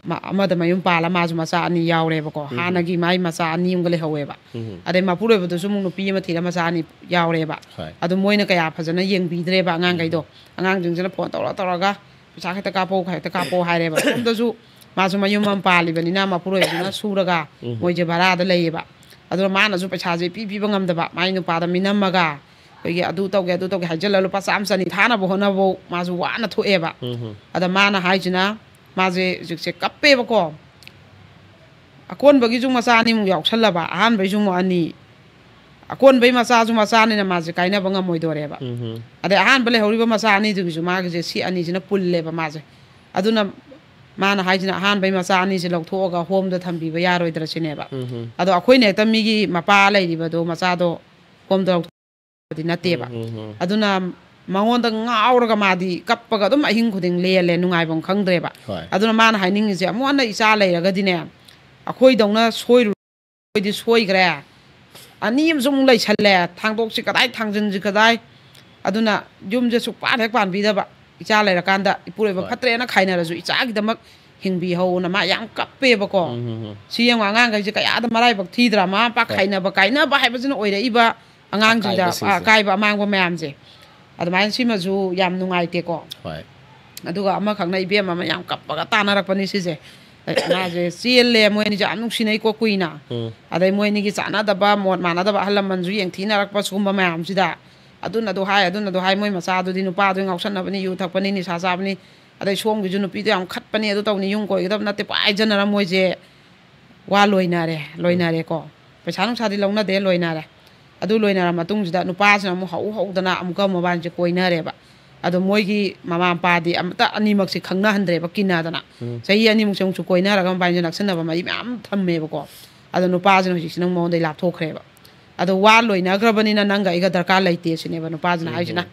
ꯃ-, ꯑꯃꯗ ꯃꯌꯨꯝ ꯄꯥꯜꯂ ꯃꯥꯁꯨ ꯃꯆꯥ ꯑꯅꯤ ꯌꯥꯎꯔꯦꯕꯀꯣ꯫ ꯎꯝ꯫ ꯍꯥꯟꯅꯒꯤ ꯃꯥꯏ ꯃꯆꯥ ꯑꯅꯤ ꯑꯃꯒ ꯂꯩꯍꯧꯋꯦꯕ꯫ ꯎꯝ꯫ ꯑꯗꯩ ꯃꯄꯨꯔꯣꯏꯕꯗꯨꯁꯨ ꯑꯃꯨꯛ ꯅꯨꯄꯤ ꯑꯃ ꯊꯤꯔ ꯃꯆꯥ ꯑꯅꯤ ꯌꯥꯎꯔꯦꯕ꯫ ꯍꯣꯏ꯫ ꯑꯗꯨ ꯃꯣꯏꯅ ꯀꯌꯥ ꯐꯖꯅ ꯌꯦꯡꯕꯤꯗ꯭ꯔꯦꯕ ꯑꯉꯥꯡꯈꯩꯗꯣ꯫ ꯎꯝ꯫ ꯑꯉꯥꯡꯁꯤꯡꯁꯤꯅ ꯐꯣꯟ ꯇꯧꯔ ꯇꯧꯔꯒ ꯄꯩꯁꯥ ꯈꯤꯇ ꯀꯥꯞꯄꯛꯑꯣ, ꯈꯤꯇ ꯀꯥꯞꯄꯛꯑꯣ ꯍꯥꯏꯔꯦꯕ꯫ ꯁꯣꯝꯗꯁꯨ ꯃꯥꯁꯨ ꯃꯌꯨꯝ ꯑꯃ ꯄꯥꯜꯂꯤꯕꯅꯤꯅ ꯃꯄꯨꯔꯣꯏꯕꯗꯨꯅ ꯁꯨꯔꯒ ꯎꯝ꯫ ꯃꯣꯏꯁꯦ ꯚꯔꯥꯗ ꯂꯩꯌꯦꯕ꯫ ꯑꯗꯨꯅ ꯃꯥꯅꯁꯨ ꯄꯩꯁꯥꯁꯦ ꯄꯤ ꯄꯤꯕ ꯉꯝꯗꯕ꯫ ꯃꯥꯏ ꯅꯨꯄꯥꯗ ꯃꯤꯅꯝꯃꯒ ꯑꯩꯈꯣꯏꯒꯤ ꯑꯗꯨ ꯇꯧꯒꯦ, ꯑꯗꯨ ꯇꯧꯒꯦ ꯍꯥꯏꯖꯤꯜꯂ ꯂꯨꯄꯥ ꯆꯥꯝꯃ ꯆꯅꯤ ꯊꯥꯅꯕ ꯍꯣꯠꯅꯕꯐꯧ ꯃꯥꯁꯨ ꯋꯥꯅ ꯊꯣꯛꯑꯦꯕ꯫ ꯎꯝ꯫ ꯑꯗ ꯃꯥꯅ ꯍꯥꯏꯁꯤꯅ ꯃꯥꯁꯦ ꯍꯧꯖꯤꯛꯁꯦ ꯀꯞꯄꯦꯕꯀꯣ꯫ ꯑꯀꯣꯟꯕꯒꯤꯁꯨ ꯃꯆꯥ ꯑꯅꯤꯃꯨꯛ ꯌꯥꯎꯁꯜꯂꯕ, ꯑꯍꯥꯟꯕꯩꯁꯨ ꯑꯃꯨꯛ ꯑꯅꯤ, ꯑꯀꯣꯟꯕꯩ ꯃꯆꯥꯁꯨ ꯃꯆꯥꯅꯤꯅ ꯃꯥꯁꯦ ꯀꯥꯏꯅꯕ ꯉꯝꯃꯣꯏꯗꯣꯔꯦꯕ꯫ ꯎꯝ꯫ ꯑꯗꯩ ꯑꯍꯥꯟꯕ ꯂꯩꯍꯧꯔꯤꯕ ꯃꯆꯥ ꯑꯅꯤꯗꯨꯒꯤꯁꯨ ꯃꯥꯒꯤꯁꯦ ꯁꯤ ꯑꯅꯤꯁꯤꯅ ꯄꯨꯜꯂꯦꯕ ꯃꯥꯁꯦ꯫ ꯑꯗꯨꯅ ꯃꯥꯅ ꯍꯥꯏꯁꯤꯅ ꯑꯍꯥꯟꯕꯩ ꯃꯆꯥ ꯑꯅꯤꯁꯦ ꯂꯧꯊꯣꯛꯑꯒ ꯍꯣꯝꯗ ꯊꯝꯕꯤꯕ ꯌꯥꯔꯣꯏꯗ꯭ꯔꯁꯤꯅꯦꯕ꯫ ꯎꯝ꯫ ꯑꯗꯣ ꯑꯩꯈꯣꯏꯅ ꯍꯦꯛꯇ ꯃꯤꯒꯤ ꯃꯄꯥ ꯂꯩꯔꯤꯕꯗꯣ ꯃꯆꯥꯗꯣ ꯍꯣꯝꯗ ꯂꯧꯊꯣꯛꯄꯗꯤ ꯅꯠꯇꯦꯕ꯫ ꯎꯝ, ꯎꯝ, ꯎꯝ꯫ ꯑꯗꯨꯅ ꯃꯉꯣꯟꯗ ꯉꯥꯎꯔꯒ ꯃꯥꯗꯤ ꯀꯞꯄꯒ ꯑꯗꯨꯝ ꯑꯍꯤꯡ ꯈꯨꯗꯤꯡ ꯂꯦꯜꯂꯦ, ꯅꯨꯡꯉꯥꯏꯐꯝ ꯈꯪꯗ꯭ꯔꯦꯕ꯫ ꯍꯣꯏ꯫ ꯑꯗꯨꯅ ꯃꯥꯅ ꯍꯥꯏꯅꯤꯡꯉꯤꯁꯦ ꯑꯃꯨꯛ ꯍꯟꯅ ꯏꯆꯥ ꯂꯩꯔꯒꯗꯤꯅꯦ, ꯑꯩꯈꯣꯏꯗꯧꯅ ꯁꯣꯏꯔꯨ-, ꯑꯩꯈꯣꯏꯗꯤ ꯁꯣꯏꯈ꯭ꯔꯦ, ꯑꯅꯤ ꯑꯃꯁꯨ ꯑꯃꯨꯛ ꯂꯩꯁꯜꯂꯦ, ꯊꯥꯡꯗꯣꯛꯁꯤ ꯀꯗꯥꯏ ꯊꯥꯡꯖꯤꯟꯁꯤ ꯀꯗꯥꯏ, ꯑꯗꯨꯅ ꯌꯨꯝꯁꯦ ꯁꯨꯛꯄꯥꯟ ꯍꯦꯛ ꯄꯥꯟꯕꯤꯗꯕ꯫ ꯏꯆꯥ ꯂꯩꯔꯀꯥꯟꯗ ꯏꯄꯨꯔꯣꯏꯕ ꯍꯣꯏ꯫ ꯐꯠꯇ꯭ꯔꯦꯅ ꯈꯥꯏꯅꯔꯁꯨ ꯏꯆꯥꯒꯤꯗꯃꯛ ꯍꯤꯡꯕꯤꯍꯧꯅ ꯃꯥ ꯌꯥꯝ ꯀꯞꯄꯦꯕꯀꯣ꯫ ꯎꯝ, ꯎꯝ, ꯎꯝ꯫ ꯁꯤ ꯌꯦꯡꯉꯣ, ꯑꯉꯥꯡꯈꯩꯁꯦ ꯀꯌꯥꯗ ꯃꯔꯥꯏꯕꯛ ꯊꯤꯗ꯭ꯔꯥ? ꯃꯃꯥ ꯃꯄꯥ ꯍꯣꯏ꯫ ꯈꯥꯏꯅꯕ, ꯀꯥꯏꯅꯕ ꯍꯥꯏꯕꯁꯤꯅ ꯑꯣꯏꯔꯛꯏꯕ ꯑꯉꯥꯡꯁꯤꯡꯗ, ꯑꯀꯥꯏꯕꯁꯤꯡꯁꯦ꯫ ꯑ, ꯑꯀꯥꯏꯕ ꯑꯃꯥꯡꯕ ꯃꯌꯥꯝꯁꯦ꯫ ꯑꯗꯨꯃꯥꯏꯅ ꯁꯤꯃꯁꯨ ꯌꯥꯝ ꯅꯨꯡꯉꯥꯏꯇꯦꯀꯣ꯫ ꯍꯣꯏ꯫ ꯑꯗꯨꯒ ꯑꯃꯈꯛꯅ ꯏꯕꯦꯝ ꯑꯃ ꯌꯥꯝ ꯀꯞꯄꯒ ꯇꯥꯟꯅꯔꯛꯄꯅꯤ ꯁꯤꯁꯦ꯫ ꯃꯥꯁꯦ ꯆꯦꯜꯂꯦ, ꯃꯣꯏ ꯑꯅꯤꯁꯦ ꯌꯥꯝ ꯅꯨꯡꯁꯤꯅꯩꯀꯣ ꯀꯨꯏꯅ꯫ ꯎꯝ꯫ ꯑꯗꯩ ꯃꯣꯏ ꯑꯅꯤꯒꯤ ꯆꯥꯟꯅꯗꯕ, ꯃꯣꯠ ꯃꯥꯟꯅꯗꯕ, ꯑꯍꯜ ꯂꯃꯟꯁꯨ ꯌꯦꯡꯊꯤꯅꯔꯛꯄ, ꯁꯤꯒꯨꯝꯕ ꯃꯌꯥꯝꯁꯤꯗ ꯑꯗꯨꯅ ꯑꯗꯨ ꯍꯥꯏ, ꯑꯗꯨꯅ ꯑꯗꯨ ꯍꯥꯏ, ꯃꯣꯏ ꯃꯆꯥꯗꯨꯗꯤ ꯅꯨꯄꯥꯗꯨ ꯉꯥꯎꯁꯟꯅꯕꯅꯤ, ꯌꯨ ꯊꯛꯄꯅꯤ, ꯅꯤꯁꯥ ꯆꯥꯕꯅꯤ, ꯑꯗꯩ ꯁꯣꯝꯒꯤꯁꯨ ꯅꯨꯄꯤꯗꯣ ꯌꯥꯝ ꯈꯠꯄꯅꯤ, ꯑꯗꯨ ꯇꯧꯅꯤ, ꯌꯨꯝ ꯀꯣꯏꯒꯗꯕ ꯅꯠꯇꯦ, ꯄꯨꯔꯥ ꯍꯥꯏꯖꯅꯔ ꯃꯣꯏꯁꯦ ꯋꯥ ꯂꯣꯏꯅꯔꯦ, ꯎꯝ꯫ ꯂꯣꯏꯅꯔꯦꯀꯣ꯫ ꯄꯩꯁꯥ ꯅꯨꯡꯁꯥꯗꯤ ꯂꯧꯅꯗꯦ, ꯂꯣꯏꯅꯔꯦ꯫ ꯑꯗꯨ ꯂꯣꯏꯅꯔ ꯃꯇꯨꯡꯁꯤꯗ ꯅꯨꯄꯥꯁꯤꯅ ꯑꯃꯨꯛ ꯍꯧ ꯍꯧꯗꯅ ꯑꯃꯨꯛꯀ ꯃꯕꯥꯅꯤꯁꯦ ꯀꯣꯏꯅꯔꯦꯕ꯫ ꯑꯗꯣ ꯃꯣꯏꯒꯤ ꯃꯃꯥ ꯃꯄꯥꯗꯤ ꯑꯃꯇ ꯑꯅꯤꯃꯛꯁꯦ ꯈꯪꯅꯍꯟꯗ꯭ꯔꯦꯕ, ꯀꯤꯅꯗꯅ꯫ ꯎꯝ꯫ ꯆꯍꯤ ꯑꯅꯤꯃꯨꯛꯁꯦ ꯑꯃꯨꯛꯁꯨ ꯀꯣꯏꯅꯔꯒ ꯃꯕꯥꯅꯤꯁꯦ ꯅꯛꯁꯤꯟꯅꯕ ꯃꯔꯤ ꯃꯌꯥꯝ ꯊꯝꯃꯦꯕꯀꯣ꯫ ꯑꯗꯣ ꯅꯨꯄꯥꯁꯤꯅ ꯍꯧꯖꯤꯛꯁꯤꯅ ꯑꯃꯨꯛ ꯃꯉꯣꯟꯗꯒꯤ ꯂꯥꯞꯊꯣꯛꯈ꯭ꯔꯦꯕ꯫ ꯑꯗꯣ ꯋꯥ ꯂꯣꯏꯅꯈ꯭ꯔꯕꯅꯤꯅ ꯅꯪꯒ ꯑꯩꯒ ꯗꯔꯀꯥꯔ ꯂꯩꯇꯦ ꯁꯤꯅꯦꯕ ꯅꯨꯄꯥꯁꯤꯅ ꯎꯝ꯫ ꯍꯥꯏꯁꯤꯅ꯫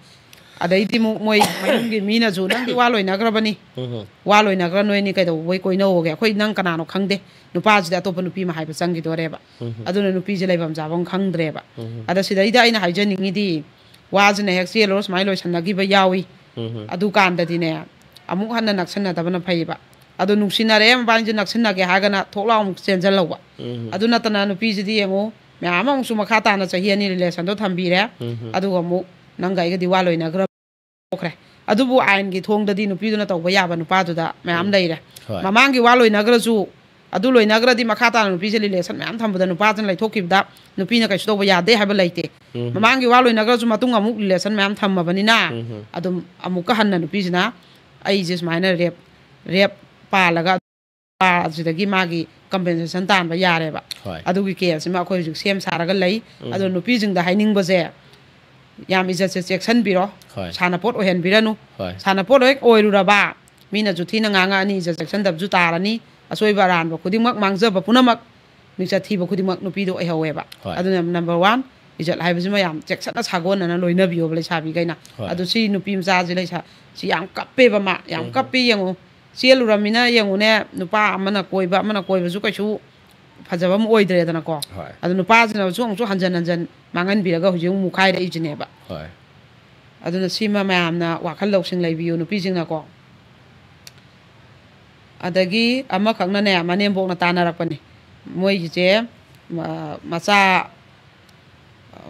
ꯑꯗꯩꯗꯤ ꯑꯃꯨꯛ ꯃꯣꯏ ꯃꯌꯨꯝꯒꯤ ꯃꯤꯅꯁꯨ, "ꯅꯪꯗꯤ ꯋꯥ ꯂꯣꯏꯅꯈ꯭ꯔꯕꯅꯤ, ꯎꯝ, ꯋꯥ ꯂꯣꯏꯅꯈ꯭ꯔ ꯅꯣꯏꯅꯤ ꯀꯩꯗꯧꯕꯩ ꯀꯣꯏꯅꯧꯒꯦ? ꯑꯩꯈꯣꯏ ꯅꯪ ꯀꯅꯥꯅꯣ ꯈꯪꯗꯦ, ꯅꯨꯄꯥꯁꯤꯗꯤ ꯑꯇꯣꯞꯄ ꯅꯨꯄꯤ ꯑꯃ ꯍꯥꯏꯕ ꯆꯪꯈꯤꯗꯣꯔꯦꯕ, ꯎꯝ, ꯑꯗꯨꯅ ꯅꯨꯄꯤꯁꯦ ꯂꯩꯐꯝ ꯆꯥꯐꯝ ꯈꯪꯗ꯭ꯔꯦꯕ"꯫ ꯎꯝ꯫ ꯑꯗ ꯁꯤꯗꯩꯗ ꯑꯩꯅ ꯍꯥꯏꯖꯅꯤꯡꯉꯤꯗꯤ, ꯋꯥꯁꯤꯅ ꯍꯦꯛ ꯆꯦꯜꯂꯨꯔ ꯁꯨꯃꯥꯏꯅ ꯂꯣꯏꯁꯟꯅꯈꯤꯕ ꯌꯥꯎꯏ꯫ ꯎꯝ꯫ ꯑꯗꯨꯀꯥꯟꯗꯗꯤꯅꯦ, ꯑꯃꯨꯛ ꯍꯟꯅ ꯅꯛꯁꯟꯅꯗꯕꯅ ꯐꯩꯌꯦꯕ꯫ ꯑꯗꯣ ꯅꯨꯡꯁꯤꯅꯔꯦ ꯃꯕꯥꯅꯤꯁꯦ, ꯅꯛꯁꯤꯟꯅꯒꯦ ꯍꯥꯏꯔꯒꯅ ꯊꯣꯛ ꯂꯥꯎ ꯑꯃꯨꯛ ꯆꯦꯟꯖꯜꯍꯧꯕ꯫ ꯎꯝ꯫ ꯑꯗꯨ ꯅꯠꯇꯅ ꯅꯨꯄꯤꯁꯤꯗꯤ ꯌꯦꯡꯉꯨ, ꯃꯌꯥꯝ ꯑꯃꯨꯛꯁꯨ ꯃꯈꯥ ꯇꯥꯅ ꯆꯍꯤ ꯑꯅꯤ ꯔꯤꯂꯦꯁꯟꯗꯣ ꯊꯝꯕꯤꯔꯦ꯫ ꯎꯝ꯫ ꯑꯗꯨꯒ ꯑꯃꯨꯛ ꯅꯪꯒ ꯑꯩꯒꯗꯤ ꯋꯥ ꯂꯣꯏꯅꯈ꯭ꯔ ꯇꯣꯛꯈ꯭ꯔꯦ꯫ ꯑꯗꯨꯕꯨ ꯑꯥꯏꯟꯒꯤ ꯊꯣꯡꯗꯗꯤ ꯅꯨꯄꯤꯗꯨꯅ ꯇꯧꯕ ꯌꯥꯕ ꯅꯨꯄꯥꯗꯨꯗ ꯃꯌꯥꯝ ꯎꯝ꯫ ꯂꯩꯔꯦ꯫ ꯍꯣꯏ꯫ ꯃꯃꯥꯡꯒꯤ ꯋꯥ ꯂꯣꯏꯅꯈ꯭ꯔꯁꯨ, ꯑꯗꯨ ꯂꯣꯏꯅꯈ꯭ꯔꯗꯤ ꯃꯈꯥ ꯇꯥꯅ ꯅꯨꯄꯤꯁꯦ ꯔꯤꯂꯦꯁꯟ ꯃꯌꯥꯝ ꯊꯝꯕꯗ ꯅꯨꯄꯥꯁꯤꯅ ꯂꯩꯊꯣꯛꯈꯤꯕꯗ ꯅꯨꯄꯤꯅ ꯀꯩꯁꯨ ꯇꯧꯕ ꯌꯥꯗꯦ ꯍꯥꯏꯕ ꯂꯩꯇꯦ꯫ ꯎꯝ꯫ ꯃꯃꯥꯡꯒꯤ ꯋꯥ ꯂꯣꯏꯅꯈ꯭ꯔꯁꯨ ꯃꯇꯨꯡ ꯑꯃꯨꯛ ꯔꯤꯂꯦꯁꯟ ꯃꯌꯥꯝ ꯊꯝꯃꯕꯅꯤꯅ ꯎꯝ꯫ ꯑꯗꯨꯝ ꯑꯃꯨꯛꯀ ꯍꯟꯅ ꯅꯨꯄꯤꯁꯤꯅ ꯑꯩꯁꯦ ꯁꯨꯃꯥꯏꯅ ꯔꯦꯞ, ꯔꯦꯞ ꯄꯥꯜꯂꯒ ꯅꯨꯄꯥꯁꯤꯗꯒꯤ ꯃꯥꯒꯤ ꯀꯝꯄꯦꯟꯁꯦꯁꯟ ꯇꯥꯟꯕ ꯌꯥꯔꯦꯕ꯫ ꯍꯣꯏ꯫ ꯑꯗꯨꯒꯤ ꯀꯦꯁꯁꯤꯃ ꯑꯩꯈꯣꯏ ꯍꯧꯖꯤꯛ ꯁꯦꯝ ꯁꯥꯔꯒ ꯂꯩ꯫ ꯎꯝ꯫ ꯑꯗꯣ ꯅꯨꯄꯤꯁꯤꯡꯗ ꯍꯥꯏꯅꯤꯡꯕꯁꯦ, ꯌꯥꯝ ꯏꯖꯠꯁꯦ ꯆꯦꯛꯁꯤꯟꯕꯤꯔꯣ꯫ ꯍꯣꯏ꯫ ꯁꯥꯟꯅꯄꯣꯠ ꯑꯣꯏꯍꯟꯕꯤꯔꯅꯨ꯫ ꯍꯣꯏ꯫ ꯁꯥꯟꯅꯄꯣꯠ ꯍꯦꯛ ꯑꯣꯏꯔꯨꯔꯕ, ꯃꯤꯅꯁꯨ ꯊꯤꯅ ꯉꯥꯡꯉꯛꯑꯅꯤ, ꯏꯖꯠ ꯆꯦꯛꯁꯤꯟꯗꯕꯁꯨ ꯇꯥꯔꯅꯤ꯫ ꯑꯁꯣꯏꯕ ꯑꯔꯥꯟꯕ ꯈꯨꯗꯤꯡꯃꯛ, ꯃꯥꯡꯖꯕ ꯄꯨꯝꯅꯃꯛ, ꯃꯤꯡꯆꯠ ꯊꯤꯕ ꯈꯨꯗꯤꯡꯃꯛ ꯅꯨꯄꯤꯗꯣ ꯑꯣꯏꯍꯧꯋꯦꯕ꯫ ꯍꯣꯏ꯫ ꯑꯗꯨꯅ ꯅꯝꯕꯔ ꯋꯥꯟ, ꯏꯖꯠ ꯍꯥꯏꯕꯁꯤꯃ ꯌꯥꯝ ꯆꯦꯛꯁꯤꯟꯅ ꯁꯥꯒꯣꯟꯅꯅ ꯂꯣꯏꯅꯕꯤꯌꯣꯕ ꯂꯩꯁꯥꯕꯤꯈꯩꯅ꯫ ꯍꯣꯏ꯫ ꯑꯗꯨ ꯁꯤ ꯅꯨꯄꯤ ꯃꯆꯥꯁꯤ ꯂꯩꯁꯥ-, ꯁꯤ ꯌꯥꯝ ꯀꯞꯄꯦꯕ ꯃꯥ, ꯌꯥꯝ ꯎꯝ꯫ ꯀꯞꯄꯦ ꯌꯦꯡꯉꯨꯅꯦ, ꯅꯨꯄꯥ ꯑꯃꯅ ꯀꯣꯏꯕ, ꯑꯃꯅ ꯀꯣꯏꯕꯁꯨ ꯀꯩꯁꯨ ꯐꯖꯕ ꯑꯃ ꯑꯣꯏꯗ꯭ꯔꯦꯗꯅꯀꯣ꯫ ꯍꯣꯏ꯫ ꯑꯗꯨ ꯅꯨꯄꯥꯁꯤꯅꯁꯨ ꯑꯃꯨꯛꯁꯨ ꯍꯟꯖꯟ ꯍꯟꯖꯟ ꯃꯥꯡꯍꯟꯕꯤꯔꯒ ꯍꯧꯖꯤꯛ ꯑꯃꯨꯛ ꯃꯨꯈꯥꯏꯔꯛꯏꯁꯤꯅꯦꯕ꯫ ꯍꯣꯏ꯫ ꯑꯗꯨꯅ ꯁꯤꯃ ꯃꯌꯥꯝꯅ ꯋꯥꯈꯜ ꯂꯧꯁꯤꯡ ꯂꯩꯕꯤꯌꯨ ꯅꯨꯄꯤꯁꯤꯡꯅꯀꯣ꯫ ꯑꯗꯒꯤ ꯑꯃꯈꯛꯅꯅꯦ, ꯃꯅꯦꯝꯕꯣꯛꯅ ꯇꯥꯟꯅꯔꯛꯄꯅꯤ꯫ ꯃꯣꯏꯒꯤꯁꯦ, ꯃ-, ꯃꯆꯥ,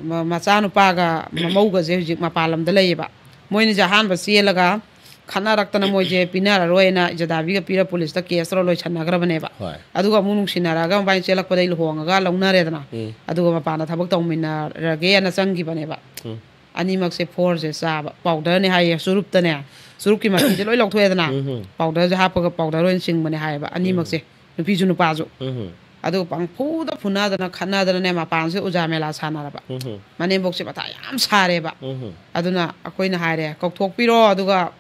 ꯃ-, ꯃꯆꯥꯅꯨꯄꯥꯒ ꯃꯃꯧꯒꯁꯦ ꯍꯧꯖꯤꯛ ꯃꯄꯥꯟ ꯂꯝꯗ ꯂꯩꯌꯦꯕ꯫ ꯃꯣꯏꯅꯤꯁꯦ ꯑꯍꯥꯟꯕ ꯆꯦꯜꯂꯒ ꯈꯠꯅꯔꯛꯇꯅ ꯃꯣꯏꯁꯦ ꯄꯤꯅꯔꯔꯣꯏꯅ ꯏꯖꯗꯥꯕꯤꯒ ꯄꯤꯔ ꯄꯨꯂꯤꯁꯇ ꯀꯦꯁ ꯇꯧꯔ ꯂꯣꯏꯁꯟꯅꯈ꯭ꯔꯕꯅꯦꯕ꯫ ꯍꯣꯏ꯫ ꯑꯗꯨꯒ ꯑꯃꯨꯛ ꯅꯨꯡꯁꯤꯅꯔꯛꯑꯒ ꯃꯕꯥꯅꯤ ꯆꯦꯜꯂꯛꯄꯗꯩ ꯂꯨꯍꯣꯡꯉꯒ ꯂꯧꯅꯔꯦꯗꯅ꯫ ꯎꯝ꯫ ꯑꯗꯨꯒ ꯃꯄꯥꯟꯗ ꯊꯕꯛ ꯇꯧꯃꯤꯟꯅꯔꯒꯦꯅ ꯆꯪꯈꯤꯕꯅꯦꯕ꯫ ꯎꯝ꯫ ꯑꯅꯤꯃꯛꯁꯦ ꯐꯣꯔꯁꯦ ꯆꯥꯕ꯫ ꯄꯥꯎꯗꯔꯅꯦ ꯍꯥꯏꯌꯦ, ꯆꯨꯔꯨꯞꯇꯅꯦ꯫ ꯆꯨꯔꯨꯞꯀꯤ ꯃꯍꯤꯁꯦ ꯂꯣꯏ ꯂꯧꯊꯣꯛꯑꯦꯗꯅ꯫ ꯎꯝ꯫ ꯄꯥꯎꯗꯔꯁꯦ ꯍꯥꯞꯄꯒ ꯄꯥꯎꯗꯔ ꯑꯣꯏꯅ ꯆꯤꯡꯕꯅꯦ ꯍꯥꯏꯌꯦꯕ, ꯑꯅꯤꯃꯛꯁꯦ꯫ ꯎꯝ꯫ ꯅꯨꯄꯤꯁꯨ ꯅꯨꯄꯥꯁꯨ꯫ ꯎꯝ꯫ ꯑꯗꯨꯒ ꯄꯪꯐꯨꯗ ꯐꯨꯅꯗꯅ ꯈꯠꯅꯗꯅꯅꯦ, ꯃꯄꯥꯟꯁꯤꯗ ꯎꯖꯥ ꯃꯦꯂꯥ ꯁꯥꯟꯅꯔꯕ꯫ ꯎꯝ꯫ ꯃꯅꯦꯝꯕꯣꯛꯁꯦ ꯃꯊꯥ ꯌꯥꯝ ꯁꯥꯔꯦꯕ꯫ ꯎꯝ꯫ ꯑꯗꯨꯅ ꯑꯩꯈꯣꯏꯅ ꯍꯥꯏꯔꯦ, "ꯀꯧꯊꯣꯛꯄꯤꯔꯣ, ꯑꯗꯨꯒ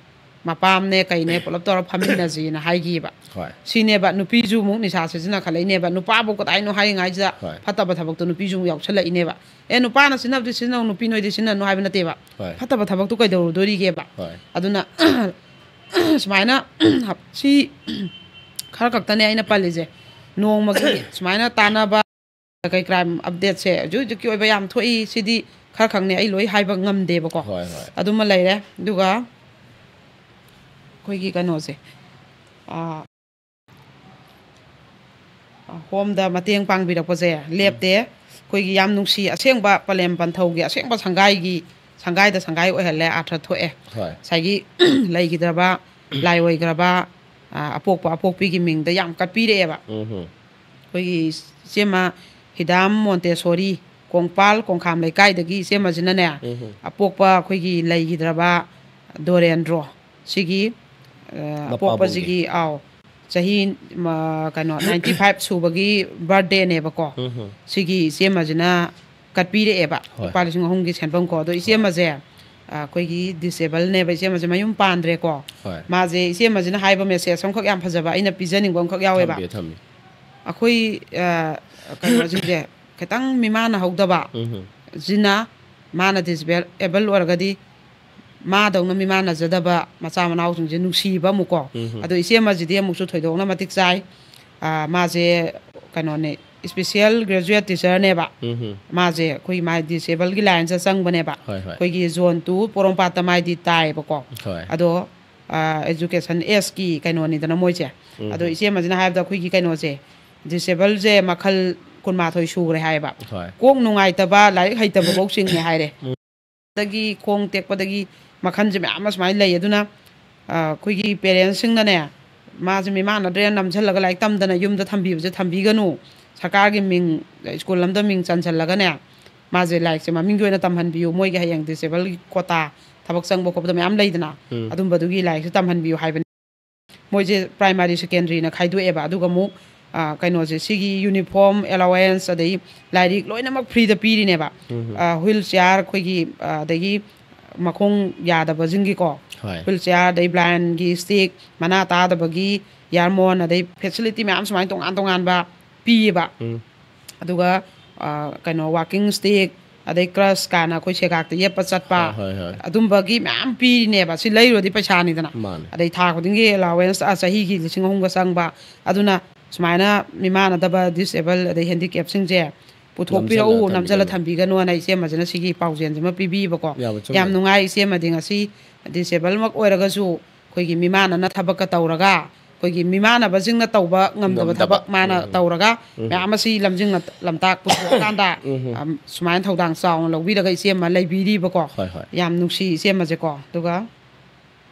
ꯃꯄꯥꯝꯅꯦ ꯀꯩꯅꯦ ꯄꯨꯂꯞ ꯇꯧꯔ ꯐꯝꯃꯤꯟꯅꯁꯤꯅ ꯍꯥꯏꯈꯤꯕ꯫ ꯍꯣꯏ꯫ ꯁꯤꯅꯦꯕ, ꯅꯨꯄꯤꯁꯨ ꯑꯃꯨꯛ ꯅꯤꯁꯥ ꯁꯤꯖꯤꯟꯅꯈꯠꯂꯛꯏꯅꯦꯕ꯫ ꯅꯨꯄꯥꯕꯨ ꯀꯗꯥꯏꯅꯣ ꯍꯥꯏꯔꯤꯉꯩꯁꯤꯗ ꯍꯣꯏ꯫ ꯐꯠꯇꯕ ꯊꯕꯛꯇꯣ ꯅꯨꯄꯤꯁꯨ ꯑꯃꯨꯛ ꯌꯥꯎꯁꯜꯂꯛꯏꯅꯦꯕ꯫ ꯑꯦ, ꯅꯨꯄꯥꯅ ꯁꯤꯖꯤꯟꯅꯕꯗꯤ ꯁꯤꯖꯤꯟꯅꯧ, ꯅꯨꯄꯤ ꯅꯣꯏꯗꯤ ꯁꯤꯖꯤꯟꯅꯅꯨ ꯍꯥꯏꯕ ꯅꯠꯇꯦꯕ꯫ ꯍꯣꯏ꯫ ꯐꯠꯇꯕ ꯊꯕꯛꯇꯣ ꯀꯩꯗꯧꯔꯨꯗꯣꯔꯤꯒꯦꯕ? ꯍꯣꯏ꯫ ꯑꯗꯨꯅ ꯁꯨꯃꯥꯏꯅ ꯁꯤ ꯈꯔ ꯈꯛꯇꯅꯦ ꯑꯩꯅ ꯄꯜꯂꯤꯁꯦ꯫ ꯅꯣꯡꯃꯒꯤ ꯁꯨꯃꯥꯏꯅ ꯇꯥꯟꯅꯕ ꯀꯩ ꯀ꯭ꯔꯥꯏꯝ ꯑꯞꯗꯦꯠꯁꯦ ꯍꯧꯖꯤꯛ ꯍꯧꯖꯤꯛꯀꯤ ꯑꯣꯏꯕ ꯌꯥꯝ ꯊꯣꯛꯏ꯫ ꯁꯤꯗꯤ ꯈꯔ ꯈꯛꯅꯦ ꯑꯩ ꯂꯣꯏ ꯍꯥꯏꯕ ꯉꯝꯗꯦꯕꯀꯣ꯫ ꯍꯣꯏ, ꯍꯣꯏ꯫ ꯑꯗꯨꯃ ꯂꯩꯔꯦ꯫ ꯑꯗꯨꯒ ꯑꯩꯈꯣꯏꯒꯤ ꯀꯩꯅꯣꯁꯦ, ꯑꯥ, ꯍꯣꯝꯗ ꯃꯇꯦꯡ ꯄꯥꯡꯕꯤꯔꯛꯄꯁꯦ ꯂꯦꯞꯇꯦ꯫ ꯑꯩꯈꯣꯏꯒꯤ ꯌꯥꯝ ꯅꯨꯡꯁꯤ, ꯑꯁꯦꯡꯕ ꯄꯂꯦꯝ ꯄꯟꯊꯧꯒꯤ ꯑꯁꯦꯡꯕ ꯁꯪꯒꯥꯏꯒꯤ, ꯁꯪꯒꯥꯏꯗ ꯁꯪꯒꯥꯏ ꯑꯣꯏꯍꯜꯂꯦ, ꯑꯥꯔꯊ ꯊꯣꯛꯑꯦ꯫ ꯍꯣꯏ꯫ ꯉꯁꯥꯏꯒꯤ ꯂꯩꯈꯤꯗ꯭ꯔꯕ, ꯂꯥꯏ ꯑꯣꯏꯈ꯭ꯔꯕ, ꯑꯥ, ꯑꯄꯣꯛꯄ ꯑꯄꯣꯛꯄꯤꯒꯤ ꯃꯤꯡꯗ ꯌꯥꯝ ꯀꯠꯄꯤꯔꯛꯑꯦꯕ꯫ ꯎꯝ꯫ ꯑꯩꯈꯣꯏꯒꯤ ꯏꯆꯦꯃ ꯍꯤꯗꯥꯝ ꯃꯣꯟꯇꯦꯁꯣꯔꯤ, ꯀꯣꯡꯄꯥꯜ ꯀꯣꯡꯈꯥꯝ ꯂꯩꯀꯥꯏꯗꯒꯤ ꯏꯆꯦꯃꯁꯤꯅꯅꯦ, ꯎꯝ꯫ ꯑꯄꯣꯛꯄ ꯑꯩꯈꯣꯏꯒꯤ ꯂꯩꯈꯤꯗ꯭ꯔꯕ ꯗꯣꯔꯦꯟꯗ꯭ꯔꯣ ꯁꯤꯒꯤ, ꯑ, ꯃꯄꯥꯕꯨꯡꯒꯤ꯫ ꯑꯄꯣꯛꯄꯁꯤꯒꯤ, ꯑꯥꯎ, ꯆꯍꯤ, ꯃ, ꯀꯩꯅꯣ, ꯅꯥꯏꯟꯇꯤ ꯐꯥꯏꯚ ꯁꯨꯕꯒꯤ ꯕꯥꯔꯗꯦꯅꯦꯕꯀꯣ꯫ ꯎꯝ꯫ ꯁꯤꯒꯤ ꯏꯆꯦꯃꯁꯤꯅ ꯀꯠꯄꯤꯔꯛꯑꯦꯕ, ꯍꯣꯏ꯫ ꯂꯨꯄꯥ ꯂꯤꯁꯤꯡ ꯑꯍꯨꯝꯒꯤ ꯁꯦꯟꯐꯝ ꯀꯣ꯫ ꯑꯗꯣ ꯏꯆꯦꯃꯁꯦ, ꯑ, ꯑꯩꯈꯣꯏꯒꯤ ꯗꯤꯁꯦꯕꯜꯅꯦꯕ, ꯏꯆꯦꯃꯁꯦ ꯃꯌꯨꯝ ꯄꯥꯟꯗ꯭ꯔꯦꯀꯣ꯫ ꯍꯣꯏ꯫ ꯃꯥꯁꯦ, ꯏꯆꯦꯃꯁꯤꯅ ꯍꯥꯏꯕ ꯃꯦꯁꯦꯖ ꯑꯃꯈꯛ ꯌꯥꯝ ꯐꯖꯕ ꯑꯩꯅ ꯄꯤꯖꯅꯤꯡꯕ ꯑꯃꯈꯛ ꯌꯥꯎꯋꯦꯕ꯫ ꯊꯝꯕꯤꯌꯨ, ꯊꯝꯕꯤꯌꯨ꯫ ꯑꯩꯈꯣꯏ, ꯑ, ꯀꯩꯅꯣꯁꯤꯡꯁꯦ ꯈꯤꯇꯪ ꯃꯤꯃꯥꯟꯅꯍꯧꯗꯕ ꯎꯝ꯫ ꯁꯤꯅ, ꯃꯥꯅ ꯗꯤꯁꯦꯕꯜ ꯑꯣꯏꯔꯒꯗꯤ ꯃꯥꯗꯧꯅ ꯃꯤꯃꯥꯟꯅꯖꯗꯕ ꯃꯆꯥ ꯃꯅꯥꯎꯁꯤꯡꯁꯦ ꯅꯨꯡꯁꯤꯕ ꯑꯃꯨꯛꯀꯣ꯫ ꯎꯝ꯫ ꯑꯗꯣ ꯏꯆꯦꯃꯁꯤꯗꯤ ꯑꯃꯨꯛꯁꯨ ꯊꯣꯏꯗꯣꯛꯅ ꯃꯇꯤꯛ ꯆꯥꯏ꯫ ꯑ, ꯃꯥꯁꯦ ꯀꯩꯅꯣꯅꯦ, ꯏꯁꯄꯤꯁꯦꯜ ꯒ꯭ꯔꯦꯖꯨꯑꯦꯠ ꯇꯤꯆꯔꯅꯦꯕ꯫ ꯎꯝ꯫ ꯃꯥꯁꯦ ꯑꯩꯈꯣꯏ ꯃꯥ ꯗꯤꯁꯦꯕꯜꯒꯤ ꯂꯥꯏꯟꯁꯤꯗ ꯆꯪꯕꯅꯦꯕ꯫ ꯍꯣꯏ, ꯍꯣꯏ꯫ ꯑꯩꯈꯣꯏꯒꯤ ꯖꯣꯟ ꯇꯨ ꯄꯣꯔꯣꯝꯄꯥꯠꯇ ꯃꯥꯏꯗꯤ ꯇꯥꯏꯌꯦꯕꯀꯣ꯫ ꯍꯣꯏ꯫ ꯑꯗꯣ, ꯑ, ꯑꯦꯖꯨꯀꯦꯁꯟ ꯑꯦꯁꯀꯤ ꯀꯩꯅꯣꯅꯤꯗꯅ ꯃꯣꯏꯁꯦ꯫ ꯎꯝ꯫ ꯑꯗꯣ ꯏꯆꯦꯃꯁꯤꯅ ꯍꯥꯏꯕꯗ ꯑꯩꯈꯣꯏꯒꯤ ꯀꯩꯅꯣꯁꯦ, ꯗꯤꯁꯦꯕꯜꯁꯦ ꯃꯈꯜ ꯀꯨꯟꯃꯥꯊꯣꯏ ꯁꯨꯈ꯭ꯔꯦ ꯍꯥꯏꯌꯦꯕ꯫ ꯍꯣꯏ꯫ ꯀꯣꯛ ꯅꯨꯡꯉꯥꯏꯇꯕ, ꯂꯥꯏꯔꯤꯛ ꯍꯩꯇꯕꯐꯧ ꯆꯤꯡꯉꯦ ꯍꯥꯏꯔꯦ꯫ ꯗꯒꯤ ꯈꯣꯡ ꯇꯦꯛꯄꯗꯒꯤ ꯃꯈꯜꯁꯦ ꯃꯌꯥꯝ ꯑꯃ ꯁꯨꯃꯥꯏꯅ ꯂꯩ꯫ ꯑꯗꯨꯅ, ꯑ, ꯑꯩꯈꯣꯏꯒꯤ ꯄꯦꯔꯦꯟꯁꯁꯤꯡꯅꯅꯦ, ꯃꯥꯁꯦ ꯃꯤꯃꯥꯟꯅꯗ꯭ꯔꯦꯅ ꯅꯝꯁꯤꯜꯂꯒ ꯂꯥꯏꯔꯤꯛ ꯇꯝꯗꯅ ꯌꯨꯝꯗ ꯊꯝꯕꯤꯕꯁꯦ ꯊꯝꯕꯤꯒꯅꯨ꯫ ꯁꯔꯀꯥꯔꯒꯤ ꯃꯤꯡ, ꯁ꯭ꯀꯨꯜ ꯑꯃꯗ ꯃꯤꯡ ꯆꯟꯁꯤꯜꯂꯒꯅꯦ, ꯃꯥꯁꯦ ꯂꯥꯏꯔꯤꯛꯁꯦ ꯃꯃꯤꯡꯒꯤ ꯑꯣꯏꯅ ꯇꯝꯍꯟꯕꯤꯌꯨ꯫ ꯃꯣꯏꯒꯤ ꯍꯌꯦꯡ ꯗꯤꯁꯦꯕꯜꯒꯤ ꯀꯣꯇꯥ, ꯊꯕꯛ ꯆꯪꯕ ꯈꯣꯠꯄꯗ ꯃꯌꯥꯝ ꯂꯩꯗꯅ, ꯎꯝ꯫ ꯑꯗꯨꯝꯕꯗꯨꯒꯤ ꯂꯥꯏꯔꯤꯛꯁꯦ ꯇꯝꯍꯟꯕꯤꯌꯨ ꯍꯥꯏꯕꯅꯤ꯫ ꯃꯣꯏꯁꯦ ꯄ꯭ꯔꯥꯏꯃꯥꯔꯤ, ꯁꯦꯀꯦꯟꯗꯔꯤꯅ ꯈꯥꯏꯗꯣꯛꯑꯦꯕ꯫ ꯑꯗꯨꯒ ꯑꯃꯨꯛ, ꯑ, ꯀꯩꯅꯣꯁꯦ, ꯁꯤꯒꯤ ꯌꯨꯅꯤꯐꯣꯔꯝ, ꯑꯦꯂꯥꯋꯦꯟꯁ, ꯑꯗꯩ ꯂꯥꯏꯔꯤꯛ ꯂꯣꯏꯅꯃꯛ ꯐ꯭ꯔꯤꯗ ꯄꯤꯔꯤꯅꯦꯕ꯫ ꯎꯝ꯫ ꯑ, ꯍ꯭ꯋꯤꯜ ꯆꯤꯌꯥꯔ, ꯑꯩꯈꯣꯏꯒꯤ, ꯑ, ꯑꯗꯒꯤ ꯃꯈꯣꯡ ꯌꯥꯗꯕꯁꯤꯡꯒꯤꯀꯣ, ꯍꯣꯏ꯫ ꯋꯤꯜ ꯆꯤꯌꯥꯔ, ꯑꯗꯩ ꯕ꯭ꯂꯥꯏꯟꯒꯤ ꯁ꯭ꯇꯤꯛ, ꯃꯅꯥ ꯇꯥꯗꯕꯒꯤ ꯏꯌꯥꯔꯃꯣꯟ, ꯑꯗꯩ ꯐꯦꯁꯤꯂꯤꯇꯤ ꯃꯌꯥꯝ ꯁꯨꯃꯥꯏꯅ ꯇꯣꯉꯥꯟ ꯇꯣꯉꯥꯟꯕ ꯄꯤꯌꯦꯕ꯫ ꯎꯝ꯫ ꯑꯗꯨꯒ ꯑ, ꯀꯩꯅꯣ, ꯋꯥꯀꯤꯡ ꯁ꯭ꯇꯤꯛ, ꯑꯗꯩ ꯀ꯭ꯔꯁ ꯀꯥꯏꯅ ꯑꯩꯈꯣꯏ ꯁꯦꯒꯥꯛꯇ ꯌꯦꯞꯄ ꯆꯠꯄ, ꯍꯣꯏ, ꯍꯣꯏ, ꯍꯣꯏ꯫ ꯑꯗꯨꯝꯕꯒꯤ ꯃꯌꯥꯝ ꯄꯤꯔꯤꯅꯦꯕ꯫ ꯁꯤ ꯂꯩꯔꯨꯔꯗꯤ ꯄꯩꯁꯥꯅꯤꯗꯅ꯫ ꯃꯥꯅꯦ꯫ ꯑꯗꯩ ꯊꯥ ꯈꯨꯗꯤꯡꯒꯤ ꯑꯦꯂꯥꯋꯦꯟꯁ ꯆꯍꯤꯒꯤ ꯂꯤꯁꯤꯡ ꯑꯍꯨꯝꯒ ꯆꯪꯕ꯫ ꯑꯗꯨꯅ ꯁꯨꯃꯥꯏꯅ ꯃꯤꯃꯥꯟꯅꯗꯕ, ꯗꯤꯁꯑꯦꯕꯜ ꯑꯗꯩ ꯍꯦꯟꯗꯤꯀꯦꯞꯁꯤꯡꯁꯦ ꯄꯨꯊꯣꯛꯄꯤꯔꯛꯎ, ꯅꯝꯁꯤꯜꯂ ꯅꯝꯁꯤꯜꯂ ꯊꯝꯕꯤꯒꯅꯨ꯫ ꯊꯝꯕꯤꯒꯅꯣꯅ ꯏꯆꯦꯝꯃꯁꯤꯅ ꯁꯤꯒꯤ ꯄꯥꯎꯖꯦꯜꯁꯤꯃ ꯄꯤꯕꯤꯕꯀꯣ꯫ ꯌꯥꯕ ꯆꯨꯝꯃꯦ꯫ ꯌꯥꯝ ꯅꯨꯡꯉꯥꯏ ꯏꯆꯦꯝꯃꯗꯤ ꯉꯁꯤ ꯗꯤꯁꯑꯦꯕꯜꯃꯛ ꯑꯣꯏꯔꯒꯁꯨ ꯑꯩꯈꯣꯏꯒꯤ ꯃꯤꯃꯥꯟꯅꯅ ꯊꯕꯛꯀ ꯇꯧꯔꯒ, ꯑꯩꯈꯣꯏꯒꯤ ꯃꯤꯃꯥꯟꯅꯕꯁꯤꯡꯅ ꯇꯧꯕ ꯉꯝꯗꯕ ꯉꯝꯗꯕ꯫ ꯊꯕꯛ ꯃꯥꯅ ꯎꯝ꯫ ꯇꯧꯔꯒ ꯎꯝ꯫ ꯃꯌꯥꯝ ꯑꯁꯤ ꯂꯝꯖꯤꯡ ꯂꯝꯇꯥꯛ ꯄꯨꯊꯣꯛꯑꯀꯥꯟꯗ ꯎꯝ꯫ ꯑꯝ, ꯁꯨꯃꯥꯏꯅ ꯊꯧꯗꯥꯡ ꯆꯥꯎꯅ ꯂꯧꯕꯤꯔꯒ ꯏꯆꯦꯝꯃ ꯂꯩꯕꯤꯔꯤꯕꯀꯣ꯫ ꯍꯣꯏ, ꯍꯣꯏ꯫ ꯌꯥꯝ ꯅꯨꯡꯁꯤ ꯏꯆꯦꯝꯃꯁꯦꯀꯣ꯫ ꯑꯗꯨꯒ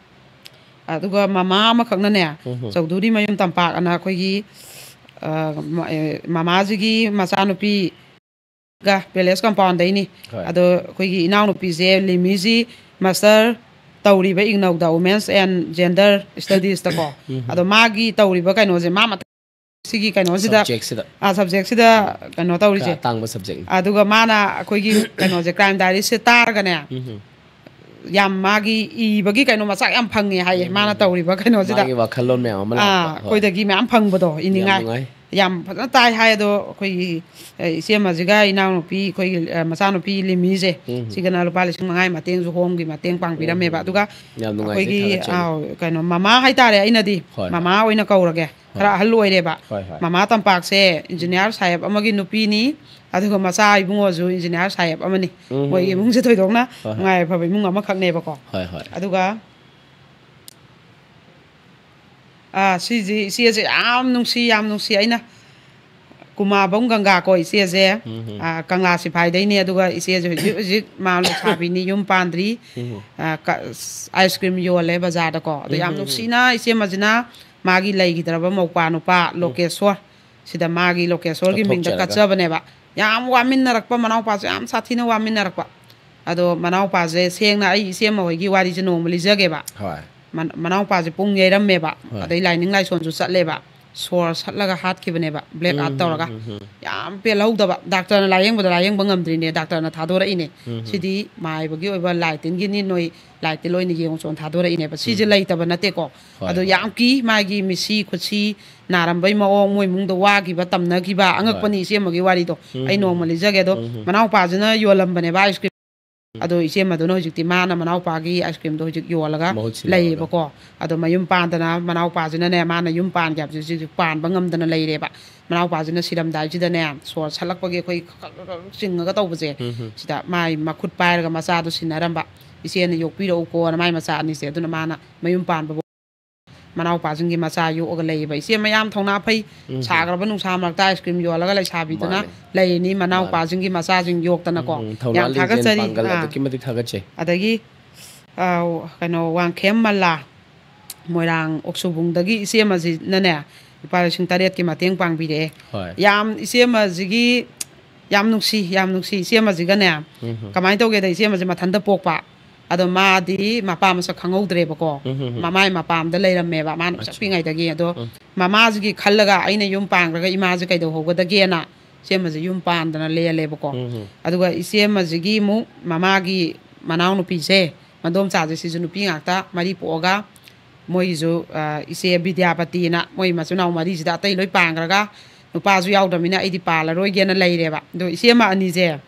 ꯑꯗꯨꯒ ꯃꯃꯥ ꯑꯃꯈꯛꯅꯅꯦ, ꯎꯝ꯫ ꯆꯧꯗꯨꯔꯤ ꯃꯌꯨꯝ ꯇꯝꯄꯥꯛ ꯑꯅ ꯑꯩꯈꯣꯏꯒꯤ, ꯑ, ꯃ-, ꯑꯦ, ꯃꯃꯥꯁꯤꯒꯤ ꯃꯆꯥꯅꯨꯄꯤꯒ ꯄꯦꯂꯦꯁ ꯀꯝꯄꯥꯎꯟꯗꯩꯅꯤ꯫ ꯍꯣꯏ꯫ ꯑꯗꯣ ꯑꯩꯈꯣꯏꯒꯤ ꯏꯅꯥꯎꯅꯨꯄꯤꯁꯦ ꯂꯤꯃꯤꯁꯤ ꯃꯥꯁꯇꯔ ꯇꯧꯔꯤꯕ ꯏꯒꯅꯧꯗ, Women's and Gender Studiesꯇꯀꯣ꯫ ꯎꯝ꯫ ꯑꯗꯣ ꯃꯥꯒꯤ ꯇꯧꯔꯤꯕ ꯀꯩꯅꯣꯁꯦ, ꯃꯥ ꯃꯊꯪ ꯁꯤꯒꯤ ꯀꯩꯅꯣꯁꯤꯗ, ꯁꯕꯖꯦꯛꯁꯤꯗ꯫ ꯑ, ꯁꯕꯖꯦꯛꯁꯤꯗ ꯀꯩꯅꯣ ꯇꯧꯔꯤꯁꯦ꯫ ꯈꯔ ꯑꯇꯥꯡꯕ ꯁꯕꯖꯦꯛꯅꯤ꯫ ꯑꯗꯨꯒ ꯃꯥꯅ ꯑꯩꯈꯣꯏꯒꯤ ꯀꯩꯅꯣꯁꯦ, ꯀ꯭ꯔꯥꯏꯝ ꯗꯥꯏꯔꯤꯁꯦ ꯇꯥꯔꯒꯅꯦ, ꯎꯝ꯫ ꯌꯥꯝ ꯃꯥꯒꯤ ꯏꯕꯒꯤ ꯀꯩꯅꯣ ꯃꯆꯥꯛ ꯌꯥꯝ ꯐꯪꯉꯦ ꯍꯥꯏꯌꯦ, ꯃꯥꯅ ꯇꯧꯔꯤꯕ ꯀꯩꯅꯣꯁꯤꯗ꯫ ꯃꯥꯒꯤ ꯋꯥꯈꯜꯂꯣꯟ ꯃꯌꯥꯝ ꯑꯃ ꯑꯥ, ꯂꯥꯛꯄ꯫ ꯍꯣꯏ꯫ ꯑꯩꯈꯣꯏꯗꯒꯤ ꯃꯌꯥꯝ ꯐꯪꯕꯗꯣ, ꯏꯅꯤꯡꯉꯥꯏ꯫ ꯌꯥꯝ ꯅꯨꯡꯉꯥꯏ꯫ ꯌꯥꯝ ꯐꯖꯅ ꯇꯥꯏ ꯍꯥꯏ꯫ ꯑꯗꯣ ꯑꯩꯈꯣꯏꯒꯤ, ꯑ, ꯏꯆꯦꯝꯃꯁꯤꯒ ꯏꯅꯥꯎꯅꯨꯄꯤ, ꯑꯩꯈꯣꯏꯒꯤ, ꯑ, ꯃꯆꯥꯅꯨꯄꯤ ꯂꯤꯃꯤꯁꯦ, ꯎꯝ꯫ ꯁꯤꯒꯅ ꯂꯨꯄꯥ ꯂꯤꯁꯤꯡ ꯃꯉꯥꯒꯤ ꯃꯇꯦꯡꯁꯨ ꯍꯣꯝꯒꯤ ꯃꯇꯦꯡ ꯄꯥꯡꯕꯤꯔꯝꯃꯦꯕ꯫ ꯎꯝ꯫ ꯑꯗꯨꯒ ꯌꯥꯝ ꯅꯨꯡꯉꯥꯏꯖꯩ, ꯑꯩꯈꯣꯏꯒꯤ, ꯊꯥꯒꯠꯆꯔꯤ꯫ ꯑꯥ, ꯀꯩꯅꯣ, ꯃꯃꯥ ꯍꯥꯏꯇꯥꯔꯦ, ꯑꯩꯅꯗꯤ ꯍꯣꯏ, ꯃꯃꯥ ꯑꯣꯏꯅ ꯀꯧꯔꯒꯦ, ꯈꯔ ꯑꯍꯜ ꯑꯣꯏꯔꯦꯕ꯫ ꯍꯣꯏ, ꯍꯣꯏ꯫ ꯃꯃꯥ ꯇꯝꯄꯥꯛꯁꯦ ꯏꯟꯖꯤꯅꯤꯌꯥꯔ ꯁꯥꯍꯦꯕ ꯑꯃꯒꯤ ꯅꯨꯄꯤꯅꯤ, ꯑꯗꯨꯒ ꯃꯆꯥ ꯏꯕꯨꯡꯉꯣꯁꯨ ꯏꯟꯖꯤꯅꯤꯌꯥꯔ ꯁꯥꯍꯦꯕ ꯑꯃꯅꯤ꯫ ꯎꯝ꯫ ꯃꯣꯏꯒꯤ ꯏꯃꯨꯡꯁꯦ ꯊꯣꯏꯗꯣꯛꯅ ꯍꯣꯏ, ꯍꯣꯏ꯫ ꯅꯨꯡꯉꯥꯏ ꯌꯥꯏꯐꯕ ꯏꯃꯨꯡ ꯑꯃꯈꯛꯅꯦꯕꯀꯣ꯫ ꯍꯣꯏ, ꯍꯣꯏ꯫ ꯑꯗꯨꯒ ꯑꯥ, ꯁꯤꯁꯤ ꯏꯆꯦꯁꯦ ꯌꯥꯝ ꯅꯨꯡꯁꯤ, ꯌꯥꯝ ꯅꯨꯡꯁꯤ꯫ ꯑꯩꯅ ꯀꯨꯃꯥꯕꯝ ꯒꯪꯒꯥ ꯀꯣ ꯏꯆꯦꯁꯦ, ꯎꯝ, ꯎꯝ꯫ ꯑꯥ, ꯀꯪꯂꯥ ꯁꯤꯐꯥꯏꯗꯩꯅꯤ꯫ ꯑꯗꯨꯒ ꯏꯆꯦꯁꯦ ꯍꯧꯖꯤꯛ, ꯍꯧꯖꯤꯛ ꯃꯥ ꯂꯩꯁꯥꯕꯤꯅꯤ, ꯌꯨꯝ ꯄꯥꯟꯗ꯭ꯔꯤ꯫ ꯎꯝ꯫ ꯑꯥ, ꯀ-, ꯑꯥꯏꯁ ꯀ꯭ꯔꯤꯝ ꯌꯣꯜꯂꯦ ꯕꯖꯥꯔꯗꯀꯣ꯫ ꯑꯗꯣ ꯌꯥꯝ ꯎꯝ, ꯎꯝ, ꯎꯝ꯫ ꯅꯨꯡꯁꯤꯅ ꯏꯆꯦ ꯃꯁꯤꯅ ꯃꯥꯒꯤ ꯂꯩꯈꯤꯗ꯭ꯔꯕ ꯃꯧꯄ꯭ꯋꯥ ꯅꯨꯄꯥ ꯂꯣꯀꯦꯁꯣꯔ, ꯁꯤꯗ ꯃꯥꯒꯤ ꯂꯣꯀꯦꯁꯣꯔꯒꯤ ꯃꯤꯡꯗ ꯀꯠꯊꯣꯛꯆꯔꯒ꯫ ꯀꯠꯆꯕꯅꯦꯕ꯫ ꯌꯥꯝ ꯋꯥꯃꯤꯟꯅꯔꯛꯄ, ꯃꯅꯥꯎꯄꯥꯁꯦ ꯌꯥꯝ ꯁꯥꯊꯤꯅ ꯋꯥꯃꯤꯟꯅꯔꯛꯄ꯫ ꯑꯗꯣ ꯃꯅꯥꯎꯄꯥꯁꯦ, ꯁꯦꯡꯅ ꯑꯩ ꯏꯆꯦꯃ ꯍꯣꯏꯒꯤ ꯋꯥꯔꯤꯁꯦ ꯅꯣꯡꯃ ꯂꯤꯖꯒꯦꯕ꯫ ꯍꯣꯏ꯫ ꯃꯅꯥꯎꯄꯥꯁꯦ ꯄꯨꯡ ꯌꯩꯔꯝꯃꯦꯕ꯫ ꯍꯣꯏ꯫ ꯑꯗꯩ ꯂꯥꯏꯅꯤꯡ ꯂꯥꯏꯁꯣꯟꯁꯨ ꯆꯠꯂꯦꯕ꯫ ꯁꯣꯔ ꯁꯠꯂꯒ ꯍꯥꯠꯈꯤꯕꯅꯦꯕ, ꯕ꯭ꯂꯦꯛ ꯑꯥꯎꯠ ꯇꯧꯔꯒ꯫ ꯌꯥꯝ ꯄꯦꯜꯍꯧꯗꯕ, ꯗꯥꯛꯇꯔꯅ ꯂꯥꯏꯌꯦꯡꯕꯗ ꯂꯥꯏꯌꯦꯡꯕ ꯉꯝꯗ꯭ꯔꯤꯅꯦ, ꯗꯥꯛꯇꯔꯅ ꯊꯥꯗꯣꯔꯛꯏꯅꯦ꯫ ꯁꯤꯗꯤ ꯃꯥꯏꯕꯒꯤ ꯑꯣꯏꯕ ꯂꯥꯏ ꯇꯤꯟꯒꯤꯅꯤ, ꯅꯣꯏ ꯂꯥꯏ ꯇꯤꯟ ꯑꯣꯏꯅ ꯌꯦꯡꯉꯨ ꯆꯣꯟ ꯊꯥꯗꯣꯔꯛꯏꯅꯦꯕ꯫ ꯁꯤꯁꯦ ꯂꯩꯇꯕ ꯅꯠꯇꯦꯀꯣ꯫ ꯍꯣꯏ, ꯑꯗꯣ ꯍꯣꯏ꯫ ꯌꯥꯝ ꯀꯤ, ꯃꯥꯒꯤ ꯃꯤꯁꯤ ꯈꯨꯠꯁꯤ ꯅꯥꯔꯝꯕꯩ ꯃꯑꯣꯡ, ꯃꯣꯏ ꯏꯃꯨꯡꯗ ꯋꯥꯈꯤꯕ, ꯇꯝꯅꯈꯤꯕ, ꯑꯉꯛꯄꯅꯤ ꯏꯆꯦ ꯑꯃꯒꯤ ꯋꯥꯔꯤꯗꯣ꯫ ꯑꯩ ꯅꯣꯡꯃ ꯂꯤꯖꯒꯦ꯫ ꯑꯗꯣ ꯃꯅꯥꯎꯄꯥꯁꯤꯅ ꯌꯣꯜꯂꯝꯕꯅꯦꯕ ꯑꯥꯏꯁ ꯀ꯭ꯔꯤꯝ꯫ ꯑꯗꯣ ꯏꯆꯦ ꯃꯗꯨꯅ ꯍꯧꯖꯤꯛꯇꯤ ꯃꯥꯅ ꯃꯅꯥꯎꯄꯥꯒꯤ ꯑꯥꯏꯁ ꯀ꯭ꯔꯤꯝꯗꯣ ꯍꯧꯖꯤꯛ ꯌꯣꯜꯂꯒ ꯃꯍꯨꯠ ꯁꯤꯜꯂꯒ꯫ ꯂꯩꯌꯦꯕꯀꯣ꯫ ꯑꯗꯣ ꯃꯌꯨꯝ ꯄꯥꯟꯗꯅ ꯃꯅꯥꯎꯄꯥꯁꯤꯅꯅꯦ, ꯃꯥꯅ ꯌꯨꯝ ꯄꯥꯟꯒꯦ ꯍꯥꯏꯕꯁꯦ ꯍꯧꯖꯤꯛ ꯄꯥꯟꯕ ꯉꯝꯗꯅ ꯂꯩꯔꯦꯕ꯫ ꯃꯅꯥꯎꯄꯥꯁꯤꯅ ꯁꯤꯔꯝꯗꯥꯏꯁꯤꯗꯅꯦ, ꯁꯣꯔ ꯁꯠꯂꯛꯄꯒꯤ ꯑꯩꯈꯣꯏ ꯈꯛ ꯈꯛ ꯈꯛ ꯆꯤꯡꯉꯒ ꯇꯧꯕꯁꯦ, ꯁꯤꯗ ꯃꯥꯏ ꯃꯈꯨꯠ ꯄꯥꯏꯔꯒ ꯃꯆꯥꯗꯣ ꯁꯤꯟꯅꯔꯝꯕ꯫ "ꯏꯆꯦꯅ ꯌꯣꯛꯄꯤꯔꯛꯎꯀꯣꯅ" ꯃꯥꯏ ꯃꯆꯥ ꯑꯅꯤꯁꯦ꯫ ꯑꯗꯨꯅ ꯃꯥꯅ ꯃꯌꯨꯝ ꯄꯥꯟꯕꯕꯨ ꯃꯅꯥꯎꯄꯥꯁꯤꯡꯒꯤ ꯃꯆꯥ ꯌꯣꯛꯑꯒ ꯂꯩꯌꯦꯕ꯫ ꯏꯆꯦ ꯃꯌꯥꯝ ꯊꯧꯅꯥ ꯐꯩ, ꯁꯥꯈ꯭ꯔꯕ ꯅꯨꯡꯁꯥ ꯃꯔꯛꯇ ꯑꯥꯏꯁ ꯀ꯭ꯔꯤꯝ ꯌꯣꯜꯂꯒ ꯂꯩꯁꯥꯕꯤꯗꯨꯅ ꯃꯥꯅꯦ꯫ ꯂꯩꯔꯤꯅꯤ꯫ ꯃꯥꯅꯦ꯫ ꯃꯅꯥꯎꯄꯥꯁꯤꯡꯒꯤ ꯃꯆꯥꯁꯤꯡ ꯌꯣꯛꯇꯅꯀꯣ꯫ ꯎꯝ, ꯎꯝ, ꯊꯧꯅꯥ ꯌꯥꯝ ꯂꯤꯡꯖꯦꯜ ꯊꯥꯒꯠꯆꯔꯤ꯫ ꯄꯥꯡꯒꯜ ꯑꯥ꯫ ꯑꯗꯨꯛꯀꯤ ꯃꯇꯤꯛ ꯊꯥꯒꯠꯆꯩ꯫ ꯑꯗꯒꯤ, ꯑꯥ, ꯀꯩꯅꯣ, ꯋꯥꯡꯈꯦꯝ ꯃꯂꯥ, ꯃꯣꯏꯔꯥꯡ ꯑꯣꯛꯁꯨꯕꯨꯡꯗꯒꯤ ꯏꯆꯦ ꯑꯃꯁꯤꯅꯅꯦ, ꯂꯨꯄꯥ ꯂꯤꯁꯤꯡ ꯇꯔꯦꯠꯀꯤ ꯃꯇꯦꯡ ꯄꯥꯡꯕꯤꯔꯛꯑꯦ꯫ ꯍꯣꯏ꯫ ꯌꯥꯝ, ꯏꯆꯦ ꯑꯃꯁꯤꯒꯤ ꯌꯥꯝ ꯅꯨꯡꯁꯤ, ꯌꯥꯝ ꯅꯨꯡꯁꯤ꯫ ꯏꯆꯦ ꯑꯃꯁꯤꯒꯅꯦ, ꯎꯝ꯫ ꯀꯃꯥꯏꯅ ꯇꯧꯒꯦꯗ, ꯏꯆꯦ ꯑꯃꯁꯦ ꯃꯊꯟꯇ ꯄꯣꯛꯄ꯫ ꯑꯗꯣ ꯃꯥꯗꯤ ꯃꯄꯥ ꯃꯁꯛ ꯈꯪꯍꯧꯗ꯭ꯔꯦꯕꯀꯣ꯫ ꯎꯝ, ꯎꯝ, ꯎꯝ꯫ ꯃꯃꯥꯏ ꯃꯄꯥꯝꯗ ꯂꯩꯔꯝꯃꯦꯕ, ꯃꯥꯅ ꯄꯤꯁꯛ ꯑꯠꯆꯥ꯫ ꯄꯤꯛꯉꯩꯗꯒꯤ꯫ ꯑꯗꯣ ꯎꯝ꯫ ꯃꯃꯥꯁꯤꯒꯤ ꯈꯜꯂꯒ ꯑꯩꯅ ꯌꯨꯝ ꯄꯥꯟꯈ꯭ꯔꯒ ꯏꯃꯥꯁꯦ ꯀꯩꯗꯧꯍꯧꯒꯗꯒꯦꯅ ꯏꯆꯦ ꯑꯃꯁꯦ ꯌꯨꯝ ꯄꯥꯟꯗꯅ ꯂꯦꯜꯂꯦꯕꯀꯣ꯫ ꯎꯝ, ꯎꯝ꯫ ꯑꯗꯨꯒ ꯏꯆꯦ ꯑꯃꯁꯤꯒꯤ ꯑꯃꯨꯛ ꯃꯃꯥꯒꯤ ꯃꯅꯥꯎꯅꯨꯄꯤꯁꯦ, ꯃꯗꯣꯝꯆꯥꯁꯦ, ꯁꯤꯁꯨ ꯅꯨꯄꯤ ꯉꯥꯛꯇ, ꯃꯔꯤ ꯄꯣꯛꯑꯒ ꯃꯣꯏꯒꯤꯁꯨ, ꯑ, ꯏꯆꯦ ꯕꯤꯗ꯭ꯌꯥꯄꯇꯤꯅ, ꯃꯣꯏ ꯃꯆꯤꯟ ꯃꯅꯥꯎ ꯃꯔꯤꯁꯤꯗ ꯑꯇꯩ ꯂꯣꯏ ꯄꯥꯟꯈ꯭ꯔꯒ ꯅꯨꯄꯥꯁꯨ ꯌꯥꯎꯗ꯭ꯔꯕꯅꯤꯅ ꯑꯩꯗꯤ ꯄꯥꯜꯂꯔꯣꯏꯒꯦꯅ ꯂꯩꯔꯦꯕ꯫ ꯑꯗꯣ ꯏꯆꯦ ꯑꯃ ꯑꯅꯤꯁꯦ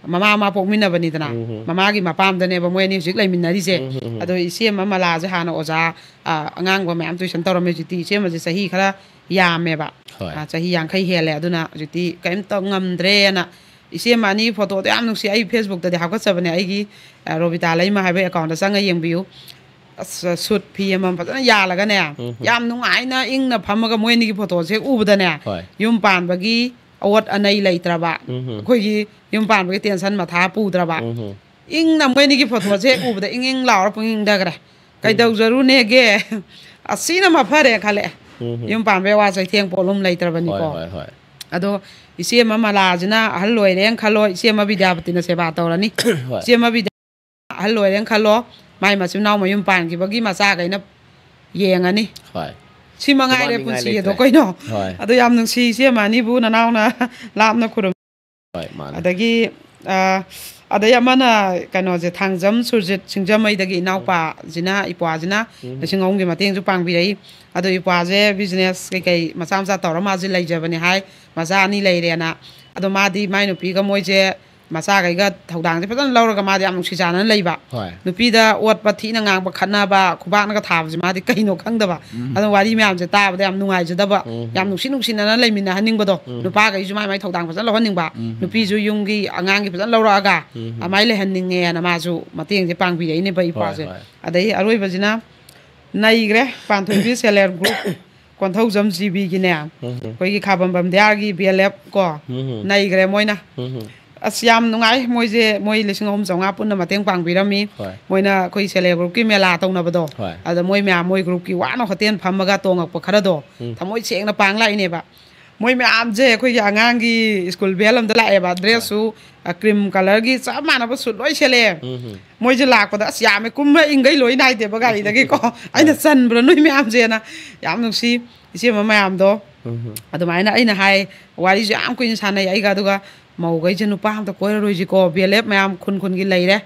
ꯃꯃꯥ ꯃꯃꯥ ꯄꯣꯛꯃꯤꯟꯅꯕꯅꯤꯗꯅ, ꯎꯝ, ꯎꯝ꯫ ꯃꯃꯥꯒꯤ ꯃꯄꯥꯝꯗꯅꯦꯕ ꯃꯣꯏ ꯑꯅꯤ ꯍꯧꯖꯤꯛ ꯂꯩꯃꯤꯟꯅꯔꯤꯁꯦ꯫ ꯎꯝ, ꯎꯝ, ꯎꯝ꯫ ꯑꯗꯣ ꯏꯆꯦ ꯑꯃ ꯃꯂꯥꯁꯦ ꯍꯥꯟꯅ ꯑꯣꯖꯥ, ꯑ, ꯑꯉꯥꯡꯕ ꯃꯌꯥꯝ ꯇꯨꯏꯁꯟ ꯇꯧꯔꯝꯃꯦ꯫ ꯍꯧꯖꯤꯛꯇꯤ ꯏꯆꯦ ꯑꯃꯁꯦ ꯆꯍꯤ ꯈꯔ ꯌꯥꯝꯃꯦꯕ꯫ ꯍꯣꯏ꯫ ꯑ, ꯆꯍꯤ ꯌꯥꯡꯈꯩ ꯍꯦꯜꯂꯦ꯫ ꯑꯗꯨꯅ ꯍꯧꯖꯤꯛꯇꯤ ꯀꯔꯤꯝꯇ ꯉꯝꯗ꯭ꯔꯦꯅ ꯏꯆꯦ ꯑꯃ ꯑꯅꯤ ꯐꯣꯇꯣꯗꯣ ꯌꯥꯝ ꯅꯨꯡꯁꯤ꯫ ꯑꯩ ꯐꯦꯁꯕꯨꯛꯇꯗꯤ ꯍꯥꯞꯀꯠꯆꯕꯅꯦ, ꯑꯩꯒꯤ, ꯑ, ꯔꯣꯕꯤꯇꯥ ꯂꯩꯃ ꯍꯥꯏꯕ ꯑꯦꯀꯥꯎꯟꯗ ꯆꯪꯉ ꯌꯦꯡꯕꯤꯌꯨ꯫ ꯑꯁ, ꯁꯨꯠ ꯐꯤ ꯑꯃ ꯐꯖꯅ ꯌꯥꯜꯂꯒꯅꯦ, ꯎꯝ꯫ ꯌꯥꯝ ꯅꯨꯡꯉꯥꯏꯅ ꯏꯪꯅ ꯐꯝꯃꯒ ꯃꯣꯏ ꯑꯅꯤꯒꯤ ꯐꯣꯇꯣꯁꯦ ꯍꯦꯛ ꯎꯕꯗꯅꯦ, ꯍꯣꯏ꯫ ꯌꯨꯝ ꯄꯥꯟꯕꯒꯤ ꯑꯋꯣꯠ ꯑꯅꯩ ꯂꯩꯇ꯭ꯔꯕ, ꯎꯝ꯫ ꯑꯩꯈꯣꯏꯒꯤ ꯌꯨꯝ ꯄꯥꯟꯕꯒꯤ ꯇꯦꯟꯁꯟ ꯃꯊꯥ ꯄꯨꯗ꯭ꯔꯕ, ꯎꯝ꯫ ꯏꯪꯅ ꯃꯣꯏ ꯑꯅꯤꯒꯤ ꯐꯣꯇꯣꯁꯦ ꯍꯦꯛ ꯎꯕꯗ ꯏꯪ ꯏꯪ ꯂꯥꯎꯔ ꯄꯨꯡ ꯏꯪꯊꯈ꯭ꯔꯦ꯫ ꯀꯩꯗꯧꯖꯔꯨꯅꯦꯒꯦ? ꯑꯁꯤꯅ ꯃꯐꯔꯦ ꯈꯜꯂꯛꯑꯦ꯫ ꯎꯝ꯫ ꯌꯨꯝ ꯄꯥꯟꯕꯩ ꯑꯋꯥ ꯆꯩꯊꯦꯡ ꯄꯣꯠꯂꯨꯝ ꯂꯩꯇ꯭ꯔꯕꯅꯤꯀꯣ꯫ ꯍꯣꯏ, ꯍꯣꯏ, ꯍꯣꯏ꯫ ꯑꯗꯣ ꯏꯆꯦ ꯑꯃ ꯃꯂꯥꯁꯤꯅ ꯑꯍꯜ ꯑꯣꯏꯔꯦꯅ ꯈꯜꯂꯣ, ꯏꯆꯦ ꯑꯃ ꯕꯤꯗ꯭ꯌꯥꯄꯇꯤꯅ ꯁꯦꯕꯥ ꯇꯧꯔꯅꯤ꯫ ꯍꯣꯏ꯫ ꯏꯆꯦ ꯑꯃ ꯕꯤꯗ꯭ꯌꯥ ꯑꯍꯜ ꯑꯣꯏꯔꯦꯅ ꯈꯜꯂꯣ, ꯃꯥꯏ ꯃꯆꯤꯟ ꯃꯅꯥꯎ ꯃꯌꯨꯝ ꯄꯥꯟꯈꯤꯕꯒꯤ ꯃꯆꯥꯈꯩꯅ ꯌꯦꯡꯉꯅꯤ꯫ ꯍꯣꯏ꯫ ꯁꯤ ꯃꯉꯥꯏꯔꯦ ꯄꯨꯟꯁꯤ ꯑꯗꯣ ꯀꯩꯅꯣ꯫ ꯍꯣꯏ꯫ ꯑꯗꯣ ꯌꯥꯝ ꯅꯨꯡꯁꯤ ꯏꯆꯦ ꯃꯥꯅꯤꯕꯨ ꯅꯅꯥꯎꯅ ꯂꯥꯞꯅ ꯈꯨꯔꯨꯝ꯫ ꯍꯣꯏ, ꯃꯥꯅꯦ꯫ ꯑꯗꯒꯤ, ꯑ, ꯑꯗꯩ ꯑꯃꯅ ꯀꯩꯅꯣꯁꯦ, ꯊꯥꯡꯖꯝ ꯁꯨꯔꯖꯤꯠ ꯁꯤꯡꯖꯃꯩꯗꯒꯤ ꯏꯅꯥꯎꯄꯥꯁꯤꯅ, ꯏꯄ꯭ꯋꯥꯁꯤꯅ ꯎꯝ꯫ ꯂꯤꯁꯤꯡ ꯑꯍꯨꯝꯒꯤ ꯃꯇꯦꯡꯁꯨ ꯄꯥꯡꯕꯤꯔꯛꯏ꯫ ꯑꯗꯣ ꯏꯄ꯭ꯋꯥꯁꯦ business ꯀꯩꯀꯩ ꯃꯆꯥ ꯃꯆꯥ ꯇꯧꯔ ꯃꯥꯁꯦ ꯂꯩꯖꯕꯅꯦ ꯍꯥꯏ, ꯃꯆꯥ ꯑꯅꯤ ꯂꯩꯔꯦꯅ꯫ ꯑꯗꯣ ꯃꯥꯗꯤ ꯃꯥꯏ ꯅꯨꯄꯤꯒ ꯃꯣꯏꯁꯦ ꯃꯆꯥꯈꯩꯒ ꯊꯧꯗꯥꯡꯁꯦ ꯐꯖꯅ ꯂꯧꯔꯒ ꯃꯥꯗꯤ ꯌꯥꯝ ꯅꯨꯡꯁꯤ ꯆꯥꯟꯅꯅ ꯂꯩꯕ꯫ ꯍꯣꯏ꯫ ꯅꯨꯄꯤꯗ ꯑꯣꯠꯄ, ꯊꯤꯅ ꯉꯥꯡꯕ, ꯈꯠꯅꯕ, ꯈꯨꯕꯥꯛꯅꯒ ꯊꯥꯕꯁꯦ ꯃꯥꯗꯤ ꯀꯩꯅꯣ ꯈꯪꯗꯕ꯫ ꯎꯝ꯫ ꯑꯗꯨꯅ ꯋꯥꯔꯤ ꯃꯌꯥꯝꯁꯦ ꯇꯥꯕꯗ ꯌꯥꯝ ꯅꯨꯡꯉꯥꯏꯖꯗꯕ, ꯎꯝ꯫ ꯌꯥꯝ ꯅꯨꯡꯁꯤ ꯅꯨꯡꯁꯤꯅꯅ ꯂꯩꯃꯤꯟꯅꯍꯟꯅꯤꯡꯕꯗꯣ꯫ ꯎꯝ꯫ ꯅꯨꯄꯥꯈꯩꯁꯨ ꯃꯥꯏ ꯃꯥꯏ ꯊꯧꯗꯥꯡ ꯐꯖꯅ ꯂꯧꯍꯟꯅꯤꯡꯕ꯫ ꯎꯝ꯫ ꯅꯨꯄꯤꯁꯨ ꯌꯨꯝꯒꯤ ꯑꯉꯥꯡꯒꯤ ꯐꯖꯅ ꯂꯧꯔꯛꯑꯒ ꯎꯝ꯫ ꯑꯗꯨꯃꯥꯏꯅ ꯂꯩꯍꯟꯅꯤꯡꯉꯦꯅ ꯃꯥꯁꯨ ꯃꯇꯦꯡꯁꯦ ꯄꯥꯡꯕꯤꯔꯛꯏꯅꯦꯕ ꯍꯣꯏ, ꯏꯄꯥꯁꯦ꯫ ꯍꯣꯏ꯫ ꯑꯗꯩ ꯑꯔꯣꯏꯕꯁꯤꯅ ꯅꯩꯈ꯭ꯔꯦ, ꯄꯥꯟꯊꯣꯏꯕꯤ self help group꯫ ꯀꯣꯟꯊꯧꯖꯝ ꯖꯤꯕꯤꯒꯤꯅꯦ, ꯎꯝ꯫ ꯑꯩꯈꯣꯏꯒꯤ ꯈꯥꯕꯝꯕꯝ ꯗꯤꯌꯥꯔꯒꯤ B L F ꯀꯣ, ꯎꯝ꯫ ꯅꯩꯈ꯭ꯔꯦ ꯃꯣꯏꯅ꯫ ꯎꯝ꯫ ꯑꯁ, ꯌꯥꯝ ꯅꯨꯡꯉꯥꯏ꯫ ꯃꯣꯏꯁꯦ, ꯃꯣꯏ ꯂꯤꯁꯤꯡ ꯑꯍꯨꯝ ꯆꯥꯝꯃꯉꯥ ꯄꯨꯟꯅ ꯃꯇꯦꯡ ꯄꯥꯡꯕꯤꯔꯝꯃꯤ꯫ ꯍꯣꯏ꯫ ꯃꯣꯏꯅ ꯑꯩꯈꯣꯏ self help groupꯀꯤ ꯃꯦꯂꯥ ꯇꯧꯅꯕꯗꯣ, ꯍꯣꯏ꯫ ꯑꯗ ꯃꯣꯏ ꯃꯌꯥꯝ, ꯃꯣꯏ groupꯀꯤ ꯋꯥꯅ ꯍꯣꯇꯦꯜ ꯐꯝꯃꯒ ꯇꯣꯡꯉꯛꯄ ꯈꯔꯗꯣ ꯎꯝ꯫ ꯊꯃꯣꯏ ꯁꯦꯡꯅ ꯄꯥꯡ ꯂꯥꯛꯏꯅꯦꯕ꯫ ꯃꯣꯏ ꯃꯌꯥꯝꯁꯦ ꯑꯩꯈꯣꯏꯒꯤ ꯑꯉꯥꯡꯒꯤ school bell ꯑꯝꯗ ꯂꯥꯛꯑꯦꯕ, dressꯁꯨ, ꯑ, cream colourꯒꯤ ꯆꯞ ꯃꯥꯟꯅꯕ suit ꯂꯣꯏ ꯁꯦꯠꯂꯛꯑꯦ꯫ ꯎꯝ꯫ ꯃꯣꯏꯁꯦ ꯂꯥꯛꯄꯗ, ꯑꯁ, ꯌꯥꯝꯃꯦ, ꯀꯨꯝꯕ ꯏꯪꯒꯩ ꯂꯣꯏ ꯅꯥꯏꯗꯦꯕ ꯒꯥꯔꯤꯗꯒꯤꯀꯣ꯫ ꯑꯩꯅ ꯍꯣꯏ꯫ ꯆꯟꯕ꯭ꯔꯥ ꯅꯣꯏ ꯃꯌꯥꯝꯁꯦꯅ꯫ ꯌꯥꯝ ꯅꯨꯡꯁꯤ ꯏꯆꯦꯃ ꯃꯌꯥꯝꯗꯣ꯫ ꯎꯝ꯫ ꯑꯗꯨꯃꯥꯏꯅ ꯑꯩꯅ ꯍꯥꯏ, ꯋꯥꯔꯤꯁꯨ ꯌꯥꯝ ꯀꯨꯏꯅ ꯁꯥꯟꯅꯩ ꯑꯩꯒ, ꯑꯗꯨꯒ ꯃꯧꯈꯩꯁꯦ ꯅꯨꯄꯥ ꯑꯝꯇ ꯀꯣꯏꯔꯔꯣꯏꯁꯤꯀꯣ, B L F ꯃꯌꯥꯝ ꯈꯨꯟ ꯈꯨꯟꯒꯤ ꯂꯩꯔꯦ꯫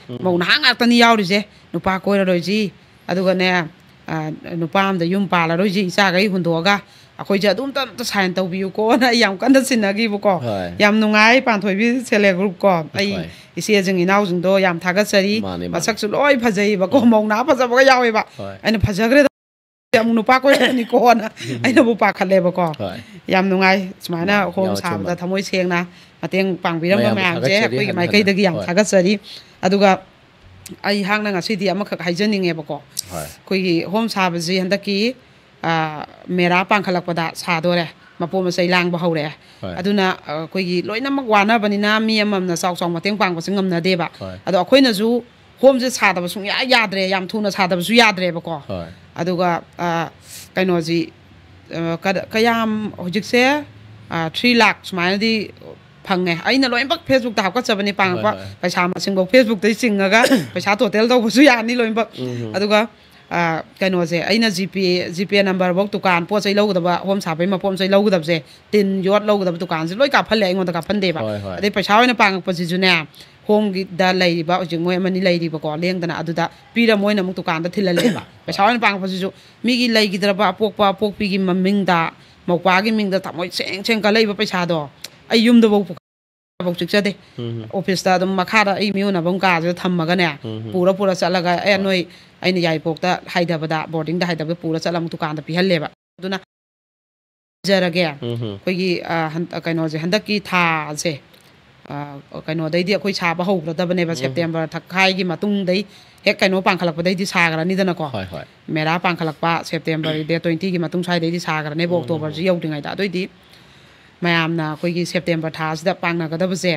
ꯎꯝ꯫ ꯃꯧ ꯅꯍꯥ ꯉꯥꯛꯇꯅꯤ ꯌꯥꯎꯔꯤꯁꯦ, ꯅꯨꯄꯥ ꯀꯣꯏꯔꯔꯣꯏꯁꯤ꯫ ꯑꯗꯨꯒꯅꯦ, ꯑ, ꯅꯨꯄꯥ ꯑꯝꯗ ꯌꯨꯝ ꯄꯥꯜꯂꯔꯣꯏꯁꯤ, ꯏꯆꯥꯈꯩ ꯍꯨꯟꯗꯣꯛꯑꯒ꯫ ꯑꯩꯈꯣꯏꯁꯦ ꯑꯗꯨꯝꯇ, ꯑꯝꯇ sign ꯇꯧꯕꯤꯌꯨꯀꯣꯅ ꯑꯩ ꯌꯥꯝ ꯀꯟꯅ ꯁꯤꯟꯅꯈꯤꯕꯀꯣ꯫ ꯍꯣꯏ꯫ ꯌꯥꯝ ꯅꯨꯡꯉꯥꯏ ꯄꯥꯟꯊꯣꯏꯕꯤ self help groupꯀꯣ꯫ ꯑꯩ ꯍꯣꯏ꯫ ꯏꯆꯦꯁꯤꯡ ꯏꯅꯥꯎꯁꯤꯡꯗꯣ ꯌꯥꯝ ꯊꯥꯒꯠꯆꯔꯤ꯫ ꯃꯥꯅꯦ, ꯃꯥꯅꯦ꯫ ꯃꯁꯛꯁꯨ ꯂꯣꯏ ꯐꯖꯩꯕꯀꯣ, ꯎꯝ꯫ ꯃꯧ ꯅꯍꯥ ꯐꯖꯕꯒ ꯌꯥꯎꯋꯦꯕ꯫ ꯍꯣꯏ꯫ ꯑꯩꯅ ꯐꯖꯈ꯭ꯔꯦꯗ꯫ ꯑꯃꯨꯛ ꯅꯨꯄꯥ ꯀꯣꯏꯔꯛꯀꯅꯤꯀꯣꯅ ꯎꯝ꯫ ꯑꯩꯅꯕꯨ ꯄꯥꯈꯠꯂꯦꯕꯀꯣ꯫ ꯍꯣꯏ꯫ ꯌꯥꯝ ꯅꯨꯡꯉꯥꯏ ꯁꯨꯃꯥꯏꯅ ꯃꯥꯅꯦ, ꯍꯣꯝ ꯌꯥꯎ ꯁꯥꯕꯗ ꯆꯨꯝꯃꯦ꯫ ꯊꯃꯣꯏ ꯁꯦꯡꯅ ꯃꯇꯦꯡ ꯄꯥꯡꯕꯤꯔꯝꯕ ꯃꯌꯥꯝꯕꯨ ꯃꯌꯥꯝꯁꯦ ꯊꯥꯒꯠꯆꯔꯤ ꯑꯩꯈꯣꯏꯒꯤ ꯍꯟꯅ ꯍꯟꯅ꯫ ꯃꯥꯏꯀꯩꯗꯒꯤ ꯌꯥꯝ ꯍꯣꯏ꯫ ꯊꯥꯒꯠꯆꯔꯤ꯫ ꯑꯗꯨꯒ ꯑꯩꯍꯥꯛꯅ ꯉꯁꯤꯗꯤ ꯑꯃꯈꯛ ꯍꯥꯏꯖꯅꯤꯡꯉꯦꯕꯀꯣ꯫ ꯍꯣꯏ꯫ ꯑꯩꯈꯣꯏꯒꯤ ꯍꯣꯝ ꯁꯥꯕꯁꯤ ꯍꯟꯗꯛꯀꯤ, ꯑ, ꯃꯦꯔꯥ ꯄꯥꯡꯈꯠꯂꯛꯄꯗ ꯁꯥꯗꯣꯔꯦ, ꯃꯄꯣ ꯃꯆꯩ ꯂꯥꯡꯕ ꯍꯧꯔꯛꯑꯦ꯫ ꯍꯣꯏ꯫ ꯑꯗꯨꯅ, ꯑ, ꯑꯩꯈꯣꯏꯒꯤ ꯂꯣꯏꯅꯃꯛ ꯋꯥꯅꯕꯅꯤꯅ ꯃꯤ ꯑꯃꯃꯝꯅ ꯆꯥꯎ ꯆꯥꯎ ꯃꯇꯦꯡ ꯄꯥꯡꯕꯁꯦ ꯉꯝꯅꯗꯦꯕ꯫ ꯍꯣꯏ꯫ ꯑꯗꯣ ꯑꯩꯈꯣꯏꯅꯁꯨ ꯍꯣꯝꯁꯦ ꯁꯥꯗꯕ ꯁꯨꯡꯌꯥ ꯌꯥꯗ꯭ꯔꯦ, ꯌꯥꯝ ꯊꯨꯅ ꯁꯥꯗꯕꯁꯨ ꯌꯥꯗ꯭ꯔꯦꯕꯀꯣ꯫ ꯍꯣꯏ꯫ ꯑꯗꯨꯒ, ꯑ, ꯀꯩꯅꯣꯁꯤ, ꯑ, ꯀꯗ-, ꯀꯌꯥꯝ ꯍꯧꯖꯤꯛꯁꯦ, ꯑ, three lakh ꯁꯨꯃꯥꯏꯅꯗꯤ ꯐꯪꯉꯦ꯫ ꯑꯩꯅ ꯂꯣꯏꯅꯃꯛ Facebookꯇ ꯍꯥꯞꯀꯠꯆꯕꯅꯤ, ꯄꯥꯡꯉꯛꯄ ꯍꯣꯏ, ꯍꯣꯏ꯫ ꯄꯩꯁꯥ ꯃꯁꯤꯡꯐꯧ Facebookꯇꯒꯤ ꯆꯤꯡꯉꯒ ꯄꯩꯁꯥ total ꯇꯧꯕꯁꯨ ꯌꯥꯅꯤ ꯂꯣꯏꯅꯃꯛ꯫ ꯎꯝ꯫ ꯑꯗꯨꯒ ꯑ, ꯀꯩꯅꯣꯁꯦ, ꯑꯩꯅ ꯖꯤꯄꯦ ꯖꯤꯄꯦ ꯅꯝꯕꯔꯐꯧ, ꯗꯨꯀꯥꯟ, ꯄꯣꯠ ꯆꯩ ꯂꯧꯒꯗꯕ, ꯍꯣꯝ ꯁꯥꯕꯒꯤ ꯃꯄꯣꯠ ꯆꯩ ꯂꯧꯒꯗꯕꯁꯦ, ꯇꯤꯟ ꯌꯣꯠ ꯂꯧꯒꯗꯕ ꯗꯨꯀꯥꯟꯁꯦ ꯂꯣꯏ ꯀꯥꯞꯍꯜꯂꯦ, ꯑꯩꯉꯣꯟꯗ ꯀꯥꯞꯍꯟꯗꯦꯕ꯫ ꯍꯣꯏ, ꯍꯣꯏ꯫ ꯑꯗꯩ ꯄꯩꯁꯥ ꯑꯣꯏꯅ ꯄꯥꯡꯉꯛꯄꯁꯤꯁꯨꯅꯦ, ꯍꯣꯝꯒꯤꯗ ꯂꯩꯔꯤꯕ ꯍꯧꯖꯤꯛ ꯃꯣꯏ ꯑꯃꯅꯤ ꯂꯩꯔꯤꯕꯀꯣ, ꯂꯦꯡꯗꯅ, ꯑꯗꯨꯗ ꯄꯤꯔ ꯃꯣꯏꯅ ꯑꯃꯨꯛ ꯗꯨꯀꯥꯟꯗ ꯊꯤꯜꯍꯜꯂꯦꯕ꯫ ꯄꯩꯁꯥ ꯑꯣꯏꯅ ꯄꯥꯡꯉꯛꯄꯁꯤꯁꯨ ꯃꯤꯒꯤ ꯂꯩꯈꯤꯗ꯭ꯔꯕ ꯑꯄꯣꯛꯄ ꯑꯄꯣꯛꯄꯤꯒꯤ ꯃꯃꯤꯡꯗ, ꯃꯧꯄꯥꯒꯤ ꯃꯤꯡꯗ ꯊꯃꯣꯏ ꯁꯦꯡ ꯁꯦꯡ ꯀꯜꯂꯛꯏꯕ ꯄꯩꯁꯥꯗꯣ ꯑꯩ ꯌꯨꯝꯗꯐꯧ ꯄꯨꯈꯠ-, ꯐꯥꯎ ꯆꯤꯛꯆꯗꯦ꯫ ꯎꯝ꯫ ꯑꯣꯐꯤꯁꯇ ꯑꯗꯨꯝ ꯃꯈꯥꯗ ꯑꯩ ꯃꯤꯑꯣꯟꯅꯐꯝ ꯀꯥꯁꯤꯗ ꯊꯝꯃꯒꯅꯦ, ꯎꯝ꯫ ꯄꯨꯔ ꯄꯨꯔ ꯆꯠꯂꯒ, "ꯑꯦ, ꯅꯣꯏ ꯑꯩꯅ ꯌꯥꯏꯔꯤꯄꯣꯛꯇ ꯍꯥꯏꯊꯕꯗ, ꯕꯣꯔꯗꯤꯡꯗ ꯍꯥꯏꯊꯕꯗ ꯄꯨꯔ ꯆꯠꯂ ꯑꯃꯨꯛ ꯗꯨꯀꯥꯟꯗ ꯄꯤꯍꯜꯂꯦꯕ"꯫ ꯑꯗꯨꯅ ꯍꯥꯏꯖꯔꯒꯦ, ꯎꯝ꯫ ꯑꯩꯈꯣꯏꯒꯤ, ꯑ, ꯍꯟ-, ꯀꯩꯅꯣꯁꯦ, ꯍꯟꯗꯛꯀꯤ ꯊꯥꯁꯦ, ꯑ, ꯀꯩꯅꯣꯗꯩꯗꯤ ꯑꯩꯈꯣꯏ ꯁꯥꯕ ꯍꯧꯈ꯭ꯔꯗꯕꯅꯦꯕ꯫ ꯎꯝ꯫ ꯁꯦꯞꯇꯦꯝꯕꯔ ꯊꯈꯥꯏꯒꯤ ꯃꯇꯨꯡꯗꯩ, ꯍꯦꯛ ꯀꯩꯅꯣ ꯄꯥꯡꯈꯠꯂꯛꯄꯗꯩꯗꯤ ꯁꯥꯈ꯭ꯔꯅꯤꯗꯅꯀꯣ꯫ ꯍꯣꯏ, ꯍꯣꯏ꯫ ꯃꯦꯔꯥ ꯄꯥꯡꯈꯠꯂꯛꯄ, ꯁꯦꯞꯇꯦꯝꯕꯔ ꯗꯦꯠ ꯇ꯭ꯋꯦꯟꯇꯤꯒꯤ ꯃꯇꯨꯡ ꯁ꯭ꯋꯥꯏꯗꯩꯗꯤ ꯁꯥꯈ꯭ꯔꯅꯦꯕ, ꯎꯝ꯫ ꯑꯣꯛꯇꯣꯕꯔꯁꯤ ꯌꯧꯗ꯭ꯔꯤꯉꯩꯗ꯫ ꯑꯗꯨꯑꯣꯏꯗꯤ ꯃꯌꯥꯝꯅ ꯑꯩꯈꯣꯏꯒꯤ ꯁꯦꯞꯇꯦꯝꯕꯔ ꯊꯥꯁꯤꯗ ꯄꯥꯡꯅꯒꯗꯕꯁꯦ,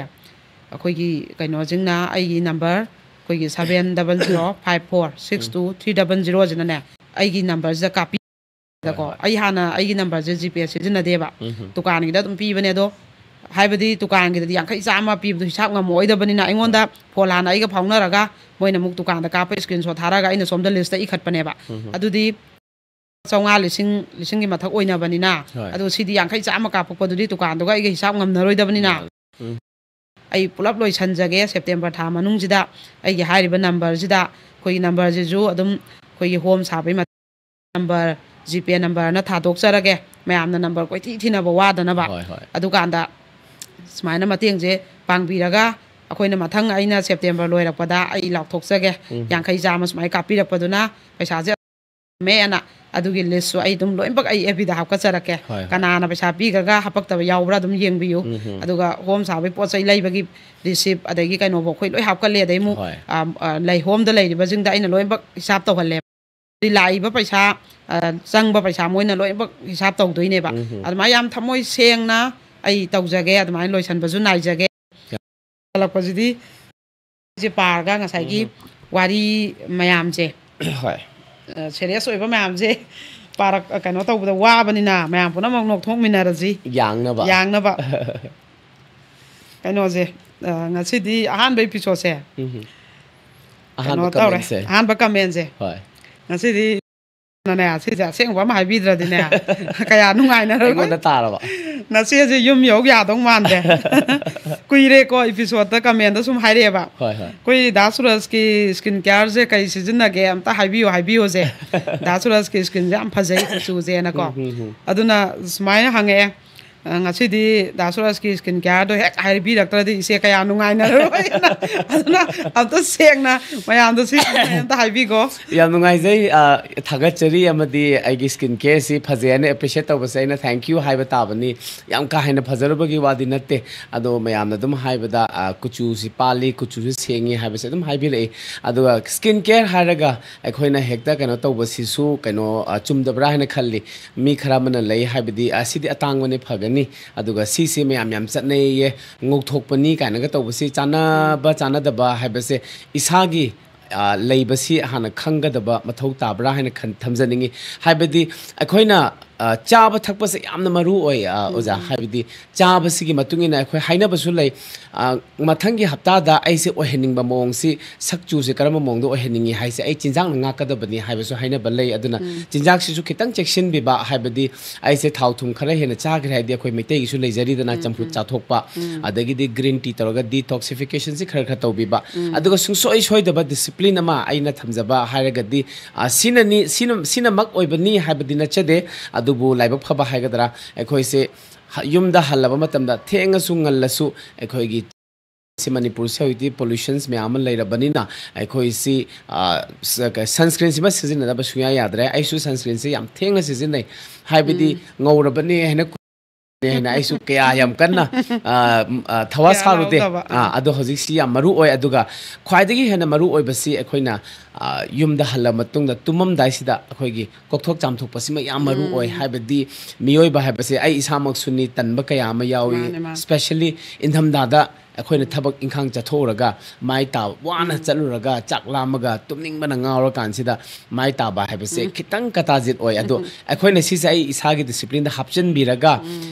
ꯑꯩꯈꯣꯏꯒꯤ ꯀꯩꯅꯣꯁꯤꯡꯅ ꯑꯩꯒꯤ ꯅꯝꯕꯔ, ꯑꯩꯈꯣꯏꯒꯤ seven double zero five four six two three double zeroꯁꯤꯅꯅꯦ, ꯑꯩꯒꯤ ꯅꯝꯕꯔꯁꯤꯗ ꯀꯥꯞꯄꯤꯗꯀꯣ꯫ ꯍꯣꯏ, ꯍꯣꯏ꯫ ꯑꯩ ꯍꯥꯟꯅ ꯑꯩꯒꯤ ꯅꯝꯕꯔꯁꯦ ꯖꯤꯄꯦ ꯁꯤꯖꯤꯟꯅꯗꯦꯕ꯫ ꯎꯝ꯫ ꯗꯨꯀꯥꯟꯒꯤꯗ ꯑꯗꯨꯝ ꯄꯤꯕꯅꯦ꯫ ꯑꯗꯣ ꯍꯥꯏꯕꯗꯤ ꯗꯨꯀꯥꯟꯒꯤꯗꯗꯤ ꯌꯥꯡꯈꯩ ꯆꯥꯝꯃ ꯄꯤꯕꯗꯣ ꯍꯤꯁꯥꯞ ꯉꯝꯃꯛꯑꯣꯏꯗꯕꯅꯤꯅ, ꯑꯩꯉꯣꯟꯗ ꯐꯣꯟ ꯍꯥꯟꯅ ꯑꯩꯒ ꯐꯥꯎꯅꯔꯒ, ꯃꯣꯏꯅ ꯑꯃꯨꯛ ꯗꯨꯀꯥꯟꯗ ꯀꯥꯞꯄ screenshot ꯊꯥꯔꯒ ꯑꯩꯅ ꯁꯣꯝꯗ ꯂꯤꯁꯇ ꯏꯈꯠꯄꯅꯦꯕ꯫ ꯎꯝ꯫ ꯑꯗꯨꯗꯤ ꯆꯥꯝꯃꯉꯥ, ꯂꯤꯁꯤꯡ, ꯂꯤꯁꯤꯡꯒꯤ ꯃꯊꯛ ꯑꯣꯏꯅꯕꯅꯤꯅ, ꯍꯣꯏ꯫ ꯑꯗꯣ ꯁꯤꯗꯤ ꯌꯥꯡꯈꯩ ꯆꯥꯝꯃ ꯀꯥꯞꯄꯛꯄꯗꯨꯗꯤ ꯗꯨꯀꯥꯟꯗꯨꯒ ꯑꯩꯒ ꯍꯤꯁꯥꯞ ꯉꯝꯅꯔꯣꯏꯗꯕꯅꯤꯅ, ꯎꯝ꯫ ꯑꯩ ꯄꯨꯂꯞ ꯂꯣꯏꯁꯟꯖꯒꯦ꯫ ꯁꯦꯞꯇꯦꯝꯕꯔ ꯊꯥ ꯃꯅꯨꯡꯁꯤꯗ ꯑꯩꯒꯤ ꯍꯥꯏꯔꯤꯕ ꯅꯝꯕꯔꯁꯤꯗ, ꯑꯩꯈꯣꯏꯒꯤ ꯅꯝꯕꯔꯁꯤꯁꯨ ꯑꯗꯨꯝ ꯑꯩꯈꯣꯏꯒꯤ ꯍꯣꯝ ꯁꯥꯕꯒꯤ ꯃꯇꯝ ꯅꯝꯕꯔ, ꯖꯤꯄꯦ ꯅꯝꯕꯔꯅ ꯊꯥꯗꯣꯛꯆꯔꯒꯦ, ꯃꯌꯥꯝꯅ ꯅꯝꯕꯔ ꯀꯣꯏꯊꯤ ꯊꯤꯅꯕ ꯋꯥꯗꯅꯕ꯫ ꯍꯣꯏ, ꯍꯣꯏ꯫ ꯑꯗꯨꯀꯥꯟꯗ ꯁꯨꯃꯥꯏꯅ ꯃꯇꯦꯡꯁꯦ ꯄꯥꯡꯕꯤꯔꯒ, ꯑꯩꯈꯣꯏꯅ ꯃꯊꯪ, ꯑꯩꯅ ꯁꯦꯞꯇꯦꯝꯕꯔ ꯂꯣꯏꯔꯛꯄꯗ ꯑꯩ ꯂꯥꯎꯊꯣꯛꯆꯒꯦ, ꯎꯝ꯫ ꯌꯥꯡꯈꯩ ꯆꯥꯝꯃ ꯁꯨꯃꯥꯏꯅ ꯀꯥꯞꯄꯤꯔꯛꯄꯗꯨꯅ ꯄꯩꯁꯥꯁꯦ ꯃꯦꯅ ꯑꯗꯨꯒꯤ ꯂꯤꯁꯁꯨ ꯑꯩ ꯑꯗꯨꯝ ꯂꯣꯏꯅꯃꯛ ꯑꯩ ꯑꯦꯐ ꯕꯤꯗ ꯍꯥꯞꯀꯠꯆꯔꯛꯀꯦ꯫ ꯍꯣꯏ, ꯍꯣꯏ꯫ ꯀꯅꯥꯅ ꯄꯩꯁꯥ ꯄꯤꯈ꯭ꯔꯒ ꯍꯥꯄꯛꯇꯕ ꯌꯥꯎꯕ꯭ꯔꯥ ꯑꯗꯨꯝ ꯌꯦꯡꯕꯤꯌꯨ꯫ ꯎꯝ꯫ ꯑꯗꯨꯒ ꯍꯣꯝ ꯁꯥꯕꯒꯤ ꯄꯣꯠ ꯆꯩ ꯂꯩꯕꯒꯤ ꯔꯤꯁꯤꯞ, ꯑꯗꯒꯤ ꯀꯩꯅꯣꯐꯥꯎ ꯑꯩꯈꯣꯏ ꯂꯣꯏ ꯍꯥꯞꯀꯠꯂꯦ꯫ ꯑꯗꯩ ꯑꯃꯨꯛ, ꯍꯣꯏ꯫ ꯑ, ꯑ, ꯂꯩ, ꯍꯣꯝꯗ ꯂꯩꯔꯤꯕꯁꯤꯡꯗ ꯑꯩꯅ ꯂꯣꯏꯅꯃꯛ ꯍꯤꯁꯥꯞ ꯇꯧꯍꯜꯂꯦ꯫ ꯑꯗꯩ ꯂꯥꯛꯏꯕ ꯄꯩꯁꯥ, ꯑ, ꯆꯪꯕ ꯄꯩꯁꯥ ꯃꯣꯏꯅ ꯂꯣꯏꯅꯃꯛ ꯍꯤꯁꯥꯞ ꯇꯧꯗꯣꯏꯅꯦꯕ꯫ ꯎꯝ꯫ ꯑꯗꯨꯃꯥꯏꯅ ꯌꯥꯝ ꯊꯃꯣꯏ ꯁꯦꯡꯅ ꯑꯩ ꯇꯧꯖꯒꯦ, ꯑꯗꯨꯃꯥꯏꯅ ꯂꯣꯏꯁꯟꯕꯁꯨ ꯅꯥꯏꯖꯒꯦ꯫ ꯍꯜꯂꯛꯄꯁꯤꯗꯤ ꯁꯤ ꯄꯥꯔꯒ ꯉꯁꯥꯏꯒꯤ ꯎꯝ꯫ ꯋꯥꯔꯤ ꯃꯌꯥꯝꯁꯦ, ꯍꯣꯏ꯫ ꯑ, ꯁꯦꯔꯤꯌꯁ ꯑꯣꯏꯕ ꯃꯌꯥꯝꯁꯦ ꯄꯥꯔꯛ-, ꯑ, ꯀꯩꯅꯣ ꯇꯧꯕꯗ ꯋꯥꯕꯅꯤꯅ, ꯃꯌꯥꯝ ꯄꯨꯝꯅꯃꯛ ꯅꯣꯛꯊꯣꯛꯃꯤꯟꯅꯔꯁꯤ꯫ ꯌꯥꯡꯅꯕ꯫ ꯌꯥꯡꯅꯕ꯫ ꯀꯩꯅꯣꯁꯦ, ꯑ, ꯉꯁꯤꯗꯤ ꯑꯍꯥꯟꯕ ꯏꯄꯤꯁꯣꯗꯁꯦ ꯎꯝ꯫ ꯀꯩꯅꯣ ꯑꯍꯥꯟꯕ ꯇꯧꯔꯦ꯫ ꯀꯃꯦꯟꯁꯦ꯫ ꯑꯍꯥꯟꯕ ꯀꯃꯦꯟꯁꯦ꯫ ꯍꯣꯏ꯫ ꯉꯁꯤꯗꯤ ꯅꯅꯦ, ꯁꯤꯁꯦ ꯑꯁꯦꯡꯕ ꯑꯃ ꯍꯥꯏꯕꯤꯗ꯭ꯔꯗꯤꯅꯦ, ꯀꯌꯥ ꯅꯨꯡꯉꯥꯏꯅꯔꯣꯏ꯫ ꯑꯩꯉꯣꯟꯗ ꯇꯥꯔꯕ? ꯅꯆꯦꯁꯦ ꯌꯨꯝ ꯌꯧ ꯌꯥꯗꯧ ꯃꯥꯟꯗꯦ꯫ ꯀꯨꯏꯔꯦꯀꯣ, ꯏꯄꯤꯁꯣꯗꯇ ꯀꯃꯦꯟꯗ ꯁꯨꯝ ꯍꯥꯏꯔꯛꯑꯦꯕ, ꯍꯣꯏ, ꯍꯣꯏ꯫ "ꯑꯩꯈꯣꯏ ꯗꯥ ꯁꯨꯔꯖꯀꯤ ꯁ꯭ꯀꯤꯟ ꯀꯦꯌꯔꯁꯦ ꯀꯩ ꯁꯤꯖꯤꯟꯅꯒꯦ, ꯑꯝꯇ ꯍꯥꯏꯕꯤꯌꯨ, ꯍꯥꯏꯕꯤꯌꯨꯁꯦ꯫ ꯗꯥ ꯁꯨꯔꯖꯀꯤ ꯁ꯭ꯀꯤꯟꯁꯦ ꯌꯥꯝ ꯐꯖꯩ, ꯀꯨꯆꯨꯁꯦꯅꯀꯣ"꯫ ꯎꯝ, ꯎꯝ, ꯎꯝ꯫ ꯑꯗꯨꯅ ꯁꯨꯃꯥꯏꯅ ꯍꯪꯉꯛꯑꯦ, "ꯑ, ꯉꯁꯤꯗꯤ ꯗꯥ ꯁꯨꯔꯖꯀꯤ ꯁ꯭ꯀꯤꯟ ꯀꯦꯌꯔꯗꯣ ꯍꯦꯛ ꯍꯥꯏꯕꯤꯔꯛꯇ꯭ꯔꯗꯤ ꯏꯆꯦ ꯀꯌꯥ ꯅꯨꯡꯉꯥꯏꯅꯔꯣꯏꯅ"꯫ ꯑꯗꯨꯅ ꯑꯝꯇ ꯁꯦꯡꯅ ꯃꯌꯥꯝꯗ ꯁꯤ ꯑꯝꯇ ꯍꯥꯏꯕꯤꯈꯣ꯫ ꯌꯥꯝ ꯅꯨꯡꯉꯥꯏꯖꯩ, ꯑ, ꯊꯥꯒꯠꯆꯔꯤ, ꯑꯃꯗꯤ ꯑꯩꯒꯤ ꯁ꯭ꯀꯤꯟ ꯀꯦꯌꯔꯁꯤ ꯐꯖꯩ ꯍꯥꯏꯅ ꯑꯦꯄ꯭ꯔꯤꯁꯤꯌꯦꯠ ꯇꯧꯕꯁꯦ ꯑꯩꯅ ꯊꯦꯡꯀ꯭ꯌꯨ ꯍꯥꯏꯕ ꯇꯥꯕꯅꯤ꯫ ꯌꯥꯝ ꯀꯥ ꯍꯦꯟꯅ ꯐꯖꯔꯨꯕꯒꯤ ꯋꯥꯗꯤ ꯅꯠꯇꯦ, ꯑꯗꯣ ꯃꯌꯥꯝꯅ ꯑꯗꯨꯝ ꯍꯥꯏꯕꯗ, ꯑ, ꯀꯨꯆꯨꯁꯤ ꯄꯥꯜꯂꯤ, ꯀꯨꯆꯨꯁꯤ ꯁꯦꯡꯉꯤ ꯍꯥꯏꯕꯁꯦ ꯑꯗꯨꯝ ꯍꯥꯏꯕꯤꯔꯛꯏ꯫ ꯑꯗꯨꯒ ꯁ꯭ꯀꯤꯟ ꯀꯦꯌꯔ ꯍꯥꯏꯔꯒ ꯑꯩꯈꯣꯏꯅ ꯍꯦꯛꯇ ꯀꯩꯅꯣ ꯇꯧꯕꯁꯤꯁꯨ ꯀꯩꯅꯣ, ꯑ, ꯆꯨꯝꯗꯕ꯭ꯔꯥ ꯍꯥꯏꯅ ꯈꯜꯂꯤ꯫ ꯃꯤ ꯈꯔ ꯑꯃꯅ ꯂꯩ ꯍꯥꯏꯕꯗꯤ, "ꯑ, ꯁꯤꯗꯤ ꯑꯇꯥꯡꯕꯅꯦ, ꯐꯒꯅꯤ, ꯑꯗꯨꯒ ꯁꯤꯁꯤ ꯃꯌꯥꯝ ꯌꯥꯝ ꯆꯠꯅꯩꯌꯦ, ꯉꯧꯊꯣꯛꯄꯅꯤ" ꯀꯥꯏꯅꯒ ꯇꯧꯕꯁꯤ ꯆꯥꯟꯅꯕ ꯆꯥꯟꯅꯗꯕ ꯍꯥꯏꯕꯁꯦ ꯏꯁꯥꯒꯤ, ꯑ, ꯂꯩꯕꯁꯤ ꯍꯥꯟꯅ ꯈꯪꯒꯗꯕ ꯃꯊꯧ ꯇꯥꯕ꯭ꯔꯥ ꯍꯥꯏꯅ ꯈꯟ-, ꯊꯝꯖꯅꯤꯡꯉꯤ꯫ ꯍꯥꯏꯕꯗꯤ ꯑꯩꯈꯣꯏꯅ, ꯑ, ꯆꯥꯕ ꯊꯛꯄꯁꯦ ꯌꯥꯝꯅ ꯃꯔꯨ ꯑꯣꯏ, ꯑ, ꯑꯣꯖꯥ꯫ ꯍꯥꯏꯕꯗꯤ ꯆꯥꯕꯁꯤꯒꯤ ꯃꯇꯨꯡ ꯏꯟꯅ ꯑꯩꯈꯣꯏ ꯍꯥꯏꯅꯕꯁꯨ ꯂꯩ, ꯑ, ꯃꯊꯪꯒꯤ ꯍꯞꯇꯥꯗ ꯑꯩꯁꯦ ꯑꯣꯏꯍꯟꯅꯤꯡꯕ ꯃꯑꯣꯡꯁꯤ, ꯁꯛ ꯆꯨꯁꯦ ꯀꯔꯝꯕ ꯃꯑꯣꯡꯗ ꯑꯣꯏꯍꯟꯅꯤꯡꯉꯤ ꯍꯥꯏꯁꯦ ꯑꯩ ꯆꯤꯟꯖꯥꯛꯅ ꯉꯥꯛꯀꯗꯕꯅꯤ ꯍꯥꯏꯕꯁꯨ ꯍꯥꯏꯅꯕ ꯂꯩ꯫ ꯑꯗꯨꯅ ꯆꯤꯟꯖꯥꯛꯁꯤꯁꯨ ꯈꯤꯇꯪ ꯆꯦꯛꯁꯤꯟꯕꯤꯕ, ꯍꯥꯏꯕꯗꯤ ꯑꯩꯁꯦ ꯊꯥꯎ ꯊꯨꯝ ꯈꯔ ꯍꯦꯟꯅ ꯆꯥꯈ꯭ꯔꯦ ꯍꯥꯏꯗꯤ ꯑꯩꯈꯣꯏ ꯃꯩꯇꯩꯒꯤꯁꯨ ꯂꯩꯖꯔꯤꯗꯅ, ꯆꯝꯐꯨꯠ ꯆꯥꯊꯣꯛꯄ, ꯑꯗꯒꯤꯗꯤ ꯒ꯭ꯔꯤꯟ ꯇꯤ ꯇꯧꯔꯒ ꯗꯤꯇꯣꯛꯁꯤꯐꯤꯀꯦꯁꯟꯁꯤ ꯈꯔ ꯈꯔ ꯇꯧꯕꯤꯕ꯫ ꯑꯗꯨꯒ ꯁꯨꯡꯁꯣꯏ ꯁꯣꯏꯗꯕ ꯗꯤꯁꯤꯄ꯭ꯂꯤꯟ ꯑꯃ ꯑꯩꯅ ꯊꯝꯖꯕ ꯍꯥꯏꯔꯒꯗꯤ, ꯑ, ꯁꯤꯅꯅꯤ, ꯁꯤꯅ, ꯁꯤꯅꯃꯛ ꯑꯣꯏꯕꯅꯤ ꯍꯥꯏꯕꯗꯤ ꯅꯠꯆꯗꯦ, ꯑꯗꯨꯕꯨ ꯂꯥꯏꯕꯛ ꯐꯕ ꯍꯥꯏꯒꯗ꯭ꯔꯥ, ꯑꯩꯈꯣꯏꯁꯦ ꯍ-, ꯌꯨꯝꯗ ꯍꯜꯂꯕ ꯃꯇꯝꯗ ꯊꯦꯡꯉꯁꯨ ꯉꯜꯂꯁꯨ ꯑꯩꯈꯣꯏꯒꯤ ꯁꯤ ꯃꯅꯤꯄꯨꯔꯁꯦ ꯍꯧꯖꯤꯛꯇꯤ ꯄꯣꯂꯨꯁꯟꯁ ꯃꯌꯥꯝ ꯑꯃ ꯂꯩꯔꯕꯅꯤꯅ ꯑꯩꯈꯣꯏꯁꯤ, ꯑ, ꯁ-, ꯀ-, ꯁꯟꯁ꯭ꯀ꯭ꯔꯤꯟꯁꯤꯃ ꯁꯤꯖꯤꯟꯅꯗꯕ ꯁꯨꯡꯌꯥ ꯌꯥꯗ꯭ꯔꯦ꯫ ꯑꯩꯁꯨ ꯁꯟꯁ꯭ꯀ꯭ꯔꯤꯟꯁꯦ ꯌꯥꯝ ꯊꯦꯡꯅ ꯁꯤꯖꯤꯟꯅꯩ, ꯍꯥꯏꯕꯗꯤ ꯉꯧꯔꯕꯅꯦ ꯍꯥꯏꯅ ꯍꯥꯏꯅ ꯑꯩꯁꯨ ꯀꯌꯥ ꯌꯥꯝ ꯀꯟꯅ, ꯑ, ꯝ, ꯑ, ꯊꯋꯥ ꯀꯌꯥ ꯁꯥꯔꯨꯗꯦ꯫ ꯂꯥꯎꯗꯕ꯫ ꯑ, ꯑꯗꯣ ꯍꯧꯖꯤꯛꯁꯤ ꯌꯥꯝ ꯃꯔꯨ ꯑꯣꯏ꯫ ꯑꯗꯨꯒ ꯈ꯭ꯋꯥꯏꯗꯒꯤ ꯍꯦꯟꯅ ꯃꯔꯨ ꯑꯣꯏꯕꯁꯤ ꯑꯩꯈꯣꯏꯅ, ꯑ, ꯌꯨꯝꯗ ꯍꯜꯂ ꯃꯇꯨꯡꯗ ꯇꯨꯝꯃꯝꯗꯥꯏꯁꯤꯗ ꯑꯩꯈꯣꯏꯒꯤ ꯀꯣꯛꯊꯣꯛ ꯆꯥꯝꯊꯣꯛꯄꯁꯤꯃ ꯌꯥꯝ ꯃꯔꯨ ꯑꯣꯏ꯫ ꯍꯥꯏꯕꯗꯤ ꯃꯤꯑꯣꯏꯕ ꯍꯥꯏꯕꯁꯦ ꯑꯩ ꯏꯁꯥꯃꯛꯁꯨꯅꯤ, ꯇꯟꯕ ꯀꯌꯥ ꯑꯃ ꯌꯥꯎꯏ꯫ ꯃꯥꯅꯦ, ꯃꯥꯅꯦ꯫ ꯏꯁꯄꯦꯁꯦꯜꯂꯤ ꯏꯪꯊꯝꯊꯥꯗ ꯑꯩꯈꯣꯏꯅ ꯊꯕꯛ ꯏꯪꯈꯥꯡ ꯆꯠꯊꯣꯛꯎꯔꯒ ꯃꯥꯏ ꯇꯥꯕ ꯋꯥꯅ ꯆꯠꯂꯨꯔꯒ ꯆꯥꯛ ꯂꯥꯝꯃꯒ ꯇꯨꯝꯅꯤꯡꯕꯅ ꯉꯥꯎꯔꯀꯥꯟꯁꯤꯗ ꯃꯥꯏ ꯇꯥꯕ ꯍꯥꯏꯕꯁꯦ ꯈꯤꯇꯪ ꯀꯇꯥꯖꯤꯠ ꯑꯣꯏ꯫ ꯑꯗꯣ ꯑꯩꯈꯣꯏꯅ ꯁꯤꯁꯦ ꯑꯩ ꯏꯁꯥꯒꯤ ꯗꯤꯁꯤꯄ꯭ꯂꯤꯟꯗ ꯍꯥꯞꯆꯤꯟꯕꯤꯔꯒ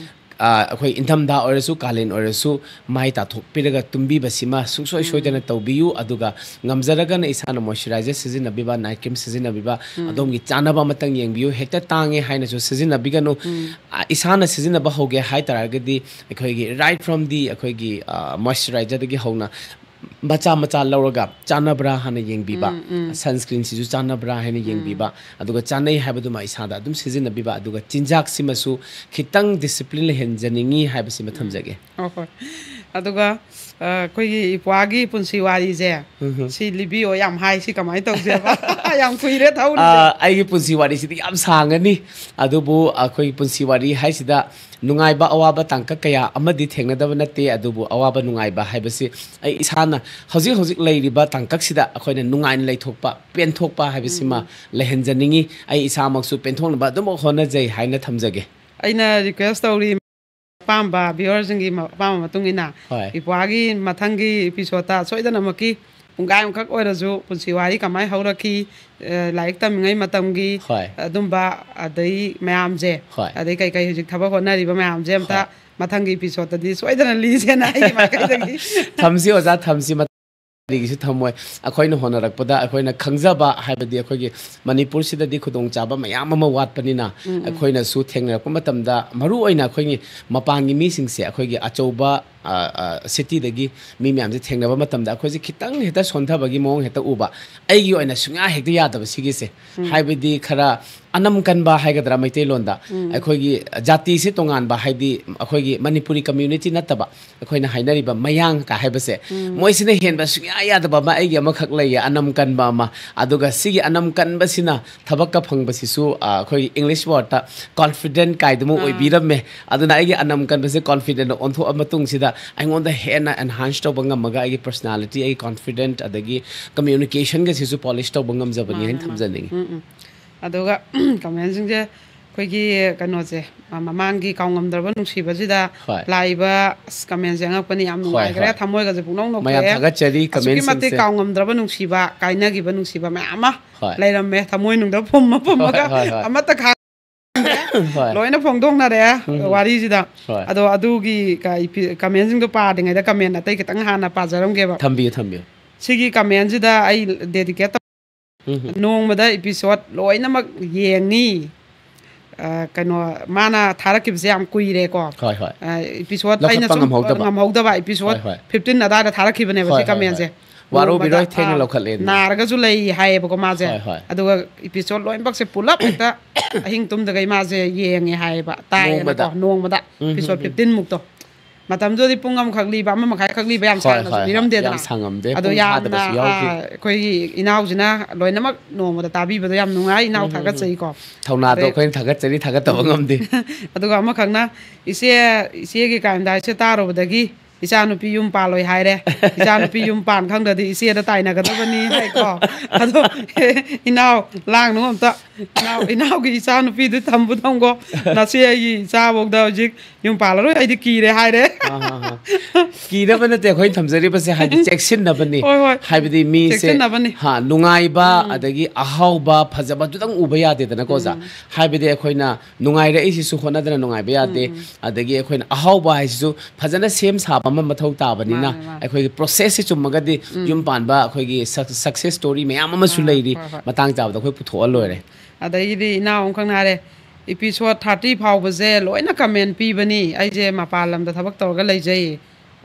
ꯑ, ꯑꯩꯈꯣꯏ ꯏꯪꯊꯝꯊꯥ ꯑꯣꯏꯔꯁꯨ, ꯀꯥꯂꯦꯟ ꯑꯣꯏꯔꯁꯨ, ꯃꯥꯏ ꯇꯥꯊꯣꯛꯄꯤꯔꯒ ꯇꯨꯝꯕꯤꯕꯁꯤꯃ ꯁꯨꯡꯁꯣꯏ ꯁꯣꯏꯗꯅ ꯇꯧꯕꯤꯌꯨ꯫ ꯑꯗꯨꯒ ꯉꯝꯖꯔꯒꯅ ꯏꯁꯥꯅ moisturizer ꯁꯤꯖꯤꯟꯅꯕꯤꯕ, night cream ꯁꯤꯖꯤꯟꯅꯕꯤꯕ, ꯑꯗꯣꯝꯒꯤ ꯆꯥꯅꯕ ꯑꯃꯇꯪ ꯌꯦꯡꯕꯤꯌꯨ꯫ ꯍꯦꯛꯇ ꯇꯥꯡꯉꯦ ꯍꯥꯏꯅꯁꯨ ꯁꯤꯖꯤꯟꯅꯕꯤꯒꯅꯨ꯫ ꯑ, ꯏꯁꯥꯅ ꯁꯤꯖꯤꯟꯅꯕ ꯍꯧꯒꯦ ꯍꯥꯏ ꯇꯥꯔꯒꯗꯤ, ꯑꯩꯈꯣꯏꯒꯤ right from the, ꯑꯩꯈꯣꯏꯒꯤ, ꯑ, moisturizer ꯗꯒꯤ ꯍꯧꯅ ꯃꯆꯥ ꯃꯆꯥ ꯂꯧꯔꯒ ꯆꯥꯟꯅꯕ꯭ꯔꯥ ꯍꯥꯟꯅ ꯌꯦꯡꯕꯤꯕ, sunscreen ꯁꯤꯁꯨ ꯆꯥꯟꯅꯕ꯭ꯔꯥ ꯍꯥꯏꯅ ꯌꯦꯡꯕꯤꯕ, ꯑꯗꯨꯒ ꯆꯥꯟꯅꯩ ꯍꯥꯏꯕꯗꯨꯃ ꯏꯁꯥꯗ ꯑꯗꯨꯝ ꯁꯤꯖꯤꯟꯅꯕꯤꯕ, ꯑꯗꯨꯒ ꯆꯤꯟꯖꯥꯛꯁꯤꯃꯁꯨ ꯈꯤꯇꯪ discipline ꯂꯩꯍꯟꯖꯅꯤꯡꯉꯤ ꯍꯥꯏꯕꯁꯤꯃ ꯊꯝꯖꯒꯦ꯫ ꯑꯣ, ꯍꯣꯏ꯫ ꯑꯗꯨꯒ, ꯑ, ꯑꯩꯈꯣꯏꯒꯤ ꯏꯄ꯭ꯋꯥꯒꯤ ꯄꯨꯟꯁꯤ ꯋꯥꯔꯤꯁꯦ, ꯎꯝ꯫ ꯁꯤ ꯂꯤꯕꯤꯌꯣ, ꯌꯥꯝ ꯍꯥꯏ, ꯁꯤ ꯀꯃꯥꯏꯅ ꯇꯧꯁꯦꯕ? ꯌꯥꯝ ꯀꯨꯏꯔꯦ ꯊꯧꯔꯤꯁꯦ꯫ ꯑ, ꯑꯩꯒꯤ ꯄꯨꯟꯁꯤ ꯋꯥꯔꯤꯁꯤꯗꯤ ꯌꯥꯝ ꯁꯥꯡꯉꯅꯤ, ꯑꯗꯨꯕꯨ ꯑꯩꯈꯣꯏꯒꯤ ꯄꯨꯟꯁꯤ ꯋꯥꯔꯤ ꯍꯥꯏꯁꯤꯗ ꯅꯨꯡꯉꯥꯏꯕ ꯑꯋꯥꯕ ꯇꯥꯡꯀꯛ ꯀꯌꯥ ꯑꯃꯗꯤ ꯊꯦꯡꯅꯗꯕ ꯅꯠꯇꯦ, ꯑꯗꯨꯕꯨ ꯑꯋꯥꯕ ꯅꯨꯡꯉꯥꯏꯕ ꯍꯥꯏꯕꯁꯤ ꯑꯩ ꯏꯁꯥꯅ ꯍꯧꯖꯤꯛ ꯍꯧꯖꯤꯛ ꯂꯩꯔꯤꯕ ꯇꯥꯡꯀꯛꯁꯤꯗ ꯑꯩꯈꯣꯏꯅ ꯅꯨꯡꯉꯥꯏꯅ ꯂꯩꯊꯣꯛꯄ, ꯄꯦꯟꯊꯣꯛꯄ ꯍꯥꯏꯕꯁꯤꯃ ꯎꯝ꯫ ꯂꯩꯍꯟꯖꯅꯤꯡꯉꯤ꯫ ꯑꯩ ꯏꯁꯥꯃꯛꯁꯨ ꯄꯦꯟꯊꯣꯛꯅꯕ ꯑꯗꯨꯃꯛ ꯍꯣꯠꯅꯖꯩ ꯍꯥꯏꯅ ꯊꯝꯖꯒꯦ꯫ ꯑꯩꯅ request ꯇꯧꯔꯤ, ꯑꯄꯥꯝꯕ viewer ꯁꯤꯡꯒꯤ ꯃ-, ꯑꯄꯥꯝꯕ ꯃꯇꯨꯡ ꯏꯟꯅ ꯍꯣꯏ꯫ ꯏꯄ꯭ꯋꯥꯒꯤ ꯃꯊꯪꯒꯤ episode ꯇ ꯁꯣꯏꯗꯅꯃꯛꯀꯤ ꯄꯨꯡꯈꯥꯏ ꯑꯃꯈꯛ ꯑꯣꯏꯔꯁꯨ ꯄꯨꯟꯁꯤ ꯋꯥꯔꯤ ꯀꯃꯥꯏꯅ ꯍꯧꯔꯛꯈꯤ, ꯑ, ꯂꯥꯏꯔꯤꯛ ꯇꯝꯃꯤꯉꯩ ꯃꯇꯝꯒꯤ ꯍꯣꯏ꯫ ꯑꯗꯨꯝꯕ, ꯑꯗꯩ ꯃꯌꯥꯝꯁꯦ, ꯍꯣꯏ꯫ ꯑꯗꯩ ꯀꯩ ꯀꯩ ꯍꯧꯖꯤꯛ ꯊꯕꯛ ꯍꯣꯠꯅꯔꯤꯕ ꯃꯌꯥꯝꯁꯦ ꯑꯝꯇ ꯍꯣꯏ꯫ ꯃꯊꯪꯒꯤ episode ꯇꯗꯤ ꯁꯣꯏꯗꯅ ꯂꯤꯁꯦꯅ ꯑꯩꯒꯤ ꯃꯥꯏꯀꯩꯗꯒꯤ꯫ ꯊꯝꯁꯤ ꯑꯣꯖꯥ, ꯊꯝꯁꯤ꯫ ꯀꯔꯤꯒꯤꯁꯨ ꯊꯝꯃꯣꯏ꯫ ꯑꯩꯈꯣꯏꯅ ꯍꯣꯠꯅꯔꯛꯄꯗ ꯑꯩꯈꯣꯏꯅ ꯈꯪꯖꯕ, ꯍꯥꯏꯕꯗꯤ ꯑꯩꯈꯣꯏꯒꯤ ꯃꯅꯤꯄꯨꯔꯁꯤꯗꯗꯤ ꯈꯨꯗꯣꯡꯆꯥꯕ ꯃꯌꯥꯝ ꯑꯃ ꯋꯥꯠꯄꯅꯤꯅ, ꯎꯝ, ꯎꯝ꯫ ꯑꯩꯈꯣꯏꯅꯁꯨ ꯊꯦꯡꯅꯔꯛꯄ ꯃꯇꯝꯗ, ꯃꯔꯨ ꯑꯣꯏꯅ ꯑꯩꯈꯣꯏꯒꯤ ꯃꯄꯥꯟꯒꯤ ꯃꯤꯁꯤꯡꯁꯦ, ꯑꯩꯈꯣꯏꯒꯤ ꯑꯆꯧꯕ, ꯑ, ꯑ, city ꯗꯒꯤ ꯃꯤ ꯃꯌꯥꯝꯁꯦ ꯊꯦꯡꯅꯕ ꯃꯇꯝꯗ, ꯑꯩꯈꯣꯏꯁꯦ ꯈꯤꯇꯪ ꯍꯦꯛꯇ ꯁꯣꯟꯊꯕꯒꯤ ꯃꯑꯣꯡ ꯍꯦꯛꯇ ꯎꯕ꯫ ꯑꯩꯒꯤ ꯑꯣꯏꯅ ꯁꯨꯡꯌꯥ ꯍꯦꯛꯇ ꯌꯥꯗꯕ ꯁꯤꯒꯤꯁꯦ꯫ ꯎꯝ꯫ ꯍꯥꯏꯕꯗꯤ ꯈꯔ ꯑꯅꯝ ꯀꯟꯕ ꯍꯥꯏꯒꯗ꯭ꯔꯥ ꯃꯩꯇꯩꯂꯣꯟꯗ, ꯎꯝ꯫ ꯑꯩꯈꯣꯏꯒꯤ ꯖꯥꯇꯤꯁꯦ ꯇꯣꯉꯥꯟꯕ, ꯍꯥꯏꯗꯤ ꯑꯩꯈꯣꯏꯒꯤ ꯃꯅꯤꯄꯨꯔꯤ community ꯅꯠꯇꯕ, ꯑꯩꯈꯣꯏꯅ ꯍꯥꯏꯅꯔꯤꯕ ꯃꯌꯥꯡ ꯀ ꯍꯥꯏꯕꯁꯦ, ꯎꯝ꯫ ꯃꯣꯏꯁꯤꯅ ꯍꯦꯟꯕ ꯁꯨꯡꯌꯥ ꯌꯥꯗꯕ ꯑꯃ ꯑꯩꯒꯤ ꯑꯃꯈꯛ ꯂꯩꯌꯦ, ꯑꯅꯝ ꯀꯟꯕ ꯑꯃ꯫ ꯑꯗꯨꯒ ꯁꯤꯒꯤ ꯑꯅꯝ ꯀꯟꯕꯁꯤꯅ ꯊꯕꯛꯀ ꯐꯪꯕꯁꯤꯁꯨ, ꯑ, ꯑꯩꯈꯣꯏꯒꯤ English word ꯇ confident ꯀꯥꯏꯗꯨꯃ ꯑꯥ꯫ ꯑꯣꯏꯕꯤꯔꯝꯃꯦ꯫ ꯑꯗꯨꯅ ꯑꯩꯒꯤ ꯑꯅꯝ ꯀꯟꯕꯁꯦ confident ꯑꯣꯟꯊꯣꯛꯑ ꯃꯇꯨꯡꯁꯤꯗ ꯑꯩꯉꯣꯟꯗ ꯍꯦꯟꯅ enhance ꯇꯧꯕ ꯉꯝꯃꯒ ꯑꯩꯒꯤ personality, ꯑꯩꯒꯤ confident, ꯑꯗꯒꯤ communication ꯒꯁꯤꯁꯨ polish ꯇꯧꯕ ꯉꯝꯖꯕꯅꯤ ꯍꯥꯏꯅ ꯃꯥꯅꯦ, ꯃꯥꯅꯦ꯫ ꯊꯝꯖꯅꯤꯡꯉꯤ꯫ ꯎꯝ, ꯎꯝ꯫ ꯑꯗꯨꯒ comment ꯁꯤꯡꯁꯦ ꯑꯩꯈꯣꯏꯒꯤ ꯀꯩꯅꯣꯁꯦ, ꯑ, ꯃꯃꯥꯡꯒꯤ ꯀꯥꯎꯉꯝꯗ꯭ꯔꯕ ꯅꯨꯡꯁꯤꯕꯁꯤꯗ ꯍꯣꯏ꯫ ꯂꯥꯛꯏꯕ, ꯑꯁ, comment ꯁꯦ ꯑꯉꯛꯄꯅꯤ, ꯌꯥꯝ ꯍꯣꯏ, ꯅꯨꯡꯉꯥꯏꯈ꯭ꯔꯦ, ꯍꯣꯏ꯫ ꯊꯃꯣꯏꯒꯁꯦ ꯄꯨꯡꯅꯧ ꯃꯌꯥꯝ ꯅꯣꯛꯈ꯭ꯔꯦ꯫ ꯊꯥꯒꯠꯆꯔꯤ ꯑꯁꯨꯛꯀꯤ comment ꯃꯇꯤꯛ ꯁꯤꯡꯁꯦ꯫ ꯀꯥꯎꯉꯝꯗ꯭ꯔꯕ ꯅꯨꯡꯁꯤꯕ, ꯀꯥꯏꯅꯈꯤꯕ ꯅꯨꯡꯁꯤꯕ ꯃꯌꯥꯝ ꯑꯃ ꯍꯣꯏ꯫ ꯂꯩꯔꯝꯃꯦ, ꯊꯃꯣꯏꯅꯨꯡꯗ ꯐꯨꯝꯃ ꯐꯨꯝꯃꯒ ꯍꯣꯏ, ꯍꯣꯏ, ꯍꯣꯏ꯫ ꯑꯃꯠꯇ ꯈꯥ- ꯍꯣꯏ꯫ ꯂꯣꯏꯅ ꯐꯣꯡꯗꯣꯛꯅꯔꯦ ꯎꯝ꯫ ꯋꯥꯔꯤꯁꯤꯗ꯫ ꯍꯣꯏ꯫ ꯑꯗꯣ ꯑꯗꯨꯒꯤ ꯀ-, ꯏꯄꯤ-, comment ꯁꯤꯡꯗꯣ ꯄꯥꯗ꯭ꯔꯤꯉꯩꯗ comment ꯑꯇꯩ ꯈꯤꯇꯪ ꯍꯥꯟꯅ ꯄꯥꯖꯔꯝꯒꯦꯕ꯫ ꯊꯝꯕꯤꯌꯨ, ꯊꯝꯕꯤꯌꯨ꯫ ꯁꯤꯒꯤ comment ꯁꯤꯗ ꯑꯩ dedicate ꯇꯧ-, ꯎꯝ꯫ ꯅꯣꯡꯃꯗ episode ꯂꯣꯏꯅꯃꯛ ꯌꯦꯡꯅꯤ꯫ ꯑ, ꯀꯩꯅꯣ, ꯃꯥꯅ ꯊꯥꯔꯛꯈꯤꯕꯁꯦ ꯌꯥꯝ ꯀꯨꯏꯔꯦꯀꯣ꯫ ꯍꯣꯏ, ꯍꯣꯏ꯫ ꯑ, episode ꯑꯩꯅ ꯂꯧꯈꯠꯄ ꯁꯨꯝ ꯉꯝꯍꯧꯗꯕ꯫ ꯉꯝꯍꯧꯗꯕ episode ꯍꯣꯏ, ꯍꯣꯏ꯫ fifteen ꯑꯗꯥꯏꯗ ꯊꯥꯔꯛꯈꯤꯕꯅꯦꯕ ꯍꯣꯏ, ꯁꯤ ꯍꯣꯏ, comment ꯁꯦ꯫ ꯍꯣꯏ꯫ ꯋꯥꯔꯧꯕꯤꯔꯣꯏ, ꯅꯣꯡꯃꯗ, ꯊꯦꯡꯅ ꯑ, ꯂꯧꯈꯠꯂꯦꯅ꯫ ꯅꯥꯔꯒꯁꯨ ꯂꯩ ꯍꯥꯏꯌꯦꯕꯀꯣ ꯃꯥꯁꯦ꯫ ꯍꯣꯏ, ꯍꯣꯏ꯫ ꯑꯗꯨꯒ episode ꯂꯣꯏꯅꯃꯛꯁꯦ ꯄꯨꯂꯞ ꯍꯦꯛꯇ ꯑꯍꯤꯡ ꯇꯨꯝꯗꯒꯩ ꯃꯥꯁꯦ ꯌꯦꯡꯉꯦ ꯍꯥꯏꯌꯦꯕ, ꯇꯥꯏꯌꯦꯅꯀꯣ, ꯅꯣꯡꯃꯗ꯫ ꯅꯣꯡꯃꯗ ꯎꯝ, episode ꯎꯝ, ꯎꯝ꯫ fifteen ꯃꯨꯛꯇꯣ꯫ ꯃꯇꯝꯗꯨꯗꯗꯤ ꯄꯨꯡ ꯑꯃꯈꯛ ꯂꯤꯕ, ꯑꯃ ꯃꯈꯥꯏꯈꯛ ꯂꯤꯕ ꯌꯥꯝ ꯍꯣꯏ, ꯁꯥꯡꯅꯁꯨ ꯍꯣꯏ, ꯍꯣꯏ꯫ ꯂꯤꯔꯝꯗꯦꯗꯅ꯫ ꯌꯥꯝ ꯁꯥꯡꯉꯝꯗꯦ꯫ ꯑꯗꯣ ꯄꯨꯡ ꯌꯥꯝꯅ, ꯐꯥꯗꯕꯁꯨ ꯌꯥꯎꯈꯤ꯫ ꯑ, ꯑꯩꯈꯣꯏꯒꯤ ꯏꯅꯥꯎꯁꯤꯅ ꯂꯣꯏꯅꯃꯛ ꯅꯣꯡꯃꯗ ꯇꯥꯕꯤꯕꯗꯣ ꯌꯥꯝ ꯅꯨꯡꯉꯥꯏ, ꯏꯅꯥꯎ ꯎꯝ, ꯎꯝ, ꯎꯝ꯫ ꯊꯥꯒꯠꯆꯩꯀꯣ꯫ ꯊꯧꯅꯥꯗꯣ ꯑꯗꯩ ꯑꯩꯈꯣꯏꯅ ꯊꯥꯒꯠꯆꯔꯤ, ꯊꯥꯒꯠꯇꯕ ꯉꯝꯗꯦ꯫ ꯑꯗꯨꯒ ꯑꯃꯈꯛꯅ ꯏꯆꯦ, ꯏꯆꯦꯒꯤ ꯀꯥꯏꯝꯗꯥꯏꯁꯦ ꯇꯥꯔꯨꯕꯗꯒꯤ ꯏꯆꯥꯅꯨꯄꯤ ꯌꯨꯝ ꯄꯥꯜꯂꯣꯏ ꯍꯥꯏꯔꯦ꯫ "ꯏꯆꯥꯅꯨꯄꯤ ꯌꯨꯝ ꯄꯥꯟ ꯈꯪꯗ꯭ꯔꯗꯤ ꯏꯆꯦꯗ ꯇꯥꯏꯅꯒꯗꯕꯅꯤ" ꯍꯥꯏꯀꯣ꯫ ꯑꯗꯣ ꯏꯅꯥꯎ, ꯂꯥꯡꯅꯨ ꯑꯝꯇ꯫ ꯏꯅꯥꯎ, ꯏꯅꯥꯎꯒꯤ ꯏꯆꯥꯅꯨꯄꯤꯗꯨ ꯊꯝꯕꯨ ꯊꯝꯈꯣ, ꯅꯆꯦ ꯑꯩꯒꯤ ꯏꯆꯥꯐꯧꯗ ꯍꯧꯖꯤꯛ ꯌꯨꯝ ꯄꯥꯜꯂꯔꯣꯏ, ꯑꯩꯗꯤ ꯀꯤꯔꯦ ꯍꯥꯏꯔꯦ꯫ ꯑꯥ, ꯑꯥ, ꯑꯥ꯫ ꯀꯤꯅꯕ ꯅꯠꯇꯦ ꯑꯩꯈꯣꯏꯅ ꯊꯝꯖꯔꯤꯕꯁꯦ, ꯍꯥꯏꯗꯤ ꯆꯦꯛꯁꯤꯟꯅꯕꯅꯤ꯫ ꯍꯣꯏ, ꯍꯣꯏ꯫ ꯍꯥꯏꯕꯗꯤ ꯃꯤꯁꯦ, ꯆꯦꯛꯁꯤꯟꯅꯕꯅꯤ꯫ ꯍꯥ, ꯅꯨꯡꯉꯥꯏꯕ, ꯑꯗꯒꯤ ꯑꯍꯥꯎꯕ, ꯐꯖꯕꯗꯨꯗꯪ ꯎꯕ ꯌꯥꯗꯦꯗꯅꯀꯣ, ꯑꯣꯖꯥ꯫ ꯍꯥꯏꯕꯗꯤ ꯑꯩꯈꯣꯏꯅ ꯅꯨꯡꯉꯥꯏꯔꯛꯏꯁꯤꯁꯨ ꯍꯣꯠꯅꯗꯅ ꯅꯨꯡꯉꯥꯏꯕ ꯌꯥꯗꯦ꯫ ꯑꯗꯒꯤ ꯑꯩꯈꯣꯏꯅ ꯑꯍꯥꯎꯕ ꯍꯥꯏꯁꯤꯁꯨ ꯐꯖꯅ ꯁꯦꯝ ꯁꯥꯕ ꯑꯃ ꯃꯊꯧ ꯇꯥꯕꯅꯤꯅ, ꯃꯥꯅꯦ, ꯃꯥꯅꯦ꯫ ꯑꯩꯈꯣꯏꯒꯤ process ꯁꯦ ꯆꯨꯝꯃꯒꯗꯤ ꯌꯨꯝ ꯄꯥꯟꯕ ꯑꯩꯈꯣꯏꯒꯤ suc-, success story ꯃꯌꯥꯝ ꯑꯃꯁꯨ ꯑꯥ, ꯂꯩꯔꯤ꯫ ꯍꯣꯏ, ꯍꯣꯏ꯫ ꯃꯇꯥꯡ ꯆꯥꯕꯗ ꯑꯩꯈꯣꯏ ꯄꯨꯊꯣꯛꯑ ꯂꯣꯏꯔꯦ꯫ ꯑꯗꯒꯤꯗꯤ ꯏꯅꯥꯎ ꯑꯃꯈꯛꯅ ꯍꯥꯏꯔꯦ, "episode thirty ꯐꯥꯎꯕꯁꯦ ꯂꯣꯏꯅ comment ꯄꯤꯕꯅꯤ, ꯑꯩꯁꯦ ꯃꯄꯥꯟ ꯂꯝꯗ ꯊꯕꯛ ꯇꯧꯔꯒ ꯂꯩꯖꯩ,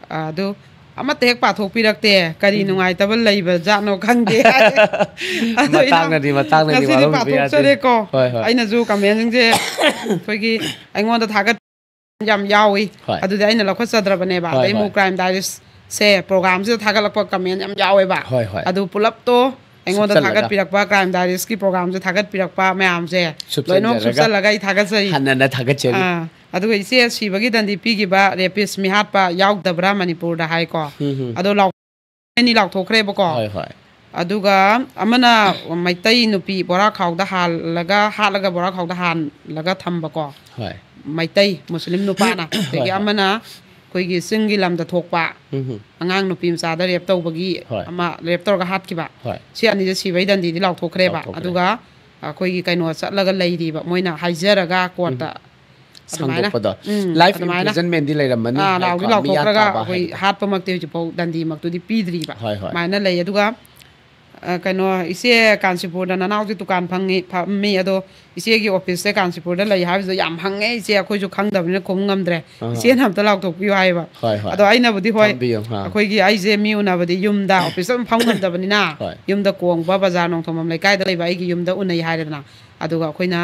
ꯑꯗꯨ ꯑꯃꯠꯇ ꯍꯦꯛ ꯄꯥꯊꯣꯛꯄꯤꯔꯛꯇꯦ, ꯀꯔꯤ ꯅꯨꯡꯉꯥꯏꯇꯕ ꯂꯩꯕ ꯖꯥꯠꯅꯣ ꯈꯪꯗꯦ" ꯍꯥꯏ꯫ ꯑꯗꯣ ꯏꯅꯥꯎ, ꯃꯇꯥꯡꯅꯗꯤ, ꯃꯇꯥꯡꯅꯗꯤ ꯉꯁꯤꯗꯤ ꯋꯥꯔꯧꯕꯤꯕ ꯌꯥꯗꯦ꯫ ꯄꯥꯊꯣꯛꯆꯔꯦꯀꯣ꯫ ꯍꯣꯏ, ꯍꯣꯏ꯫ ꯑꯩꯅꯁꯨ comment ꯁꯤꯡꯁꯦ ꯑꯩꯈꯣꯏꯒꯤ ꯑꯩꯉꯣꯟꯗ ꯊꯥꯒꯠ ꯌꯥꯝ ꯌꯥꯎꯏ꯫ ꯍꯣꯏ꯫ ꯑꯗꯨꯗꯤ ꯑꯩꯅ ꯂꯧꯈꯠꯆꯗ꯭ꯔꯕꯅꯦꯕ꯫ ꯍꯣꯏ, ꯑꯗꯩ ꯑꯃꯨꯛ ꯍꯣꯏ꯫ Crime Diaries ꯁꯦ program ꯁꯤꯗ ꯊꯥꯒꯠꯂꯛꯄ comment ꯌꯥꯝ ꯌꯥꯎꯋꯦꯕ꯫ ꯍꯣꯏ, ꯍꯣꯏ꯫ ꯑꯗꯨ ꯄꯨꯂꯞꯇꯣ ꯑꯩꯉꯣꯟꯗ ꯁꯨꯞꯆꯜꯂꯒ꯫ ꯊꯥꯒꯠꯄꯤꯔꯛꯄ, Crime Diaries ꯀꯤ program ꯁꯦ ꯊꯥꯒꯠꯄꯤꯔꯛꯄ ꯃꯌꯥꯝꯁꯦ ꯂꯣꯏꯅꯃꯛ ꯁꯨꯞꯆꯟꯖꯔꯒ꯫ ꯁꯨꯞꯆꯜꯂꯒ ꯑꯩ ꯊꯥꯒꯠꯆꯔꯤ꯫ ꯍꯟꯅꯅ ꯊꯥꯒꯠꯆꯔꯤ꯫ ꯑꯥ, ꯑꯗꯨꯒ ꯏꯆꯦ ꯁꯤꯕꯒꯤ ꯗꯟꯗꯤ ꯄꯤꯈꯤꯕ rapist ꯃꯤꯍꯥꯠꯄ ꯌꯥꯎꯗꯕ꯭ꯔꯥ ꯃꯅꯤꯄꯨꯔꯗ ꯍꯥꯏꯀꯣ꯫ ꯎꯝ, ꯎꯝ꯫ ꯑꯗꯣ ꯂꯥꯎ-, ꯑꯅꯤ ꯂꯥꯎꯊꯣꯛꯈ꯭ꯔꯦꯕꯀꯣ꯫ ꯍꯣꯏ, ꯍꯣꯏ꯫ ꯑꯗꯨꯒ ꯑꯃꯅ ꯃꯩꯇꯩ ꯅꯨꯄꯤ ꯕꯣꯔꯥꯈꯥꯎꯗ ꯍꯥꯜꯂꯒ, ꯍꯥꯠꯂꯒ ꯕꯣꯔꯥꯈꯥꯎꯗ ꯍꯥꯜꯂꯒ ꯊꯝꯕꯀꯣ꯫ ꯍꯣꯏ꯫ ꯃꯩꯇꯩ ꯃꯨꯁꯂꯤꯝ ꯅꯨꯄꯥꯅ꯫ ꯍꯣꯏ, ꯑꯗꯒꯤ ꯍꯣꯏ꯫ ꯑꯃꯅ ꯑꯩꯈꯣꯏꯒꯤ ꯆꯤꯡꯒꯤ ꯂꯝꯗ ꯊꯣꯛꯄ ꯎꯝ, ꯎꯝ꯫ ꯑꯉꯥꯡ ꯅꯨꯄꯤ ꯃꯆꯥꯗ rape ꯇꯧꯕꯒꯤ ꯍꯣꯏ꯫ ꯑꯃ rape ꯇꯧꯔꯒ ꯍꯥꯠꯈꯤꯕ꯫ ꯍꯣꯏ꯫ ꯁꯤ ꯑꯅꯤꯁꯦ ꯁꯤꯕꯒꯤ ꯗꯟꯗꯤꯗꯤ ꯂꯥꯎꯊꯣꯛꯈ꯭ꯔꯦꯕ꯫ ꯂꯥꯎꯊꯣꯛꯈ꯭ꯔꯦ꯫ ꯑꯗꯨꯒ ꯑꯩꯈꯣꯏꯒꯤ ꯀꯩꯅꯣ ꯆꯠꯂꯒ ꯂꯩꯔꯤꯕ, ꯃꯣꯏꯅ ꯍꯥꯏꯖꯔꯒ ꯀꯣꯔꯠꯇ ꯑꯗꯨꯃꯥꯏꯅ꯫ ꯁꯥꯡꯗꯣꯛꯄꯗꯣ꯫ ꯎꯝ, ꯂꯥꯏꯐ ꯑꯗꯨꯃꯥꯏꯅ꯫ ꯏꯝꯄ꯭ꯔꯤꯖꯟꯃꯦꯟꯗꯤ ꯂꯩꯔꯝꯃꯅꯤ ꯑꯥ, ꯍꯥꯏꯀꯣ, ꯂꯥꯎꯗꯤ ꯃꯤꯌꯥ ꯂꯥꯎꯊꯣꯛꯈ꯭ꯔꯒ ꯀꯥꯕ ꯑꯩꯈꯣꯏ ꯍꯥꯏꯕꯗꯣ꯫ ꯍꯥꯠꯄꯃꯛꯇꯤ ꯍꯧꯖꯤꯛꯐꯥꯎ ꯗꯟꯗꯤꯃꯛꯇꯨꯗꯤ ꯄꯤꯗ꯭ꯔꯤꯕ꯫ ꯍꯣꯏ, ꯍꯣꯏ꯫ ꯑꯗꯨꯃꯥꯏꯅ ꯂꯩ꯫ ꯑꯗꯨꯒ ꯑ, ꯀꯩꯅꯣ, ꯏꯆꯦ ꯀꯥꯟꯆꯤꯄꯨꯔꯗ ꯅꯅꯥꯎꯁꯦ ꯗꯨꯀꯥꯟ ꯐꯪꯉꯤ, ꯐꯝꯃꯤ, ꯑꯗꯣ ꯏꯆꯦꯒꯤ ꯑꯣꯐꯤꯁꯁꯦ ꯀꯥꯟꯆꯤꯄꯨꯔꯗ ꯂꯩ ꯍꯥꯏꯕꯁꯤꯗ ꯌꯥꯝ ꯍꯪꯉꯦ ꯏꯆꯦ, ꯑꯩꯈꯣꯏꯁꯨ ꯈꯪꯗꯕꯅꯤꯅ ꯈꯨꯝ ꯉꯝꯗ꯭ꯔꯦ꯫ ꯑꯍꯥ꯫ ꯏꯆꯦꯅ ꯑꯝꯇ ꯂꯥꯎꯊꯣꯛꯄꯤꯌꯨ ꯍꯥꯏꯌꯦꯕ꯫ ꯍꯣꯏ, ꯍꯣꯏ꯫ ꯑꯗꯣ ꯑꯩꯅꯕꯨꯗꯤ ꯍꯣꯏ, ꯊꯝꯕꯤꯌꯨ, ꯑꯥ꯫ ꯑꯩꯈꯣꯏꯒꯤ ꯑꯩꯁꯦ ꯃꯤ ꯎꯅꯕꯗꯤ ꯌꯨꯝꯗ, ꯑꯣꯐꯤꯁꯇ ꯑꯗꯨꯝ ꯐꯝ ꯉꯝꯗꯕꯅꯤꯅ ꯍꯣꯏ꯫ ꯌꯨꯝꯗ ꯀꯣꯡꯕ ꯕꯖꯥꯔ ꯅꯣꯡꯊꯣꯡꯕꯝ ꯂꯩꯀꯥꯏꯗ ꯂꯩꯕ ꯑꯩꯒꯤ ꯌꯨꯝꯗ ꯎꯅꯩ ꯍꯥꯏꯔꯦꯗꯅ꯫ ꯑꯗꯨꯒ ꯑꯩꯈꯣꯏꯅ,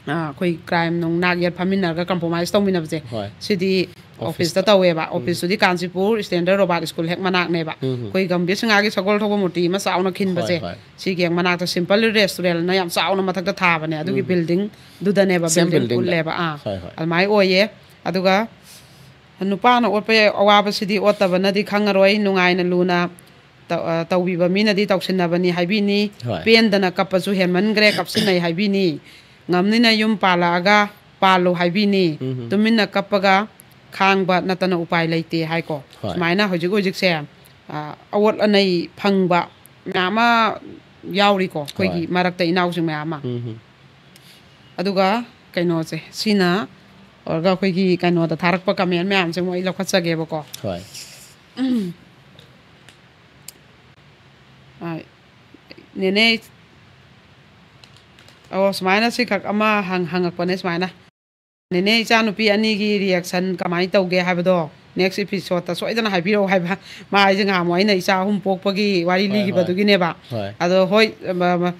ꯑ, ꯑꯩꯈꯣꯏ ꯀ꯭ꯔꯥꯏꯝ ꯅꯨꯡ ꯅꯥꯛ ꯌꯦꯠ ꯐꯝꯃꯤꯟꯅꯔꯒ ꯀꯝꯄ꯭ꯔꯣꯃꯥꯏꯁ ꯇꯧꯃꯤꯟꯅꯕꯁꯦ ꯍꯣꯏ꯫ ꯁꯤꯗꯤ ꯑꯣꯐꯤꯁꯇ꯫ ꯑꯣꯐꯤꯁꯇ ꯇꯧꯋꯦꯕ꯫ ꯑꯣꯐꯤꯁꯇꯨꯗꯤ ꯀꯥꯟꯆꯤꯄꯨꯔ ꯁ꯭ꯇꯦꯟꯗꯔꯠ ꯔꯣꯕꯥꯔꯠ ꯁ꯭ꯀꯨꯜ ꯍꯦꯛ ꯃꯅꯥꯛꯅꯦꯕ꯫ ꯎꯝ, ꯎꯝ꯫ ꯑꯩꯈꯣꯏ ꯒꯝꯚꯤꯔ ꯁꯤꯡꯍꯒꯤ ꯁꯒꯣꯜ ꯊꯧꯕ ꯃꯨꯔꯇꯤ ꯑꯃ ꯆꯥꯎꯅ ꯈꯤꯟꯕꯁꯦ, ꯍꯣꯏ, ꯍꯣꯏ꯫ ꯁꯤꯒꯤ ꯍꯦꯛ ꯃꯅꯥꯛꯇ ꯁꯤꯝꯄꯜ ꯔꯦꯁꯇꯨꯔꯦꯟꯅ ꯌꯥꯝ ꯆꯥꯎꯅ ꯃꯊꯛꯇ ꯊꯥꯕꯅꯦ꯫ ꯑꯗꯨꯒꯤ ꯎꯝ꯫ ꯕꯤꯜꯗꯤꯡꯗꯨꯗꯅꯦꯕ, Same ꯕꯤꯜꯗꯤꯡ building ꯗ꯫ ꯄꯨꯜꯂꯦꯕ꯫ ꯑꯥ꯫ ꯍꯣꯏ, ꯍꯣꯏ꯫ ꯑꯗꯨꯃꯥꯏꯅ ꯑꯣꯏꯌꯦ꯫ ꯑꯗꯨꯒ ꯅꯨꯄꯥꯅ ꯑꯣꯠꯄ ꯑꯋꯥꯕꯁꯤꯗꯤ ꯑꯣꯠꯇꯕꯅꯗꯤ ꯈꯪꯉꯔꯣꯏ꯫ ꯅꯨꯡꯉꯥꯏꯅ ꯂꯨꯅ ꯇꯧ-, ꯑ, ꯇꯧꯕꯤꯕ ꯃꯤꯅꯗꯤ ꯇꯧꯁꯤꯟꯅꯕꯅꯤ ꯍꯥꯏꯕꯤꯅꯤ꯫ ꯍꯣꯏ꯫ ꯄꯦꯟꯗꯅ ꯀꯞꯄꯁꯨ ꯍꯦꯟꯃꯟꯈ꯭ꯔꯦ, ꯀꯞꯁꯤꯟꯅꯩ ꯍꯥꯏꯕꯤꯅꯤ꯫ ꯉꯝꯅꯤꯅ ꯌꯨꯝ ꯄꯥꯜꯂꯛꯑꯒ ꯄꯥꯜꯂꯨ ꯍꯥꯏꯕꯤꯅꯤ꯫ ꯎꯝ꯫ ꯇꯨꯃꯤꯟꯅ ꯀꯞꯄꯒ ꯈꯥꯡꯕ ꯅꯠꯇꯅ ꯎꯄꯥꯏ ꯂꯩꯇꯦ ꯍꯥꯏꯀꯣ꯫ ꯍꯣꯏ꯫ ꯁꯨꯃꯥꯏꯅ ꯍꯧꯖꯤꯛ ꯍꯧꯖꯤꯛꯁꯦ, ꯑ, ꯑꯋꯣꯠ ꯑꯅꯩ ꯐꯪꯕ ꯃꯌꯥꯝ ꯑꯃ ꯌꯥꯎꯔꯤꯀꯣ, ꯑꯩꯈꯣꯏꯒꯤ ꯍꯣꯏ꯫ ꯃꯔꯛꯇ ꯏꯅꯥꯎꯁꯤꯡ ꯃꯌꯥꯝ ꯑꯃ꯫ ꯎꯝ꯫ ꯑꯗꯨꯒ ꯀꯩꯅꯣꯁꯦ, ꯁꯤꯅ ꯑꯣꯏꯔꯒ ꯑꯩꯈꯣꯏꯒꯤ ꯀꯩꯅꯣꯗ ꯊꯥꯔꯛꯄ ꯀꯃꯦꯟ ꯃꯌꯥꯝꯁꯦ ꯑꯃꯨꯛ ꯑꯩ ꯂꯧꯈꯠꯆꯒꯦꯕꯀꯣ꯫ ꯍꯣꯏ꯫ ꯑ, ꯅꯦꯅꯦ, ꯑꯣ, ꯁꯨꯃꯥꯏꯅ ꯁꯤꯈꯛ ꯑꯃ ꯍꯪ-, ꯍꯪꯉꯛꯄꯅꯦ ꯁꯨꯃꯥꯏꯅ꯫ ꯅꯦꯅꯦ, ꯏꯆꯥꯅꯨꯄꯤ ꯑꯅꯤꯒꯤ ꯔꯤꯌꯦꯛꯁꯟ ꯀꯃꯥꯏꯅ ꯇꯧꯒꯦ ꯍꯥꯏꯕꯗꯣ ꯅꯦꯛꯁ ꯏꯄꯤꯁꯣꯗꯇ ꯁꯣꯏꯗꯅ ꯍꯥꯏꯕꯤꯔꯛꯑꯣ ꯍꯥꯏꯕ꯫ ꯃꯥ ꯑꯩꯁꯦ ꯉꯍꯥꯟꯃꯨꯛ ꯑꯩꯅ ꯏꯆꯥ ꯑꯍꯨꯝ ꯄꯣꯛꯄꯒꯤ ꯋꯥꯔꯤ ꯍꯣꯏ, ꯍꯣꯏ꯫ ꯂꯤꯈꯤꯕꯗꯨꯒꯤꯅꯦꯕ꯫ ꯍꯣꯏ꯫ ꯑꯗꯣ ꯍꯣꯏ, ꯃ-, ꯃ-,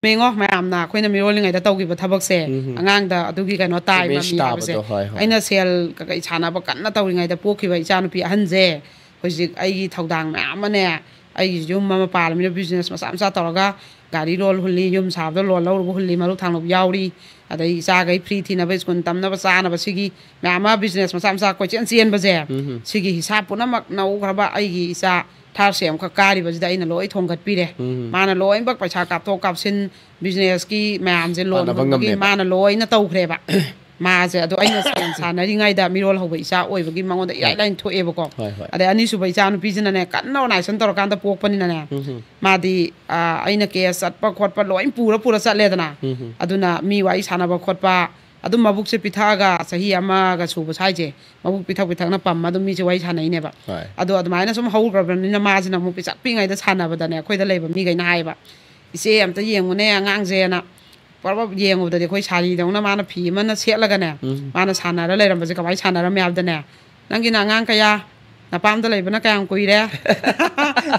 ꯃꯦꯡꯉꯣ ꯃꯌꯥꯝꯅ ꯑꯩꯈꯣꯏꯅ ꯃꯤꯔꯣꯜꯂꯤꯉꯩꯗ ꯇꯧꯈꯤꯕ ꯊꯕꯛꯁꯦ, ꯎꯝ꯫ ꯑꯉꯥꯡꯗ ꯑꯗꯨꯒꯤ ꯀꯩꯅꯣ ꯇꯥꯏ, Image ꯃꯃꯤ ꯍꯥꯏꯕꯁꯦ꯫ ꯇꯥꯕꯗꯣ, ꯍꯣꯏ, ꯍꯣꯏ꯫ ꯑꯩꯅ ꯁꯦꯜ ꯀꯀꯩ ꯁꯥꯟꯅꯕ ꯀꯟꯅ ꯇꯧꯔꯤꯉꯩꯗ ꯄꯣꯛꯈꯤꯕ ꯏꯆꯥꯅꯨꯄꯤ ꯑꯍꯟꯁꯦ ꯍꯧꯖꯤꯛ ꯑꯩꯒꯤ ꯊꯧꯗꯥꯡ ꯃꯌꯥꯝ ꯑꯃꯅꯦ, ꯑꯩꯒꯤ ꯌꯨꯝ ꯑꯃ ꯄꯥꯜꯂꯃꯤꯅ ꯕꯤꯖꯤꯅꯦꯁ ꯃꯆꯥ ꯃꯆꯥ ꯇꯧꯔꯒ ꯒꯥꯔꯤ ꯂꯣꯟ ꯍꯨꯜꯂꯤ, ꯌꯨꯝ ꯁꯥꯕꯗ ꯂꯣꯟ ꯂꯧꯔꯨꯕ ꯍꯨꯜꯂꯤ, ꯃꯔꯨꯞ ꯊꯥꯡꯂꯨꯞ ꯌꯥꯎꯔꯤ, ꯑꯗꯩ ꯏꯆꯥꯈꯩ ꯐ꯭ꯔꯤ ꯊꯤꯅꯕ ꯁ꯭ꯀꯨꯜ ꯇꯝꯅꯕ ꯆꯥꯅꯕ, ꯁꯤꯒꯤ ꯃꯌꯥꯝ ꯑꯃ ꯕꯤꯖꯤꯅꯦꯁ ꯃꯆꯥ ꯃꯆꯥ ꯀꯣꯏꯆꯦꯟ ꯆꯦꯟꯕꯁꯦ, ꯎꯝ꯫ ꯁꯤꯒꯤ ꯍꯤꯁꯥꯞ ꯄꯨꯝꯅꯃꯛ ꯅꯧꯈ꯭ꯔꯕ ꯑꯩꯒꯤ ꯏꯆꯥ ꯊꯥꯔ ꯁꯦꯝ ꯑꯃꯈꯛ ꯀꯥꯔꯤꯕꯁꯤꯗ ꯑꯩꯅ ꯂꯣꯏ ꯊꯣꯡꯒꯠꯄꯤꯔꯦ꯫ ꯎꯝ꯫ ꯃꯥꯅ ꯂꯣꯏꯅꯃꯛ ꯄꯩꯁꯥ ꯀꯥꯞꯊꯣꯛ ꯀꯥꯞꯁꯤꯟ, ꯕꯤꯖꯤꯅꯦꯁꯀꯤ ꯃꯌꯥꯝꯁꯦ ꯂꯣꯟ ꯄꯥꯟꯅꯕ ꯍꯨꯟꯕꯒꯤ ꯉꯝꯃꯦꯕ꯫ ꯃꯥꯅ ꯂꯣꯏꯅ ꯇꯧꯈ꯭ꯔꯦꯕ꯫ ꯃꯥꯁꯦ ꯑꯗꯣ ꯑꯩꯅ ꯁꯥꯟ- ꯁꯥꯟꯅꯔꯤꯉꯩꯗ ꯃꯤꯔꯣꯜ ꯍꯧꯕ ꯏꯆꯥ ꯑꯣꯏꯕꯒꯤ ꯃꯉꯣꯟꯗ ꯏꯔꯥꯏ ꯂꯥꯏꯅ ꯊꯣꯛꯑꯦꯕꯀꯣ꯫ ꯍꯣꯏ, ꯍꯣꯏ. ꯑꯗꯩ ꯑꯅꯤꯁꯨꯕ ꯏꯆꯥ ꯅꯨꯄꯤꯁꯤꯅꯅꯦ, ꯀꯟꯅ ꯑꯣꯔꯒꯅꯥꯏꯖꯦꯁꯟ ꯇꯧꯔꯀꯥꯟꯗ ꯄꯣꯛꯄꯅꯤꯅꯅꯦ, ꯎꯝ. ꯃꯥꯗꯤ, ꯑ, ꯑꯩꯅ ꯀꯦꯁ ꯆꯠꯄ ꯈꯣꯠꯄ ꯂꯣꯏ ꯄꯨꯔ ꯄꯨꯔ ꯆꯠꯂꯦꯗꯅ꯫ ꯎꯝ. ꯑꯗꯨꯅ ꯃꯤ ꯋꯥꯔꯤ ꯁꯥꯟꯅꯕ ꯈꯣꯠꯄ, ꯑꯗꯨꯝ ꯃꯕꯨꯛꯁꯦ ꯄꯤꯊꯛꯑꯒ, ꯆꯍꯤ ꯑꯃꯒ ꯁꯨꯕ ꯁ꯭ꯋꯥꯏꯁꯦ ꯃꯕꯨꯛ ꯄꯤꯊꯛ ꯄꯤꯊꯛꯅ ꯄꯝꯃ ꯑꯗꯨꯝ ꯃꯤꯁꯦ ꯋꯥꯔꯤ ꯁꯥꯟꯅꯩꯅꯦꯕ꯫ ꯍꯣꯏ. ꯑꯗꯣ ꯑꯗꯨꯃꯥꯏꯅ ꯁꯨꯝ ꯍꯧꯈ꯭ꯔꯕꯅꯤꯅ, ꯃꯥꯁꯤꯅ ꯑꯃꯨꯛ ꯄꯤꯁꯛ ꯄꯤꯛꯉꯩꯗ ꯁꯥꯟꯅꯕꯗꯅꯦ, ꯑꯩꯈꯣꯏꯗ ꯂꯩꯕ ꯃꯤꯈꯩꯅ ꯍꯥꯏꯌꯦꯕ, "ꯏꯆꯦ, ꯑꯝꯇ ꯌꯦꯡꯉꯨꯅꯦ ꯑꯉꯥꯡꯁꯦꯅ"꯫ ꯄꯨꯔꯥ ꯌꯦꯡꯉꯨꯕꯗꯗꯤ ꯑꯩꯈꯣꯏ ꯁꯥꯔꯤꯗꯧꯅ ꯃꯥꯅ ꯐꯤ ꯑꯃꯅ ꯁꯦꯠꯂꯒꯅꯦ, ꯎꯝ. ꯃꯥꯅ ꯁꯥꯟꯅꯔ ꯂꯩꯔꯝꯕꯁꯦ ꯀꯃꯥꯏꯅ ꯁꯥꯟꯅꯔꯝꯃꯦ ꯍꯥꯏꯕꯗꯅꯦ, "ꯅꯪꯒꯤꯅ ꯑꯉꯥꯡ ꯀꯌꯥ? ꯅꯄꯥꯝꯗ ꯂꯩꯕꯅ ꯀꯌꯥꯝ ꯀꯨꯏꯔꯦ?"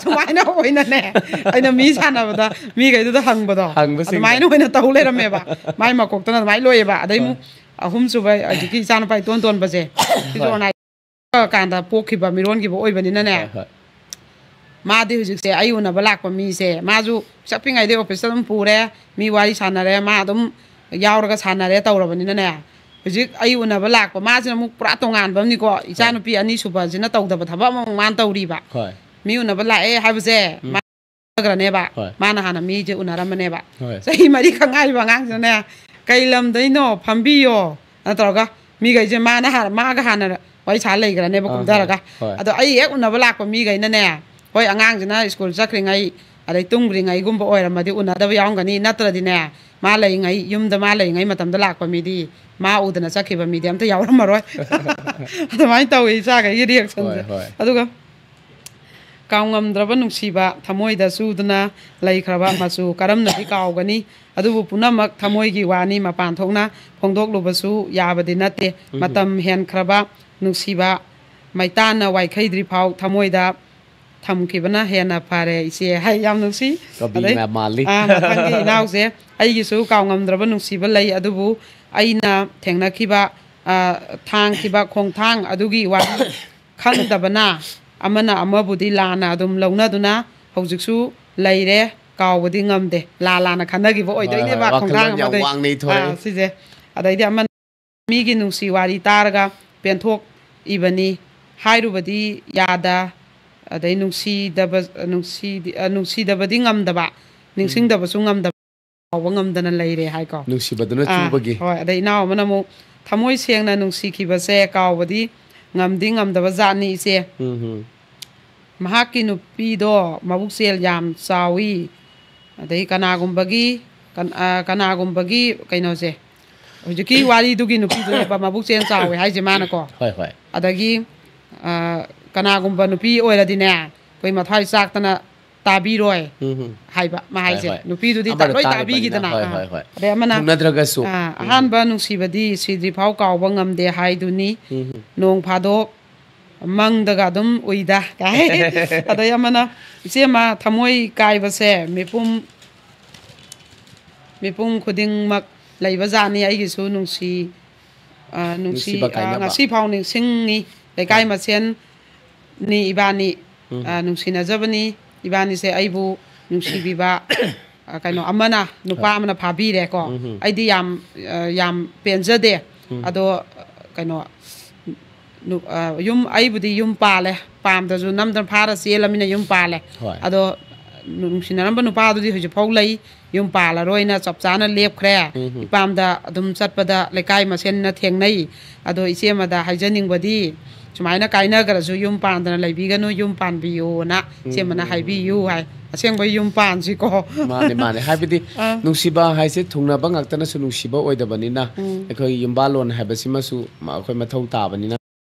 ꯁꯨꯃꯥꯏꯅ ꯑꯣꯏꯅꯅꯦ, ꯑꯩꯅ ꯃꯤ ꯁꯥꯟꯅꯕꯗ ꯃꯤꯈꯩꯗꯨꯗ ꯍꯪꯕꯗꯣ, ꯍꯪꯕꯁꯤꯡꯗꯣ꯫ ꯑꯗꯨꯃꯥꯏꯅ ꯑꯣꯏꯅ ꯇꯧ ꯂꯩꯔꯝꯃꯦꯕ꯫ ꯃꯥꯏ ꯃꯀꯣꯛꯇꯅ ꯑꯗꯨꯃꯥꯏꯅ ꯂꯣꯏꯌꯦꯕ꯫ ꯑꯗꯩ ꯑꯃꯨꯛ ꯍꯣꯏ. ꯑꯍꯨꯝꯁꯨꯕ, ꯍꯧꯖꯤꯛꯀꯤ ꯏꯆꯥꯅꯨꯄꯥ ꯏꯇꯣꯟ ꯇꯣꯟꯕꯁꯦ, ꯁꯤꯁꯨ ꯍꯣꯏ. ꯑꯣꯔꯒꯅꯥꯏꯖ ꯀꯥꯟꯗ ꯄꯣꯛꯈꯤꯕ ꯃꯤꯔꯣꯟꯈꯤꯕ ꯑꯣꯏꯕꯅꯤꯅꯅꯦ, ꯍꯣꯏ, ꯍꯣꯏ. ꯃꯥꯗꯤ ꯍꯧꯖꯤꯛꯁꯦ ꯑꯩ ꯎꯅꯕ ꯂꯥꯛꯄ ꯃꯤꯁꯦ, ꯃꯥꯁꯨ ꯄꯤꯁꯛ ꯄꯤꯛꯉꯩꯗꯩ ꯑꯣꯐꯤꯁꯇ ꯑꯗꯨꯝ ꯄꯨꯔꯦ, ꯃꯤ ꯋꯥꯔꯤ ꯁꯥꯟꯅꯔꯦ, ꯃꯥ ꯑꯗꯨꯝ ꯌꯥꯎꯔꯒ ꯁꯥꯟꯅꯔꯦ ꯇꯧꯔꯕꯅꯤꯅꯅꯦ, ꯍꯧꯖꯤꯛ ꯑꯩ ꯎꯅꯕ ꯂꯥꯛꯄ ꯃꯥꯁꯤꯅ ꯑꯃꯨꯛ ꯄꯨꯔꯥ ꯇꯣꯉꯥꯟꯕ ꯑꯃꯅꯤꯀꯣ꯫ ꯏꯆꯥꯅꯨꯄꯤ ꯑꯅꯤꯁꯨꯕꯁꯤꯅ ꯇꯧꯗꯕ ꯊꯕꯛ ꯑꯃꯃꯨꯛ ꯃꯥꯅ ꯇꯧꯔꯤꯕ꯫ ꯍꯣꯏ. ꯃꯤ ꯎꯅꯕ ꯂꯥꯛꯑꯦ ꯍꯥꯏꯕꯁꯦ, ꯎꯝ. ꯃꯥ ꯈ꯭ꯔꯅꯦꯕ꯫ ꯍꯣꯏ. ꯃꯥꯅ ꯍꯥꯟꯅ ꯃꯤꯁꯦ ꯎꯅꯔꯝꯕꯅꯦꯕ꯫ ꯍꯣꯏ. ꯆꯍꯤ ꯃꯔꯤ ꯈꯛ ꯉꯥꯏꯔꯤꯕ ꯑꯉꯥꯡꯁꯤꯅꯅꯦ, "ꯀꯩ ꯂꯝꯗꯩꯅꯣ? ꯐꯝꯕꯤꯌꯣ" ꯅ ꯇꯧꯔꯒ ꯃꯤꯈꯩꯁꯦ ꯃꯥꯅ ꯍꯥꯟꯅ, ꯃꯥꯒ ꯍꯥꯟꯅ ꯋꯥꯔꯤ ꯁꯥ ꯂꯩꯈ꯭ꯔꯅꯦꯕ, ꯑꯥ, ꯀꯨꯝꯊꯔꯒ꯫ ꯍꯣꯏ. ꯑꯗꯣ ꯑꯩ ꯍꯦꯛ ꯎꯅꯕ ꯂꯥꯛꯄ ꯃꯤꯈꯩꯅꯅꯦ, ꯍꯣꯏ, ꯑꯉꯥꯡꯁꯤꯅ ꯁ꯭ꯀꯨꯜ ꯆꯠꯈ꯭ꯔꯤꯉꯩ ꯑꯗꯩ ꯇꯨꯝꯈ꯭ꯔꯤꯉꯩꯒꯨꯝꯕ ꯑꯣꯏꯔꯝꯃꯗꯤ ꯎꯅꯗꯕ ꯌꯥꯎꯔꯝꯒꯅꯤ, ꯅꯠꯇ꯭ꯔꯗꯤꯅꯦ, ꯃꯥ ꯂꯩꯉꯩ, ꯌꯨꯝꯗ ꯃꯥ ꯂꯩꯉꯩ ꯃꯇꯝꯗ ꯂꯥꯛꯄ ꯃꯤꯗꯤ ꯃꯥ ꯎꯗꯅ ꯆꯠꯈꯤꯕ ꯃꯤꯗꯤ ꯑꯝꯇ ꯌꯥꯎꯔꯝꯃꯔꯣꯏ꯫ ꯑꯗꯨꯃꯥꯏꯅ ꯇꯧꯋꯤ ꯏꯆꯥꯈꯩꯒꯤ ꯔꯤꯌꯦꯛꯁꯟꯁꯦ꯫ ꯍꯣꯏ, ꯍꯣꯏ. ꯑꯗꯨꯒ ꯀꯥꯎꯉꯝꯗ꯭ꯔꯕ ꯅꯨꯡꯁꯤꯕ ꯊꯃꯣꯏꯗ ꯆꯨꯗꯨꯅ ꯂꯩꯈ꯭ꯔꯕ ꯃꯆꯨ ꯀꯔꯝꯅꯗꯤ ꯀꯥꯎꯒꯅꯤ? ꯑꯗꯨꯕꯨ ꯄꯨꯝꯅꯃꯛ ꯊꯃꯣꯏꯒꯤ ꯋꯥꯅꯤ, ꯃꯄꯥꯟ ꯊꯣꯛꯅ ꯐꯣꯡꯗꯣꯛꯂꯨꯕꯁꯨ ꯌꯥꯕꯗꯤ ꯅꯠꯇꯦ꯫ ꯎꯝ. ꯃꯇꯝ ꯍꯦꯟꯈ꯭ꯔꯕ ꯅꯨꯡꯁꯤꯕ ꯃꯩꯇꯥꯟꯅ ꯋꯥꯏꯈꯩꯗ꯭ꯔꯤ ꯐꯥꯎ ꯊꯃꯣꯏꯗ ꯊꯝꯈꯤꯕꯅ ꯍꯦꯟꯅ ꯐꯔꯦ ꯏꯆꯦ꯫ ꯍꯥꯏ, ꯌꯥꯝ ꯅꯨꯡꯁꯤ꯫ ꯀꯕꯤ ꯑꯗꯩ, ꯃꯌꯥꯝ ꯃꯥꯜꯂꯤ꯫ ꯑꯥ, ꯃꯊꯪꯒꯤ ꯏꯅꯥꯎꯁꯦ, "ꯑꯩꯒꯤꯁꯨ ꯀꯥꯎꯉꯝꯗ꯭ꯔꯕ ꯅꯨꯡꯁꯤꯕ ꯂꯩ, ꯑꯗꯨꯕꯨ ꯑꯩꯅ ꯊꯦꯡꯅꯈꯤꯕ, ꯑꯥ, ꯊꯥꯡꯈꯤꯕ ꯈꯣꯡꯊꯥꯡ ꯑꯗꯨꯒꯤ ꯋꯥꯔꯤ ꯈꯪꯗꯕꯅ ꯑꯃꯅ ꯑꯃꯕꯨꯗꯤ ꯂꯥꯟꯅ ꯑꯗꯨꯝ ꯂꯧꯅꯗꯨꯅ ꯍꯧꯖꯤꯛꯁꯨ ꯂꯩꯔꯦ, ꯀꯥꯎꯕꯗꯤ ꯉꯝꯗꯦ"꯫ ꯂꯥ ꯂꯥꯟꯅ ꯈꯟꯅꯈꯤꯕ ꯍꯣꯏ, ꯑꯣꯏꯗꯣꯏꯅꯦꯕ ꯍꯣꯏ, ꯋꯥꯈꯜꯂꯣꯟ ꯈꯣꯡꯊꯥꯡ ꯌꯥꯝ ꯑꯃꯗꯩ꯫ ꯋꯥꯡꯅ ꯏꯊꯣꯔꯛꯏ꯫ ꯑꯥ, ꯁꯤꯁꯦ꯫ ꯑꯗꯩꯗꯤ ꯑꯃꯅ ꯃꯤꯒꯤ ꯅꯨꯡꯁꯤ ꯋꯥꯔꯤ ꯇꯥꯔꯒ ꯄꯦꯟꯊꯣꯛꯏꯕꯅꯤ ꯍꯥꯏꯔꯨꯕꯗꯤ ꯌꯥꯗ, ꯑꯗꯩ ꯅꯨꯡꯁꯤꯗꯕ, ꯅꯨꯡꯁꯤꯗꯤ-, ꯑ, ꯅꯨꯡꯁꯤꯗꯕꯗꯤ ꯉꯝꯗꯕ, ꯅꯤꯡꯁꯤꯡꯗꯕꯁꯨ ꯉꯝꯗꯕ꯫ ꯀꯥꯎꯕ ꯉꯝꯗꯅ ꯂꯩꯔꯦ ꯍꯥꯏꯀꯣ꯫ ꯅꯨꯡꯁꯤꯕꯗꯨꯅ ꯑꯥ, ꯆꯨꯕꯒꯤ꯫ ꯍꯣꯏ꯫ ꯑꯗꯩ ꯏꯅꯥꯎ ꯑꯃꯅ ꯑꯃꯨꯛ, "ꯊꯃꯣꯏ ꯁꯦꯡꯅ ꯅꯨꯡꯁꯤꯈꯤꯕꯁꯦ ꯀꯥꯎꯕꯗꯤ ꯉꯝꯗꯤ ꯉꯝꯗꯕ ꯖꯥꯠꯅꯤ, ꯏꯆꯦ꯫ ꯎꯝ ꯍꯝ꯫ ꯃꯍꯥꯛꯀꯤ ꯅꯨꯄꯤꯗꯣ ꯃꯕꯨꯛꯆꯦꯜ ꯌꯥꯝ ꯆꯥꯎꯏ"꯫ ꯑꯗꯩ ꯀꯅꯥꯒꯨꯝꯕꯒꯤ, ꯀꯟ-, ꯑ, ꯀꯅꯥꯒꯨꯝꯕꯒꯤ ꯀꯩꯅꯣꯁꯦ, ꯍꯧꯖꯤꯛꯀꯤ ꯋꯥꯔꯤꯗꯨꯒꯤ ꯅꯨꯄꯤꯗꯨꯅꯦꯕ ꯃꯕꯨꯛꯆꯦꯜ ꯆꯥꯎꯋꯦ ꯍꯥꯏꯁꯦ ꯃꯥꯅꯀꯣ꯫ ꯍꯣꯏ, ꯍꯣꯏ꯫ ꯑꯗꯒꯤ, ꯑ, ꯀꯅꯥꯒꯨꯝꯕ ꯅꯨꯄꯤ ꯑꯣꯏꯔꯗꯤꯅꯦ, ꯑꯩꯈꯣꯏ ꯃꯊ꯭ꯋꯥꯏ ꯆꯥꯛꯇꯅ ꯇꯥꯕꯤꯔꯣꯏ ꯎꯝ ꯍꯝ꯫ ꯍꯥꯏꯕ ꯑꯃ ꯍꯣꯏ, ꯍꯥꯏꯁꯦ꯫ ꯍꯣꯏ꯫ ꯅꯨꯄꯤꯗꯨꯗꯤ ꯑꯃꯗꯣ ꯂꯣꯏ ꯇꯥꯔꯤꯕꯅꯤꯅ꯫ ꯇꯥꯕꯤꯈꯤꯗꯅ꯫ ꯍꯣꯏ, ꯑꯥ꯫ ꯍꯣꯏ, ꯍꯣꯏ꯫ ꯑꯗꯩ ꯑꯃꯅ, ꯊꯨꯡꯅꯗ꯭ꯔꯒꯁꯨ꯫ ꯑꯥ, "ꯑꯍꯥꯟꯕ ꯅꯨꯡꯁꯤꯕꯗꯤ ꯁꯤꯗ꯭ꯔꯤꯐꯥꯎ ꯀꯥꯎꯕ ꯉꯝꯗꯦ ꯍꯥꯏꯗꯨꯅꯤ꯫ ꯎꯝ ꯍꯝ꯫ ꯅꯣꯡ ꯐꯥꯗꯣꯛ ꯃꯪꯗꯒ ꯑꯗꯨꯝ ꯎꯏꯗ" ꯀꯥꯏ꯫ ꯑꯗꯩ ꯑꯃꯅ, "ꯏꯆꯦꯃ, ꯊꯃꯣꯏ ꯀꯥꯏꯕꯁꯦ ꯃꯤꯄꯨꯝ, ꯃꯤꯄꯨꯝ ꯈꯨꯗꯤꯡꯃꯛ ꯂꯩꯕ ꯖꯥꯠꯅꯤ꯫ ꯑꯩꯒꯤꯁꯨ ꯅꯨꯡꯁꯤ, ꯑ, ꯅꯨꯡꯁꯤ, ꯅꯨꯡꯁꯤꯕ ꯑ, ꯀꯥꯏꯅꯕ꯫ ꯉꯁꯤ ꯐꯥꯎ ꯅꯤꯡꯁꯤꯡꯉꯤ꯫ ꯂꯩꯀꯥꯏ ꯃꯁꯦꯟꯅꯤ ꯏꯕꯥꯅꯤ, ꯎꯝ꯫ ꯑ, ꯅꯨꯡꯁꯤꯅꯖꯕꯅꯤ꯫ ꯏꯕꯥꯅꯤꯁꯦ ꯑꯩꯕꯨ ꯅꯨꯡꯁꯤꯕꯤꯕ, ꯑ, ꯀꯩꯅꯣ, ꯑꯃꯅ, ꯅꯨꯄꯥ ꯑꯃꯅ ꯐꯥꯕꯤꯔꯦꯀꯣ꯫ ꯎꯝ꯫ ꯑꯩꯗꯤ ꯌꯥꯝ, ꯑ, ꯌꯥꯝ ꯄꯦꯟꯖꯗꯦ꯫ ꯎꯝ꯫ ꯑꯗꯣ, ꯑ, ꯀꯩꯅꯣ, ꯅꯨ-, ꯑ, ꯌꯨꯝ, ꯑꯩꯕꯨꯗꯤ ꯌꯨꯝ ꯄꯥꯜꯂꯦ, ꯄꯥꯝꯗ꯭ꯔꯁꯨ ꯅꯝꯗꯅ ꯐꯥꯔ ꯆꯦꯜꯂꯃꯤꯅ ꯌꯨꯝ ꯄꯥꯜꯂꯦ꯫ ꯍꯣꯏ꯫ ꯑꯗꯣ ꯅꯨꯡꯁꯤꯅꯔꯝꯕ ꯅꯨꯄꯥꯗꯨꯗꯤ ꯍꯧꯖꯤꯛꯐꯥꯎ ꯂꯩ, ꯌꯨꯝ ꯄꯥꯜꯂꯔꯣꯏꯅ ꯆꯞ ꯆꯥꯅ ꯂꯦꯞꯈ꯭ꯔꯦ꯫ ꯎꯝ ꯍꯝ꯫ ꯏꯄꯥꯝꯗ ꯑꯗꯨꯝ ꯆꯠꯄꯗ ꯂꯩꯀꯥꯏ ꯃꯁꯦꯟꯅ ꯊꯦꯡꯅꯩ꯫ ꯑꯗꯣ ꯏꯆꯦꯃꯗ ꯍꯥꯏꯖꯅꯤꯡꯕꯗꯤ, ꯁꯨꯃꯥꯏꯅ ꯀꯥꯏꯅꯈ꯭ꯔꯁꯨ ꯌꯨꯝ ꯄꯥꯟꯗꯅ ꯂꯩꯕꯤꯒꯅꯨ, ꯌꯨꯝ ꯄꯥꯟꯕꯤꯌꯣꯅ ꯏꯆꯦꯃꯅ ꯍꯥꯏꯕꯤꯌꯨ ꯍꯥꯏ꯫ ꯑꯁꯦꯡꯕ ꯌꯨꯝ ꯄꯥꯟꯁꯤꯀꯣ꯫ ꯃꯥꯅꯦ, ꯃꯥꯅꯦ꯫ ꯍꯥꯏꯕꯗꯤ ꯑꯥ꯫ ꯅꯨꯡꯁꯤꯕ ꯍꯥꯏꯁꯦ ꯊꯨꯡꯅꯕ ꯉꯥꯛꯇꯅꯁꯨ ꯅꯨꯡꯁꯤꯕ ꯑꯣꯏꯗꯕꯅꯤꯅ, ꯎꯝ꯫ ꯑꯩꯈꯣꯏꯒꯤ ꯌꯨꯝꯕꯥꯜꯂꯣꯟ ꯍꯥꯏꯕꯁꯤꯃꯁꯨ ꯃ-, ꯑꯩꯈꯣꯏ ꯃꯊꯧ ꯇꯥꯕꯅꯤꯅ,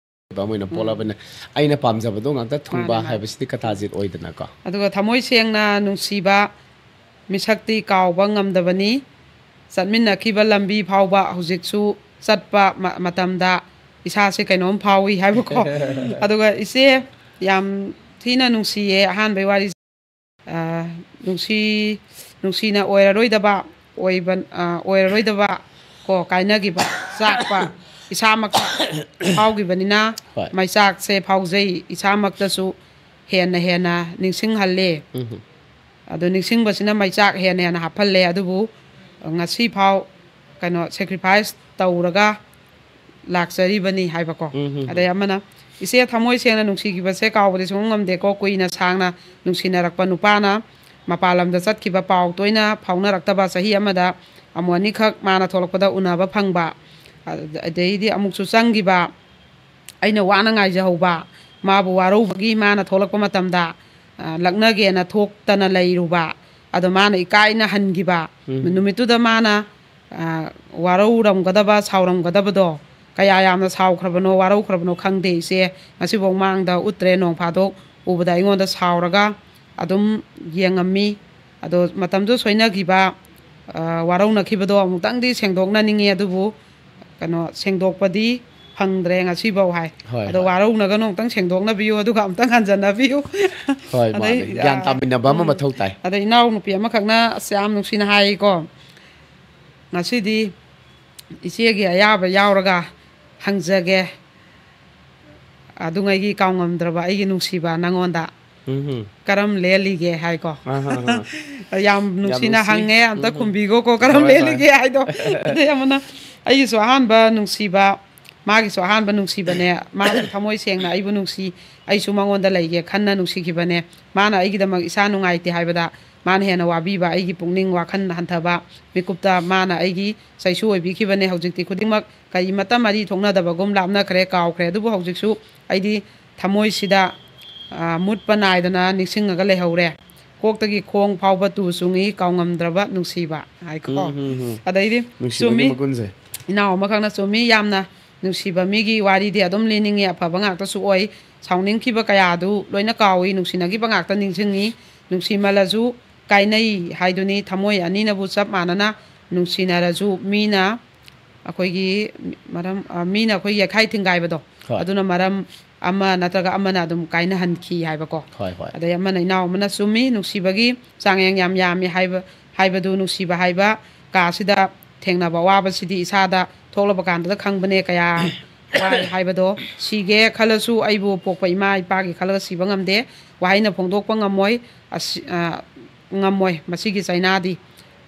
ꯑꯃ ꯑꯣꯏꯅ ꯄꯣꯛꯂꯕꯅꯤꯅ ꯑꯩꯅ ꯄꯥꯝꯖꯕꯗꯣ ꯉꯥꯛꯇ ꯊꯨꯡꯕ ꯃꯥꯅꯦ, ꯃꯥꯅꯦ꯫ ꯍꯥꯏꯕꯁꯤꯗꯤ ꯀꯇꯥꯖꯤꯠ ꯑꯣꯏꯗꯅꯀꯣ꯫ ꯑꯗꯨꯒ ꯊꯃꯣꯏ ꯁꯦꯡꯅ ꯅꯨꯡꯁꯤꯕ ꯃꯤꯁꯛꯇꯤ ꯀꯥꯎꯕ ꯉꯝꯗꯕꯅꯤ꯫ ꯆꯠꯃꯤꯟꯅꯈꯤꯕ ꯂꯝꯕꯤ ꯐꯥꯎꯕ ꯍꯧꯖꯤꯛꯁꯨ ꯆꯠꯄ ꯃ-, ꯃꯇꯝꯗ ꯏꯁꯥꯁꯦ ꯀꯩꯅꯣꯝ ꯐꯥꯎꯏ ꯍꯥꯏꯕꯀꯣ꯫ ꯑꯗꯨꯒ ꯏꯆꯦ, ꯌꯥꯝ ꯊꯤꯅ ꯅꯨꯡꯁꯤꯌꯦ ꯑꯍꯥꯟꯕꯩ ꯋꯥꯔꯤꯁꯦ꯫ ꯑ, ꯅꯨꯡꯁꯤ-, ꯅꯨꯡꯁꯤꯅ ꯑꯣꯏꯔꯔꯣꯏꯗꯕ, ꯑꯣꯏꯕ-, ꯑ, ꯑꯣꯏꯔꯔꯣꯏꯗꯕ ꯀꯣ, ꯀꯥꯏꯅꯈꯤꯕ, ꯆꯥꯛꯄ ꯏꯁꯥꯃꯛꯇ ꯐꯥꯎꯈꯤꯕꯅꯤꯅ, ꯍꯣꯏ꯫ ꯃꯩꯆꯥꯛꯁꯦ ꯐꯥꯎꯖꯩ ꯏꯁꯥꯃꯛꯇꯁꯨ ꯍꯦꯟꯅ ꯍꯦꯟꯅ ꯅꯤꯡꯁꯤꯡꯍꯜꯂꯦ꯫ ꯎꯝ꯫ ꯑꯗꯣ ꯅꯤꯡꯁꯤꯡꯕꯁꯤꯅ ꯃꯩꯆꯥꯛ ꯍꯦꯟꯅ ꯍꯦꯟꯅ ꯍꯥꯞꯍꯜꯂꯦ꯫ ꯑꯗꯨꯕꯨ ꯉꯁꯤ ꯐꯥꯎ ꯀꯩꯅꯣ, sacrifice ꯇꯧꯔꯒ ꯂꯥꯛꯆꯔꯤꯕꯅꯤ ꯍꯥꯏꯕꯀꯣ꯫ ꯎꯝ, ꯎꯝ, ꯎꯝ꯫ ꯑꯗꯩ ꯑꯃꯅ, "ꯏꯆꯦ, ꯊꯃꯣꯏ ꯁꯦꯡꯅ ꯅꯨꯡꯁꯤꯈꯤꯕꯁꯦ ꯀꯥꯎꯕꯗꯤ ꯁꯨꯡꯉꯝ ꯉꯝꯗꯦꯀꯣ꯫ ꯀꯨꯏꯅ ꯁꯥꯡꯅ ꯅꯨꯡꯁꯤꯅꯔꯛꯄ ꯅꯨꯄꯥꯅ ꯃꯄꯥꯟ ꯂꯝꯗ ꯆꯠꯈꯤꯕ, ꯄꯥꯎ ꯇꯣꯏꯅ ꯐꯥꯎꯅꯔꯛꯇꯕ, ꯆꯍꯤ ꯑꯃꯗ ꯑꯃꯨꯛ ꯑꯅꯤꯈꯛ ꯃꯥꯅ ꯊꯣꯛꯂꯛꯄꯗ ꯎꯅꯕ ꯐꯪꯕ, ꯑꯗꯩꯗꯤ ꯑꯃꯨꯛꯁꯨ ꯆꯪꯈꯤꯕ, ꯑꯩꯅ ꯋꯥꯅ ꯉꯥꯏꯖꯍꯧꯕ, ꯃꯥꯕꯨ ꯋꯥꯔꯧꯕꯒꯤ ꯃꯥꯅ ꯊꯣꯛꯂꯛꯄ ꯃꯇꯝꯗ, ꯑ, ꯂꯛꯅꯒꯦꯅ ꯊꯣꯛꯇꯅ ꯂꯩꯔꯨꯕ, ꯑꯗꯣ ꯃꯥꯅ ꯏꯀꯥꯏꯅ ꯍꯟꯈꯤꯕ꯫ ꯎꯝ꯫ ꯅꯨꯃꯤꯠꯇꯨꯗ ꯃꯥꯅ, ꯑ, ꯋꯥꯔꯧꯔꯝꯒꯗꯕ, ꯁꯥꯎꯔꯝꯒꯗꯕꯗꯣ, ꯀꯌꯥ ꯌꯥꯝꯅ ꯁꯥꯎꯈ꯭ꯔꯕꯅꯣ, ꯋꯥꯔꯧꯈ꯭ꯔꯕꯅꯣ ꯈꯪꯗꯦ ꯏꯆꯦ꯫ ꯉꯁꯤꯐꯥꯎ ꯃꯥꯡꯗ ꯎꯠꯇ꯭ꯔꯦ, ꯅꯣꯡ ꯐꯥꯗꯣꯛ ꯎꯕꯗ ꯑꯩꯉꯣꯟꯗ ꯁꯥꯎꯔꯒ ꯑꯗꯨꯝ ꯌꯦꯡꯉꯝꯃꯤ꯫ ꯑꯗꯣ ꯃꯇꯝꯗꯨ ꯁꯣꯏꯅꯈꯤꯕ, ꯑ, ꯋꯥꯔꯧꯅꯈꯤꯕꯗꯣ ꯑꯃꯨꯛꯇꯪꯗꯤ ꯁꯦꯡꯗꯣꯛꯅꯅꯤꯡꯉꯤ, ꯑꯗꯨꯕꯨ ꯀꯩꯅꯣ, ꯁꯦꯡꯗꯣꯛꯄꯗꯤ ꯐꯪꯗ꯭ꯔꯦ ꯉꯁꯤꯐꯥꯎ ꯍꯥꯏ꯫ ꯍꯣꯏ, ꯑꯗꯣ ꯍꯣꯏ꯫ ꯋꯥꯔꯧꯅꯒꯅꯨ, ꯑꯃꯨꯛꯇꯪ ꯁꯦꯡꯗꯣꯛꯅꯕꯤꯌꯨ, ꯑꯗꯨꯒ ꯑꯃꯨꯛꯇꯪ ꯍꯟꯖꯟꯅꯕꯤꯌꯨ꯫ ꯍꯣꯏ, ꯑꯗꯩ, ꯃꯥꯅꯦ꯫ ꯒ꯭ꯌꯥꯟ ꯑ, ꯇꯥꯃꯤꯟꯅꯕ ꯑꯃ ꯎꯝ꯫ ꯃꯊꯧ ꯇꯥꯏ꯫ ꯑꯗꯩ ꯏꯅꯥꯎꯅꯨꯄꯤ ꯑꯃꯈꯛꯅ ꯑꯁ ꯌꯥꯝ ꯅꯨꯡꯁꯤꯅ ꯍꯥꯏꯀꯣ, ꯉꯁꯤꯗꯤ ꯏꯆꯦꯒꯤ ꯑꯌꯥꯕ ꯌꯥꯎꯔꯒ ꯍꯪꯖꯒꯦ꯫ ꯑꯗꯨꯉꯩꯒꯤ ꯀꯥꯎꯉꯝꯗ꯭ꯔꯕ ꯑꯩꯒꯤ ꯅꯨꯡꯁꯤꯕ ꯅꯪꯉꯣꯟꯗ ꯎꯝ꯫ ꯀꯔꯝ ꯂꯦꯜꯂꯤꯒꯦ ꯍꯥꯏꯀꯣ꯫ ꯑꯍꯥ, ꯑꯍꯥ꯫ ꯌꯥꯝ ꯌꯥꯝ ꯅꯨꯡꯁꯤꯅ ꯅꯨꯡꯁꯤ꯫ ꯍꯪꯉꯦ, ꯑꯝꯇ ꯎꯝ꯫ ꯈꯨꯝꯕꯤꯈꯣꯀꯣ, ꯀꯔꯝ ꯍꯣꯏ, ꯍꯣꯏ꯫ ꯂꯦꯜꯂꯤꯒꯦ ꯍꯥꯏꯗꯣ꯫ ꯑꯗꯩ ꯑꯃꯅ ꯑꯩꯒꯤꯁꯨ ꯑꯍꯥꯟꯕ ꯅꯨꯡꯁꯤꯕ, ꯃꯥꯒꯤꯁꯨ ꯑꯍꯥꯟꯕ ꯅꯨꯡꯁꯤꯕꯅꯦ꯫ ꯃꯥꯁꯨ ꯊꯃꯣꯏ ꯁꯦꯡꯅ ꯑꯩꯕꯨ ꯅꯨꯡꯁꯤ, ꯑꯩꯁꯨ ꯃꯉꯣꯟꯗ ꯂꯩꯒꯦ ꯈꯟꯅ ꯅꯨꯡꯁꯤꯈꯤꯕꯅꯦ꯫ ꯃꯥꯅ ꯑꯩꯒꯤꯗꯃꯛ ꯏꯁꯥ ꯅꯨꯡꯉꯥꯏꯇꯦ ꯍꯥꯏꯕꯗ ꯃꯥꯅ ꯍꯦꯟꯅ ꯋꯥꯕꯤꯕ, ꯑꯩꯒꯤ ꯄꯨꯛꯅꯤꯡ ꯋꯥꯈꯜ ꯍꯟꯊꯕ ꯃꯤꯀꯨꯞꯇ ꯃꯥꯅ ꯑꯩꯒꯤ ꯆꯩꯁꯨ ꯑꯣꯏꯕꯤꯈꯤꯕꯅꯦ꯫ ꯍꯧꯖꯤꯛꯇꯤ ꯈꯨꯗꯤꯡꯃꯛ ꯀꯔꯤꯃꯠꯇ ꯃꯔꯤ ꯊꯣꯛꯅꯗꯕꯒꯨꯝ ꯂꯥꯞꯅꯈ꯭ꯔꯦ, ꯀꯥꯎꯈ꯭ꯔꯦ꯫ ꯑꯗꯨꯕꯨ ꯍꯧꯖꯤꯛꯁꯨ ꯑꯩꯗꯤ ꯊꯃꯣꯏꯁꯤꯗ, ꯑ, ꯃꯨꯠꯄ ꯅꯥꯏꯗꯅ ꯅꯤꯡꯁꯤꯡꯉꯒ ꯂꯩꯍꯧꯔꯦ꯫ ꯀꯣꯛꯇꯒꯤ ꯈꯣꯡ ꯐꯥꯎꯕ ꯇꯨ ꯆꯨꯡꯉꯤ, ꯀꯥꯎꯉꯝꯗ꯭ꯔꯕ ꯅꯨꯡꯁꯤꯕ ꯍꯥꯏꯀꯣ꯫ ꯎꯝ, ꯎꯝ, ꯎꯝ꯫ ꯑꯗꯩꯗꯤ ꯅꯨꯡꯁꯤꯕꯒꯤ ꯆꯨꯝꯃꯤ꯫ ꯃꯒꯨꯟꯁꯦ꯫ ꯏꯅꯥꯎ ꯑꯃꯈꯛꯅ ꯆꯨꯝꯃꯤ꯫ ꯌꯥꯝꯅ ꯅꯨꯡꯁꯤꯕ ꯃꯤꯒꯤ ꯋꯥꯔꯤꯗꯤ ꯑꯗꯨꯝ ꯂꯤꯅꯤꯡꯉꯤ, ꯑꯐꯕ ꯉꯥꯛꯇꯁꯨ ꯑꯣꯏ꯫ ꯁꯥꯎꯅꯤꯡꯈꯤꯕ ꯀꯌꯥꯗꯨ ꯂꯣꯏꯅ ꯀꯥꯎꯏ, ꯅꯨꯡꯁꯤꯅꯈꯤꯕ ꯉꯥꯛꯇ ꯅꯤꯡꯁꯤꯡꯉꯤ꯫ ꯅꯨꯡꯁꯤꯃꯜꯂꯁꯨ ꯀꯥꯏꯅꯩ ꯍꯥꯏꯗꯨꯅꯤ꯫ ꯊꯃꯣꯏ ꯑꯅꯤꯅꯕꯨ ꯆꯞ ꯃꯥꯟꯅꯅ ꯅꯨꯡꯁꯤꯅꯔꯁꯨ ꯃꯤꯅ ꯑꯩꯈꯣꯏꯒꯤ ꯃꯔꯝ, ꯑ, ꯃꯤꯅ ꯑꯩꯈꯣꯏ ꯌꯩꯈꯥꯏ ꯊꯤꯡꯒꯥꯏꯕꯗꯣ, ꯍꯣꯏ꯫ ꯑꯗꯨꯅ ꯃꯔꯝ ꯑꯃ ꯅꯠꯇ꯭ꯔꯒ ꯑꯃꯅ ꯑꯗꯨꯝ ꯀꯥꯏꯅꯍꯟꯈꯤ ꯍꯥꯏꯕꯀꯣ꯫ ꯍꯣꯏ, ꯍꯣꯏ꯫ ꯑꯗꯩ ꯑꯃꯅ, ꯏꯅꯥꯎ ꯑꯃꯅ ꯆꯨꯝꯃꯤ, ꯅꯨꯡꯁꯤꯕꯒꯤ ꯆꯥꯡꯌꯦꯡ ꯌꯥꯝ ꯌꯥꯝꯃꯤ ꯍꯥꯏꯕ, ꯍꯥꯏꯕꯗꯨ, ꯅꯨꯡꯁꯤꯕ ꯍꯥꯏꯕ ꯀꯥꯁꯤꯗ ꯊꯦꯡꯅꯕ ꯑꯋꯥꯕꯁꯤꯗꯤ ꯏꯁꯥꯗ ꯊꯣꯛꯂꯕ ꯀꯥꯟꯗꯗ ꯈꯪꯕꯅꯦ ꯀꯌꯥ ꯋꯥꯏ ꯍꯥꯏꯕꯗꯣ꯫ ꯁꯤꯒꯦ ꯈꯜꯂꯁꯨ ꯑꯩꯕꯨ ꯄꯣꯛꯄ ꯏꯃꯥ ꯏꯄꯥꯒꯤ ꯈꯜꯂꯒ ꯁꯤꯕ ꯉꯝꯗꯦ꯫ ꯋꯥꯍꯩꯅ ꯐꯣꯡꯗꯣꯛꯄ ꯉꯝꯃꯣꯏ꯫ ꯑꯁꯤ, ꯑ, ꯉꯝꯃꯣꯏ꯫ ꯃꯁꯤꯒꯤ ꯆꯩꯅꯥꯗꯤ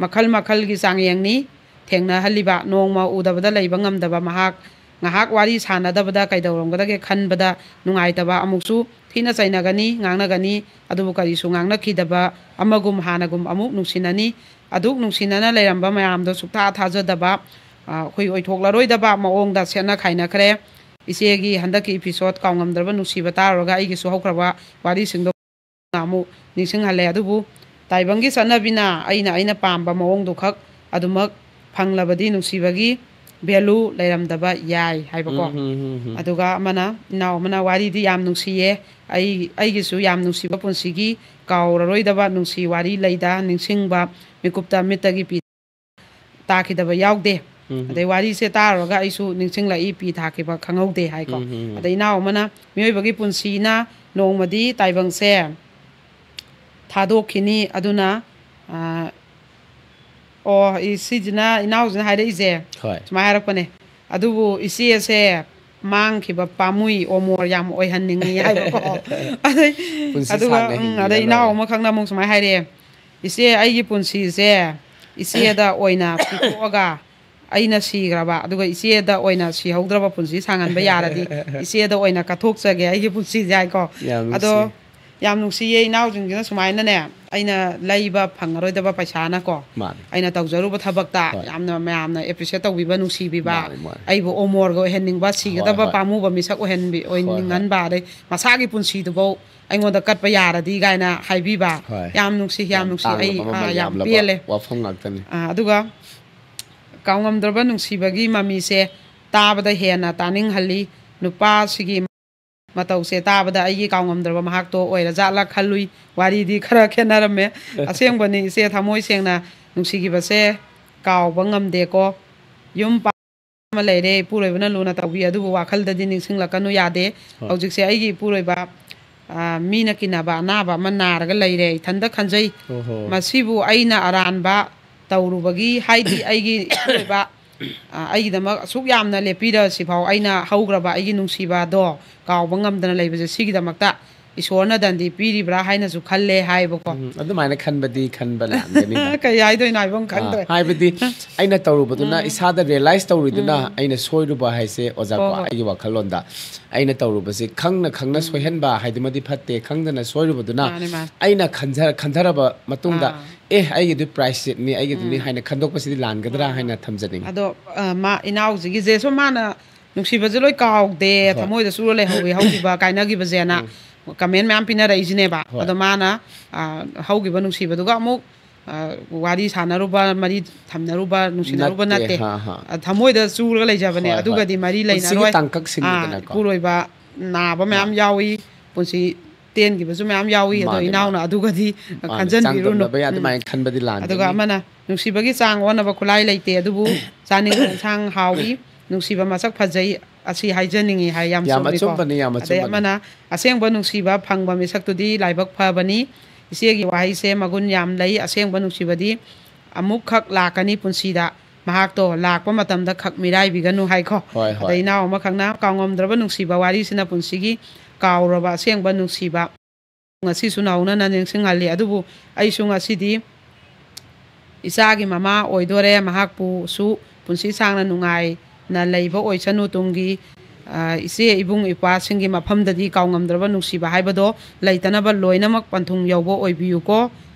ꯃꯈꯜ ꯃꯈꯜꯒꯤ ꯆꯥꯡꯌꯦꯡꯅꯤ꯫ ꯊꯦꯡꯅꯍꯜꯂꯤꯕ, ꯅꯣꯡꯃ ꯎꯗꯕꯗ ꯂꯩꯕ ꯉꯝꯗꯕ ꯃꯍꯥꯛ ꯉꯥꯏꯍꯥꯛ ꯋꯥꯔꯤ ꯁꯥꯟꯅꯗꯕꯗ ꯀꯩꯗꯧꯔꯝꯒꯗꯒꯦ ꯈꯟꯕꯗ ꯅꯨꯡꯉꯥꯏꯇꯕ, ꯑꯃꯨꯛꯁꯨ ꯊꯤꯅ ꯆꯩꯅꯒꯅꯤ, ꯉꯥꯡꯅꯒꯅꯤ, ꯑꯗꯨꯕꯨ ꯀꯔꯤꯁꯨ ꯉꯥꯡꯅꯈꯤꯗꯕ, ꯑꯃꯒꯨꯝ ꯍꯥꯟꯅꯒꯨꯝ ꯑꯃꯨꯛ ꯅꯨꯡꯁꯤꯅꯅꯤ꯫ ꯑꯗꯨꯛ ꯅꯨꯡꯁꯤꯅꯅ ꯂꯩꯔꯝꯕ ꯃꯌꯥꯝꯗꯣ ꯁꯨꯛꯊꯥ ꯊꯥꯖꯗꯕ, ꯑ, ꯑꯩꯈꯣꯏ ꯑꯣꯏꯊꯣꯛꯂꯔꯣꯏꯗꯕ ꯃꯑꯣꯡꯗ ꯁꯦꯠꯅ ꯈꯥꯏꯅꯈ꯭ꯔꯦ꯫ ꯏꯆꯦꯒꯤ ꯍꯟꯗꯛꯀꯤ episode ꯀꯥꯎꯉꯝꯗ꯭ꯔꯕ ꯅꯨꯡꯁꯤꯕ ꯇꯥꯔꯨꯔꯒ ꯑꯩꯒꯤꯁꯨ ꯍꯧꯈ꯭ꯔꯕ ꯋꯥꯔꯤꯁꯤꯡꯗꯣ ꯑꯃꯨꯛ ꯅꯤꯡꯁꯤꯡꯍꯜꯂꯦ꯫ ꯑꯗꯨꯕꯨ ꯇꯥꯏꯕꯪꯒꯤ ꯆꯠꯅꯕꯤꯅ ꯑꯩꯅ, ꯑꯩꯅ ꯄꯥꯝꯕ ꯃꯑꯣꯡꯗꯨ ꯈꯛ ꯑꯗꯨꯃꯛ ꯐꯪꯂꯕꯗꯤ ꯅꯨꯡꯁꯤꯕꯒꯤ value ꯂꯩꯔꯝꯗꯕ ꯌꯥꯏ ꯍꯥꯏꯕꯀꯣ꯫ ꯎꯝ, ꯎꯝ, ꯎꯝ, ꯎꯝ꯫ ꯑꯗꯨꯒ ꯑꯃꯅ, ꯏꯅꯥꯎ ꯑꯃꯅ ꯋꯥꯔꯤꯗꯤ ꯌꯥꯝ ꯅꯨꯡꯁꯤꯌꯦ, ꯑꯩ, ꯑꯩꯒꯤꯁꯨ ꯌꯥꯝ ꯅꯨꯡꯁꯤꯕ ꯄꯨꯟꯁꯤꯒꯤ ꯀꯥꯎꯔꯔꯣꯏꯗꯕ ꯅꯨꯡꯁꯤ ꯋꯥꯔꯤ ꯂꯩꯗ, ꯅꯤꯡꯁꯤꯡꯕ ꯃꯤꯀꯨꯞꯇ ꯃꯤꯠꯇꯒꯤ ꯄꯤ ꯇꯥꯈꯤꯗꯕ ꯌꯥꯎꯗꯦ꯫ ꯎꯝ꯫ ꯑꯗꯩ ꯋꯥꯔꯤꯁꯦ ꯇꯥꯔꯨꯔꯒ ꯑꯩꯁꯨ ꯅꯤꯡꯁꯤꯡꯂꯛꯏ, ꯄꯤ ꯊꯥꯈꯤꯕ ꯈꯪꯍꯧꯗꯦ ꯍꯥꯏꯀꯣ꯫ ꯎꯝ, ꯎꯝ, ꯎꯝ꯫ ꯑꯗꯩ ꯏꯅꯥꯎ ꯑꯃꯅ, ꯃꯤꯑꯣꯏꯕꯒꯤ ꯄꯨꯟꯁꯤꯅ ꯅꯣꯡꯃꯗꯤ ꯇꯥꯏꯕꯪꯁꯦ ꯊꯥꯗꯣꯛꯈꯤꯅꯤ, ꯑꯗꯨꯅ, ꯑ, ꯑꯣ, ꯏ-, ꯁꯤꯁꯤꯅ, ꯏꯅꯥꯎꯁꯤꯅ ꯍꯥꯏꯔꯛꯏꯁꯦ꯫ ꯍꯣꯏ꯫ ꯁꯨꯃꯥꯏꯅ ꯍꯥꯏꯔꯛꯄꯅꯦ, "ꯑꯗꯨꯕꯨ ꯏꯆꯦꯁꯦ ꯃꯥꯡꯈꯤꯕ ꯄꯥꯝꯃꯨꯏ, ꯑꯣꯃꯣꯔ ꯌꯥꯝ ꯑꯣꯏꯍꯟꯅꯤꯡꯉꯤ" ꯍꯥꯏꯕꯀꯣ꯫ ꯑꯗꯩ, ꯄꯨꯟꯁꯤ ꯑꯗꯨꯒ, ꯁꯥꯡꯅ ꯎꯝ, ꯍꯤꯡꯕꯤꯔ ꯑꯗꯩ ꯏꯅꯥꯎ ꯂꯣꯏꯔꯦ꯫ ꯑꯃꯈꯛꯅ ꯑꯃꯨꯛ ꯁꯨꯃꯥꯏꯅ ꯍꯥꯏꯔꯛꯑꯦ, "ꯏꯆꯦ, ꯑꯩꯒꯤ ꯄꯨꯟꯁꯤꯁꯦ ꯏꯆꯦꯗ ꯑꯣꯏꯅ ꯄꯤꯊꯣꯛꯑꯒ ꯑꯩꯅ ꯁꯤꯈ꯭ꯔꯕ, ꯑꯗꯨꯒ ꯏꯆꯦꯗ ꯑꯣꯏꯅ ꯁꯤꯍꯧꯗ꯭ꯔꯕ ꯄꯨꯟꯁꯤ ꯁꯥꯡꯍꯟꯕ ꯌꯥꯔꯗꯤ ꯏꯆꯦꯗ ꯑꯣꯏꯅ ꯀꯠꯊꯣꯛꯆꯒꯦ ꯑꯩꯒꯤ ꯄꯨꯟꯁꯤꯁꯦ" ꯍꯥꯏꯀꯣ꯫ ꯌꯥꯝ ꯑꯗꯣ ꯅꯨꯡꯁꯤ꯫ ꯌꯥꯝ ꯅꯨꯡꯁꯤꯌꯦ ꯏꯅꯥꯎꯁꯤꯡꯁꯤꯅ ꯁꯨꯃꯥꯏꯅꯅꯦ, ꯑꯩꯅ ꯂꯩꯕ ꯐꯪꯉꯔꯣꯏꯗꯕ ꯄꯩꯁꯥꯅꯀꯣ, ꯃꯥꯅꯦ꯫ ꯑꯩꯅ ꯇꯧꯖꯔꯨꯕ ꯊꯕꯛꯇ ꯍꯣꯏ꯫ ꯌꯥꯝꯅ ꯃꯌꯥꯝꯅ appreciate ꯇꯧꯕꯤꯕ, ꯅꯨꯡꯁꯤꯕꯤꯕ, ꯃꯥꯅꯦ, ꯃꯥꯅꯦ꯫ ꯑꯩꯕꯨ ꯑꯣꯃꯣꯔꯒ ꯑꯣꯏꯍꯟꯅꯤꯡꯕ, ꯁꯤꯒꯗꯕ ꯍꯣꯏ, ꯍꯣꯏ꯫ ꯄꯥꯝꯃꯨꯕ ꯃꯤꯁꯛ ꯑꯣꯏꯍꯟꯕꯤ-, ꯍꯣꯏ, ꯍꯣꯏ꯫ ꯑꯣꯏꯅꯤꯡꯍꯟꯕ, ꯑꯗꯩ ꯃꯁꯥꯒꯤ ꯄꯨꯟꯁꯤꯗꯨꯐꯧ ꯑꯩꯉꯣꯟꯗ ꯀꯠꯄ ꯌꯥꯔꯗꯤ ꯀꯥꯏꯅ ꯍꯥꯏꯕꯤꯕ꯫ ꯍꯣꯏ꯫ ꯌꯥꯝ ꯅꯨꯡꯁꯤ, ꯌꯥꯝ ꯌꯥꯝ ꯅꯨꯡꯁꯤ꯫ ꯇꯥꯡꯂꯕ ꯑꯩ, ꯃꯃꯜ ꯑꯥ, ꯌꯥꯝ ꯌꯥꯝꯂꯕ ꯄꯦꯜꯂꯦ꯫ ꯋꯥꯐꯝ ꯉꯥꯛꯇꯅꯤ꯫ ꯑꯥ, ꯑꯗꯨꯒ ꯀꯥꯎꯉꯝꯗ꯭ꯔꯕ ꯅꯨꯡꯁꯤꯕꯒꯤ ꯃꯃꯤꯁꯦ ꯇꯥꯕꯗ ꯍꯦꯟꯅ ꯇꯥꯅꯤꯡꯍꯜꯂꯤ꯫ ꯅꯨꯄꯥꯁꯤꯒꯤ ꯃꯇꯧꯁꯦ ꯇꯥꯕꯗ ꯑꯩꯒꯤ ꯀꯥꯎꯉꯝꯗ꯭ꯔꯕ ꯃꯍꯥꯛꯇꯣ ꯑꯣꯏꯔꯖꯥꯠꯂ ꯈꯜꯂꯨꯏ꯫ ꯋꯥꯔꯤꯗꯤ ꯈꯔ ꯈꯦꯠꯅꯔꯝꯃꯦ꯫ ꯑꯁꯦꯡꯕꯅꯤ, ꯏꯆꯦ, ꯊꯃꯣꯏ ꯁꯦꯡꯅ ꯅꯨꯡꯁꯤꯈꯤꯕꯁꯦ ꯀꯥꯎꯕ ꯉꯝꯗꯦꯀꯣ꯫ ꯌꯨꯝ ꯄꯥꯟ ꯑꯃ ꯂꯩꯔꯦ, ꯏꯄꯨꯔꯣꯏꯕꯅ ꯂꯨꯅ ꯇꯧꯕꯤ, ꯑꯗꯨꯕꯨ ꯋꯥꯈꯜꯗꯗꯤ ꯅꯤꯡꯁꯤꯡꯂꯛꯀꯅꯨ ꯌꯥꯗꯦ꯫ ꯍꯣꯏ꯫ ꯍꯧꯖꯤꯛꯁꯦ ꯑꯩꯒꯤ ꯏꯄꯨꯔꯣꯏꯕ, ꯑ, ꯃꯤꯅ ꯀꯤꯅꯕ ꯑꯅꯥꯕ ꯑꯃ ꯅꯥꯔꯒ ꯂꯩꯔꯦ, ꯏꯊꯟꯇ ꯈꯟꯖꯩ꯫ ꯑꯣꯍꯣ꯫ ꯃꯁꯤꯕꯨ ꯑꯩꯅ ꯑꯔꯥꯟꯕ ꯇꯧꯔꯨꯕꯒꯤ, ꯍꯥꯏꯗꯤ ꯑꯩꯒꯤ ꯏꯄꯨꯔꯣꯏꯕ, ꯑ, ꯑꯩꯒꯤꯗꯃꯛ ꯑꯁꯨꯛ ꯌꯥꯝꯅ ꯂꯦꯞꯄꯤꯔꯁꯤꯐꯥꯎ ꯑꯩꯅ ꯍꯧꯈ꯭ꯔꯕ ꯑꯩꯒꯤ ꯅꯨꯡꯁꯤꯕꯗꯣ ꯀꯥꯎꯕ ꯉꯝꯗꯅ ꯂꯩꯕꯁꯦ, ꯁꯤꯒꯤꯗꯃꯛꯇ ꯏꯁꯣꯔꯅ ꯗꯟꯗꯤ ꯄꯤꯔꯤꯕ꯭ꯔꯥ ꯍꯥꯏꯅꯁꯨ ꯈꯜꯂꯦ ꯍꯥꯏꯕꯀꯣ꯫ ꯎꯝ, ꯑꯗꯨꯃꯥꯏꯅ ꯈꯟꯕꯗꯤ ꯈꯟꯕ ꯂꯥꯛꯑꯝꯒꯅꯤꯗ꯫ ꯀꯩ ꯍꯥꯏꯗꯣꯏꯅꯣ ꯍꯥꯏꯕ ꯑꯃ ꯑꯥ, ꯈꯪꯗ꯭ꯔꯦ꯫ ꯍꯥꯏꯕꯗꯤ ꯑꯩꯅ ꯇꯧꯔꯨꯕꯗꯨꯅ, ꯏꯁꯥꯗ ꯔꯤꯌꯦꯂꯥꯏꯁ ꯇꯧꯔꯤꯗꯨꯅ, ꯑꯩꯅ ꯁꯣꯏꯔꯨꯕ ꯍꯥꯏꯁꯦ ꯑꯣꯖꯥ ꯍꯣꯏ, ꯀꯣ, ꯍꯣꯏ꯫ ꯑꯩꯒꯤ ꯋꯥꯈꯜꯂꯣꯟꯗ ꯑꯩꯅ ꯇꯧꯔꯨꯕꯁꯦ ꯈꯪꯅ ꯈꯪꯅ ꯁꯣꯏꯍꯟꯕ ꯍꯥꯏꯗꯨꯃꯗꯤ ꯐꯠꯇꯦ꯫ ꯈꯪꯗꯅ ꯁꯣꯏꯔꯨꯕꯗꯨꯅ ꯃꯥꯅꯦ, ꯃꯥꯅꯦ꯫ ꯑꯩꯅ ꯈꯟꯖ- ꯈꯟꯊꯔꯕ ꯃꯇꯨꯡꯗ, ꯑꯥ꯫ ꯑꯦ, ꯑꯩꯒꯤꯗꯨ ꯄ꯭ꯔꯥꯏꯁꯤꯠꯅꯤ, ꯑꯩꯒꯤꯗꯨꯅꯤ ꯍꯥꯏꯅ ꯈꯟꯗꯣꯛꯄꯁꯤꯗꯤ ꯂꯥꯟꯒꯗ꯭ꯔꯥ ꯍꯥꯏꯅ ꯊꯝꯖꯅꯤꯡꯉꯤ꯫ ꯑꯗꯣ ꯑ, ꯃꯥ ꯏꯅꯥꯎꯁꯤꯒꯤꯁꯦ ꯁꯨꯝ ꯃꯥꯅ ꯅꯨꯡꯁꯤꯕꯁꯨ ꯂꯣꯏ ꯀꯥꯎꯗꯦ, ꯍꯣꯏ꯫ ꯊꯃꯣꯏꯗ ꯆꯨꯔ ꯂꯩꯍꯧꯋꯤ ꯍꯧꯈꯤꯕ ꯀꯥꯏꯅꯈꯤꯕꯁꯦꯅ ꯀꯃꯦꯟ ꯃꯌꯥꯝ ꯄꯤꯅꯔꯛꯏꯁꯤꯅꯦꯕ꯫ ꯍꯣꯏ꯫ ꯑꯗꯣ ꯃꯥꯅ ꯑ, ꯍꯧꯈꯤꯕ ꯅꯨꯡꯁꯤꯕꯗꯨꯒ ꯑꯃꯨꯛ ꯑ, ꯋꯥꯔꯤ ꯁꯥꯟꯅꯔꯨꯕ, ꯃꯔꯤ ꯊꯝꯅꯔꯨꯕ, ꯅꯨꯡꯁꯤꯅꯔꯨꯕ ꯅꯠꯇꯦ, ꯅꯠꯇꯦ꯫ ꯍꯥ, ꯍꯥ꯫ ꯑ, ꯊꯃꯣꯏꯗ ꯆꯨꯔꯒ ꯂꯩꯖꯕꯅꯦ꯫ ꯍꯣꯏ, ꯍꯣꯏ꯫ ꯑꯗꯨꯒꯗꯤ ꯃꯔꯤ ꯄꯨꯟꯁꯤꯒꯤ ꯂꯩꯅꯔꯣꯏ꯫ ꯇꯥꯡꯀꯛ ꯑꯥ, ꯁꯤꯟꯕꯗꯅꯀꯣ꯫ ꯏꯄꯨꯔꯣꯏꯕ ꯅꯥꯕ ꯃꯌꯥꯝ ꯌꯥꯎꯏ, ꯄꯨꯟꯁꯤ ꯇꯦꯟꯈꯤꯕꯁꯨ ꯃꯌꯥꯝ ꯌꯥꯎꯏ꯫ ꯑꯗꯣ ꯃꯥꯅꯦ, ꯏꯅꯥꯎꯅ ꯃꯥꯅꯦ꯫ ꯑꯗꯨꯒꯗꯤ ꯃꯥꯅꯦ, ꯈꯟꯖꯟꯕꯤꯔꯨꯅꯨ꯫ ꯆꯥꯡꯗꯝꯅꯕ ꯌꯥ-, ꯎꯝ꯫ ꯑꯗꯨꯃꯥꯏꯅ ꯈꯟꯕꯗꯤ ꯂꯥꯟꯒꯅꯤ꯫ ꯑꯗꯨꯒ ꯑꯃꯅ ꯅꯨꯡꯁꯤꯕꯒꯤ ꯆꯥꯡ ꯑꯣꯟꯅꯕ ꯈꯨꯠꯂꯥꯏ ꯂꯩꯇꯦ, ꯑꯗꯨꯕꯨ ꯆꯥꯅꯤꯡꯕ ꯏꯟꯁꯥꯡ ꯍꯥꯎꯏ, ꯅꯨꯡꯁꯤꯕ ꯃꯁꯛ ꯐꯖꯩ, ꯑꯁꯤ ꯍꯥꯏꯖꯅꯤꯡꯉꯤ ꯍꯥꯏ꯫ ꯌꯥꯝ ꯌꯥꯝ ꯆꯨꯝꯃꯤꯀꯣ꯫ ꯑꯆꯨꯝꯕꯅꯤ, ꯌꯥꯝ ꯑꯗꯩ ꯑꯆꯨꯝꯕꯅꯤ꯫ ꯑꯃꯅ ꯑꯁꯦꯡꯕ ꯅꯨꯡꯁꯤꯕ ꯐꯪꯕ ꯃꯤꯁꯛꯇꯨꯗꯤ ꯂꯥꯏꯕꯛ ꯐꯕꯅꯤ꯫ ꯏꯆꯦꯒꯤ ꯋꯥꯍꯩꯁꯦ ꯃꯒꯨꯟ ꯌꯥꯝ ꯂꯩ꯫ ꯑꯁꯦꯡꯕ ꯅꯨꯡꯁꯤꯕꯗꯤ ꯑꯃꯨꯛꯈꯛ ꯂꯥꯛꯀꯅꯤ ꯄꯨꯟꯁꯤꯗ꯫ ꯃꯍꯥꯛꯇꯣ ꯂꯥꯛꯄ ꯃꯇꯝꯗ ꯈꯛ ꯃꯤꯔꯥꯏꯕꯤꯒꯅꯨ ꯍꯥꯏꯀꯣ꯫ ꯍꯣꯏ, ꯍꯣꯏ꯫ ꯑꯗꯩ ꯏꯅꯥꯎ ꯑꯃꯈꯛꯅ ꯀꯥꯎꯉꯝꯗ꯭ꯔꯕ ꯅꯨꯡꯁꯤꯕ ꯋꯥꯔꯤꯁꯤꯅ ꯄꯨꯟꯁꯤꯒꯤ ꯀꯥꯎꯔꯕ ꯑꯁꯦꯡꯕ ꯅꯨꯡꯁꯤꯕ ꯉꯁꯤꯁꯨ ꯅꯧꯅꯅ ꯅꯤꯡꯁꯤꯡꯍꯜꯂꯤ꯫ ꯑꯗꯨꯕꯨ ꯑꯩꯁꯨ ꯉꯁꯤꯗꯤ ꯏꯆꯥꯒꯤ ꯃꯃꯥ ꯑꯣꯏꯗꯣꯔꯦ꯫ ꯃꯍꯥꯛꯄꯨꯁꯨ ꯄꯨꯟꯁꯤ ꯁꯥꯡꯅ ꯅꯨꯡꯉꯥꯏꯅ ꯂꯩꯕ ꯑꯣꯏꯁꯅꯨ꯫ ꯇꯨꯡꯒꯤ, ꯑ, ꯏꯆꯦ ꯏꯕꯨꯡ ꯏꯄ꯭ꯋꯥꯁꯤꯡꯒꯤ ꯃꯐꯝꯗꯗꯤ ꯀꯥꯎꯉꯝꯗ꯭ꯔꯕ ꯅꯨꯡꯁꯤꯕ ꯍꯥꯏꯕꯗꯣ ꯂꯩꯇꯅꯕ ꯂꯣꯏꯅꯃꯛ ꯄꯟꯊꯨꯡ ꯌꯧꯕ ꯑꯣꯏꯕꯤꯌꯨꯀꯣ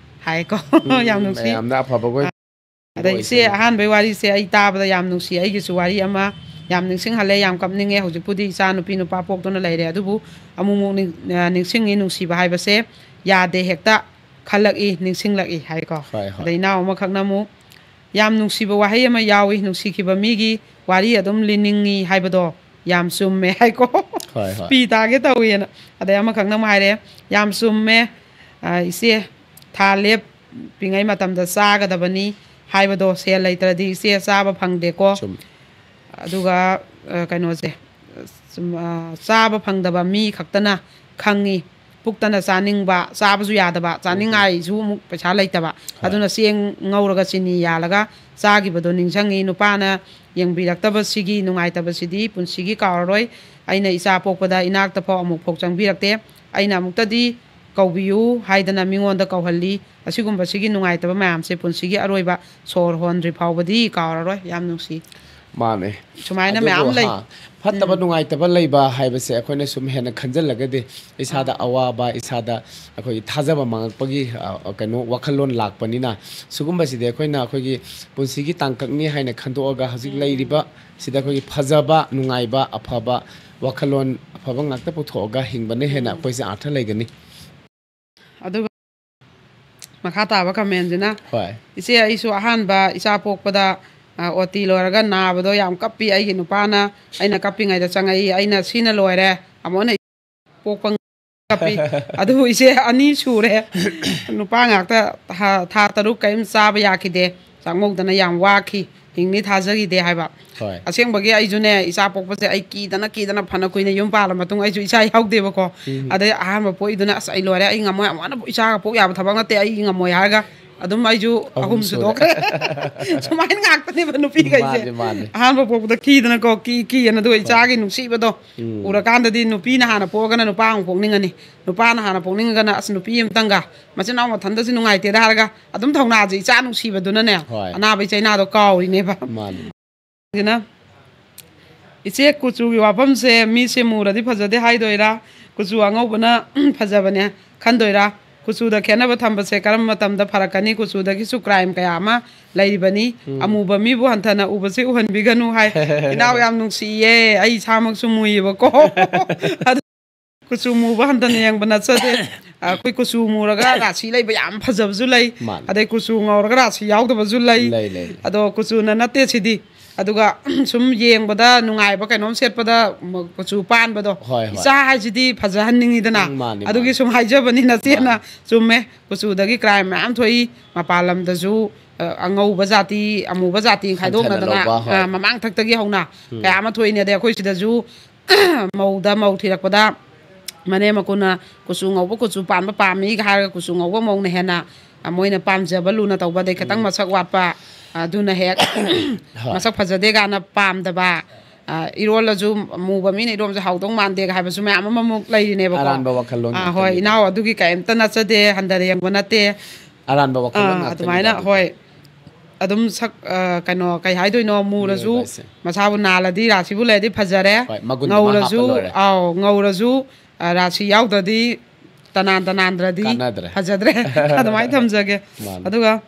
ꯍꯥꯏꯀꯣ꯫ ꯌꯥꯝ ꯅꯨꯡꯁꯤ꯫ ꯃꯌꯥꯝꯅ ꯑꯐꯕ ꯑꯣꯏ-, ꯑꯗꯩ ꯏꯆꯦ, ꯑꯣꯏꯁꯅꯨ꯫ ꯑꯍꯥꯟꯕꯩ ꯋꯥꯔꯤꯁꯦ ꯑꯩ ꯇꯥꯕꯗ ꯌꯥꯝ ꯅꯨꯡꯁꯤ꯫ ꯑꯩꯒꯤꯁꯨ ꯋꯥꯔꯤ ꯑꯃ ꯌꯥꯝ ꯅꯤꯡꯁꯤꯡꯍꯜꯂꯦ, ꯌꯥꯝ ꯀꯞꯅꯤꯡꯉꯦ꯫ ꯍꯧꯖꯤꯛꯄꯨꯗꯤ ꯏꯆꯥ ꯅꯨꯄꯤ ꯅꯨꯄꯥ ꯄꯣꯛꯇꯨꯅ ꯂꯩꯔꯦ, ꯑꯗꯨꯕꯨ ꯑꯃꯨꯛꯃꯨꯛ ꯅꯤꯡ-, ꯑ, ꯅꯤꯡꯁꯤꯡꯉꯤ꯫ ꯅꯨꯡꯁꯤꯕ ꯍꯥꯏꯕꯁꯦ ꯌꯥꯗꯦ, ꯍꯦꯛꯇ ꯈꯜꯂꯛꯏ, ꯅꯤꯡꯁꯤꯡꯂꯛꯏ ꯍꯥꯏꯀꯣ꯫ ꯍꯣꯏ, ꯍꯣꯏ꯫ ꯑꯗꯩ ꯏꯅꯥꯎ ꯑꯃꯈꯛꯅ ꯑꯃꯨꯛ ꯌꯥꯝ ꯅꯨꯡꯁꯤꯕ ꯋꯥꯍꯩ ꯑꯃ ꯌꯥꯎꯏ, "ꯅꯨꯡꯁꯤꯈꯤꯕ ꯃꯤꯒꯤ ꯋꯥꯔꯤ ꯑꯗꯨꯝ ꯂꯤꯅꯤꯡꯉꯤ" ꯍꯥꯏꯕꯗꯣ ꯌꯥꯝ ꯆꯨꯝꯃꯦ ꯍꯥꯏꯀꯣ꯫ ꯍꯣꯏ, ꯍꯣꯏ꯫ ꯄꯤ ꯇꯥꯒꯦ ꯇꯧꯋꯦꯅ꯫ ꯑꯗꯩ ꯑꯃꯈꯛꯅ ꯑꯃꯨꯛ ꯍꯥꯏꯔꯦ, "ꯌꯥꯝ ꯆꯨꯝꯃꯦ, ꯑ, ꯏꯆꯦ, ꯊꯥ ꯂꯦꯞꯄꯤꯉꯩ ꯃꯇꯝꯗ ꯆꯥꯒꯗꯕꯅꯤ ꯍꯥꯏꯕꯗꯣ, ꯁꯦꯜ ꯂꯩꯇ꯭ꯔꯗꯤ ꯏꯆꯦ ꯆꯥꯕ ꯐꯪꯗꯦꯀꯣ"꯫ ꯆꯨꯝꯃꯤ꯫ ꯑꯗꯨꯒ, ꯑ, ꯀꯩꯅꯣꯁꯦ, ꯁꯨꯝ, ꯑ, ꯆꯥꯕ ꯐꯪꯗꯕ ꯃꯤ ꯈꯛꯇꯅ ꯈꯪꯉꯤ꯫ ꯄꯨꯛꯇꯅ ꯆꯥꯅꯤꯡꯕ, ꯆꯥꯕꯁꯨ ꯌꯥꯗꯕ, ꯆꯥꯅꯤꯡꯉꯥꯏꯁꯨ ꯑꯃꯨꯛ ꯄꯩꯁꯥ ꯂꯩꯇꯕ꯫ ꯍꯣꯏ꯫ ꯑꯗꯨꯅ ꯆꯦꯡ ꯉꯧꯔꯒ ꯆꯤꯅꯤ ꯌꯥꯜꯂꯒ ꯆꯥꯈꯤꯕꯗꯣ ꯅꯤꯡꯁꯤꯡꯉꯤ꯫ ꯅꯨꯄꯥꯅ ꯌꯦꯡꯕꯤꯔꯛꯇꯕꯁꯤꯒꯤ ꯅꯨꯡꯉꯥꯏꯇꯕꯁꯤꯗꯤ ꯄꯨꯟꯁꯤꯒꯤ ꯀꯥꯎꯔꯔꯣꯏ꯫ ꯑꯩꯅ ꯏꯆꯥ ꯄꯣꯛꯄꯗ ꯏꯅꯥꯛꯇ ꯐꯥꯎ ꯑꯃꯨꯛ ꯐꯥꯎ ꯆꯪꯕꯤꯔꯛꯇꯦ꯫ ꯑꯩꯅ ꯑꯃꯨꯛꯇꯗꯤ ꯀꯧꯕꯤꯌꯨ ꯍꯥꯏꯗꯅ ꯃꯤꯉꯣꯟꯗ ꯀꯧꯍꯜꯂꯤ꯫ ꯑꯁꯤꯒꯨꯝꯕꯁꯤꯒꯤ ꯅꯨꯡꯉꯥꯏꯇꯕ ꯃꯌꯥꯝꯁꯦ ꯄꯨꯟꯁꯤꯒꯤ ꯑꯔꯣꯏꯕ ꯁꯣꯔ ꯍꯣꯟꯗ꯭ꯔꯤ ꯐꯥꯎꯕꯗꯤ ꯀꯥꯎꯔꯔꯣꯏ꯫ ꯌꯥꯝ ꯅꯨꯡꯁꯤ꯫ ꯃꯥꯅꯦ꯫ ꯁꯨꯃꯥꯏꯅ ꯃꯌꯥꯝ ꯂꯩ꯫ ꯐꯠꯇꯕ ꯅꯨꯡꯉꯥꯏꯇꯕ ꯂꯩꯕ ꯍꯥꯏꯕꯁꯦ ꯑꯩꯈꯣꯏꯅ ꯁꯨꯝ ꯍꯦꯟꯅ ꯈꯟꯖꯤꯜꯂꯒꯗꯤ ꯏꯁꯥꯗ ꯑꯋꯥꯕ, ꯏꯁꯥꯗ ꯑꯩꯈꯣꯏꯒꯤ ꯊꯥꯖꯕ ꯃꯥꯡꯉꯛꯄꯒꯤ, ꯑ, ꯀꯩꯅꯣ, ꯋꯥꯈꯜꯂꯣꯟ ꯂꯥꯛꯄꯅꯤꯅ, ꯁꯤꯒꯨꯝꯕꯁꯤꯗꯤ ꯑꯩꯈꯣꯏꯅ ꯑꯩꯈꯣꯏꯒꯤ ꯄꯨꯟꯁꯤꯒꯤ ꯇꯥꯡꯀꯛꯅꯤ ꯍꯥꯏꯅ ꯈꯟꯗꯣꯛꯑꯒ ꯍꯧꯖꯤꯛ ꯂꯩꯔꯤꯕ ꯁꯤꯗ ꯑꯩꯈꯣꯏꯒꯤ ꯐꯖꯕ, ꯅꯨꯡꯉꯥꯏꯕ, ꯑꯐꯕ ꯋꯥꯈꯜꯂꯣꯟ ꯑꯐꯕ ꯉꯥꯛꯇ ꯄꯨꯊꯣꯛꯑꯒ ꯍꯤꯡꯕꯅ ꯍꯦꯟꯅ ꯑꯩꯈꯣꯏꯁꯦ ꯑꯥꯔꯊ ꯂꯩꯒꯅꯤ꯫ ꯑꯗꯨꯒ ꯃꯈꯥ ꯇꯥꯕ ꯀꯃꯦꯟꯁꯤꯅ, ꯍꯣꯏ꯫ "ꯏꯆꯦ, ꯑꯩꯁꯨ ꯑꯍꯥꯟꯕ ꯏꯆꯥ ꯄꯣꯛꯄꯗ, ꯑ, ꯑꯣ ꯇꯤ ꯂꯣꯏꯔꯒ ꯅꯥꯕꯗꯣ ꯌꯥꯝ ꯀꯞꯄꯤ꯫ ꯑꯩꯒꯤ ꯅꯨꯄꯥꯅ ꯑꯩꯅ ꯀꯞꯄꯤꯉꯩꯗ ꯆꯪꯉꯛꯏ꯫ ꯑꯩꯅ ꯁꯤꯅ ꯂꯣꯏꯔꯦ, ꯑꯃꯨꯛ ꯍꯟꯅ ꯄꯣꯛꯄ ꯉꯝ-" ꯀꯞꯄꯤ꯫ ꯑꯗꯨꯕꯨ ꯏꯆꯦ ꯑꯅꯤ ꯁꯨꯔꯦ꯫ ꯅꯨꯄꯥ ꯉꯥꯛꯇ ꯊꯥ, ꯊꯥ ꯇꯔꯨꯛ ꯀꯔꯤꯝ ꯆꯥꯕ ꯌꯥꯈꯤꯗꯦ꯫ ꯆꯥꯛꯃꯧꯗꯅ ꯌꯥꯝ ꯋꯥꯈꯤ꯫ ꯍꯤꯡꯅꯤ ꯊꯥꯖꯈꯤꯗꯦ ꯍꯥꯏꯕ꯫ ꯍꯣꯏ꯫ ꯑꯁꯦꯡꯕꯒꯤ ꯑꯩꯁꯨꯅꯦ, ꯏꯆꯥ ꯄꯣꯛꯄꯁꯦ ꯑꯩ ꯀꯤꯗꯅ, ꯀꯤꯗꯅ, ꯐꯅ ꯀꯨꯏꯅ ꯌꯨꯝ ꯄꯥꯜꯂ ꯃꯇꯨꯡ ꯑꯩꯁꯨ ꯏꯆꯥ ꯌꯥꯎꯗꯦꯕꯀꯣ꯫ ꯎꯝ꯫ ꯑꯗꯩ ꯑꯍꯥꯟꯕ ꯄꯣꯛꯏꯗꯨꯅ, "ꯑꯁ, ꯑꯩ ꯂꯣꯏꯔꯦ, ꯑꯩ ꯉꯝꯃꯣꯏ, ꯑꯃꯨꯛ ꯍꯟꯅ ꯏꯆꯥꯒ ꯄꯣꯛ ꯌꯥꯕ ꯊꯕꯛ ꯅꯠꯇꯦ, ꯑꯩ ꯉꯝꯃꯣꯏ" ꯍꯥꯏꯔꯒ ꯑꯗꯨꯝ ꯑꯩꯁꯨ ꯑꯍꯨꯝ ꯑꯍꯨꯝ ꯁꯨꯔꯦ꯫ ꯁꯨꯗꯣꯛꯈ꯭ꯔꯦ꯫ ꯁꯨꯃꯥꯏꯅ ꯉꯥꯛꯇꯅꯦꯕ ꯅꯨꯄꯤꯈꯩꯁꯦ꯫ ꯃꯥꯅꯦ, ꯃꯥꯅꯦ꯫ ꯑꯍꯥꯟꯕ ꯄꯣꯛꯄꯗ ꯀꯤꯗꯅꯀꯣ, ꯀꯤ, ꯀꯤꯑꯅ, ꯑꯗꯨꯒ ꯏꯆꯥꯒꯤ ꯅꯨꯡꯁꯤꯕꯗꯣ ꯎꯝ꯫ ꯎꯔꯀꯥꯟꯗꯗꯤ ꯅꯨꯄꯤꯅ ꯍꯥꯟꯅ ꯄꯣꯛꯑꯒꯅ ꯅꯨꯄꯥ ꯑꯃꯨꯛ ꯄꯣꯛꯅꯤꯡꯉꯅꯤ, ꯅꯨꯄꯥꯅ ꯍꯥꯟꯅ ꯄꯣꯛꯅꯤꯡꯉꯒꯅ, "ꯑꯁ, ꯅꯨꯄꯤ ꯑꯃꯇꯪꯒ, ꯃꯆꯤꯟ ꯃꯅꯥꯎ ꯃꯊꯟꯗꯁꯨ ꯅꯨꯡꯉꯥꯏꯇꯦꯗ" ꯍꯥꯏꯔꯒ ꯑꯗꯨꯝ ꯊꯧꯅꯥꯁꯦ ꯏꯆꯥ ꯅꯨꯡꯁꯤꯕꯗꯨꯅꯅꯦ, ꯍꯣꯏ꯫ ꯑꯅꯥꯕ ꯏꯆꯩꯅꯥꯗꯣ ꯀꯥꯎꯔꯤꯅꯦꯕ꯫ ꯃꯥꯅꯦ꯫ ꯁꯤꯅ, ꯏꯆꯦ, ꯀꯨꯆꯨꯒꯤ ꯋꯥꯐꯝꯁꯦ ꯃꯤꯁꯦ ꯃꯨꯔꯗꯤ ꯐꯖꯗꯦ ꯍꯥꯏꯗꯣꯏꯔꯥ, ꯀꯨꯆꯨ ꯑꯉꯧꯕꯅ ꯐꯖꯕꯅꯦ ꯈꯟꯗꯣꯏꯔꯥ? ꯀꯨꯆꯨꯗ ꯈꯦꯠꯅꯕ ꯊꯝꯕꯁꯦ ꯀꯔꯝꯕ ꯃꯇꯝꯗ ꯐꯔꯛꯀꯅꯤ? ꯀꯨꯆꯨꯗꯒꯤꯁꯨ ꯀ꯭ꯔꯥꯏꯝ ꯀꯌꯥ ꯑꯃ ꯂꯩꯔꯤꯕꯅꯤ꯫ ꯎꯝ꯫ ꯑꯃꯨꯕ ꯃꯤꯕꯨ ꯍꯟꯊꯅ ꯎꯕꯁꯤ ꯎꯍꯟꯕꯤꯒꯅꯨ ꯍꯥꯏ꯫ ꯏꯅꯥꯎ, ꯌꯥꯝ ꯅꯨꯡꯁꯤꯌꯦ, ꯑꯩ ꯏꯁꯥꯃꯛꯁꯨ ꯃꯨꯏꯌꯦꯕꯀꯣ꯫ ꯑꯗꯨ ꯀꯨꯆꯨ ꯃꯨꯕ ꯍꯟꯊꯅ ꯌꯦꯡꯕ ꯅꯠꯆꯗꯦ꯫ ꯑꯩꯈꯣꯏ ꯀꯨꯆꯨ ꯃꯨꯔꯒ ꯔꯥꯁꯤ ꯂꯩꯕ ꯌꯥꯝ ꯐꯖꯕꯁꯨ ꯂꯩ꯫ ꯃꯥꯅꯦ꯫ ꯑꯗꯩ ꯀꯨꯆꯨ ꯉꯧꯔꯒ ꯔꯥꯁꯤ ꯌꯥꯎꯗꯕꯁꯨ ꯂꯩ꯫ ꯂꯩ, ꯂꯩ, ꯂꯩ꯫ ꯑꯗꯣ ꯀꯨꯆꯨꯅ ꯅꯠꯇꯦ ꯁꯤꯗꯤ꯫ ꯑꯗꯨꯒ ꯁꯨꯝ ꯌꯦꯡꯕꯗ ꯅꯨꯡꯉꯥꯏꯕ ꯀꯩꯅꯣꯝ ꯁꯦꯠꯄꯗ ꯃ-, ꯀꯨꯆꯨ ꯄꯥꯟꯕꯗꯣ꯫ ꯍꯣꯏ, ꯍꯣꯏ꯫ ꯏꯆꯥ ꯍꯥꯏꯁꯤꯗꯤ ꯐꯖꯍꯟꯅꯤꯡꯉꯤꯗꯅ꯫ ꯎꯝ, ꯃꯥꯅꯤ, ꯑꯗꯨꯒꯤ ꯃꯥꯅꯤ꯫ ꯁꯨꯝ ꯍꯥꯏꯖꯕꯅꯤ ꯅꯆꯦꯅ꯫ ꯃꯥꯅꯤ꯫ ꯆꯨꯝꯃꯦ꯫ ꯀꯨꯆꯨꯗꯒꯤ ꯀ꯭ꯔꯥꯏꯝ ꯃꯌꯥꯝ ꯊꯣꯛꯏ꯫ ꯃꯄꯥꯟ ꯂꯝꯗꯁꯨ, ꯑ, ꯑꯉꯧꯕ ꯖꯥꯇꯤ, ꯑꯃꯨꯕ ꯖꯥꯇꯤ ꯍꯟꯊꯅ ꯈꯥꯏꯗꯣꯛꯅꯗꯅ, ꯂꯧꯕ, ꯍꯣꯏ꯫ ꯑ, ꯃꯃꯥꯡꯊꯛꯇꯒꯤ ꯍꯧꯅ ꯎꯝ꯫ ꯀꯌꯥ ꯑꯃ ꯊꯣꯛꯏꯅꯦ꯫ ꯑꯗꯩ ꯑꯩꯈꯣꯏ ꯁꯤꯗꯁꯨ ꯃꯧꯗ, ꯃꯧ ꯊꯤꯔꯛꯄꯗ ꯃꯅꯦꯝ ꯃꯀꯨꯅ ꯀꯨꯆꯨ ꯉꯧꯕ ꯀꯨꯆꯨ ꯄꯥꯟꯕ ꯄꯥꯝꯃꯤꯒ ꯍꯥꯏꯔꯒ ꯀꯨꯆꯨ ꯉꯧꯕ ꯃꯧꯅ ꯍꯦꯟꯅ, ꯑ, ꯃꯣꯏꯅ ꯄꯥꯝꯖꯕ ꯂꯨꯅ ꯇꯧꯕ, ꯑꯗꯩ ꯈꯤꯇꯪ ꯎꯝ꯫ ꯃꯁꯛ ꯋꯥꯠꯄ, ꯑꯗꯨꯅ ꯍꯦꯛ ꯍꯣꯏ꯫ ꯃꯁꯛ ꯐꯖꯗꯦ ꯀꯥꯏꯅ ꯄꯥꯝꯗꯕ, ꯑ, ꯏꯔꯣꯜꯂꯁꯨ ꯃꯨꯕ ꯃꯤꯅ ꯏꯔꯣꯝꯕꯁꯦ ꯍꯥꯎꯗꯧ ꯃꯥꯟꯗꯦꯒ ꯍꯥꯏꯕꯁꯨ ꯃꯌꯥꯝ ꯑꯃꯃꯨꯛ ꯂꯩꯔꯤꯅꯦꯕꯀꯣ꯫ ꯑꯔꯥꯟꯕ ꯋꯥꯈꯜꯂꯣꯟ ꯑ, ꯍꯣꯏ, ꯉꯥꯛꯇꯅꯤꯗ꯫ ꯏꯅꯥꯎ ꯑꯗꯨꯒꯤ ꯀꯩꯝꯇ ꯅꯠꯆꯗꯦ, ꯍꯟꯊꯅ ꯌꯦꯡꯕ ꯅꯠꯇꯦ꯫ ꯑꯔꯥꯟꯕ ꯋꯥꯈꯜꯂꯣꯟ ꯑꯥ, ꯉꯥꯛꯇꯅꯤꯗ ꯑꯗꯨꯃꯥꯏꯅ, ꯑꯗꯨꯗꯤ꯫ ꯍꯣꯏ꯫ ꯑꯗꯨꯝ ꯁꯛ, ꯑ, ꯀꯩꯅꯣ, ꯀꯩ ꯍꯥꯏꯗꯣꯏꯅꯣ, ꯃꯨꯔꯁꯨ ꯃꯤꯑꯣꯏꯕ ꯍꯥꯏꯁꯦ꯫ ꯃꯁꯥꯕꯨ ꯅꯥꯜꯂꯗꯤ, ꯔꯥꯁꯤꯕꯨ ꯂꯩꯔꯗꯤ ꯐꯖꯔꯦ꯫ ꯍꯣꯏ, ꯃꯒꯨꯟꯗꯨꯃ ꯉꯧꯔꯁꯨ, ꯍꯥꯞꯄ ꯂꯣꯏꯔꯦ꯫ ꯑꯥꯎ, ꯉꯧꯔꯁꯨ, ꯑ, ꯔꯥꯁꯤ ꯌꯥꯎꯗ꯭ꯔꯗꯤ, ꯇꯅꯥꯟ ꯇꯅꯥꯟꯗ꯭ꯔꯗꯤ ꯀꯥꯟꯅꯗ꯭ꯔꯦ꯫ ꯐꯖꯗ꯭ꯔꯦ꯫ ꯑꯗꯨꯃꯥꯏꯅ ꯊꯝꯖꯒꯦ꯫ ꯃꯥꯅꯦ꯫ ꯑꯗꯨꯒ,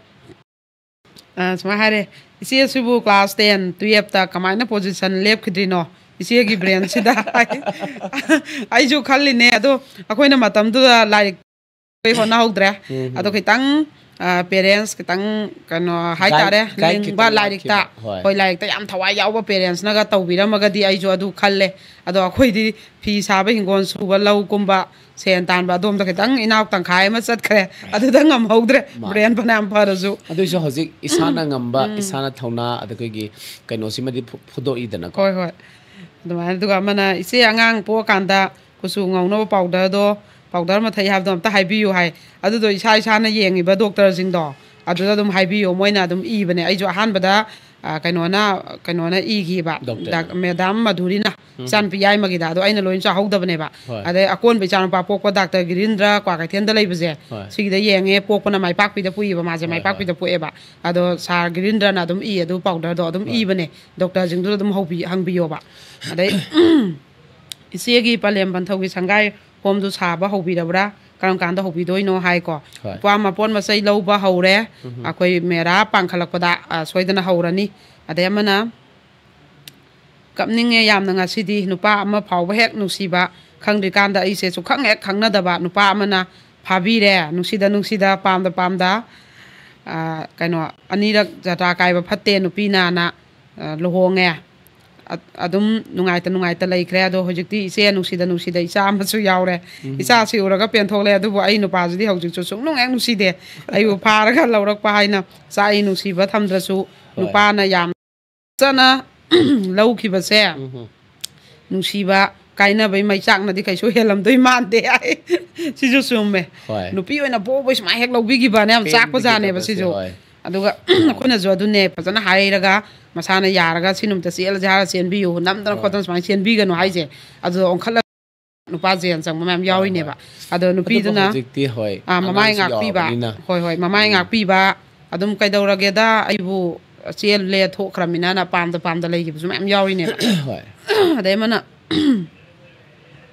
ꯑ, ꯁꯨꯃꯥꯏꯅ ꯍꯥꯏꯔꯦ, "ꯏꯆꯦ ꯑꯁꯤꯕꯨ class ten, twelve ꯇ ꯀꯃꯥꯏꯅ position ꯂꯦꯞꯈꯤꯗ꯭ꯔꯤꯅꯣ ꯏꯆꯦꯒꯤ brain ꯁꯤꯗ?" ꯑꯩꯁꯨ ꯈꯜꯂꯤꯅꯦ, ꯑꯗꯣ ꯑꯩꯈꯣꯏꯅ ꯃꯇꯝꯗꯨꯗ ꯂꯥꯏꯔꯤꯛ ꯍꯣꯠꯅꯍꯧꯗ꯭ꯔꯦ꯫ ꯎꯝ꯫ ꯑꯗꯣ ꯈꯤꯇꯪ, ꯑ, parents ꯈꯤꯇꯪ, ꯀꯩꯅꯣ ꯍꯥꯏꯇꯥꯔꯦ, Guide, guide ꯂꯤꯡꯕ, ꯈꯤꯇꯪ ꯂꯥꯏꯔꯤꯛꯇ, ꯂꯥꯛꯈꯤꯕ꯫ ꯍꯣꯏ꯫ ꯍꯣꯏ, ꯂꯥꯏꯔꯤꯛꯇ ꯌꯥꯝ ꯊꯋꯥꯏ ꯌꯥꯎꯕ parents ꯅꯒ ꯇꯧꯕꯤꯔꯝꯃꯒꯗꯤ ꯑꯩꯁꯨ ꯑꯗꯨ ꯈꯜꯂꯦ꯫ ꯑꯗꯣ ꯑꯩꯈꯣꯏꯗꯤ ꯐꯤ ꯁꯥꯕ, ꯍꯤꯡꯒꯣꯜ ꯁꯨꯕ, ꯂꯧ ꯀꯨꯝꯕ, ꯁꯦꯟ ꯇꯥꯟꯕ, ꯑꯗꯣꯝꯗ ꯈꯤꯇꯪ ꯏꯅꯥꯎ ꯇꯪꯈꯥꯏ ꯑꯃ ꯆꯠꯈ꯭ꯔꯦ꯫ ꯑꯗꯨꯗ ꯉꯝꯍꯧꯗ꯭ꯔꯦ꯫ ꯃꯥꯅꯦ꯫ Brain ꯐꯅꯌꯥꯝ ꯐꯔꯁꯨ꯫ ꯑꯗꯨꯏꯁꯨ ꯍꯧꯖꯤꯛ ꯏꯁꯥꯅ ꯉꯝꯕ, ꯏꯁꯥꯅ ꯊꯧꯅꯥ, ꯑꯗ ꯑꯩꯈꯣꯏꯒꯤ ꯀꯩꯅꯣꯁꯤꯃꯗꯤ ꯐꯨ-, ꯐꯨꯗꯣꯛꯏꯗꯅꯀꯣ꯫ ꯍꯣꯏ, ꯍꯣꯏ꯫ ꯑꯗꯨꯃꯥꯏꯅ, ꯑꯗꯨꯒ ꯑꯃꯅ, "ꯏꯆꯦ, ꯑꯉꯥꯡ ꯄꯣꯛꯑꯀꯥꯟꯗ ꯀꯨꯆꯨ ꯉꯧꯅꯕ powder ꯗꯣ, powder ꯑꯃ ꯊꯛꯏ ꯍꯥꯏꯕꯗꯣ ꯑꯝꯇ ꯍꯥꯏꯕꯤꯌꯨ" ꯍꯥꯏ꯫ ꯑꯗꯨꯗꯣ ꯏꯁꯥ ꯏꯁꯥꯅ ꯌꯦꯡꯉꯤꯕ doctor ꯁꯤꯡꯗꯣ ꯑꯗꯨꯗ ꯑꯗꯨꯝ ꯍꯥꯏꯕꯤꯌꯣ, ꯃꯣꯏꯅ ꯑꯗꯨꯝ ꯏꯕꯅꯦ꯫ ꯑꯩꯁꯨ ꯑꯍꯥꯟꯕꯗ, ꯑ, ꯀꯩꯅꯣꯅ, ꯀꯩꯅꯣꯅ ꯏꯈꯤꯕ, Doctor ꯅ꯫ ꯗꯥꯛ-, Madam ꯃꯙꯨꯔꯤꯅ, ꯏꯆꯥꯅꯨꯄꯤ ꯌꯥꯏꯃꯒꯤꯗ, ꯑꯗꯣ ꯑꯩꯅ ꯂꯣꯏꯅ ꯆꯥꯍꯧꯗꯕꯅꯦꯕ꯫ ꯍꯣꯏ꯫ ꯑꯗꯩ ꯑꯀꯣꯟꯕ ꯏꯆꯥꯅꯨꯄꯥ ꯄꯣꯛꯄ ꯗꯥꯛꯇꯔ ꯒꯤꯔꯤꯟꯗ꯭ꯔ ꯀ꯭ꯋꯥꯀꯩꯊꯦꯜꯗ ꯂꯩꯕꯁꯦ, ꯍꯣꯏ꯫ ꯁꯤꯒꯤꯗ ꯌꯦꯡꯉꯦ, ꯄꯣꯛꯄꯅ ꯃꯥꯏꯄꯥꯛꯄꯤꯗ ꯄꯣꯛꯏꯕ, ꯃꯥꯁꯦ ꯍꯣꯏ, ꯃꯥꯏꯄꯥꯛꯄꯤꯗ ꯄꯣꯛꯑꯦꯕ꯫ ꯑꯗꯣ ꯁꯥꯔ ꯒꯤꯔꯤꯟꯗ꯭ꯔꯅ ꯑꯗꯨꯝ ꯏ, ꯑꯗꯨ powder ꯗꯣ ꯑꯗꯨꯝ ꯍꯣꯏ꯫ ꯏꯕꯅꯦ, doctor ꯁꯤꯡꯗꯨꯗ ꯑꯗꯨꯝ ꯍꯧꯕꯤ-, ꯍꯪꯕꯤꯌꯣꯕ꯫ ꯑꯗꯩ ꯏꯆꯦꯒꯤ ꯄꯂꯦꯝ ꯄꯟꯊꯧꯒꯤ ꯁꯪꯒꯥꯏ ꯍꯣꯝꯗꯨ ꯁꯥꯕ ꯍꯧꯕꯤꯔꯕ꯭ꯔꯥ? ꯀꯔꯝ ꯀꯥꯟꯗ ꯍꯧꯕꯤꯗꯣꯏꯅꯣ ꯍꯥꯏꯀꯣ꯫ ꯍꯣꯏ꯫ ꯅꯨꯄꯥ ꯃꯄꯣꯠ ꯃꯆꯩ ꯂꯧꯕ ꯍꯧꯔꯦ꯫ ꯑꯩꯈꯣꯏ ꯃꯦꯔꯥ ꯄꯥꯡꯈꯠꯂꯛꯄꯗ, ꯑ, ꯁꯣꯏꯗꯅ ꯍꯧꯔꯅꯤ꯫ ꯑꯗꯩ ꯑꯃꯅ, "ꯀꯞꯅꯤꯡꯉꯦ ꯌꯥꯝꯅ ꯉꯁꯤꯗꯤ, ꯅꯨꯄꯥ ꯑꯃ ꯐꯥꯎꯕ ꯍꯦꯛ ꯅꯨꯡꯁꯤꯕ ꯈꯪꯗ꯭ꯔꯤꯀꯥꯟꯗ ꯑꯩꯁꯦ ꯁꯨꯛꯈꯪ ꯍꯦꯛ ꯈꯪꯅꯗꯕ ꯅꯨꯄꯥ ꯑꯃꯅ ꯐꯥꯕꯤꯔꯦ, ꯅꯨꯡꯁꯤꯗ ꯅꯨꯡꯁꯤꯗ, ꯄꯥꯝꯗ ꯄꯥꯝꯗ, ꯑ, ꯀꯩꯅꯣ, ꯑꯅꯤꯔꯛ ꯖꯇ꯭ꯔꯥ ꯀꯥꯏꯕ ꯐꯠꯇꯦ ꯅꯨꯄꯤꯅꯅ, ꯑ, ꯂꯨꯍꯣꯡꯉꯦ꯫ ꯑ-, ꯑꯗꯨꯝ ꯅꯨꯡꯉꯥꯏꯇ ꯅꯨꯡꯉꯥꯏꯇ ꯂꯩꯈ꯭ꯔꯦ꯫ ꯑꯗꯣ ꯍꯧꯖꯤꯛꯇꯤ ꯏꯆꯦ ꯅꯨꯡꯁꯤꯗ ꯅꯨꯡꯁꯤꯗ ꯏꯆꯥ ꯑꯃꯁꯨ ꯌꯥꯎꯔꯦ꯫ ꯏꯆꯥꯁꯤ ꯎꯔꯒ ꯄꯦꯟꯊꯣꯛꯂꯦ, ꯑꯗꯨꯕꯨ ꯑꯩ ꯅꯨꯄꯥꯁꯤꯗꯤ ꯍꯧꯖꯤꯛꯁꯨ ꯁꯨꯡꯅꯨꯡ ꯍꯦꯛ ꯅꯨꯡꯁꯤꯗꯦ꯫ ꯑꯩꯕꯨ ꯐꯥꯔꯒ ꯂꯧꯔꯛꯄ ꯍꯥꯏꯅ ꯆꯥꯛꯏ, ꯅꯨꯡꯁꯤꯕ ꯊꯝꯗ꯭ꯔꯁꯨ꯫ ꯍꯣꯏ꯫ ꯅꯨꯄꯥꯅ ꯌꯥꯝ ꯐꯖꯅ ꯂꯧꯈꯤꯕꯁꯦ, ꯅꯨꯡꯁꯤꯕ ꯀꯥꯏꯅꯕꯩ ꯃꯩꯆꯥꯛꯅꯗꯤ ꯀꯩꯁꯨ ꯍꯦꯜꯂꯝꯗꯣꯏ ꯃꯥꯟꯗꯦ ꯍꯥꯏ꯫ ꯁꯤꯁꯨ ꯆꯨꯝꯃꯦ꯫ ꯍꯣꯏ꯫ ꯅꯨꯄꯤ ꯑꯣꯏꯅ ꯄꯣꯛꯄꯩ ꯁꯨꯃꯥꯏꯅ ꯍꯦꯛ ꯂꯧꯕꯤꯈꯤꯕꯅ ꯌꯥꯝ ꯆꯥꯛꯄꯖꯥꯠꯅꯦꯕ ꯄꯦꯟꯕꯒꯤꯗꯕꯁꯦ, ꯁꯤꯁꯨ꯫ ꯍꯣꯏ꯫ ꯑꯗꯨꯒ ꯑꯩꯈꯣꯏꯅꯁꯨ ꯑꯗꯨꯅꯦ ꯐꯖꯅ ꯍꯥꯏꯔꯒ, ꯃꯁꯥꯅ ꯌꯥꯔꯒ ꯁꯤ ꯅꯨꯃꯤꯠꯇ ꯆꯦꯜꯂꯁꯦ ꯍꯥꯏꯔ ꯆꯦꯟꯕꯤꯌꯨ, ꯅꯝꯗꯅ ꯈꯣꯠꯇꯅ ꯁꯨꯃꯥꯏꯅ ꯆꯦꯟꯕꯤꯒꯅꯨ ꯍꯥꯏꯁꯦ꯫ ꯑꯗꯨꯗ ꯑꯣꯟꯈꯠꯂꯒ ꯅꯨꯄꯥ ꯖꯦꯜ ꯆꯪꯕ ꯃꯌꯥꯝ ꯌꯥꯎꯔꯤꯅꯦꯕ꯫ ꯑꯗꯣ ꯑꯗꯨꯕꯨ ꯅꯨꯄꯤꯗꯨꯅ ꯍꯧꯖꯤꯛꯇꯤ, ꯍꯣꯏ, ꯑꯥ, ꯃꯃꯥꯏ ꯑꯉꯥꯡꯁꯨ ꯉꯥꯛꯄꯤꯕ꯫ ꯌꯥꯎꯔꯕꯅꯤꯅ꯫ ꯍꯣꯏ, ꯍꯣꯏ, ꯃꯃꯥꯏ ꯎꯝ꯫ ꯉꯥꯛꯄꯤꯕ꯫ ꯑꯗꯨꯝ ꯀꯩꯗꯧꯔꯒꯦꯗ, ꯑꯩꯕꯨ ꯆꯦꯜꯂꯦ ꯊꯣꯛꯈ꯭ꯔꯃꯤꯅꯅ ꯄꯥꯝꯗ ꯄꯥꯝꯗ ꯂꯩꯈꯤꯕꯁꯨ ꯃꯌꯥꯝ ꯌꯥꯎꯔꯤꯅꯦꯕ꯫ ꯍꯣꯏ꯫ ꯑꯗꯩ ꯑꯃꯅ,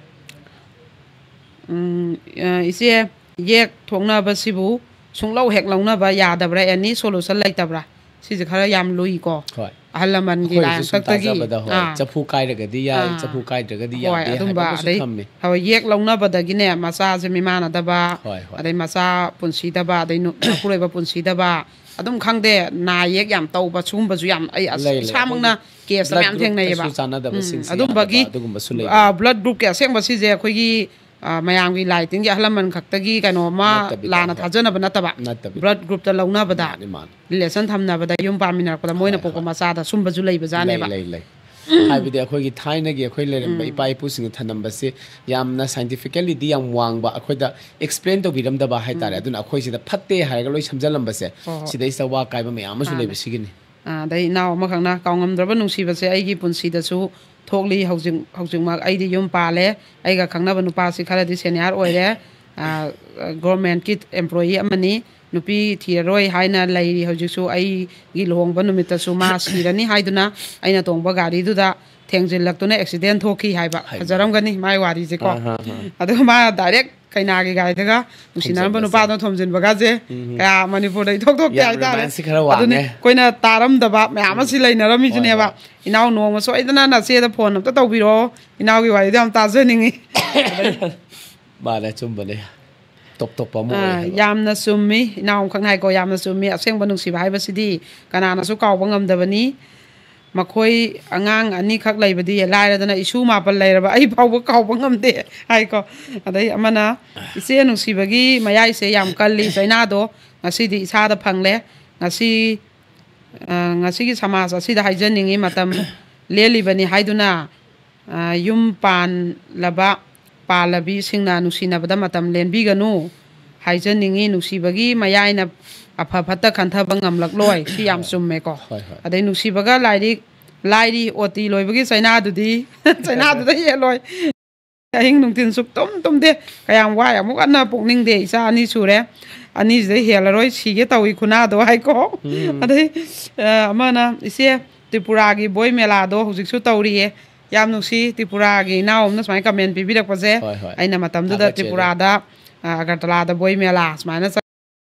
ꯎꯝ, ꯑ, ꯏꯆꯦ, ꯌꯦꯛ ꯊꯣꯛꯅꯕꯁꯤꯕꯨ ꯁꯨꯡꯂꯧ ꯍꯦꯛ ꯂꯧꯅꯕ ꯌꯥꯗꯕ꯭ꯔꯥ? Any solution ꯂꯩꯇꯕ꯭ꯔꯥ? ꯁꯤꯁꯦ ꯈꯔ ꯌꯥꯝ ꯂꯨꯏꯀꯣ꯫ ꯍꯣꯏ꯫ ꯑꯍꯜ ꯂꯃꯟꯒꯤ ꯑꯩꯈꯣꯏꯅꯁꯨ ꯁꯨꯝ ꯂꯥꯏ ꯍꯥꯛꯇꯛꯇꯒꯤ, ꯇꯥꯖꯕꯗ, ꯍꯣꯏ, ꯑꯥ꯫ ꯆꯐꯨ ꯀꯥꯏꯔꯒꯗꯤ ꯌꯥꯏ, ꯑꯥ꯫ ꯆꯐꯨ ꯀꯥꯏꯗ꯭ꯔꯒꯗꯤ ꯍꯣꯏ, ꯌꯥꯗꯦ ꯑꯗꯨꯝꯕ, ꯍꯥꯏꯕ ꯑꯃꯁꯨ ꯑꯗꯩ ꯊꯝꯃꯤ꯫ ꯍꯣꯏ, ꯌꯦꯛ ꯂꯧꯅꯕꯗꯒꯤꯅꯦ ꯃꯆꯥꯁꯦ ꯃꯤꯃꯥꯟꯅꯗꯕ, ꯍꯣꯏ, ꯍꯣꯏ꯫ ꯑꯗꯩ ꯃꯆꯥ ꯄꯨꯟꯁꯤꯗꯕ, ꯑꯗꯩ ꯅꯨ-, ꯃꯄꯨꯔꯣꯏꯕ ꯄꯨꯟꯁꯤꯗꯕ, ꯑꯗꯨꯝ ꯈꯪꯗꯦ, ꯅꯥ ꯌꯦꯛ ꯌꯥꯝ ꯇꯧꯕ, ꯁꯤꯒꯨꯝꯕꯁꯨ ꯌꯥꯝ, ꯑꯩ ꯑꯁ, ꯂꯩ, ꯂꯩ꯫ ꯏꯁꯥꯃꯛꯅ ꯑꯩꯈꯣꯏꯒꯤ case blood ꯃꯌꯥꯝ group ꯊꯦꯡꯅꯩꯌꯦꯕ꯫ ꯇꯁꯨ ꯆꯥꯟꯅꯗꯕꯁꯤꯡꯁꯦ ꯎꯝ, ꯌꯥꯗꯕ, ꯑꯗꯨꯝꯕꯒꯤ, ꯑꯗꯨꯒꯨꯝꯕꯁꯨ ꯂꯩꯕ꯫ ꯑꯥ, blood group ꯀꯤ ꯑꯁꯦꯡꯕ ꯁꯤꯁꯦ ꯑꯩꯈꯣꯏꯒꯤ, ꯑꯥ, ꯃꯌꯥꯝꯒꯤ ꯂꯥꯏ ꯇꯤꯟꯒꯤ ꯑꯍꯜ ꯂꯃꯟ ꯈꯛꯇꯒꯤ ꯀꯩꯅꯣꯝꯃ ꯅꯠꯇꯕꯤꯗ, ꯂꯥꯟꯅ ꯍꯣꯏ꯫ ꯊꯥꯖꯅꯕ ꯅꯠꯇꯕ, ꯅꯠꯇꯕꯤꯗ꯫ Blood group ꯇ ꯂꯧꯅꯕꯗ, ꯃꯥꯅꯤ, ꯃꯥꯅꯤ꯫ Relation ꯊꯝꯅꯕꯗ, ꯌꯨꯝ ꯄꯥꯟꯃꯤꯟꯅꯔꯛꯄꯗ ꯃꯣꯏꯅ ꯍꯣꯏ, ꯄꯣꯛꯄ ꯍꯣꯏ꯫ ꯃꯆꯥꯗ ꯁꯨꯝꯕꯁꯨ ꯂꯩꯕꯖꯥꯠꯅꯦꯕ꯫ ꯂꯩ, ꯂꯩ, ꯂꯩ꯫ ꯍꯥꯏꯕꯗꯤ ꯑꯩꯈꯣꯏꯒꯤ ꯊꯥꯏꯅꯒꯤ ꯑꯩꯈꯣꯏ ꯂꯩꯔꯝꯕ ꯎꯝ꯫ ꯏꯄꯥ ꯏꯄꯨꯁꯤꯡꯅ ꯊꯝꯂꯝꯕꯁꯦ ꯌꯥꯝꯅ scientifically ꯗꯤ ꯌꯥꯝ ꯋꯥꯡꯕ, ꯑꯩꯈꯣꯏꯗ explain ꯇꯧꯕꯤꯔꯝꯗꯕ ꯍꯥꯏꯇꯥꯔꯦ꯫ ꯎꯝ꯫ ꯑꯗꯨꯅ ꯑꯩꯈꯣꯏꯁꯤꯗ ꯐꯠꯇꯦ ꯍꯥꯏꯔꯒ ꯂꯣꯏ ꯁꯝꯖꯜꯂꯝꯕꯁꯦ, ꯍꯣꯏ, ꯍꯣꯏ꯫ ꯁꯤꯗꯩꯁꯤꯗ ꯋꯥ ꯀꯥꯏꯕ ꯃꯌꯥꯝ ꯑꯃꯁꯨ ꯃꯥꯅꯦ꯫ ꯂꯩꯕ ꯁꯤꯒꯤꯅꯤ꯫ ꯑꯥ, ꯑꯗꯩ ꯏꯅꯥꯎ ꯑꯃꯈꯛꯅ, "ꯀꯥꯎꯉꯝꯗ꯭ꯔꯕ ꯅꯨꯡꯁꯤꯕꯁꯦ ꯑꯩꯒꯤ ꯄꯨꯟꯁꯤꯗꯁꯨ ꯊꯣꯛꯂꯤ ꯍꯧꯖꯤꯛ, ꯍꯧꯖꯤꯛꯃꯛ꯫ ꯑꯩꯗꯤ ꯌꯨꯝ ꯄꯥꯜꯂꯦ꯫ ꯑꯩꯒ ꯈꯪꯅꯕ ꯅꯨꯄꯥꯁꯤ ꯈꯔꯗꯤ senior ꯑꯣꯏꯔꯦ꯫ ꯑꯥ, government ꯀꯤ employee ꯑꯃꯅꯤ꯫ ꯅꯨꯄꯤ ꯊꯤꯔꯔꯣꯏ ꯍꯥꯏꯅ ꯂꯩꯔꯤ ꯍꯧꯖꯤꯛꯁꯨ꯫ ꯑꯩꯒꯤ ꯂꯨꯍꯣꯡꯕ ꯅꯨꯃꯤꯠꯇꯁꯨ ꯃꯥ ꯁꯤꯔꯅꯤ ꯍꯥꯏꯗꯨꯅ ꯑꯩꯅ ꯇꯣꯡꯕ ꯒꯥꯔꯤꯗꯨꯗ ꯊꯦꯡꯖꯤꯜꯂꯛꯇꯨꯅ accident ꯊꯣꯛꯈꯤ" ꯍꯥꯏꯕ꯫ ꯍꯩꯃꯥ꯫ ꯐꯖꯔꯝꯒꯅꯤ ꯃꯥꯏ ꯋꯥꯔꯤꯁꯦꯀꯣ꯫ ꯑꯥ, ꯑꯥ, ꯑꯥ꯫ ꯑꯗꯨꯒ ꯃꯥ direct ꯀꯩꯅꯥꯒꯤ ꯒꯥꯔꯤꯗꯒ ꯅꯨꯡꯁꯤꯅꯔꯝꯕ ꯊꯣꯝꯖꯤꯟꯕꯁꯦ꯫ ꯅꯨꯄꯥꯗꯣ ꯊꯣꯝꯖꯤꯟꯕꯒꯁꯦ ꯎꯝ꯫ ꯀꯌꯥ ꯃꯅꯤꯄꯨꯔꯗ ꯏꯊꯣꯛ ꯊꯣꯛꯇꯦ ꯌꯥꯝ ꯍꯥꯏꯇꯥꯔꯦ꯫ Romance ꯁꯤ ꯈꯔ ꯑꯗꯨꯅꯤ ꯋꯥꯡꯉꯦ꯫ ꯑꯩꯈꯣꯏꯅ ꯇꯥꯔꯝꯗꯕ ꯃꯌꯥꯝ ꯑꯃꯁꯤ ꯎꯝ꯫ ꯂꯩꯅꯔꯝꯃꯤꯁꯤꯅꯦꯕ꯫ ꯍꯣꯏ, ꯍꯣꯏ꯫ ꯏꯅꯥꯎ ꯅꯣꯡꯃ ꯁꯣꯏꯗꯅ ꯅꯆꯦꯗ phone ꯑꯝꯇ ꯇꯧꯕꯤꯔꯛꯑꯣ, ꯏꯅꯥꯎꯒꯤ ꯋꯥꯔꯤꯗꯣ ꯌꯥꯝ ꯇꯥꯖꯅꯤꯡꯉꯤ꯫ ꯃꯥꯅꯦ, ꯑꯆꯨꯝꯕꯅꯦ꯫ ꯇꯣꯞ ꯇꯣꯞꯄ ꯑꯃ ꯑꯣꯏ ꯑꯥ, ꯍꯥꯏꯕ꯫ ꯌꯥꯝꯅ ꯆꯨꯝꯃꯤ, ꯏꯅꯥꯎ ꯑꯃꯈꯛꯅ ꯍꯥꯏꯀꯣ, ꯌꯥꯝꯅ ꯆꯨꯝꯃꯤ꯫ ꯑꯁꯦꯡꯕ ꯅꯨꯡꯁꯤꯕ ꯍꯥꯏꯕꯁꯤꯗꯤ ꯀꯅꯥꯅꯁꯨ ꯀꯥꯎꯕ ꯉꯝꯗꯕꯅꯤ꯫ ꯃꯈꯣꯏ ꯑꯉꯥꯡ ꯑꯅꯤꯈꯛ ꯂꯩꯕꯗꯤ ꯂꯥꯏꯔꯗꯅ, ꯏꯁꯨ ꯃꯥꯄꯜ ꯂꯩꯔꯕ ꯑꯩ ꯐꯥꯎꯕ ꯀꯥꯎꯕ ꯉꯝꯗꯦ ꯍꯥꯏꯀꯣ꯫ ꯑꯗꯩ ꯑꯃꯅ, "ꯏꯆꯦ ꯅꯨꯡꯁꯤꯕꯒꯤ ꯃꯌꯥꯏꯁꯦ ꯌꯥꯝ ꯀꯜꯂꯤ, ꯆꯩꯅꯥꯗꯣ ꯉꯁꯤꯗꯤ ꯏꯁꯥꯗ ꯐꯪꯂꯦ꯫ ꯉꯁꯤ, ꯑ, ꯉꯁꯤꯒꯤ ꯁꯃꯥꯖ ꯑꯁꯤꯗ ꯍꯥꯏꯖꯅꯤꯡꯉꯤ, ꯃꯇꯝ ꯂꯦꯜꯂꯤꯕꯅꯤ ꯍꯥꯏꯗꯨꯅ, ꯑ, ꯌꯨꯝ ꯄꯥꯟꯂꯕ ꯄꯥꯜꯂꯕꯤꯁꯤꯡꯅ ꯅꯨꯡꯁꯤꯅꯕꯗ ꯃꯇꯝ ꯂꯦꯟꯕꯤꯒꯅꯨ ꯍꯥꯏꯖꯅꯤꯡꯉꯤ꯫ ꯅꯨꯡꯁꯤꯕꯒꯤ ꯃꯌꯥꯏꯅ, ꯑꯐ ꯐꯠꯇ ꯈꯟꯊꯕ ꯉꯝꯂꯛꯂꯣꯏ꯫ ꯁꯤ ꯌꯥꯝ ꯆꯨꯝꯃꯦꯀꯣ꯫ ꯍꯣꯏ, ꯍꯣꯏ꯫ ꯑꯗꯩ ꯅꯨꯡꯁꯤꯕꯒ ꯂꯥꯏꯔꯤ, ꯂꯥꯏꯔꯤ ꯑꯣꯇꯤ ꯂꯣꯏꯕꯒꯤ ꯆꯩꯅꯥꯗꯨꯗꯤ, ꯆꯩꯅꯥꯗꯨꯗ ꯍꯦꯜꯂꯣꯏ꯫ ꯑꯍꯤꯡ ꯅꯨꯡꯊꯤꯜ ꯁꯨꯛꯇꯨꯝ ꯇꯨꯝꯗꯦ꯫ ꯀꯌꯥꯝ ꯋꯥꯏ, ꯑꯃꯨꯛ ꯍꯟꯅ ꯄꯣꯛꯅꯤꯡꯗꯦ꯫ ꯏꯆꯥ ꯑꯅꯤ ꯁꯨꯔꯦ, ꯑꯅꯤꯁꯤꯗꯩ ꯍꯦꯜꯂꯔꯣꯏ, ꯁꯤꯒꯦ ꯇꯧꯏ ꯈꯨꯅꯥꯗꯣ ꯍꯥꯏꯀꯣ꯫ ꯑꯗꯩ ꯑ, ꯑꯃꯅ, "ꯏꯆꯦ, ꯇ꯭ꯔꯤꯄꯨꯔꯥꯒꯤ ꯕꯣꯏ ꯃꯦꯂꯥꯗꯣ ꯍꯧꯖꯤꯛꯁꯨ ꯇꯧꯔꯤꯌꯦ꯫ ꯌꯥꯝ ꯅꯨꯡꯁꯤ", ꯇ꯭ꯔꯤꯄꯨꯔꯥꯒꯤ ꯏꯅꯥꯎ ꯑꯃꯅ ꯁꯨꯃꯥꯏꯅ ꯀꯃꯦꯟ ꯄꯤꯕꯤꯔꯛꯄꯁꯦ꯫ ꯍꯣꯏ, ꯍꯣꯏ꯫ ꯑꯩꯅ ꯃꯇꯝꯗꯨꯗ ꯊꯥꯒꯠꯆꯔꯤ꯫ ꯇ꯭ꯔꯤꯄꯨꯔꯥꯗ, ꯑ, ꯑꯒꯔꯇꯂꯥꯗ ꯕꯣꯏ ꯃꯦꯂꯥ ꯁꯨꯃꯥꯏꯅ ꯆꯠ-,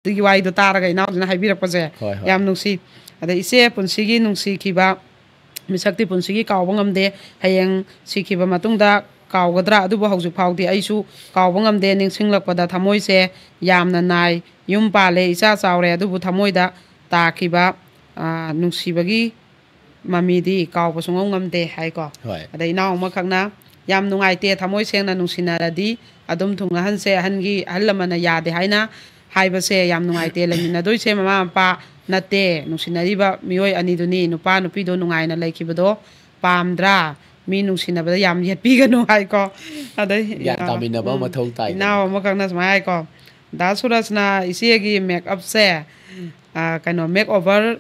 ꯑꯗꯨꯒꯤ ꯋꯥꯔꯤꯗꯣ ꯇꯥꯔꯒ ꯏꯅꯥꯎꯁꯤꯅ ꯍꯥꯏꯕꯤꯔꯛꯄꯁꯦ꯫ ꯍꯣꯏ, ꯍꯣꯏ꯫ ꯌꯥꯝ ꯅꯨꯡꯁꯤ꯫ ꯑꯗꯩ ꯏꯆꯦ ꯄꯨꯟꯁꯤꯒꯤ ꯅꯨꯡꯁꯤꯈꯤꯕ ꯃꯤꯁꯛꯇꯤ ꯄꯨꯟꯁꯤꯒꯤ ꯀꯥꯎꯕ ꯉꯝꯗꯦ꯫ ꯍꯌꯦꯡ ꯁꯤꯈꯤꯕ ꯃꯇꯨꯡꯗ ꯀꯥꯎꯒꯗ꯭ꯔꯥ? ꯑꯗꯨꯕꯨ ꯍꯧꯖꯤꯛ ꯐꯥꯎꯗꯤ ꯑꯩꯁꯨ ꯀꯥꯎꯕ ꯉꯝꯗꯦ꯫ ꯅꯤꯡꯁꯤꯡꯂꯛꯄꯗ ꯊꯃꯣꯏꯁꯦ ꯌꯥꯝꯅ ꯅꯥꯏ꯫ ꯌꯨꯝ ꯄꯥꯜꯂꯦ, ꯏꯆꯥ ꯆꯥꯎꯔꯦ, ꯑꯗꯨꯕꯨ ꯊꯃꯣꯏꯗ ꯇꯥꯈꯤꯕ, ꯑ, ꯅꯨꯡꯁꯤꯕꯒꯤ ꯃꯃꯤꯗꯤ ꯀꯥꯎꯕ ꯁꯨꯡꯉꯝ ꯉꯝꯗꯦ ꯍꯥꯏꯀꯣ꯫ ꯍꯣꯏ꯫ ꯑꯗꯩ ꯏꯅꯥꯎ ꯑꯃꯈꯛꯅ, "ꯌꯥꯝ ꯅꯨꯡꯉꯥꯏꯇꯦ, ꯊꯃꯣꯏ ꯁꯦꯡꯅ ꯅꯨꯡꯁꯤꯅꯔꯗꯤ ꯑꯗꯨꯝ ꯊꯨꯡꯅꯍꯟꯁꯦ, ꯑꯍꯟꯒꯤ, ꯑꯍꯜ ꯂꯃꯟꯅ ꯌꯥꯗꯦ ꯍꯥꯏꯅ ꯍꯥꯏꯕꯁꯦ ꯌꯥꯝ ꯅꯨꯡꯉꯥꯏꯇꯦ, ꯂꯩꯃꯤꯟꯅꯗꯣꯏꯁꯦ ꯃꯃꯥ ꯃꯄꯥ ꯅꯠꯇꯦ, ꯅꯨꯡꯁꯤꯅꯔꯤꯕ ꯃꯤꯑꯣꯏ ꯑꯅꯤꯗꯨꯅꯤ, ꯅꯨꯄꯥ ꯅꯨꯄꯤꯗꯣ ꯅꯨꯡꯉꯥꯏꯅ ꯂꯩꯈꯤꯕꯗꯣ ꯄꯥꯝꯗ꯭ꯔꯥ? ꯃꯤ ꯅꯨꯡꯁꯤꯅꯕꯗ ꯌꯥꯝ ꯌꯦꯠꯄꯤꯒꯅꯨ" ꯍꯥꯏꯀꯣ꯫ ꯑꯗꯩ, ꯒ꯭ꯌꯥꯟ ꯑ, ꯇꯥꯃꯤꯟꯅꯕ ꯎꯝ, ꯃꯊꯧ ꯇꯥꯏꯗꯅ꯫ ꯏꯅꯥꯎ ꯑꯃꯈꯛꯅ ꯁꯨꯃꯥꯏꯅ ꯍꯥꯏꯀꯣ, "ꯗꯥ ꯁꯨꯔꯖꯅ ꯏꯆꯦꯒꯤ ꯃꯦꯛꯑꯞꯁꯦ, ꯑ, ꯀꯩꯅꯣ, ꯃꯦꯛ ꯑꯣꯚꯔ,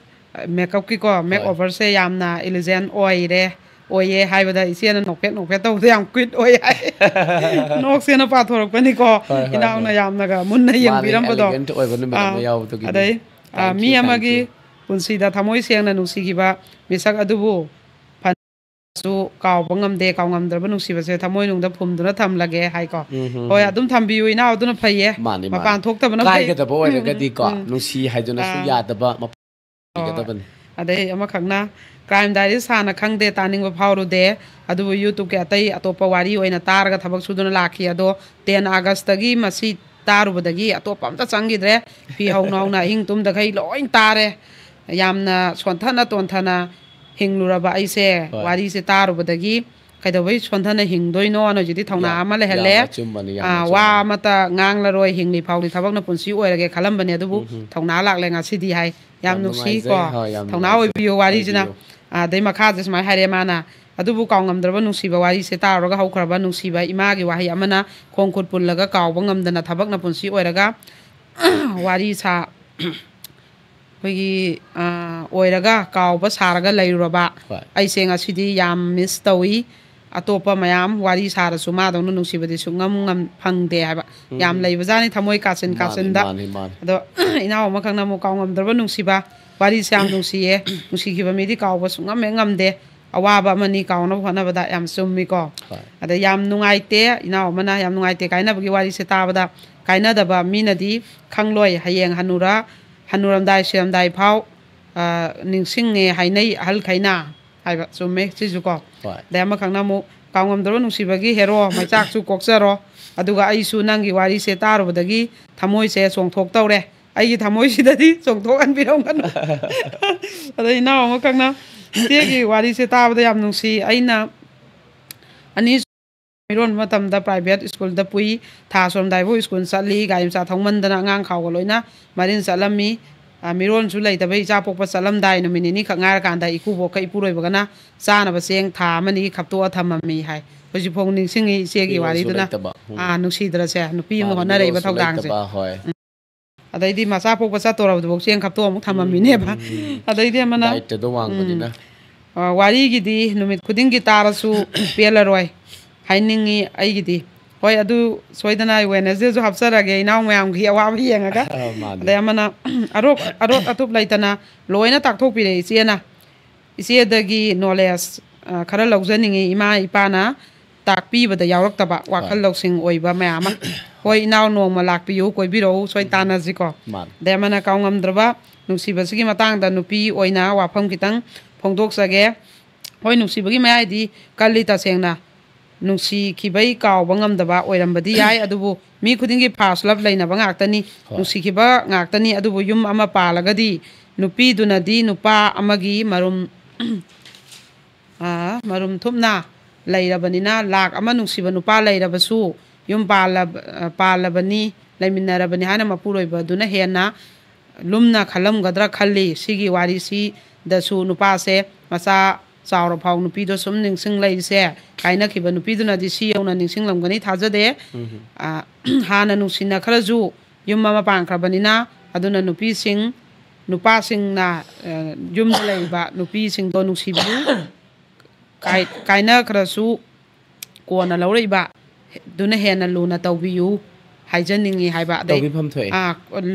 ꯃꯦꯛꯑꯞꯀꯤꯀꯣ, ꯃꯦꯛ ꯍꯣꯏ꯫ ꯑꯣꯚꯔꯁꯦ ꯌꯥꯝꯅ ꯏꯂꯤꯖꯦꯟ ꯑꯣꯏꯔꯦ, ꯑꯣꯏꯌꯦ" ꯍꯥꯏꯕꯗ ꯏꯆꯦꯅ ꯅꯣꯛꯐꯦꯠ ꯅꯣꯛꯐꯦꯠ ꯇꯧꯕꯗ ꯌꯥꯝ ꯀ꯭ꯌꯨꯠ ꯑꯣꯏ ꯍꯥꯏ꯫ ꯅꯣꯛꯁꯦꯅ ꯄꯥꯊꯣꯔꯛꯄꯅꯤꯀꯣ, ꯍꯣꯏ, ꯍꯣꯏ, ꯏꯅꯥꯎꯅ ꯍꯣꯏ꯫ ꯌꯥꯝꯅꯒ ꯃꯨꯟꯅ ꯃꯥꯅꯦ, ꯌꯦꯡꯕꯤꯔꯝꯕꯗꯣ꯫ elegant ꯑꯣꯏꯕ ꯅꯨꯃꯤꯠ ꯑꯃ ꯑꯥ, ꯌꯥꯎꯕꯗꯨꯒꯤꯅꯤ꯫ ꯑꯗꯩ, ꯑ, Thank ꯃꯤ you, thank ꯑꯃꯒꯤ you꯫ ꯄꯨꯟꯁꯤꯗ ꯊꯃꯣꯏ ꯁꯦꯡꯅ ꯅꯨꯡꯁꯤꯈꯤꯕ ꯃꯤꯁꯛ ꯑꯗꯨꯕꯨ ꯐꯅꯁꯨ ꯀꯥꯎꯕ ꯉꯝꯗꯦ, ꯀꯥꯎꯉꯝꯗ꯭ꯔꯕ ꯅꯨꯡꯁꯤꯕꯁꯦ ꯊꯃꯣꯏꯅꯨꯡꯗ ꯐꯨꯝꯗꯨꯅ ꯊꯝꯂꯒꯦ ꯍꯥꯏꯀꯣ꯫ ꯎꯝ, ꯍꯝ, ꯍꯣꯏ, ꯍꯝ꯫ ꯑꯗꯨꯝ ꯊꯝꯕꯤꯌꯨ ꯏꯅꯥꯎ, ꯑꯗꯨꯅ ꯐꯩꯌꯦ꯫ ꯃꯥꯅꯤ, ꯃꯥꯅꯤ꯫ ꯃꯄꯥꯟ ꯊꯣꯛꯇꯕꯅ ꯐꯩ꯫ ꯀꯥꯏꯒꯗꯕ ꯑꯣꯏꯔꯒꯗꯤꯀꯣ, ꯎꯝ, ꯎꯝ꯫ ꯅꯨꯡꯁꯤ ꯍꯥꯏꯗꯨꯅꯁꯨ ꯑꯥ꯫ ꯌꯥꯗꯕ ꯃꯐꯝ ꯍꯣꯏ꯫ ꯄꯤꯒꯗꯕꯅꯤ꯫ ꯑꯗꯩ ꯑꯃꯈꯛꯅ, "Crime Diaries ꯍꯥꯟꯅ ꯈꯪꯗꯦ, ꯇꯥꯅꯤꯡꯕ ꯐꯥꯎꯔꯨꯗꯦ, ꯑꯗꯨꯕꯨ YouTube-ꯀꯤ ꯑꯇꯩ ꯑꯇꯣꯞꯄ ꯋꯥꯔꯤ ꯑꯣꯏꯅ ꯇꯥꯔꯒ ꯊꯕꯛ ꯁꯨꯗꯨꯅ ꯂꯥꯛꯈꯤ꯫ ꯑꯗꯣ ten August-ꯇꯒꯤ ꯃꯁꯤ ꯇꯥꯔꯨꯕꯗꯒꯤ ꯑꯇꯣꯞꯄ ꯑꯝꯇ ꯆꯪꯈꯤꯗ꯭ꯔꯦ꯫ ꯐꯤ ꯍꯧ ꯅꯧꯅ ꯑꯍꯤꯡ ꯇꯨꯝꯗꯈꯩ ꯂꯣꯏ ꯇꯥꯔꯦ꯫ ꯌꯥꯝꯅ ꯁꯣꯟꯊꯅ ꯇꯣꯟꯊꯅ ꯍꯤꯡꯂꯨꯔꯕ ꯑꯩꯁꯦ, ꯍꯣꯏ꯫ ꯋꯥꯔꯤꯁꯦ ꯇꯥꯔꯨꯕꯗꯒꯤ ꯀꯩꯗꯧꯕꯩ ꯁꯣꯟꯊꯅ ꯍꯤꯡꯗꯣꯏꯅꯣꯅ ꯍꯧꯖꯤꯛꯇꯤ ꯊꯧꯅꯥ ꯌꯥꯝ-, ꯑꯃ ꯂꯩꯍꯜꯂꯦ꯫ ꯌꯥꯝ ꯑꯆꯨꯝꯕꯅꯤ, ꯌꯥꯝ ꯑꯥ, ꯑꯆꯨꯝꯕꯅꯤ꯫ ꯋꯥ ꯑꯃꯠꯇ ꯉꯥꯡꯂꯔꯣꯏ, ꯍꯤꯡꯂꯤ ꯐꯥꯎꯗꯤ ꯊꯕꯛꯅ ꯄꯨꯟꯁꯤ ꯑꯣꯏꯔꯒꯦ ꯈꯜꯂꯝꯕꯅꯦ, ꯑꯗꯨꯕꯨ ꯎꯝ ꯍꯝ꯫ ꯊꯧꯅꯥ ꯂꯥꯛꯂꯦ ꯉꯁꯤꯗꯤ ꯍꯥꯏ꯫ ꯌꯥꯝ ꯌꯥꯝ ꯅꯨꯡꯁꯤꯀꯣ꯫ ꯅꯨꯡꯉꯥꯏꯖꯩ, ꯍꯣꯏ, ꯌꯥꯝ ꯊꯧꯅꯥ ꯅꯨꯡꯉꯥꯏꯖꯩ꯫ ꯑꯣꯏꯕꯤꯌꯨ ꯋꯥꯔꯤꯁꯤꯅ꯫ ꯑꯣꯏꯕꯤꯌꯨ꯫ ꯑꯗꯩ ꯃꯈꯥꯗ ꯁꯨꯃꯥꯏꯅ ꯍꯥꯏꯔꯦ ꯃꯥꯅ, "ꯑꯗꯨꯕꯨ ꯀꯥꯎꯉꯝꯗ꯭ꯔꯕ ꯅꯨꯡꯁꯤꯕ ꯋꯥꯔꯤꯁꯦ ꯇꯥꯔꯨꯔꯒ ꯍꯧꯈ꯭ꯔꯕ ꯅꯨꯡꯁꯤꯕ ꯏꯃꯥꯒꯤ ꯋꯥꯍꯩ ꯑꯃꯅ ꯈꯣꯡ ꯈꯨꯠ ꯄꯨꯜꯂꯒ ꯀꯥꯎꯕ ꯉꯝꯗꯅ ꯊꯕꯛꯅ ꯄꯨꯟꯁꯤ ꯑꯣꯏꯔꯒ ꯋꯥꯔꯤ ꯁꯥ-, ꯑꯩꯈꯣꯏꯒꯤ ꯑꯣꯏꯔꯒ ꯀꯥꯎꯕ ꯁꯥꯔꯒ ꯂꯩꯔꯨꯔꯕ꯫ ꯑꯩꯁꯦ ꯉꯁꯤꯗꯤ ꯌꯥꯝ ꯃꯤꯁ ꯇꯧꯏ꯫ ꯑꯇꯣꯞꯄ ꯃꯌꯥꯝ ꯋꯥꯔꯤ ꯁꯥꯔꯁꯨ ꯃꯥꯗꯧꯅ ꯅꯨꯡꯁꯤꯕꯗꯤ ꯁꯨꯡꯉꯝ ꯉꯝ ꯐꯪꯗꯦ ꯍꯥꯏꯕ꯫ ꯌꯥꯝ ꯂꯩꯕꯖꯥꯠꯅꯤ ꯊꯃꯣꯏ ꯀꯥꯆꯤꯟ ꯀꯥꯆꯤꯟꯗ꯫ ꯑꯗꯣ ꯏꯅꯥꯎ ꯑꯃꯈꯛꯅ ꯑꯃꯨꯛ ꯀꯥꯎꯉꯝꯗ꯭ꯔꯕ ꯅꯨꯡꯁꯤꯕ꯫ ꯋꯥꯔꯤꯁꯦ ꯌꯥꯝ ꯅꯨꯡꯁꯤꯌꯦ꯫ ꯅꯨꯡꯁꯤꯈꯤꯕ ꯃꯤꯗꯤ ꯀꯥꯎꯕ ꯁꯨꯡꯉꯝ ꯍꯦꯛ ꯉꯝꯗꯦ꯫ ꯑꯋꯥꯕ ꯑꯃꯅꯤ ꯀꯥꯎꯅꯕ ꯍꯣꯠꯅꯕꯗ꯫ ꯌꯥꯝ ꯆꯨꯝꯃꯤꯀꯣ꯫ ꯑꯗ ꯌꯥꯝ ꯅꯨꯡꯉꯥꯏꯇꯦ, ꯏꯅꯥꯎ ꯑꯃꯅ ꯌꯥꯝ ꯅꯨꯡꯉꯥꯏꯇꯦ ꯀꯥꯏꯅꯕꯒꯤ ꯋꯥꯔꯤꯁꯦ ꯇꯥꯕꯗ꯫ ꯀꯥꯏꯅꯗꯕ ꯃꯤꯅꯗꯤ ꯈꯪꯂꯣꯏ꯫ ꯍꯌꯦꯡ ꯍꯟꯅꯨꯔ ꯍꯟꯅꯨꯔꯝꯗꯥꯏ ꯁꯤꯔꯝꯗꯥꯏ ꯐꯥꯎ ꯅꯤꯡꯁꯤꯡꯉꯦ ꯍꯥꯏꯅꯩ ꯑꯍꯜꯈꯩꯅ ꯍꯥꯏꯕ꯫ ꯆꯨꯝꯃꯦ ꯁꯤꯁꯨꯀꯣ꯫ ꯑꯗꯩ ꯑꯃꯈꯛꯅ ꯑꯃꯨꯛ ꯀꯥꯎꯉꯝꯗ꯭ꯔꯕ ꯅꯨꯡꯁꯤꯕꯒꯤ ꯍꯦꯔꯣ ꯃꯩꯆꯥꯛꯁꯨ ꯀꯣꯛꯆꯔꯣ꯫ ꯑꯗꯨꯒ ꯑꯩꯁꯨ ꯅꯪꯒꯤ ꯋꯥꯔꯤꯁꯦ ꯇꯥꯔꯨꯕꯗꯒꯤ ꯊꯃꯣꯏꯁꯦ ꯆꯣꯡꯊꯣꯛꯇꯧꯔꯦ꯫ ꯑꯩꯒꯤ ꯊꯃꯣꯏꯁꯤꯗꯗꯤ ꯆꯣꯡꯊꯣꯛꯍꯟꯕꯤꯔꯝꯒꯅꯨ꯫ ꯑꯗ ꯏꯅꯥꯎ ꯑꯃꯈꯛꯅ ꯏꯆꯦꯒꯤ ꯋꯥꯔꯤꯁꯦ ꯇꯥꯕꯗ ꯌꯥꯝ ꯅꯨꯡꯁꯤ꯫ ꯑꯩꯅ ꯑꯅꯤ ꯃꯤꯔꯣꯟꯕ ꯃꯇꯝꯗ ꯄ꯭ꯔꯥꯏꯚꯦꯠ ꯁ꯭ꯀꯨꯜꯗ ꯄꯨꯏ꯫ ꯊꯥ ꯁꯨꯔꯝꯗꯥꯏꯐꯥꯎ ꯁ꯭ꯀꯨꯜ ꯆꯠꯂꯤ꯫ ꯒꯥꯔꯤ ꯃꯆꯥ ꯊꯧꯃꯟꯗꯅ ꯑꯉꯥꯡ ꯈꯥꯎꯒ ꯂꯣꯏꯅ ꯃꯔꯤꯟ ꯆꯠꯂꯝꯃꯤ꯫ ꯃꯤꯔꯣꯟꯁꯨ ꯂꯩꯇꯕ ꯏꯆꯥ ꯄꯣꯛꯄ ꯆꯠꯂꯝꯗꯥꯏ ꯅꯨꯃꯤꯠ ꯅꯤꯅꯤ ꯈꯛ ꯉꯥꯏꯔꯀꯥꯟꯗ ꯏꯀꯨꯕꯣꯛꯀ ꯏꯄꯨꯔꯣꯏꯕꯒꯅ ꯆꯥꯅꯕ ꯆꯦꯡ ꯊꯥ ꯑꯃꯅꯤ ꯈꯞꯇꯣꯛꯑ ꯊꯝꯃꯝꯃꯤ ꯍꯥꯏ꯫ ꯍꯧꯖꯤꯛꯐꯥꯎ ꯅꯤꯡꯁꯤꯡꯉꯤ ꯏꯆꯦꯒꯤ ꯋꯥꯔꯤꯗꯨꯅ꯫ ꯅꯨꯡꯁꯤꯗ꯭ꯔꯁꯦ ꯅꯨꯄꯤ ꯑꯃ ꯍꯣꯠꯅꯔꯛꯏꯕ ꯊꯧꯗꯥꯡꯁꯦ꯫ ꯑꯗꯩꯗꯤ ꯃꯆꯥ ꯄꯣꯛꯄ ꯆꯠꯇꯣꯔꯕꯗꯨꯐꯥꯎ ꯆꯦꯡ ꯈꯞꯇꯣꯛ ꯑꯃꯨꯛ ꯊꯝꯃꯝꯃꯤꯅꯦꯕ꯫ ꯑꯗꯩꯗꯤ ꯑꯃꯅ ꯗꯥꯏꯠꯇꯗꯣ ꯋꯥꯡꯕꯅꯤꯅ꯫ ꯋꯥꯔꯤꯒꯤꯗꯤ ꯅꯨꯃꯤꯠ ꯈꯨꯗꯤꯡꯒꯤ ꯇꯥꯔꯁꯨ ꯄꯦꯜꯂꯔꯣꯏ ꯍꯥꯏꯅꯤꯡꯉꯤ ꯑꯩꯒꯤꯗꯤ꯫ ꯍꯣꯏ, ꯑꯗꯨ ꯁꯣꯏꯗꯅ ꯑꯩ ꯋꯦꯅꯁꯗꯦꯁꯨ ꯍꯥꯞꯆꯔꯒꯦ ꯏꯅꯥꯎ ꯃꯌꯥꯝꯒꯤ ꯑꯋꯥꯕ ꯌꯦꯡꯉꯒ꯫ ꯑꯗꯩ ꯑꯃꯅ ꯑꯔꯣꯞ ꯑꯔꯣꯞ ꯑꯇꯨꯞ ꯂꯩꯇꯅ ꯂꯣꯏꯅ ꯇꯥꯛꯊꯣꯛꯄꯤꯔꯦ ꯏꯆꯦꯅ꯫ ꯏꯆꯦꯗꯒꯤ ꯅꯣꯂꯦꯖ ꯈꯔ ꯂꯧꯖꯅꯤꯡꯉꯤ꯫ ꯏꯃꯥ ꯏꯄꯥꯅ ꯇꯥꯛꯄꯤꯕꯗ ꯌꯥꯎꯔꯛꯇꯕ ꯋꯥꯈꯜ ꯂꯧꯁꯤꯡ ꯑꯣꯏꯕ ꯃꯌꯥꯝ ꯑꯃ꯫ ꯍꯣꯏ ꯏꯅꯥꯎ, ꯅꯣꯡꯃ ꯂꯥꯛꯄꯤꯌꯨ, ꯀꯣꯏꯕꯤꯔꯛꯎ, ꯁꯣꯏ ꯇꯥꯟꯅꯁꯤꯀꯣ꯫ ꯑꯗꯩ ꯑꯃꯅ ꯀꯥꯎꯉꯝꯗ꯭ꯔꯕ ꯅꯨꯡꯁꯤꯕꯁꯤꯒꯤ ꯃꯇꯥꯡꯗ ꯅꯨꯄꯤ ꯑꯣꯏꯅ ꯋꯥꯐꯝ ꯈꯤꯇꯪ ꯐꯣꯡꯗꯣꯛꯆꯒꯦ꯫ ꯍꯣꯏ, ꯅꯨꯡꯁꯤꯕꯒꯤ ꯃꯌꯥꯏꯗꯤ ꯀꯜꯂꯤ ꯇꯁꯦꯡꯅ꯫ ꯅꯨꯡꯁꯤꯈꯤꯕꯩ ꯀꯥꯎꯕ ꯉꯝꯗꯕ ꯑꯣꯏꯔꯝꯕꯗꯤ ꯌꯥꯏ, ꯑꯗꯨꯕꯨ ꯃꯤ ꯈꯨꯗꯤꯡꯒꯤ ꯐꯥꯔꯁ ꯂꯞ ꯂꯩꯅꯕ ꯉꯥꯛꯇꯅꯤ꯫ ꯅꯨꯡꯁꯤꯈꯤꯕ ꯉꯥꯛꯇꯅꯤ꯫ ꯑꯗꯨꯕꯨ ꯌꯨꯝ ꯑꯃ ꯄꯥꯜꯂꯒꯗꯤ ꯅꯨꯄꯤꯗꯨꯅꯗꯤ ꯅꯨꯄꯥ ꯑꯃꯒꯤ ꯃꯔꯨꯝ ꯃꯔꯨꯝ ꯊꯨꯞꯅ ꯂꯩꯔꯕꯅꯤꯅ, ꯂꯥꯛ ꯑꯃ ꯅꯨꯡꯁꯤꯕ ꯅꯨꯄꯥ ꯂꯩꯔꯕꯁꯨ, ꯌꯨꯝ ꯄꯥꯜꯂꯕꯅꯤ, ꯂꯩꯃꯤꯟꯅꯔꯕꯅꯤ ꯍꯥꯏꯅ ꯃꯄꯨꯔꯣꯏꯕꯗꯨꯅ ꯍꯦꯟꯅ ꯂꯨꯝꯅ ꯈꯜꯂꯝꯒꯗ꯭ꯔꯥ ꯈꯜꯂꯤ꯫ ꯁꯤꯒꯤ ꯋꯥꯔꯤꯁꯤꯗꯁꯨ ꯅꯨꯄꯥꯁꯦ ꯃꯆꯥ ꯆꯥꯎꯔ ꯐꯥꯎ ꯅꯨꯄꯤꯗꯣ ꯁꯨꯝ ꯅꯤꯡꯁꯤꯡ ꯂꯩꯔꯤꯁꯦ, ꯀꯥꯏꯅꯈꯤꯕ ꯅꯨꯄꯤꯗꯨꯅꯗꯤ ꯁꯤ ꯌꯧꯅ ꯅꯤꯡꯁꯤꯡꯂꯝꯒꯅꯤ ꯊꯥꯖꯗꯦ꯫ ꯍꯥꯟꯅ ꯅꯨꯡꯁꯤꯅꯈ꯭ꯔꯁꯨ ꯌꯨꯝ ꯑꯃ ꯄꯥꯟꯈ꯭ꯔꯕꯅꯤꯅ꯫ ꯑꯗꯨꯅ ꯅꯨꯄꯤꯁꯤꯡ ꯅꯨꯄꯥꯁꯤꯡꯅ, ꯑ, ꯌꯨꯝꯗ ꯂꯩꯔꯤꯕ ꯅꯨꯄꯤꯁꯤꯡꯗꯣ ꯅꯨꯡꯁꯤꯕꯤꯌꯨ꯫ ꯀꯥꯏ-, ꯀꯥꯏꯅꯈ꯭ꯔꯁꯨ ꯀꯣꯟꯅ ꯂꯧꯔꯛꯏꯕ ꯑꯗꯨꯅ ꯍꯦꯟꯅ ꯂꯨꯅ ꯇꯧꯕꯤꯌꯨ ꯍꯥꯏꯖꯅꯤꯡꯉꯤ ꯍꯥꯏꯕ꯫ ꯑꯗꯩ, ꯇꯧꯕꯤꯐꯝ ꯊꯣꯛꯑꯦ꯫ ꯑꯥ,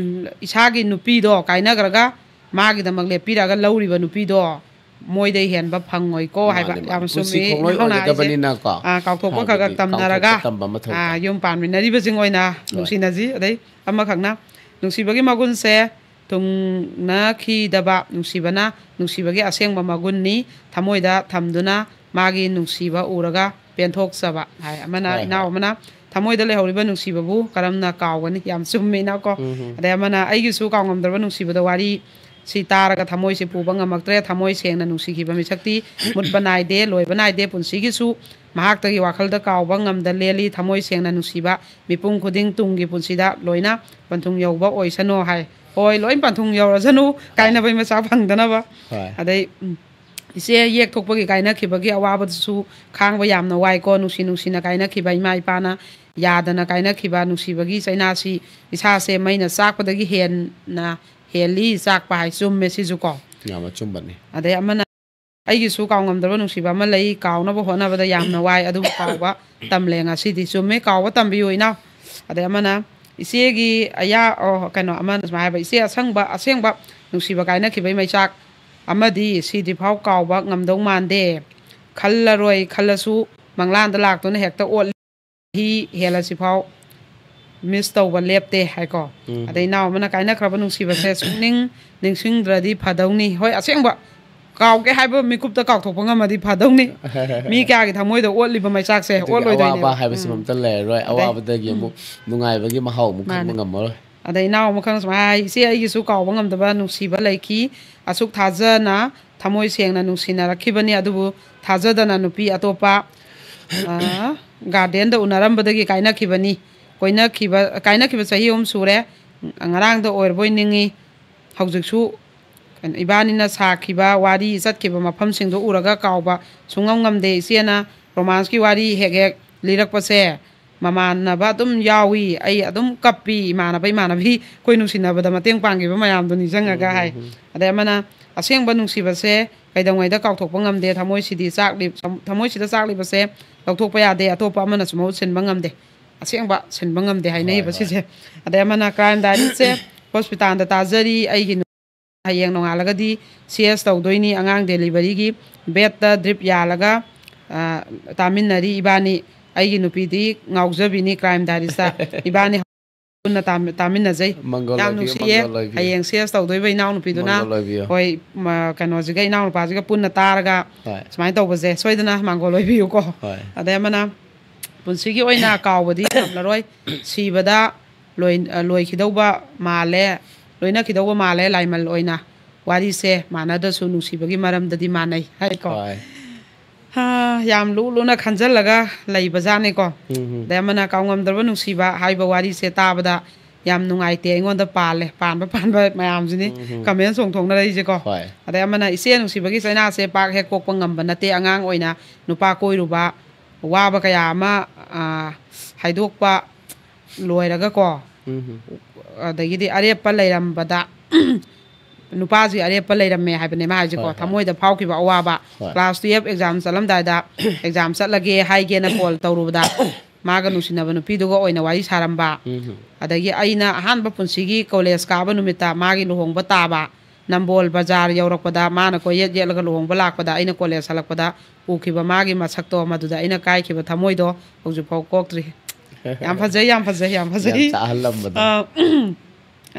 ꯏꯁꯥꯒꯤ ꯅꯨꯄꯤꯗꯣ ꯀꯥꯏꯅꯈ꯭ꯔꯒ ꯃꯥꯒꯤꯗꯃꯛ ꯂꯦꯞꯄꯤꯔꯒ ꯂꯧꯔꯤꯕ ꯅꯨꯄꯤꯗꯣ ꯃꯣꯏꯗꯩ ꯍꯦꯟꯕ ꯐꯪꯉꯣꯏꯀꯣ ꯍꯥꯏꯕ꯫ ꯃꯥꯅꯦ, ꯃꯥꯅꯦ꯫ ꯌꯥꯝ ꯄꯨꯟꯁꯤ ꯆꯨꯝꯃꯤ ꯈꯣꯡꯂꯣꯏ ꯏꯅꯥꯎꯅ ꯍꯥꯏꯁꯦ꯫ ꯑꯣꯏꯒꯗꯕꯅꯤꯅꯀꯣ꯫ ꯑꯥ, ꯀꯥꯎꯊꯣꯛꯄ ꯈꯔ ꯈꯔ ꯍꯥꯏꯕꯗꯤ ꯇꯝꯅꯔꯒ, ꯀꯥꯎꯊꯣꯛꯄ ꯇꯝꯕ ꯃꯊꯧ ꯑꯥ, ꯇꯥꯏ꯫ ꯌꯨꯝ ꯄꯥꯟꯃꯤꯟꯅꯔꯤꯕꯁꯤꯡ ꯑꯣꯏꯅ ꯍꯣꯏ꯫ ꯅꯨꯡꯁꯤꯅꯁꯤ꯫ ꯑꯗꯩ ꯑꯃꯈꯛꯅ ꯅꯨꯡꯁꯤꯕꯒꯤ ꯃꯒꯨꯟꯁꯦ ꯊꯨꯡꯅꯈꯤꯗꯕ ꯅꯨꯡꯁꯤꯕꯅ ꯅꯨꯡꯁꯤꯕꯒꯤ ꯑꯁꯦꯡꯕ ꯃꯒꯨꯟꯅꯤ꯫ ꯊꯃꯣꯏꯗ ꯊꯝꯗꯨꯅ ꯃꯥꯒꯤ ꯅꯨꯡꯁꯤꯕ ꯎꯔꯒ ꯄꯦꯟꯊꯣꯛꯆꯕ ꯍꯥꯏ꯫ ꯑꯃꯅ, ꯍꯣꯏ, ꯍꯣꯏ꯫ ꯏꯅꯥꯎ ꯑꯃꯅ ꯊꯃꯣꯏꯗ ꯂꯩꯍꯧꯔꯤꯕ ꯅꯨꯡꯁꯤꯕꯕꯨ ꯀꯔꯝꯅ ꯀꯥꯎꯒꯅꯤ? ꯌꯥꯝ ꯆꯨꯝꯃꯦ, ꯏꯅꯥꯎꯀꯣ꯫ ꯎꯝ, ꯎꯝ꯫ ꯑꯗꯩ ꯑꯃꯅ, ꯑꯩꯒꯤꯁꯨ ꯀꯥꯎꯉꯝꯗ꯭ꯔꯕ ꯅꯨꯡꯁꯤꯕꯗ ꯋꯥꯔꯤ ꯁꯤ ꯇꯥꯔꯒ ꯊꯃꯣꯏꯁꯦ ꯄꯨꯕ ꯉꯝꯃꯛꯇ꯭ꯔꯦ꯫ ꯊꯃꯣꯏ ꯁꯦꯡꯅ ꯅꯨꯡꯁꯤꯈꯤꯕ ꯃꯤꯁꯛꯇꯤ ꯃꯨꯠꯄ ꯅꯥꯏꯗꯦ, ꯂꯣꯏꯕ ꯅꯥꯏꯗꯦ꯫ ꯄꯨꯟꯁꯤꯒꯤꯁꯨ ꯃꯍꯥꯛꯇꯒꯤ ꯋꯥꯈꯜꯗ ꯀꯥꯎꯕ ꯉꯝꯗ ꯂꯦꯜꯂꯤ꯫ ꯊꯃꯣꯏ ꯁꯦꯡꯅ ꯅꯨꯡꯁꯤꯕ ꯃꯤꯄꯨꯝ ꯈꯨꯗꯤꯡ ꯇꯨꯡꯒꯤ ꯄꯨꯟꯁꯤꯗ ꯂꯣꯏꯅ ꯄꯟꯊꯨꯡ ꯌꯧꯕ ꯑꯣꯏꯁꯅꯨ ꯍꯥꯏ꯫ ꯍꯣꯏ, ꯂꯣꯏ ꯄꯟꯊꯨꯡ ꯌꯧꯔꯁꯅꯨ, ꯀꯥꯏꯅꯕꯩ ꯃꯆꯥ ꯐꯪꯗꯅꯕ꯫ ꯍꯣꯏ꯫ ꯑꯗꯩ, ꯎꯝ, ꯏꯆꯦ ꯌꯦꯛ ꯊꯣꯛꯄꯒꯤ ꯀꯥꯏꯅꯈꯤꯕꯒꯤ ꯑꯋꯥꯕꯗꯨꯁꯨ ꯈꯥꯡꯕ ꯌꯥꯝꯅ ꯋꯥꯏꯀꯣ꯫ ꯅꯨꯡꯁꯤ ꯅꯨꯡꯁꯤꯅ ꯀꯥꯏꯅꯈꯤꯕ ꯏꯃꯥ ꯏꯄꯥꯅ ꯌꯥꯗꯅ ꯀꯥꯏꯅꯈꯤꯕ ꯅꯨꯡꯁꯤꯕꯒꯤ ꯆꯩꯅꯥꯁꯤ ꯏꯁꯥꯁꯦ ꯃꯩꯅ ꯆꯥꯛꯄꯗꯒꯤ ꯍꯦꯟꯅ ꯍꯦꯜꯂꯤ ꯆꯥꯛꯄ ꯍꯥꯏ꯫ ꯆꯨꯝꯃꯦ ꯁꯤꯁꯨ ꯀꯣ꯫ ꯌꯥꯝꯅ ꯑꯆꯨꯝꯕꯅꯤ꯫ ꯑꯗꯩ ꯑꯃꯅ, ꯑꯩꯒꯤꯁꯨ ꯀꯥꯎꯉꯝꯗ꯭ꯔꯕ ꯅꯨꯡꯁꯤꯕ ꯑꯃ ꯂꯩ, ꯀꯥꯎꯅꯕ ꯍꯣꯠꯅꯕꯗ ꯌꯥꯝꯅ ꯋꯥꯏ, ꯑꯗꯨꯕꯨ ꯀꯥꯎꯕ ꯇꯝꯂꯦ ꯉꯁꯤꯗꯤ꯫ ꯆꯨꯝꯃꯦ, ꯀꯥꯎꯕ ꯇꯝꯕꯤꯌꯨ ꯏꯅꯥꯎ꯫ ꯑꯗꯩ ꯑꯃꯅ, ꯏꯆꯦꯒꯤ ꯑꯌꯥ-, ꯑꯣ, ꯀꯩꯅꯣ, ꯑꯃꯅ ꯁꯨꯃꯥꯏꯅ ꯍꯥꯏꯕ, "ꯏꯆꯦ ꯑꯁꯪꯕ, ꯑꯁꯦꯡꯕ ꯅꯨꯡꯁꯤꯕ ꯀꯥꯏꯅꯈꯤꯕꯒꯤ ꯃꯩꯆꯥꯛ ꯑꯃꯗꯤ ꯁꯤꯗ꯭ꯔꯤꯐꯥꯎ ꯀꯥꯎꯕ ꯉꯝꯗꯧ ꯃꯥꯟꯗꯦ꯫ ꯈꯜꯂꯔꯣꯏ, ꯈꯜꯂꯁꯨ ꯃꯪꯂꯥꯟꯗ ꯂꯥꯛꯇꯨꯅ ꯍꯦꯛꯇ ꯑꯣꯠꯂꯤ꯫ ꯆꯍꯤ ꯍꯦꯜꯂꯁꯤꯐꯥꯎ miss ꯇꯧꯕ ꯂꯦꯞꯇꯦ" ꯍꯥꯏꯀꯣ꯫ ꯎꯝ꯫ ꯑꯗꯩ ꯏꯅꯥꯎ ꯑꯃꯅ, "ꯀꯥꯏꯅꯈ꯭ꯔꯕ ꯅꯨꯡꯁꯤꯕꯁꯦ ꯁꯨꯡꯅꯤꯡ ꯅꯤꯡꯁꯤꯡꯗ꯭ꯔꯗꯤ ꯐꯗꯧꯅꯤ"꯫ ꯍꯣꯏ, ꯑꯁꯦꯡꯕ, ꯀꯥꯎꯒꯦ ꯍꯥꯏꯕ ꯃꯤꯀꯨꯞꯇ ꯀꯥꯎꯊꯣꯛꯄ ꯉꯝꯃꯗꯤ ꯐꯗꯧꯅꯤ꯫ ꯃꯤ ꯀꯌꯥꯒꯤ ꯊꯃꯣꯏꯗ ꯑꯣꯠꯂꯤꯕ ꯃꯩꯆꯥꯛꯁꯦ ꯑꯗꯨꯒꯤ ꯑꯣꯠꯂꯣꯏꯗꯣꯏꯅꯦꯕ꯫ ꯑꯋꯥꯕ ꯍꯥꯏꯕꯁꯤꯃ ꯎꯝ꯫ ꯑꯝꯇ ꯂꯩꯔꯔꯣꯏ꯫ ꯑꯗꯩ ꯑꯋꯥꯕꯗꯒꯤ ꯑꯃꯨꯛ ꯅꯨꯡꯉꯥꯏꯕꯒꯤ ꯃꯍꯥꯎ ꯑꯃꯨꯛ ꯈꯪꯕ ꯃꯥꯅꯦ꯫ ꯉꯝꯃꯔꯣꯏ꯫ ꯑꯗꯩ ꯏꯅꯥꯎ ꯑꯃꯈꯛꯅ ꯁꯨꯃꯥꯏꯅ ꯍꯥꯏ, "ꯏꯆꯦ, ꯑꯩꯒꯤꯁꯨ ꯀꯥꯎꯕ ꯉꯝꯗꯕ ꯅꯨꯡꯁꯤꯕ ꯂꯩꯈꯤ꯫ ꯑꯁꯨꯛ ꯊꯥꯖꯅ, ꯊꯃꯣꯏ ꯁꯦꯡꯅ ꯅꯨꯡꯁꯤꯅꯔꯛꯈꯤꯕꯅꯤ, ꯑꯗꯨꯕꯨ ꯊꯥꯖꯗꯅ ꯅꯨꯄꯤ ꯑꯇꯣꯞꯄ, ꯑ, garden ꯗ ꯎꯅꯔꯝꯕꯗꯒꯤ ꯀꯥꯏꯅꯈꯤꯕꯅꯤ꯫ ꯀꯣꯏꯅꯈꯤꯕ, ꯀꯥꯏꯅꯈꯤꯕ ꯆꯍꯤ ꯑꯍꯨꯝ ꯁꯨꯔꯦ꯫ ꯉꯔꯥꯡꯗ ꯑꯣꯏꯔꯕꯣꯏ ꯅꯤꯡꯉꯤ꯫ ꯍꯧꯖꯤꯛꯁꯨ ꯀꯩꯅꯣ, ꯏꯕꯥꯅꯤꯅ ꯁꯥꯈꯤꯕ ꯋꯥꯔꯤ, ꯆꯠꯈꯤꯕ ꯃꯐꯝꯁꯤꯡꯗꯣ ꯎꯔꯒ ꯀꯥꯎꯕ ꯁꯨꯡꯉꯝ ꯉꯝꯗꯦ꯫ ꯏꯆꯦꯅ romance ꯀꯤ ꯋꯥꯔꯤ ꯍꯦꯛ ꯍꯦꯛ ꯂꯤꯔꯛꯄꯁꯦ ꯃꯃꯥꯟꯅꯕ ꯑꯗꯨꯝ ꯌꯥꯎꯏ꯫ ꯑꯩ ꯑꯗꯨꯝ ꯀꯞꯄꯤ, ꯏꯃꯥꯟꯅꯕ ꯏꯃꯥꯟꯅꯕꯤ ꯑꯩꯈꯣꯏ ꯅꯨꯡꯁꯤꯅꯕꯗ ꯃꯇꯦꯡ ꯄꯥꯡꯈꯤꯕ ꯃꯌꯥꯝꯗꯣ ꯅꯤꯡꯁꯤꯡꯉꯒ ꯎꯝ, ꯍꯥꯏ꯫ ꯎꯝ, ꯎꯝ꯫ ꯑꯗꯩ ꯑꯃꯅ, "ꯑꯁꯦꯡꯕ ꯅꯨꯡꯁꯤꯕꯁꯦ ꯀꯩꯗꯧꯉꯩꯗ ꯀꯥꯎꯊꯣꯛꯄ ꯉꯝꯗꯦ꯫ ꯊꯃꯣꯏꯁꯤꯗꯤ ꯆꯥꯛꯂꯤ-, ꯊꯃꯣꯏꯁꯤꯗ ꯆꯥꯛꯂꯤꯕꯁꯦ ꯂꯧꯊꯣꯛꯄ ꯌꯥꯗꯦ꯫ ꯑꯇꯣꯞꯄ ꯑꯃꯅꯁꯨ ꯃꯍꯨꯠ ꯁꯤꯟꯕ ꯉꯝꯗꯦ꯫ ꯑꯁꯦꯡꯕ ꯁꯤꯟꯕ ꯉꯝꯗꯦ" ꯍꯥꯏꯅꯩꯕ꯫ ꯍꯣꯏ, ꯍꯣꯏ꯫ ꯁꯤꯁꯦ꯫ ꯑꯗꯩ ꯑꯃꯅ, "Crime Diaries-ꯁꯦ ꯍꯣꯁꯄꯤꯇꯥꯜꯗ ꯇꯥꯖꯔꯤ꯫ ꯑꯩꯒꯤ ꯅꯨ-, ꯍꯌꯦꯡ ꯅꯣꯡꯉꯥꯜꯂꯒꯗꯤ ꯁꯤ ꯑꯦꯁ ꯇꯧꯗꯣꯏꯅꯤ꯫ ꯑꯉꯥꯡ ꯗꯦꯂꯤꯚꯔꯤꯒꯤ ꯕꯦꯗꯇ ꯗ꯭ꯔꯤꯞ ꯌꯥꯜꯂꯒ, ꯑ, ꯇꯥꯃꯤꯟꯅꯔꯤ ꯏꯕꯥꯅꯤ꯫ ꯑꯩꯒꯤ ꯅꯨꯄꯤꯗꯤ ꯉꯥꯎꯖꯕꯤꯅꯤ꯫ Crime Diaries-ꯇ ꯏꯕꯥꯅꯤ ꯄꯨꯟꯅ ꯇꯥꯃꯤ-, ꯇꯥꯃꯤꯟꯅꯖꯩ꯫ ꯃꯪꯒꯣꯜ ꯌꯥꯝ ꯑꯣꯏꯕꯤꯌꯨ, ꯅꯨꯡꯁꯤꯌꯦ꯫ ꯃꯪꯒꯣꯜ ꯑꯣꯏꯕꯤꯌꯨ꯫ ꯍꯌꯦꯡ ꯁꯤ ꯑꯦꯁ ꯇꯧꯗꯣꯏꯕ ꯏꯅꯥꯎꯅꯨꯄꯤꯗꯨꯅ, ꯃꯪꯒꯣꯜ ꯑꯣꯏꯕꯤꯌꯨ꯫ ꯍꯣꯏ, ꯃ-, ꯀꯩꯅꯣꯁꯤꯒ, ꯏꯅꯥꯎꯅꯨꯄꯥꯁꯤꯒ ꯄꯨꯟꯅ ꯇꯥꯔꯒ ꯍꯣꯏ꯫ ꯁꯨꯃꯥꯏꯅ ꯇꯧꯕꯁꯦ ꯁꯣꯏꯗꯅ ꯃꯥꯡꯒꯣꯜ ꯑꯣꯏꯕꯤꯌꯨꯀꯣ꯫ ꯍꯣꯏ꯫ ꯑꯗꯩ ꯑꯃꯅ, "ꯄꯨꯟꯁꯤꯒꯤ ꯑꯣꯏꯅ ꯀꯥꯎꯕꯗꯤ ꯉꯝꯂꯔꯣꯏ꯫ ꯁꯤꯕꯗ ꯂꯣꯏ-, ꯑ, ꯂꯣꯏꯈꯤꯗꯧꯕ ꯃꯥꯜꯂꯦ꯫ ꯂꯣꯏꯅꯈꯤꯗꯧꯕ ꯃꯥꯜꯂꯦ ꯂꯥꯏꯃꯜ ꯑꯣꯏꯅ꯫ ꯋꯥꯔꯤꯁꯦ ꯃꯥꯟꯅꯗ꯭ꯔꯁꯨ ꯅꯨꯡꯁꯤꯕꯒꯤ ꯃꯔꯝꯗꯗꯤ ꯃꯥꯟꯅꯩ" ꯍꯥꯏꯀꯣ꯫ ꯍꯣꯏ꯫ ꯍꯥ, ꯌꯥꯝ ꯂꯨ ꯂꯨꯅ ꯈꯟꯖꯜꯂꯒ ꯂꯩꯕꯖꯥꯠꯅꯤꯀꯣ꯫ ꯎꯝ, ꯎꯝ꯫ ꯑꯗꯩ ꯑꯃꯅ, "ꯀꯥꯎꯉꯝꯗ꯭ꯔꯕ ꯅꯨꯡꯁꯤꯕ" ꯍꯥꯏꯕ ꯋꯥꯔꯤꯁꯦ ꯇꯥꯕꯗ ꯌꯥꯝ ꯅꯨꯡꯉꯥꯏꯇꯦ꯫ ꯑꯩꯉꯣꯟꯗ ꯄꯥꯜꯂꯦ, ꯄꯥꯟꯕ ꯄꯥꯟꯕ ꯃꯌꯥꯝꯁꯤꯅꯤ ꯎꯝ, ꯎꯝ꯫ ꯀꯃꯦꯟ ꯆꯣꯡꯊꯣꯛꯅꯔꯛꯏꯁꯦꯀꯣ꯫ ꯍꯣꯏ꯫ ꯑꯗꯩ ꯑꯃꯅ, "ꯏꯆꯦ ꯅꯨꯡꯁꯤꯕꯒꯤ ꯆꯩꯅꯥꯁꯦ ꯄꯥꯛ ꯍꯦꯛ ꯀꯣꯛꯄ ꯉꯝꯕ ꯅꯠꯇꯦ꯫ ꯑꯉꯥꯡ ꯑꯣꯏꯅ ꯅꯨꯄꯥ ꯀꯣꯏꯔꯨꯕ, ꯋꯥꯕ ꯀꯌꯥ ꯑꯃ, ꯑ, ꯍꯥꯏꯗꯣꯛꯄ ꯂꯣꯏꯔꯒꯀꯣ꯫ ꯎꯝ, ꯎꯝ꯫ ꯑꯗꯒꯤꯗꯤ ꯑꯔꯦꯞꯄ ꯂꯩꯔꯝꯕꯗ ꯅꯨꯄꯥꯁꯤ ꯑꯔꯦꯞꯄ ꯂꯩꯔꯝꯃꯦ ꯍꯥꯏꯕꯅꯦ ꯃꯥ ꯍꯥꯏꯁꯦꯀꯣ꯫ ꯍꯣꯏ, ꯍꯣꯏ꯫ ꯊꯃꯣꯏꯗ ꯐꯥꯎꯈꯤꯕ ꯑꯋꯥꯕ꯫ ꯍꯣꯏ꯫ Class twelve exam ꯆꯠꯂꯝꯗꯥꯏꯗ exam ꯆꯠꯂꯒꯦ ꯍꯥꯏꯒꯦꯅ call ꯇꯧꯔꯨꯕꯗ ꯃꯥꯒ ꯅꯨꯡꯁꯤꯅꯕ ꯅꯨꯄꯤꯗꯨꯒ ꯑꯣꯏꯅ ꯋꯥꯔꯤ ꯁꯥꯔꯝꯕ꯫ ꯎꯝ꯫ ꯑꯗꯒꯤ ꯑꯩꯅ ꯑꯍꯥꯟꯕ ꯄꯨꯟꯁꯤꯒꯤ college ꯀꯥꯕ ꯅꯨꯃꯤꯠꯇ ꯃꯥꯒꯤ ꯂꯨꯍꯣꯡꯕ ꯇꯥꯕ꯫ ꯅꯝꯕꯣꯜ ꯕꯖꯥꯔ ꯌꯧꯔꯛꯄꯗ ꯃꯥꯅ ꯀꯣꯏꯌꯦꯠ ꯌꯦꯠꯂꯒ ꯂꯨꯍꯣꯡꯕ ꯂꯥꯛꯄꯗ ꯑꯩꯅ college ꯍꯜꯂꯛꯄꯗ ꯎꯈꯤꯕ ꯃꯥꯒꯤ ꯃꯁꯛꯇꯣ, ꯃꯗꯨꯗ ꯑꯩꯅ ꯀꯥꯏꯈꯤꯕ ꯊꯃꯣꯏꯗꯣ ꯍꯧꯖꯤꯛꯐꯥꯎ ꯀꯣꯛꯇ꯭ꯔꯤ꯫ ꯌꯥꯝ ꯐꯖꯩ, ꯌꯥꯝ ꯐꯖꯩ, ꯌꯥꯝ ꯐꯖꯩ꯫ ꯌꯥꯝ ꯆꯥꯛꯍꯜꯂꯝꯕꯗꯣ꯫ ꯑ,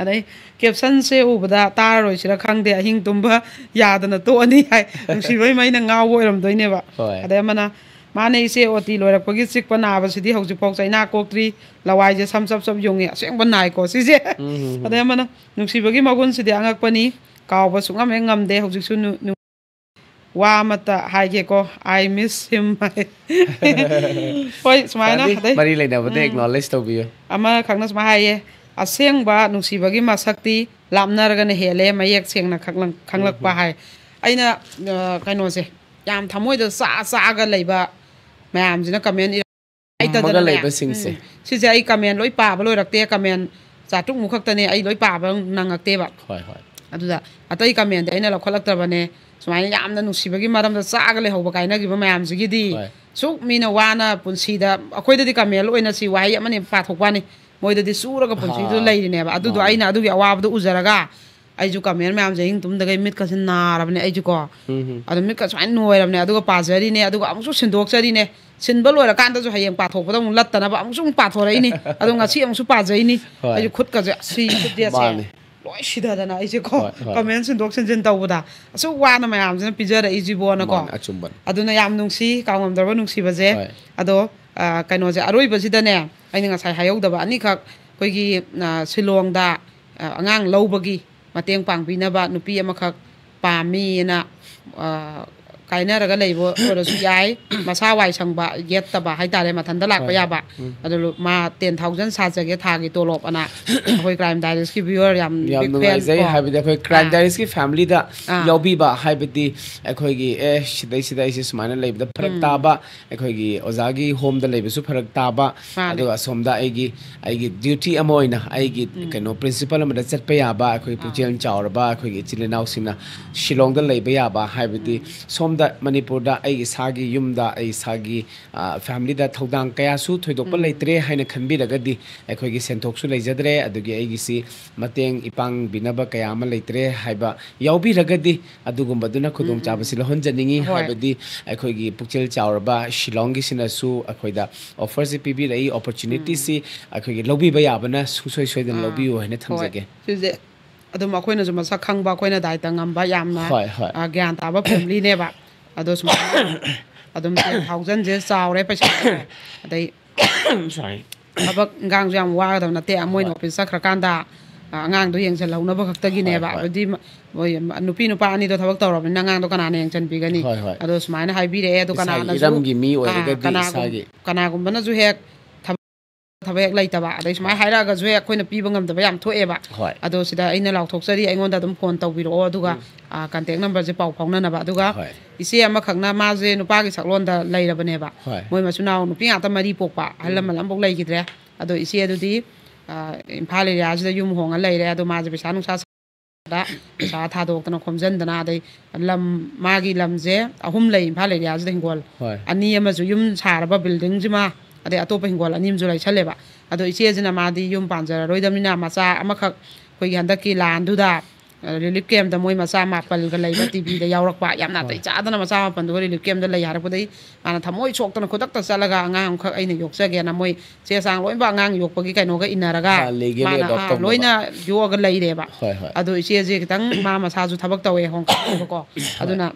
ꯑꯗꯩ caption-ꯁꯦ ꯎꯕꯗ ꯇꯥꯔꯔꯣꯏꯁꯤꯔ ꯈꯪꯗꯦ, "ꯑꯍꯤꯡ ꯇꯨꯝꯕ ꯌꯥꯗꯅ ꯇꯣꯛꯑꯅꯤ" ꯍꯥꯏ꯫ ꯅꯨꯡꯁꯤꯕꯩ ꯃꯩꯅ ꯉꯥꯎꯕ ꯑꯣꯏꯔꯝꯗꯣꯏꯅꯦꯕ꯫ ꯍꯣꯏ꯫ ꯑꯗꯩ ꯑꯃꯅ, "ꯃꯥꯅꯦ ꯏꯆꯦ, O T ꯂꯣꯏꯔꯛꯄꯒꯤ ꯆꯤꯛꯄ ꯅꯥꯕꯁꯤꯗꯤ ꯍꯧꯖꯤꯛꯐꯥꯎ ꯆꯩꯅꯥ ꯀꯣꯛꯇ꯭ꯔꯤ, ꯂꯋꯥꯏꯁꯦ ꯁꯝ ꯆꯞ ꯆꯞ ꯌꯨꯡꯉꯤ, ꯑꯁꯦꯡꯕ ꯅꯥꯏꯀꯣ ꯁꯤꯁꯦ"꯫ ꯎꯝ, ꯎꯝ, ꯎꯝ꯫ ꯑꯗꯩ ꯑꯃꯅ, "ꯅꯨꯡꯁꯤꯕꯒꯤ ꯃꯒꯨꯟꯁꯤꯗꯤ ꯑꯉꯛꯄꯅꯤ, ꯀꯥꯎꯕ ꯁꯨꯡꯉꯝ ꯍꯦꯛ ꯉꯝꯗꯦ, ꯍꯧꯖꯤꯛꯁꯨ ꯅꯨ-, ꯅꯨ-, ꯋꯥ ꯑꯃꯇ ꯍꯥꯏꯒꯦꯀꯣ, I miss him" ꯍꯥꯏ꯫ ꯍꯣꯏ, ꯁꯨꯃꯥꯏꯅ꯫ ꯐꯅꯤ, ꯑꯗꯩ, ꯃꯔꯤ ꯂꯩꯅꯕꯗ ꯎꯝ, acknowledge ꯇꯧꯕꯤꯌꯨ꯫ ꯑꯃꯈꯛꯅ ꯁꯨꯃꯥꯏꯅ ꯍꯥꯏꯌꯦ, "ꯑꯁꯦꯡꯕ ꯅꯨꯡꯁꯤꯕꯒꯤ ꯃꯁꯛꯇꯤ ꯂꯥꯞꯅꯔꯒꯅ ꯍꯦꯜꯂꯦ, ꯃꯌꯦꯛ ꯁꯦꯡꯅ ꯈꯪꯂꯛ-, ꯈꯪꯂꯛꯄ" ꯎꯝ, ꯎꯝ꯫ ꯍꯥꯏ꯫ ꯑꯩꯅ, ꯑ, ꯀꯩꯅꯣꯁꯦ, ꯌꯥꯝ ꯊꯃꯣꯏꯗ ꯆꯥ-, ꯆꯥꯑꯒ ꯂꯩꯕ ꯃꯌꯥꯝꯁꯤꯅ comment ꯏꯔ-, ꯄꯥꯝꯃꯒ ꯂꯩꯕꯁꯤꯡꯁꯦ꯫ ꯎꯝ, ꯁꯤꯁꯦ ꯑꯩ ꯀꯃꯦꯟ ꯂꯣꯏ ꯄꯥꯕ ꯂꯣꯏꯔꯛꯇꯦ, ꯀꯃꯦꯟ ꯆꯥꯇ꯭ꯔꯨꯛꯃꯨꯛ ꯈꯛꯇꯅꯦ ꯑꯩ ꯂꯣꯏ ꯄꯥꯕ ꯅꯪꯉꯛꯇꯦꯕ꯫ ꯍꯣꯏ, ꯍꯣꯏ꯫ ꯑꯗꯨꯗ ꯑꯇꯩ ꯀꯃꯦꯟꯗꯤ ꯑꯩꯅ ꯂꯧꯈꯠꯂꯛꯇ꯭ꯔꯕꯅꯦ꯫ ꯁꯨꯃꯥꯏꯅ ꯌꯥꯝꯅ ꯅꯨꯡꯁꯤꯕꯒꯤ ꯃꯔꯝꯗ ꯆꯥꯛꯑꯒ ꯂꯩꯍꯧꯕ ꯀꯥꯏꯅꯈꯤꯕ ꯃꯌꯥꯝꯁꯤꯒꯤꯗꯤ, ꯍꯣꯏ꯫ ꯁꯨꯛ ꯃꯤꯅ ꯋꯥꯅ ꯄꯨꯟꯁꯤꯗ, ꯑꯩꯈꯣꯏꯗꯗꯤ ꯀꯃꯦꯟ ꯑꯣꯏꯅ ꯁꯤ ꯋꯥꯍꯩ ꯑꯃꯅꯤ ꯄꯥꯊꯣꯛꯄ ꯋꯥꯅꯤ, ꯃꯣꯏꯗꯗꯤ ꯆꯨꯔꯒ ꯄꯨꯟꯁꯤꯗꯨ ꯑꯍꯥ, ꯂꯩꯔꯤꯅꯦꯕ꯫ ꯑꯗꯨꯗꯣ ꯃꯥꯅꯦ꯫ ꯑꯩꯅ ꯑꯗꯨꯒꯤ ꯑꯋꯥꯕꯗꯣ ꯎꯖꯔꯒ, ꯑꯩꯁꯨ ꯀꯃꯦꯟ ꯃꯌꯥꯝꯁꯦ ꯑꯍꯤꯡ ꯇꯨꯝꯗꯒꯩ ꯃꯤꯠꯀꯁꯦ ꯅꯥꯔꯕꯅꯦ ꯑꯩꯁꯨꯀꯣ꯫ ꯎꯝ, ꯎꯝ꯫ ꯑꯗꯣ ꯃꯤꯠꯀ ꯁꯨꯃꯥꯏꯅ ꯅꯣꯏꯔꯕꯅꯦ, ꯑꯗꯨꯒ ꯑꯃꯨꯛꯁꯨ ꯁꯤꯟꯗꯣꯛꯆꯔꯤꯅꯦ꯫ ꯁꯤꯟꯕ ꯂꯣꯏꯔꯀꯥꯟꯗꯁꯨ ꯍꯌꯦꯡ ꯄꯥꯊꯣꯛꯄꯗ ꯑꯃꯨꯛ ꯂꯠꯇꯅꯕ ꯑꯃꯨꯛꯁꯨ ꯑꯃꯨꯛ ꯄꯥꯊꯣꯔꯛꯏꯅꯤ꯫ ꯑꯗꯣ ꯉꯁꯤ ꯑꯃꯨꯛꯁꯨ ꯄꯥꯖꯩꯅꯤ꯫ ꯍꯣꯏ꯫ ꯑꯩꯁꯨ ꯈꯨꯠꯀꯁꯦ, ꯁꯤ ꯈꯨꯠ ꯌꯦꯠꯁꯦ ꯃꯥꯅꯦ꯫ ꯂꯣꯏ ꯁꯤꯊꯗꯅ ꯑꯩꯁꯦꯀꯣ, ꯍꯣꯏ, ꯍꯣꯏ꯫ ꯀꯃꯦꯟ ꯁꯤꯟꯗꯣꯛ ꯁꯤꯟꯖꯤꯟ ꯇꯧꯕꯗ ꯑꯁꯨꯛ ꯋꯥꯅ ꯃꯌꯥꯝꯁꯤꯅ ꯄꯤꯖꯔꯛꯏꯁꯤꯕꯣꯅꯀꯣ꯫ ꯃꯥꯅꯦ, ꯑꯆꯨꯝꯕꯅꯤ꯫ ꯑꯗꯨꯅ ꯌꯥꯝ ꯅꯨꯡꯁꯤ, ꯀꯥꯎꯉꯝꯗ꯭ꯔꯕ ꯅꯨꯡꯁꯤꯕꯁꯦ꯫ ꯍꯣꯏ꯫ ꯑꯗꯣ, ꯑ, ꯀꯩꯅꯣꯁꯦ, ꯑꯔꯣꯏꯕꯁꯤꯗꯅꯦ, ꯑꯩꯅ ꯉꯁꯥꯏ ꯍꯥꯏꯍꯧꯗꯕ ꯑꯅꯤꯈꯛ, ꯑꯩꯈꯣꯏꯒꯤ, ꯑ, ꯁꯤꯂꯣꯡꯗ, ꯑ, ꯑꯉꯥꯡ ꯂꯧꯕꯒꯤ ꯃꯇꯦꯡ ꯄꯥꯡꯕꯤꯅꯕ ꯅꯨꯄꯤ ꯑꯃꯈꯛ ꯄꯥꯝꯃꯤꯅ, ꯑ, ꯀꯥꯏꯅꯔꯒ ꯂꯩꯕ ꯑꯣꯏꯔꯁꯨ ꯌꯥꯏ, ꯃꯁꯥ ꯋꯥꯏ ꯁꯪꯕ, ꯌꯦꯠꯇꯕ ꯍꯥꯏꯇꯥꯔꯦ, ꯃꯊꯟꯇ ꯂꯥꯛꯄ ꯍꯣꯏ, ꯍꯣꯏ꯫ ꯌꯥꯕ꯫ ꯎꯝ꯫ ꯑꯗꯨ ꯃꯥ ten thousand ꯁꯥꯖꯒꯦ ꯊꯥꯒꯤ ꯇꯣꯂꯣꯞ ꯑꯅ ꯑꯩꯈꯣꯏ Crime Diaries ꯀꯤ viewer ꯌꯥꯝ ꯌꯥꯝ big fan ꯅꯨꯡꯉꯥꯏꯖꯩ꯫ ꯀꯣ꯫ ꯍꯥꯏꯕꯗꯤ ꯑꯩꯈꯣꯏ Crime ꯑꯥ꯫ Diaries ꯀꯤ family ꯗ ꯑꯥ꯫ ꯌꯥꯎꯕꯤꯕ ꯍꯥꯏꯕꯗꯤ ꯑꯩꯈꯣꯏꯒꯤ, ꯑꯦ, ꯁꯤꯗꯩꯁꯤꯗ ꯑꯩꯁꯦ ꯁꯨꯃꯥꯏꯅ ꯂꯩꯕꯗ ꯐꯔꯛ ꯎꯝ꯫ ꯇꯥꯕ, ꯑꯩꯈꯣꯏꯒꯤ ꯑꯣꯖꯥꯒꯤ home ꯗ ꯂꯩꯕꯁꯨ ꯐꯔꯛ ꯇꯥꯕ, ꯃꯥꯅꯦ꯫ ꯑꯗꯨꯒ ꯑꯁꯣꯝꯗ ꯑꯩꯒꯤ, ꯑꯩꯒꯤ duty ꯑꯃ ꯑꯣꯏꯅ ꯑꯩꯒꯤ ꯎꯝ꯫ ꯀꯩꯅꯣ principal ꯑꯃꯗ ꯆꯠꯄ ꯌꯥꯕ, ꯑꯩꯈꯣꯏ ꯑꯥ꯫ ꯄꯨꯛꯆꯦꯜ ꯆꯥꯎꯔꯕ ꯑꯩꯈꯣꯏꯒꯤ ꯏꯆꯤꯜ ꯏꯅꯥꯎꯁꯤꯡꯅ ꯁꯤꯂꯣꯡꯗ ꯂꯩꯕ ꯌꯥꯕ, ꯍꯥꯏꯕꯗꯤ ꯎꯝ꯫ ꯁꯣꯝꯗ ꯃꯅꯤꯄꯨꯔꯗ ꯑꯩ ꯏꯁꯥꯒꯤ ꯌꯨꯝꯗ ꯑꯩ ꯏꯁꯥꯒꯤ, ꯑ, family ꯗ ꯊꯧꯗꯥꯡ ꯀꯌꯥꯁꯨ ꯊꯣꯏꯗꯣꯛꯄ ꯎꯝ꯫ ꯂꯩꯇ꯭ꯔꯦ ꯍꯥꯏꯅ ꯈꯟꯕꯤꯔꯒꯗꯤ, ꯑꯩꯈꯣꯏꯒꯤ ꯁꯦꯟꯊꯣꯛꯁꯨ ꯂꯩꯖꯗ꯭ꯔꯦ, ꯑꯗꯨꯒꯤ ꯑꯩꯒꯤꯁꯤ ꯃꯇꯦꯡ ꯏꯄꯥꯡꯕꯤꯅꯕ ꯀꯌꯥ ꯑꯃ ꯂꯩꯇ꯭ꯔꯦ ꯍꯥꯏꯕ ꯌꯥꯎꯕꯤꯔꯒꯗꯤ, ꯑꯗꯨꯒꯨꯝꯕꯗꯨꯅ ꯎꯝ, ꯎꯝ꯫ ꯈꯨꯗꯣꯡꯆꯥꯕꯁꯤ ꯂꯧꯍꯟꯖꯅꯤꯡꯉꯤ꯫ ꯍꯣꯏ꯫ ꯍꯥꯏꯕꯗꯤ ꯑꯩꯈꯣꯏꯒꯤ ꯄꯨꯛꯆꯦꯜ ꯆꯥꯎꯔꯕ ꯁꯤꯂꯣꯡꯒꯤꯁꯤꯅꯁꯨ ꯑꯩꯈꯣꯏꯗ offer ꯁꯤ ꯄꯤꯕꯤꯔꯛꯏ, opportunity ꯁꯤ ꯎꯝ꯫ ꯑꯩꯈꯣꯏꯒꯤ ꯂꯧꯕꯤꯕ ꯌꯥꯕꯅ ꯁꯨꯡꯁꯣꯏ ꯁꯣꯏꯗꯅ ꯑꯥ꯫ ꯂꯧꯕꯤꯌꯨ ꯍꯥꯏꯅ ꯍꯣꯏ꯫ ꯊꯝꯖꯒꯦ꯫ ꯁꯤꯁꯦ ꯑꯗꯨꯝ ꯑꯩꯈꯣꯏꯅꯁꯨ ꯃꯁꯛ ꯈꯪꯕ, ꯑꯩꯈꯣꯏꯅ ꯗꯥꯏꯇ ꯉꯝꯕ, ꯌꯥꯝꯅ, ꯍꯣꯏ, ꯍꯣꯏ꯫ ꯑ, ꯒ꯭ꯌꯥꯟ ꯇꯥꯕ family ꯅꯦꯕ꯫ ꯑꯗꯣ ꯁꯨꯃꯥꯏꯅ ꯑꯗꯨꯝ ten thousand ꯁꯦ ꯆꯥꯎꯔꯦ ꯄꯩꯁꯥꯁꯦ꯫ ꯑꯗꯩ Sorry꯫ ꯊꯕꯛ ꯏꯟꯈꯥꯡꯁꯨ ꯌꯥꯝ ꯋꯥꯒꯗꯕ ꯅꯠꯇꯦ꯫ ꯃꯣꯏꯅ ꯍꯣꯏ꯫ Office ꯆꯠꯈ꯭ꯔꯀꯥꯟꯗ, ꯑ, ꯑꯉꯥꯡꯗꯣ ꯌꯦꯡꯁꯤꯜꯍꯧꯅꯕ ꯈꯛꯇꯒꯤꯅꯦꯕ꯫ ꯍꯣꯏ, ꯍꯣꯏ꯫ ꯑꯗꯨꯗꯤ ꯃ-, ꯃꯣꯏ ꯅꯨꯄꯤ ꯅꯨꯄꯥ ꯑꯅꯤꯗꯣ ꯊꯕꯛ ꯇꯧꯔꯕꯅꯤꯅ ꯑꯉꯥꯡꯗꯣ ꯀꯅꯥꯅ ꯌꯦꯡꯁꯤꯟꯕꯤꯒꯅꯤ? ꯍꯣꯏ, ꯍꯣꯏ꯫ ꯑꯗꯣ ꯁꯨꯃꯥꯏꯅ ꯍꯥꯏꯕꯤꯔꯛꯑꯦ꯫ ꯑꯗꯣ ꯏꯁꯥꯒꯤ ꯀꯅꯥꯅꯁꯨ, ꯏꯔꯝꯒꯤ ꯃꯤ ꯑ, ꯑꯣꯏꯔꯒꯗꯤ ꯀꯅꯥꯒꯨꯝ-, ꯏꯁꯥꯒꯤ ꯀꯅꯥꯒꯨꯝꯕꯅꯁꯨ ꯍꯦꯛ ꯊꯕꯛ ꯊꯕꯛ ꯍꯦꯛ ꯂꯩꯇꯕ, ꯑꯗꯩ ꯁꯨꯃꯥꯏꯅ ꯍꯥꯏꯔꯛꯑꯒꯁꯨ ꯍꯦꯛ ꯑꯩꯈꯣꯏꯅ ꯄꯤꯕ ꯉꯝꯗꯕ ꯌꯥꯝ ꯊꯣꯛꯑꯦꯕ꯫ ꯍꯣꯏ꯫ ꯑꯗꯣ ꯁꯤꯗ ꯑꯩꯅ ꯂꯥꯎꯊꯣꯛꯆꯔꯤ, ꯑꯩꯉꯣꯟꯗ ꯑꯗꯨꯝ ꯐꯣꯟ ꯇꯧꯕꯤꯔꯛꯑꯣ, ꯑꯗꯨꯒ ꯀꯟꯇꯦꯛ ꯅꯝꯕꯔꯁꯦ ꯄꯥꯎ ꯐꯥꯎꯅꯅꯕ꯫ ꯑꯗꯨꯒ ꯍꯣꯏ꯫ ꯏꯆꯦ ꯑꯃꯈꯛꯅ, ꯃꯥꯁꯦ ꯅꯨꯄꯥꯒꯤ ꯁꯛꯂꯣꯟꯗ ꯂꯩꯔꯕꯅꯦꯕ꯫ ꯍꯣꯏ꯫ ꯃꯣꯏ ꯃꯆꯤꯟ ꯃꯅꯥꯎ ꯅꯨꯄꯤ ꯉꯥꯛꯇ ꯃꯔꯤ ꯄꯣꯛꯄ, ꯑꯍꯜ ꯂꯃꯟ ꯑꯃꯐꯥꯎ ꯂꯩꯈꯤꯗ꯭ꯔꯦ꯫ ꯑꯗꯣ ꯏꯆꯦ ꯑꯗꯨꯗꯤ, ꯑ, ꯏꯝꯐꯥꯜ ꯑꯦꯔꯤꯌꯥꯁꯤꯗ ꯌꯨꯝ ꯍꯣꯡꯉ ꯂꯩꯔꯦ꯫ ꯑꯗꯣ ꯃꯥꯁꯦ ꯄꯩꯁꯥ ꯅꯨꯡꯁꯥ ꯁꯥꯗ ꯄꯩꯁꯥ ꯊꯥꯗꯣꯛꯇꯅ ꯈꯣꯝꯖꯤꯟꯗꯅ, ꯑꯗꯩ ꯂꯝ, ꯃꯥꯒꯤ ꯂꯝꯁꯦ ꯑꯍꯨꯝ ꯂꯩ ꯏꯝꯐꯥꯜ ꯑꯦꯔꯤꯌꯥꯁꯤꯗ ꯍꯤꯡꯒꯣꯜ꯫ ꯍꯣꯏ꯫ ꯑꯅꯤ ꯑꯃꯁꯨ, ꯌꯨꯝ ꯁꯥꯔꯕ ꯕꯤꯜꯗꯤꯡꯁꯤꯃ, ꯑꯗꯩ ꯑꯇꯣꯞꯄ ꯍꯤꯡꯒꯣꯜ ꯑꯅꯤ ꯑꯃꯁꯨ ꯂꯩꯁꯜꯂꯦꯕ꯫ ꯑꯗꯣ ꯏꯆꯦꯁꯤꯅ ꯃꯥꯗꯤ ꯌꯨꯝ ꯄꯥꯟꯖꯔꯔꯣꯏꯗꯕꯅꯤꯅ, ꯃꯆꯥ ꯑꯃꯈꯛ, ꯑꯩꯈꯣꯏꯒꯤ ꯍꯟꯗꯛꯀꯤ ꯂꯥꯟꯗꯨꯗ, ꯑ, ꯔꯤꯂꯤꯐ ꯀꯦꯝꯞꯇ ꯃꯣꯏ ꯃꯆꯥ ꯃꯥꯄꯜꯒ ꯂꯩꯕ ꯇꯤꯚꯤꯗ ꯌꯥꯎꯔꯛꯄ, ꯌꯥꯝ ꯅꯥꯇꯩ ꯆꯥꯗꯅ ꯃꯆꯥ ꯃꯥꯄꯜꯗꯨꯒ ꯔꯤꯂꯤꯐ ꯀꯦꯝꯞꯇ ꯂꯩ ꯍꯥꯏꯔꯛꯄꯗꯒꯤ, ꯃꯥꯅ ꯊꯃꯣꯏ ꯁꯣꯛꯇꯅ ꯈꯨꯗꯛꯇ ꯆꯠꯂꯒ ꯑꯉꯥꯡ ꯑꯃꯈꯛ ꯑꯩꯅ ꯌꯣꯛꯆꯒꯦꯅ, ꯃꯣꯏ ꯆꯦ ꯆꯥꯡ ꯂꯣꯏꯅꯃꯛ ꯑꯉꯥꯡ ꯌꯣꯛꯄꯒꯤ ꯀꯩꯅꯣꯒ ꯏꯟꯅꯔꯒ, ꯑꯥ, ꯂꯤꯒꯦꯜꯂꯤ ꯃꯥꯅ, ꯑꯦꯗꯣꯞ ꯑꯥ, ꯇꯧꯅꯕ꯫ ꯂꯣꯏꯅ ꯌꯣꯛꯑꯒ ꯂꯩꯔꯦꯕ꯫ ꯍꯣꯏ, ꯍꯣꯏ꯫ ꯑꯗꯣ ꯏꯆꯦꯁꯦ ꯈꯤꯇꯪ, ꯃꯥ ꯃꯁꯥꯁꯨ ꯊꯕꯛ ꯇꯧꯋꯦ, ꯍꯣꯡꯀꯠꯂꯦꯕꯀꯣ꯫ ꯑꯗꯨꯅ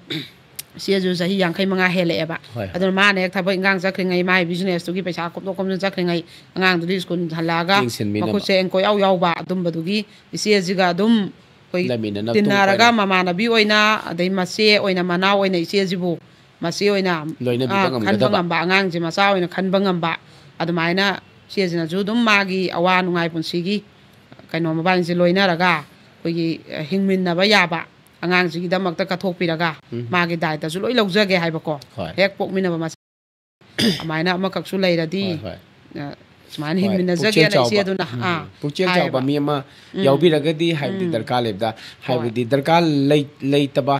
ꯏꯆꯦꯁꯨ ꯆꯍꯤ ꯌꯥꯡꯈꯩ ꯃꯉꯥ ꯍꯦꯜꯂꯛꯑꯦꯕ꯫ ꯍꯣꯏ꯫ ꯑꯗꯨꯅ ꯃꯥꯅ ꯍꯦꯛ ꯊꯕꯛ ꯏꯟꯈꯥꯡ ꯆꯠꯈ꯭ꯔꯤꯉꯩ, ꯃꯥꯒꯤ ꯕꯤꯖꯤꯅꯦꯁꯇꯨꯒꯤ ꯄꯩꯁꯥ ꯈꯣꯝꯗꯣꯛ ꯈꯣꯝꯖꯤꯟ ꯆꯠꯈ꯭ꯔꯤꯉꯩ, ꯑꯉꯥꯡꯗꯨꯗꯤ ꯁ꯭ꯀꯨꯜ ꯍꯜꯂꯛꯑꯒ ꯌꯦꯡꯁꯤꯟꯕꯤꯅꯕ꯫ ꯃꯈꯨꯠꯁꯦ ꯀꯣꯏꯌꯥꯎ ꯌꯥꯎꯕ, ꯑꯗꯨꯝꯕꯗꯨꯒꯤ ꯏꯆꯦꯁꯤꯒ ꯑꯗꯨꯝ ꯑꯩꯈꯣꯏ ꯂꯩꯃꯤꯟꯅꯅꯕ ꯇꯤꯟꯅꯔꯒ, ꯇꯨꯡ ꯀꯣꯏꯅ꯫ ꯃꯃꯥꯟꯅꯕꯤ ꯑꯣꯏꯅ, ꯑꯗꯩ ꯃꯆꯦ ꯑꯣꯏꯅ, ꯃꯅꯥꯎ ꯑꯣꯏꯅ ꯏꯆꯦꯁꯤꯕꯨ ꯃꯆꯦ ꯑꯣꯏꯅ, ꯂꯣꯏꯅꯕꯤꯕ ꯑꯥ, ꯈꯟꯕ ꯉꯝꯒꯗꯕ꯫ ꯉꯝꯕ, ꯑꯉꯥꯡꯁꯦ ꯃꯆꯥ ꯑꯣꯏꯅ ꯈꯟꯕ ꯉꯝꯕ, ꯑꯗꯨꯃꯥꯏꯅ ꯏꯆꯦꯁꯤꯅꯁꯨ ꯑꯗꯨꯝ ꯃꯥꯒꯤ ꯑꯋꯥ ꯅꯨꯡꯉꯥꯏ ꯄꯨꯟꯁꯤꯒꯤ ꯀꯩꯅꯣ ꯃꯕꯥꯅꯤꯁꯦ ꯂꯣꯏꯅꯔꯒ ꯑꯩꯈꯣꯏꯒꯤ, ꯑ, ꯍꯤꯡꯃꯤꯟꯅꯕ ꯌꯥꯕ, ꯑꯉꯥꯡꯁꯤꯒꯤꯗꯃꯛꯇ ꯀꯠꯊꯣꯛꯄꯤꯔꯒ ꯎꯝ꯫ ꯃꯥꯒꯤ ꯗꯥꯏꯇꯁꯨ ꯂꯣꯏ ꯂꯧꯖꯒꯦ ꯍꯥꯏꯕꯀꯣ꯫ ꯍꯣꯏ꯫ ꯍꯦꯛ ꯄꯣꯛꯃꯤꯟꯅꯕ ꯃꯆꯥ ꯑꯗꯨꯃꯥꯏꯅ ꯑꯃꯈꯛꯁꯨ ꯂꯩꯔꯗꯤ, ꯍꯣꯏ, ꯍꯣꯏ꯫ ꯑ, ꯁꯨꯃꯥꯏꯅ ꯍꯣꯏ, ꯍꯤꯡꯃꯤꯟꯅꯖꯒꯦꯅ ꯄꯨꯛꯆꯦꯜ ꯆꯥꯎꯕ꯫ ꯏꯆꯦꯗꯨꯅ, ꯎꯝ, ꯑꯥ, ꯄꯨꯛꯆꯦꯜ ꯍꯥꯏꯌꯦꯕ꯫ ꯆꯥꯎꯕ ꯃꯤ ꯑꯃ ꯎꯝ꯫ ꯌꯥꯎꯕꯤꯔꯒꯗꯤ ꯍꯥꯏꯕꯗꯤ ꯎꯝ꯫ ꯗꯔꯀꯥꯔ ꯂꯩ, ꯍꯣꯏ꯫ ꯂꯩꯇꯕ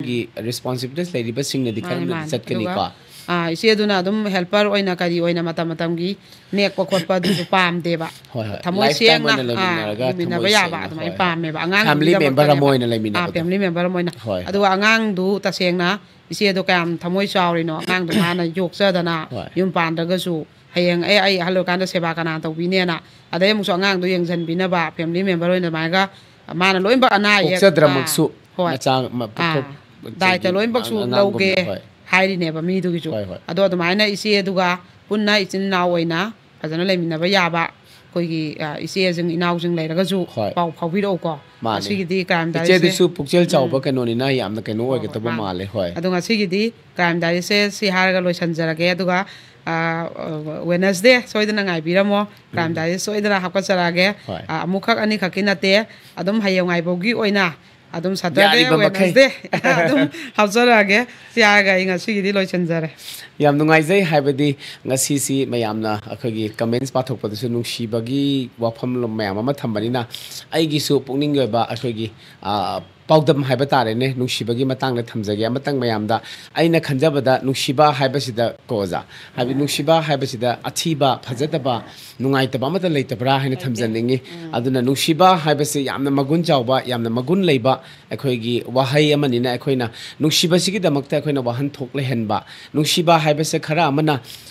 ꯒꯤ ꯔꯦꯁꯄꯣꯟꯁꯤꯕꯤꯂꯤꯇꯤꯁ ꯂꯩꯔꯤꯕꯁꯤꯡꯅꯗꯤ ꯈꯔ ꯃꯥꯅꯦ, ꯑꯃꯗꯤ ꯃꯥꯅꯦ꯫ ꯆꯠꯀꯅꯤꯀꯣ꯫ ꯑꯗꯨꯒ, ꯑꯥ, ꯏꯆꯦꯗꯨꯅ ꯑꯗꯨꯝ ꯍꯦꯜꯄꯔ ꯑꯣꯏꯅ, ꯀꯔꯤ ꯑꯣꯏꯅ, ꯃꯇꯝ ꯃꯇꯝꯒꯤ ꯅꯦꯛꯄ ꯈꯣꯠꯄ ꯑꯗꯨꯁꯨ ꯄꯥꯝꯗꯦꯕ꯫ ꯍꯣꯏ, ꯍꯣꯏ꯫ ꯊꯃꯣꯏ ꯂꯥꯏꯐ ꯇꯥꯏꯝ ꯁꯦꯡꯅ, ꯑꯣꯏꯅ ꯑꯥ, ꯂꯩꯃꯤꯟꯅꯔꯒ ꯂꯩꯃꯤꯟꯅꯕ ꯊꯃꯣꯏ ꯌꯥꯕ ꯁꯦꯡꯅ, ꯑꯗꯨꯃꯥꯏꯅ ꯍꯣꯏ, ꯄꯥꯝꯃꯦꯕ꯫ ꯍꯣꯏ꯫ ꯑꯉꯥꯡꯗꯨꯒꯤ ꯐꯦꯃꯤꯂꯤ ꯂꯝꯗꯃꯛꯇꯅꯦꯕ꯫ ꯃꯦꯝꯕꯔ ꯑꯃ ꯑꯣꯏꯅ ꯑꯥ, ꯂꯩꯃꯤꯟꯅꯕꯗꯣ꯫ ꯐꯦꯃꯤꯂꯤ ꯃꯦꯝꯕꯔ ꯑꯃ ꯑꯣꯏꯅ꯫ ꯍꯣꯏ, ꯍꯣꯏ꯫ ꯑꯗꯨꯒ ꯑꯉꯥꯡꯗꯨ ꯇꯁꯦꯡꯅ ꯏꯆꯦꯗꯣ ꯀꯌꯥꯝ ꯊꯃꯣꯏ ꯆꯥꯎꯔꯤꯅꯣ, ꯑꯉꯥꯡꯗꯣ ꯃꯥꯅ ꯌꯣꯛꯆꯗꯅ ꯍꯣꯏ꯫ ꯌꯨꯝ ꯄꯥꯟꯗ꯭ꯔꯒꯁꯨ, ꯍꯌꯦꯡ ꯑꯩ, ꯑꯩ ꯑꯍꯜ ꯑꯣꯏꯔꯀꯥꯟꯗ ꯁꯦꯕꯥ ꯀꯅꯥ ꯇꯧꯕꯤꯅꯦꯅ꯫ ꯑꯗꯩ ꯑꯃꯨꯛꯁꯨ ꯑꯉꯥꯡꯗꯣ ꯌꯦꯡꯁꯤꯟꯕꯤꯅꯕ ꯐꯦꯃꯤꯂꯤ ꯃꯦꯝꯕꯔ ꯑꯣꯏꯅ ꯑꯗꯨꯃꯥꯏꯅ ꯃꯥꯅ ꯂꯣꯏꯅꯃꯛ, ꯑꯅꯥ ꯑꯌꯦꯛ, ꯄꯣꯛꯆꯗ꯭ꯔꯃꯛꯁꯨ ꯑꯥ, ꯍꯣꯏ꯫ ꯃꯆꯥ ꯑꯃ ꯄꯣꯛꯊꯣꯛ-, ꯑꯥ, ꯗꯥꯏꯇ ꯂꯣꯏꯅꯃꯛꯁꯨ ꯑꯉꯥꯡꯒꯨꯝꯅ, ꯂꯧꯒꯦ ꯍꯣꯏ꯫ ꯍꯥꯏꯔꯤꯅꯦꯕ ꯃꯤꯗꯨꯒꯤꯁꯨ꯫ ꯍꯣꯏ, ꯍꯣꯏ꯫ ꯑꯗꯣ ꯑꯗꯨꯃꯥꯏꯅ ꯏꯆꯦ ꯑꯗꯨꯒ ꯄꯨꯟꯅ ꯏꯆꯤꯟ ꯏꯅꯥꯎ ꯑꯣꯏꯅ ꯐꯖꯅ ꯂꯩꯃꯤꯟꯅꯕ ꯌꯥꯕ ꯑꯩꯈꯣꯏꯒꯤ, ꯑ, ꯏꯆꯦꯁꯤꯡ ꯏꯅꯥꯎꯁꯤꯡ ꯂꯩꯔꯒꯁꯨ ꯍꯣꯏ꯫ ꯄꯥꯎ ꯐꯥꯎꯕꯤꯔꯛꯎꯀꯣ꯫ ꯃꯥꯅꯦ꯫ ꯉꯁꯤꯒꯤꯗꯤ ꯀ꯭ꯔꯥꯏꯝ ꯗꯥꯏꯔꯤꯁꯦ, ꯏꯆꯦꯗꯨꯁꯨ ꯄꯨꯛꯆꯦꯜ ꯆꯥꯎꯕ ꯎꯝ꯫ ꯀꯩꯅꯣꯅꯤꯅ ꯌꯥꯝꯅ ꯀꯩꯅꯣ ꯍꯣꯏ, ꯑꯣꯏꯒꯗꯕ ꯍꯣꯏ, ꯃꯥꯅꯦ꯫ ꯃꯥꯜꯂꯦ꯫ ꯍꯣꯏ꯫ ꯑꯗꯣ ꯉꯁꯤꯒꯤꯗꯤ ꯀ꯭ꯔꯥꯏꯝ ꯗꯥꯏꯔꯤꯁꯦ ꯁꯤ ꯍꯥꯏꯔꯒ ꯂꯣꯏꯁꯤꯟꯖꯔꯒꯦ꯫ ꯑꯗꯨꯒ, ꯋꯦꯅꯁꯗꯦ ꯁꯣꯏꯗꯅ ꯉꯥꯏꯕꯤꯔꯝꯃꯣ꯫ ꯀ꯭ꯔꯥꯏꯝ ꯗꯥꯏꯔꯤ ꯁꯣꯏꯗꯅ ꯍꯥꯞꯀꯠꯆꯔꯛꯑꯒꯦ꯫ ꯍꯣꯏ꯫ ꯑ, ꯑꯃꯨꯛꯈꯛ ꯑꯅꯤꯈꯛꯀꯤ ꯅꯠꯇꯦ, ꯑꯗꯨꯝ ꯍꯌꯦꯡꯉꯥꯏꯐꯥꯎꯒꯤ ꯑꯣꯏꯅ ꯑꯗꯨꯝ ꯁꯇꯔꯗꯦ, ꯌꯥꯔꯤꯕ ꯃꯈꯩ꯫ ꯋꯦꯅꯁꯗꯦ ꯑꯗꯨꯝ ꯍꯥꯞꯆꯔꯛꯑꯒꯦ꯫ ꯁꯤ ꯍꯥꯏꯔꯒ ꯑꯩ ꯉꯁꯤꯒꯤꯗꯤ ꯂꯣꯏꯁꯤꯟꯖꯔꯦ꯫ ꯌꯥꯝ ꯅꯨꯡꯉꯥꯏꯖꯩ, ꯍꯥꯏꯕꯗꯤ ꯉꯁꯤꯁꯤ ꯃꯌꯥꯝꯅ ꯑꯩꯈꯣꯏꯒꯤ ꯀꯃꯦꯟꯁ ꯄꯥꯊꯣꯛꯄꯗꯁꯨ ꯅꯨꯡꯁꯤꯕꯒꯤ ꯋꯥꯐꯝ ꯃꯌꯥꯝ ꯑꯃ ꯊꯝꯕꯅꯤꯅ, ꯑꯩꯒꯤꯁꯨ ꯄꯨꯛꯅꯤꯡꯒꯤ ꯑꯣꯏꯕ ꯑꯩꯈꯣꯏꯒꯤ, ꯑ, ꯄꯥꯎꯗꯝ ꯍꯥꯏꯕ ꯇꯥꯔꯦꯅꯦ, ꯅꯨꯡꯁꯤꯕꯒꯤ ꯃꯇꯥꯡꯗ ꯊꯝꯖꯒꯦ꯫ ꯑꯃꯇꯪ ꯃꯌꯥꯝꯗ ꯑꯩꯅ ꯈꯟꯖꯕꯗ ꯅꯨꯡꯁꯤꯕ ꯍꯥꯏꯕꯁꯤꯗ ꯀꯣ ꯑꯣꯖꯥ, ꯍꯥꯏꯕꯗꯤ ꯅꯨꯡꯁꯤꯕ ꯍꯥꯏꯕꯁꯤꯗ ꯑꯊꯤꯕ, ꯐꯖꯗꯕ, ꯅꯨꯡꯉꯥꯏꯇꯕ ꯑꯃꯠꯇ ꯂꯩꯇꯕ꯭ꯔꯥ ꯍꯥꯏꯅ ꯊꯝꯖꯅꯤꯡꯉꯤ꯫ ꯑꯗꯨꯅ ꯅꯨꯡꯁꯤꯕ ꯍꯥꯏꯕꯁꯤ ꯌꯥꯝꯅ ꯃꯒꯨꯟ ꯆꯥꯎꯕ, ꯌꯥꯝꯅ ꯃꯒꯨꯟ ꯂꯩꯕ ꯑꯩꯈꯣꯏꯒꯤ ꯋꯥꯍꯩ ꯑꯃꯅꯤꯅ, ꯑꯩꯈꯣꯏꯅ ꯅꯨꯡꯁꯤꯕꯁꯤꯒꯤꯗꯃꯛꯇ ꯑꯩꯈꯣꯏꯅ ꯋꯥꯍꯟꯊꯣꯛ ꯂꯩꯍꯟꯕ, ꯅꯨꯡꯁꯤꯕ ꯍꯥꯏꯕꯁꯦ ꯈꯔ ꯑꯃꯅ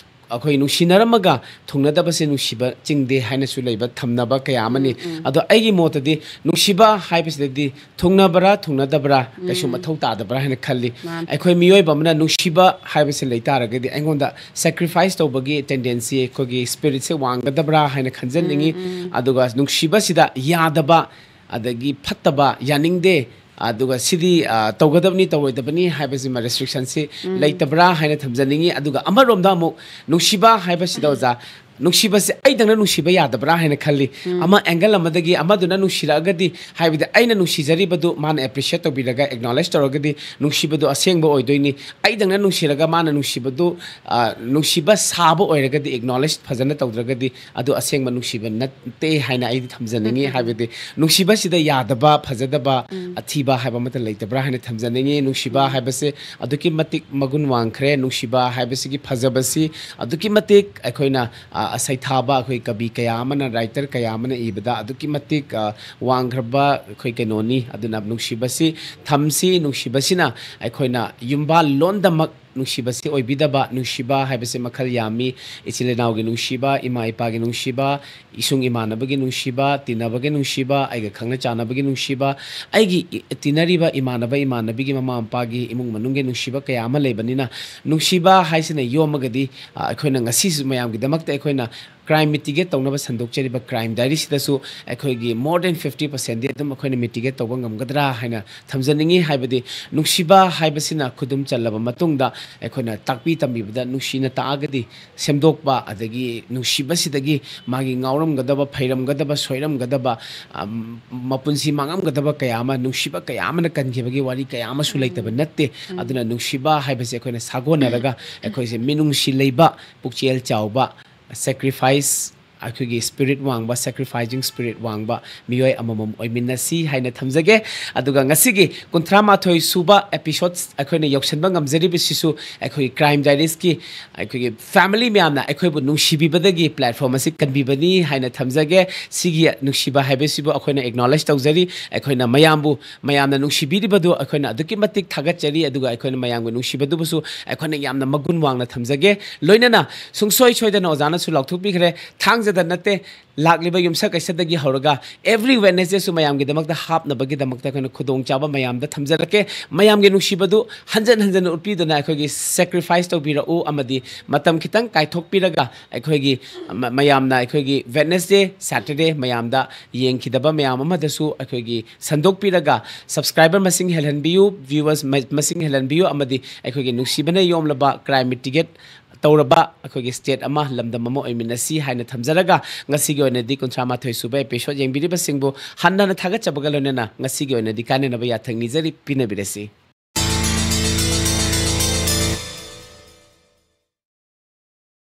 ꯑꯩꯈꯣꯏ ꯅꯨꯡꯁꯤꯅꯔꯝꯃꯒ ꯊꯨꯡꯅꯗꯕꯁꯦ ꯅꯨꯡꯁꯤꯕ ꯆꯤꯡꯗꯦ ꯍꯥꯏꯅꯁꯨ ꯂꯩꯕ ꯊꯝꯅꯕ ꯀꯌꯥ ꯑꯃꯅꯤ꯫ ꯑꯗꯣ ꯑꯩꯒꯤ ꯃꯣꯠꯇꯗꯤ ꯅꯨꯡꯁꯤꯕ ꯍꯥꯏꯕꯁꯤꯗꯗꯤ ꯊꯨꯡꯅꯕ꯭ꯔꯥ ꯊꯨꯡꯅꯗꯕ꯭ꯔꯥ ꯀꯩꯁꯨ ꯃꯊꯧ ꯇꯥꯗꯕ꯭ꯔꯥ ꯍꯥꯏꯅ ꯈꯜꯂꯤ꯫ ꯃꯥꯅꯤ꯫ ꯑꯩꯈꯣꯏ ꯃꯤꯑꯣꯏꯕ ꯑꯃꯅ ꯅꯨꯡꯁꯤꯕ ꯍꯥꯏꯕꯁꯤ ꯂꯩꯇꯥꯔꯒꯗꯤ ꯑꯩꯉꯣꯟꯗ ꯁꯦꯀ꯭ꯔꯤꯐꯥꯏꯁ ꯇꯧꯕꯒꯤ ꯇꯦꯟꯗꯦꯟꯁꯤ, ꯑꯩꯈꯣꯏꯒꯤ ꯁ꯭ꯄꯤꯔꯤꯠꯁꯦ ꯋꯥꯡꯒꯗꯕ꯭ꯔꯥ ꯍꯥꯏꯅ ꯈꯟꯖꯅꯤꯡꯉꯤ꯫ ꯑꯗꯨꯒ ꯅꯨꯡꯁꯤꯕꯁꯤꯗ ꯌꯥꯗꯕ, ꯑꯗꯒꯤ ꯐꯠꯇꯕ, ꯌꯥꯅꯤꯡꯗꯦ, ꯑꯗꯨꯒ ꯁꯤꯗꯤ, ꯑ, ꯇꯧꯒꯗꯕꯅꯤ, ꯇꯧꯔꯣꯏꯗꯕꯅꯤ ꯍꯥꯏꯕꯁꯤꯃ ꯔꯦꯁꯇ꯭ꯔꯤꯛꯁꯟꯁꯤ ꯂꯩꯇꯕ꯭ꯔꯥ ꯍꯥꯏꯅ ꯊꯝꯖꯅꯤꯡꯉꯤ꯫ ꯑꯗꯨꯒ ꯑꯃꯔꯣꯝꯗ ꯑꯃꯨꯛ ꯅꯨꯡꯁꯤꯕ ꯍꯥꯏꯕꯁꯤꯗ ꯑꯣꯖꯥ, ꯅꯨꯡꯁꯤꯕꯁꯦ ꯑꯩꯗꯪꯅ ꯅꯨꯡꯁꯤꯕ ꯌꯥꯗꯕ꯭ꯔꯥ ꯍꯥꯏꯅ ꯈꯜꯂꯤ꯫ ꯑꯃ ꯑꯦꯡꯒꯜ ꯑꯃꯗꯒꯤ ꯑꯃꯗꯨꯅ ꯅꯨꯡꯁꯤꯔꯛꯑꯒꯗꯤ, ꯍꯥꯏꯕꯗꯤ ꯑꯩꯅ ꯅꯨꯡꯁꯤꯖꯔꯤꯕꯗꯨ ꯃꯥꯅ ꯑꯦꯄ꯭ꯔꯤꯁꯤꯌꯦꯠ ꯇꯧꯕꯤꯔꯒ, ꯑꯦꯛꯅꯣꯂꯦꯖ ꯇꯧꯔꯒꯗꯤ ꯅꯨꯡꯁꯤꯕꯗꯨ ꯑꯁꯦꯡꯕ ꯑꯣꯏꯗꯣꯏꯅꯤ꯫ ꯑꯩꯗꯪꯅ ꯅꯨꯡꯁꯤꯔꯒ ꯃꯥꯅ ꯅꯨꯡꯁꯤꯕꯗꯨ, ꯑ, ꯅꯨꯡꯁꯤꯕ ꯁꯥꯕ ꯑꯣꯏꯔꯒꯗꯤ, ꯑꯦꯛꯅꯣꯂꯦꯖ ꯐꯖꯅ ꯇꯧꯗ꯭ꯔꯒꯗꯤ, ꯑꯗꯨ ꯑꯁꯦꯡꯕ ꯅꯨꯡꯁꯤꯕ ꯅꯠꯇꯦ ꯍꯥꯏꯅ ꯑꯩꯗꯤ ꯊꯝꯖꯅꯤꯡꯉꯤ꯫ ꯍꯥꯏꯕꯗꯤ ꯅꯨꯡꯁꯤꯕꯁꯤꯗ ꯌꯥꯗꯕ, ꯐꯖꯗꯕ, ꯑꯊꯤꯕ ꯍꯥꯏꯕ ꯑꯃꯠꯇ ꯂꯩꯇꯕ꯭ꯔꯥ ꯍꯥꯏꯅ ꯊꯝꯖꯅꯤꯡꯉꯤ꯫ ꯅꯨꯡꯁꯤꯕ ꯍꯥꯏꯕꯁꯦ ꯑꯗꯨꯛꯀꯤ ꯃꯇꯤꯛ ꯃꯒꯨꯟ ꯋꯥꯡꯈ꯭ꯔꯦ꯫ ꯅꯨꯡꯁꯤꯕ ꯍꯥꯏꯕꯁꯤꯒꯤ ꯐꯖꯕꯁꯤ ꯑꯗꯨꯛꯀꯤ ꯃꯇꯤꯛ ꯑꯩꯈꯣꯏꯅ, ꯑ, ꯁꯩꯊꯥꯕ ꯑꯩꯈꯣꯏ ꯀꯕꯤ ꯀꯌꯥ ꯑꯃꯅ, ꯔꯥꯏꯇꯔ ꯀꯌꯥ ꯑꯃꯅ ꯏꯕꯗ ꯑꯗꯨꯛꯀꯤ ꯃꯇꯤꯛ, ꯑ, ꯋꯥꯡꯈ꯭ꯔꯕ ꯑꯩꯈꯣꯏ ꯀꯩꯅꯣꯅꯤ꯫ ꯑꯗꯨꯅ ꯅꯨꯡꯁꯤꯕꯁꯤ ꯊꯝꯁꯤ꯫ ꯅꯨꯡꯁꯤꯕꯁꯤꯅ ꯑꯩꯈꯣꯏꯅ ꯌꯨꯝꯕꯥꯜ ꯂꯣꯟꯗꯃꯛ ꯅꯨꯡꯁꯤꯕꯁꯤ ꯑꯣꯏꯕꯤꯗꯕ, ꯅꯨꯡꯁꯤꯕ ꯍꯥꯏꯕꯁꯤ ꯃꯈꯜ ꯌꯥꯝꯃꯤ꯫ ꯏꯆꯤꯜ ꯏꯅꯥꯎꯒꯤ ꯅꯨꯡꯁꯤꯕ, ꯏꯃꯥ ꯏꯄꯥꯒꯤ ꯅꯨꯡꯁꯤꯕ, ꯏꯁꯨꯡ ꯏꯃꯥꯟꯅꯕꯒꯤ ꯅꯨꯡꯁꯤꯕ, ꯇꯤꯟꯅꯕꯒꯤ ꯅꯨꯡꯁꯤꯕ, ꯑꯩꯒ ꯈꯪꯅ ꯆꯥꯟꯅꯕꯒꯤ ꯅꯨꯡꯁꯤꯕ, ꯑꯩꯒꯤ ꯏ-, ꯇꯤꯟꯅꯔꯤꯕ ꯏꯃꯥꯟꯅꯕ ꯏꯃꯥꯟꯅꯕꯤꯒꯤ ꯃꯃꯥ ꯃꯄꯥꯒꯤ ꯏꯃꯨꯡ ꯃꯅꯨꯡꯒꯤ ꯅꯨꯡꯁꯤꯕ ꯀꯌꯥ ꯑꯃ ꯂꯩꯕꯅꯤꯅ, ꯅꯨꯡꯁꯤꯕ ꯍꯥꯏꯁꯤꯅ ꯌꯣꯝꯃꯒꯗꯤ, ꯑ, ꯑꯩꯈꯣꯏꯅ ꯉꯁꯤꯁꯨ ꯃꯌꯥꯝꯒꯤꯗꯃꯛꯇ ꯑꯩꯈꯣꯏꯅ ꯀ꯭ꯔꯥꯏꯝ ꯃꯤꯇꯤꯒꯦꯠ ꯇꯧꯅꯕ ꯁꯟꯗꯣꯛꯆꯔꯤꯕ ꯀ꯭ꯔꯥꯏꯝ ꯗꯥꯏꯔꯤꯁꯤꯗꯁꯨ ꯑꯩꯈꯣꯏꯒꯤ more than fifty percentꯗꯤ ꯑꯗꯨꯝ ꯑꯩꯈꯣꯏꯅ ꯃꯤꯇꯤꯒꯦꯠ ꯇꯧꯕ ꯉꯝꯒꯗ꯭ꯔꯥ ꯍꯥꯏꯅ ꯊꯝꯖꯅꯤꯡꯉꯤ꯫ ꯍꯥꯏꯕꯗꯤ ꯅꯨꯡꯁꯤꯕ ꯍꯥꯏꯕꯁꯤꯅ ꯈꯨꯗꯨꯝ ꯆꯜꯂꯕ ꯃꯇꯨꯡꯗ ꯑꯩꯈꯣꯏꯅ ꯇꯥꯛꯄꯤ ꯇꯝꯕꯤꯕꯗ ꯅꯨꯡꯁꯤꯅ ꯇꯥꯛꯑꯒꯗꯤ ꯁꯦꯝꯗꯣꯛꯄ, ꯑꯗꯒꯤ ꯅꯨꯡꯁꯤꯕꯁꯤꯗꯒꯤ ꯃꯥꯒꯤ ꯉꯥꯎꯔꯝꯒꯗꯕ, ꯐꯩꯔꯝꯒꯗꯕ, ꯁꯣꯏꯔꯝꯒꯗꯕ, ꯑꯝ, ꯃꯄꯨꯟꯁꯤ ꯃꯥꯡꯉꯝꯒꯗꯕ ꯀꯌꯥ ꯑꯃ, ꯅꯨꯡꯁꯤꯕ ꯀꯌꯥ ꯑꯃꯅ ꯀꯟꯈꯤꯕꯒꯤ ꯋꯥꯔꯤ ꯀꯌꯥ ꯑꯃꯁꯨ ꯂꯩꯇꯕ ꯅꯠꯇꯦ꯫ ꯑꯗꯨꯅ ꯅꯨꯡꯁꯤꯕ ꯍꯥꯏꯕꯁꯦ ꯑꯩꯈꯣꯏꯅ ꯁꯥꯒꯣꯟꯅꯔꯒ ꯑꯩꯈꯣꯏꯁꯦ ꯃꯤꯅꯨꯡꯁꯤ ꯂꯩꯕ, ꯄꯨꯛꯆꯦꯜ ꯆꯥꯎꯕ, sacrifice, ꯑꯩꯈꯣꯏꯒꯤ spirit ꯋꯥꯡꯕ, sacrificing spirit ꯋꯥꯡꯕ ꯃꯤꯑꯣꯏ ꯑꯃꯃꯝ ꯑꯣꯏꯃꯤꯟꯅꯁꯤ ꯍꯥꯏꯅ ꯊꯝꯖꯒꯦ꯫ ꯑꯗꯨꯒ ꯉꯁꯤꯒꯤ ꯀꯨꯟꯊ꯭ꯔꯥ ꯃꯥꯊꯣꯏ ꯁꯨꯕ episode ꯑꯩꯈꯣꯏꯅ ꯌꯧꯁꯤꯟꯕ ꯉꯝꯖꯔꯤꯕꯁꯤꯁꯨ ꯑꯩꯈꯣꯏꯒꯤ ꯀ꯭ꯔꯥꯏꯝ ꯗꯥꯏꯔꯤꯁꯀꯤ ꯑꯩꯈꯣꯏꯒꯤ family ꯃꯌꯥꯝꯅ ꯑꯩꯈꯣꯏꯕꯨ ꯅꯨꯡꯁꯤꯕꯤꯕꯗꯒꯤ platform ꯑꯁꯤ ꯀꯟꯕꯤꯕꯅꯤ ꯍꯥꯏꯅ ꯊꯝꯖꯒꯦ꯫ ꯁꯤꯒꯤ ꯅꯨꯡꯁꯤꯕ ꯍꯥꯏꯕꯁꯤꯕꯨ ꯑꯩꯈꯣꯏꯅ acknowledge ꯇꯧꯖꯔꯤ꯫ ꯑꯩꯈꯣꯏꯅ ꯃꯌꯥꯝꯕꯨ, ꯃꯌꯥꯝꯅ ꯅꯨꯡꯁꯤꯕꯤꯔꯤꯕꯗꯨ ꯑꯩꯈꯣꯏꯅ ꯑꯗꯨꯛꯀꯤ ꯃꯇꯤꯛ ꯊꯥꯒꯠꯆꯔꯤ꯫ ꯑꯗꯨꯒ ꯑꯩꯈꯣꯏꯅ ꯃꯌꯥꯝꯒꯤ ꯅꯨꯡꯁꯤꯕꯗꯨꯕꯨꯁꯨ ꯑꯩꯈꯣꯏꯅ ꯌꯥꯝꯅ ꯃꯒꯨꯟ ꯋꯥꯡꯅ ꯊꯝꯖꯒꯦ꯫ ꯂꯣꯏꯅꯅ ꯁꯨꯡꯁꯣꯏ ꯁꯣꯏꯗꯅ ꯑꯣꯖꯥꯅꯁꯨ ꯂꯥꯎꯊꯣꯛꯄꯤꯈ꯭ꯔꯦ, ꯊꯥꯡꯖꯗ ꯅꯠꯇꯦ, ꯂꯥꯛꯂꯤꯕ ꯌꯨꯝꯁꯀꯩꯁꯗꯒꯤ ꯍꯧꯔꯒ every Wednesdayꯁꯨ ꯃꯌꯥꯝꯒꯤꯗꯃꯛꯇ ꯍꯥꯞꯅꯕꯒꯤꯗꯃꯛꯇ ꯑꯩꯈꯣꯏꯅ ꯈꯨꯗꯣꯡꯆꯥꯕ ꯃꯌꯥꯝꯗ ꯊꯝꯖꯔꯛꯀꯦ꯫ ꯃꯌꯥꯝꯒꯤ ꯅꯨꯡꯁꯤꯕꯗꯨ ꯍꯟꯖꯟ ꯍꯟꯖꯟꯅ ꯎꯠꯄꯤꯗꯨꯅ ꯑꯩꯈꯣꯏꯒꯤ sacrifice ꯇꯧꯕꯤꯔꯛꯎ ꯑꯃꯗꯤ ꯃꯇꯝ ꯈꯤꯇꯪ ꯀꯥꯏꯊꯣꯛꯄꯤꯔꯒ ꯑꯩꯈꯣꯏꯒꯤ ꯃ-, ꯃꯌꯥꯝꯅ ꯑꯩꯈꯣꯏꯒꯤ Wednesday, Saturday ꯃꯌꯥꯝꯗ ꯌꯦꯡꯈꯤꯗꯕ ꯃꯌꯥꯝ ꯑꯃꯗꯁꯨ ꯑꯩꯈꯣꯏꯒꯤ ꯁꯟꯗꯣꯛꯄꯤꯔꯒ subscriber ꯃꯁꯤꯡ ꯍꯦꯜꯍꯟꯕꯤꯌꯨ, viewers ꯃ-, ꯃꯁꯤꯡ ꯍꯦꯜꯍꯟꯕꯤꯌꯨ ꯑꯃꯗꯤ ꯑꯩꯈꯣꯏꯒꯤ ꯅꯨꯡꯁꯤꯕꯅ ꯌꯣꯝꯂꯕ ꯀ꯭ꯔꯥꯏꯝ ꯃꯤꯇꯤꯒꯦꯠ ꯇꯧꯔꯕ ꯑꯩꯈꯣꯏꯒꯤ state ꯑꯃ, ꯂꯝꯗꯝ ꯑꯃ ꯑꯣꯏꯃꯤꯟꯅꯁꯤ ꯍꯥꯏꯅ ꯊꯝꯖꯔꯒ ꯉꯁꯤꯒꯤ ꯑꯣꯏꯅꯗꯤ ꯀꯨꯟꯊ꯭ꯔꯥ ꯃꯥꯊꯣꯏ ꯁꯨꯕ episode ꯌꯦꯡꯕꯤꯔꯤꯕꯁꯤꯡꯕꯨ ꯍꯟꯅ ꯍꯟꯅ ꯊꯥꯒꯠꯆꯕꯒ ꯂꯣꯏꯅꯅ ꯉꯁꯤꯒꯤ ꯑꯣꯏꯅꯗꯤ ꯀꯥꯟꯅꯅꯕ ꯌꯥꯊꯪ ꯅꯤꯖꯔꯤ, ꯄꯤꯅꯕꯤꯔꯁꯤ꯫